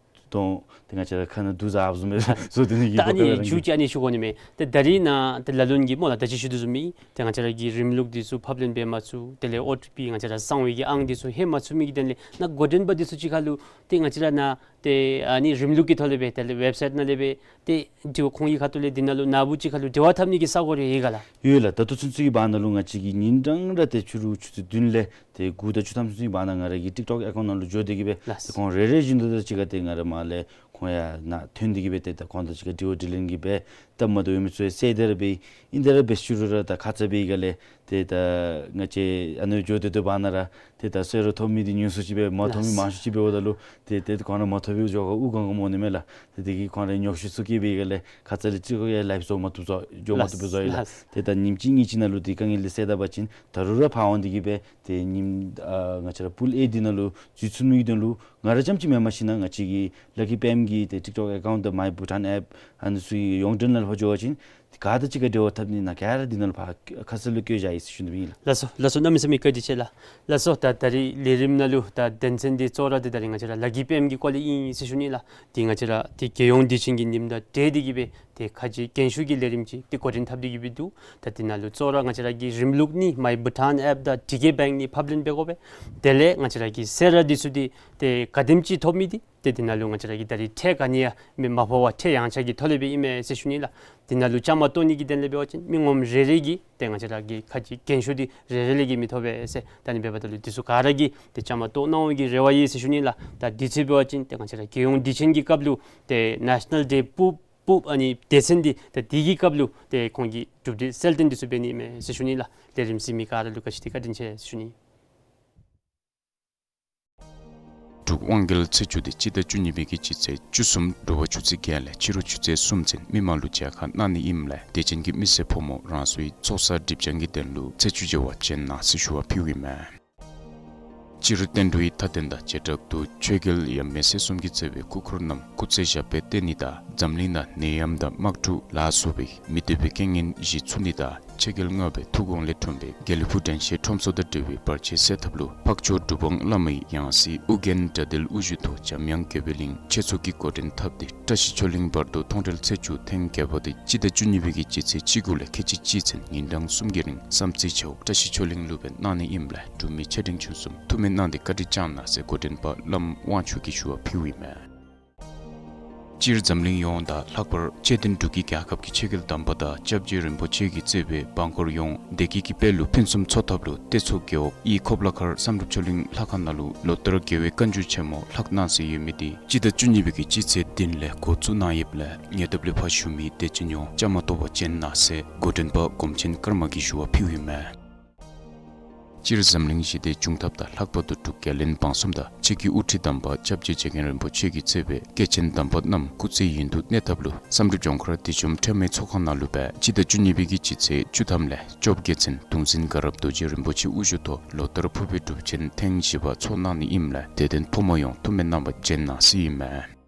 དོང་ཏེ་ང་བཅས་ར་ཁ་ནང་དུག་རྫ་ཨ་བཟུམ་སྦེ་བཟོ་སྡོད་ནི་གི་ད་ཨ་གོ་སྐབས་ནི་རང་མཇུག་ཅིག་ཨ་ནི་ཞུ་དགོ་ནི་མས། ཏེ་ད་རིས་ནཱ་ཏེ་ལ་ལུ་གིས་སྨོ་ལགས། ད་ཅི་ཞུ་དོ་བཟུམ་སྦེ་ཏེ་ང་བཅས་ར་གི་རིམ་ལུགས་འདི་ཚུ་ཕབ་ལེན་འབད་མ་ཚུགས། དེ་ལས་ཨོ་ཊི་པི་ང་བཅས་ར་གསང་བའི་གི་ཨང་འདི་ཚུ་ལྷོད་མ་ཚུགས་མི་གི་དོན་ལས་ནཱ་འགོ་འདྲེན་པ་འདི་ཚུ་ཅིག་ཁར་ལུ་ཏེ་ང་བཅས་ར་ནཱ་ཏེ་ཨ་ནི་རིམ་ལུགས་ཀྱི་ཐོག་ལས་སྦེ་དེ་ལས་ཝེབ་སའིཊ་ནང་ལས་སྦེ་ཏེ་འདི་ཁོང་གི་ཁ་ཐུག་ལས་འདི་ནང་ལུ་ནཱ་བུ་ཅིག་ཁར་ལུ་འབྲེལ་བ་འཐབ་ནི་གི་ས་གོ་རེ་ཡོད་ག་ལགས། ཡོད་ལགས། ད་ལྟོ་ཚུན་ཚོད་ཀྱི་བར་ན་ལུ་ང་བཅས་ཀྱིས་ཉིན་གྲངས་ར་ཏེ་ཕྱི་རུ་ཆུ་ཚོད་བདུན་ལས་ཏེ་དགུ་དང་བཅུ་ཐམ་ཚུན་ཚོད་ཀྱི་བར་ན་ང་ར་གི་ཊིཀ་ཊོཀ་ཨེ་ཁའུནཊ་ནང་ལུ་འགྱོ་སྟེ་གི་སྦེ་ལགས། ཏེ་ཁོང་རེ་རེ་བཞིན་དུ་ད་ཅི་ག་ཏེ་ང་ར་མར་ལས་ཁོང་ཡར་ནཱ་ཐོན་ཏེ་གི་སྦེ་ཏེ་ད་ཁོང་དང་ཅིག་ཁར་དྲི་བ་དྲིས་ལན་གྱི་སྦེ་སྟབས་མ་བདེཝ་མི་ཚུ་ཡང་སེལ་ཏེ་ར་སྦེ་ཨིན། དེ་ར་སྦེ་ཕྱི་རུ་ར་ད་ཁ་ཙ་སྦེ་ག་ལས་ཏེ་ད་ང་བཅས་ཨ་ནི་འགྱོ་སྡོད་དོ་བར་ན་ར་ཏེ་ད་གསོལ་རས་ཐོབ་མི་འདི་ཉུང་སུ་ཅིག་སྦེ་མ་ཐོབ་མི་ལགས། མང་ཤོས་ཅིག་འབདཝ་ད་ལུ་ཏེ་ཏེ་ཁོང་ར་མ་ཐོབ་པའི་འགྱོ་ཁར་དབུགས་གང་གང་མོ་ནི་མས་ལགས། ཏེ་དེ་གིས་ཁོང་ར་ཉོགས་བཤད་ཚུ་བཀལ་སྦེ་ག་ལས་ཁ་ཙ་ལས་ཅིག་ཁར་ཡང་ལའིབ་བཟོ་མ་བཏུབ་བཟོ་འགྱོ་མ་བཏུབ་སྦེ་བཟོ་ཡི་ལགས། ལགས། ཏེ་ད་ཉིནམ་གཅིག་གཉིས་ཅིག་ནང་ལུ་ཏེ་དཀའ་ངལ་འདི་སེལ་ད་པ་ཅིན་ད་རུང་ར་ཕར་འོང་སྟེ་གི་སྦེ་ཏེ་ཉིནམ་ཨ་ང་བཅས་ར་པུལ་ཨེ་འདི་ནང་ལུ་འཛུལ་ཚུགས་མི་གི་དོན་ལུ་ང་ར་རྐྱངམ་ཅིག་མེན་པར་ཞིན་ན་ང་བཅས་ཀྱི་ལ་ཁི་པེམ་གྱི་ཏེ་ཊིཀ་ཊོཀ་ཨེ་ཁའུནཊ་དང་མའི་བྷུ་ཊཱན་ཨེཔ་ཨ་ནི་ཚུ་གི་ཡོངས་འབྲེལ་ནང་ལུ་ཕར་འགྱོ་བ་ཅིན་ག་དང་ཅིག་ཁར་འབྲེལ་བ་འཐབ་ནི་ནཱ་ག་ར་འདི་ནང་ལུ་ཕར་ཁ་གསལ་ལུ་བཀོད་བཞག་ཡི་ཟེར་ཞུ་ནི་ཨིན་ལགས། ལགས་སོ། ལགས་སོ། གནམ་མེད་ས་མེད་བཀའ་དྲིན་ཆེ་ལགས། ལགས་སོ། ད་ད་རིས་ལས་རིམ་ནང་ལུ་ད་དོན་ཚན་འདི་གཙོ་བོ་ར་འདི་ད་རིས་ང་བཅས་ར་ལ་ཁི་པེམ་གྱི་སྐོར་ལས་ཨིན་ཟེར་ཞུ་ནི་ལགས། འདི་ང་བཅས་ར་ཏེ་རྒྱལ་ཡོངས་དུས་ཆེན་གྱི་ཉིནམ་དང་འབྲེལ་ཏེ་གི་སྦེ་ཏེ་ཁ་རྗེ་རྒྱན་ཤོག་གི་ལས་རིམ་ཅིག་ཏེ་འགོ་འདྲེན་འཐབ་སྟེ་གི་སྦེ་འདུག། ད་འདི་ནང་ལུ་གཙོ་བོ་ར་ང་བཅས་ར་གི་རིམ་ལུགས་གཉིས་མའི་བྷུ་ཊཱན་ཨེཔ་དང་ཊི་ཀེ་བེངཀ་གཉིས་ཕབ་ལེན་འབད་དགོ་པས། དེ་ལས་ང་བཅས་ར་གི་གསོལ་རས་འདི་ཚུ་འདི་ཏེ་ག་དེམ་ཅིག་ཐོབ་མི་འདི་ཏེ་འདི་ནང་ལུ་ང་བཅས་ར་གིས་ད་རིས་ཁྲལ་ག་ནི་ཡང་མི་མ་ཕོག་པར་ཁྲལ་ཡངས་ཆག་གི་ཐོག་ལས་སྦེ་ཨིན་མས་ཟེར་ཞུ་ནི་ལགས། འདི་ནང་ལུ་བཅའ་མར་གཏོགས་ནི་གི་དོན་ལས་འབད་བ་ཅིན་མི་ངོམ་རེ་རེ་གིས་ཏེ་ང་བཅས་ར་གི་ཁ་རྗེ་རྒྱན་ཤོག་འདི་རེ་རེ་ལས་ཀྱི་མི་ཐོབ་པས་ཟེར། ད་ཨ་ནི་འབདཝ་ད་ལུ་འདི་ཚུ་ག་ར་གིས་ཏེ་བཅའ་མར་གཏོགས་གནང་བའི་གི་རེ་བ་ཡོད་ཟེར་ཞུ་ནི་ལགས། ད་འདི་ཚུ་འབད་བ་ཅིན་ཏེ་ང་བཅས་ར་རྒྱལ་ཡོངས་དུས་ཆེན་གྱི་སྐབས་ལུ་ཏེ་ནེ་ཤ་ནཱལ་ཌེ་པུལ་པུལ་ཨ་ནི་སྡེ་ཚན་འདི་ཏེ་འདི་གི་སྐབས་ལུ་ཏེ་ཁོང་གིས་གྲུབ་འབྲས་གསལ་སྟོན་འདི་ཚུ་འབད་ནི་མས་ཟེར་ཞུ་ནི་ལགས། ལས་རིམ་གཟིགས་མི་ག་ར་ལུ་ག་ཅི་ཏེ་བཀའ་དྲིན་ཆེ་ཟེར་ཞུ་ནི། འབྲུག་དབང་རྒྱལ་ཚེས་བཅུ་འདི་སྤྱི་ཟླ་བཅུ་གཉིས་པའི་གི་སྤྱི་ཚེས་བཅུ་གསུམ་དྲོ་པ་ཆུ་ཚོད་བརྒྱད་ལས་ཕྱི་རུ་ཆུ་ཚོད་གསུམ་ཚུན་མི་མང་ལུ་མཇལ་ཁ་གནང་ནི་ཨིནམ་ལས་དད་ཅན་གྱི་མི་སེར་ཕོ་མོ་རང་སོའི་ཚོགས་བསགས་སྒྲིབ་སྦྱང་གི་དོན་ལུ་ཚེས་བཅུ་མཇལ་བར་བྱོན་གནང་ཟེར་ཞུ་བ་ཕུལཝ་ཨིན་མས། སྤྱིར་བསྟན་འགྲོའི་མཐའ་རྟེན་དང་བྱེ་བྲག་ཏུ་ཆོས་རྒྱལ་ཡབ་མེས་སྲས་གསུམ་གྱིས་གཙོས་པའི་སྐུ་འཁོར་རྣམས་སྐུ་ཚེ་ཞབས་པད་བརྟན་ནི་དང་འཛམ་གླིང་ནང་ནད་ཡམས་དང་དམག་འཁྲུག་ལ་སོགས་པའི་མི་འདོད་པའི་རྐྱེན་ངན་གཞི་ཚུགས་ནི་དང་ཆོས་རྒྱལ་ལྔ་པའི་ཐུགས་དགོངས་ལས་འཁྲུངས་པའི་དགེ་ལེགས་ཕུག་དྲན་ཤེས་ཁྲོམ་ཚོགས་དང་འབྲེལ་བའི་བར་ཆད་སེལ་ཐབས་ལུ་འཕགས་མཆོག་གྲུབ་དབང་བླ་མའི་ཡང་སྲིད་ཨོ་རྒྱན་དགྲ་འདུལ་དབུ་བཞུགས་ཐོག་འཇམ་དབྱངས་དགེ་འཕེལ་གླིང་ཆོས་ཚོགས་ཀྱིས་འགོ་འདྲེན་འཐབ་སྟེ་བཀྲ་ཤིས་ཆོས་གླིང་བར་དུ་མཐོང་གྲོལ་ཚེས་བཅུ་ཐེངས་བརྒྱད་པ་དེ་སྤྱི་ཟླ་བཅུ་གཉིས་པའི་གི་སྤྱི་ཚེས་བཅུ་དགུ་ལས་ཁལ་གཅིག་གཅིག་ཚུན་ཉིན་གྲངས་གསུམ་གྱི་རིང་བསམ་རྩེ་ཆབ་འོག་བཀྲ་ཤིས་ཆོས་གླིང་ལུ་སྦེ་གནང་ནི་ཨིནམ་ལས་འབྲུག་མི་ཆེ་འབྲིང་ཆུང་གསུམ་ཐུགས་སྨོན་གནང་སྟེ་བཀའ་དྲིན་བསྐྱང་གནང་ཟེར་འགོ་འདྲེན་པ་བླམ་དབང་ཕྱུག་གིས་ཞུ་བ་ཕུལཝ་ཨིན་མས། སྤྱིར་འཛམ་གླིང་ཡོངས་དང་ལྷག་པར་ཆེས་མཐོའི་འབྲུག་གི་རྒྱལ་ཁབ་ཀྱི་ཆོས་རྒྱལ་དམ་པ་དང་སྐྱབས་རྗེ་རིན་པོ་ཆེ་གིས་གཙོས་པའི་འབངས་འཁོར་ཡོངས་བདེ་སྐྱིད་ཀྱི་དཔལ་ལུ་ཕུན་སུམ་ཚོགས་ཐབས་ལུ་སྟོད་མཚོ་རྒེད་འོག་གཡས་ཁོ་པ་ལ་མཁར་བསམ་གྲུབ་ཆོས་གླིང་ལྷ་ཁང་ནང་ལུ་ལོ་ལྟར་རྒྱལ་བའི་བཀའ་འགྱུར་ཆེན་མོ་ལྷག་གནང་སྲོལ་ཡོད་མི་དེ་སྤྱི་ཟླ་བཅུ་གཉིས་པའི་གི་སྤྱི་ཚེས་བདུན་ལས་འགོ་བཙུགས་གནང་ཡོདཔ་ལས་ཉེ་འདབས་ལས་ཕར་བཞུགས་མི་དད་ཅན་ཡོངས་བཅའ་མར་གཏོགས་པར་བྱོན་གནང་ཟེར་འགོ་འདྲེན་པ་སྒོམ་ཆེན་ཀརྨ་གིས་ཞུ་བ་ཕུལཝ་ཨིན་མས། སྤྱིར་འཛམ་གླིང་ཞི་བདེ་འབྱུང་ཐབས་དང་ལྷག་པར་དུ་འབྲུག་རྒྱལ་བློན་འབངས་གསུམ་དང་ཆོས་ཀྱི་དབུ་ཁྲིད་དམ་པ་སྐྱབས་རྗེ་རྗེ་མཁན་རིན་པོ་ཆེ་གིས་གཙོས་པའི་སྐྱེས་ཆེན་དམ་པ་རྣམས་སྐུ་ཚེ་ཡུན་དུ་གནས་ཐབས་ལུ་བསམ་གྲུབ་ལྗོངས་མཁར་བདེ་འཇོམས་ཁྲོས་མའི་ཚོགས་ཁང་ནང་ལུ་སྦེ་སྤྱི་ཟླ་བཅུ་གཉིས་པའི་གི་སྤྱི་ཚེས་བཅུ་ཐམ་ལས་བཅོ་བརྒྱད་ཚུན་གདུང་སྲིན་དགའ་རབ་རྡོ་རྗེ་རིན་པོ་ཆེ་དབུ་བཞུགས་ཐོག་ལོ་ལྟར་ཕུར་པའི་སྒྲུབ་ཆེན་ཐེངས་བཞི་པ་ཚོགས་གནང་ནི་ཨིནམ་ལས་དད་ལྡན་ཕོ་མོ་ཡོངས་ཐུགས་སྨོན་གནང་བར་བྱོན་གནང་ཟེར་ཨིན་མས།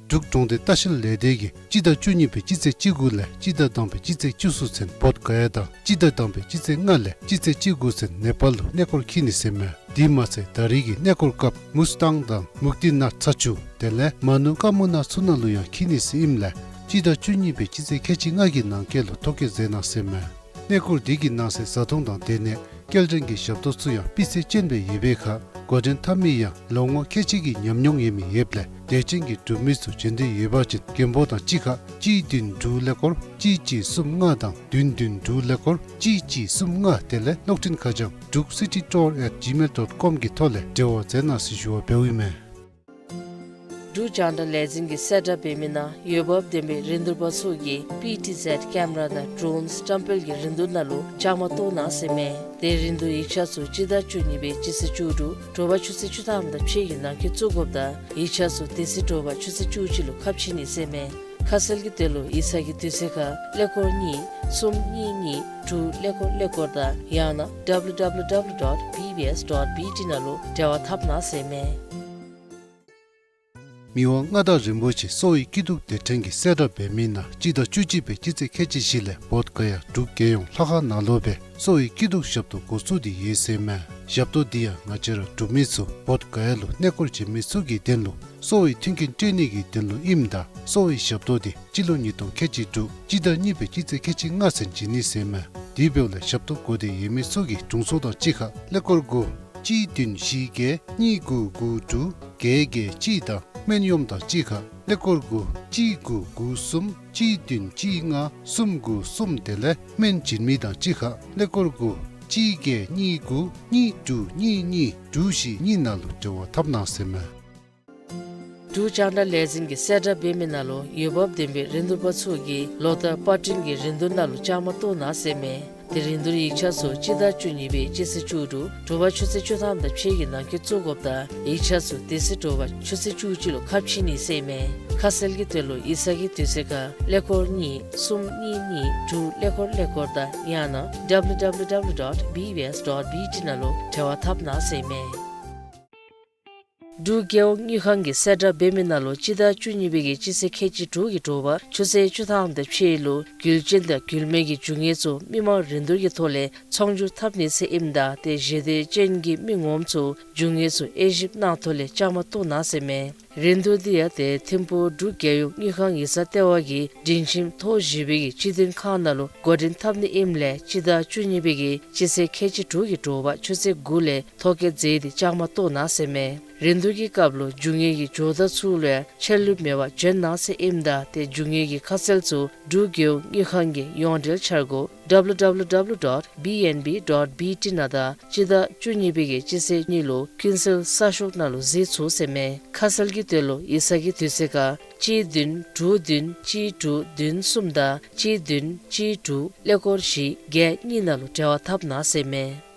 འབྲུག་གྲོང་སྡེ་ལྟ་བཤལ་ལས་སྡེ་གིས་སྤྱི་ཟླ་བཅུ་གཉིས་པའི་སྤྱི་ཚེས་བཅུ་དགུ་ལས་སྤྱི་ཟླ་དང་པའི་སྤྱི་ཚེས་བཅུ་གསུམ་ཚུན་བོདྷ་ག་ཡ་དང་སྤྱི་ཟླ་དང་པའི་སྤྱི་ཚེས་ལྔ་ལས་སྤྱི་ཚེས་བཅུ་དགུ་ཚུན་ནེ་པཱལ་ལུ་གནས་སྐོར་འཁྱིད་ནི་ཟེར་མས། དེ་མ་ཚད་ད་རེས་ཀྱི་གནས་སྐོར་སྐབས་མུས་ཏང་དང་མུག་ཏི་ནཱཐ་ཚ་ཆུ་དེ་ལས་མ་ནུ་ཀ་མུ་ན་ཚུ་ནང་ལུ་ཡང་འཁྱིད་ནི་ཟེར་ཨིནམ་ལས་སྤྱི་ཟླ་བཅུ་གཉིས་པའི་སྤྱི་ཚེས་ཁལ་གཅིག་ལྔ་གི་ནང་འཁོད་ལུ་ཐོ་བཀོད་མཛད་གནང་ཟེར་མས། གནས་སྐོར་དེ་གི་ནང་གསེས་བཟའ་འཐུང་དང་སྡོད་གནས་ སྐྱེལ་འདྲེན་གྱི་ཞབས་ཏོག་ཚུ་ཡང་སྤུས་ཚད་ཅན་སྦེ་ཡོད་པའི་ཁར་འགོ་འདྲེན་འཐབ་མི་ཡང་ལོ་ངོ་ཁལ་གཅིག་གི་ཉམས་མྱོང་ཡོད་མི་ཡོདཔ་ལས་དད་ཅན་གྱི་འབྲུག་མི་ཚུ་བྱོན་འདོད་ཡོད་པ་ཅིན་མགོན་པོ་དང་གཅིག་ཁར་གཅིག་བདུན་དྲུག་ཀླད་ཀོར་གཅིག་གཅིག་གསུམ་ལྔ་དང་བདུན་བདུན་དྲུག་ཀླད་ཀོར་གཅིག་གཅིག་གསུམ་ལྔ་དེ་ལས་གློག་འཕྲིན་ཁ་བྱང་druk city tour at gmail dot com གི་ཐོག་ལས་འབྲེལ་བ་མཛད་གནང་ཟེར་ཞུ་བ་འབདཝ་ཨིན་མས། འབྲུག་རྒྱང་བསྒྲགས་ལས་འཛིན་གྱིས་གསལ་བསྒྲགས་འབད་མི་ནང་འོས་འབབ་ལྡན་པའི་རིན་བསྡུར་པ་ཚུ་གིས་པི་ཊི་ཟེཌ་ཀེམ་ར་དང་ཌྲོན་བཀྲམ་སྤེལ་གྱི་རིན་བསྡུར་ནང་ལུ་བཅའ་མར་གཏོགས་གནང་ཟེར་མས། དེ་རིན་བསྡུར་ཡིག་ཆ་ཚུ་སྤྱི་ཟླ་བཅུ་གཉིས་པའི་སྤྱི་ཚེས་བཅུ་དྲུག་དྲོ་པ་ཆུ་ཚོད་བཅུ་ཐམ་དང་ཕྱེད་ཀྱི་ནང་འཁོད་བཙུགས་དགོཔ་དང་ཡིག་ཆ་ཚུ་དེ་ཚེ་དྲོ་པ་ཆུ་ཚོད་བཅུ་གཅིག་ལུ་ཁ་ཕྱེ་ནི་ཟེར་མས། ཁ་གསལ་གྱི་དོན་ལུ་ཡིག་ཚང་གི་དུས་ཚོད་ཁར་ཀླད་ཀོར་གཉིས་གསུམ་གཉིས་གཉིས་དྲུག་ཀླད་ཀོར་ཀླད་ཀོར་དང་ཡང་ན་www dot bbs dot bt ནང་ལུ་འབྲེལ་བ་འཐབ་གནང་ཟེར་མས། མི་དབང་མངའ་བདག་རིན་པོ་ཆེ་གསོ་བའི་སྐྱིད་སྡུག་སྡེ་ཕྲན་གྱིས་གསལ་བསྒྲགས་འབད་མི་ནང་སྤྱི་ཟླ་བཅུ་གཅིག་པའི་སྤྱི་ཚེས་ཁལ་གཅིག་བཞི་ལས་བོདྷ་ག་ཡ་འབྲུག་རྒྱལ་ཡོངས་ལྷ་ཁང་ནང་ལུ་སྦེ་གསོ་བའི་སྐྱིད་སྡུག་ཞབས་ཏོག་འགོ་བཙུགས་ཏེ་ཡོད་ཟེར་མས། ཞབས་ཏོག་འདི་ཡང་ང་བཅས་ར་འབྲུག་མི་ཚུ་བོདྷ་ག་ཡ་ལུ་གནས་སྐོར་བྱོན་མི་ཚུ་གི་དོན་ལུ་གསོ་བའི་མཐུན་རྐྱེན་སྤྲོད་ནི་གི་དོན་ལུ་ཨིནམ་ད་གསོ་བའི་ཞབས་ཏོག་འདི་སྤྱི་ལོ་ཉིས་སྟོང་ཁལ་གཅིག་དྲུག་སྤྱི་ཟླ་གཉིས་པའི་སྤྱི་ཚེས་ཁལ་གཅིག་ལྔ་ཚུན་བྱིན་ནི་ཟེར་མས། དེ་འབདཝ་ལས་ཞབས་ཏོག་དགོ་སྟེ་ཡོད་མི་ཚུ་གིས་དྲུང་འཚོ་དང་གཅིག་ཁར་ཀླད་ཀོར་དགུ་གཅིག་བདུན་བཞི་བརྒྱད་གཉིས་དགུ་དགུ་དྲུག་བརྒྱད་བརྒྱད་གཅིག་དང་སྨན་གཡོགམ་དང་གཅིག་ཁར་ཀླད་ཀོར་དགུ་གཅིག་དགུ་དགུ་གསུམ་གཅིག་བདུན་གཅིག་ལྔ་གསུམ་དགུ་གསུམ་དེ་ལས་སྨན་བྱིན་མི་དང་གཅིག་ཁར་ཀླད་ཀོར་དགུ་གཅིག་བརྒྱད་གཉིས་དགུ་གཉིས་དྲུག་གཉིས་གཉིས་དྲུག་བཞི་གཉིས་ནང་ལུ་འབྲེལ་བ་འཐབ་གནང་ཟེར་མས། འབྲུག་རྒྱང་བསྒྲགས་ལས་འཛིན་གྱིས་གསལ་བསྒྲགས་འབད་མི་ནང་ལུ་འོས་འབབ་ལྡན་པའི་རིན་བསྡུར་པ་ཚུ་གིས་ལོ་བསྟར་པར་སྐྲུན་གྱི་རིན་བསྡུར་ནང་ལུ་བཅའ་མར་གཏོགས་གནང་ཟེར་མས། དེ་རིན་བསྡུར་ཡིག་ཆ་ཚུ་སྤྱི་ཟླ་བཅུ་གཉིས་པའི་སྤྱི་ཚེས་བཅུ་དྲུག་དྲོ་པ་ཆུ་ཚོད་བཅུ་ཐམ་དང་ཕྱེད་ཀྱི་ནང་འཁོད་བཙུགས་དགོཔ་དང་ཡིག་ཆ་ཚུ་དེ་ཚེ་དྲོ་པ་ཆུ་ཚོད་བཅུ་གཅིག་ལུ་ཁ་ཕྱེ་ནི་ཟེར་མས། ཁ་གསལ་གྱི་དོན་ལུ་ཡིག་ཚང་གི་དུས་ཚོད་ཁར་ཀླད་ཀོར་གཉིས་གསུམ་གཉིས་གཉིས་དྲུག་ཀླད་ཀོར་ཀླད་ཀོར་དང་ཡང་ན་www dot bbs dot bt ནང་ལུ་འབྲེལ་བ་འཐབ་གནང་ཟེར་མས། འབྲུག་རྒྱལ་ཡོངས་དངུལ་ཁང་གིས་གསལ་བསྒྲགས་འབད་མི་ནང་ལུ་སྤྱི་ཟླ་བཅུ་གཉིས་པའི་གི་སྤྱི་ཚེས་ཁལ་གཅིག་དྲུག་གི་དྲོ་པ་ཆུ་ཚོད་བཅུ་ཐམ་དང་ཕྱེད་ལུ་རྒྱུ་ཅན་དང་རྒྱུ་མེད་ཀྱི་རྒྱུ་དངོས་ཚུ་མི་མང་རིན་བསྡུར་གྱི་ཐོག་ལས་ཚོང་སྒྱུར་འཐབ་ནི་ཟེར་ཨིནམ་ད་ཏེ་ཞེ་འདོད་ཅན་གྱི་མི་ངོམ་ཚུ་རྒྱུ་དངོས་ཚུ་དབྱེ་ཞིབ་གནང་ཐོག་ལས་བཅའ་མར་གཏོགས་གནང་ཟེར་མས། རིན་བསྡུར་འདི་ཡང་ཏེ་ཐིམ་ཕུག་འབྲུག་རྒྱལ་ཡོངས་དངུལ་ཁང་ཡིག་ཚང་ལྟེ་བ་གི་སྒྲིང་ཁྱིམ་ཐོག་བཞི་པའི་གི་སྤྱི་མཐུན་ཁང་ནང་ལུ་འགོ་འདྲེན་འཐབ་ནི་ཨིནམ་ལས་སྤྱི་ཟླ་བཅུ་གཉིས་པའི་གི་སྤྱི་ཚེས་ཁལ་གཅིག་དྲུག་གི་དྲོ་པ་ཆུ་ཚོད་དགུ་ལས་ཐོ་བཀོད་མཛད་དེ་བཅའ་མར་གཏོགས་གནང་ཟེར་མས། རིན་བསྡུར་གྱི་སྐབས་ལུ་རྒྱུ་དངོས་ཀྱི་ཇོ་བདག་ཚུ་ལུ་ཡང་ཆད་ལུས་མེད་པར་འབྱོན་གནང་ཟེར་ཨིནམ་ད་ཏེ་རྒྱུ་དངོས་ཀྱི་ཁ་གསལ་ཚུ་འབྲུག་རྒྱལ་ཡོངས་དངུལ་ཁང་གི་ཡོངས་འབྲེལ་འཆར་སྒོ་www dot bnb dot bt ནང་དང་སྤྱི་ཟླ་བཅུ་གཉིས་པའི་གི་སྤྱི་ཚེས་གཉིས་ལུ་ཀུན་གསལ་གསར་ཤོག་ནང་ལུ་གཟིགས་ཚུགས་ཟེར་མས། ཁ་གསལ་གྱི་དོན་ལུ་ཡིག་ཚང་གི་དུས་ཚོད་ཁར་གཅིག་བདུན་དྲུག་བདུན་གཅིག་དྲུག་བདུན་གསུམ་དང་གཅིག་བདུན་གཅིག་དྲུག་ཀླད་ཀོར་བཞི་བརྒྱད་གཉིས་ནང་ལུ་འབྲེལ་བ་འཐབ་གནང་ཟེར་མས།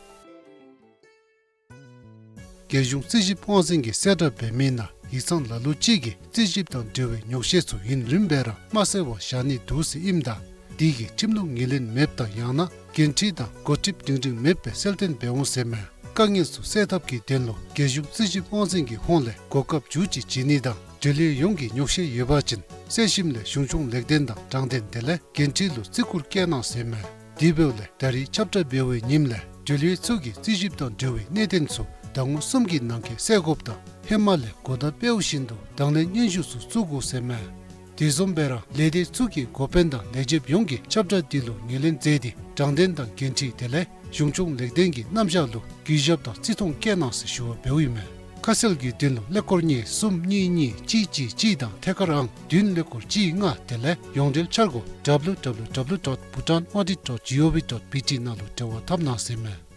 རྒྱལ་གཞུང་རྩིས་ཞིབ་དབང་འཛིན་གྱིས་གསལ་བསྒྲགས་འབད་མི་ནང་ཡིག་ཚང་ལ་ལུ་ཅིག་གིས་རྩིས་ཞིབ་དང་འབྲེལ་བའི་ཉོག་བཤད་ཚུ་ཡུན་རིངམོ་སྦེ་ར་མ་གསལ་བར་བཞག་ནི་འདུག་ཟེར་ཨིནམ་ད་དེ་གིས་ཁྲིམས་ལུགས་ངོས་ལེན་མེདཔ་དང་ཡང་ན་འགན་འཁྲི་དང་འགོ་ཁྲིདཔ་སྒྲིང་སྒྲིང་མེདཔ་སྦེ་གསལ་སྟོན་འབད་འོང་ཟེར་མས། དཀའ་ངལ་ཚུ་སེལ་ཐབས་ཀྱི་དོན་ལུ་རྒྱལ་གཞུང་རྩིས་ཞིབ་དབང་འཛིན་གྱི་ཧོངས་ལས་གོ་སྐབས་འཇུ་ཅིག་བྱིན་ནི་དང་འབྲེལ་ཡོད་ཡོངས་ཀྱིས་ཉོག་བཤད་ཡོད་པ་ཅིན་གསལ་ཞིབ་ལས་གཞུང་སྐྱོང་ལེགས་ལྡན་དང་དྲང་བདེན་དེ་ལས་འགན་འཁྲི་ལུ་བརྩི་བཀུར་བསྐྱལ་གནང་ཟེར་མས། དེ་འབདཝ་ལས་ད་རིས་ཁྱབ་བསྒྲགས་འབད་བའི་ཉིནམ་ལས་འབྲེལ་ཡོད་ཚུ་གིས་རྩིས་ཞིབ་དང་འབྲེལ་བའི་གནད་དོན་ཚུ་ཟླ་ངོ་གསུམ་གྱི་ནང་འཁོད་སེལ་དགོཔ་དང་ཧེ་མ་ལས་གོ་བརྡ་སྤེལཝ་བཞིན་དུ་དང་ལེན་སྙན་ཞུ་ཚུ་བཙུགས་དགོ་ཟེར་མས། དེ་བཟུམ་སྦེ་ར་ལས་སྡེ་ཚུ་གིས་འགོ་དཔོན་དང་ལས་བྱེདཔ་ཡོངས་ཀྱིས་ཁྱབ་བསྒྲགས་འདི་ལུ་ངོས་ལེན་མཛད་དེ་དྲང་བདེན་དང་འགན་འཁྲི་དེ་ལས་གཞུང་སྐྱོང་ལེགས་ལྡན་གྱི་རྣམ་གཞག་ལུ་གུས་ཞབས་དང་བརྩི་མཐོང་བསྐྱེད་གནང་ཟེར་ཞུ་བ་འབདཝ་ཨིན་མས། ཁ་གསལ་གྱི་དོན་ལུ་ཀླད་ཀོར་གཉིས་གསུམ་གཉིས་གཉིས་གཅིག་གཅིག་གཅིག་དང་ཐད་ཀར་ཨང་བདུན་ཀླད་ཀོར་གཅིག་ལྔ་དེ་ལས་ཡོངས་འབྲེལ་འཆར་སྒོ་www dot bhutan audit dot gov dot bt ནང་ལུ་འབྲེལ་བ་འཐབ་གནང་ཟེར་མས།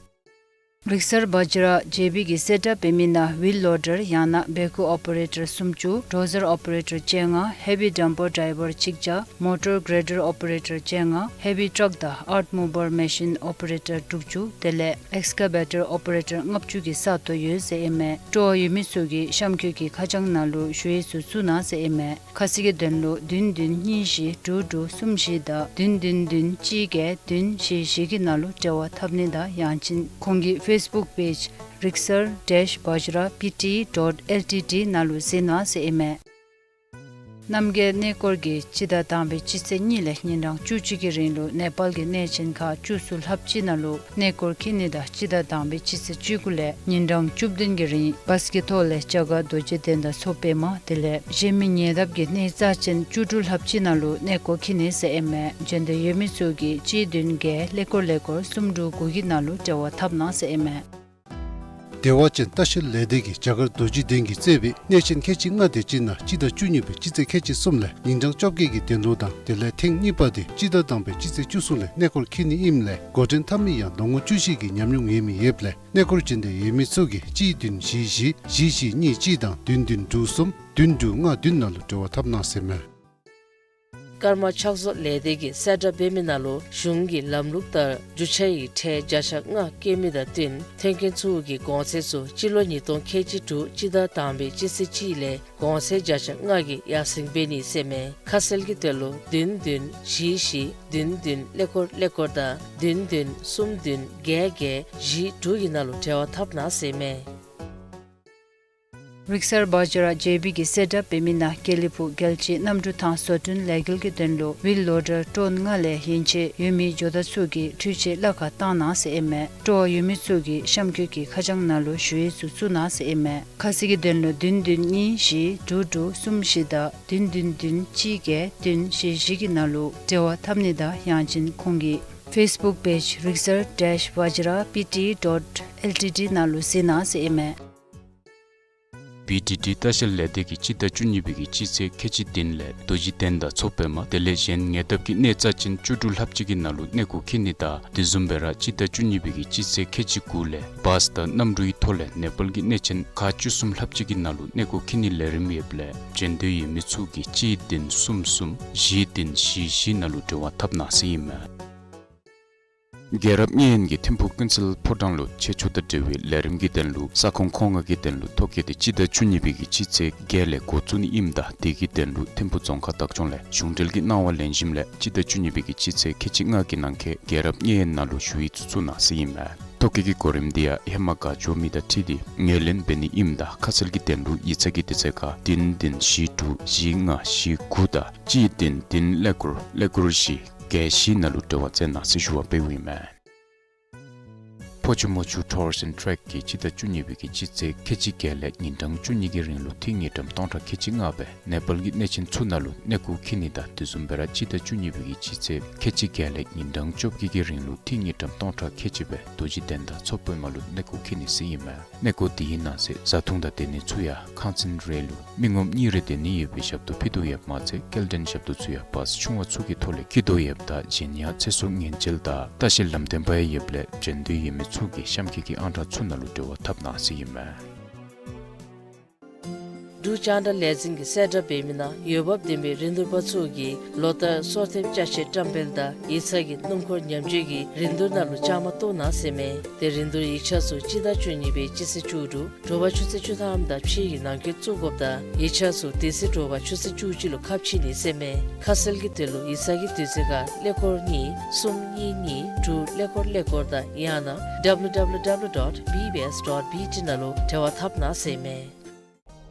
རིག་གསར་བཛྲ་ཇེ་བི་གིས་གསལ་བསྒྲགས་འབད་མི་ནང་ཝིལ་ལོ་ཌར་ཡང་ན་བེ་ཁུ་ཨོ་པ་རེ་ཊར་སུམ་ཅུ་ཌོ་ཟར་ཨོ་པ་རེ་ཊར་བཅོ་ལྔ་ཧེ་བི་ཌམ་པར་ཌའི་བར་གཅིག་བརྒྱ་མོ་ཊར་གྲེ་ཌར་ཨོ་པ་རེ་ཊར་བཅོ་ལྔ་ཧེ་བི་ཊྲག་དང་ཨརཐ་མུ་བར་མེ་ཤིན་ཨོ་པ་རེ་ཊར་དྲུག་ཅུ་དེ་ལས་ཨེགས་ཀ་བེ་ཊར་ཨོ་པ་རེ་ཊར་ལྔ་བཅུ་གི་ས་སྟོང་ཡོད་ཟེར་ཨིན་མས། སྤྲོ་བ་ཡོད་མི་ཚུ་གིས་གཤམ་འཁོད་ཀྱི་ཁ་བྱང་ནང་ལུ་ཞུ་ཡིག་ཚུ་བཙུགས་གནང་ཟེར་ཨིན་མས། ཁ་གསལ་གྱི་དོན་ལུ་བདུན་བདུན་གཉིས་བཞི་དྲུག་དྲུག་གསུམ་བཞི་དང་བདུན་བདུན་བདུན་གཅིག་བརྒྱད་བདུན་བཞི་བཞི་གི་ནང་ལུ་འབྲེལ་བ་འཐབ་ནི་དང་ཡང་ཅིན་ཁོང་གི་ཕེསི་བུཀ་པེཇ་Riksar dash Bajra P T dot L T D ནང་ལུ་གཟིགས་གནང་ཟེར་ཨིན་མས། རྣམ་རྒྱལ་གནས་སྐོར་གྱིས་སྤྱི་ཟླ་དང་པའི་སྤྱི་ཚེས་གཉིས་ལས་ཉིན་གྲངས་བཅུ་གཅིག་གི་རིང་ལུ་ནེ་པཱལ་གྱི་གནས་ཆེན་ཁག་བཅུ་གསུམ་ལྷགཔ་ཅིག་ནང་ལུ་གནས་སྐོར་འཁྱིད་ནི་དང་སྤྱི་ཟླ་དང་པའི་སྤྱི་ཚེས་བཅུ་དགུ་ལས་ཉིན་གྲངས་བཅུ་བདུན་གྱི་རིང་བཱས་ཀྱི་ཐོག་ལས་རྒྱ་གར་རྡོ་རྗེ་གདན་དང་མཚོ་པདྨ་དེ་ལས་གཞན་མི་ཉེ་འདབས་ཀྱི་གནས་རྩ་ཆེན་བཅུ་དྲུག་ལྷགཔ་ཅིག་ནང་ལུ་གནས་སྐོར་འཁྱིད་ནི་ཟེར་ཨིན་མས། འབྱོན་འདོད་ཡོད་མི་ཚུ་གིས་གཅིག་བདུན་བརྒྱད་ཀླད་ཀོར་ཀླད་ཀོར་གསུམ་དྲུག་དགུ་གི་ནང་ལུ་འབྲེལ་བ་འཐབ་གནང་ཟེར་ཨིན་མས། བདེ་བ་ཅན་ལྟ་བཤལ་ལས་སྡེ་གིས་རྒྱ་གར་རྡོ་རྗེ་གདན་གྱིས་གཙོས་པའི་གནས་ཆེན་ཁལ་གཅིག་ལྔ་དེ་ཅིག་ནང་སྤྱི་ཟླ་བཅུ་གཉིས་པའི་སྤྱི་ཚེས་ཁལ་གཅིག་གསུམ་ལས་ཉིན་གྲངས་བཅོ་བརྒྱད་ཀྱི་གདན་ལོ་དང་དེ་ལས་ཐེངས་གཉིས་པ་དེ་སྤྱི་ཟླ་དང་པའི་སྤྱི་ཚེས་བཅུ་གསུམ་ལས་གནས་སྐོར་འཁྱིད་ནི་ཨིནམ་ལས་འགོ་འདྲེན་འཐབ་མི་ཡང་ལོ་ངོ་བཅུ་བཞི་གི་ཉམས་མྱོང་ཡོད་མི་ཡོདཔ་ལས་གནས་སྐོར་འབྱོན་འདོད་ཡོད་མི་ཚུ་གིས་གཅིག་བདུན་བཞི་བཞི་བཞི་བཞི་གཉིས་གཅིག་དང་བདུན་བདུན་དྲུག་གསུམ་བདུན་དྲུག་ལྔ་བདུན་ནང་ལུ་འབྲེལ་བ་འཐབ་གནང་ཟེར་མས། ཀརྨ་ཕྱག་བཟོ་ལས་སྡེ་གིས་གསལ་བསྒྲགས་འབད་མི་ནང་ལུ་གཞུང་གི་ལམ་ལུགས་ལྟར་རྒྱུ་ཆ་ཡི་ཁྲལ་བརྒྱ་ཆ་ལྔ་བཀལ་མི་དང་བསྟུན་ཐོན་སྐྱེད་ཚུ་གི་གོང་ཚད་ཚུ་སྤྱི་ལོ་ཉིས་སྟོང་ཁལ་གཅིག་དྲུག་སྤྱི་ཟླ་དང་པའི་སྤྱི་ཚེས་གཅིག་ལས་གོང་ཚད་བརྒྱ་ཆ་ལྔ་གི་ཡར་སེང་འབད་ནི་ཟེར་མས། ཁ་གསལ་གྱི་དོན་ལུ་བདུན་བདུན་བཞི་བཞི་བདུན་བདུན་ཀླད་ཀོར་ཀླད་ཀོར་དང་བདུན་བདུན་གསུམ་བདུན་བརྒྱད་བརྒྱད་བཞི་དྲུག་གི་ནང་ལུ་འབྲེལ་བ་འཐབ་གནང་ཟེར་མས། རིག་གསར་བཛྲ་ཇེ་བི་གིས་གསལ་བསྒྲགས་འབད་མི་ནང་དགེ་ལེགས་ཕུག་རྒྱལ་སྤྱིའི་གནམ་གྲུ་ཐང་བཟོ་སྐྲུན་ལས་འགུལ་གྱི་དོན་ལུ་ཝིལ་ལོ་ཌར་ཊོན་ལྔ་ལས་ཡན་ཆད་ཡོད་མི་ཇོ་བདག་ཚུ་གིས་འཕྲུལ་ཆས་གླ་ཁར་བཏང་གནང་ཟེར་ཨིན་མས། སྤྲོ་བ་ཡོད་མི་ཚུ་གིས་གཤམ་འཁོད་ཀྱི་ཁ་བྱང་ནང་ལུ་ཞུ་ཡིག་ཚུ་བཙུགས་གནང་ཟེར་ཨིན་མས། ཁ་གསལ་གྱི་དོན་ལུ་བདུན་བདུན་གཉིས་བཞི་དྲུག་དྲུག་གསུམ་བཞི་དང་བདུན་བདུན་བདུན་གཅིག་བརྒྱད་བདུན་བཞི་བཞི་གི་ནང་ལུ་འབྲེལ་བ་འཐབ་ནི་དང་ཡང་ཅིན་ཁོང་གི་ཕེསི་བུཀ་པེཇ་རིག་གསར་dash vajra P T dot L T D ནང་ལུ་གཟིགས་གནང་ཟེར་ཨིན་མས། པི་ཊི་ཊི་ལྟ་བཤལ་ལས་སྡེ་གིས་སྤྱི་ཟླ་བཅུ་གཉིས་པའི་གི་སྤྱི་ཚེས་ཁལ་གཅིག་བདུན་ལས་རྡོ་རྗེ་གདན་དང་མཚོ་པདྨ་དེ་ལས་གཞན་ཉེ་འདབས་ཀྱི་གནས་རྩ་ཆེན་བཅུ་དྲུག་ལྷགཔ་ཅིག་གི་ནང་ལུ་གནས་སྐོར་འཁྱིད་ནི་དང་དེ་བཟུམ་སྦེ་ར་སྤྱི་ཟླ་བཅུ་གཉིས་པའི་གི་སྤྱི་ཚེས་ཁལ་གཅིག་དགུ་ལས་བཱས་དང་གནམ་གྲུའི་ཐོག་ལས་ནེ་པཱལ་གྱི་གནས་ཆེན་ཁག་བཅུ་གསུམ་ལྷགཔ་ཅིག་གི་ནང་ལུ་གནས་སྐོར་འཁྱིད་ནིའི་ལས་རིམ་ཡོདཔ་ལས་འབྱོན་འདོད་ཡོད་མི་ཚུ་གིས་གཅིག་བདུན་གསུམ་གསུམ་བཞི་བདུན་བཞི་བཞི་ནང་ལུ་འབྲེལ་བ་འཐབ་གནང་ཟེར་ཨིན་མས། རྒྱལ་རབས་མཉན་ཡོད་ཀྱི་ཐིམ་ཕུག་ཀུན་གསལ་ཕོ་བྲང་ལུ་ཆོས་ཕྱོགས་དང་འབྲེལ་བའི་ལས་རིམ་གྱི་དོན་ལུ་ས་ཁོངས་མཁོ་མངགས་ཀྱི་དོན་ལུ་ཐོ་བཀོད་དེ་སྤྱི་ཟླ་བཅུ་གཉིས་པའི་གི་སྤྱི་ཚེས་བརྒྱད་ལས་འགོ་བཙུགས་ནི་ཨིནམ་ད་དེ་གི་དོན་ལུ་ཐིམ་ཕུག་རྫོང་ཁག་བདག་སྐྱོང་ལས་གཞུང་འབྲེལ་གྱི་གནང་བ་ལེན་ཞིནམ་ལས་སྤྱི་ཟླ་བཅུ་གཉིས་པའི་གི་སྤྱི་ཚེས་ཁལ་གཅིག་ལྔ་གི་ནང་འཁོད་རྒྱལ་རབས་མཉན་ཡོད་ནང་ལུ་ཞུ་ཡིག་ཚུ་བཙུགས་གནང་ཟེར་ཨིན་མས། ཐོ་བཀོད་ཀྱི་གོ་རིམ་དེ་ཡང་ཧེ་མ་ག་འབྱོར་མི་དང་འཁྲིལ་ཏེ་ངོས་ལེན་འབད་ནི་ཨིནམ་ད་ཁ་གསལ་གྱི་དོན་ལུ་ཡིག་ཚང་གི་དུས་ཚོད་ཁར་བདུན་བདུན་བཞི་དྲུག་བཞི་ལྔ་བཞི་དགུ་དང་གཅིག་བདུན་བདུན་ཀླད་ཀོར་ཀླད་ཀོར་བཞི་བརྒྱད་བཞི་ནང་ལུ་འབྲེལ་བ་འཚོལ་གནང་ཟེར་ཞུ་བ་འབདཝ་ཨིན་མས། ཕོ་ཆུ་མོ་ཆུ་ཊུར་ཨེནཌ་ཊེག་གིས་སྤྱི་ཟླ་བཅུ་གཉིས་པའི་གི་སྤྱི་ཚེས་ཁལ་གཅིག་བརྒྱད་ལས་ཉིན་གྲངས་བཅུ་གཉིས་ཀྱི་རིང་ལུ་ཏི་ངེ་ཌམ་སྟོང་ཕྲག་ཁལ་གཅིག་ལྔ་སྦེ་ནེ་པཱལ་གྱི་གནས་ཆེན་ཚུ་ནང་ལུ་གནས་སྐོར་འཁྱིད་ནི་དང་དེ་བཟུམ་སྦེ་ར་སྤྱི་ཟླ་བཅུ་གཉིས་པའི་གི་སྤྱི་ཚེས་ཁལ་གཅིག་བརྒྱད་ལས་ཉིན་གྲངས་བཅོ་བརྒྱད་ཀྱི་རིང་ལུ་ཏི་ངེ་ཌམ་སྟོང་ཕྲག་ཁལ་གཅིག་སྦེ་རྡོ་རྗེ་གདན་དང་མཚོ་པདྨ་ལུ་གནས་སྐོར་འཁྱིད་ནི་ཟེར་ཨིན་མས། གནས་སྐོར་དེའི་ནང་གསེས་བཟའ་འཐུང་དང་སྡོད་ནི་ཚུ་ཡང་ཁང་ཚན་རེ་ལུ་མི་ངོམ་གཉིས་རེ་སྡོད་ནི་ཡོད་པའི་ཞབས་ཏོག་ཕུལ་དོ་ཡོདཔ་མ་ཚད་སྐྱེལ་འདྲེན་ཞབས་ཏོག་ཚུ་ཡང་བཱས་ཆུང་བ་ཚུ་གི་ཐོག་ལས་འཁྱིད་དོ་ཡོདཔ་ད་གཞན་ཡང་ཚེ་སྲོག་ཉེན་བཅོལ་དང་ལྟ་བཤལ་ལམ་སྟོན་པ་ཡང་ཡོདཔ་ལས་འབྱོན་འདོད་ཡོད་མི་ཚུ་གིས་གཤམ་འཁོད་ཀྱི་ཨང་གྲངས་ཚུ་ནང་ལུ་འབྲེལ་བ་འཐབ་གནང་ཟེར་ཨིན་མས། འབྲུག་ལྕང་དྲ་ལས་འཛིན་གྱིས་གསལ་བསྒྲགས་འབད་མི་ནང་འོས་འབབ་ལྡན་པའི་རིན་བསྡུར་པ་ཚུ་གིས་ལོ་ལྟར་སོར་ཐེབས་ཅ་ཆས་བཀྲམ་སྤེལ་དང་ཡིག་ཚང་གི་སྣུམ་འཁོར་ཉམས་བཅོས་ཀྱི་རིན་བསྡུར་ནང་ལུ་བཅའ་མར་གཏོགས་གནང་ཟེར་ཨིན་མས། དེ་རིན་བསྡུར་ཡིག་ཆ་ཚུ་སྤྱི་ཟླ་བཅུ་གཉིས་པའི་སྤྱི་ཚེས་བཅུ་དྲུག་དྲོ་པ་ཆུ་ཚོད་བཅུ་ཐམ་དང་ཕྱེད་ཀྱི་ནང་འཁོད་བཙུགས་དགོཔ་དང་ཡིག་ཆ་ཚུ་དེ་ཚེ་དྲོ་པ་ཆུ་ཚོད་བཅུ་གཅིག་ལུ་ཁ་ཕྱེ་ནི་ཟེར་ཨིན་མས། ཁ་གསལ་གྱི་དོན་ལུ་ཡིག་ཚང་གི་དུས་ཚོད་ཁར་ཀླད་ཀོར་གཉིས་གསུམ་གཉིས་གཉིས་དྲུག་ཀླད་ཀོར་ཀླད་ཀོར་དང་ཡང་ན་W W W dot B B S dot B T ནང་ལུ་འབྲེལ་བ་འཐབ་གནང་ཟེར་ཨིན་མས།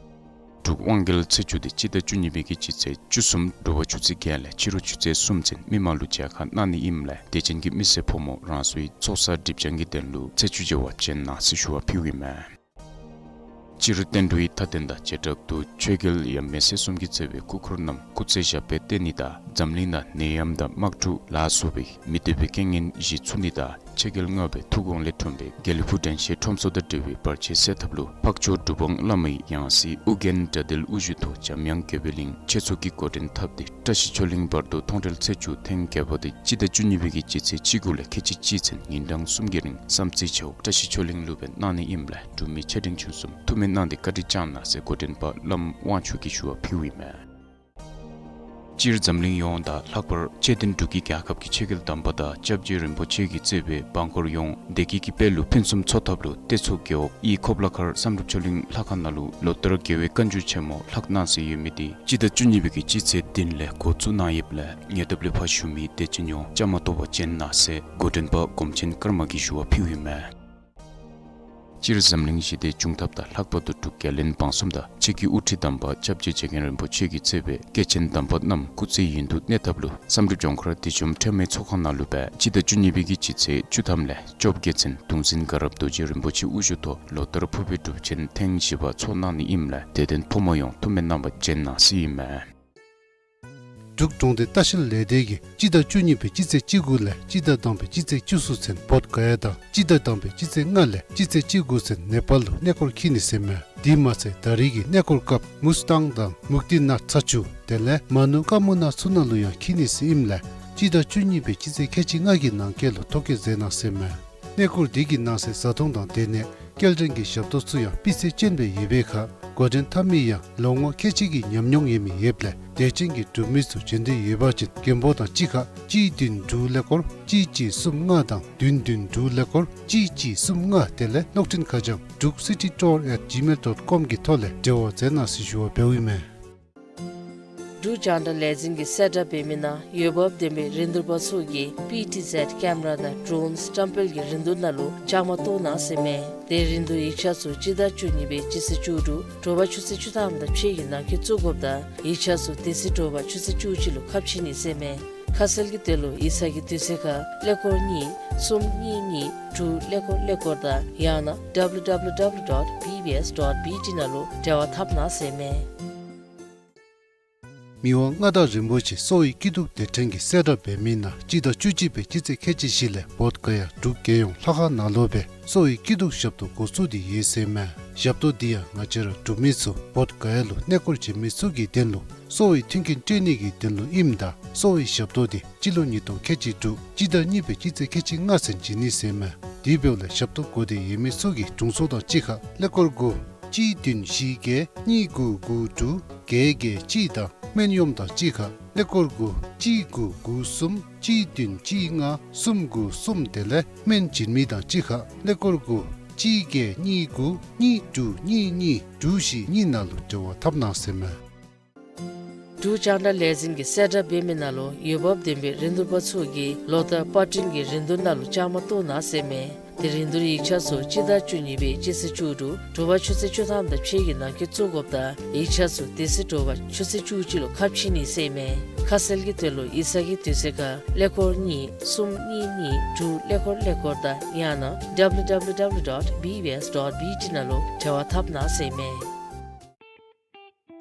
འབྲུག་དབང་རྒྱལ་ཚེས་བཅུ་དེ་སྤྱི་ཟླ་བཅུ་གཉིས་པའི་གི་སྤྱི་ཚེས་བཅུ་གསུམ་དྲོ་པ་ཆུ་ཚོད་བརྒྱད་ལས་ཕྱི་རུ་ཆུ་ཚོད་གསུམ་ཚུན་མི་མང་ལུ་མཇལ་ཁ་གནང་ནི་ཨིནམ་ལས་དད་ཅན་གྱི་མི་སེར་ཕོ་མོ་རང་སོའི་ཚོགས་བསགས་སྒྲིབ་སྦྱང་གི་དོན་ལུ་ཚེས་བཅུ་མཇལ་བར་བྱོན་གནང་ཟེར་ཞུ་བ་ཕུལཝ་ཨིན་མས། སྤྱིར་བསྟན་འགྲོའི་མཐའ་རྟེན་དང་བྱེ་བྲག་ཏུ་ཆོས་རྒྱལ་ཡབ་མེས་སྲས་གསུམ་གྱིས་གཙོས་པའི་སྐུ་འཁོར་རྣམས་སྐུ་ཚེ་ཞབས་པད་བརྟན་ནི་དང་འཛམ་གླིང་ནང་ནད་ཡམས་དང་དམག་འཁྲུག་ལ་སོགས་པའི་མི་བདེ་བའི་རྐྱེན་ངན་ཞི་ཚུགས་ནི་དང་ཆོས་རྒྱལ་ལྔ་པའི་ཐུགས་དགོངས་ལས་འཁྲུངས་པའི་དགེ་ལེགས་ཕུག་དྲན་ཤེས་ཁྲོམ་ཚོགས་དང་འབྲེལ་བའི་བར་ཆད་སེལ་ཐབས་ལུ་འཕགས་མཆོག་གྲུབ་དབང་བླ་མའི་ཡང་སྲིད་ཨོ་རྒྱན་དགྲ་འདུལ་དབུ་བཞུགས་ཐོག་འཇམ་དབྱངས་དགྱེས་པའི་གླིང་ཆོས་ཚོགས་ཀྱིས་འགོ་འདྲེན་འཐབ་སྟེ་བཀྲ་ཤིས་ཆོས་གླིང་བར་དོ་མཐོང་གྲོལ་ཚེས་བཅུ་ཐེངས་བརྒྱད་པ་དེ་སྤྱི་ཟླ་བཅུ་གཉིས་པའི་གི་སྤྱི་ཚེས་བཅུ་དགུ་ལས་ཁལ་གཅིག་གཅིག་ཚུན་ཉིན་གྲངས་གསུམ་གྱི་རིང་བསམ་རྩེ་ཇོ་བོ་བཀྲ་ཤིས་ཆོས་གླིང་ལུ་སྦེ་གནང་ནི་ཨིནམ་ལས་འབྲུག་མི་ཆེ་འབྲིང་ཆུང་གསུམ་ཐུགས་སྨོན་གནང་སྟེ་བཀའ་དྲིན་བསྐྱངས་གནང་ཟེར་འགོ་འདྲེན་པ་བླམ་དབང་ཕྱུག་གིས་ཞུ་བ་ཕུལཝ་ཨིན་མས། སྤྱིར་འཛམ་གླིང་ཡོངས་དང་ལྷག་པར་ཆོས་ལྡན་འབྲུག་གི་རྒྱལ་ཁབ་ཀྱི་ཆོས་རྒྱལ་དམ་པ་དང་སྐྱབས་རྗེ་རིན་པོ་ཆེ་གིས་གཙོས་པའི་འབངས་འཁོར་ཡོངས་བདེ་སྐྱིད་ཀྱི་དཔལ་ལུ་ཕུན་སུམ་ཚོགས་ཐབས་ལུ་སྟོད་མཚོ་རྒེད་འོག་དབུས་ཁོ་པ་ལ་མཁར་བསམ་གྲུབ་ཆོས་གླིང་ལྷ་ཁང་ནང་ལུ་ལོ་ལྟར་རྒྱལ་བའི་བཀའ་འགྱུར་ཆེན་མོ་ལྷག་གནང་སྲོལ་ཡོད་མི་དེ་སྤྱི་ཟླ་བཅུ་གཉིས་པའི་གི་སྤྱི་ཚེས་བདུན་ལས་འགོ་བཙུགས་གནང་ཡོདཔ་ལས་ཉེ་འདབས་ལུ་ཕར་བཞུགས་མི་དད་ཅན་ཡོངས་བཅའ་མར་གཏོགས་པར་བྱོན་གནང་ཟེར་འགོ་འདྲེན་པ་སྒོམ་ཆེན་ཀརྨ་གིས་ཞུ་བ་ཕུལཝ་ཨིན་མས། སྤྱིར་འཛམ་གླིང་ཞི་བདེ་འབྱུང་ཐབས་དང་ལྷག་པར་དུ་འབྲུག་རྒྱལ་བློན་འབངས་གསུམ་དང་ཆེད་ཀྱི་དབུ་ཁྲིད་དམ་པ་སྐྱབས་རྗེ་རྗེ་མཁན་རིན་པོ་ཆེ་གིས་གཙོས་པའི་སྐྱེས་ཆེན་དམ་པ་རྣམས་སྐུ་ཚེ་ཡུན་དུ་གནས་ཐབས་ལུ་བསམ་གྲུབ་ལྗོངས་མཁར་བདེ་འཇོམས་ཁྲོས་མའི་ཚོགས་ཁང་ནང་ལུ་སྦེ་སྤྱི་ཟླ་བཅུ་གཉིས་པའི་གི་སྤྱི་ཚེས་བཅུ་ཐམ་ལས་བཅོ་བརྒྱད་ཚུན་གདུང་འཛིན་དགའ་རབ་རྡོ་རྗེ་རིན་པོ་ཆེ་དབུ་བཞུགས་ཐོག་ལོ་ལྟར་ཕུར་པའི་སྒྲུབ་ཆེན་ཐེངས་བཞི་པ་ཚོགས་གནང་ནི་ཨིནམ་ལས་དད་ལྡན་ཕོ་མོ་ཡོངས་ཐུགས་སྨོན་གནང་བར་བྱོན་གནང་ཟེར་ཨིན་མས། འབྲུག་གྲོང་སྡེ་ལྟ་བཤལ་ལས་སྡེ་གིས་སྤྱི་ཟླ་བཅུ་གཉིས་པའི་སྤྱི་ཚེས་བཅུ་དགུ་ལས་སྤྱི་ཟླ་དང་པའི་སྤྱི་ཚེས་བཅུ་གསུམ་ཚུན་བོདྷ་ག་ཡ་དང་སྤྱི་ཟླ་དང་པའི་སྤྱི་ཚེས་ལྔ་ལས་སྤྱི་ཚེས་བཅུ་དགུ་ཚུན་ནེ་པཱལ་ལུ་གནས་སྐོར་འཁྱིད་ནི་ཟེར་མས། དེ་མ་ཚད་ད་རེས་ཀྱི་གནས་སྐོར་སྐབས་མུས་ཏང་དང་མུཀྟི་ནཱཐ་ཚ་ཆུ་དེ་ལས་མ་ནུ་ཀ་མུ་ན་ཚུ་ནང་ལུ་ཡང་འཁྱིད་ནི་ཟེར་ཨིནམ་ལས་སྤྱི་ཟླ་བཅུ་གཉིས་པའི་སྤྱི་ཚེས་ཁལ་གཅིག་ལྔ་གི་ནང་འཁོད་ལུ་ཐོ་བཀོད་མཛད་གནང་ཟེར་མས། གནས་སྐོར་འདི་གི་ནང་གསེས་བཟའ་འཐུང་དང་སྡོད་གནས་སྐྱེལ་འདྲེན་གྱི་ཞབས་ཏོག་ཚུ་ཡང་སྤུས་ཚད་ཅན་སྦེ་ཡོད་པའི་ཁར་འགོ་འདྲེན་འཐབ་མི་ཡང་ལོ་ངོ་ཁལ་གཅིག་གི་ཉམས་མྱོང་ཡོད་མི་ཡོདཔ་ལས་དད་ཅན་གྱི་འབྲུག་མི་ཚུ་བྱོན་འདོད་ཡོད་པ་ཅིན་མགོན་པོ་དང་གཅིག་ཁར་གཅིག་བདུན་དྲུག་ཀླད་ཀོར་གཅིག་གཅིག་གསུམ་ལྔ་དང་བདུན་བདུན་དྲུག་ཀླད་ཀོར་གཅིག་གཅིག་གསུམ་ལྔ་དེ་ལས་གློག་འཕྲིན་ཁ་བྱང་འབྲུག་སི་ཊི་ཊུར་ཨེཊ་ཇི་མེལ་ཌོཊ་ཀོམ་གི་ཐོག་ལས་འབྲེལ་བ་མཛད་གནང་ཟེར་ཞུ་བ་འབདཝ་ཨིན་མས། འབྲུག་རྒྱང་བསྒྲགས་ལས་འཛིན་གྱིས་གསལ་བསྒྲགས་འབད་མི་ནང་འོས་འབབ་ལྡན་པའི་རིན་བསྡུར་པ་ཚུ་གིས་པི་ཊི་ཟེཌ་ཀེམ་ར་དང་ཌྲོན་བཀྲམ་སྤེལ་གྱི་རིན་བསྡུར་ནང་ལུ་བཅའ་མར་གཏོགས་གནང་ཟེར་མས། དེ་རིན་བསྡུར་ཡིག་ཆ་ཚུ་སྤྱི་ཟླ་བཅུ་གཉིས་པའི་སྤྱི་ཚེས་བཅུ་དྲུག་དྲོ་པ་ཆུ་ཚོད་བཅུ་ཐམ་དང་ཕྱེད་ཀྱི་ནང་འཁོད་བཙུགས་དགོཔ་དང་ཡིག་ཆ་ཚུ་དེ་ཚེ་དྲོ་པ་ཆུ་ཚོད་བཅུ་གཅིག་ལུ་ཁ་ཕྱེ་ནི་ཟེར་མས། ཁ་གསལ་གྱི་དོན་ལུ་ཡིག་ཚང་གི་དུས་ཚོད་ཁར་ཀླད་ཀོར་གཉིས་གསུམ་གཉིས་གཉིས་དྲུག་ཀླད་ཀོར་ཀླད་ཀོར་དང་ཡང་ན་ཌབ་ལུ་ཌབ་ལུ་ཌབ་ལུ་ཌོཊ་བི་བི་ཨེསི་ཌོཊ་བི་ཊི་ནང་ལུ་འབྲེལ་བ་འཐབ་གནང་ཟེར་མས། མི་དབང་མངའ་བདག་རིན་པོ་ཆེ་གསོ་བའི་སྐྱིད་སྡུག་སྡེ་ཕྲན་གྱིས་གསལ་བསྒྲགས་འབད་མི་ནང་སྤྱི་ཟླ་བཅུ་གཅིག་པའི་སྤྱི་ཚེས་ཁལ་གཅིག་བཞི་ལས་བོདྷ་ག་ཡ་འབྲུག་རྒྱལ་ཡོངས་ལྷ་ཁང་ནང་ལུ་སྦེ་གསོ་བའི་སྐྱིད་སྡུག་ཞབས་ཏོག་འགོ་བཙུགས་ཏེ་ཡོད་ཟེར་མས། ཞབས་ཏོག་འདི་ཡང་ང་བཅས་ར་འབྲུག་མི་ཚུ་བོདྷ་ག་ཡ་ལུ་གནས་སྐོར་བྱོན་མི་ཚུ་གི་དོན་ལུ་གསོ་བའི་མཐུན་རྐྱེན་སྤྲོད་ནི་གི་དོན་ལུ་ཨིནམ་ད་གསོ་བའི་ཞབས་ཏོག་འདི་སྤྱི་ལོ་ཉིས་སྟོང་ཁལ་གཅིག་དྲུག་སྤྱི་ཟླ་གཉིས་པའི་སྤྱི་ཚེས་ཁལ་གཅིག་ལྔ་ཚུན་བྱིན་ནི་ཟེར་མས། དེ་འབདཝ་ལས་ཞབས་ཏོག་དགོ་འདོད་ཡོད་མི་ཚུ་གིས་དྲུང་འཚོ་དང་གཅིག་ཁར་ཀླད་ཀོར་དགུ་གཅིག་བདུན་བཞི་བརྒྱད་གཉིས་དགུ་དགུ་དྲུག་བརྒྱད་བརྒྱད་གཅིག་དང་སྨན་གཡོགམ་དང་གཅིག་ཁར་ཀླད་ཀོར་དགུ་གཅིག་དགུ་དགུ་གསུམ་གཅིག་བདུན་གཅིག་ལྔ་གསུམ་དགུ་གསུམ་དེ་ལས་སྨན་བྱིན་མི་དང་གཅིག་ཁར་ཀླད་ཀོར་དགུ་གཅིག་བརྒྱད་གཉིས་དགུ་གཉིས་དྲུག་གཉིས་གཉིས་དྲུག་བཞི་གཉིས་ནང་ལུ་འབྲེལ་བ་འཐབ་གནང་ཟེར་མས། འབྲུག་རྒྱང་བསྒྲགས་ལས་འཛིན་གྱིས་གསལ་བསྒྲགས་འབད་མི་ནང་ལུ་འོས་འབབ་ལྡན་པའི་རིན་བསྡུར་པ་ཚུ་གིས་ལོ་ལྟར་པར་སྐྲུན་གྱི་རིན་བསྡུར་ནང་ལུ་བཅའ་མར་གཏོགས་གནང་ཟེར་མས། དེ་རིན་བསྡུར་ཡིག་ཆ་ཚུ་སྤྱི་ཟླ་བཅུ་གཉིས་པའི་སྤྱི་ཚེས་བཅུ་དྲུག་དྲོ་པ་ཆུ་ཚོད་བཅུ་ཐམ་དང་ཕྱེད་ཀྱི་ནང་འཁོད་བཙུགས་དགོཔ་དང་ཡིག་ཆ་ཚུ་དེ་ཚེ་དྲོ་པ་ཆུ་ཚོད་བཅུ་གཅིག་ལུ་ཁ་ཕྱེ་ནི་ཟེར་མས། ཁ་གསལ་གྱི་དོན་ལུ་ཡིག་ཚང་གི་དུས་ཚོད་ཁར་ཀླད་ཀོར་གཉིས་གསུམ་གཉིས་གཉིས་དྲུག་ཀླད་ཀོར་ཀླད་ཀོར་དང་ཡང་ན་ཌབ་ལུ་ཌབ་ལུ་ཌབ་ལུ་ཌོཊ་བི་བི་ཨེསི་ཌོཊ་བི་ཊི་ནང་ལུ་འབྲེལ་བ་འཐབ་གནང་ཟེར་མས།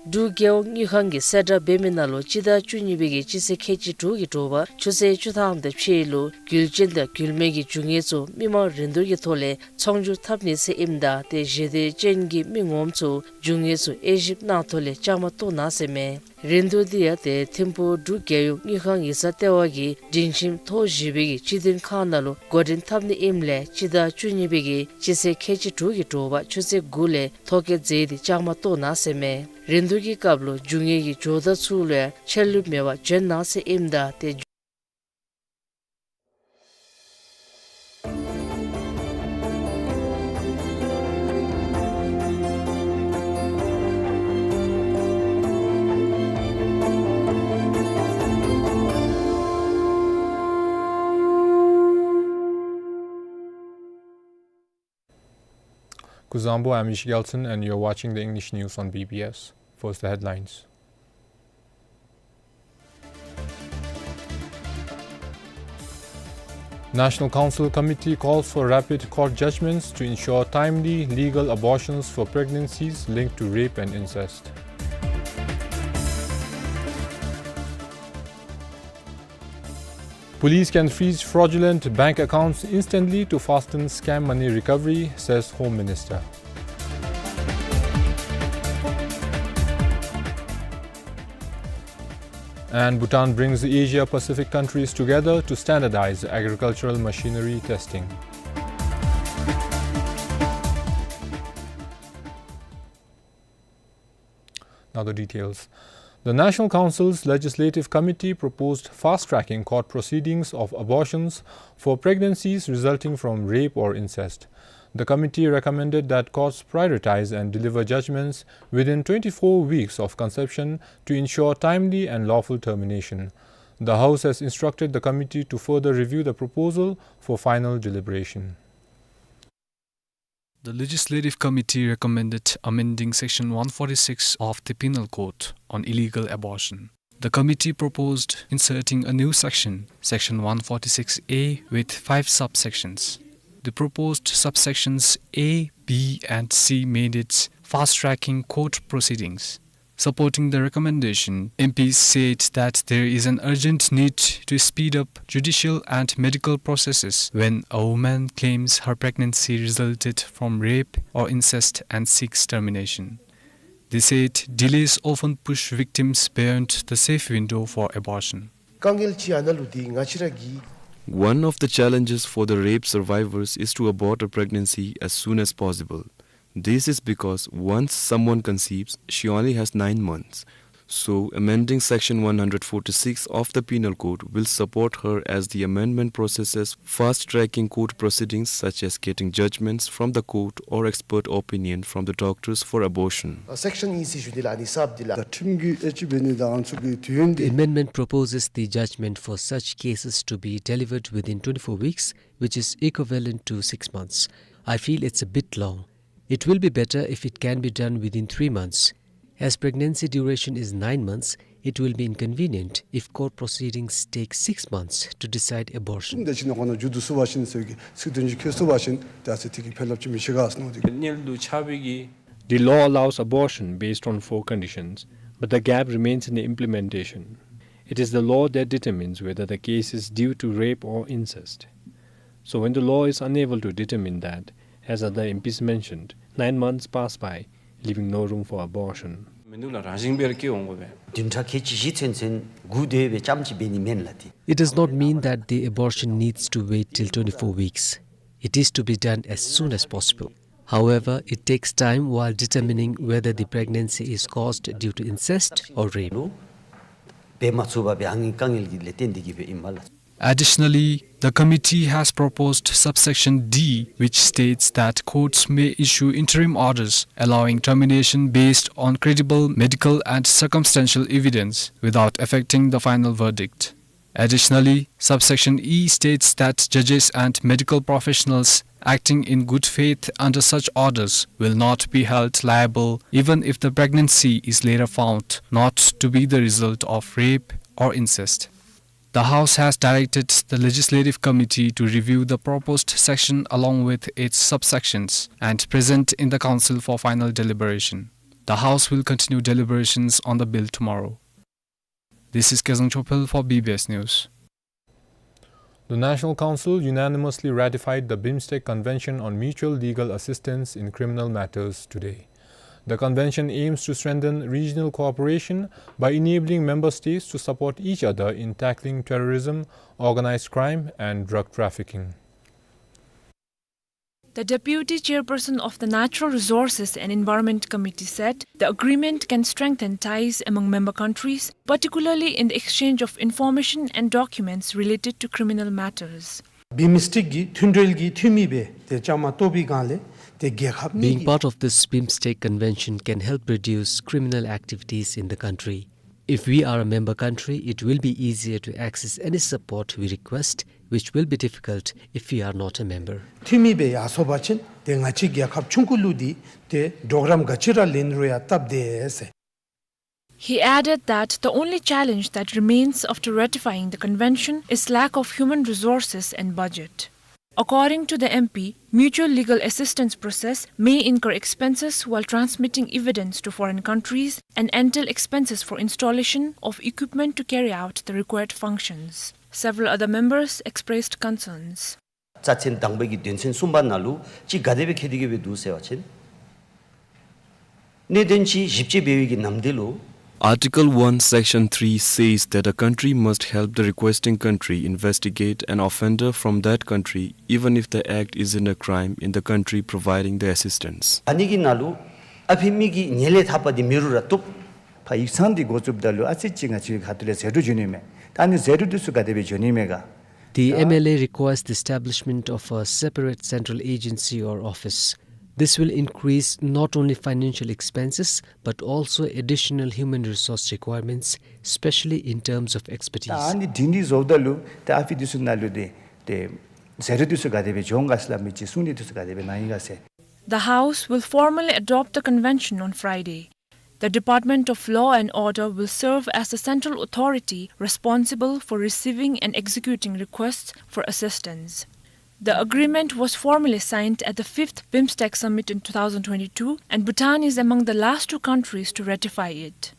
འབྲུག་རྒྱལ་ཡོངས་དངུལ་ཁང་གིས་གསལ་བསྒྲགས་འབད་མི་ནང་ལུ་སྤྱི་ཟླ་བཅུ་གཉིས་པའི་གི་སྤྱི་ཚེས་ཁལ་གཅིག་དྲུག་གི་དྲོ་པ་ཆུ་ཚོད་བཅུ་ཐམ་དང་ཕྱེད་ལུ་རྒྱུ་ཅན་དང་རྒྱུ་མེད་ཀྱི་རྒྱུ་དངོས་ཚུ་མི་མང་རིན་བསྡུར་གྱི་ཐོག་ལས་ཚོང་སྒྱུར་འཐབ་ནི་ཟེར་ཨིནམ་ད་དེ་ཞི་བདེ་ཅན་གྱི་མི་ངོམ་ཚུ་རྒྱུ་དངོས་ཚུ་དབྱེ་ཞིབ་གནང་ཐོག་ལས་བཅའ་མར་གཏོགས་གནང་ཟེར་མས། རིན་བསྡུར་འདི་ཡང་ཏེ་ཐིམ་ཕུག་འབྲུག་རྒྱལ་ཡོངས་དངུལ་ཁང་ཡིག་ཚང་ལྟེ་བ་གི་སྒྲིང་ཁྱིམ་ཐོག་བཞི་པའི་གི་སྤྱི་མཐུན་ཁང་ནང་ལུ་འགོ་འདྲེན་འཐབ་ནི་ཨིནམ་ལས་སྤྱི་ཟླ་བཅུ་གཉིས་པའི་གི་སྤྱི་ཚེས་ཁལ་གཅིག་དྲུག་གི་དྲོ་པ་ཆུ་ཚོད་དགུ་ལས་ཐོ་བཀོད་མཛད་དེ་བཅའ་མར་གཏོགས་གནང་ཟེར་མས། རིན་བསྡུར་གྱི་སྐབས་ལུ་རྒྱུ་དངོས་ཀྱི་ཇོ་བདག་ཚུ་ལུ་ཡང་ཆད་ལུས་མེད་པར་བྱོན་གནང་ཟེར་ཨིནམ་ད་ཏེ། Kuzuzangpo, I'm Ishi Gelson, and you're watching the English news on B B S. First, the headlines. National Council Committee calls for rapid court judgments to ensure timely legal abortions for pregnancies linked to rape and incest. Police can freeze fraudulent bank accounts instantly to fasten scam money recovery, says Home Minister. And Bhutan brings the Asia-Pacific countries together to standardize agricultural machinery testing. Now the details. The National Council's Legislative Committee proposed fast-tracking court proceedings of abortions for pregnancies resulting from rape or incest. The committee recommended that courts prioritize and deliver judgments within twenty-four weeks of conception to ensure timely and lawful termination. The House has instructed the committee to further review the proposal for final deliberation. The Legislative Committee recommended amending Section one forty-six of the Penal Code on illegal abortion. The committee proposed inserting a new section, Section one forty-six A, with five subsections. The proposed subsections A, B, and C mandates fast-tracking court proceedings. Supporting the recommendation, M Ps said that there is an urgent need to speed up judicial and medical processes when a woman claims her pregnancy resulted from rape or incest and seeks termination. They said delays often push victims beyond the safe window for abortion. དཀའ་ངལ་ཅིག་ཨ་ནཱ་ལུ་འདི་ང་བཅས་ར་གི། One of the challenges for the rape survivors is to abort a pregnancy as soon as possible. This is because once someone conceives, she only has nine months. So, amending Section one hundred forty-six of the Penal Code will support her as the amendment processes fast-tracking court proceedings such as getting judgments from the court or expert opinion from the doctors for abortion. ཨ་སེཀ་ཤན་ཨིན་ཟེར་ཞུ་འདི་ལགས། ཨ་ནི་གསརཔ་འདི་ལགས། ད་ཁྲིམས་ཀྱི་ཨེ་ཅིག་འབད་ནི་དང་ཨ་ནི་ཚུ་གི་དུས་ཡུན་འདི། The amendment proposes the judgment for such cases to be delivered within twenty-four weeks, which is equivalent to six months. I feel it's a bit long. It will be better if it can be done within three months. As pregnancy duration is nine months, it will be inconvenient if court proceedings take six months to decide abortion. ཏེ་ཅིག་ནང་ཁོ་ན་མཇུག་བསྡུ་ཚུགས་པ་ཅིན་ཟེར་གྱི་ཚིག་དོན་ཅིག་འཁྱོལ་ཚུགས་པ་ཅིན་ད་ཟེར་དེ་གིས་ཕན་རླབས་ཅིག་མི་ཤེས་ག་ཟེར་མནོ་སྟེ། གཉེན་ལུ་ཆགས་པའི་གི། The law allows abortion based on four conditions, but the gap remains in the implementation. It is the law that determines whether the case is due to rape or incest. So when the law is unable to determine that, as other M Ps mentioned, nine months pass by, leaving no room for abortion. མི་འདུག་ལགས། རང་བཞིན་སྦེ་ར་སྐྱེ་འོང་དགོ་པས། བདུན་ཕྲག་ཁལ་གཅིག་བཞི་ཚུན་ཚོད་སྒུག་སྡོད་པའི་ཙམ་ཅིག་འབད་ནི་མེན་ལགས་ཏེ། It does not mean that the abortion needs to wait till twenty-four weeks. It is to be done as soon as possible. However, it takes time while determining whether the pregnancy is caused due to incest or rape. འབད་མ་ཚུགས་པར་སྦེ་ཨ་ནི་དཀའ་ངལ་གྱི་ལས་བརྟེན་ཏེ་གིས་སྦེ་ཨིན་མས་ལགས། Additionally, the committee has proposed subsection D, which states that courts may issue interim orders allowing termination based on credible medical and circumstantial evidence without affecting the final verdict. Additionally, subsection E states that judges and medical professionals acting in good faith under such orders will not be held liable even if the pregnancy is later found not to be the result of rape or incest. The House has directed the Legislative Committee to review the proposed section along with its subsections and present in the Council for final deliberation. The House will continue deliberations on the bill tomorrow. This is Kezang Chophel for B B S News. The National Council unanimously ratified the BIMSTEC Convention on Mutual Legal Assistance in Criminal Matters today. The convention aims to strengthen regional cooperation by enabling member states to support each other in tackling terrorism, organized crime, and drug trafficking. The deputy chairperson of the Natural Resources and Environment Committee said the agreement can strengthen ties among member countries, particularly in the exchange of information and documents related to criminal matters. བིམ་སི་ཊེཀ་གི་མཐུན་འབྲེལ་གྱི་འཐུས་མི་སྦེ་ཏེ་བཅའ་མར་གཏོགས་པའི་སྒང་ལས་ཏེ་རྒྱལ་ཁབ་གཉིས་Being ཀྱི part of this BIMSTEC convention can help reduce criminal activities in the country. If we are a member country, it will be easier to access any support we request, which will be difficult if we are not a member. འཐུས་མི་སྦེ་ཡར་སོང་པ་ཅིན་ཏེ་ང་བཅས་རྒྱལ་ཁབ་ཆུང་ཀུ་ལུ་འདི་ཏེ་གྲོགས་རམ་ག་ཅི་ར་ལེན་རུང་ཡང་སྟབས་བདེ་ཟེར། He added that the only challenge that remains after ratifying the convention is lack of human resources and budget. According to the M P, mutual legal assistance process may incur expenses while transmitting evidence to foreign countries and entail expenses for installation of equipment to carry out the required functions. Several other members expressed concerns. རྩ་ཚན་དང་པའི་གི་དོན་ཚན་གསུམ་པ་ནང་ལུ་ཅིག་ག་དེ་སྦེ་འཁོད་དེ་གི་སྦེ་འདུག་ཟེར་བ་ཅིན། གནད་དོན་ཅིག་ཞིབ་དཔྱད་འབད་བའི་གི་ནམ་དུས་ལུ། Article one, Section three says that a country must help the requesting country investigate an offender from that country, even if the act isn't a crime in the country providing the assistance. ཨ་ནི་གི་ནང་ལུ་ཨ་ཕི་མི་གི་ཉེས་ལས་ཐར་པ་འདི་མེད་རུང་ར་བཏུབ། ཕར་ཡིག་ཚང་འདི་འགོ་བཙུགསཔ་ད་ལུ་ཨ་ཙི་ཅིག་ང་བཅས་ཁ་ཐུག་ལས་ཟད་འགྲོ་འགྱོ་ནི་མས། ད་ཨ་ནི་ཟད་འགྲོ་འདི་ཚུ་ག་དེ་སྦེ་འགྱོ་ནི་མས་ག། The M L A requires the establishment of a separate central agency or office. This will increase not only financial expenses, but also additional human resource requirements, especially in terms of expertise. ད་ཨ་ནི་སྒྲིང་སྒྲི་བཟོཝ་ད་ལུ་ད་ཨ་ཕི་འདི་ཚུ་ནང་ལུ་ཏེ་ཏེ་ཟད་འགྲོ་འདི་ཚུ་ག་དེ་སྦེ་འགྱོ་འོང་ག་ཟེར་སླབ་མི་ཅིག་གསུང་ནི་འདི་ཚུ་ག་དེ་སྦེ་གནང་ཡི་ག་ཟེར། The House will formally adopt the convention on Friday. The Department of Law and Order will serve as the central authority responsible for receiving and executing requests for assistance. The agreement was formally signed at the fifth BIMSTEC Summit in two thousand twenty-two, and Bhutan is among the last two countries to ratify it.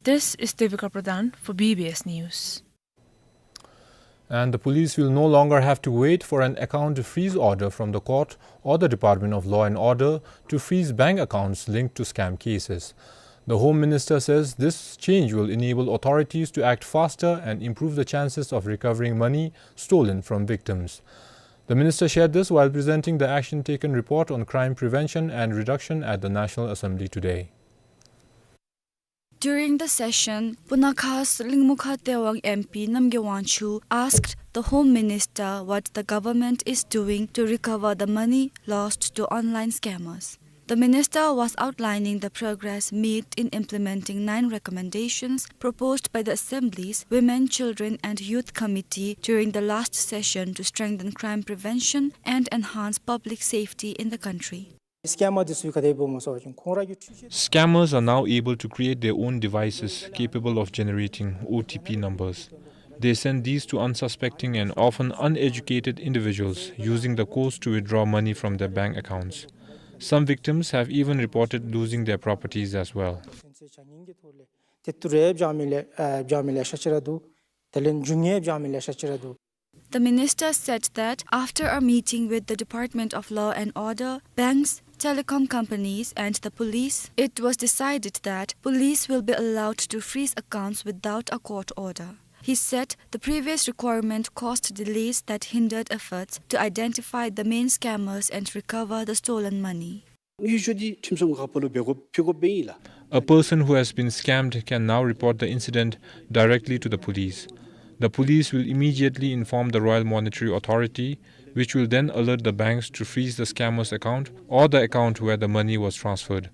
This is Devika Pradhan for B B S News. And the police will no longer have to wait for an account freeze order from the court or the Department of Law and Order to freeze bank accounts linked to scam cases. The Home Minister says this change will enable authorities to act faster and improve the chances of recovering money stolen from victims. The minister shared this while presenting the Action Taken Report on Crime Prevention and Reduction at the National Assembly today. During the session, Puna Khas Lingmukha Tewang M P Namgay Wangchuk asked the Home Minister what the government is doing to recover the money lost to online scammers. The minister was outlining the progress made in implementing nine recommendations proposed by the Assembly's Women, Children and Youth Committee during the last session to strengthen crime prevention and enhance public safety in the country. སི་ཀེམ་མར་འདི་ཚུ་ག་དེ་སྦེ་འོང་སྨོ་ཟེར་བ་ཅིན་ཁོང་ར་གི་འཕྲུལ་ཆས། Scammers are now able to create their own devices capable of generating O T P numbers. They send these to unsuspecting and often uneducated individuals using the codes to withdraw money from their bank accounts. Some victims have even reported losing their properties as well. དེ་ལས་འབྱུང་ངེས་འབྱུང་མི་ལེ་ཤ་ཅིག་ར་འདུག། The minister said that after a meeting with the Department of Law and Order, banks, telecom companies, and the police, it was decided that police will be allowed to freeze accounts without a court order. He said the previous requirement caused delays that hindered efforts to identify the main scammers and recover the stolen money. ངེས་ཤེས་འདི་ཁྲིམས་སྲུང་ཁང་ཕར་ལུ་འབོ་དགོ་འབོ་དགོཔ་ཨིན་ལགས། A person who has been scammed can now report the incident directly to the police. The police will immediately inform the Royal Monetary Authority, which will then alert the banks to freeze the scammer's account or the account where the money was transferred.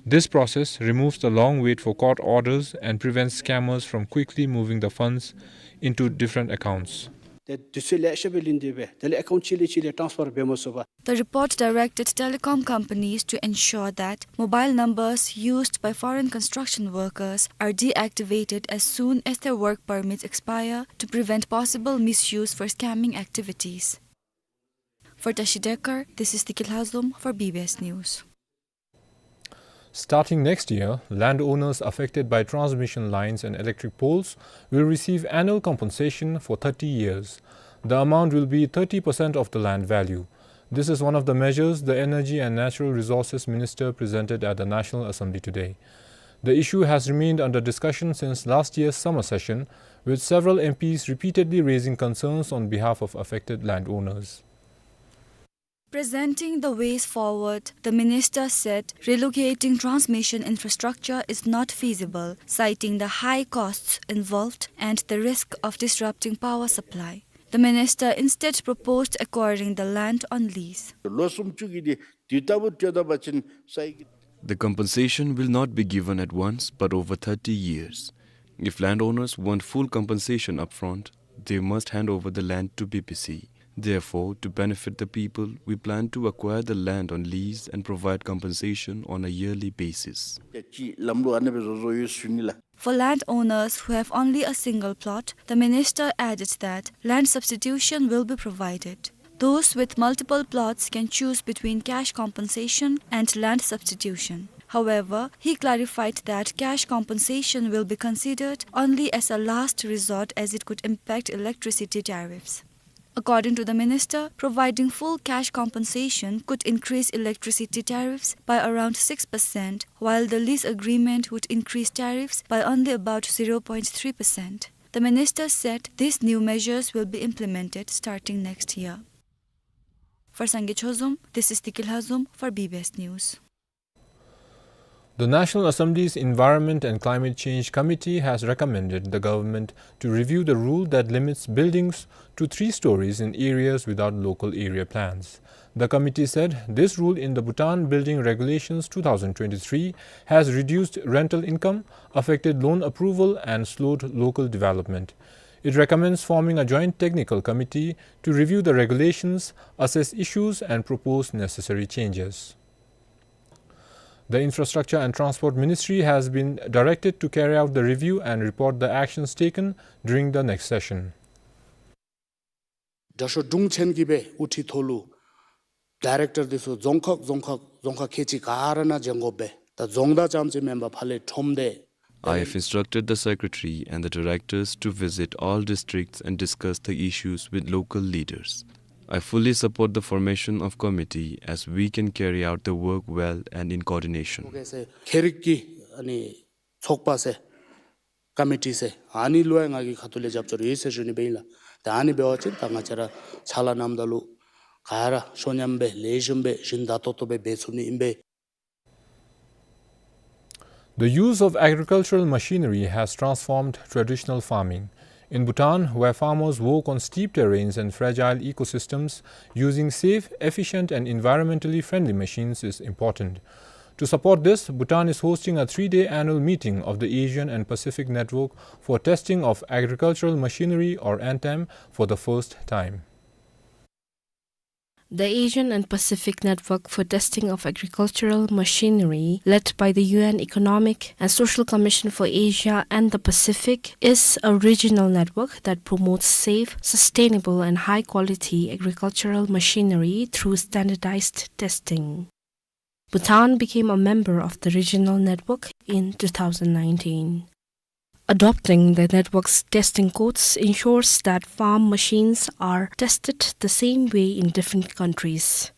This process removes the long wait for court orders and prevents scammers from quickly moving the funds into different accounts. དེ་དུས་ཚོད་ལེ་ཤ་སྦེ་ལེན་ཏེ་སྦེ་དེ་ལས་ཨེ་ཀའུནཊ་གཅིག་ལས་གཅིག་ལས་ཊཱནསི་ཕར་འབད་མ་ཚུགས་པར། The report directed telecom companies to ensure that mobile numbers used by foreign construction workers are deactivated as soon as their work permits expire to prevent possible misuse for scamming activities. For Tashi Dekar, this is Tiki Lhazom for B B S News. Starting next year, landowners affected by transmission lines and electric poles will receive annual compensation for thirty years. The amount will be thirty percent of the land value. This is one of the measures the Energy and Natural Resources Minister presented at the National Assembly today. The issue has remained under discussion since last year's summer session, with several M Ps repeatedly raising concerns on behalf of affected landowners. Presenting the ways forward, the minister said relocating transmission infrastructure is not feasible, citing the high costs involved and the risk of disrupting power supply. The minister instead proposed acquiring the land on lease. ལོ་སུམ་ཅུ་གི་དེ་དུས་ལྟ་བུ་སྤྲོད་ད་པ་ཅིན་ས་ཡི་གི། The compensation will not be given at once, but over thirty years. If landowners want full compensation upfront, they must hand over the land to B P C. Therefore, to benefit the people, we plan to acquire the land on lease and provide compensation on a yearly basis. ཅིག་ལམ་ལུགས་ཨ་ནེ་སྦེ་བཟོ་བཟོཝ་ཡོད་ཟེར་ཞུ་ནི་ལགས། For landowners who have only a single plot, the minister added that land substitution will be provided. Those with multiple plots can choose between cash compensation and land substitution. However, he clarified that cash compensation will be considered only as a last resort, as it could impact electricity tariffs. According to the minister, providing full cash compensation could increase electricity tariffs by around six percent, while the lease agreement would increase tariffs by only about zero point three percent. The minister said these new measures will be implemented starting next year. For Sangay Chozom, this is Tiki Lhazom for B B S News. The National Assembly's Environment and Climate Change Committee has recommended the government to review the rule that limits buildings to three stories in areas without local area plans. The committee said this rule in the Bhutan Building Regulations two thousand twenty-three has reduced rental income, affected loan approval, and slowed local development. It recommends forming a joint technical committee to review the regulations, assess issues, and propose necessary changes. The Infrastructure and Transport Ministry has been directed to carry out the review and report the actions taken during the next session. དྲག་ཤོས་དྲུང་ཆེན་གྱིས་སྦེ་དབུ་ཁྲིད་ཐོག་ལུ་ཌའི་རེཀ་ཊར་འདི་ཚུ་རྫོང་ཁག་རྫོང་ཁག་རྫོང་ཁག་ཁལ་གཅིག་ག་ར་ནང་བྱོན་དགོ་པས། ད་རྫོང་བདག་རྐྱངམ་ཅིག་མེན་པར་ཕར་ལས་ཁྲོམ་སྡེ། I have instructed the secretary and the directors to visit all districts and discuss the issues with local leaders. I fully support the formation of committee as we can carry out the work well and in coordination. ཁྱད་རིག་གི་ཨ་ནི་ཚོགས་པ་ཟེར་ཀོ་མི་ཊི་ཟེར་ཨ་ནི་ལུ་ཡང་ང་གི་ཁ་ཐུག་ལས་རྒྱབ་སྐྱོར་ཡོད་ཟེར་ཞུ་ནི་སྦེ་ཨིན་ལགས། ད་ཨ་ནི་འབད་བ་ཅིན་ད་ང་བཅས་ར་ཕྱག་ལཱ་གནངམ་ད་ལུ་ག་ར་ཤོ་ཉམས་སྦེ་ལེགས་ཤོམ་སྦེ་ཞིན་དྲག་ཏོག་ཏོ་སྦེ་འབད་ཚུགས་ནི་ཨིན་པས། The use of agricultural machinery has transformed traditional farming. In Bhutan, where farmers work on steep terrains and fragile ecosystems, using safe, efficient, and environmentally friendly machines is important. To support this, Bhutan is hosting a three-day annual meeting of the Asian and Pacific Network for Testing of Agricultural Machinery, or ANTAM, for the first time. The Asian and Pacific Network for Testing of Agricultural Machinery, led by the U N Economic and Social Commission for Asia and the Pacific, is a regional network that promotes safe, sustainable, and high-quality agricultural machinery through standardized testing. Bhutan became a member of the regional network in two thousand nineteen. Adopting the network's testing codes ensures that farm machines are tested the same way in different countries.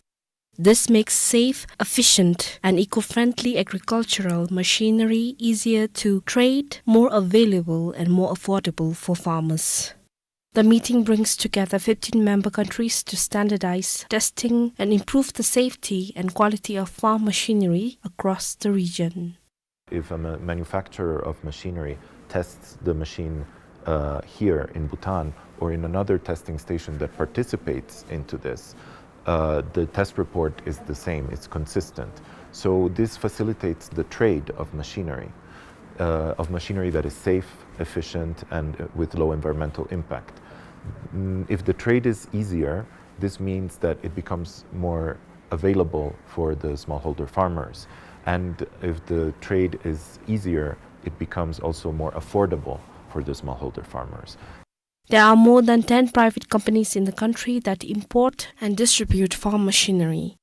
This makes safe, efficient, and eco-friendly agricultural machinery easier to trade, more available, and more affordable for farmers. The meeting brings together fifteen member countries to standardize testing and improve the safety and quality of farm machinery across the region. If a ma-, manufacturer of machinery tests the machine, uh, here in Bhutan or in another testing station that participates into this, uh, the test report is the same, it's consistent. So this facilitates the trade of machinery, uh, of machinery that is safe, efficient, and, uh, with low environmental impact. Mm, if the trade is easier, this means that it becomes more available for the smallholder farmers. And if the trade is easier, it becomes also more affordable for the smallholder farmers. There are more than ten private companies in the country that import and distribute farm machinery.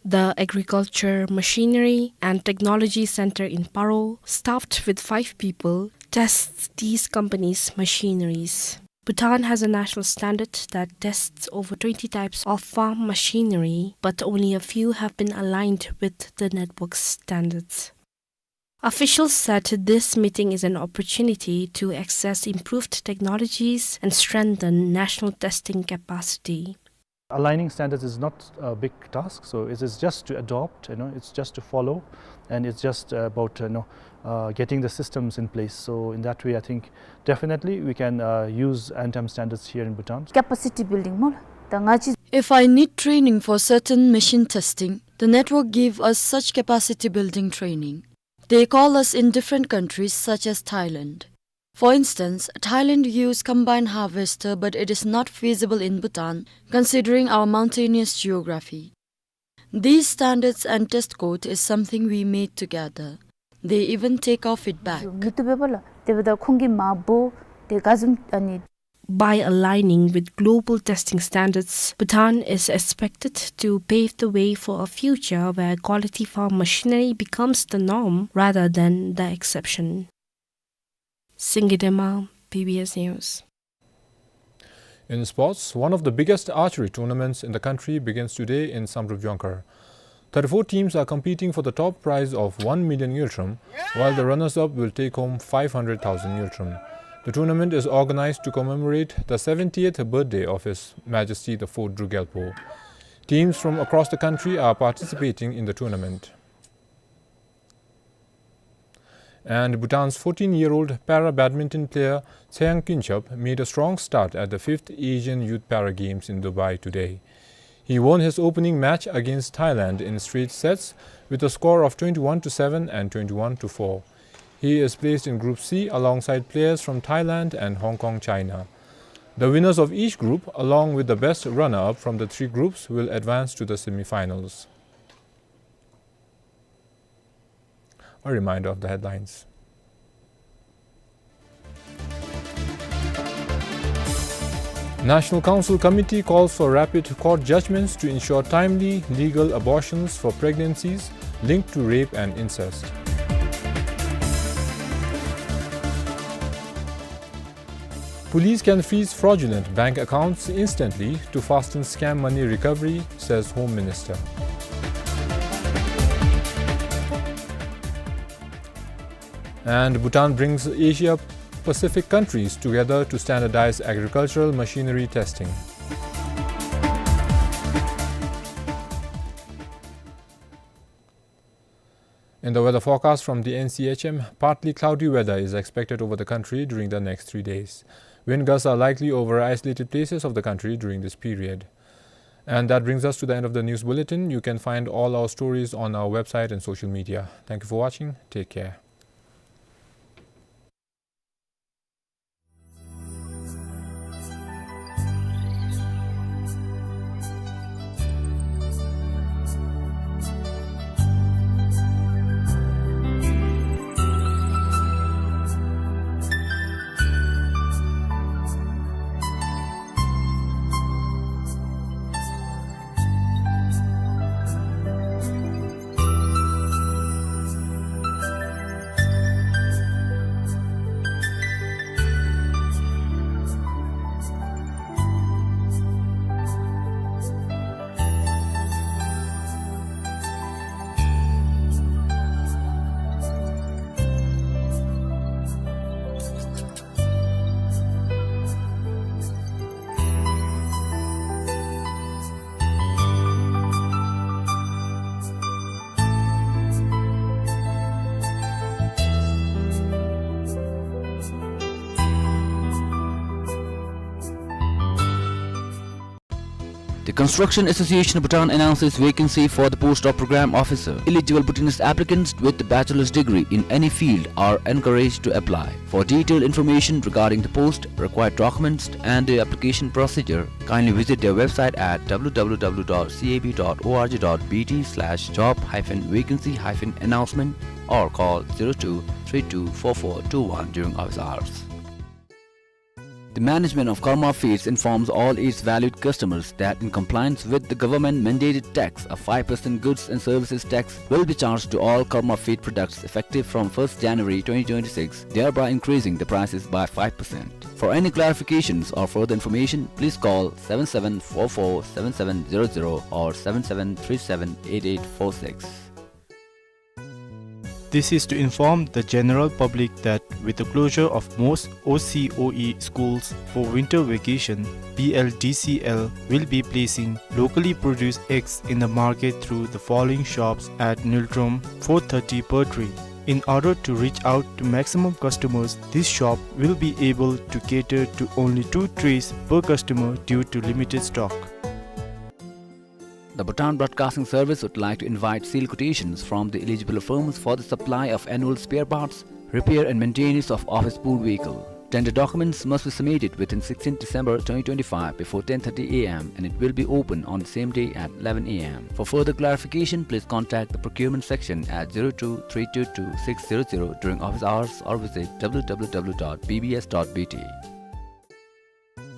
The Agriculture Machinery and Technology Center in Paro, staffed with five people, tests these companies' machineries. Bhutan has a national standard that tests over twenty types of farm machinery, but only a few have been aligned with the network's standards. Officials said this meeting is an opportunity to access improved technologies and strengthen national testing capacity. Aligning standards is not a big task, so it is just to adopt, you know, it's just to follow, and it's just about, you know, uh, getting the systems in place. So in that way, I think definitely we can, uh, use ANTAM standards here in Bhutan. Capacity building མོ་ད་ང་བཅས། If I need training for certain machine testing, the network give us such capacity building training. They call us in different countries such as Thailand. For instance, Thailand use combine harvester, but it is not feasible in Bhutan, considering our mountainous geography. These standards and test code is something we made together. They even take our feedback. མི་བཏུབ་པས་ལགས། དེ་འབདཝ་ད་ཁོང་གིས་མ་འབོ་དེ་ག་བཟུམ་ཨ་ནི། By aligning with global testing standards, Bhutan is expected to pave the way for a future where quality farm machinery becomes the norm rather than the exception. Singye Dema, B B S News. In sports, one of the biggest archery tournaments in the country begins today in Samdrup Jongkhar. Thirty-four teams are competing for the top prize of one million ngultrum, while the runners-up will take home five hundred thousand ngultrum. The tournament is organized to commemorate the seventieth birthday of His Majesty the Fourth Druk Gyalpo. Teams from across the country are participating in the tournament. And Bhutan's fourteen-year-old para badminton player Tseyang Kynchap made a strong start at the fifth Asian Youth Para Games in Dubai today. He won his opening match against Thailand in straight sets with a score of twenty-one to seven and twenty-one to four. He is placed in Group C alongside players from Thailand and Hong Kong, China. The winners of each group, along with the best runner-up from the three groups, will advance to the semi-finals. A reminder of the headlines. National Council Committee calls for rapid court judgments to ensure timely legal abortions for pregnancies linked to rape and incest. Police can freeze fraudulent bank accounts instantly to fasten scam money recovery, says Home Minister. And Bhutan brings Asia Pacific countries together to standardize agricultural machinery testing. In the weather forecast from the N C H M, partly cloudy weather is expected over the country during the next three days. Wind gusts are likely over isolated places of the country during this period. And that brings us to the end of the news bulletin. You can find all our stories on our website and social media. Thank you for watching. Take care. The Construction Association of Bhutan announces vacancy for the post of program officer. Eligible Bhutanese applicants with a bachelor's degree in any field are encouraged to apply. For detailed information regarding the post, required documents, and the application procedure, kindly visit their website at w w w dot c a b dot o r g dot b t slash job hyphen vacancy hyphen announcement or call zero two three two four four two one during office hours. The management of Karma Feeds informs all its valued customers that in compliance with the government mandated tax, a five percent goods and services tax will be charged to all Karma Feed products effective from first January twenty twenty-six, thereby increasing the prices by five percent. For any clarifications or further information, please call seven seven four four seven seven zero zero or seven seven three seven eight eight four six. This is to inform the general public that with the closure of most O C O E schools for winter vacation, B L D C L will be placing locally produced eggs in the market through the following shops at Niltrom, four thirty per tray. In order to reach out to maximum customers, this shop will be able to cater to only two trays per customer due to limited stock. The Bhutan Broadcasting Service would like to invite sealed quotations from the eligible firms for the supply of annual spare parts, repair and maintenance of office pool vehicle. Tender documents must be submitted within sixteenth December twenty twenty-five before ten thirty A M and it will be open on the same day at eleven A M. For further clarification, please contact the procurement section at zero two three two two six zero zero during office hours or visit w w w dot b b s dot b t.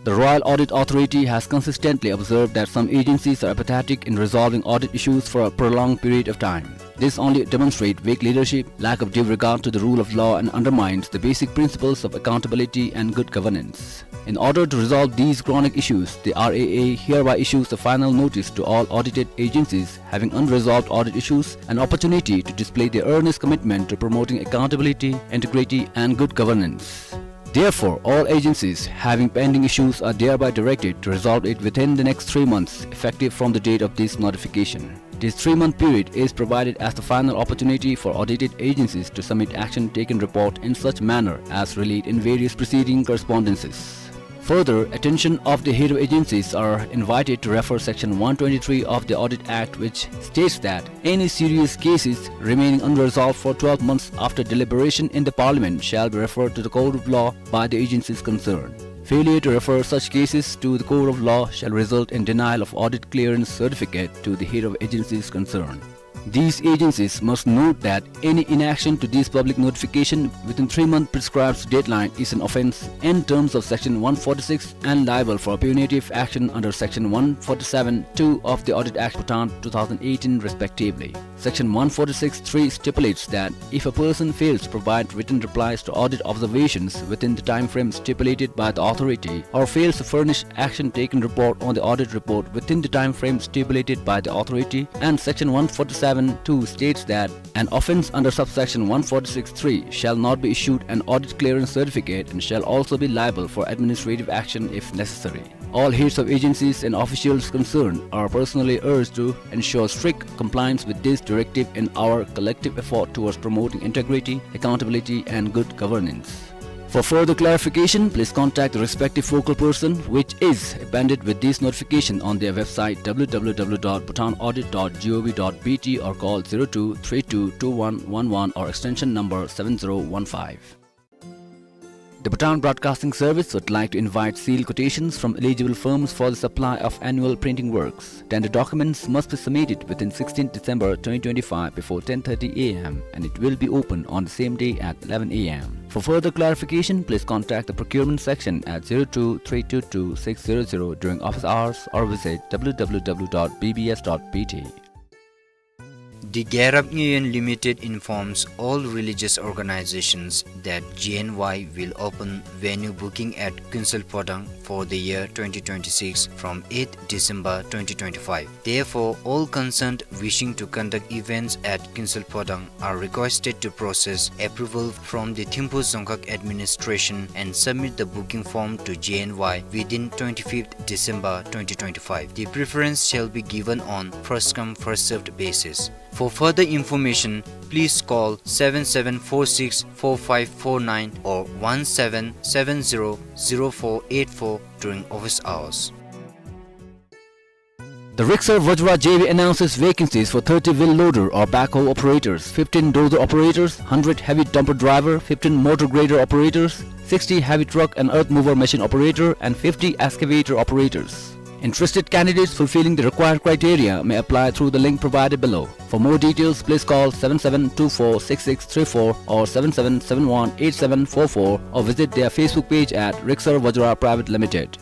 The Royal Audit Authority has consistently observed that some agencies are apathetic in resolving audit issues for a prolonged period of time. This only demonstrates weak leadership, lack of due regard to the rule of law, and undermines the basic principles of accountability and good governance. In order to resolve these chronic issues, the R A A hereby issues a final notice to all audited agencies having unresolved audit issues an opportunity to display their earnest commitment to promoting accountability, integrity, and good governance. Therefore, all agencies having pending issues are thereby directed to resolve it within the next three months, effective from the date of this notification. This three-month period is provided as the final opportunity for audited agencies to submit action taken report in such manner as relayed in various preceding correspondences. Further, attention of the head of agencies are invited to refer section one twenty-three of the Audit Act, which states that any serious cases remaining unresolved for twelve months after deliberation in the Parliament shall be referred to the court of law by the agencies concerned. Failure to refer such cases to the court of law shall result in denial of audit clearance certificate to the head of agencies concerned. These agencies must note that any inaction to this public notification within three month prescribed deadline is an offence in terms of Section one forty-six and liable for punitive action under Section one forty-seven two of the Audit Act Bhutan two thousand eighteen respectively. Section one forty-six three stipulates that if a person fails to provide written replies to audit observations within the time frame stipulated by the authority or fails to furnish action taken report on the audit report within the time frame stipulated by the authority, and Section one forty-seven two states that an offence under subsection one forty-six three shall not be issued an audit clearance certificate and shall also be liable for administrative action if necessary. All heads of agencies and officials concerned are personally urged to ensure strict compliance with this directive in our collective effort towards promoting integrity, accountability, and good governance. For further clarification, please contact the respective focal person, which is appended with this notification, on their website w w w dot bhutan audit dot gov dot b t or call zero two three two two one one one or extension number seven zero one five. The Bhutan Broadcasting Service would like to invite sealed quotations from eligible firms for the supply of annual printing works. Tender documents must be submitted within sixteenth December twenty twenty-five before ten thirty a m and it will be open on the same day at eleven a m. For further clarification, please contact the procurement section at zero two three two two six zero zero during office hours or visit w w w dot b b s dot b t. The Gyarap Nyeyen Limited informs all religious organizations that G N Y will open venue booking at Kinsel Phodang for the year twenty twenty-six from eighth December twenty twenty-five. Therefore, all concerned wishing to conduct events at Kinsel Phodang are requested to process approval from the Thimphu Dzongkhag administration and submit the booking form to G N Y within twenty-fifth December twenty twenty-five. The preference shall be given on first come, first served basis. For further information, please call seven seven four six four five four nine or one seven seven zero zero four eight four during office hours. The Riksar Vajra J V announces vacancies for thirty wheel loader or backhoe operators, fifteen dozer operators, hundred heavy dumper driver, fifteen motor grader operators, sixty heavy truck and earth mover machine operator, and fifty excavator operators. Interested candidates fulfilling the required criteria may apply through the link provided below. For more details, please call seven seven two four six six three four or seven seven seven one eight seven four four or visit their Facebook page at Riksar Vajra Private Limited.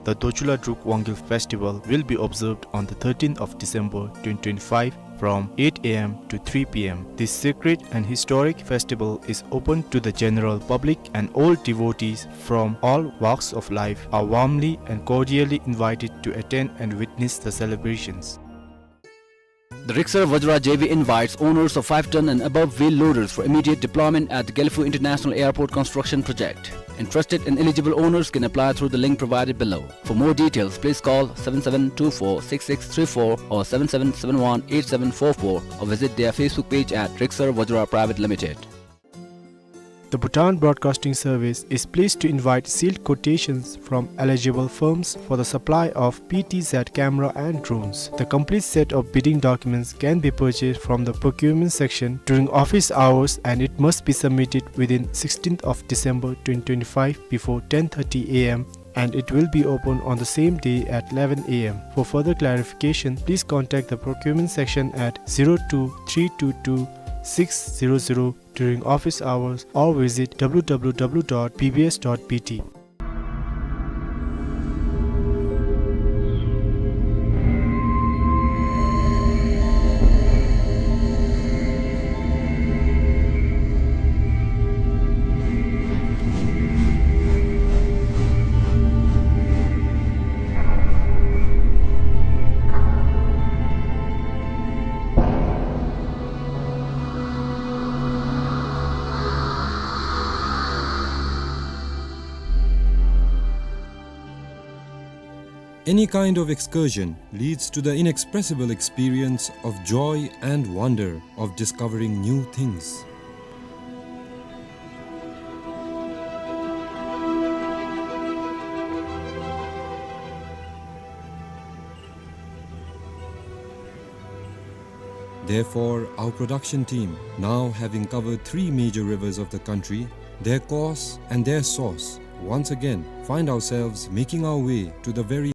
The Dochula Druk Wangil Festival will be observed on the thirteenth of December twenty twenty-five from eight a m to three p m. This sacred and historic festival is open to the general public, and all devotees from all walks of life are warmly and cordially invited to attend and witness the celebrations. The Riksar Vajra J V invites owners of five ton and above wheel loaders for immediate deployment at the Gelephu International Airport construction project. Interested and eligible owners can apply through the link provided below. For more details, please call seven seven two four six six three four or seven seven seven one eight seven four four or visit their Facebook page at Riksar Vajra Private Limited. The Bhutan Broadcasting Service is pleased to invite sealed quotations from eligible firms for the supply of P T Z camera and drones. The complete set of bidding documents can be purchased from the procurement section during office hours, and it must be submitted within sixteenth of December twenty twenty-five before ten thirty a m, and it will be open on the same day at eleven a m. For further clarification, please contact the procurement section at zero two three two two six zero zero during office hours or visit w w w dot b b s dot b t. Any kind of excursion leads to the inexpressible experience of joy and wonder of discovering new things. Therefore, our production team, now having covered three major rivers of the country, their course and their source, once again find ourselves making our way to the very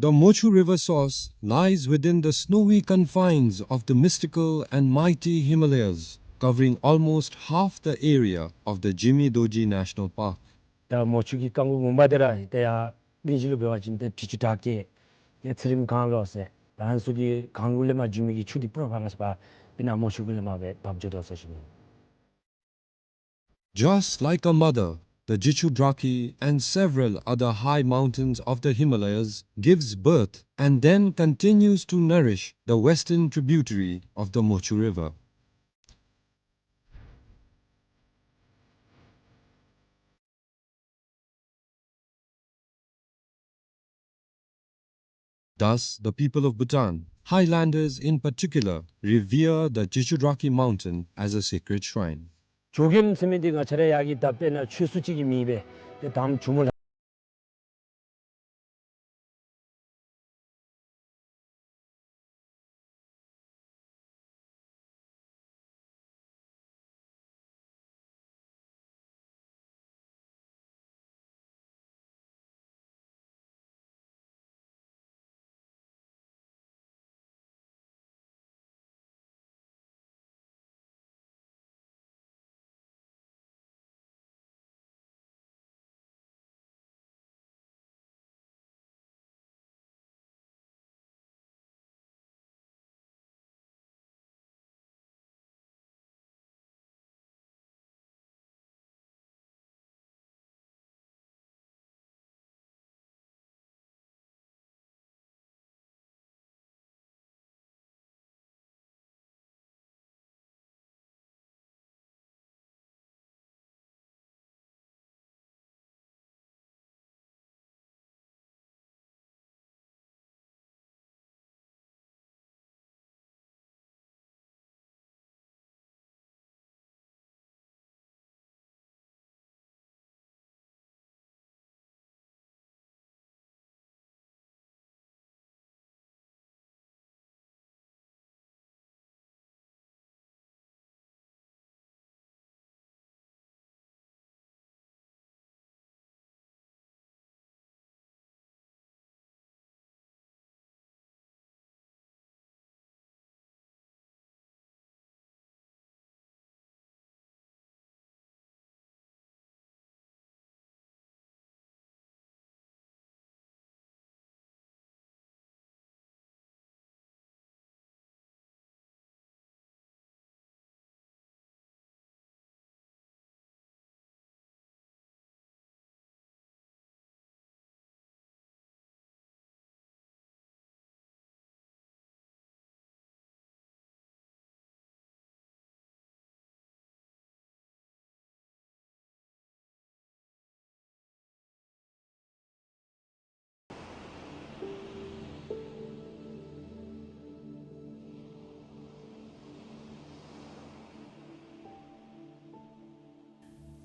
The Mochu River source lies within the snowy confines of the mystical and mighty Himalayas, covering almost half the area of the Jigme Dorji National Park. ད་མོ་ཆུ་གི་རྐང་འགུལ་ངོ་མ་དེ་ར་ཏེ་ཡར་གླིང་བཞི་ལུ་འབད་བ་ཅིན་ཏེ་དྲི་ཆུ་བྲག་སྐྱེས་ཏེ་ཚེ་རིང་གངས་ལོག་ཟེར་ད་ཨ་ནི་ཚུ་གི་གངས་འགུལ་ལས་མར་འགྱོ་མི་གི་ཆུ་འདི་པུ་ར་ཕར་ལས་ཕར་དཔེར་ན་མོ་ཆུ་གུ་ལས་མར་སྦེ་འབབ་འགྱོ་དོ་ཟེར་ཞུ་ནི། Just like a mother, the Jichhu Draki and several other high mountains of the Himalayas gives birth and then continues to nourish the western tributary of the Mochu River. Thus, the people of Bhutan, highlanders in particular, revere the Jichhu Draki mountain as a sacred shrine. ཇོ་རྒོདམ་ཟེར་མི་འདི་ང་བཅས་ར་ཡར་གྱི་ད་དཔེར་ན་ཆོས་སྲུང་ཅིག་གི་མིང་སྦེ་ཏེ་དམ་ཇོ་མོ་ལགས།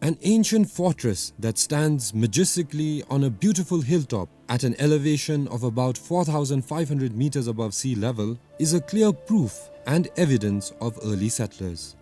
An ancient fortress that stands majestically on a beautiful hilltop at an elevation of about four thousand five hundred meters above sea level is a clear proof and evidence of early settlers.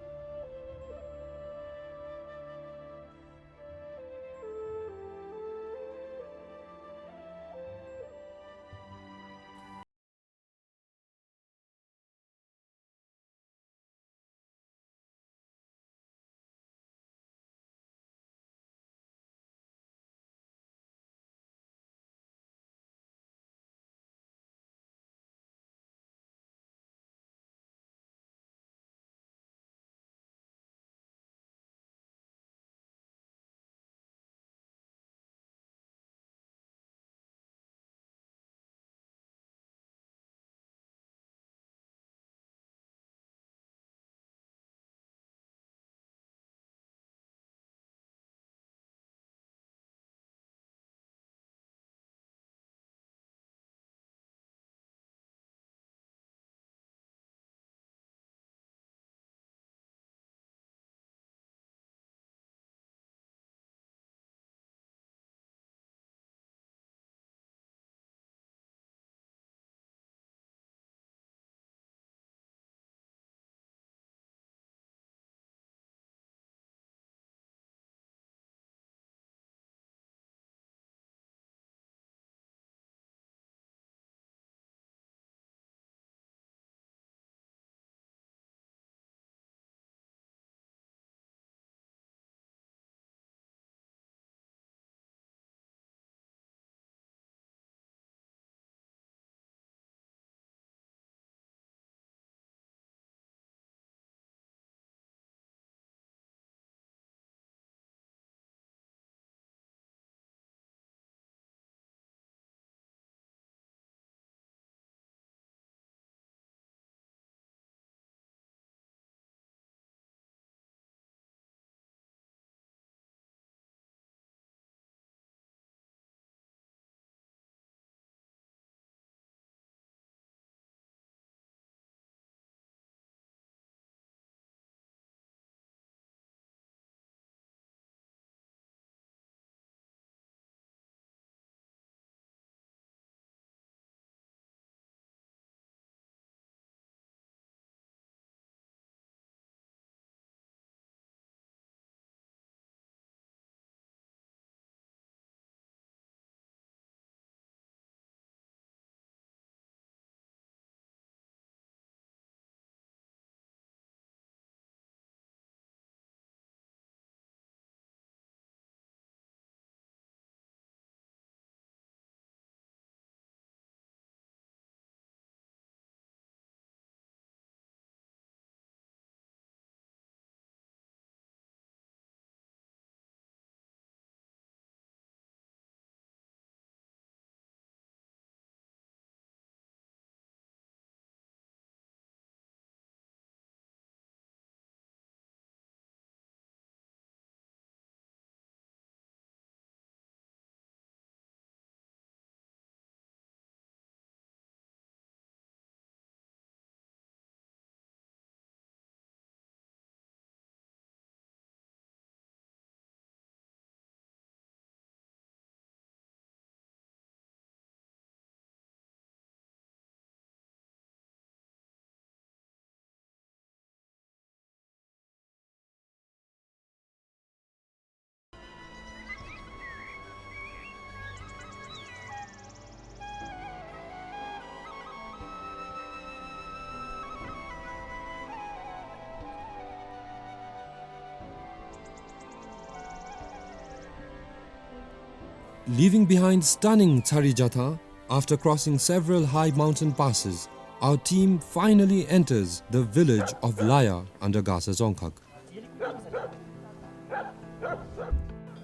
Leaving behind stunning Tsariyatha, after crossing several high mountain passes, our team finally enters the village of Laya under Gasa Dzongkhag.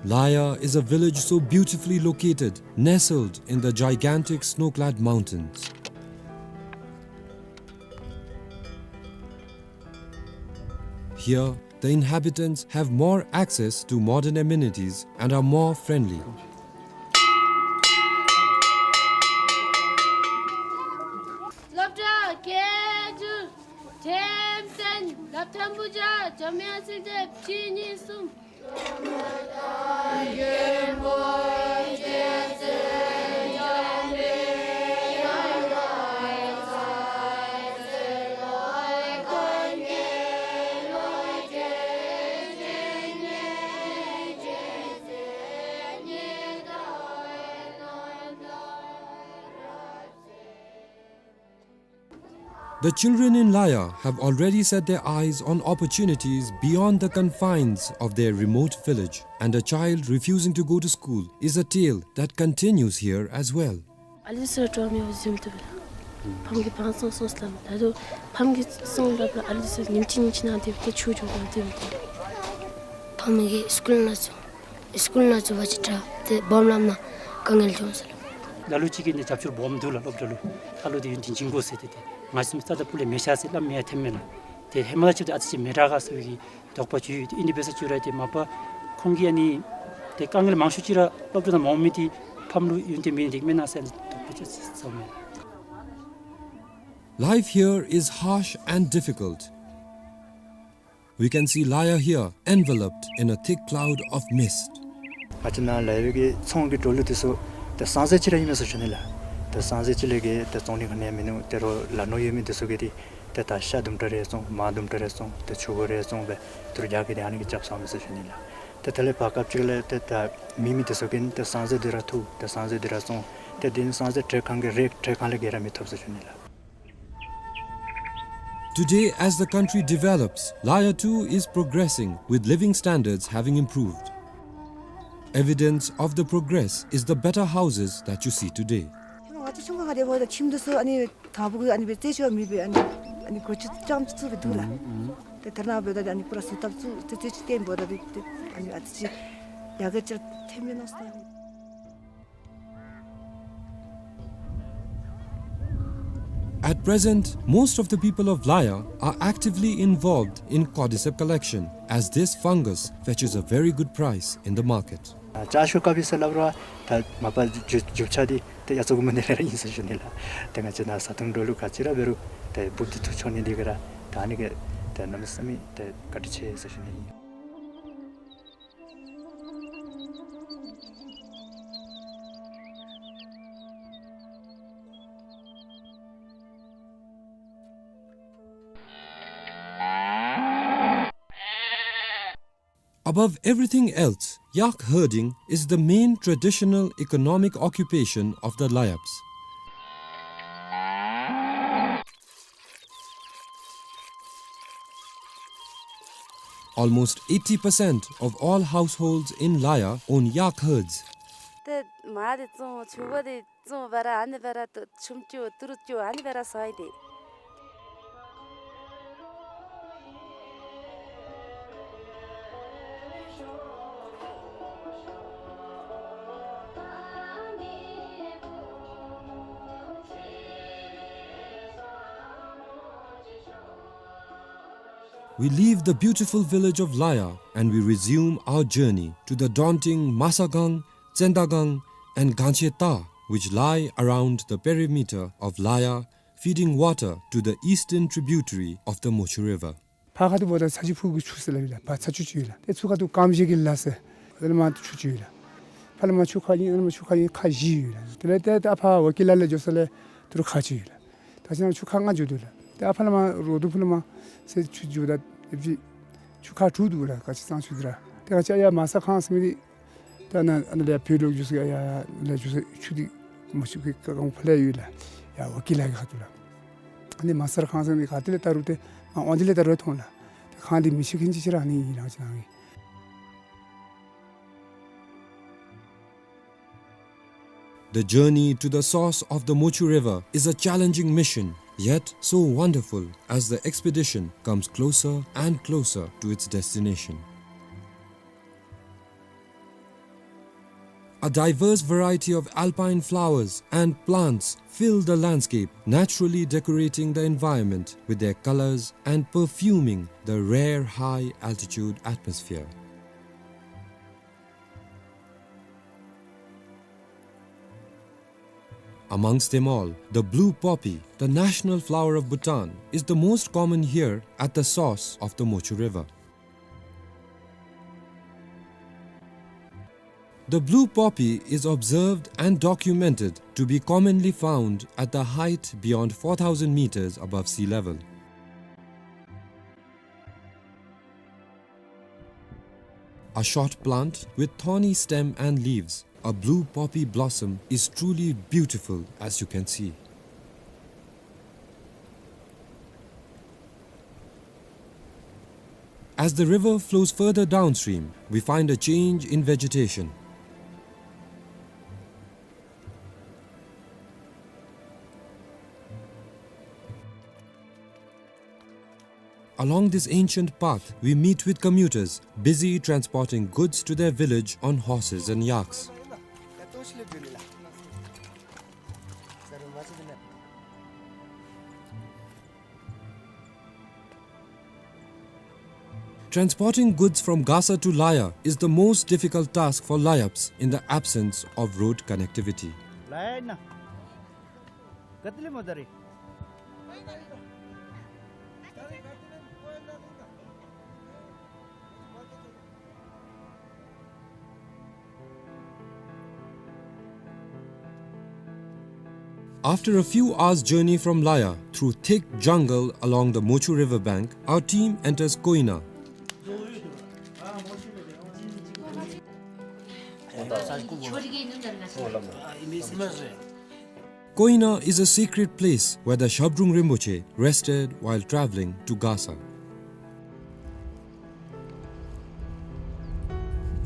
Laya is a village so beautifully located, nestled in the gigantic snow-clad mountains. Here, the inhabitants have more access to modern amenities and are more friendly. སློབ་གྲྭ་སྐད་སྒྱུར་འགྲེམས་སྟོན་སློབ་ཐོན་པོ་བརྒྱ་འཇམ་དབྱངས་ཟེར་དེ་བཅུ་གཉིས་གསུམ། The children in Laya have already set their eyes on opportunities beyond the confines of their remote village, and a child refusing to go to school is a tale that continues here as well. ཨ་ལུ་ཚུ་འགྲོ་མི་འོ་ཟུམ་དུ་ཕམ་གི་བང་སོང་སོང་སླབ། ད་རུང་ཕམ་གི་སོང་སླབ་ལ་ཨ་ལུ་ཚུ་ཉིནམ་གཅིག་ཉིནམ་གཅིག་ནང་དེ་ཏེ་ཆུ་འགྱོ་དང་དེ་སྦེ་ཏེ། ཕམ་གི་སི་ཀུལ་ནང་ཚུ་སི་ཀུལ་ནང་ཚུ་བ་ཅིག་དྲག་ཏེ་སྦོམ་ལམ་ནང་དཀའ་ངལ་བྱུང་ཟེར་ལོ། ལ་ལུ་ཅིག་གིས་ནི་རྒྱབ་སྐྱོར་སྦོམ་འདུག་ལགས། སློབ་གྲྭ་ལུ་ཨ་ལུ་དེ་ཡུན་བརྟན་བྱིན་དགོ་ཟེར་ཏེ་ཏེ་ང་བཟུམ་རྩ་དང་སྤུ་ལས་མེད་ཤག་ཟེར་སླབ་མི་ཡང་ཐོནམ་མས་ལགས། ཏེ་ཧེ་མ་ལས་ཕྱི་ཏེ་ཨ་ཙི་ཅིག་མི་དྲག་ག་ཟེར་བའི་གི་དོགས་པ་ཅིག་ཡོད། ཏེ་ཨིན་དེ་འབད་ས་ཅིག་ར་ཏེ་མ་པ་ཁོང་གིས་ཨ་ནི་ཏེ་དཀའ་ངལ་མང་ཤོས་ཅིག་ར་སློབ་གྲྭ་ནང་མ་འོང་མི་དེ་ཕམ་ལུ་ཡུན་བརྟན་མེད་ནི་དེ་མེན་ན་ཟེར་ཨ་ནི་དོགས་པ་ཅིག་ཟཝ་མས། Life here is harsh and difficult. We can see Laya here enveloped in a thick cloud of mist. ང་བཅས་ནཱ་ལ་ཡོད་པའི་གི་ཚོང་གི་འགྲོ་ལུགས་དེ་ཚུ་ཏེ་སང་ཟེར་ཅིག་ར་ཨིན་མས་ཟེར་ཞུ་ནི་ལགས། ཏེ་སང་ཟེར་ཅིག་ལས་གི་ཏེ་བཙོང་ནི་ག་ནི་ཡང་མིན་ནུག། ཏེ་རོགས་ལ་ནོར་ཡོད་མི་དེ་ཚུ་གིས་ཏེ་ཏེ་ད་ཤ་དུམ་གྲ་རེ་བཙོང་མར་དུམ་གྲ་རེ་བཙོང་ཏེ་ཕྱུར་བུ་རེ་བཙོང་སྦེ་ཏེ་རྒྱ་གི་ཏེ་ཨ་ནི་གི་རྐྱབ་སོང་མས་ཟེར་ཞུ་ནི་ལགས། ཏེ་དེ་ལས་བར་སྐབས་ཅིག་ལས་ཏེ་ད་མེད་མི་དེ་ཚུ་གིས་ཏེ་སང་ཟེར་དེ་ར་འཐུ་ཏེ་སང་ཟེར་དེ་ར་བཙོང་ཏེ་དེ་ནི་སང་ཟེར་ཏེ་གང་གི་རེ་ཏེ་གང་ལས་གི་ར་མི་ཐོབ་ཟེར་ཞུ་ནི་ལགས། Today, as the country develops, Laya too is progressing, with living standards having improved. Evidence of the progress is the better houses that you see today. ང་བཅས་ཆུང་ཀུ་ཁ་ཏེ་འབདཝ་ད་ཁྱིམ་དེ་ཚུ་ཨ་ནི་དང་པོ་གི་ཨ་ནི་སྦེ་རྩེ་ཆུ་མེད་པའི་ཨ་ནི་ཨ་ནི་སྒོ་ཕྱེ་རྐྱངམ་ཅིག་སྦེ་འདུག་ལགས། ཨུམ་ཨུམ། ཏེ་ད་རེས་ནངས་པ་འབདཝ་ད་ཨ་ནི་པུ་ར་བཟོ་ཐབས་ཚུ་ཏེ་རྩེ་ཆུ་བརྟེན་འབདཝ་ད་ཏེ་ཨ་ནི་ཨ་ཙི་ཅིག་ཡར་རྒྱས་ཅིག་ཐོནམ་ཨིན་ན་ཟེར། At present, most of the people of Laya are actively involved in cordyceps collection, as this fungus fetches a very good price in the market. ཨ་ལྕགས་ཤོག་བཀབ་ཡི་ཟེར་སླབ་རུང་ད་མ་པ་རྒྱུ་རྒྱུ་ཆ་འདི་ཏེ་ཡ་ཚོགས་ཀྱི་མ་ནི་ར་ཨིན་ཟེར་ཞུ་ནི་ལགས། ཏེ་ང་བཅས་ནཱ་བཟའ་འཐུང་འགྲོ་ལུགས་ག་ཅི་ར་འབད་རུང་ཏེ་འབུཔ་འདི་འཐུ་འགྱོ་ནི་འདི་གིས་ར་ད་ཨ་ནི་གིས་ཏེ་གནམ་མེད་ས་མེད་ཏེ་བཀའ་དྲིན་ཆེ་ཟེར་ཞུ་ནི་ཨིན། Above everything else, yak herding is the main traditional economic occupation of the Layabs. Almost eighty percent of all households in Laya own yak herds. ཏེ་མར་འདི་བཙོང་ཕྱུར་བུ་འདི་བཙོང་སྦེ་ར་ཨ་ནི་སྦེ་ར་ཏེ་ཆུམ་རྐྱབ་ཏི་རུ་རྐྱབ་ཨ་ནི་སྦེ་ར་བཟའ་ཡི་ཏེ། We leave the beautiful village of Laya and we resume our journey to the daunting Masagang, Tsendagang, and Gancheta, which lie around the perimeter of Laya, feeding water to the eastern tributary of the Mochu River. ཕར་ཁ་ཐུག་འབདཝ་ད་ཚ་ཆུ་ཕུག་གི་ཆུ་ཟེར་སླབ་ཨིན་ལགས། ཕར་ཚ་ཆུ་ཅིག་ཡོད་ལགས། ཏེ་ཚུར་ཁ་ཐུག་ཀམ་ཤེ་གི་ལ་ཟེར་ཨ་ནི་མར་ཆུ་ཅིག་ཡོད་ལགས། ཕར་ལས་མར་ཆུ་ཁ་གཉིས་ཨ་ནི་མར་ཆུ་ཁ་གཉིས་ཁ་བཞི་ཡོད་ལགས། དེ་ལས་ཏེ་ད་ཕར་ཝ་ཀི་ལ་ལས་འགྱོ་ས་ལས་ཏི་རུ་ཁ་ཅིག་ཡོད་ལགས། ད་ཅི་ན་ཆུ་ཁ་ལྔ་འགྱོ་དོ་ལགས། ཏེ་ཨ་ཕ་ལས་མར་རོ་དུ་ཕུ་ལས་མར་ཟེར་ཆུ་འགྱོཝ་ད་ཨེ་ཕྱི་ཆུ་ཁ་དྲུག་འདུག་ལགས། ག་ཅི་གཙང་ཆུ་འདི་ར། ཏེ་ག་ཅི་ཡར་མ་ས་ཁང་ཟེར་མི་འདི་ད་ཨ་ནཱ་ཨ་ནཱ་ལས་བོད་ལུ་འགྱོ་ས་ཡར་ལས་འགྱོ་ས་ཆུ་འདི་མ་ཆུ་གི་ཀ་གང་ཕར་ལས་ཡོད་ལགས། ཡར་ཝ་ཀི་ལ་གི་ཁ་ཐུག་ལགས། ཨ་ནི་མ་ས་ཁང་ཟེར་མི་ག་ཏེ་ལས་ད་རུང་ཏེ་མར་འོང་དེ་ལས་ད་རུང་མཐོང་ལགས། ཏེ་ཁང་འདི་མི་ཤེས་མཁན་ཅིག་ཅིག་ར་ཨ་ནི་ཨིན་ལགས་ཅི་ན་གི། The journey to the source of the Mochu River is a challenging mission, yet so wonderful as the expedition comes closer and closer to its destination. A diverse variety of alpine flowers and plants fill the landscape, naturally decorating the environment with their colors and perfuming the rare high-altitude atmosphere. Amongst them all, the blue poppy, the national flower of Bhutan, is the most common here at the source of the Mochu River. The blue poppy is observed and documented to be commonly found at the height beyond four thousand meters above sea level. A short plant with thorny stem and leaves, a blue poppy blossom is truly beautiful, as you can see. As the river flows further downstream, we find a change in vegetation. Along this ancient path, we meet with commuters busy transporting goods to their village on horses and yaks. Transporting goods from Gasa to Laya is the most difficult task for Layaps in the absence of road connectivity. After a few hours' journey from Laya through thick jungle along the Mochu river bank, our team enters Koina. Koina is a secret place where the Shabdrung Rinpoche rested while traveling to Gasa.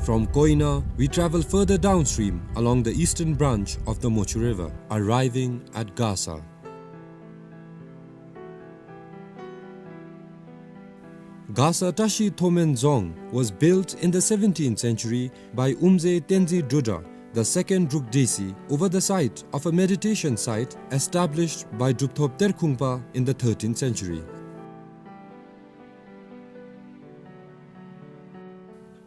From Koina, we travel further downstream along the eastern branch of the Mochu River, arriving at Gasa. Gasa Tashi Thomen Dzong was built in the seventeenth century by Umze Tenzin Drudra, the second Druk Desi, over the site of a meditation site established by Drupthop Terkhungpa in the thirteenth century.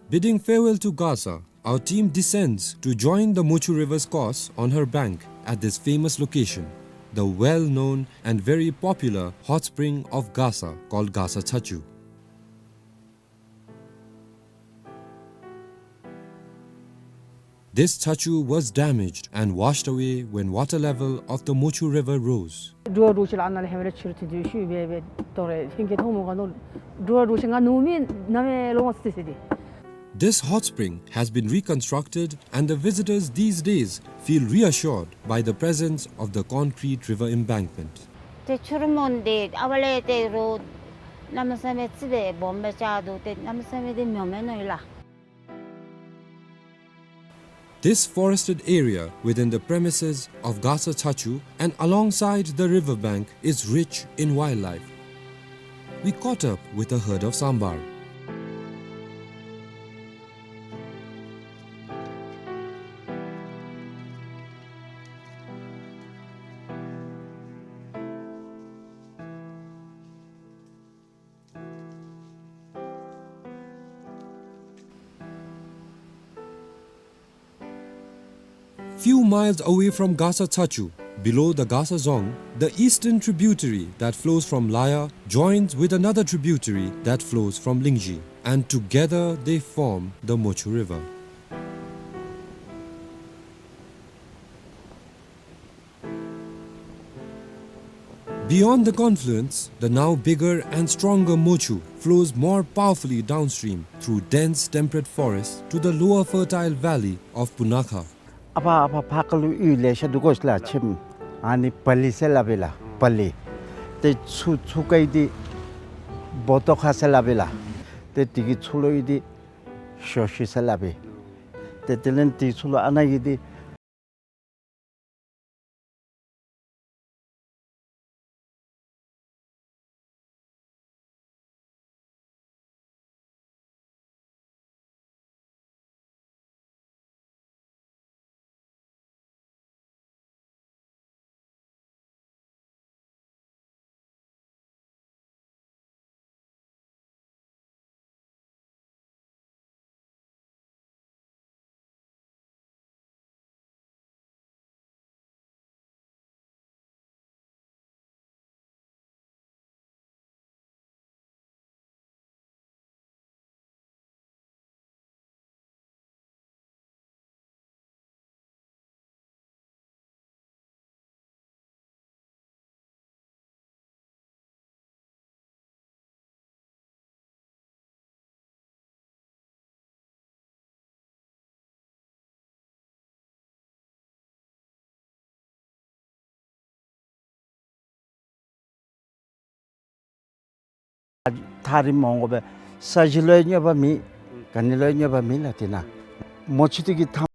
Bidding farewell to Gasa, our team descends to join the Mochu River's course on her bank at this famous location, the well-known and very popular hot spring of Gasa, called Gasa Chachu. This chachu was damaged and washed away when water level of the Mochu River rose. འགྲོ་བ་འགྲོ་ཤེས་ལ་ཨ་ན་ལས་ཧེ་མ་ལས་ཆུ་རུད་དེ་དུས་ཤུལ་སྦེ་སྦེ་དོ་རེ་ཧིང་གི་ཐོག་མོ་ག་ནོ་འགྲོ་བ་འགྲོ་ཤེས་ང་ནུབ་མི་ན་མེ་ལོ་མ་སི་སི་དེ། This hot spring has been reconstructed and the visitors these days feel reassured by the presence of the concrete river embankment. ཏེ་ཆུ་རུད་མོན་དེ་ཨ་བ་ལས་ཏེ་རོ་གནམ་མེད་ས་མེད་ཙི་བའི་སྦོམ་སྦེ་ཆགས་འདུག། ཏེ་གནམ་མེད་ས་མེད་དེ་མྱོ་མེན་ནོ་ཡོད་ལགས། This forested area within the premises of Gasa Chachu and alongside the river bank is rich in wildlife. We caught up with a herd of sambar. Few miles away from Gasa Chachu, below the Gasa Dzong, the eastern tributary that flows from Laya joins with another tributary that flows from Lingzhi, and together they form the Mochu River. Beyond the confluence, the now bigger and stronger Mochu flows more powerfully downstream through dense temperate forest to the lower fertile valley of Punakha. ཨ་ཕ་ཨ་ཕ་ཕ་ཀ་ལུ་ཡུལ་ལེ་ཤ་འདུག་གོ་ཤ་ལགས་ཁྱིམ། ཨ་ནི་པ་ལི་ཟེར་སླབ་ཨིན་ལགས་པ་ལི། ཏེ་ཚུ་ཚུ་ཀའི་འདི་བོ་ཏོ་ཁ་ཟེར་སླབ་ཨིན་ལགས། ཏེ་དེ་གི་ཚུ་ལུ་ཡི་འདི་ཤོ་ཤི་ཟེར་སླབ་ཨིན། ཏེ་དེ་ལས་དེ་ཚུ་ལུ་ཨ་ན་ཡི་འདི། ཐག་རིངམོ་འོང་དགོ་པས། ས་གཞི་ལུ་ཡང་གནོད་པ་མེད། ག་ནི་ལུ་ཡང་གནོད་པ་མེད་ལགས། དེ་ནང་མོ་ཆུ་ཏི་གི་ཐང་from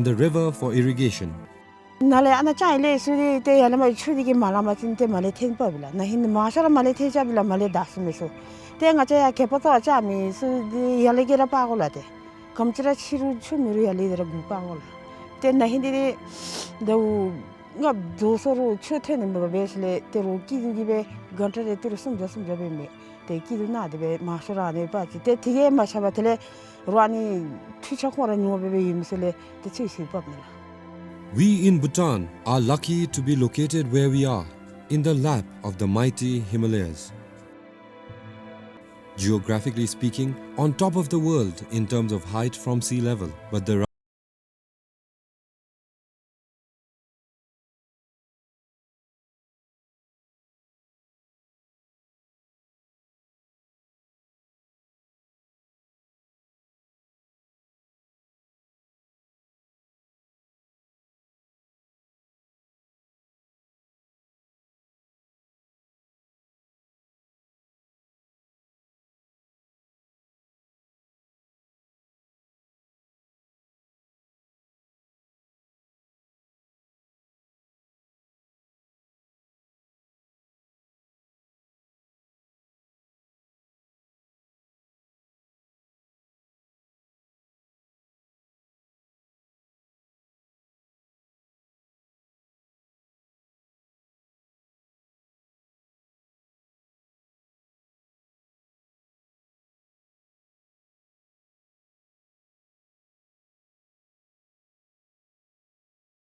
the river for irrigation. ནཱ་ལས་ཨ་ནཱ་ཅང་ཡི་ལས་སུ་དེ་ཏེ་ཡར་ལས་མར་ཆུ་འདི་གིས་མ་ལང་པ་ཅིན་ཏེ་མར་ལས་འཐེན་པ་བི་ལགས། ན་ཧིང་མང་ཤོས་ར་མར་ལས་འཐེན་ཅ་བི་ལགས། མར་ལས་དག་སུ་མེད་སུ། ཏེ་ང་བཅས་ཡར་གད་པ་བཏོག་ཅ་མི་སུ་དེ་ཡར་ལས་གི་ར་འབག་དགོ་ལགས། ཏེ་གམ་ཅི་ར་ཆུ་རུང་ཆུ་མེད་རུང་ཡར་ལས་དེ་ར་འགོ་འབག་དགོ་ལགས། ཏེ་ན་ཧིང་འདི་ཏེ་ཟླཝ་ལྔ་བདོ་སོང་རུང་ཆུ་ཐོན་ནི་མེད་པར་འབད་ཞིནམ་ལས་ཏེ་རོགས་སྐྱིད་སྡུག་གི་སྦེ་གང་ཁྲ་རེ་ཏི་རུ་སུམ་བརྒྱ་སུམ་བརྒྱ་སྦེ་མེད། ཏེ་སྐྱིད་སྡུག་ནང་དེ་སྦེ་མང་ཤོས་ར་ཨ་ནི་འབད་ཅི། ཏེ་དེ་གིས་མ་ཁྱབ་པར་དེ་ལས་རོགས་ཨ་ནི་འཕྲུལ་ཆས་ཁོང་ར་ཉོ་སྦེ་སྦེ་ཡོད་མི་ཚུ་ལས་ཏེ་ཚོད་བསྲེ་འབགཔ་ཨིན་ལགས། We in Bhutan are lucky to be located where we are, in the lap of the mighty Himalayas. Geographically speaking, on top of the world in terms of height from sea level, but the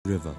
river.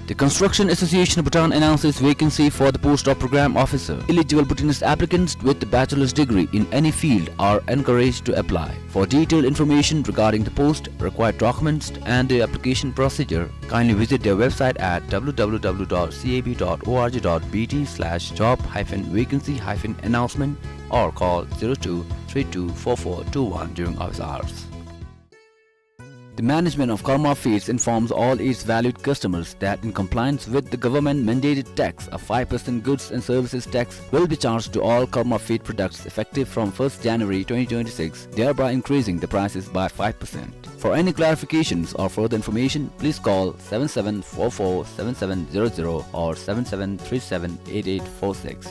The Construction Association of Bhutan announces vacancy for the post of Program Officer. Eligible Bhutanese applicants with a bachelor's degree in any field are encouraged to apply. For detailed information regarding the post, required documents, and the application procedure, kindly visit their website at W W W dot C A B dot org dot B T slash job hyphen vacancy hyphen announcement or call zero two three two four four two one during office hours. The management of Karma Feeds informs all its valued customers that in compliance with the government mandated tax, a five percent goods and services tax will be charged to all Karma Feed products effective from first January twenty twenty-six, thereby increasing the prices by five percent. For any clarifications or further information, please call seven seven four four seven seven zero zero or seven seven three seven eight eight four six.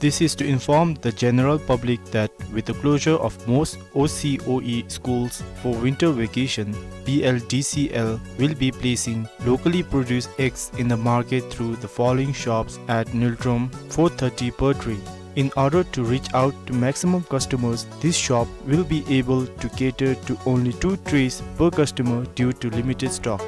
This is to inform the general public that with the closure of most O C O E schools for winter vacation, B L D C L will be placing locally produced eggs in the market through the following shops at Ngultrum, four thirty per tray. In order to reach out to maximum customers, this shop will be able to cater to only two trays per customer due to limited stock.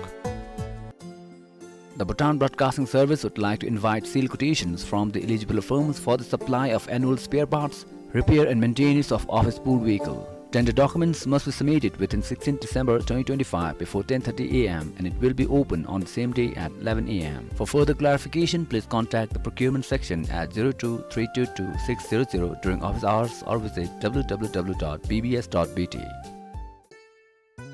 The Bhutan Broadcasting Service would like to invite sealed quotations from the eligible firms for the supply of annual spare parts, repair and maintenance of office pool vehicle. Tender documents must be submitted within sixteenth December twenty twenty-five before ten thirty A M and it will be open on the same day at eleven A M. For further clarification, please contact the procurement section at zero two three two two six zero zero during office hours or visit W W W dot B B S dot B T.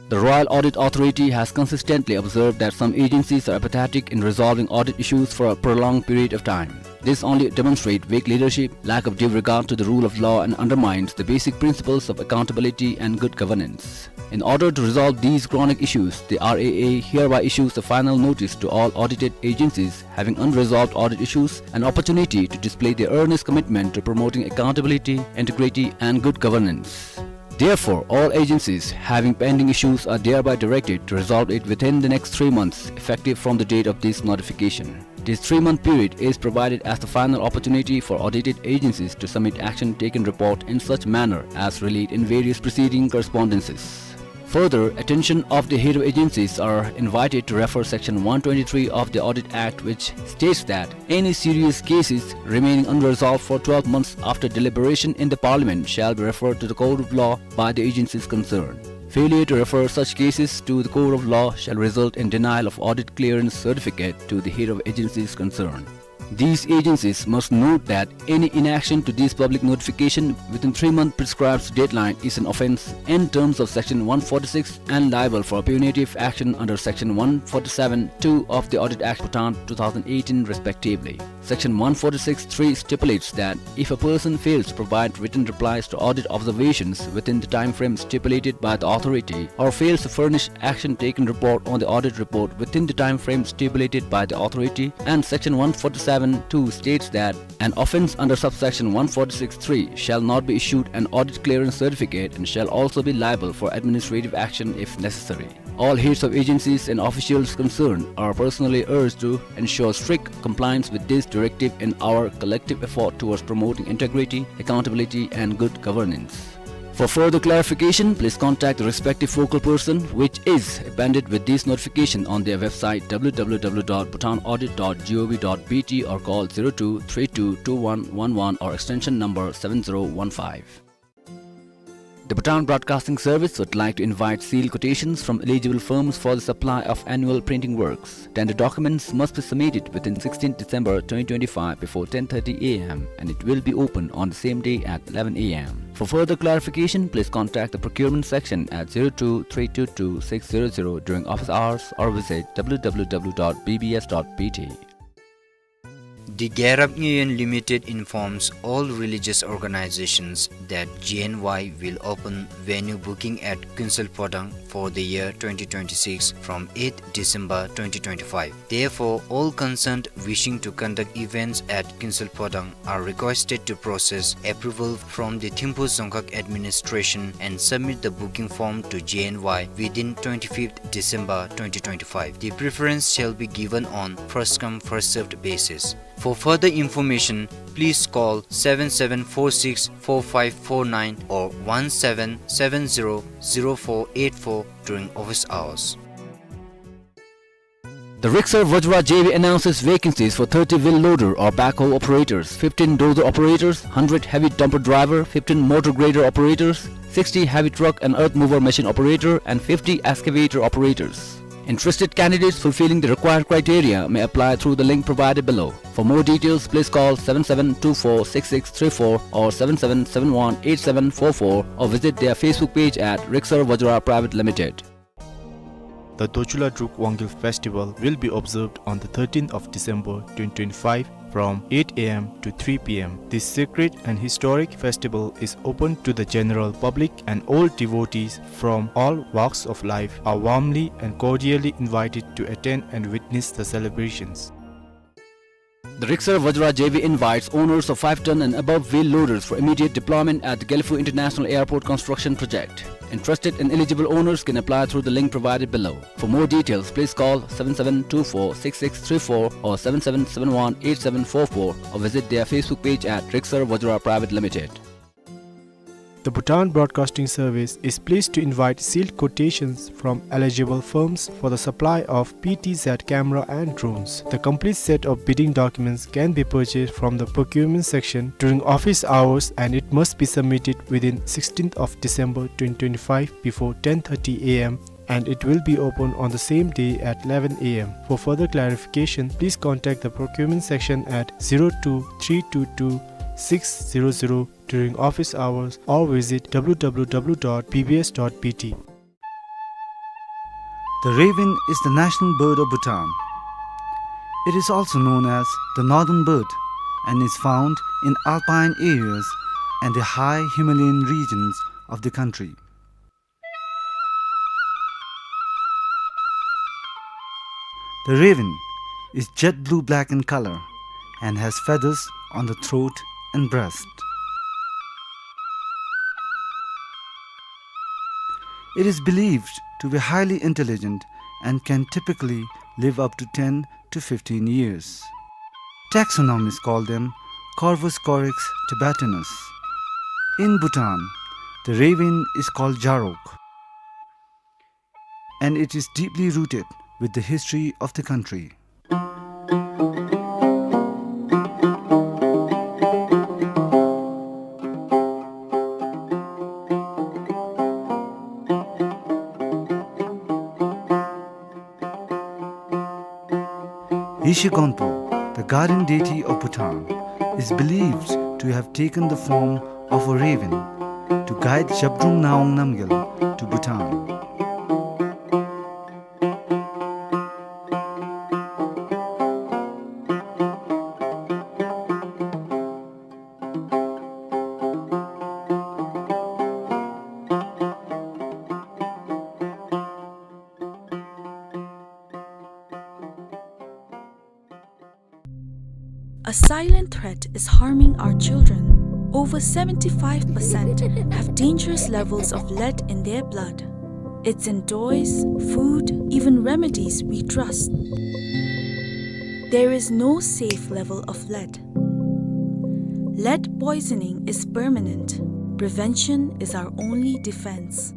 The Royal Audit Authority has consistently observed that some agencies are apathetic in resolving audit issues for a prolonged period of time. This only demonstrates weak leadership, lack of due regard to the rule of law, and undermines the basic principles of accountability and good governance. In order to resolve these chronic issues, the R A A hereby issues a final notice to all audited agencies having unresolved audit issues an opportunity to display their earnest commitment to promoting accountability, integrity, and good governance. Therefore, all agencies having pending issues are thereby directed to resolve it within the next three months, effective from the date of this notification. This three-month period is provided as the final opportunity for audited agencies to submit action taken report in such manner as relayed in various preceding correspondences. Further, attention of the head of agencies are invited to refer section one twenty-three of the Audit Act, which states that any serious cases remaining unresolved for twelve months after deliberation in the Parliament shall be referred to the court of law by the agencies concerned. Failure to refer such cases to the court of law shall result in denial of audit clearance certificate to the head of agencies concerned. These agencies must note that any inaction to this public notification within three month prescribed deadline is an offence in terms of section one forty-six and liable for punitive action under section one forty-seven two of the Audit Act Bhutan two thousand eighteen respectively. Section one forty-six three stipulates that if a person fails to provide written replies to audit observations within the time frame stipulated by the authority or fails to furnish action taken report on the audit report within the time frame stipulated by the authority, and section one forty-seven two states that an offence under subsection one forty-six three shall not be issued an audit clearance certificate and shall also be liable for administrative action if necessary. All heads of agencies and officials concerned are personally urged to ensure strict compliance with this directive in our collective effort towards promoting integrity, accountability, and good governance. For further clarification, please contact the respective focal person, which is appended with this notification on their website, W W W dot bhutan audit dot gov dot B T, or call zero two three two two one one one or extension number seven zero one five. The Bhutan Broadcasting Service would like to invite sealed quotations from eligible firms for the supply of annual printing works. Tender documents must be submitted within sixteenth December twenty twenty-five before ten thirty A M and it will be open on the same day at eleven A M. For further clarification, please contact the procurement section at zero two three two two six zero zero during office hours or visit W W W dot B B S dot B T. The Gyarap Ngyuyen Limited informs all religious organizations that G N Y will open venue booking at Kuensel Phodang for the year twenty twenty-six from eighth December twenty twenty-five. Therefore, all concerned wishing to conduct events at Kuensel Phodang are requested to process approval from the Thimphu Dzongkhag administration and submit the booking form to G N Y within twenty-fifth December twenty twenty-five. The preference shall be given on first come, first served basis. For further information, please call seven seven four six four five four nine or one seven seven zero zero four eight four during office hours. The Riksar Vajra J V announces vacancies for thirty wheel loader or backhoe operators, fifteen dozer operators, hundred heavy dumper driver, fifteen motor grader operators, sixty heavy truck and earth mover machine operator, and fifty excavator operators. Interested candidates fulfilling the required criteria may apply through the link provided below. For more details, please call seven seven two four six six three four or seven seven seven one eight seven four four or visit their Facebook page at Riksar Vajra Private Limited. The Dochula Druk Wangel Festival will be observed on the thirteenth of December twenty twenty-five from eight A M to three P M. This sacred and historic festival is open to the general public, and all devotees from all walks of life are warmly and cordially invited to attend and witness the celebrations. The Riksar Vajra J V invites owners of five ton and above wheel loaders for immediate deployment at the Gelephu International Airport construction project. Interested and eligible owners can apply through the link provided below. For more details, please call seven seven two four six six three four or seven seven seven one eight seven four four or visit their Facebook page at Riksar Vajra Private Limited. The Bhutan Broadcasting Service is pleased to invite sealed quotations from eligible firms for the supply of P T Z camera and drones. The complete set of bidding documents can be purchased from the procurement section during office hours, and it must be submitted within sixteenth of December twenty twenty-five before ten thirty A M, and it will be open on the same day at eleven A M. For further clarification, please contact the procurement section at zero two three two two six zero zero during office hours or visit W W W dot B B S dot B T. The raven is the national bird of Bhutan. It is also known as the northern bird and is found in alpine areas and the high Himalayan regions of the country. The raven is jet blue-black in color and has feathers on the throat and breast. It is believed to be highly intelligent and can typically live up to ten to fifteen years. Taxonomists call them Corvus corax tibetanus. In Bhutan, the raven is called jarok, and it is deeply rooted with the history of the country. Yeshe Gonpo, the guardian deity of Bhutan, is believed to have taken the form of a raven to guide Zhabdrung Ngawang Namgyal to Bhutan. A silent threat is harming our children. Over seventy-five percent have dangerous levels of lead in their blood. It's in toys, food, even remedies we trust. There is no safe level of lead. Lead poisoning is permanent. Prevention is our only defense.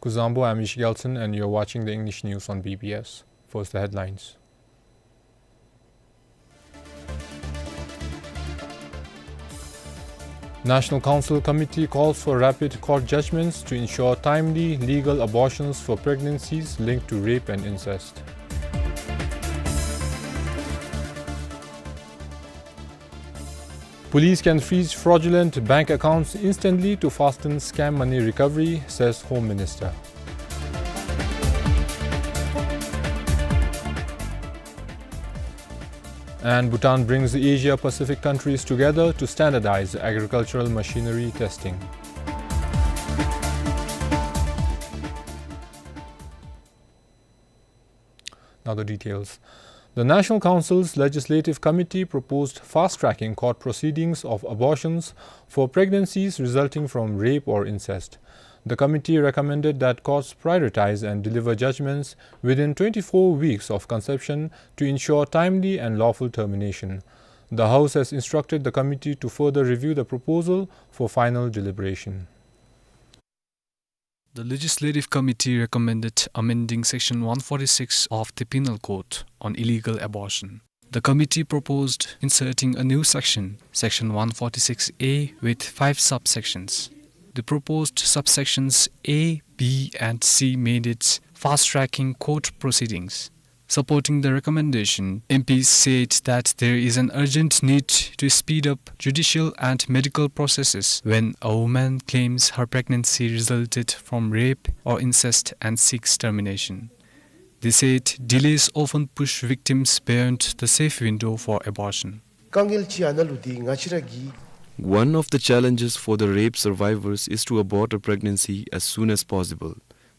Kuzuzangpo, I'm Yeshe Gyaltshen, and you're watching the English news on B B S. First, the headlines. National Council Committee calls for rapid court judgments to ensure timely legal abortions for pregnancies linked to rape and incest. Police can freeze fraudulent bank accounts instantly to fasten scam money recovery, says Home Minister. And Bhutan brings the Asia-Pacific countries together to standardize agricultural machinery testing. Now the details. The National Council's Legislative Committee proposed fast-tracking court proceedings of abortions for pregnancies resulting from rape or incest. The committee recommended that courts prioritize and deliver judgments within twenty-four weeks of conception to ensure timely and lawful termination. The House has instructed the committee to further review the proposal for final deliberation. The Legislative Committee recommended amending Section one forty-six of the Penal Code on illegal abortion. The committee proposed inserting a new section, Section one forty-six A, with five subsections. The proposed subsections A, B, and C mandates fast-tracking court proceedings. Supporting the recommendation, M Ps said that there is an urgent need to speed up judicial and medical processes when a woman claims her pregnancy resulted from rape or incest and seeks termination. They said delays often push victims beyond the safe window for abortion. དཀའ་ངལ་ཅིག་ཨ་ནཱ་ལུ་འདི་ང་བཅས་ར་གི། One of the challenges for the rape survivors is to abort a pregnancy as soon as possible.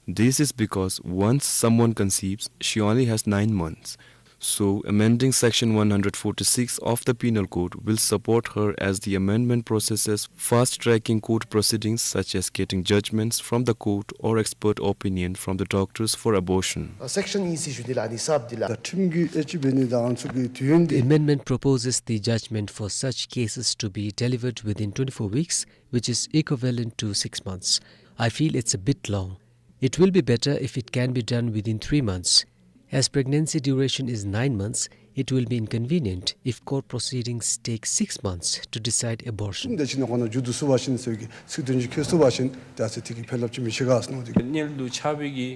This is because once someone conceives, she only has nine months. So, amending Section one hundred forty-six of the Penal Code will support her as the amendment processes fast-tracking court proceedings such as getting judgments from the court or expert opinion from the doctors for abortion. ཨ་སེཀ་ཤན་ཨི་ཟེར་ཞུ་འདི་ལགས་ཨ་ནི་གསརཔ་འདི་ལགས། ད་ཁྲིམས་ཀྱི་ཨེ་ཅིབ་འབད་ནི་དང་ཚུ་གི་དུས་ཡུན་འདི། The amendment proposes the judgment for such cases to be delivered within twenty-four weeks, which is equivalent to six months. I feel it's a bit long. It will be better if it can be done within three months. As pregnancy duration is nine months, it will be inconvenient if court proceedings take six months to decide abortion. ད་ཅི་ནང་ཁོ་ན་མཇུག་བསྡུ་ཚུགས་པ་ཅིན་ཟེར་གྱི་ཚིག་དོན་ཅིག་འཁྱོལ་ཚུགས་པ་ཅིན་ད་ཟེར་དེ་གི་ཕན་རླབས་ཅིག་མི་ཤེས་ག་ཟེར་མནོ་སྟེ། གཉེན་ལུ་ཆགས་པའི་གི།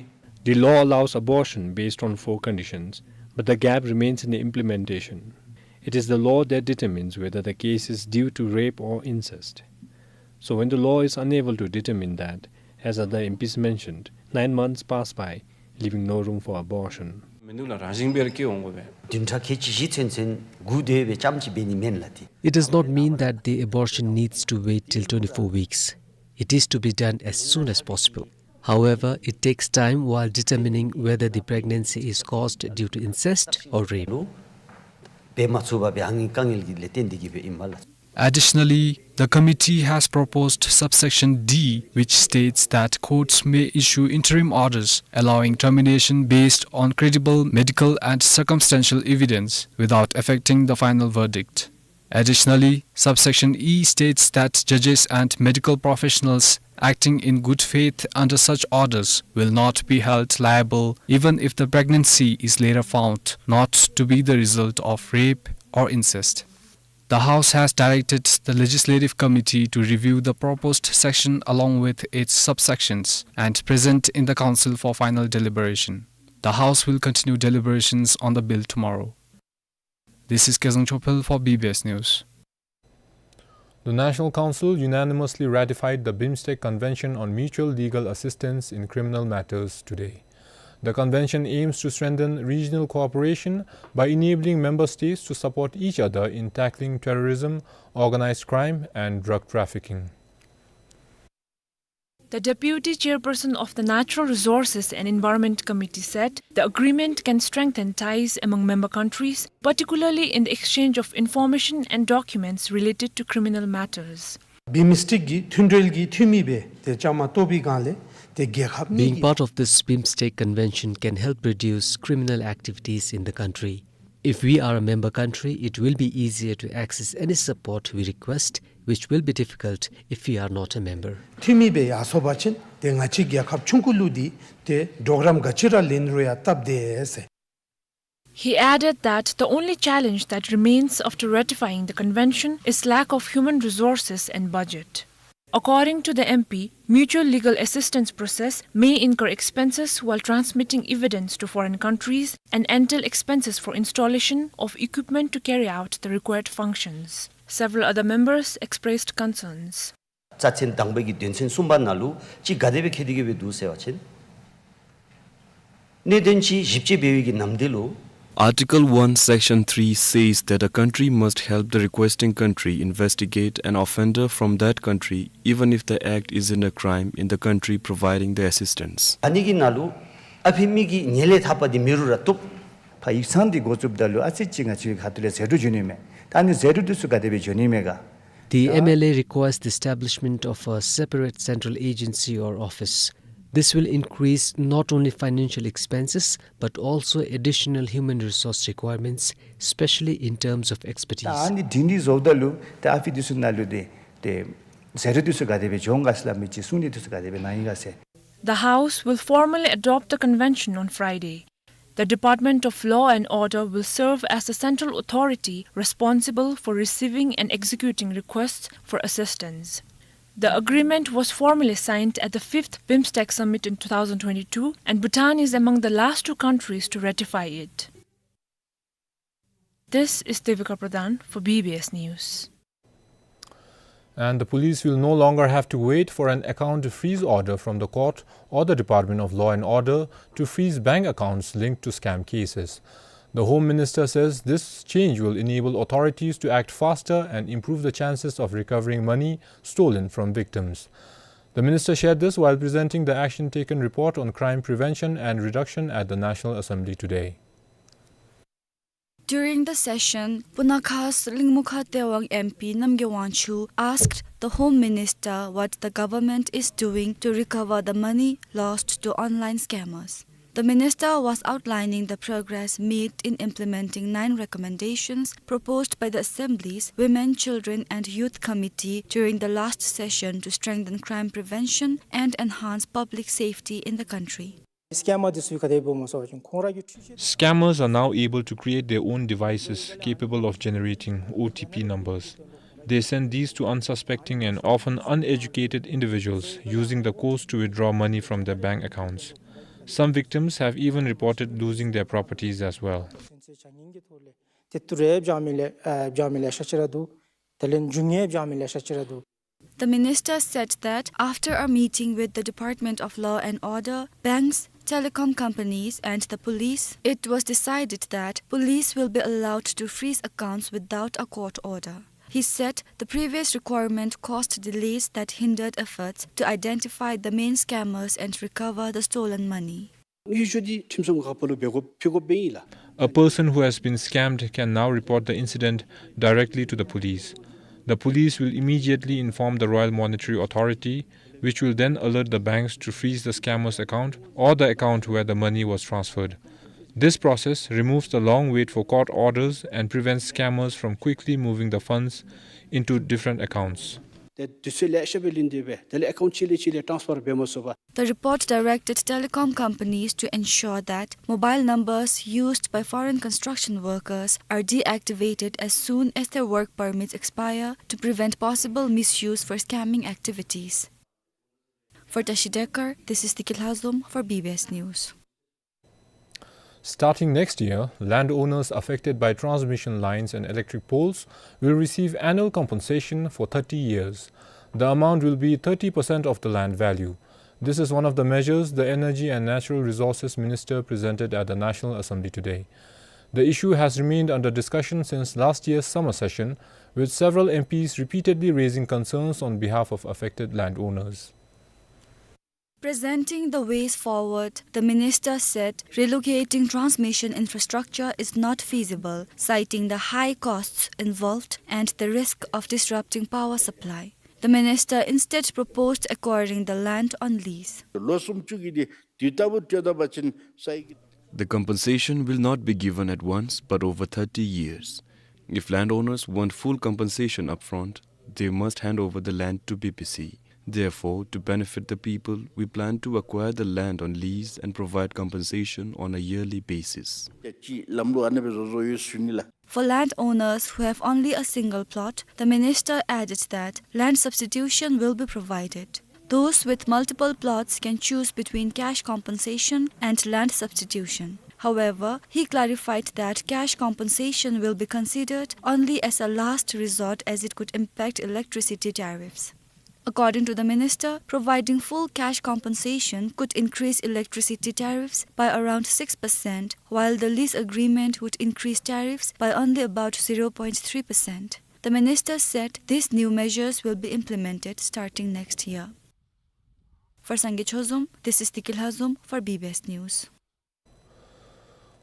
The law allows abortion based on four conditions, but the gap remains in the implementation. It is the law that determines whether the case is due to rape or incest. So when the law is unable to determine that, as other M Ps mentioned, nine months pass by, leaving no room for abortion. མི་འདུག་ལགས། རང་བཞིན་སྦེ་ར་སྐྱེ་འོང་དགོ་པས། བདུན་ཕྲག་ཁལ་གཅིག་བཞི་ཚུན་ཚོད་སྒུག་སྡོད་པའི་ཙམ་ཅིག་འབད་ནི་མེན་ལགས་ཏེ། It does not mean that the abortion needs to wait till twenty-four weeks. It is to be done as soon as possible. However, it takes time while determining whether the pregnancy is caused due to incest or rape. འབད་མ་ཚུགས་པར་སྦེ་ཨ་ནི་དཀའ་ངལ་གྱི་ལས་བརྟེན་ཏེ་གིས་སྦེ་ཨིན་པས་ལགས། Additionally, the committee has proposed subsection D, which states that courts may issue interim orders allowing termination based on credible medical and circumstantial evidence without affecting the final verdict. Additionally, subsection E states that judges and medical professionals acting in good faith under such orders will not be held liable even if the pregnancy is later found not to be the result of rape or incest. The House has directed the Legislative Committee to review the proposed section along with its subsections and present in the Council for final deliberation. The House will continue deliberations on the bill tomorrow. This is Kezang Chophel for B B S News. The National Council unanimously ratified the BIMSTEC Convention on Mutual Legal Assistance in Criminal Matters today. The convention aims to strengthen regional cooperation by enabling member states to support each other in tackling terrorism, organized crime, and drug trafficking. The deputy chairperson of the Natural Resources and Environment Committee said the agreement can strengthen ties among member countries, particularly in the exchange of information and documents related to criminal matters. བིམ་སི་ཊེཀ་གི་མཐུན་འབྲེལ་གྱི་འཐུས་མི་སྦེ་ཏེ་བཅའ་མར་གཏོགས་པའི་སྒང་ལས་ཏེ་རྒྱལ་ཁབ་གཉིས་ཀྱི། Being part of this BIMSTEC convention can help reduce criminal activities in the country. If we are a member country, it will be easier to access any support we request, which will be difficult if we are not a member. འཐུས་མི་སྦེ་ཡར་སོང་པ་ཅིན་ཏེ་ང་བཅས་རྒྱལ་ཁབ་ཆུང་ཀུ་ལུ་འདི་ཏེ་གྲོགས་རམ་ག་ཅི་ར་ལེན་རུང་ཡང་སྟབས་བདེ་ཟེར། He added that the only challenge that remains after ratifying the convention is lack of human resources and budget. According to the M P, mutual legal assistance process may incur expenses while transmitting evidence to foreign countries and entail expenses for installation of equipment to carry out the required functions. Several other members expressed concerns. རྩ་ཚན་དང་པའི་གི་དོན་ཚན་གསུམ་པ་ནང་ལུ་ཅིག་ག་དེ་སྦེ་འཁོད་དེ་གི་སྦེ་འདུག་ཟེར་བ་ཅིན། གནད་དོན་ཅིག་ཞིབ་དཔྱད་འབད་བའི་གི་ནམ་དུས་ལུ། Article one, Section three says that a country must help the requesting country investigate an offender from that country, even if the act isn't a crime in the country providing the assistance. ཨ་ནི་གི་ནང་ལུ་ཨ་ཕི་མི་གི་ཉེན་ལས་ཐར་པ་འདི་མེད་རུང་ར་བཏུབ། ཕར་ཡིག་ཚང་འདི་འགོ་བཙུགསཔ་ད་ལུ་ཨ་ཙི་ཅིག་ང་བཅས་ཁ་ཐུག་ལས་ཟད་འགྲོ་འགྱོ་ནི་མས། ད་ཨ་ནི་ཟད་འགྲོ་འདི་ཚུ་ག་དེ་སྦེ་འགྱོ་ནི་མས་ག། The M L A requests the establishment of a separate central agency or office. This will increase not only financial expenses, but also additional human resource requirements, especially in terms of expertise. ད་ཨ་ནི་སྒྲིང་སྒྲི་བཟོཝ་ད་ལུ་ད་ཨ་ཕི་འདི་ཚུ་ནང་ལུ་ཏེ་ཏེ་ཟད་འགྲོ་འདི་ཚུ་ག་དེ་སྦེ་འགྱོ་འོང་ག་ཟེར་སླབ་མི་ཅིག་གསུང་ནི་འདི་ཚུ་ག་དེ་སྦེ་གནང་ཡི་ག་ཟེར། The House will formally adopt the convention on Friday. The Department of Law and Order will serve as the central authority responsible for receiving and executing requests for assistance. The agreement was formally signed at the fifth BIMSTEC Summit in two thousand twenty-two, and Bhutan is among the last two countries to ratify it. This is Devika Pradhan for B B S News. And the police will no longer have to wait for an account freeze order from the court or the Department of Law and Order to freeze bank accounts linked to scam cases. The Home Minister says this change will enable authorities to act faster and improve the chances of recovering money stolen from victims. The minister shared this while presenting the Action Taken Report on Crime Prevention and Reduction at the National Assembly today. During the session, Punakha's Lingmukha Tewang M P Namgay Wangchuk asked the Home Minister what the government is doing to recover the money lost to online scammers. The minister was outlining the progress made in implementing nine recommendations proposed by the Assembly's Women, Children and Youth Committee during the last session to strengthen crime prevention and enhance public safety in the country. སི་ཀེམ་མར་འདི་ཚུ་གིས་ག་དེ་འབདཝ་སྨོ་ཟེར་བ་ཅིན་ཁོང་ར་གི་འཕྲུལ་ཆས། Scammers are now able to create their own devices capable of generating O T P numbers. They send these to unsuspecting and often uneducated individuals using the codes to withdraw money from their bank accounts. Some victims have even reported losing their properties as well. དེ་ཏི་རུ་ཡང་འབྱང་མི་ལེ་ཨ་འབྱང་མི་ལེ་ཤ་ཅིག་ར་འདུག། དེ་ལས་འབྱུང་ངེས་འབྱང་མི་ལེ་ཤ་ཅིག་ར་འདུག། The minister said that after a meeting with the Department of Law and Order, banks, telecom companies and the police, it was decided that police will be allowed to freeze accounts without a court order. He said the previous requirement caused delays that hindered efforts to identify the main scammers and recover the stolen money. དངུལ་ཤོར་འདི་ཁྲིམས་སྲུང་ཁ་པ་ལུ་འབད་དགོ་ཕུལ་དགོཔ་ཨིན་ལགས། A person who has been scammed can now report the incident directly to the police. The police will immediately inform the Royal Monetary Authority, which will then alert the banks to freeze the scammer's account or the account where the money was transferred. This process removes the long wait for court orders and prevents scammers from quickly moving the funds into different accounts. ཏེ་དུས་ཚོད་ལེ་ཤ་སྦེ་ལུས་ཏེ་སྦེ་དེ་ལས་ཨེ་ཀའུནཊ་གཅིག་ལས་གཅིག་ལས་ཊཱནསི་ཕར་འབད་མ་ཚུགས་པར། The report directed telecom companies to ensure that mobile numbers used by foreign construction workers are deactivated as soon as their work permits expire to prevent possible misuse for scamming activities. For Tashi Dekar, this is Tiki Lhazom for B B S News. Starting next year, landowners affected by transmission lines and electric poles will receive annual compensation for thirty years. The amount will be thirty percent of the land value. This is one of the measures the Energy and Natural Resources Minister presented at the National Assembly today. The issue has remained under discussion since last year's summer session, with several M Ps repeatedly raising concerns on behalf of affected landowners. Presenting the ways forward, the minister said relocating transmission infrastructure is not feasible, citing the high costs involved and the risk of disrupting power supply. The minister instead proposed acquiring the land on lease. ལོ་སུམ་ཅུ་གི་འདི་དུས་ལྟ་བུ་སྤྲོད་ད་པ་ཅིན་ས་ཡི་གི། The compensation will not be given at once, but over thirty years. If landowners want full compensation upfront, they must hand over the land to B P C. Therefore, to benefit the people, we plan to acquire the land on lease and provide compensation on a yearly basis. ཅིག་ལམ་ལུགས་ཨ་ནི་སྦེ་བཟོ་བཟོཝ་ཡོད་ཟེར་ཞུ་ནི་ལགས། For landowners who have only a single plot, the minister added that land substitution will be provided. Those with multiple plots can choose between cash compensation and land substitution. However, he clarified that cash compensation will be considered only as a last resort, as it could impact electricity tariffs. According to the minister, providing full cash compensation could increase electricity tariffs by around six percent, while the lease agreement would increase tariffs by only about zero point three percent. The minister said these new measures will be implemented starting next year. For Sangay Chozom, this is Tiki Lhazom for B B S News.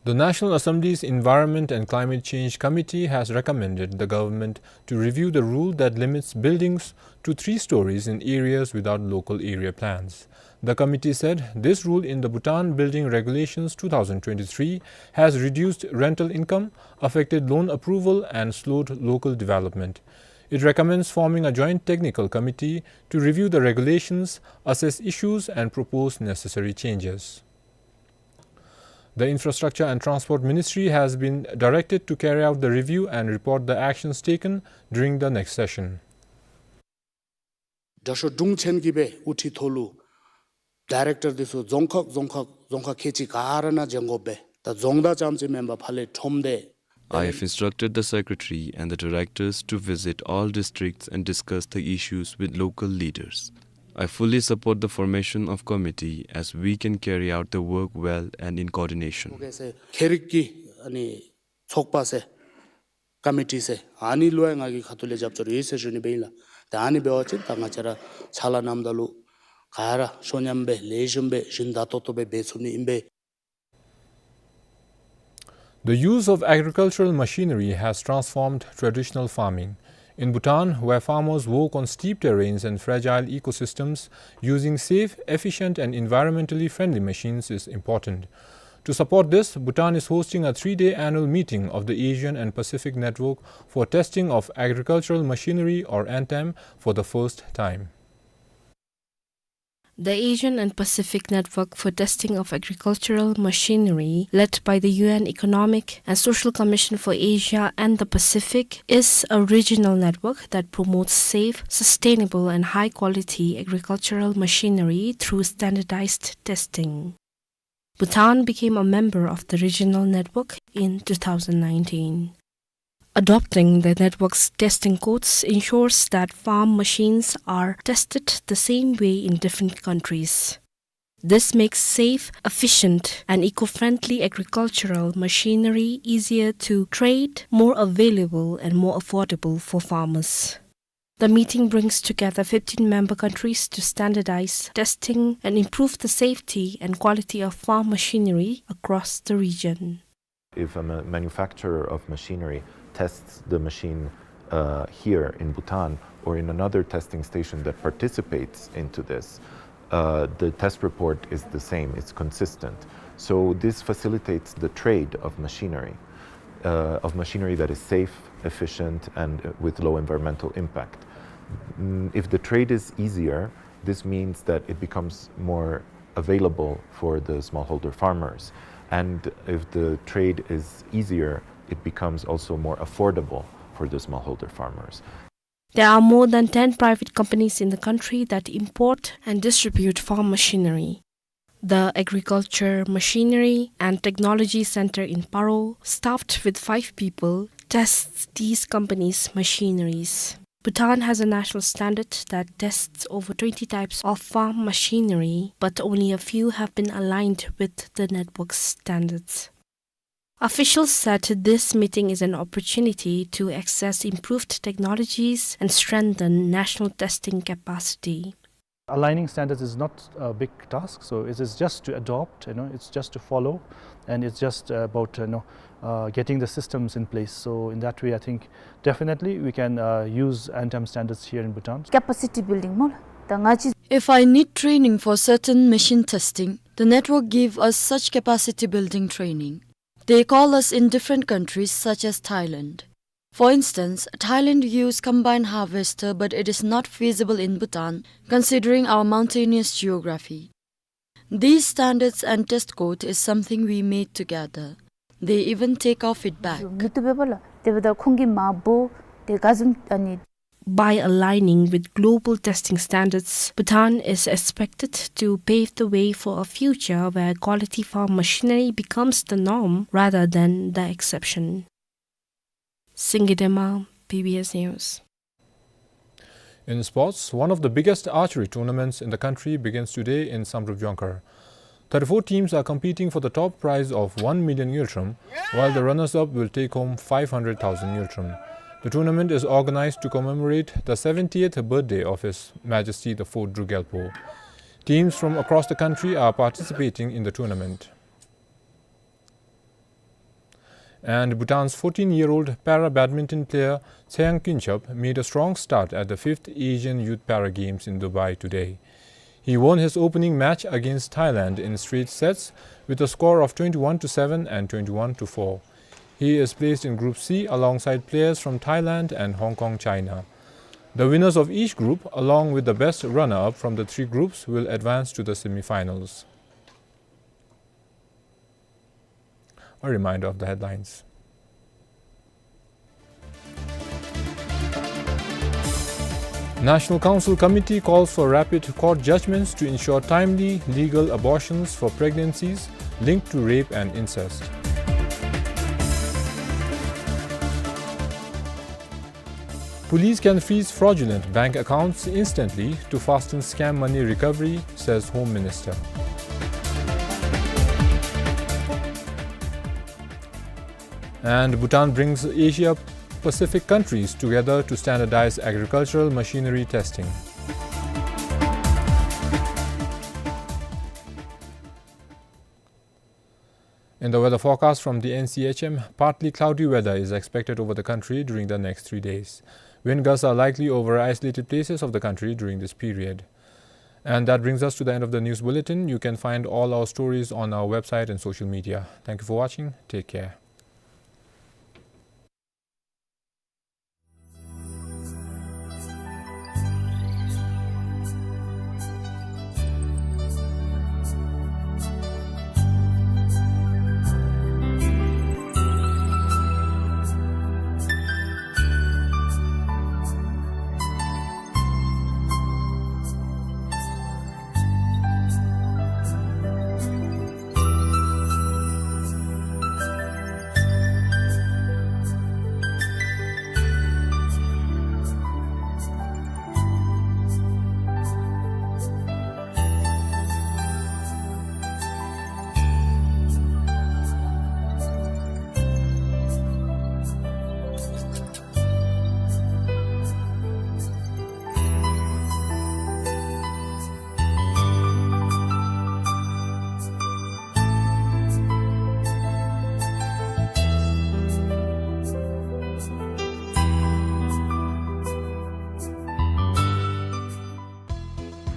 The National Assembly's Environment and Climate Change Committee has recommended the government to review the rule that limits buildings to three stories in areas without local area plans. The committee said this rule in the Bhutan Building Regulations two thousand twenty-three has reduced rental income, affected loan approval, and slowed local development. It recommends forming a joint technical committee to review the regulations, assess issues, and propose necessary changes. The Infrastructure and Transport Ministry has been directed to carry out the review and report the actions taken during the next session. དྲག་ཤོས་དྲུང་ཆེན་གྱིས་སྦེ་དབུ་ཁྲིད་ཐོག་ལུ་ཌའི་རེཀ་ཊར་འདི་ཚུ་རྫོང་ཁག་རྫོང་ཁག་རྫོང་ཁག་ཁལ་གཅིག་ག་ར་ནང་བྱོན་དགོ་པས། ད་རྫོང་བདག་རྐྱངམ་ཅིག་མེན་པར་ཕར་ལས་ཁྲོམ་སྡེ། I have instructed the secretary and the directors to visit all districts and discuss the issues with local leaders. I fully support the formation of committee as we can carry out the work well and in coordination. ཁྱད་རིག་གི་ཨ་ནི་ཚོགས་པ་ཟེར་ཀོ་མི་ཊི་ཟེར་ཨ་ནི་ལུ་ཡང་ང་གི་ཁ་ཐུག་ལས་རྒྱབ་སྐྱོར་ཡོད་ཟེར་ཞུ་ནི་སྦེ་ཨིན་ལགས། ཏེ་ཨ་ནི་འབད་བ་ཅིན་ད་ང་བཅས་ར་ཕྱག་ལཱ་གནངམ་ད་ལུ་ག་ར་ཤོ་ཉམས་སྦེ་ལེགས་ཤོམ་སྦེ་ཞིན་ད་ཏོག་ཏོ་སྦེ་འབད་ཚུགས་ནི་ཨིན་པས། The use of agricultural machinery has transformed traditional farming. In Bhutan, where farmers work on steep terrains and fragile ecosystems, using safe, efficient, and environmentally friendly machines is important. To support this, Bhutan is hosting a three-day annual meeting of the Asian and Pacific Network for testing of agricultural machinery, or ANTAM, for the first time. The Asian and Pacific Network for Testing of Agricultural Machinery, led by the U N Economic and Social Commission for Asia and the Pacific, is a regional network that promotes safe, sustainable, and high-quality agricultural machinery through standardized testing. Bhutan became a member of the regional network in two thousand nineteen. Adopting the network's testing codes ensures that farm machines are tested the same way in different countries. This makes safe, efficient, and eco-friendly agricultural machinery easier to trade, more available, and more affordable for farmers. The meeting brings together fifteen member countries to standardize testing and improve the safety and quality of farm machinery across the region. If a ma-, manufacturer of machinery tests the machine, uh, here in Bhutan or in another testing station that participates into this, uh, the test report is the same, it's consistent. So this facilitates the trade of machinery, uh, of machinery that is safe, efficient, and, uh, with low environmental impact. Mm, if the trade is easier, this means that it becomes more available for the smallholder farmers. And if the trade is easier, it becomes also more affordable for the smallholder farmers. There are more than ten private companies in the country that import and distribute farm machinery. The Agriculture Machinery and Technology Center in Paro, staffed with five people, tests these companies' machineries. Bhutan has a national standard that tests over twenty types of farm machinery, but only a few have been aligned with the network's standards. Officials said this meeting is an opportunity to access improved technologies and strengthen national testing capacity. Aligning standards is not a big task, so it is just to adopt, you know, it's just to follow, and it's just about, you know, uh, getting the systems in place. So in that way, I think definitely we can, uh, use ANTAM standards here in Bhutan. Capacity building སྨོ་ལགས། ད་ང་བཅས། If I need training for certain machine testing, the network give us such capacity building training. They call us in different countries such as Thailand. For instance, Thailand use combine harvester, but it is not feasible in Bhutan considering our mountainous geography. These standards and test code is something we made together. They even take our feedback. མི་བཏུབ་པས་ལགས། དེ་འབདཝ་ད་ཁོང་གིས་མ་འབོ་དེ་ག་བཟུམ་ཨ་ནི། By aligning with global testing standards, Bhutan is expected to pave the way for a future where quality farm machinery becomes the norm rather than the exception. Singye Dema, B B S News. In sports, one of the biggest archery tournaments in the country begins today in Samdrup Jongkhar. Thirty-four teams are competing for the top prize of one million ngultrum, while the runners-up will take home five hundred thousand ngultrum. The tournament is organized to commemorate the seventieth birthday of His Majesty the Fourth Druk Gyalpo. Teams from across the country are participating in the tournament. And Bhutan's fourteen-year-old para-badminton player Tseyang Kynchap made a strong start at the fifth Asian Youth Para Games in Dubai today. He won his opening match against Thailand in straight sets with a score of twenty-one to seven and twenty-one to four. He is placed in Group C alongside players from Thailand and Hong Kong, China. The winners of each group, along with the best runner-up from the three groups, will advance to the semi-finals. A reminder of the headlines. National Council Committee calls for rapid court judgments to ensure timely legal abortions for pregnancies linked to rape and incest. Police can freeze fraudulent bank accounts instantly to fasten scam money recovery, says Home Minister. And Bhutan brings Asia Pacific countries together to standardize agricultural machinery testing. In the weather forecast from the N C H M, partly cloudy weather is expected over the country during the next three days. Wind gusts are likely over isolated places of the country during this period. And that brings us to the end of the news bulletin. You can find all our stories on our website and social media. Thank you for watching. Take care.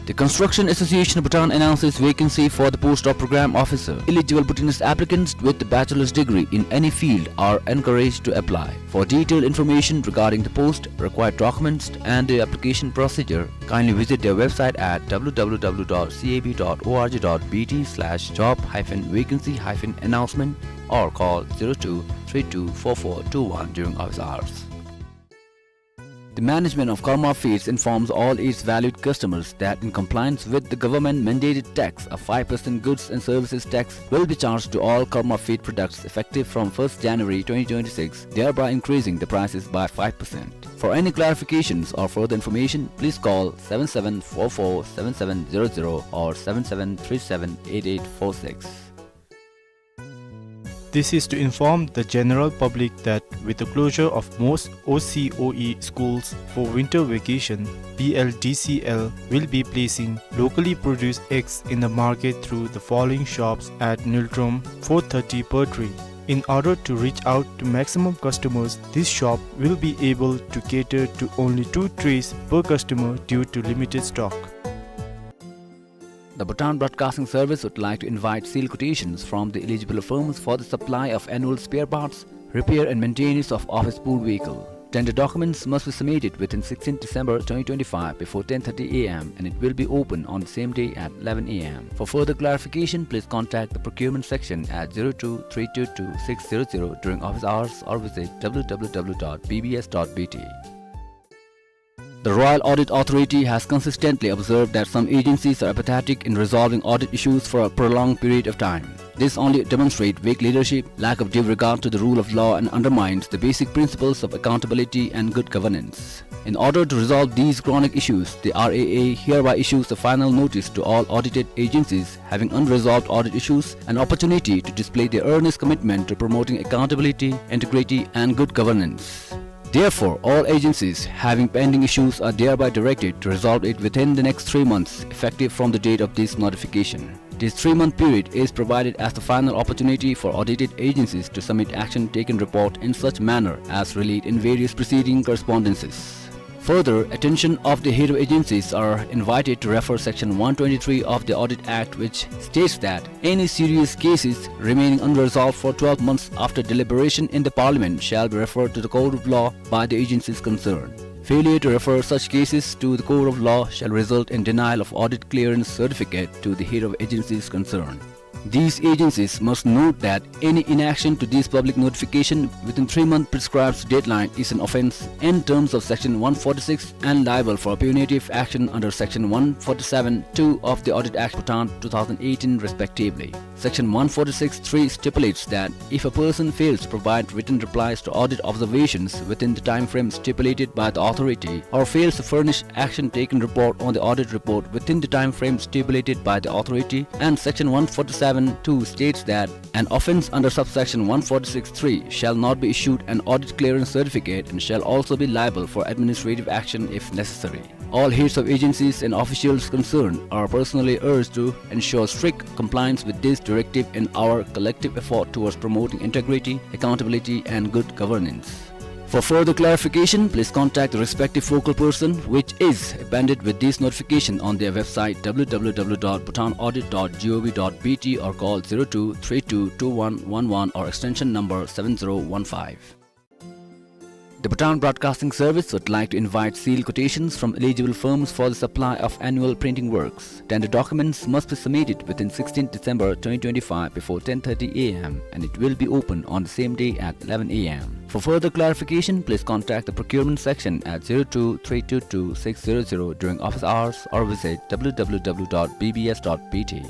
The Construction Association of Bhutan announces vacancy for the post of program officer. Eligible Bhutanese applicants with a bachelor's degree in any field are encouraged to apply. For detailed information regarding the post, required documents, and the application procedure, kindly visit their website at w w w dot c a b dot o r g dot b t slash job hyphen vacancy hyphen announcement or call zero two three two four four two one during office hours. The management of Karma Feeds informs all its valued customers that in compliance with the government mandated tax, a five percent goods and services tax will be charged to all Karma Feed products effective from first January twenty twenty-six, thereby increasing the prices by five percent. For any clarifications or further information, please call seven seven four four seven seven zero zero or seven seven three seven eight eight four six. This is to inform the general public that with the closure of most O C O E schools for winter vacation, B L D C L will be placing locally produced eggs in the market through the following shops at Niltrom, four thirty per tray. In order to reach out to maximum customers, this shop will be able to cater to only two trays per customer due to limited stock. The Bhutan Broadcasting Service would like to invite sealed quotations from the eligible firms for the supply of annual spare parts, repair and maintenance of office pool vehicle. Tender documents must be submitted within sixteenth December twenty twenty-five before ten thirty A M and it will be open on the same day at eleven A M. For further clarification, please contact the procurement section at zero two three two two six zero zero during office hours or visit w w w dot b b s dot b t. The Royal Audit Authority has consistently observed that some agencies are apathetic in resolving audit issues for a prolonged period of time. This only demonstrates weak leadership, lack of due regard to the rule of law, and undermines the basic principles of accountability and good governance. In order to resolve these chronic issues, the R A A hereby issues a final notice to all audited agencies having unresolved audit issues an opportunity to display their earnest commitment to promoting accountability, integrity, and good governance. Therefore, all agencies having pending issues are thereby directed to resolve it within the next three months, effective from the date of this notification. This three-month period is provided as the final opportunity for audited agencies to submit action taken report in such manner as related in various preceding correspondences. Further, attention of the head of agencies are invited to refer section one twenty-three of the Audit Act, which states that any serious cases remaining unresolved for twelve months after deliberation in the Parliament shall be referred to the court of law by the agencies concerned. Failure to refer such cases to the court of law shall result in denial of audit clearance certificate to the head of agencies concerned. These agencies must note that any inaction to this public notification within three month prescribed deadline is an offence in terms of section one forty-six and liable for punitive action under section one forty-seven two of the Audit Act Bhutan two thousand eighteen respectively. Section one forty-six three stipulates that if a person fails to provide written replies to audit observations within the time frame stipulated by the authority or fails to furnish action taken report on the audit report within the time frame stipulated by the authority, and section one forty-seven seven two states that an offence under subsection one forty-six three shall not be issued an audit clearance certificate and shall also be liable for administrative action if necessary. All heads of agencies and officials concerned are personally urged to ensure strict compliance with this directive in our collective effort towards promoting integrity, accountability, and good governance. For further clarification, please contact the respective focal person, which is appended with this notification, on their website w w w dot bhutan audit dot gov dot b t or call zero two three two two one one one or extension number seven zero one five. The Bhutan Broadcasting Service would like to invite sealed quotations from eligible firms for the supply of annual printing works. Tender documents must be submitted within sixteenth December twenty twenty-five before ten thirty a m and it will be open on the same day at eleven a m. For further clarification, please contact the procurement section at zero two three two two six zero zero during office hours or visit w w w dot b b s dot b t.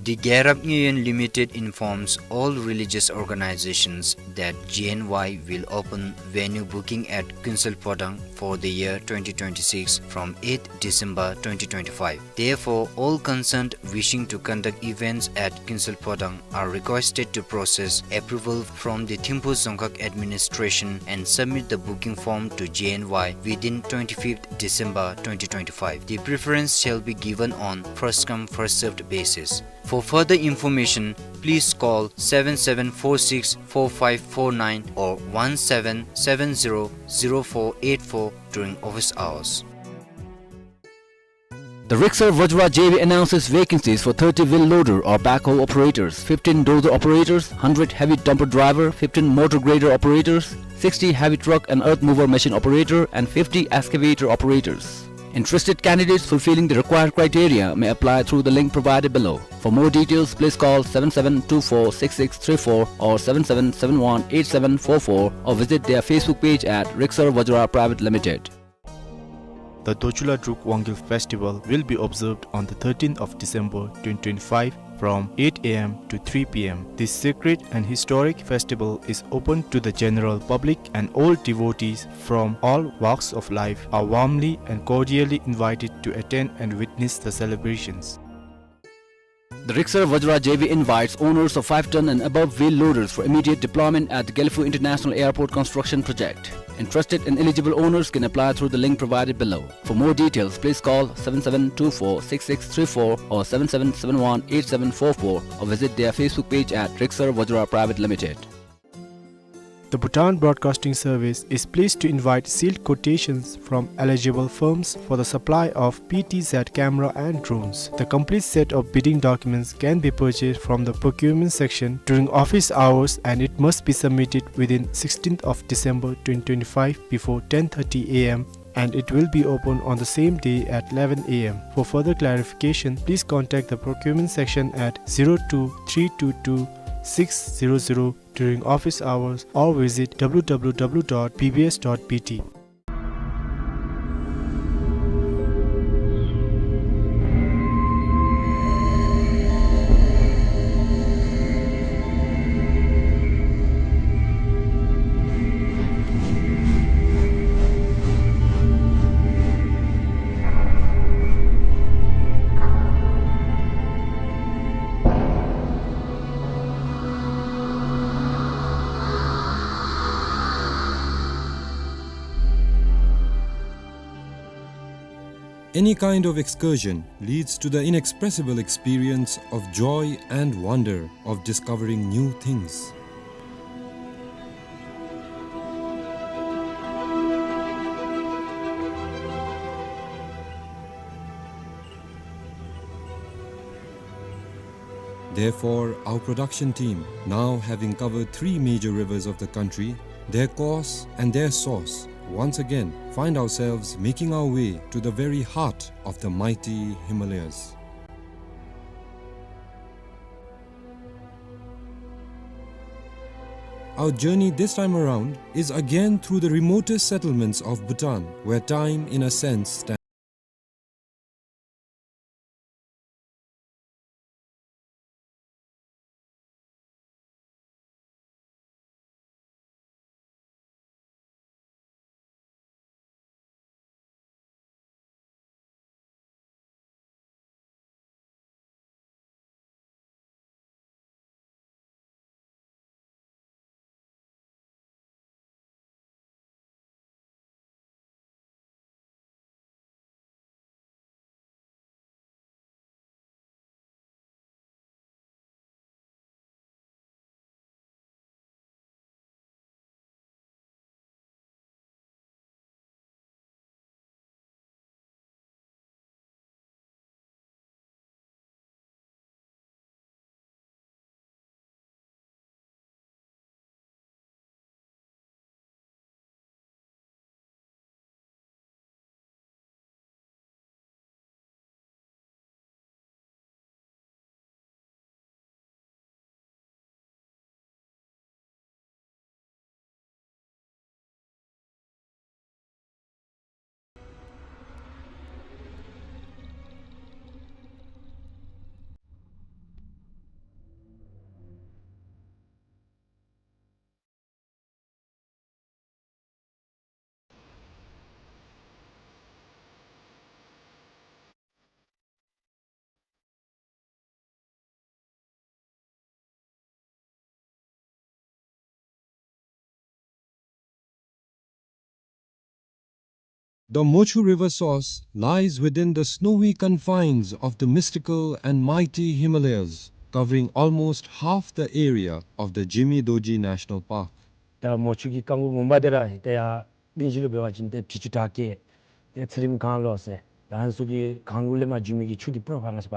The Gyalrap Nyeyen Limited informs all religious organizations that G N Y will open venue booking at Kuensel Phodang for the year twenty twenty-six from eighth December twenty twenty-five. Therefore, all concerned wishing to conduct events at Kuensel Phodang are requested to process approval from the Thimphu Dzongkhag administration and submit the booking form to G N Y within twenty-fifth December twenty twenty-five. The preference shall be given on first come, first served basis. For further information, please call seven seven four six four five four nine or one seven seven zero zero four eight four during office hours. The Riksar Vajra J V announces vacancies for thirty wheel loader or backhoe operators, fifteen dozer operators, hundred heavy dumper driver, fifteen motor grader operators, sixty heavy truck and earth mover machine operator, and fifty excavator operators. Interested candidates fulfilling the required criteria may apply through the link provided below. For more details, please call seven seven two four six six three four or seven seven seven one eight seven four four or visit their Facebook page at Riksar Vajra Private Limited. The Dochula Druk Wangkhel Festival will be observed on the thirteenth of December twenty twenty-five from eight a m to three p m. This sacred and historic festival is open to the general public, and all devotees from all walks of life are warmly and cordially invited to attend and witness the celebrations. The Riksar Vajra J V invites owners of five ton and above wheel loaders for immediate deployment at the Gelephu International Airport construction project. Interested and eligible owners can apply through the link provided below. For more details, please call seven seven two four six six three four or seven seven seven one eight seven four four or visit their Facebook page at Riksar Vajra Private Limited. The Bhutan Broadcasting Service is pleased to invite sealed quotations from eligible firms for the supply of P T Z camera and drones. The complete set of bidding documents can be purchased from the procurement section during office hours, and it must be submitted within sixteenth of December twenty twenty-five before ten thirty a m, and it will be open on the same day at eleven a m. For further clarification, please contact the procurement section at zero two three two two six zero zero during office hours or visit w w w dot b b s dot b t. Any kind of excursion leads to the inexpressible experience of joy and wonder of discovering new things. Therefore, our production team, now having covered three major rivers of the country, their course and their source, once again find ourselves making our way to the very heart of the mighty Himalayas. Our journey this time around is again through the remotest settlements of Bhutan, where time, in a sense, stands The Mochu River source lies within the snowy confines of the mystical and mighty Himalayas, covering almost half the area of the Jimi Dorji National Park. ད་མོ་ཆུ་གི་རྐང་དགོན་མ་འདི་ར་ཏེ་ཡར་གླིང་བཞི་ལུ་འབད་བ་ཅིན་ཏེ་དྲི་ཆུ་བྲག་སྐྱེས་ཏེ་ཚེ་རིང་གངས་ལོག་ཟེར་ད་ཨ་ནི་ཚུ་གི་གངས་ལུ་ལས་མར་འགྱོ་མི་གི་ཆུ་འདི་པུ་ར་ཕར་ང་བཅས་པ་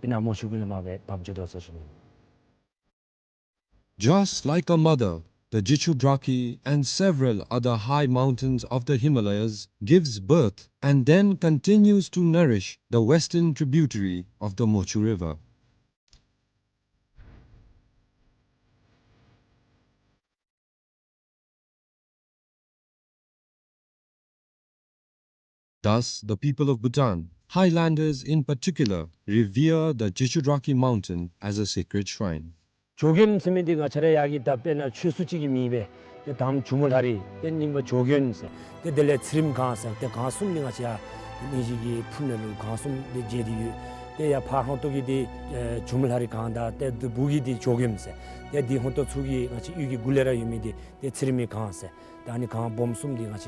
སྤུ་ན་མོ་ཆུ་གུ་ལས་མར་སྦེ་འབབ་འགྱོ་དོ་ཟེར་ཞུ་ནི། Just like a mother, the Jichudrakhi and several other high mountains of the Himalayas gives birth and then continues to nourish the western tributary of the Mochu River. Thus, the people of Bhutan, highlanders in particular, revere the Jichudrakhi mountain as a sacred shrine. ཇོ་མགོན་ཟེར་མི་འདི་ང་བཅས་ར་ཡར་གྱི་ད་དཔེར་ན་ཆོས་སྲུང་ཅིག་གི་མིང་སྦེ་ཏེ་དང་པ་ཇོ་མོ་ལྷ་རི་ཏེ་གཉིས་པ་ཇོ་མགོན་ཟེར་ཏེ་དེ་ལས་ཚེ་རིང་གངས་ཟེར་ཏེ་གངས་གསུམ་འདི་ང་བཅས་ཡར་ཏེ་གླིང་བཞི་གི་ཕུ་ནང་ལུ་གངས་གསུམ་འདི་མཇལ་ཏེ་ཡོད། ཏེ་ཡར་ཕར་ཧོང་ཏོ་གི་འདི་ཨེ་ཇོ་མོ་ལྷ་རི་གངས་དང་ཏེ་འདི་སྦུག་གི་འདི་ཇོ་མགོན་ཟེར་ཏེ་འདི་ཧོང་ཏོ་ཚུ་གི་ང་བཅས་གཡུས་ཀྱི་གུ་ལས་ར་ཡོད་མི་འདི་ཏེ་ཚེ་རིང་མའི་གངས་ཟེར་ཏེ་ཨ་ནི་གངས་སྦོམ་གསུམ་འདི་ང་བཅས།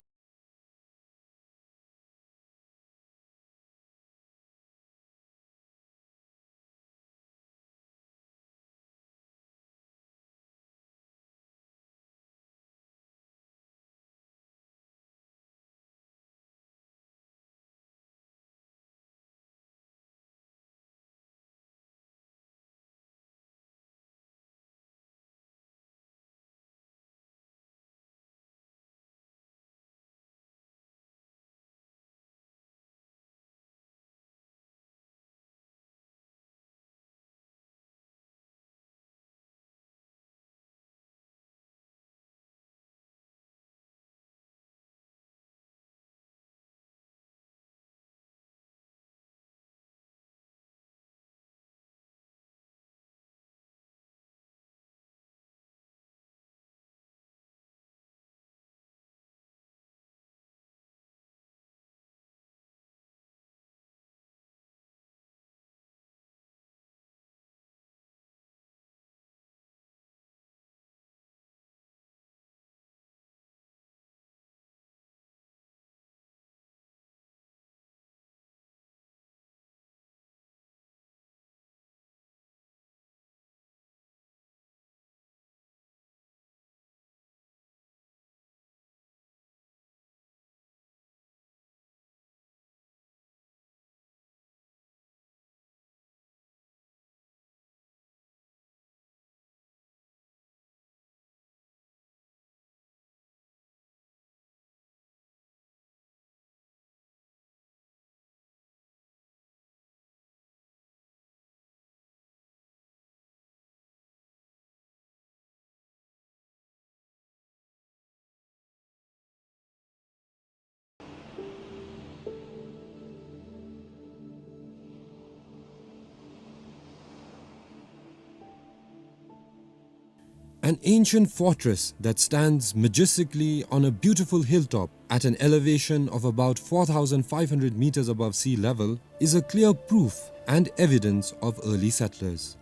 An ancient fortress that stands majestically on a beautiful hilltop at an elevation of about four thousand five hundred meters above sea level is a clear proof and evidence of early settlers.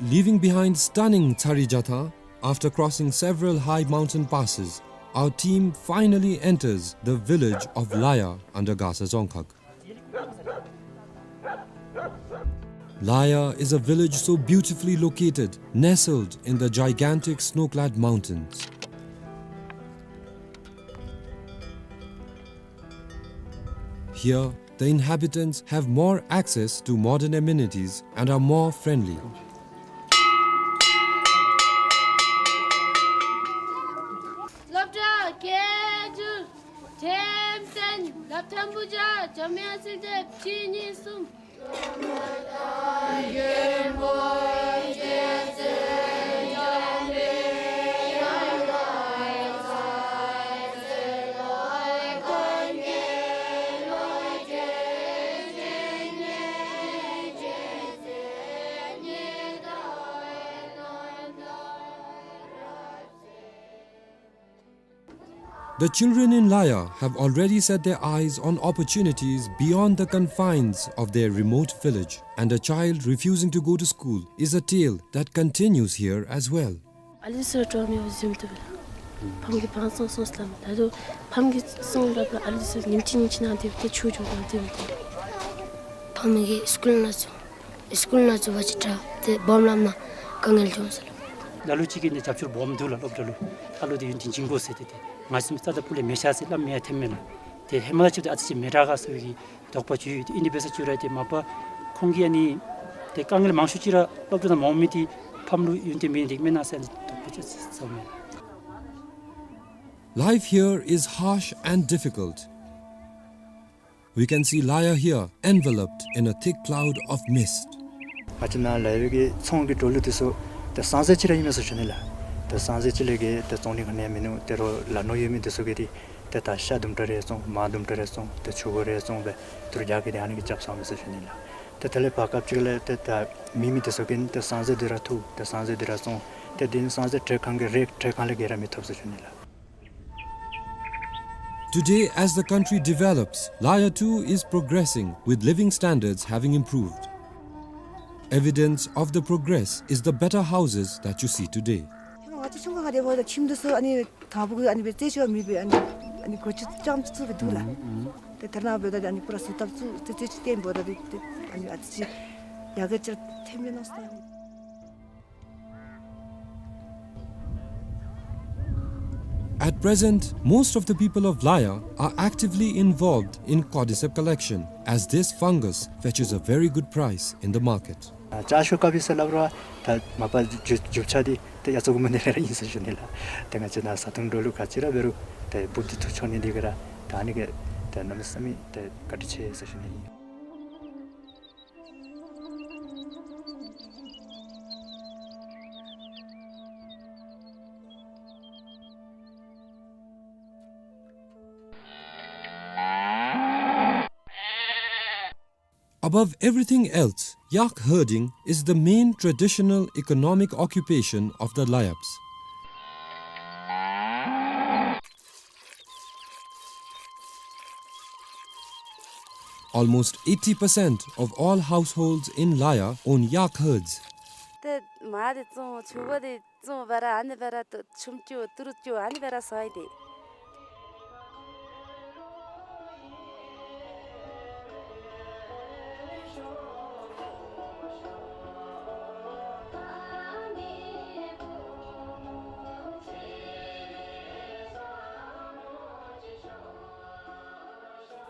Leaving behind stunning Tsari Jatha, after crossing several high mountain passes, our team finally enters the village of Laya under Gasa Dzongkhag. Laya is a village so beautifully located, nestled in the gigantic snow-clad mountains. Here, the inhabitants have more access to modern amenities and are more friendly. སློབ་གྲྭ་སྐད་སྒྱུར། ཐེམ་ཐེམ་སློབ་ཐོན་པོ་བྱ། འཇམ་དབྱངས་གསལ་འདེབས་གཅིག་གཉིས་གསུམ། The children in Laya have already set their eyes on opportunities beyond the confines of their remote village, and a child refusing to go to school is a tale that continues here as well. ཨ་ལི་སི་ཊོ་མི་བཟུམ་དུ་ཕམ་གི་ཕང་སོང་སོང་སླབ་མས། ད་དུང་ཕམ་གི་སོང་སླབ་ལ་ཨ་ལི་སི་ཉིནམ་གཅིག་ཉིནམ་གཅིག་ནང་དེ་བཏེག་ཆུ་འགྱོ་གོ་དེ་བཏེག། ཕམ་གི་སི་ཀུལ་ནང་ཚུ་སི་ཀུལ་ནང་ཚུ་བ་ཅིག་དྲག་དེ་སྦོམ་སླབ་ན་དཀའ་ངལ་འབྱུང་ཟེར་སླབ། ལ་ལུ་ཅིག་གིས་ནི་རྒྱབ་སྐྱོར་སྦོམ་འདུག་ལགས། སློབ་གྲྭ་ལུ་ཨ་ལོ་དེ་ཡུན་བརྟན་བྱིན་དགོ་ཟེར་ཏེ་དེ་ང་བཟུམ་རྩ་དང་སྤུ་ལས་མི་ཤེས་ཟེར་སླབ་མི་ཡང་ཐོནམ་མས་ལགས། དེ་ཧེ་མ་ལས་ཅིག་དེ་ཨ་ཙི་ཅིག་མི་དྲག་ག་ཟེར་བའི་གི་དོགས་པ་ཅིག་ཡོད། དེ་ཨིན་དེ་འབད་ས་ཅིག་ར་དེ་མ་པ་ཁོང་གིས་ཨ་ནི་དེ་དཀའ་ངལ་མང་ཤོས་ཅིག་ར་སློབ་གྲྭ་ནང་མ་འོང་མི་དེ་ཕམ་ལུ་ཡུན་བརྟན་མེད་ནི་དེ་མེན་ན་ཟེར་དོགས་པ་ཅིག་ཟ་མས། Life here is harsh and difficult. We can see Laya here enveloped in a thick cloud of mist. ང་བཅས་ནཱ་ལ་ཡོད་པའི་གི་ཚོང་གི་འགྲོ་ལུགས་དེ་ཚུ་ཏེ་སང་ཟེར་ཅིག་ར་ཨིན་མས་ཟེར་ཞུ་ནི་ལགས། ཏེ་སང་ཟེར་ཅིག་ལས་བརྒལ་ཏེ་བཙོང་ནི་ག་ནི་ཡང་མིན་ནུག། ཏེ་རོགས་ལ་ནོར་ཡོད་མི་དེ་ཚུ་གིས་ཏེ་ཏེ་ད་ཤ་དུམ་གྲ་རེ་བཙོང་མར་དུམ་གྲ་རེ་བཙོང་ཏེ་ཆུ་ཁོལ་རེ་བཙོང་སྦེ་དེ་རུ་རྒྱག་གི་ཏེ་ཨ་ནི་གི་རྐྱབ་ཚརཝ་མས་ཟེར་ཞུ་ནི་ལགས། ཏེ་དེ་ལས་བར་སྐབས་ཅིག་ལས་ཏེ་ད་མེད་མི་དེ་ཚུ་གིས་ཏེ་སང་ཟེར་དེ་ར་འཐུ་ཏེ་སང་ཟེར་དེ་ར་བཙོང་ཏེ་དེ་ནི་སང་ཟེར་ཊེ་ཁང་གི་རེཊ་ཊེ་ཁང་ལས་བརྒལ་ར་མི་ཐོབ་ཟེར་ཞུ་ནི་ལགས། Today, as the country develops, Laya too is progressing, with living standards having improved. Evidence of the progress is the better houses that you see today. ང་བཅས་ཆུང་ཀུ་ཁར་དེ་འབདཝ་ད་ཁྱིམ་དེ་ཚུ་ཨ་ནི་དང་པོ་གི་ཨ་ནི་སྦེ་རྩེག་ཅིག་མེད་པའི་ཨ་ནི་ཨ་ནི་སྒོ་ཅིག་རྐྱངམ་ཅིག་བཙུགས་སྦེ་འདུག་ལགས། ཨུམ་ཨུམ། ཏེ་ད་རེས་ནངས་པ་འབདཝ་ད་ཨ་ནི་པུ་ར་ཟུར་ཐབ་བཙུགས་ཏེ་རྩེག་ཅིག་བརྟེན་འབདཝ་ད་ཏེ་ཏེ་ཨ་ནི་ཨ་ཙི་ཅིག་ཡར་རྒྱས་ཅིག་ཐོནམ་ཨིན་ན་ཟེར། At present, most of the people of Laya are actively involved in cordyceps collection, as this fungus fetches a very good price in the market. ཨ་ལྕགས་ཤོག་དཀར་པོ་ཟེར་སླབ་རུང་ད་མ་པ་རྒྱུ་རྒྱུ་ཆ་འདི་ཏེ་ཡ་ཚོགས་ཀྱི་མོ་འདི་ལས་ར་ཨིན་ཟེར་ཞུ་ནི་ལགས། ཏེ་ང་བཅས་ནཱ་བཟའ་འཐུང་འགྲོ་ལུགས་ག་ཅི་ར་འབད་རུང་ཏེ་འབུཔ་འདི་འཐུ་འགྱོ་ནི་འདི་གིས་ར་ད་ཨ་ནི་གིས་ཏེ་གནམ་མེད་ས་མེད་ཏེ་བཀའ་དྲིན་ཆེ་ཟེར་ཞུ་ནི་ཨིན། Above everything else, yak herding is the main traditional economic occupation of the Layabs. Almost eighty percent of all households in Laya own yak herds. ཏེ་མར་འདི་བཙོང་ཕྱུར་བུ་འདི་བཙོང་སྦེ་ར་ཨ་ནི་སྦེ་ར་ཏེ་ཆུམ་རྐྱབ་ཏི་རུ་རྐྱབ་ཨ་ནི་སྦེ་ར་ཟ་ཡི་ཏེ།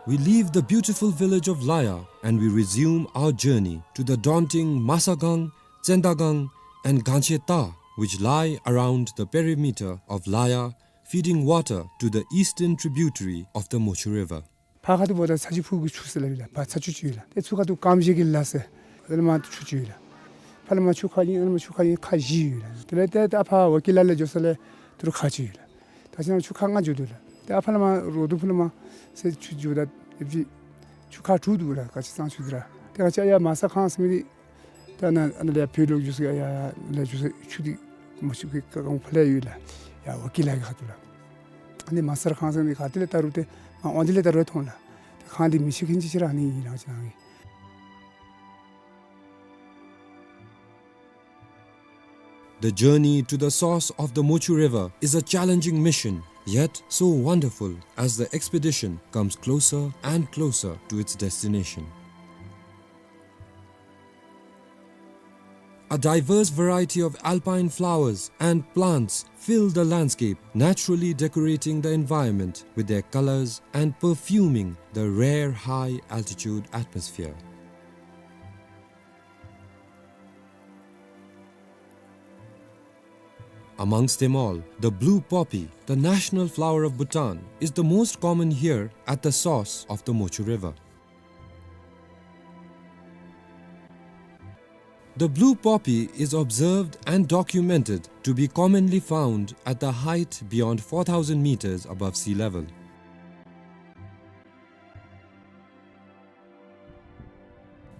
We leave the beautiful village of Laya and we resume our journey to the daunting Masagang, Tsendagang and Gancheta, which lie around the perimeter of Laya, feeding water to the eastern tributary of the Mochu River. ཕར་ཁ་ཐུག་འབདཝ་ད་ཚ་ཆུ་ཕུག་གི་ཆུ་ཟེར་སླབ་ཨིན་ལགས། ཕར་ཚ་ཆུ་ཅིག་ཡོད་ལགས། ཏེ་ཚུར་ཁ་ཐུག་ཀམ་ཤེ་གི་ལ་ཟེར་ཨ་ནི་མར་ཆུ་ཅིག་ཡོད་ལགས། ཕར་ལས་མར་ཆུ་ཁ་ཨིན། ཨ་ནི་མར་ཆུ་ཁ་ཨིན་ཁ་བཞི་ཡོད་ལགས། དེ་ལས་ཏེ་ད་ཕར་ཝ་ཀི་ལ་ལས་འགྱོ་ས་ལས་ཏི་རུ་ཁ་ཅིག་ཡོད་ལགས། ད་ཅི་ནཱ་ཆུ་ཁ་ལྔ་འགྱོ་དོ་ལགས། ཏེ་ཨ་ཕར་ལས་མར་རོ་དུ་ཕུ་ལས་མར་ཟེར་ཆུ་འགྱོཝ་ད་ཨེབ་ཅིག་ཆུ་ཁ་དྲུག་འདུག་ལགས། ག་ཅི་ཙང་ཆུ་འདི་ར། ཏེ་ག་ཅི་ཡར་མ་ས་ཁང་ཟེར་མི་འདི་ད་ནཱ་ཨ་ནཱ་ལས་བོད་ལུ་འགྱོ་ས་ཡར་ཡར་ལས་འགྱོ་ས་ཆུ་འདི་མ་ཆུ་གི་ཀ་གང་ཕར་ལས་ཡོད་ལགས། ཡར་ཝ་ཀི་ལ་གི་ཁ་ཐུག་ལགས། ཨ་ནི་མ་ས་ཁང་ཟེར་མི་ག་ཏེ་ལས་ད་རུང་ཏེ་མར་འོང་དེ་ལས་ད་རུང་མཐོང་ལགས། ཏེ་ཁང་འདི་མི་ཤེས་མཁན་ཅིག་ཅིག་ར་ཨ་ནི་ཨིན་ལགས་ཅི་ནང་གི། The journey to the source of the Mochu River is a challenging mission, yet so wonderful as the expedition comes closer and closer to its destination. A diverse variety of alpine flowers and plants fill the landscape, naturally decorating the environment with their colors and perfuming the rare high-altitude atmosphere. Amongst them all, the blue poppy, the national flower of Bhutan, is the most common here at the source of the Mochu River. The blue poppy is observed and documented to be commonly found at the height beyond four thousand meters above sea level.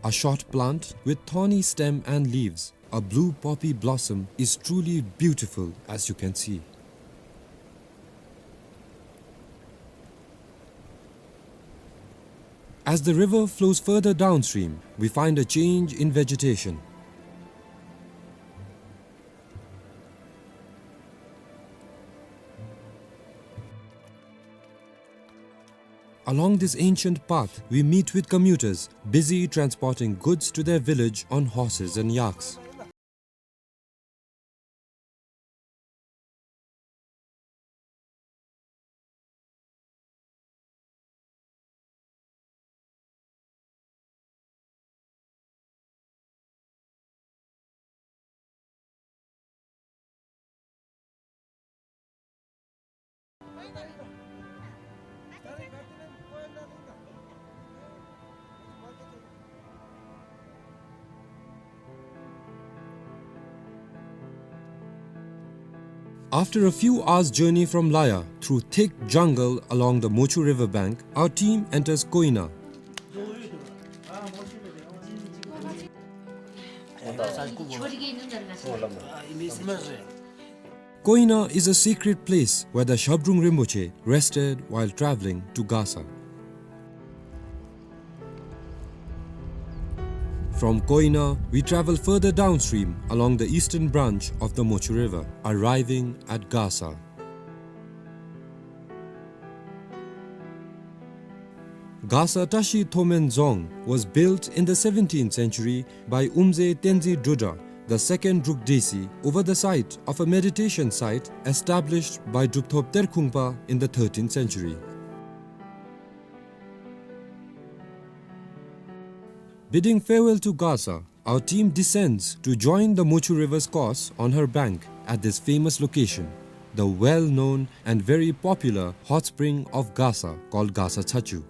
A short plant with thorny stem and leaves, a blue poppy blossom is truly beautiful, as you can see. As the river flows further downstream, we find a change in vegetation. Along this ancient path, we meet with commuters busy transporting goods to their village on horses and yaks. After a few hours' journey from Laya through thick jungle along the Mochu river bank, our team enters Koina. Koina is a sacred place where the Shabdrung Rinpoche rested while traveling to Gasa. From Koina, we travel further downstream along the eastern branch of the Mochu River, arriving at Gasa. Gasa Tashi Thomen Dzong was built in the seventeenth century by Umze Tenzin Drudra, the second Druk Desi, over the site of a meditation site established by Drupthop Terkhungpa in the thirteenth century. Bidding farewell to Gasa, our team descends to join the Mochu River's course on her bank at this famous location, the well-known and very popular hot spring of Gasa called Gasa Chachu.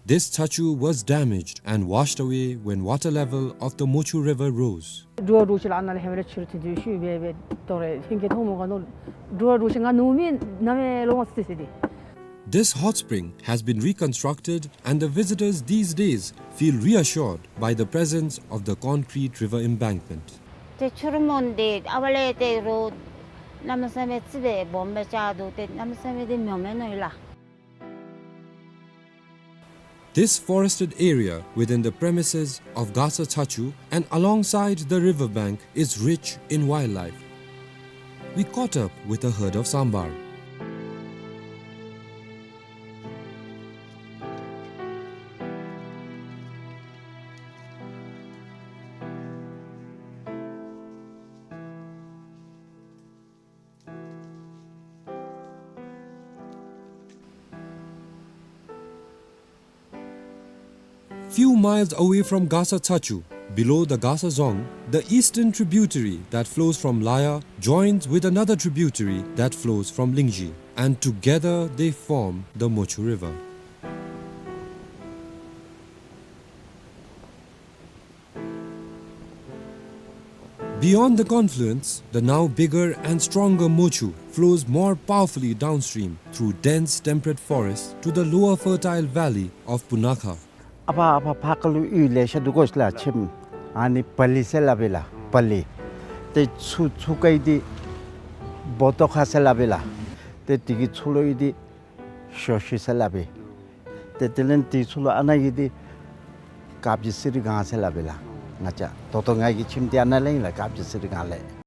This chachu was damaged and washed away when water level of the Mochu River rose. འགྲོ་བ་འགྲོ་ཤེས་ལ་ཨ་ནཱ་ལས་ཧེ་མ་ལས་ཕྱི་རུ་ཐོན་ཏེ་ཤུལ་སྦེ་སྦེ་དོ་རེ་ཧིང་གི་མཐོང་མོ་ག་ནོ། འགྲོ་བ་འགྲོ་ཤེས་ང་ནུབ་མི་ནམ་ཡང་ལོང་སི་སི་དེ། This hot spring has been reconstructed and the visitors these days feel reassured by the presence of the concrete river embankment. ཏེ་ཆུ་རུད་མོ་འདི་ཨ་ཝ་ལས་ཏེ་རོ་གནམ་མེད་ས་མེད་ཙི་སྦེ་སྦོམ་སྦེ་ཆགས་འདུག། ཏེ་གནམ་མེད་ས་མེད་འདི་མྱོང་མེད་ནོ་ཡོད་ལགས། This forested area within the premises of Gasa Chachu and alongside the river bank is rich in wildlife. We caught up with a herd of sambar. Few miles away from Gasa Chachu, below the Gasa Dzong, the eastern tributary that flows from Laya joins with another tributary that flows from Lingzhi, and together they form the Mochu River. Beyond the confluence, the now bigger and stronger Mochu flows more powerfully downstream through dense temperate forest to the lower fertile valley of Punakha. ཨ་ཕ་ཨ་ཕ་ཕར་ཁ་ལུ་གཡུས་ལེ་ཤ་འདུག་གོ་ཤ་ལགས་ཁྱིམ། ཨ་ནི་པ་ལི་ཟེར་སླབ་ཨིན་ལགས་པ་ལི། ཏེ་ཚུར་ཚུར་ཁ་གི་འདི་བོ་ཏོ་ཁ་ཟེར་སླབ་ཨིན་ལགས། ཏེ་དེ་གི་ཚུར་ལུ་གི་འདི་ཞོ་ཤི་ཟེར་སླབ་ཨིན། ཏེ་དེ་ལས་དེ་ཚུར་ལུ་ཨ་ནཱ་གི་འདི་ དཀར་སྦྱིས་གསེར་སྒང་ཟེར་སླབ་པས་ལགས། ང་བཅས་ད་ལྟོ་ང་གི་ཁྱིམ་འདི་ཨ་ནཱ་ལས་ཨིན་ལགས། དཀར་སྦྱིས་གསེར་སྒང་ལས།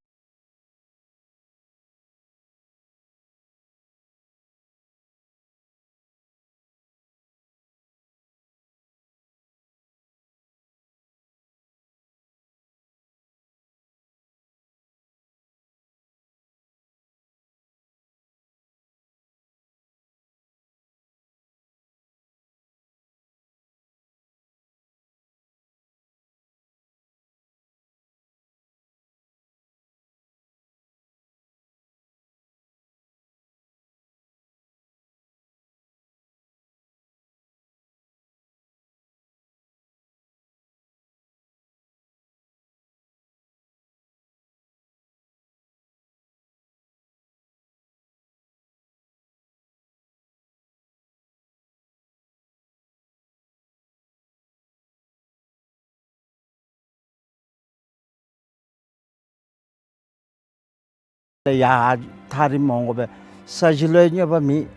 ཡར་ཐག་རིངམོ་འོང་དགོ་པས། ས་གཞི་ལུ་ཡང་གནོད་པ་མེད།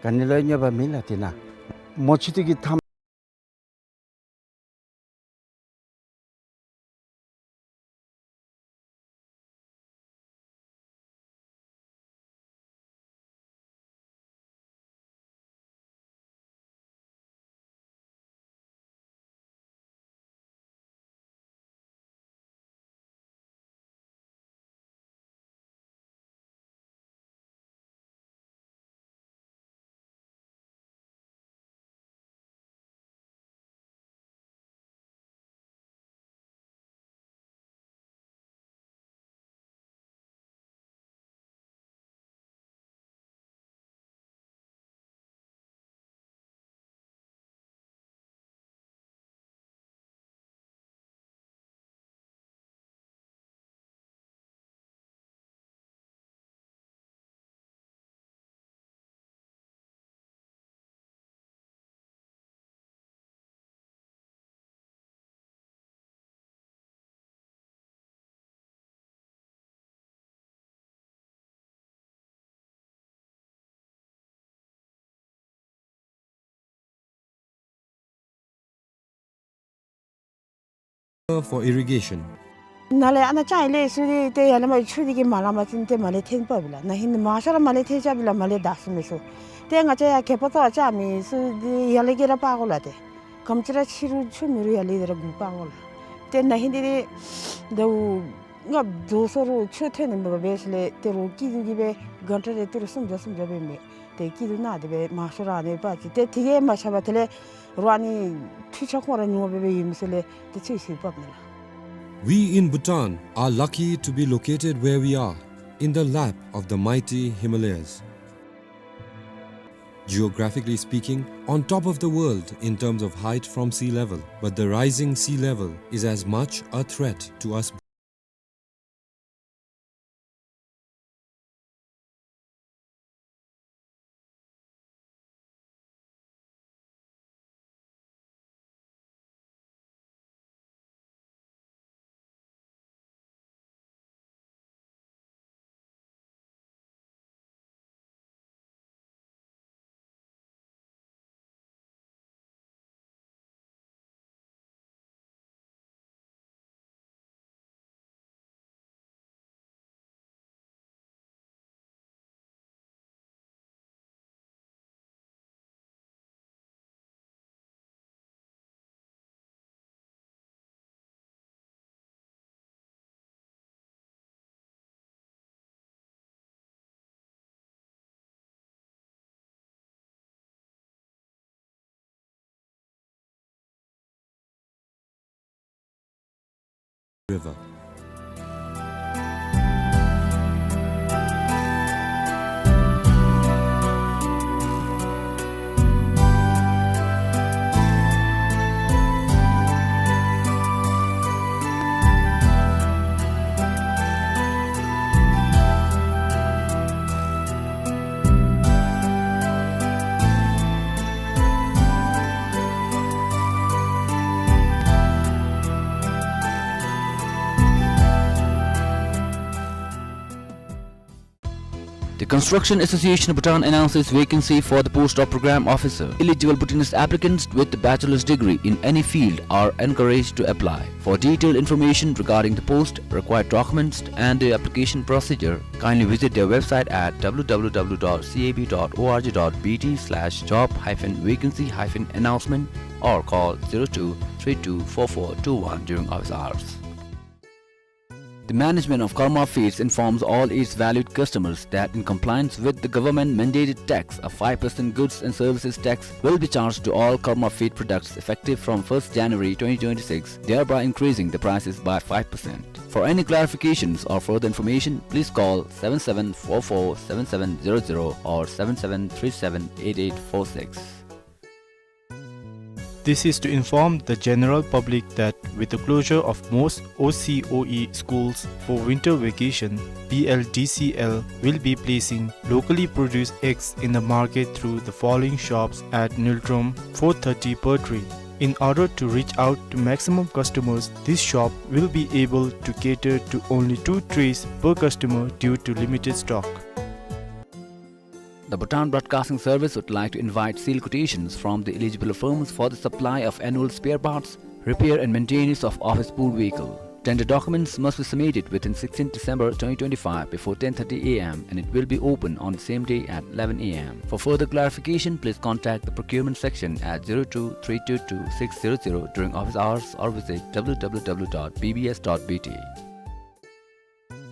ག་ནི་ལུ་ཡང་གནོད་པ་མེད་ལགས། དེ་ནང་མོ་ཆུ་དེ་གི་མཐའམ། For irrigation. ནཱ་ལས་ཨ་ནཱ་ཅང་ལས་སུ་དེ་ཡར་ལས་མར་ཆུ་དེ་གིས་མ་ལང་པ་ཅིན་ཏེ་མར་ལས་འཐོན་པ་བི་ལགས། ན་ཧིང་མང་ཤོས་ར་མར་ལས་འཐོན་ཅ་བི་ལགས། མར་ལས་བདའ་ཚུགས་མི་ཚུགས། ཏེ་ང་བཅས་ཡར་གད་པ་བཏོག་ཅ་མི་ཚུ་དེ་ཡར་ལས་ཀྱི་ར་སྤར་དགོ་ལགས། ཏེ་ག་དེམ་ཅིག་ར་ཆུ་རུང་ཆུ་མེད་རུང་ཡར་ལས་དེ་ར་འགོ་སྤར་དགོ་ལགས། ཏེ་ན་ཧིང་དེ་དེ་ཟླཝ་ལྔ་བདོ་སོང་རུང་ཆུ་ཐོན་ནི་མེད་པར་སྦེ་ཞིནམ་ལས་ཏེ་རོགས་སྐྱིད་སྡུག་གིས་སྦེ་གྷན་ཊ་རེ་ཏི་རུ་སུམ་བརྒྱ་སུམ་བརྒྱ་སྦེ་མས། ཏེ་སྐྱིད་སྡུག་ནང་དེ་སྦེ་མང་ཤོས་ར་ཨ་ནི་སྤར་ཅི། ཏེ་དེ་གིས་མ་ཁྱབ་པར་དེ་ལས་རོགས་ཨ་ནི་འཕྲུལ་ཆས་ཁོང་ར་ཉུང་བ་སྦེ་སྦེ་ཡོད་མི་ཚུ་ལས་ཏེ་ཚུ་ཚུ་སྤརཝ་མས་ལགས། We in Bhutan are lucky to be located where we are, in the lap of the mighty Himalayas. Geographically speaking, on top of the world in terms of height from sea level, but the rising sea level is as much a threat to us. River. The Construction Association of Bhutan announces vacancy for the post of program officer. Eligible Bhutanese applicants with a bachelor's degree in any field are encouraged to apply. For detailed information regarding the post, required documents, and the application procedure, kindly visit their website at w w w dot c a b dot o r g dot b t slash job hyphen vacancy hyphen announcement or call zero two three two four four two one during office hours. The management of Karma Feeds informs all its valued customers that in compliance with the government-mandated tax, a five percent goods and services tax will be charged to all Karma Feed products effective from first January twenty twenty-six, thereby increasing the prices by five percent. For any clarifications or further information, please call seven seven four four seven seven zero zero or seven seven three seven eight eight four six. This is to inform the general public that with the closure of most O C O E schools for winter vacation, B L D C L will be placing locally produced eggs in the market through the following shops at Niltrom, four thirty per tray. In order to reach out to maximum customers, this shop will be able to cater to only two trays per customer due to limited stock. The Bhutan Broadcasting Service would like to invite sealed quotations from the eligible firms for the supply of annual spare parts, repair and maintenance of office pool vehicle. Tender documents must be submitted within sixteenth December twenty twenty-five before ten thirty a m and it will be open on the same day at eleven a m. For further clarification, please contact the procurement section at zero two three two two six zero zero during office hours or visit w w w dot b b s dot b t.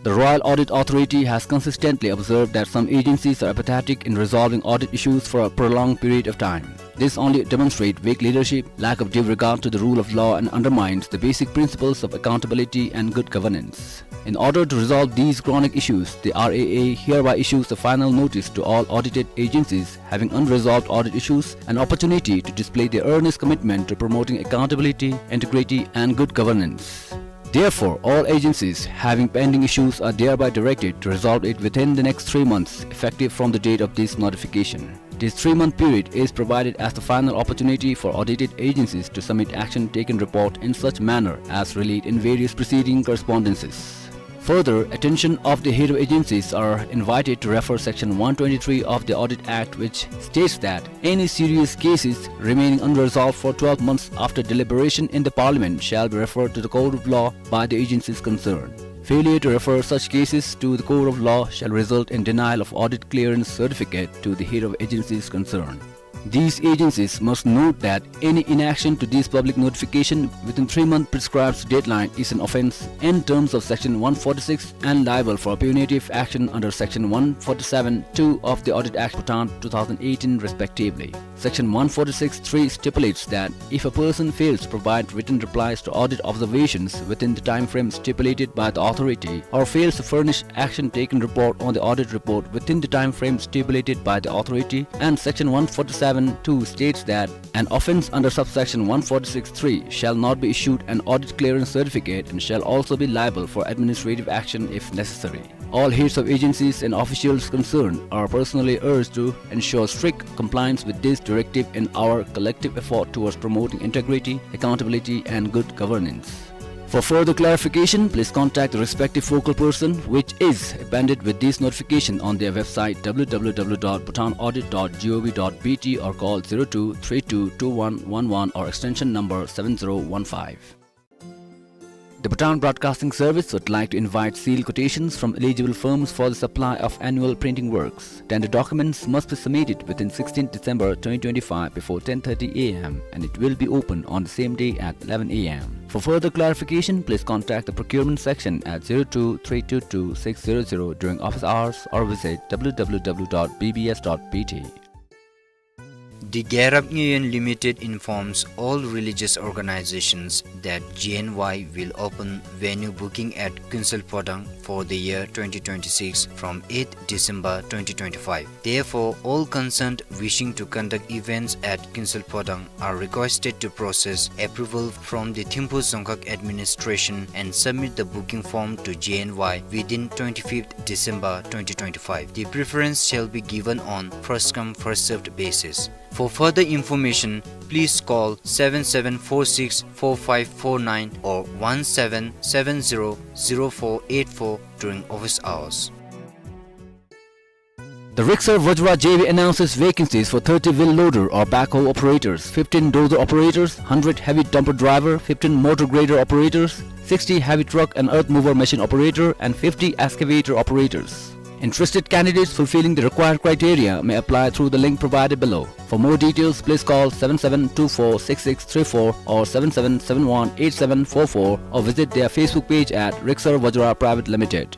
The Royal Audit Authority has consistently observed that some agencies are apathetic in resolving audit issues for a prolonged period of time. This only demonstrates weak leadership, lack of due regard to the rule of law, and undermines the basic principles of accountability and good governance. In order to resolve these chronic issues, the R A A hereby issues a final notice to all audited agencies having unresolved audit issues an opportunity to display their earnest commitment to promoting accountability, integrity, and good governance. Therefore, all agencies having pending issues are thereby directed to resolve it within the next three months, effective from the date of this notification. This three-month period is provided as the final opportunity for audited agencies to submit action taken report in such manner as relayed in various preceding correspondences. Further, attention of the head of agencies are invited to refer section one twenty-three of the Audit Act, which states that any serious cases remaining unresolved for twelve months after deliberation in the Parliament shall be referred to the court of law by the agencies concerned. Failure to refer such cases to the court of law shall result in denial of audit clearance certificate to the head of agencies concerned. These agencies must note that any inaction to this public notification within three months prescribed deadline is an offence in terms of section one forty-six and liable for punitive action under section one forty-seven two of the Audit Act Bhutan two thousand eighteen respectively. Section one forty-six three stipulates that if a person fails to provide written replies to audit observations within the time frame stipulated by the authority or fails to furnish action taken report on the audit report within the time frame stipulated by the authority, and section one forty-seven two states that an offence under subsection one forty-six three shall not be issued an audit clearance certificate and shall also be liable for administrative action if necessary. All heads of agencies and officials concerned are personally urged to ensure strict compliance with this directive in our collective effort towards promoting integrity, accountability, and good governance. For further clarification, please contact the respective focal person, which is appended with this notification on their website w w w dot bhutan audit dot g o v dot b t or call zero two three two two one one one or extension number seven zero one five. The Bhutan Broadcasting Service would like to invite sealed quotations from eligible firms for the supply of annual printing works. Tender documents must be submitted within sixteenth December twenty twenty-five before ten thirty a m and it will be open on the same day at eleven a m. For further clarification, please contact the procurement section at zero two three two two six zero zero during office hours or visit w w w dot b b s dot b t. The Gyarap Nyeyen Limited informs all religious organizations that G N Y will open venue booking at Kuensel Phodang for the year twenty twenty-six from eighth December twenty twenty-five. Therefore, all concerned wishing to conduct events at Kuensel Phodang are requested to process approval from the Thimphu Dzongkhag administration and submit the booking form to G N Y within twenty-fifth December twenty twenty-five. The preference shall be given on first come, first served basis. For further information, please call seven seven four six four five four nine or one seven seven zero zero four eight four during office hours. The Riksar Vajra J V announces vacancies for thirty wheel loader or backhoe operators, fifteen dozer operators, hundred heavy dumper driver, fifteen motor grader operators, sixty heavy truck and earth mover machine operator, and fifty excavator operators. Interested candidates fulfilling the required criteria may apply through the link provided below. For more details, please call seven seven two four six six three four or seven seven seven one eight seven four four or visit their Facebook page at Riksar Vajra Private Limited.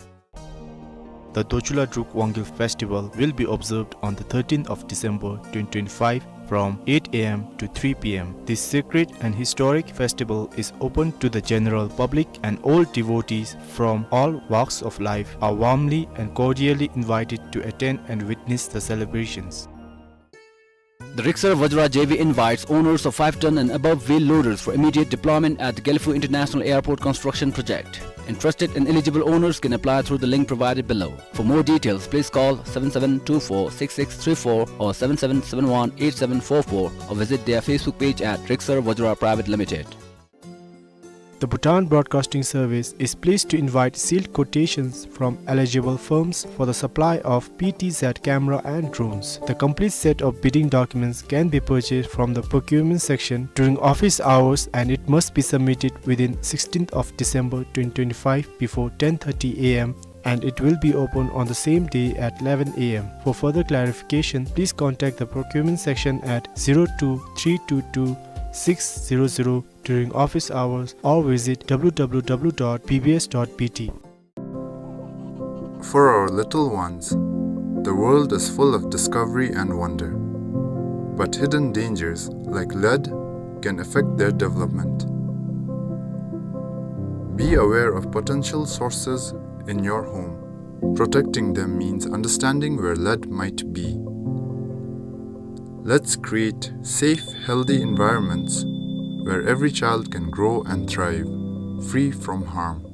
The Dochula Druk Wangil Festival will be observed on the thirteenth of December twenty twenty-five from eight a m to three p m. This sacred and historic festival is open to the general public and all devotees from all walks of life are warmly and cordially invited to attend and witness the celebrations. The Riksar Vajra J V invites owners of five ton and above wheel loaders for immediate deployment at the Gelephu International Airport construction project. Interested and eligible owners can apply through the link provided below. For more details, please call seven seven two four six six three four or seven seven seven one eight seven four four or visit their Facebook page at Riksar Vajra Private Limited. The Bhutan Broadcasting Service is pleased to invite sealed quotations from eligible firms for the supply of P T Z camera and drones. The complete set of bidding documents can be purchased from the procurement section during office hours, and it must be submitted within sixteenth of December twenty twenty-five before ten thirty a m, and it will be open on the same day at eleven a m. For further clarification, please contact the procurement section at zero two three two two six zero zero during office hours or visit w w w dot b b s dot b t. For our little ones, the world is full of discovery and wonder. But hidden dangers like lead can affect their development. Be aware of potential sources in your home. Protecting them means understanding where lead might be. Let's create safe, healthy environments where every child can grow and thrive, free from harm.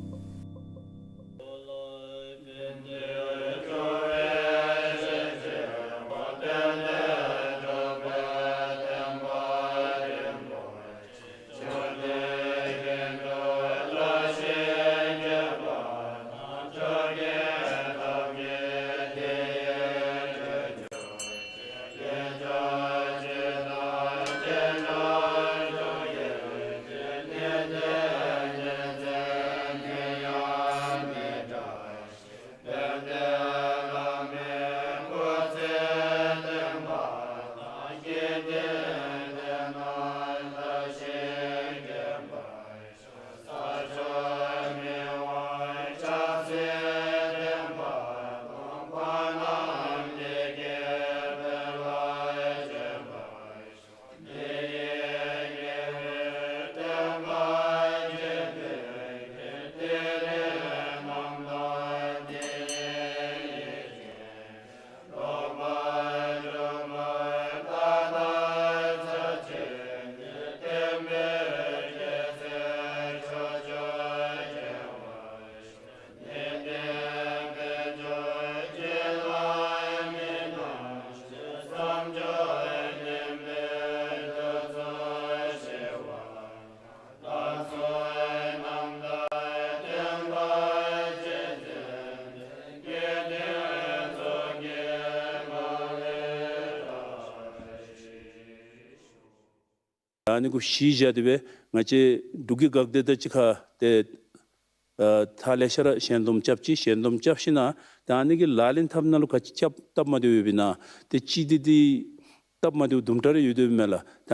ཨ་ནི་གུ་གཞི་བཞག་སྟེ་སྦེ་ང་བཅས་འབྲུག་གི་འགག་སྡེ་དང་གཅིག་ཁར་ཏེ་ཨ་ཐག་ལེ་ཤ་ར་ཞལ་འཛོམས་རྐྱབ་ཅི། ཞལ་འཛོམས་རྐྱབ་ཞིནམ་ད་ཨ་ནི་གི་ལག་ལེན་འཐབ་ནང་ལུ་ག་ཅི་རྐྱབ་སྟབས་མ་བདེཝ་ཡོདཔ་ཨིན་ན་ཏེ་གཅིག་འདི་འདི་སྟབས་མ་བདེཝ་དུམ་གྲ་རེ་ཡོད་དོ་མས་ལགས། ད་